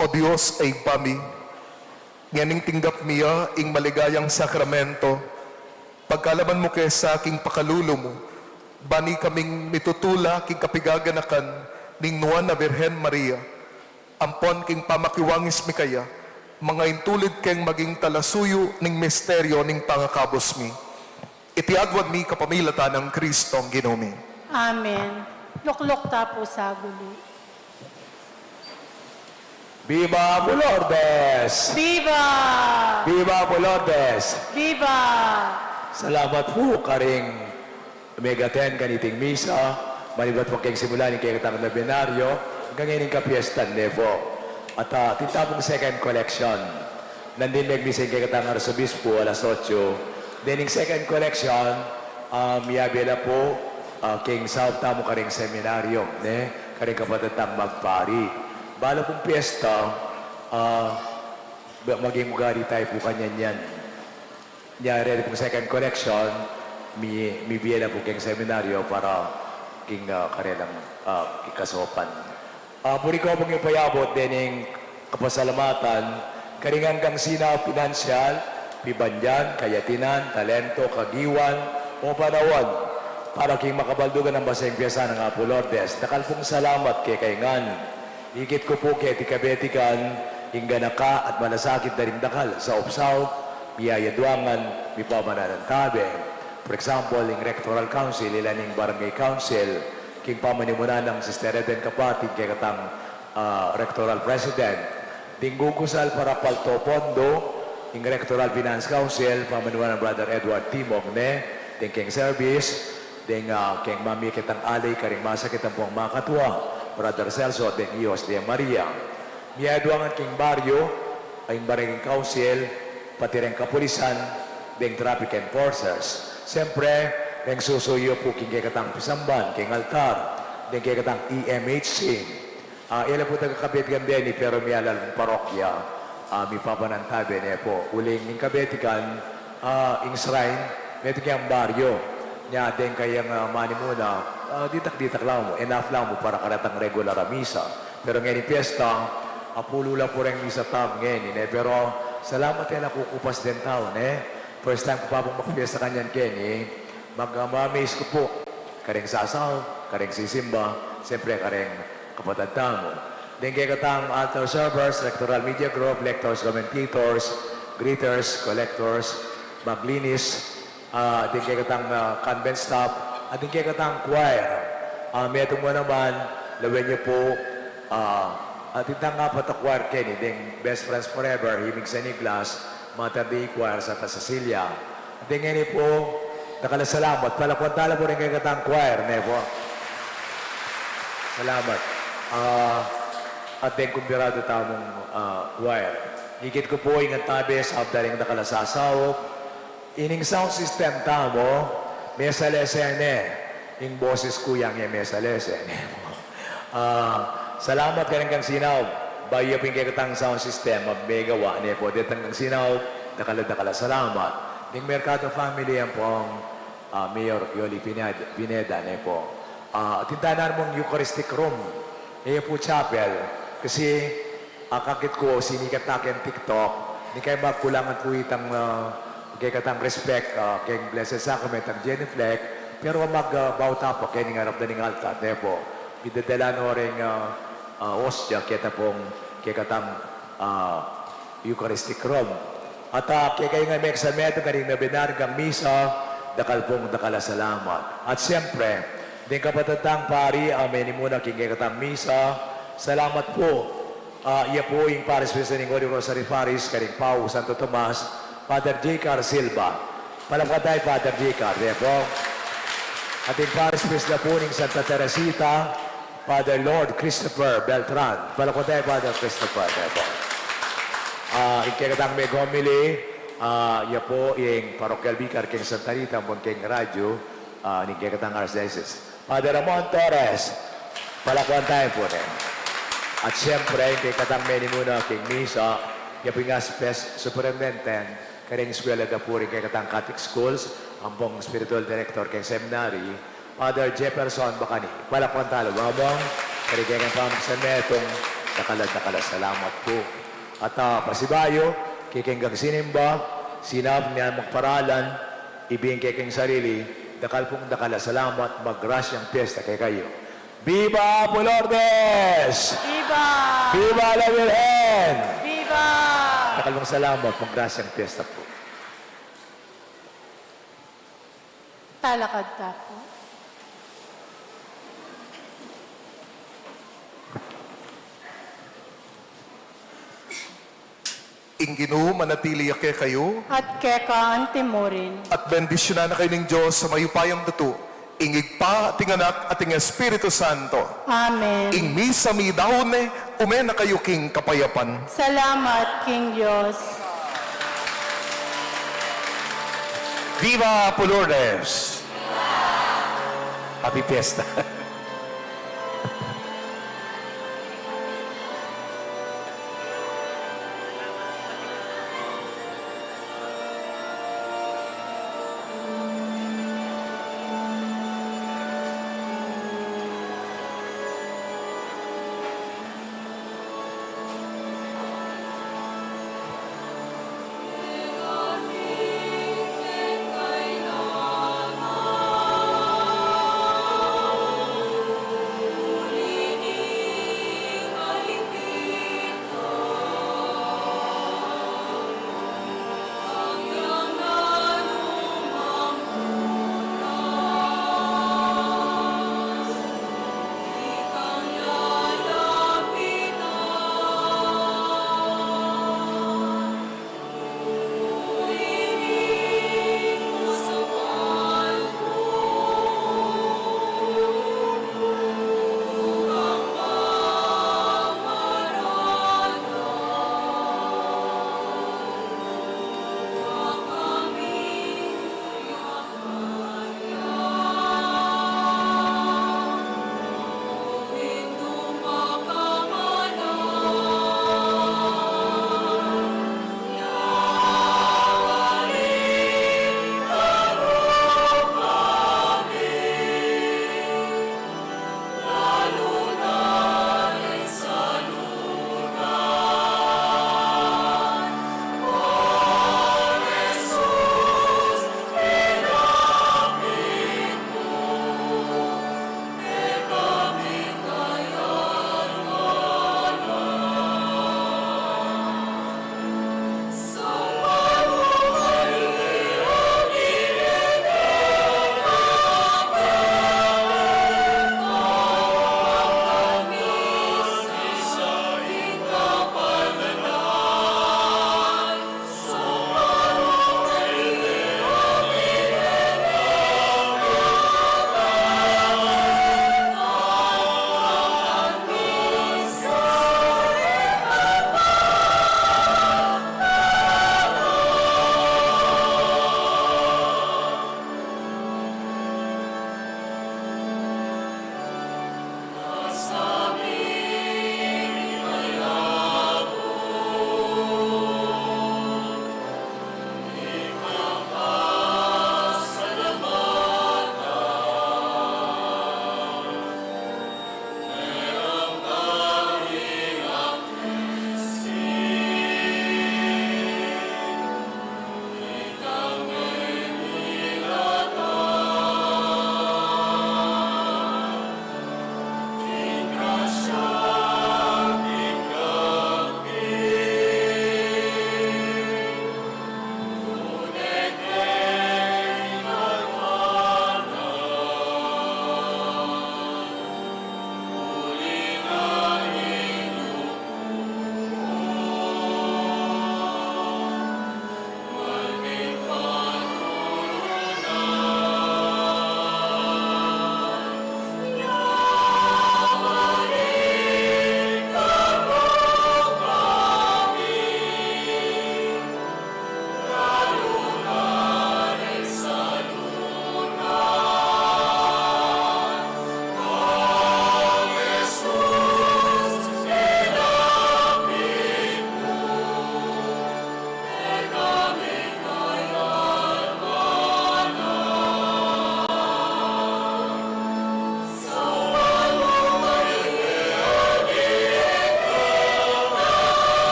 O Dios a Ibpa mi, ngening tinggap mi ya ing maligayang sakramento, pagkalaman mu ke sa king pakalulu mu, bani kaming mitutula king kapigaganakan ning Nuan a Birhen Maria, ampon king pamakiwangis mi kaya, mangaintulid keng maging talasuyu ning misteryo ning pangakabus mi. Iti aduan mi kapamilatan nang Kristong Ginu mi. Amen. Lukluk ta pu sa gulu. Viva Apu Lourdes! Viva! Viva Apu Lourdes! Viva! Salamat pu karing mega-attend kaniting misa, manibat pa keng simula ning kekatang nobenaryo, anggang ining kapiestan ne pu. At, ah, atin ta pung second collection. Nandin megmisa ing kekatang arsobispo alas otso. Then ing second collection, ah, miyabe la pu, ah, keng saup tamu karing seminaryo, ne? Karing kapatad tang magpari. Balu pung piesta, ah, maging ugari tayu pu kanyan yan. Nya, reni pung second collection, mi, mibie la pu keng seminaryo para king, ah, karelang, ah, king kasaupan. Ah, buri ku pung ipayabut dening kapasalamatan karing anggang sinaup, pinansyal, pibandian, kayatinan, talento, kagiwan, o panaun, para king makabaldugan nang basang piesta nang Apu Lourdes. Dakal pung salamat kekayu ngan. Ikit ku pu keti kabetikan, ing ganaka at malasakit da ring dakal saup-saup, miyayaduangan, mipamanantabe. For example, ing Rectoral Council, ila ning Barangay Council, king pamanimunan nang Sister Eden Capati, ing kekatang, ah, Rectoral President. Ding gugusal para palto pondo, ing Rectoral Finance Council, pamanimunan nang Brother Edward Timog, ne, ding keng service, ding, ah, keng mamie ketang alay karing masakit ampong makatua, Brother Celso, ding Ios de Maria. Miyaduangan king baryo, ing Barangay Council, pati reng kapulisan, ding traffic enforcers. Siyempre, reng susuyu pu king kekatang pisamban, king altar, ding kekatang E M H C. Ah, ila pu taga Kabetikan deni, pero miyalal pung parokya, ah, mipapanantabe ne pu. Uling ing Kabetikan, ah, ing shrine, metung yang baryo. Nya, deng kayang, ah, manimuna, ah, ditak-ditak la mu, enough la mu para karetang regular a misa. Pero ngeni piesta, apulu la pu reng misa tamu ngeni, ne? Pero salamat, e la kukupas deng tau, ne? First time ku pa pung magpiesta kanyan keni, mag-amaze ku pu. Kareng sasaup, kareng sisimba, siyempre kareng kapatad tamu. Deng kekatang altar servers, Rectoral Media Group, lectors, commentators, greeters, collectors, maglinis, ah, deng kekatang, ah, convent staff, at deng kekatang choir. Ah, metung mu naman, lawen yu pu, ah, atin tang apat a choir keni, deng Best Friends Forever, Himig San Nicolas, Mater Dei Choir, Santa Cecilia. At deng ngeni pu, dakal a salamat. Palakpakan tala pu ring kekatang choir, ne pu? Salamat. Ah, at deng kumbiradu tamung, ah, choir. Ikit ku pu, ing antabes, abda ring dakal a sasaup. Ining sound system tamu, mesalese ne. Ing boses ku yang e mesalese ne. Ah, salamat karing anggang sinaup. Bayu ya pu ing kekatang sound system a megawa, ne pu. Detang anggang sinaup, dakal a dakal a salamat. Ding Mercado family ampong, ah, Mayor Yoli Pineda, Pineda, ne pu. Ah, atin tana mung Eucharistic room. E pu chapel. Kasi akakit ku, sinikat na keng TikTok, ning kaybat kulangan pu itang, ah, kekatang respect, ah, keng Blessed Sacrament, ang genuflect, pero mag, ah, bauta pa keni king arap da ning altar, ne pu. Midadala no reng, ah, ah, ostia, keta pung kekatang, ah, Eucharistic room. At, ah, kekayu ngan meksame, karing nobenaryo anggang misa, dakal pung dakal a salamat. At siyempre, ding kapatad tang pari a menimuna king kekatang misa, salamat pu. Ah, iya pu ing Parish Priest ning Holy Rosary Parish, karing Pau Santo Tomas, Father J. Car Silva. Palakpakan tayu, Father J. Car, iya pu. At ing Parish Priest na pu ning Santa Teresita, Father Lord Christopher Beltran. Palakpakan tayu, Father Christopher, iya pu. Ah, ing kekatang meg-homily, ah, iya pu ing Parochial Vicar king Santa Rita, ampon king radyo, ah, ning kekatang Archdiocese. Father Ramon Torres, palakpakan tayu pu ne. At siyempre, ing kekatang menimuna king misa, iya pu ing Aspes Superintendent, karing eskwela da pu ring kekatang Catholic schools, ampong spiritual director king seminary, Father Jefferson Bacani. Palakpakan tala, Bamang, karikeng pamagsan metung, dakal at dakal a salamat pu. At, ah, pasibayu, kekeng sinimba, sinab ning magparalan, ibie kekeng sarili, dakal pung dakal a salamat, magrasyang piyesta kekayu. Viva Apo Lourdes! Viva! Viva la Virgen! Viva! Dakal pung salamat, magrasyang piyesta pu. Talakad ta pu. Ing Ginu manatili ya kekayu. At keka antimurin. At bendisyunan na kayu ning Dios a mayupayang tutu, ing Ibpa, at ing Anak, at ing Espiritu Santo. Amen. Ing misa midaun ne, ume na kayu king kapayapan. Salamat king Dios. Viva Apo Lourdes! Happy Fiesta!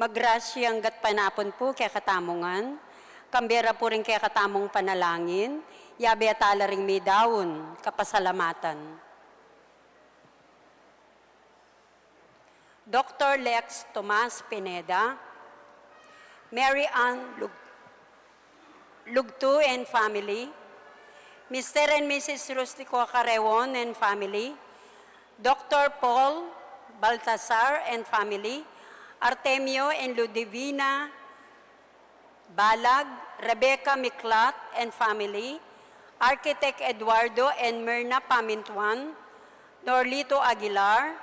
Magrasyang gatpanapun pu kekatamu ngan, kambe ra pu ring kekatamung panalangin, yabe tala ring midaun kapasalamatan. Doctor Lex Tomas Pineda, Mary Ann Lug-, Lugtu and family, Mister and Missus Rustico Carreon and family, Doctor Paul Baltasar and family, Artemio and Ludivina Balag, Rebecca Miklat and family, Architect Eduardo and Myrna Pamintuan, Norlito Aguilar,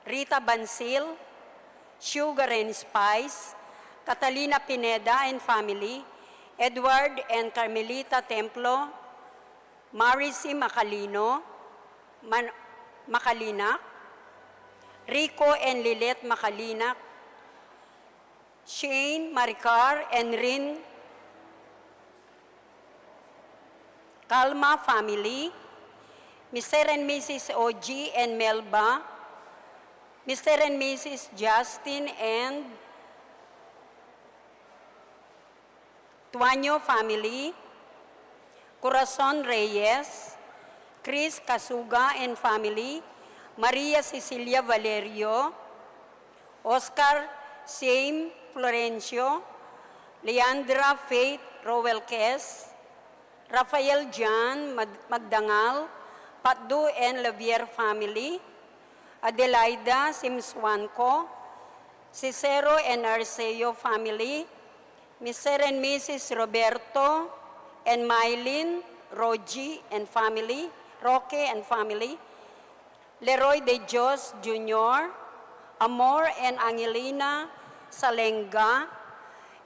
Rita Bansil, Sugar and Spice, Catalina Pineda and family, Edward and Carmelita Templo, Marisi Macalino, Man-, Macalinac, Rico and Lilet Macalinac, Shane, Maricar, and Rin, Calma family, Mister and Missus Oji and Melba, Mister and Missus Justin and Tuaño family, Corazon Reyes, Chris Casuga and family, Maria Cecilia Valerio, Oscar Same Florencio, Leandra Faith Roelquez, Rafael John Mag-, Magdangal, Patdu and Javier family, Adelaida Simsuanco, Cicero and Arceo family, Mister and Missus Roberto and Mylene Roji and family, Roque and family, Leroy De Dios Junior, Amor and Angelina Salenga,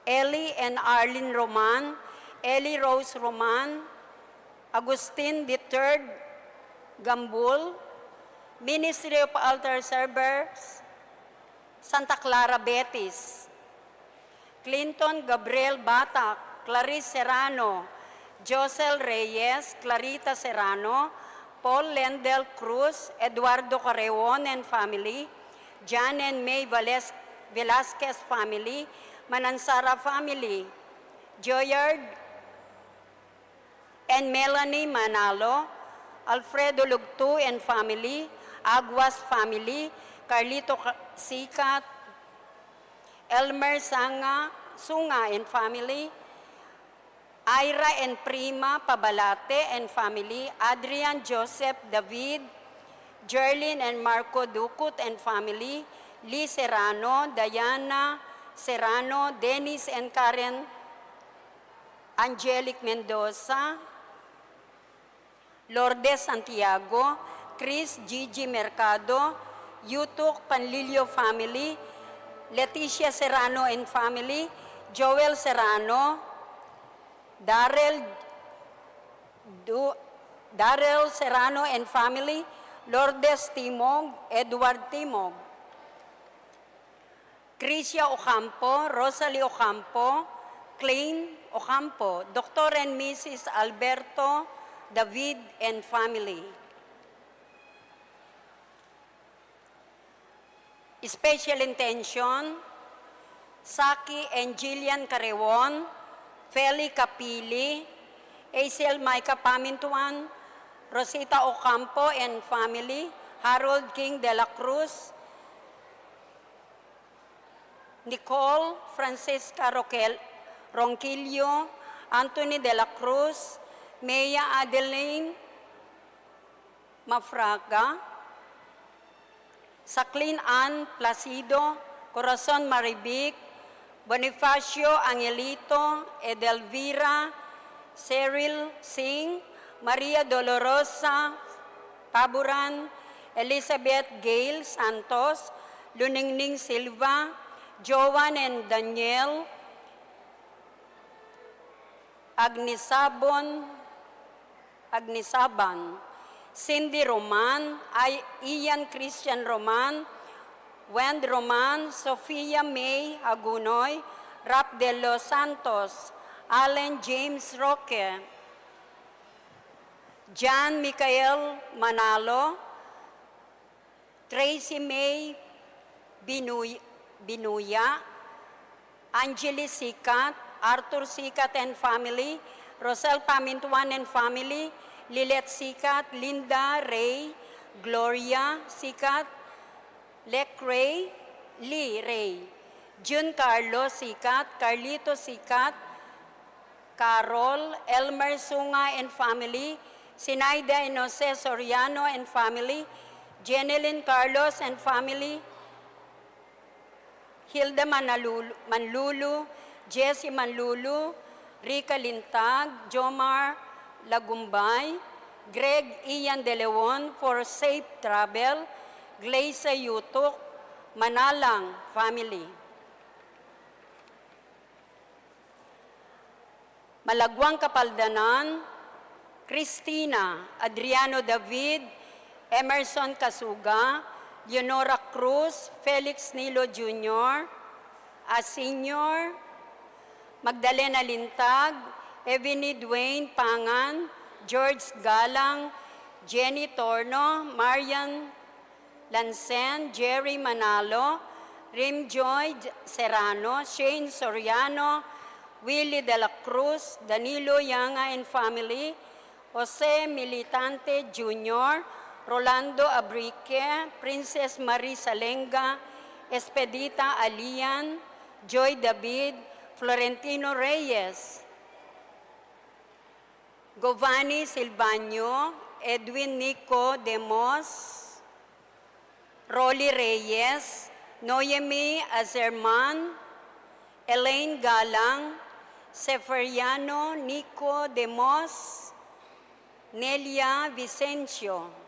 Ellie and Arlene Roman, Ellie Rose Roman, Agustin the third Gambul, Ministry of Altar Servers, Santa Clara, Betis. Clinton Gabriel Batak, Clarice Serrano, Josel Reyes, Clarita Serrano, Paul Lendel Cruz, Eduardo Carreon and family, John and May Vales-, Velasquez family, Manansara family, Joyard and Melanie Manalo, Alfredo Lugtu and family, Aguas family, Carlito Ca-, Sicat, Elmer Sanga, Sunga and family, Ira and Prima Pabalate and family, Adrian Joseph David, Jerlin and Marco Ducut and family, Lee Serrano, Diana Serrano, Dennis and Karen, Angelic Mendoza, Lourdes Santiago, Chris Gigi Mercado, Yutuk Panlilio family, Leticia Serrano and family, Joel Serrano, Darrell Du-, Darrell Serrano and family, Lourdes Timog, Edward Timog. Crisia Ocampo, Rosalie Ocampo, Klein Ocampo, Doctor and Missus Alberto David and family. Special intention, Saki and Jillian Carreon, Feli Capili, Aisel Micah Pamintuan, Rosita Ocampo and family, Harold King de la Cruz, Nicole Francisca Roquel-, Ronquillo, Anthony de la Cruz, Mea Adeline Mafraga, Saclin Ann Placido, Corazon Marivic, Bonifacio Angelito, Edelvira, Cyril Singh, Maria Dolorosa Paburan, Elizabeth Gail Santos, Luningning Silva, Joan and Daniel Agnisabon, Agnisaban, Cindy Roman, Ay-, Ian Christian Roman, Wend Roman, Sofia May Agunoy, Rap de los Santos, Allen James Roque, John Michael Manalo, Tracy May Binuy-, Binuya, Angeles Sicat, Arthur Sicat and family, Rosel Pamintuan and family, Lilet Sicat, Linda Rey, Gloria Sicat, Lek Rey, Lee Rey, Jun Carlos Sicat, Carlito Sicat, Carol, Elmer Sunga and family, Sinaida and Jose Soriano and family, Jenelyn Carlos and family, Hilda Manalulu, Manlulu, Jessie Manlulu, Rica Lintag, Jomar Lagumbay, Greg Ian De Leon for safe travel, Glacia Yutuk, Manalang family. Malaguang Kapaldanan, Cristina, Adriano David, Emerson Kasuga, Leonora Cruz, Felix Nilo Junior, a Senior, Magdalena Lintag, Evany Dwayne Pangan, George Galang, Jenny Torno, Marian Lansen, Jerry Manalo, Rimjoy Serrano, Shane Soriano, Willie de la Cruz, Danilo Yanga and family, Jose Militante Junior, Rolando Abrique, Princess Marie Salenga, Expedita Alian, Joy David, Florentino Reyes, Giovanni Silvano, Edwin Nico Demos, Rolly Reyes, Noemi Azerman, Elaine Galang, Severiano Nico Demos, Nelia Vicencio.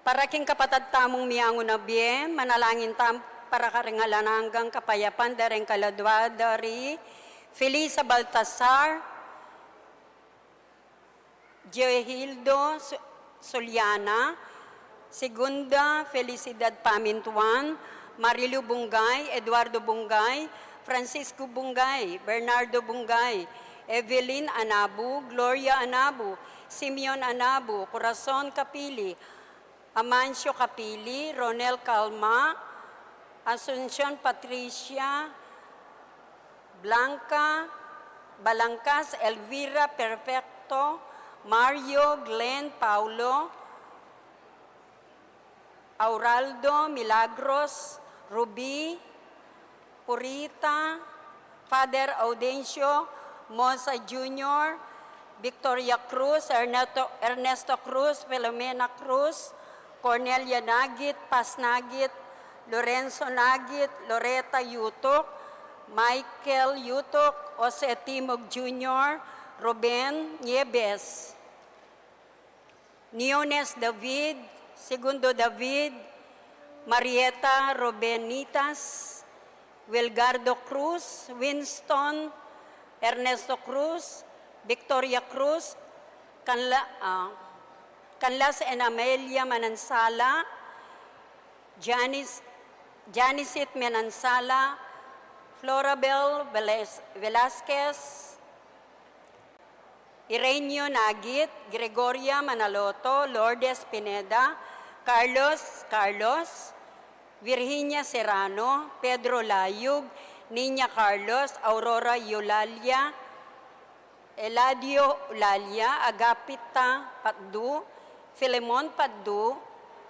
Para king kapatad tamung miangu na bie, manalangin tamu para karing alang anggang kapayapan da ring kaladua da ri Felisa Baltasar, Geohildo Su-, Soliana, Segunda Felicidad Pamintuan, Marilu Bungay, Eduardo Bungay, Francisco Bungay, Bernardo Bungay, Evelyn Anabu, Gloria Anabu, Simeon Anabu, Corazon Capili, Amancio Capili, Ronel Calma, Asuncion Patricia, Blanca Balancas, Elvira Perfecto, Mario, Glenn, Paulo, Auraldo, Milagros, Ruby, Purita, Father Audencio Mosa Junior, Victoria Cruz, Ernesto, Ernesto Cruz, Filomena Cruz, Cornelia Nagit, Paz Nagit, Lorenzo Nagit, Loreta Yutuk, Michael Yutuk, Jose Timog Junior, Ruben Nieves, Niones David, Segundo David, Marieta Rubenitas, Wilgardo Cruz, Winston, Ernesto Cruz, Victoria Cruz, Canla-, ah, Canlas and Amelia Manansala, Janice, Janicet Manansala, Florabel Veles-, Velasquez, Ireneo Nagit, Gregoria Manaloto, Lourdes Pineda, Carlos Carlos, Virginia Serrano, Pedro Layug, Niña Carlos, Aurora Eulalia, Eladio Eulalia, Agapita Patdu, Filemon Patdu,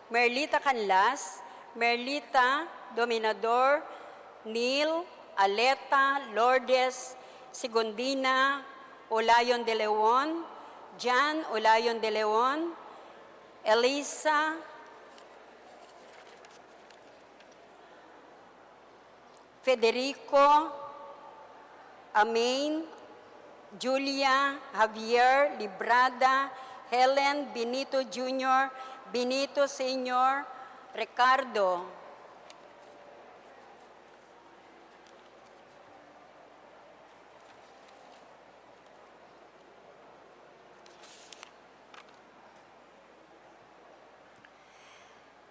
Merlita Canlas, Merlita Dominador, Neil, Aleta, Lourdes, Segundina, Olayon de Leon, Jan Olayon de Leon, Elisa, Federico, Amain, Julia, Javier, Librada, Helen, Benito Junior, Benito Senior, Ricardo.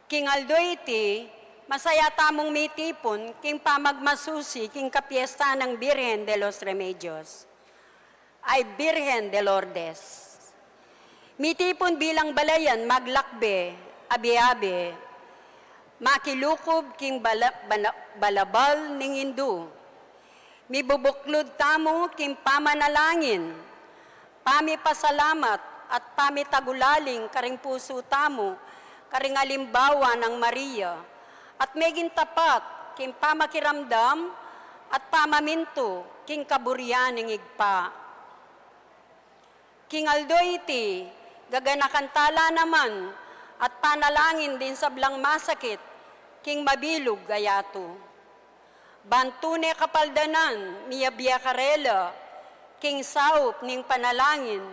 King aldo iti, masaya tamung mitipun king pamagmasusi king kapiesta nang Birhen de los Remedios. Ay Birhen de Lourdes. Mitipun bilang balayan maglakbe, abe-abe, makilukub king bala-, bana-, balabal ning Indu. Mibubuklud tamu king pamanalangin, pamipasalamat at pamitagulaling karing pusu tamu karing alimbawa nang Maria, at meging tapat king pamakiramdam at pamamintu king kaburian ning Ibpa. King aldo iti, gaganakan tala naman at panalangin ding sablang masakit king mabilug a yatu. Ban tune kapaldanan miyabie karela king saup ning panalangin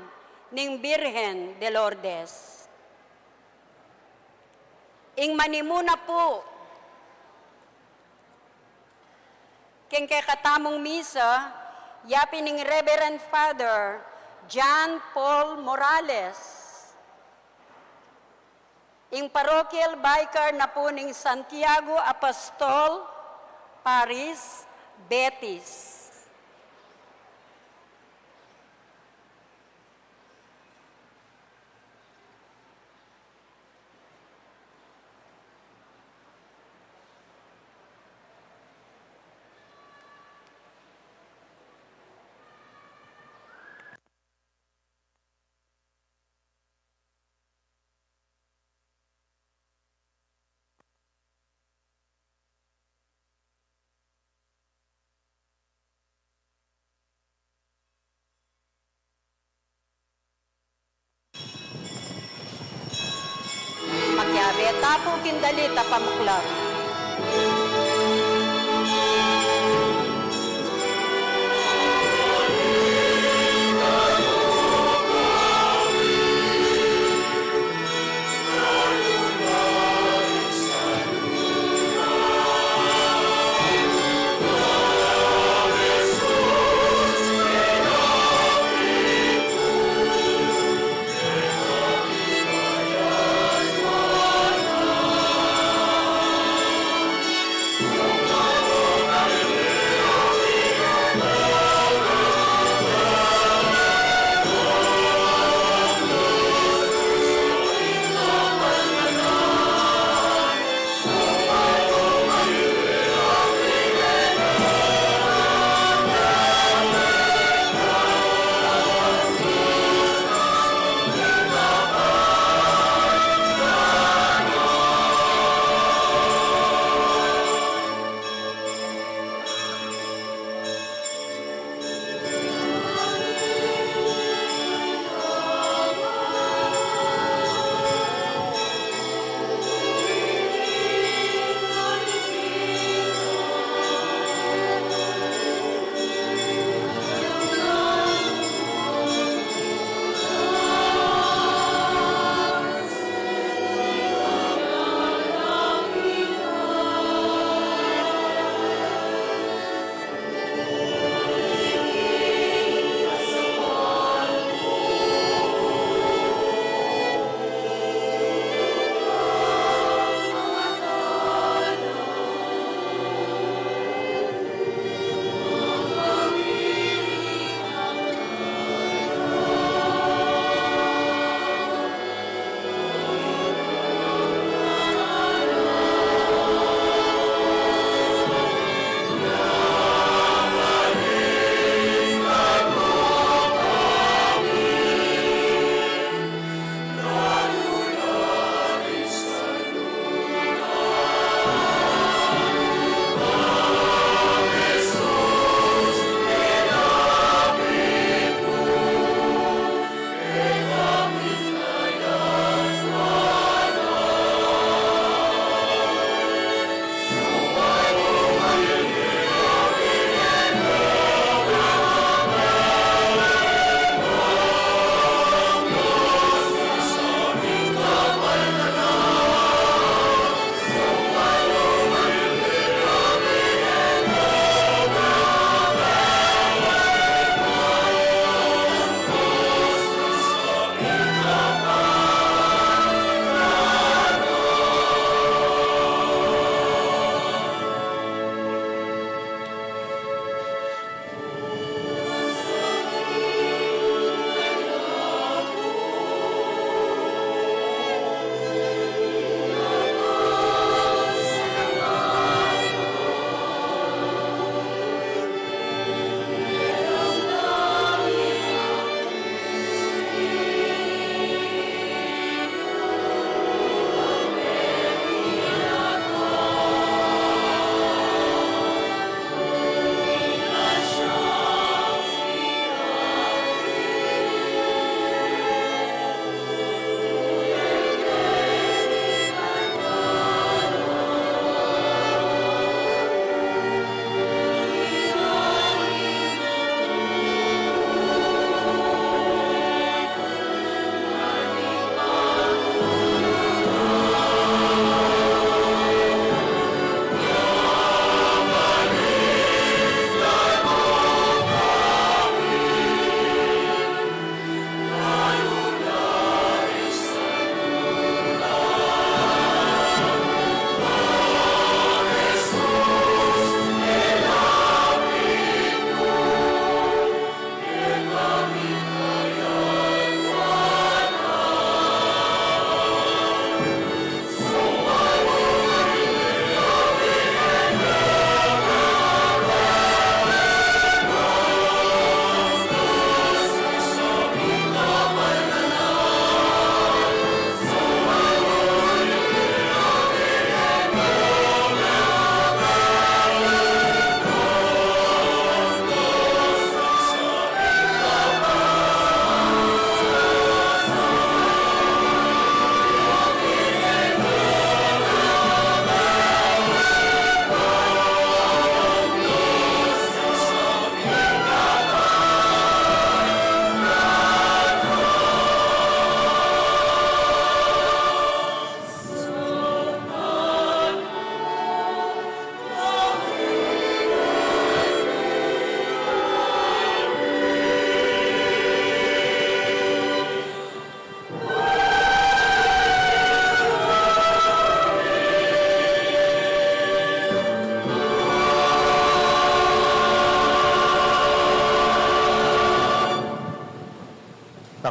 ning Birhen de Lourdes. Ing manimuna pu king kekatamung misa, yapin ning Reverend Father John Paul Morales, ing parochial vicar na pu ning Santiago Apostol Parish, Betis. Makiabe ta pu king dalit a pamuklat.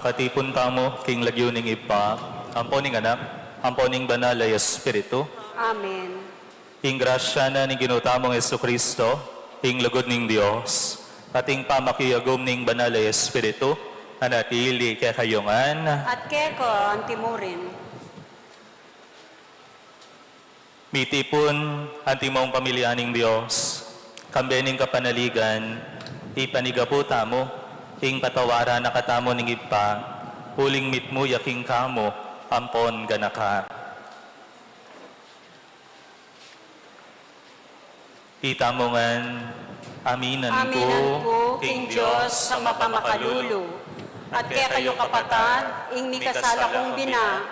Katipun tamu king lagyu ning Ibpa, ampo ning Anak, ampo ning Banal a Espiritu. Amen. Ing grasya na ning Ginu tamung Jesucristo, ing lugud ning Dios, at ing pamakiagum ning Banal a Espiritu, manatili kekayu ngan. At keka antimurin. Mitipun antimong pamilya ning Dios, kambe ning kapanaligan, ipanigapu tamu ing patawaran na katamu ning Ibpa, uling mitmu ya king kamu ampon ganaka. Itamu ngan, aminan ku king Dios a mapamakalulu, at kekayu kapatad, ing mikasala kung bina,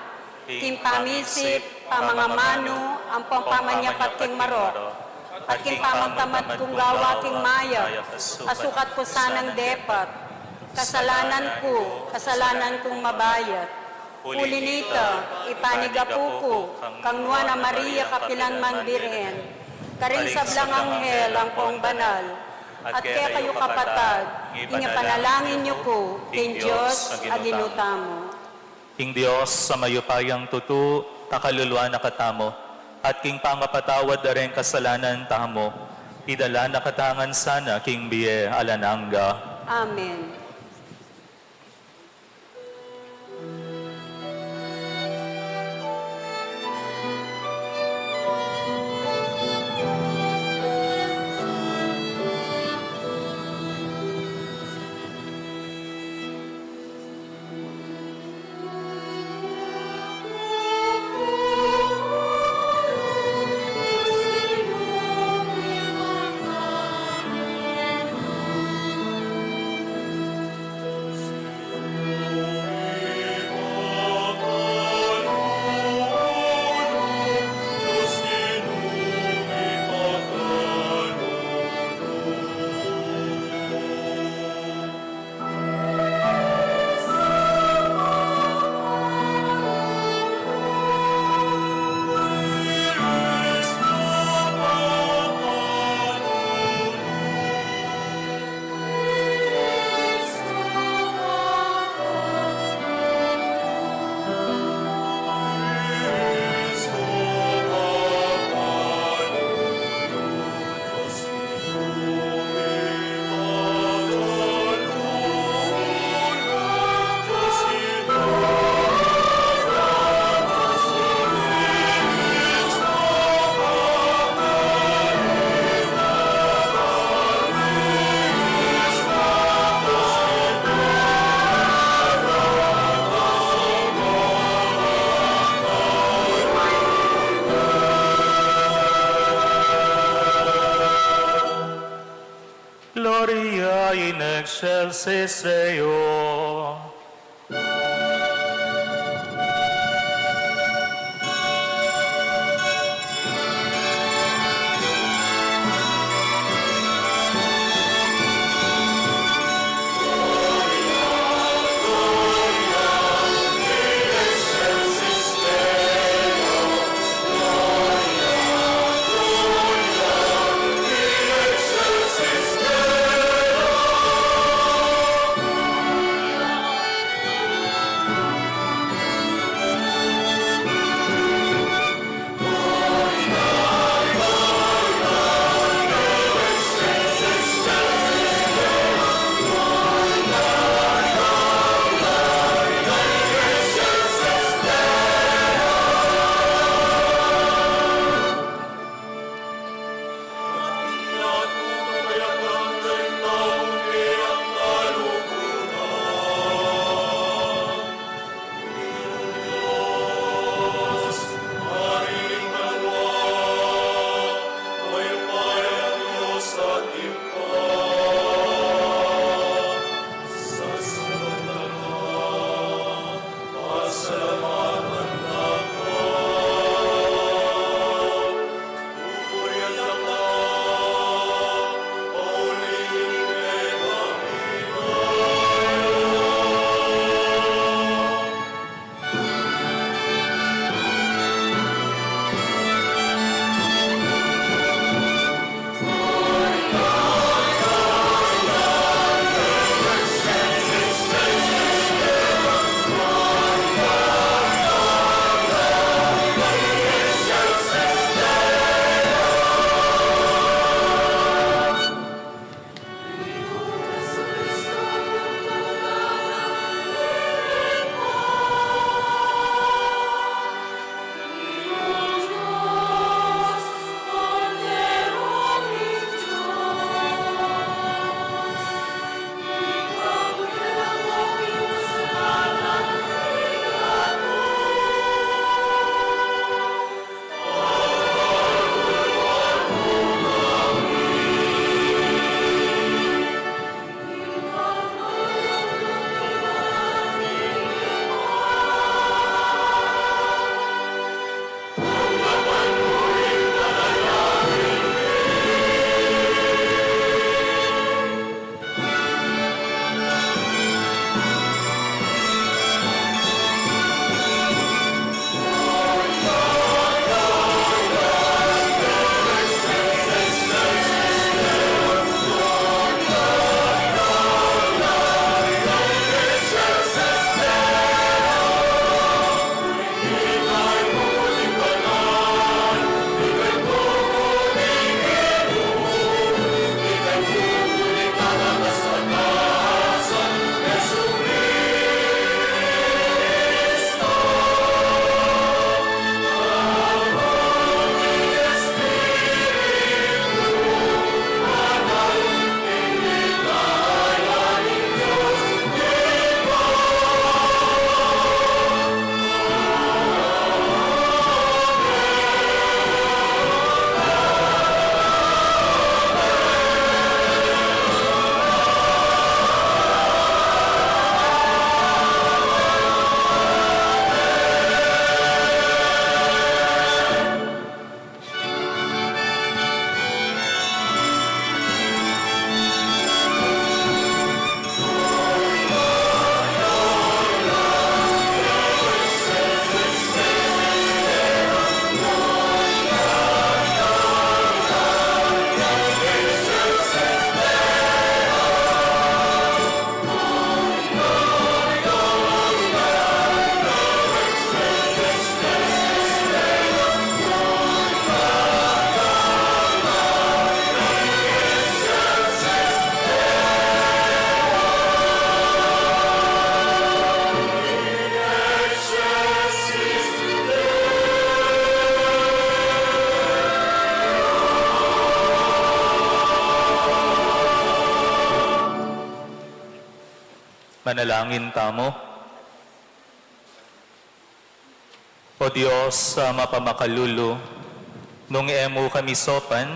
king pamisip, pamangamanu, ampong pamanyapat king marok, at king pamagtamad kung gawa king mayap, a sukat ku sanang depat, kasalanan ku, kasalanan kung mabayat. Uli nita, ipanigapu ku kang Nuan a Maria kapilan man Birhen, karing sablang anghel ampong banal, at kekayu kapatad, ing ipanalangin yu ku king Dios a Ginu tamu. Ing Dios a mayupayang tutu, pakaluluan na katamu, at king pangapatawad da ring kasalanan tamu, idala na katamu ngan sana king bie alang angga. Amen. Gloria in excelsis Deo. Manalangin tamu. O Dios, a mapamakalulu, nung e mu kami saupan,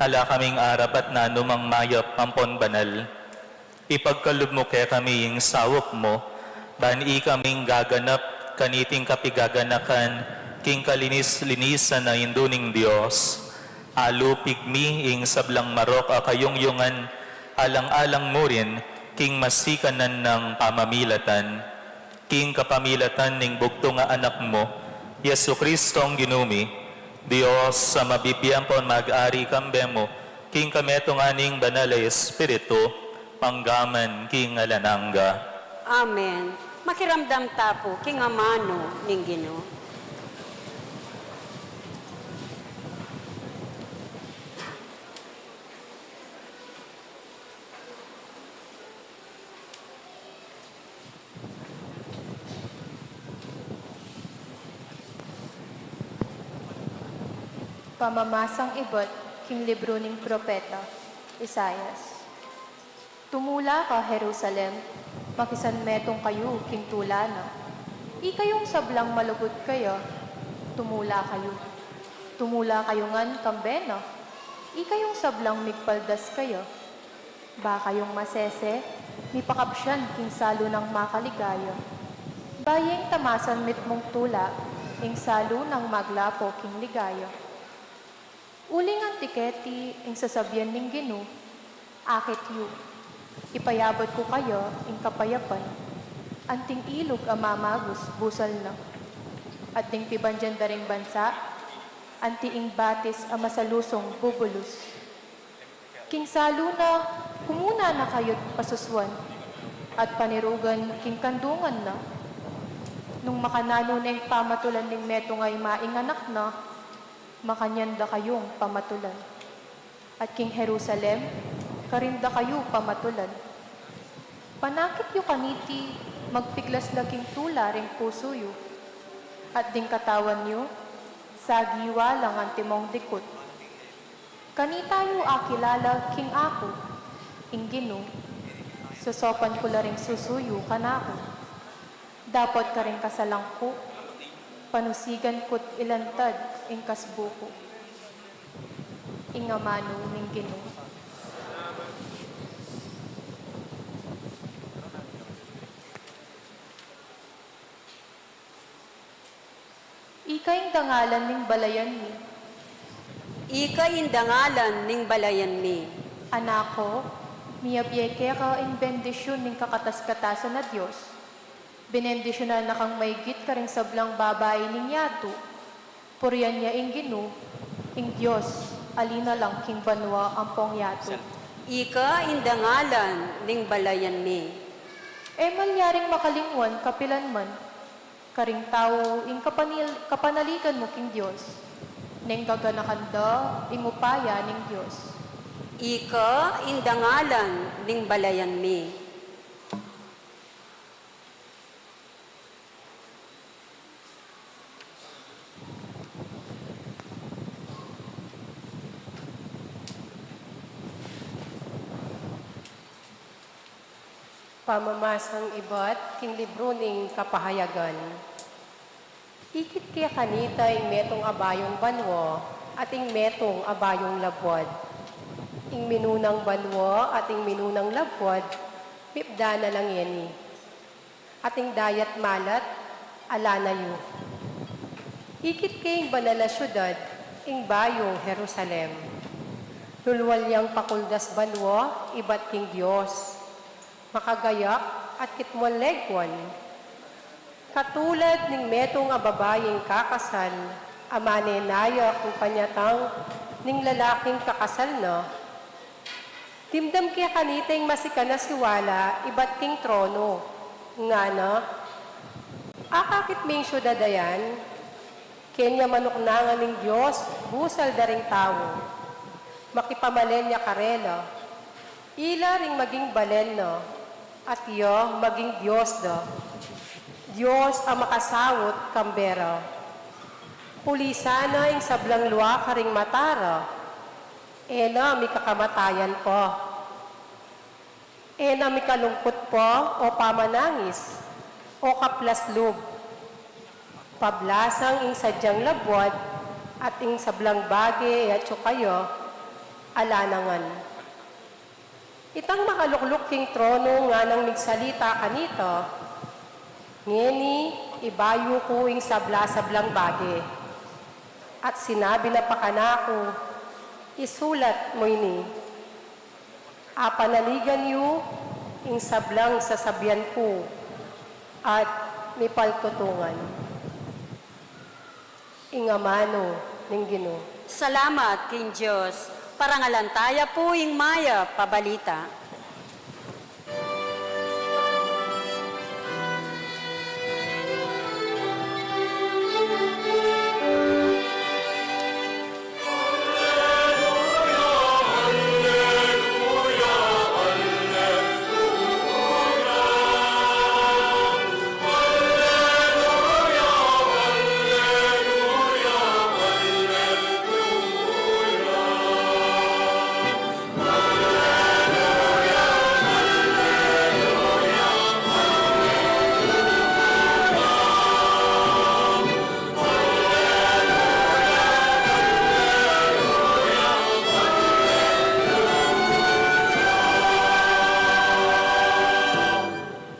ala kaming arapat nanumang mayap ampon banal. Ipagkalub mu kekami ing saup mu, ban ikaming gaganap kaniting kapigaganakan king kalinis-linisan a Indu ning Dios. Alupig mi ing sablang marok a kayungyungan, alang-alang mu rin king masikanan nang pamamilatan. King kapamilatan ning bugtung a Anak mu, Jesu-Cristong Ginu mi, Dios a mabibie ampon mag-ari kambe mu, king kametungan ning Banal a Espiritu, manggaman king alang angga. Amen. Makiramdam ta pu king amanu ning Ginu. Pamamasang ibat king libru ning propeta Isaias. Tumula ka, Jerusalem, makisanmetung kayu king tula na. Ikayung sablang malugud kaya, tumula kayu. Tumula kayu ngan kambe na. Ikayung sablang migpaldas kaya, ba kayung masese, mipakapsian king salu nang makaligaya. Ba yeng tamasan mitmung tula ing salu nang maglapo king ligaya. Uling anti keti ing sasabian ning Ginu, akit yu, ipayabat ku kaya ing kapayapan, anting ilug a mamagus busal na, at ding pibandian da ring bansa, anti ing batis a masalusung bubulus. King salu na, kumuna na kayu't pasusuan, at panirugan king kandungan na. Nung makananu ne ing pamatulan ning metung a ima ing anak na, makanyan da kayung pamatulan. At king Jerusalem, karin da kayu pamatulan. Panakit yu kaniti, magpiglas la king tula ring pusu yu, at ding katawan yu, sagiwa lang antimong dikut. Kanita yu akilala king aku, ing Ginu, sosopan ku la ring susu yu kanaku. Dapot karing kasalang ku, panusigan ku't ilantad ing kasbu ku. Ing amanu ning Ginu. Ika ing dangalan ning balayan mi. Ika ing dangalan ning balayan mi. Anak ko, miyabie keka ing bendisyun ning kakatas-katasan a Dios. Benendisyunan na kang maigit karing sablang babai ning yatu. Purian ya ing Ginu, ing Dios, ali na lang king banua ampong yatu. Ika ing dangalan ning balayan mi. E man yaring makalingwan kapilan man. Karing tau ing kapanil-, kapanaligan mu king Dios, neng gaganakan da ing upaya ning Dios. Ika ing dangalan ning balayan mi. Pamamasang ibat king libru ning Kapahayagan. Ikit ke kanita ing metung a bayung banua at ing metung a bayung labuad. Ing minunang banua at ing minunang labuad, mipda na la ngeni. At ing dayat malat, ala na yu. Ikit ke ing banal a siudad, ing bayung Jerusalem. Lulwal yang pakuldas banua ibat king Dios. Makagayak at kitmuan leguan. Katulad ning metung a babaing kakasal, a manenaya king panyatang ning lalaking kakasal na. Dimdam ke kanita ing masikan a siwala ibat king trono, ngana, akakit ming siudad a yan, kenya manuknangan ning Dios busal da ring tau. Makipamalen ya karela. Ila ring maging balen na, at ya maging Dios da. Dios a makasaut kambe ra. Pulisan na ing sablang lua karing mata ra. E na mikakamatayan pa. E na mikalungkut pa, o pamanangis, o kaplas lub. Pablasang ing sadyang labuad at ing sablang bage e atyu kaya, ala na ngan. Itang makalukluk king trono nganang migsalita kanita, ngeni ibayu ku ing sabla-sablang bage. At sinabi na pa kanaku, isulat mu ini. Apanaligan yu ing sablang sasabian ku at mipaltutungan. Ing amanu ning Ginu. Salamat king Dios. Parangalan taya pu ing mayap a balita.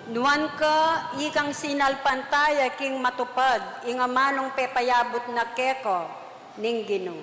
Nuan ka ikang sinalpantaya king matupad ing amanung pepayabut na keka ning Ginu.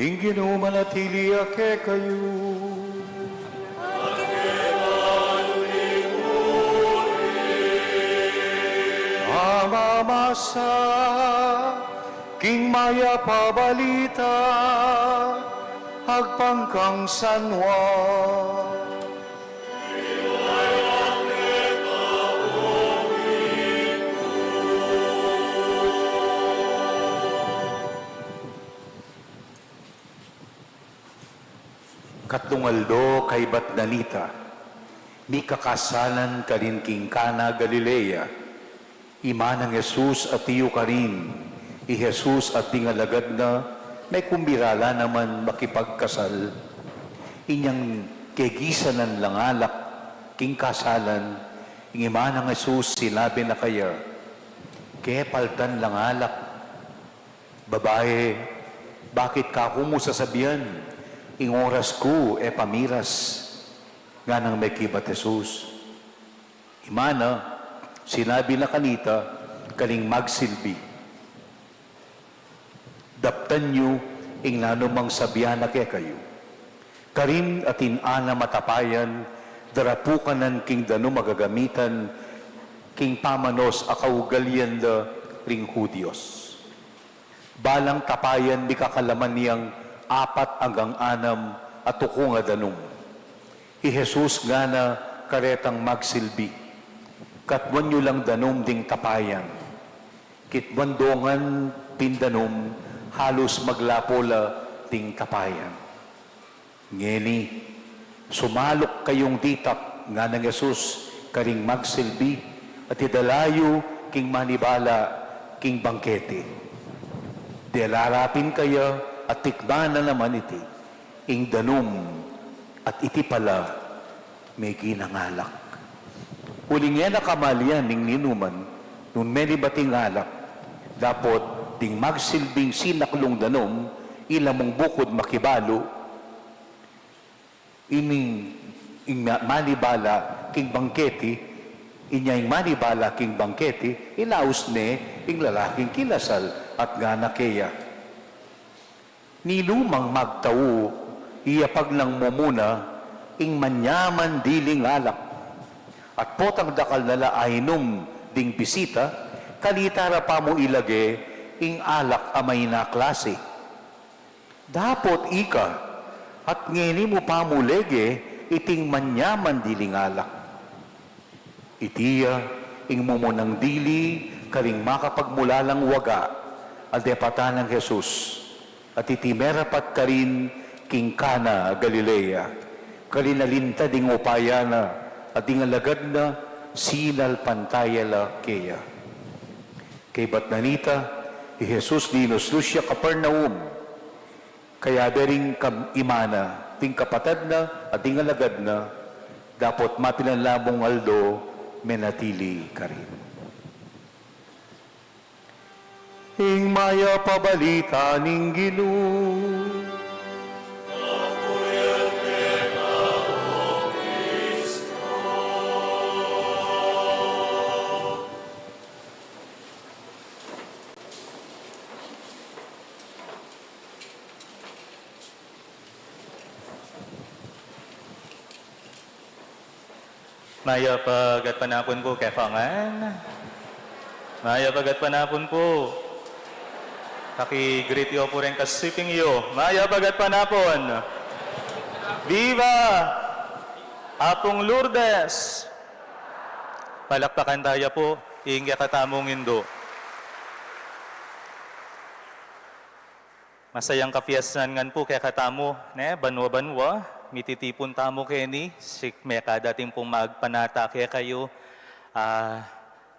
Ing Ginu manatili ya kekayu. Pamamasa king mayap a balita agpang kang San Juan. Katlung aldo kaybat na nita, mikakasalan karin king Cana, Galilea. Ima nang Jesus, atiu karin. I Jesus at ding alagad na, mekumbira la naman makipagkasal. Inyang kegisanan lang alak king kasalan, ing ima nang Jesus sinabi na kaya, kepaltan lang alak. Babai, bakit kaku mu sasabian? Ing oras ku e pa miras. Nganang mekibat Jesus, ima na, sinabi na kanita, karing magsilbi, daptan yu ing nanumang sabian na kekayu. Karin atin anam a tapayan, darapukanan king danum a gagamitan king pamanos a kaugalian da ring Hudios. Balang tapayan mikakalaman yang apat anggang anam a tukung a danum. I Jesus ngana karetang magsilbi, katmuan yu lang danum ding tapayan. Kitmuan do ngan pin danum, halus maglapo la ding tapayan. Ngeni, sumaluk kayung ditak, nganang Jesus karing magsilbi, at idala yu king manibala king bangkete. Dela ra pin kaya at tikman na naman iti, ing danum at iti pala meginang alak. Uling e na kamalian ning ninuman nung menibat ing alak, dapot ding magsilbing sinaklung danum, ila mung bukud makibalu, ining, ing ma-, manibala king bangkete, inya ing manibala king bangkete, ilaus ne ing lalaking kinasal at ngana keya, ninumang magtau, iyapag nang mumuna ing manyaman diling alak. At potang dakal na la ainum ding bisita, kanita ra pamu ilage ing alak a mayna klase. Dapot ika, at ngeni mu pamu lege iting manyaman diling alak. Iti ya ing mumunang dili karing makapagmulalang waga a depatan nang Jesus, at iti merapat karin king Cana, Galilea, karin alinta ding upaya na, at ding alagad na sinalpantaya la keya. Kaybat na nita, i Jesus dinuslus ya Capernaum. Kayabe ring kam-, ima na, ding kapatad na, at ding alagad na, dapot mapilan la mung aldo, menatili karin. Ing mayap a balita ning Ginu. Mayap a gatpanapun pu kekongan. Mayap a gatpanapun pu. Paki-greet yu pu ring kasiping yu. Mayap a gatpanapun. Viva Apung Lourdes! Palakpakan taya pu ing kekatamung indu. Masayang kapiesnan ngan pu kekatamu, ne, banua-banua, mititipun tamu keni, sik mekad atin pung magpanata kekayu, ah,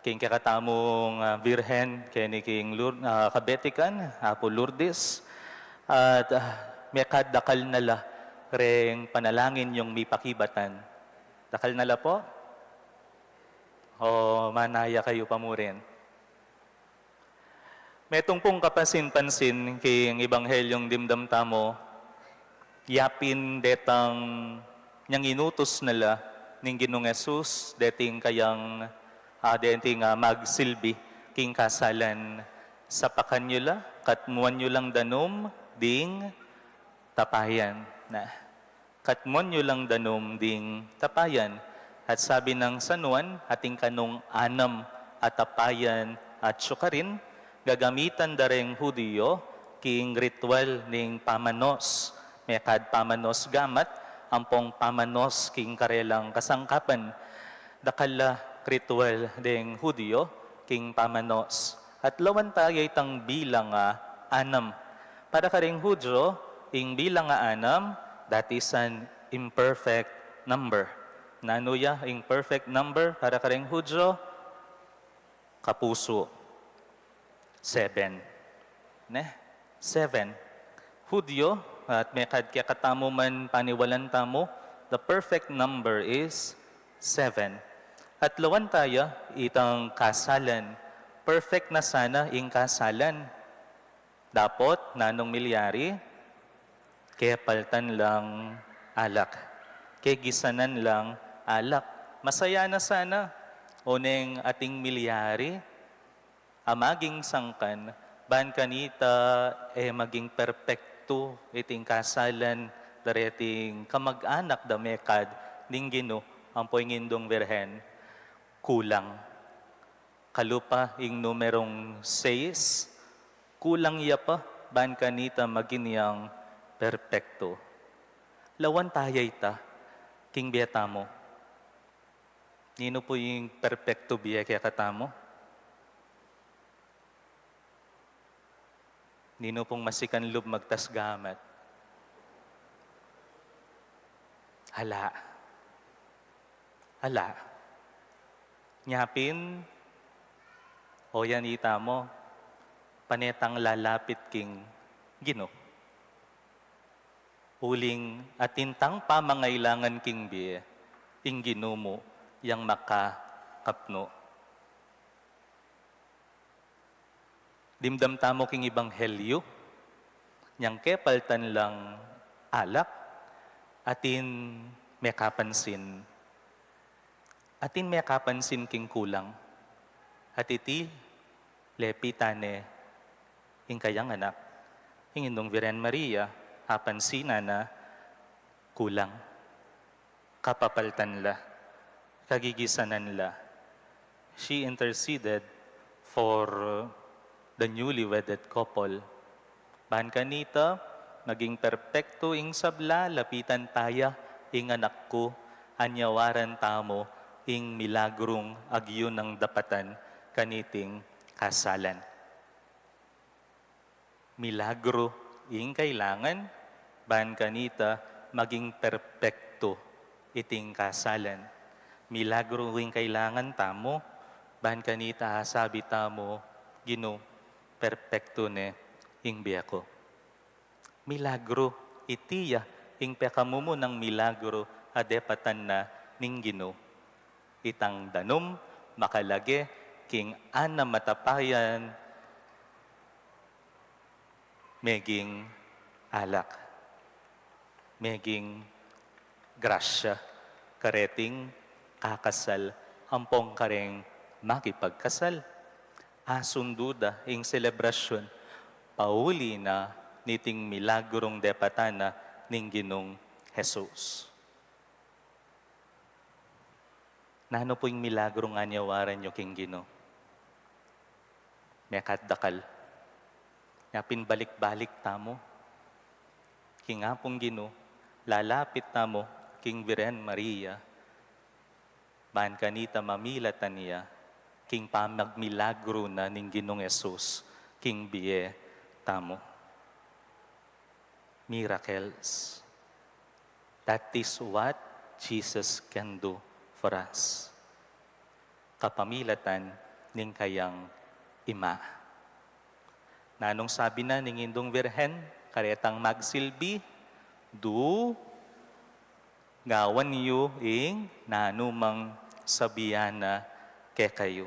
king kekatamung, ah, Birhen, keni king Lour-, ah, kabetikan, Apu Lourdes, at, ah, mekad dakal na la reng panalangin yung mipakibatan. Dakal na la pu? O manaya kayu pa mu rin? Metung pung kapasin-pansin king Ebanghelyung dimdam tamu, yapin detang nyang inutus na la ning Ginung Jesus, deting kayang, ah, deting, ah, magsilbi king kasalan, sapakan yu la, katmuan yu lang danum ding tapayan. Na. Katmuan yu lang danum ding tapayan. At sabi nang San Juan, atin kanung anam a tapayan atyu karin, gagamitan da reng Hudiyu king ritual ning pamanos, mekad pamanos gamat, ampong pamanos king karelang kasangkapan. Dakal a ritual deng Hudiyu king pamanos. At lawan taya itang bilang a anam. Para karing Hudiyu, ing bilang a anam, that is an imperfect number. Nanu ya ing perfect number para karing Hudiyu? Kapusu. Seven. Ne? Seven. Hudiyu, at mekad kekatamu man paniwalan tamu, the perfect number is seven. At lawan taya itang kasalan. Perfect na sana ing kasalan. Dapot, nanung milyari? Kepaltan lang alak. Kegisanan lang alak. Masaya na sana. Oneng atin milyari a maging sangkan, ban kanita e maging perpektu iting kasalan da reting kamag-anak da mekad ning Ginu ampo ing Indung Birhen. Kulang. Kalupa ing numerong seis, kulang ya pa ban kanita maging yang perpektu. Lawan taya ita king bie tamu. Ninu pu ing perpektu bie kekatamu? Ninu pung masikan lub magtas gamat? Ala. Ala. Nyapin, o yan ita mu, pane tang lalapit king Ginu. Uling atin tang pamangailangan king bie, ing Ginu mu yang makakapnu. Dimdam tamu king ebanghelyu, nyang kepaltan lang alak, atin mekapansin. Atin mekapansin king kulang. At iti, lepitan ne ing kayang anak, ing Indung Birhen Maria, apansinan na kulang. Kapapaltan la, kagigisanan la. She interceded for the newly wedded couple. Ban kanita, maging perpektu ing sabla, lapitan taya ing Anak ku, anyawaran tamu ing milagrung agyu nang dapatan kaniting kasalan. Milagru ing kailangan, ban kanita maging perpektu iting kasalan. Milagru ing kailangan tamu, ban kanita asabi tamu, Ginu, perpektu ne ing bie ku. Milagru, iti ya ing pekamumunang milagru a depatan na ning Ginu. Itang danum, makalage king anam a tapayan, meging alak, meging grasya, kareting kakasal ampong kareng makipagkasal. Asundu da ing selebrasyun, pauli na niting milagrung depatan na ning Ginung Jesus. Nanu pu ing milagrung anyawaran yu king Ginu? Mekad dakal. Nya pin balik-balik tamu king Apung Ginu, lalapit tamu king Virgen Maria, ban kanita mamilatan ya king pamagmilagru na ning Ginung Jesus king bie tamu. Miracles. That is what Jesus can do for us. Kapamilatan ning kayang Ima. Nanung sabi na ning Indung Virgen, karetang magsilbi, du, gawan yu ing nanumang sabian na kekayu.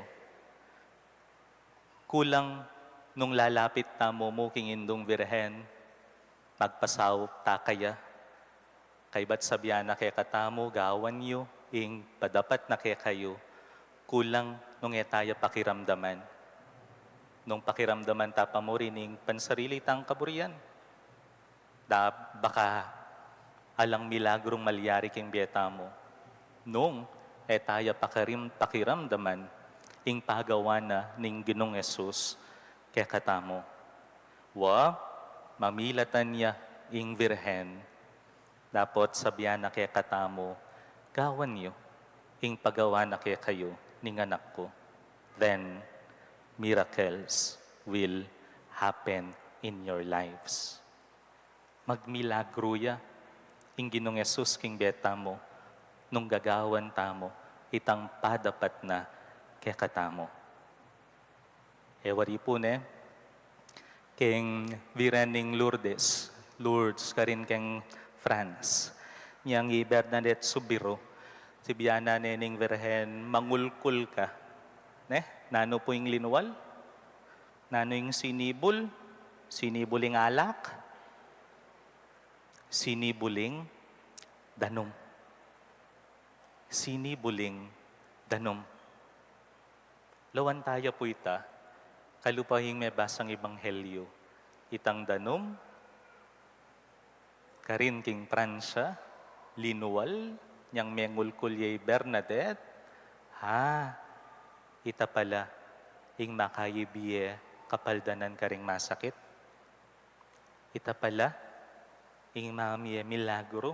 Kulang nung lalapit tamu mu king Indung Virgen, magpasaup ta kaya. Kaybat sabian na kekatamu, gawan yu ing padapat na kekayu, kulang nung e taya pakiramdaman. Nung pakiramdaman ta pa mu rin ing pansarili tang kaburian, da baka alang milagrung malyari king bie tamu nung e taya pakarim-, pakiramdaman ing pagawa na ning Ginung Jesus kekatamu. Wa, mamilatan ya ing Virgen, dapot sabian na kekatamu, gawan yu ing pagawa na kekayu ning Anak ku. Then, miracles will happen in your lives. Magmilagru ya ing Ginung Jesus king bie tamu, nung gagawan tamu itang padapat na kekatamu. E wari pu ne, king Virgen ning Lourdes, Lourdes, karin king France, nyang i Bernadette Soubirous, sabian na ne ning Virgen, mangulkul ka. Ne? Nanu pu ing linual? Nanu ing sinibul? Sinibul ing alak? Sinibul ing danum. Sinibul ing danum. Lawan taya pu ita, kalupa ing mebasang ebanghelyu. Itang danum, karin king Pransya, linual, nyang mengulkul ya i Bernadette, ha, ita pala ing makayibie kapaldanan karing masakit. Ita pala ing mamie milagru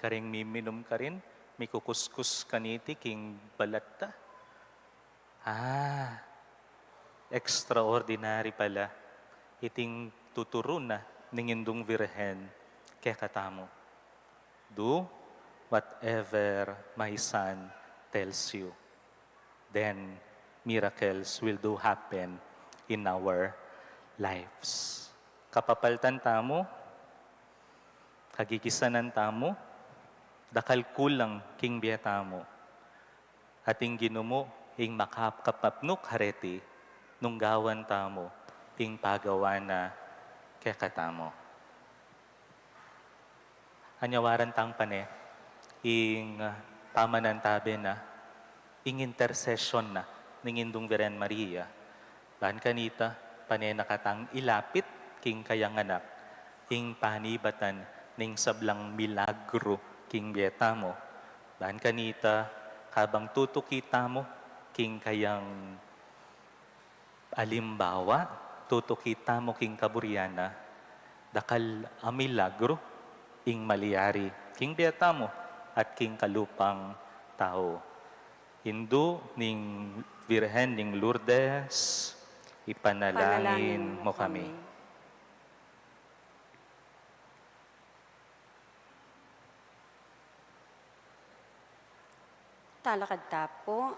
karing miminum karin, mikukuskus kaniti king balat da. Ah, extraordinary pala iting tuturu na ning Indung Virgen kekatamu. Do whatever my son tells you. Then miracles will do happen in our lives. Kapapaltan tamu, kagigisanan tamu, dakal kulang king bie tamu. Ating Ginu mu ing makapkapapnuk kareti nung gawan tamu ing pagawa na kekatamu. Anyawaran tang pane ing pamanantabe na, ing intercession na ning Indung Virgen Maria. Ban kanita, pane na katang ilapit king kayang Anak ing panibatan ning sablang milagru king bie tamu. Ban kanita, kabang tutuki tamu king kayang alimbawa, tutuki tamu king kaburian na, dakal a milagru ing malyari king bie tamu at king kalupang tau. Indu ning Virgen ning Lourdes, ipanalangin mu kami. Talakad ta pu.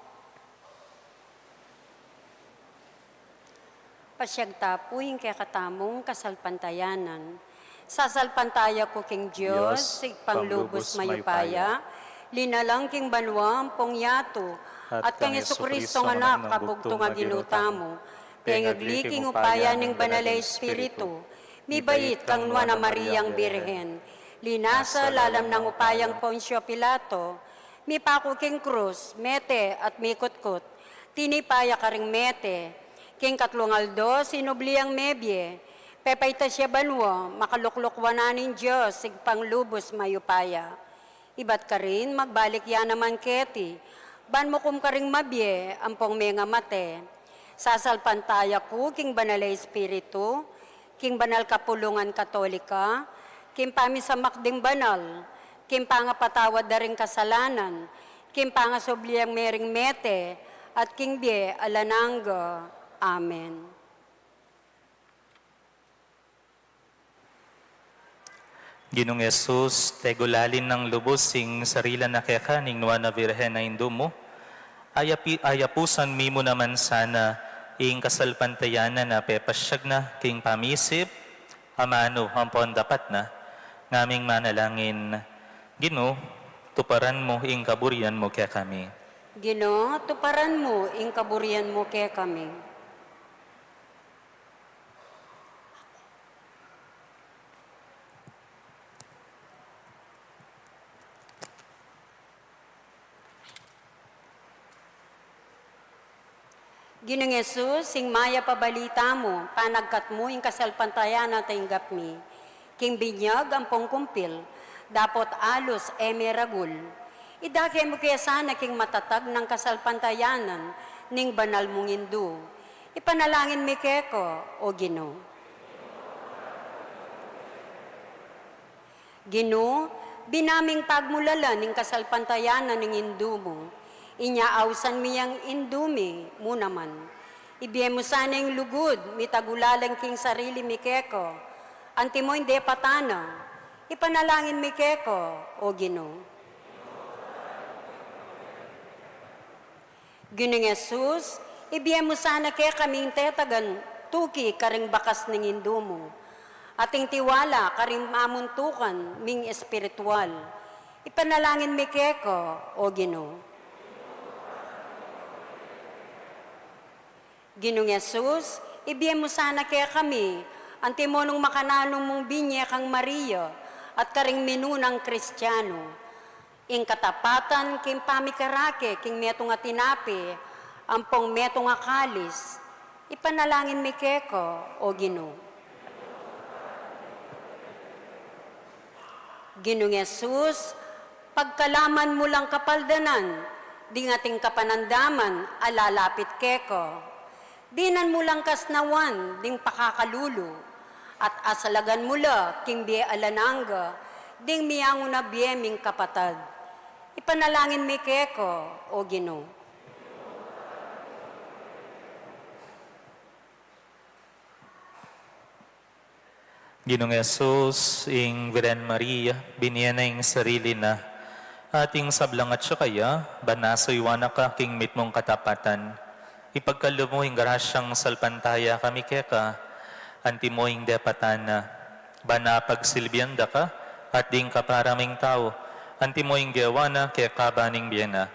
Pasiag ta pu ing kekatamung kasalpantayanan. Sasalpantaya ku king Dios, Dios, Ibpang lubus mayupaya, linalang king banua ampong yatu, at kang Jesucristo nga Anak, kabugtung a Ginu tamu, pengagli king upaya ning Banal a Espiritu, mibait kang Nuan a Mariang Birhen, linasa lalam nang upayang Poncio Pilato, mipaku king krus, mete at mikutkut, tinipa ya karing mete, king katlung aldo sinubli yang mebie, pepaitas ya banua, makalukluk wanan ning Dios, Ibpang lubus mayupaya. Ibat karin, magbalik ya naman keti, ban mukum karing mabie ampong mengamate. Sasalpantaya ku king Banal a Espiritu, king banal kapulungan Katolika, king pamisamak ding banal, king pangapatawad da ring kasalanan, king pangasubli yang mering mete, at king bie alang angga. Amen. Ginung Jesus, tegulalin nang lubus ing sarili na keka ning Nuan a Virgen a Indu mu. Ayapi-, ayapusan mi mu naman sana ing kasalpantayanan a pepasiag na king pamisip, amanu ampon dapat na. Ngaming manalangin, Ginu, tuparan mu ing kaburian mu kekami. Ginu, tuparan mu ing kaburian mu kekami. Ginung Jesus, ing mayap a balita mu, panagkat mu ing kasalpantayanan a tinggap mi, king binyag ampong kumpil, dapot alus e meragul. Idake mu ke sana king matatag nang kasalpantayanan ning banal mung Indu. Ipanalangin mi keka, O Ginu. Ginu, bina ming pagmulalan ing kasalpantayanan ning Indu mu. Inya ausan mi yang Indu mi mu naman. Ibie mu sana ing lugud mitagulalan king sarili mi keka, antimo ing depatan na. Ipanalangin mi keka, O Ginu. Ginung Jesus, ibie mu sana kekami ing tetagan tuki karing bakas ning Indu mu, at ing tiwala karing mamuntukan ming espiritual. Ipanalangin mi keka, O Ginu. Ginung Jesus, ibie mu sana kekami antimo nung makananu mung binye kang Maria at karing minunang Kristiano, ing katapatan king pamikarake king metung a tinape ampong metung a kalis. Ipanalangin mi keka, O Ginu. Ginung Jesus, pagkalaman mu lang kapaldanan ding ating kapanandaman a lalapit keka. Dinan mu lang kasnawan ding pakakalulu, at asalagan mu la king bie alang angga ding miyangu na bie ming kapatad. Ipanalangin mi keka, O Ginu. Ginung Jesus, ing Virgen Maria, binye na ing sarili na, at ing sablang atsu kaya, ban asuyuan na ka king mitmung katapatan. Ipagkalub mu ing grasyang salpantaya kami keka, antimo ing depatan na, ban apagsilbian da ka, at ding kapara ming tau, antimo ing gewa na keka ban ing bie na.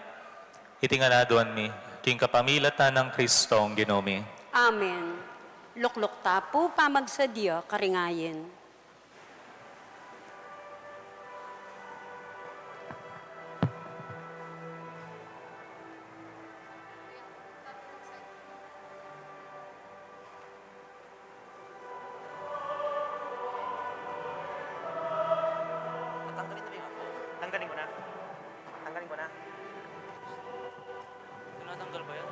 Iti ngan aduan mi, king kapamilatan nang Kristong Ginu mi. Amen. Lukluk ta pu pamagsadya karing ayin. Tanggalin mo na. Tinatanggal ba yan?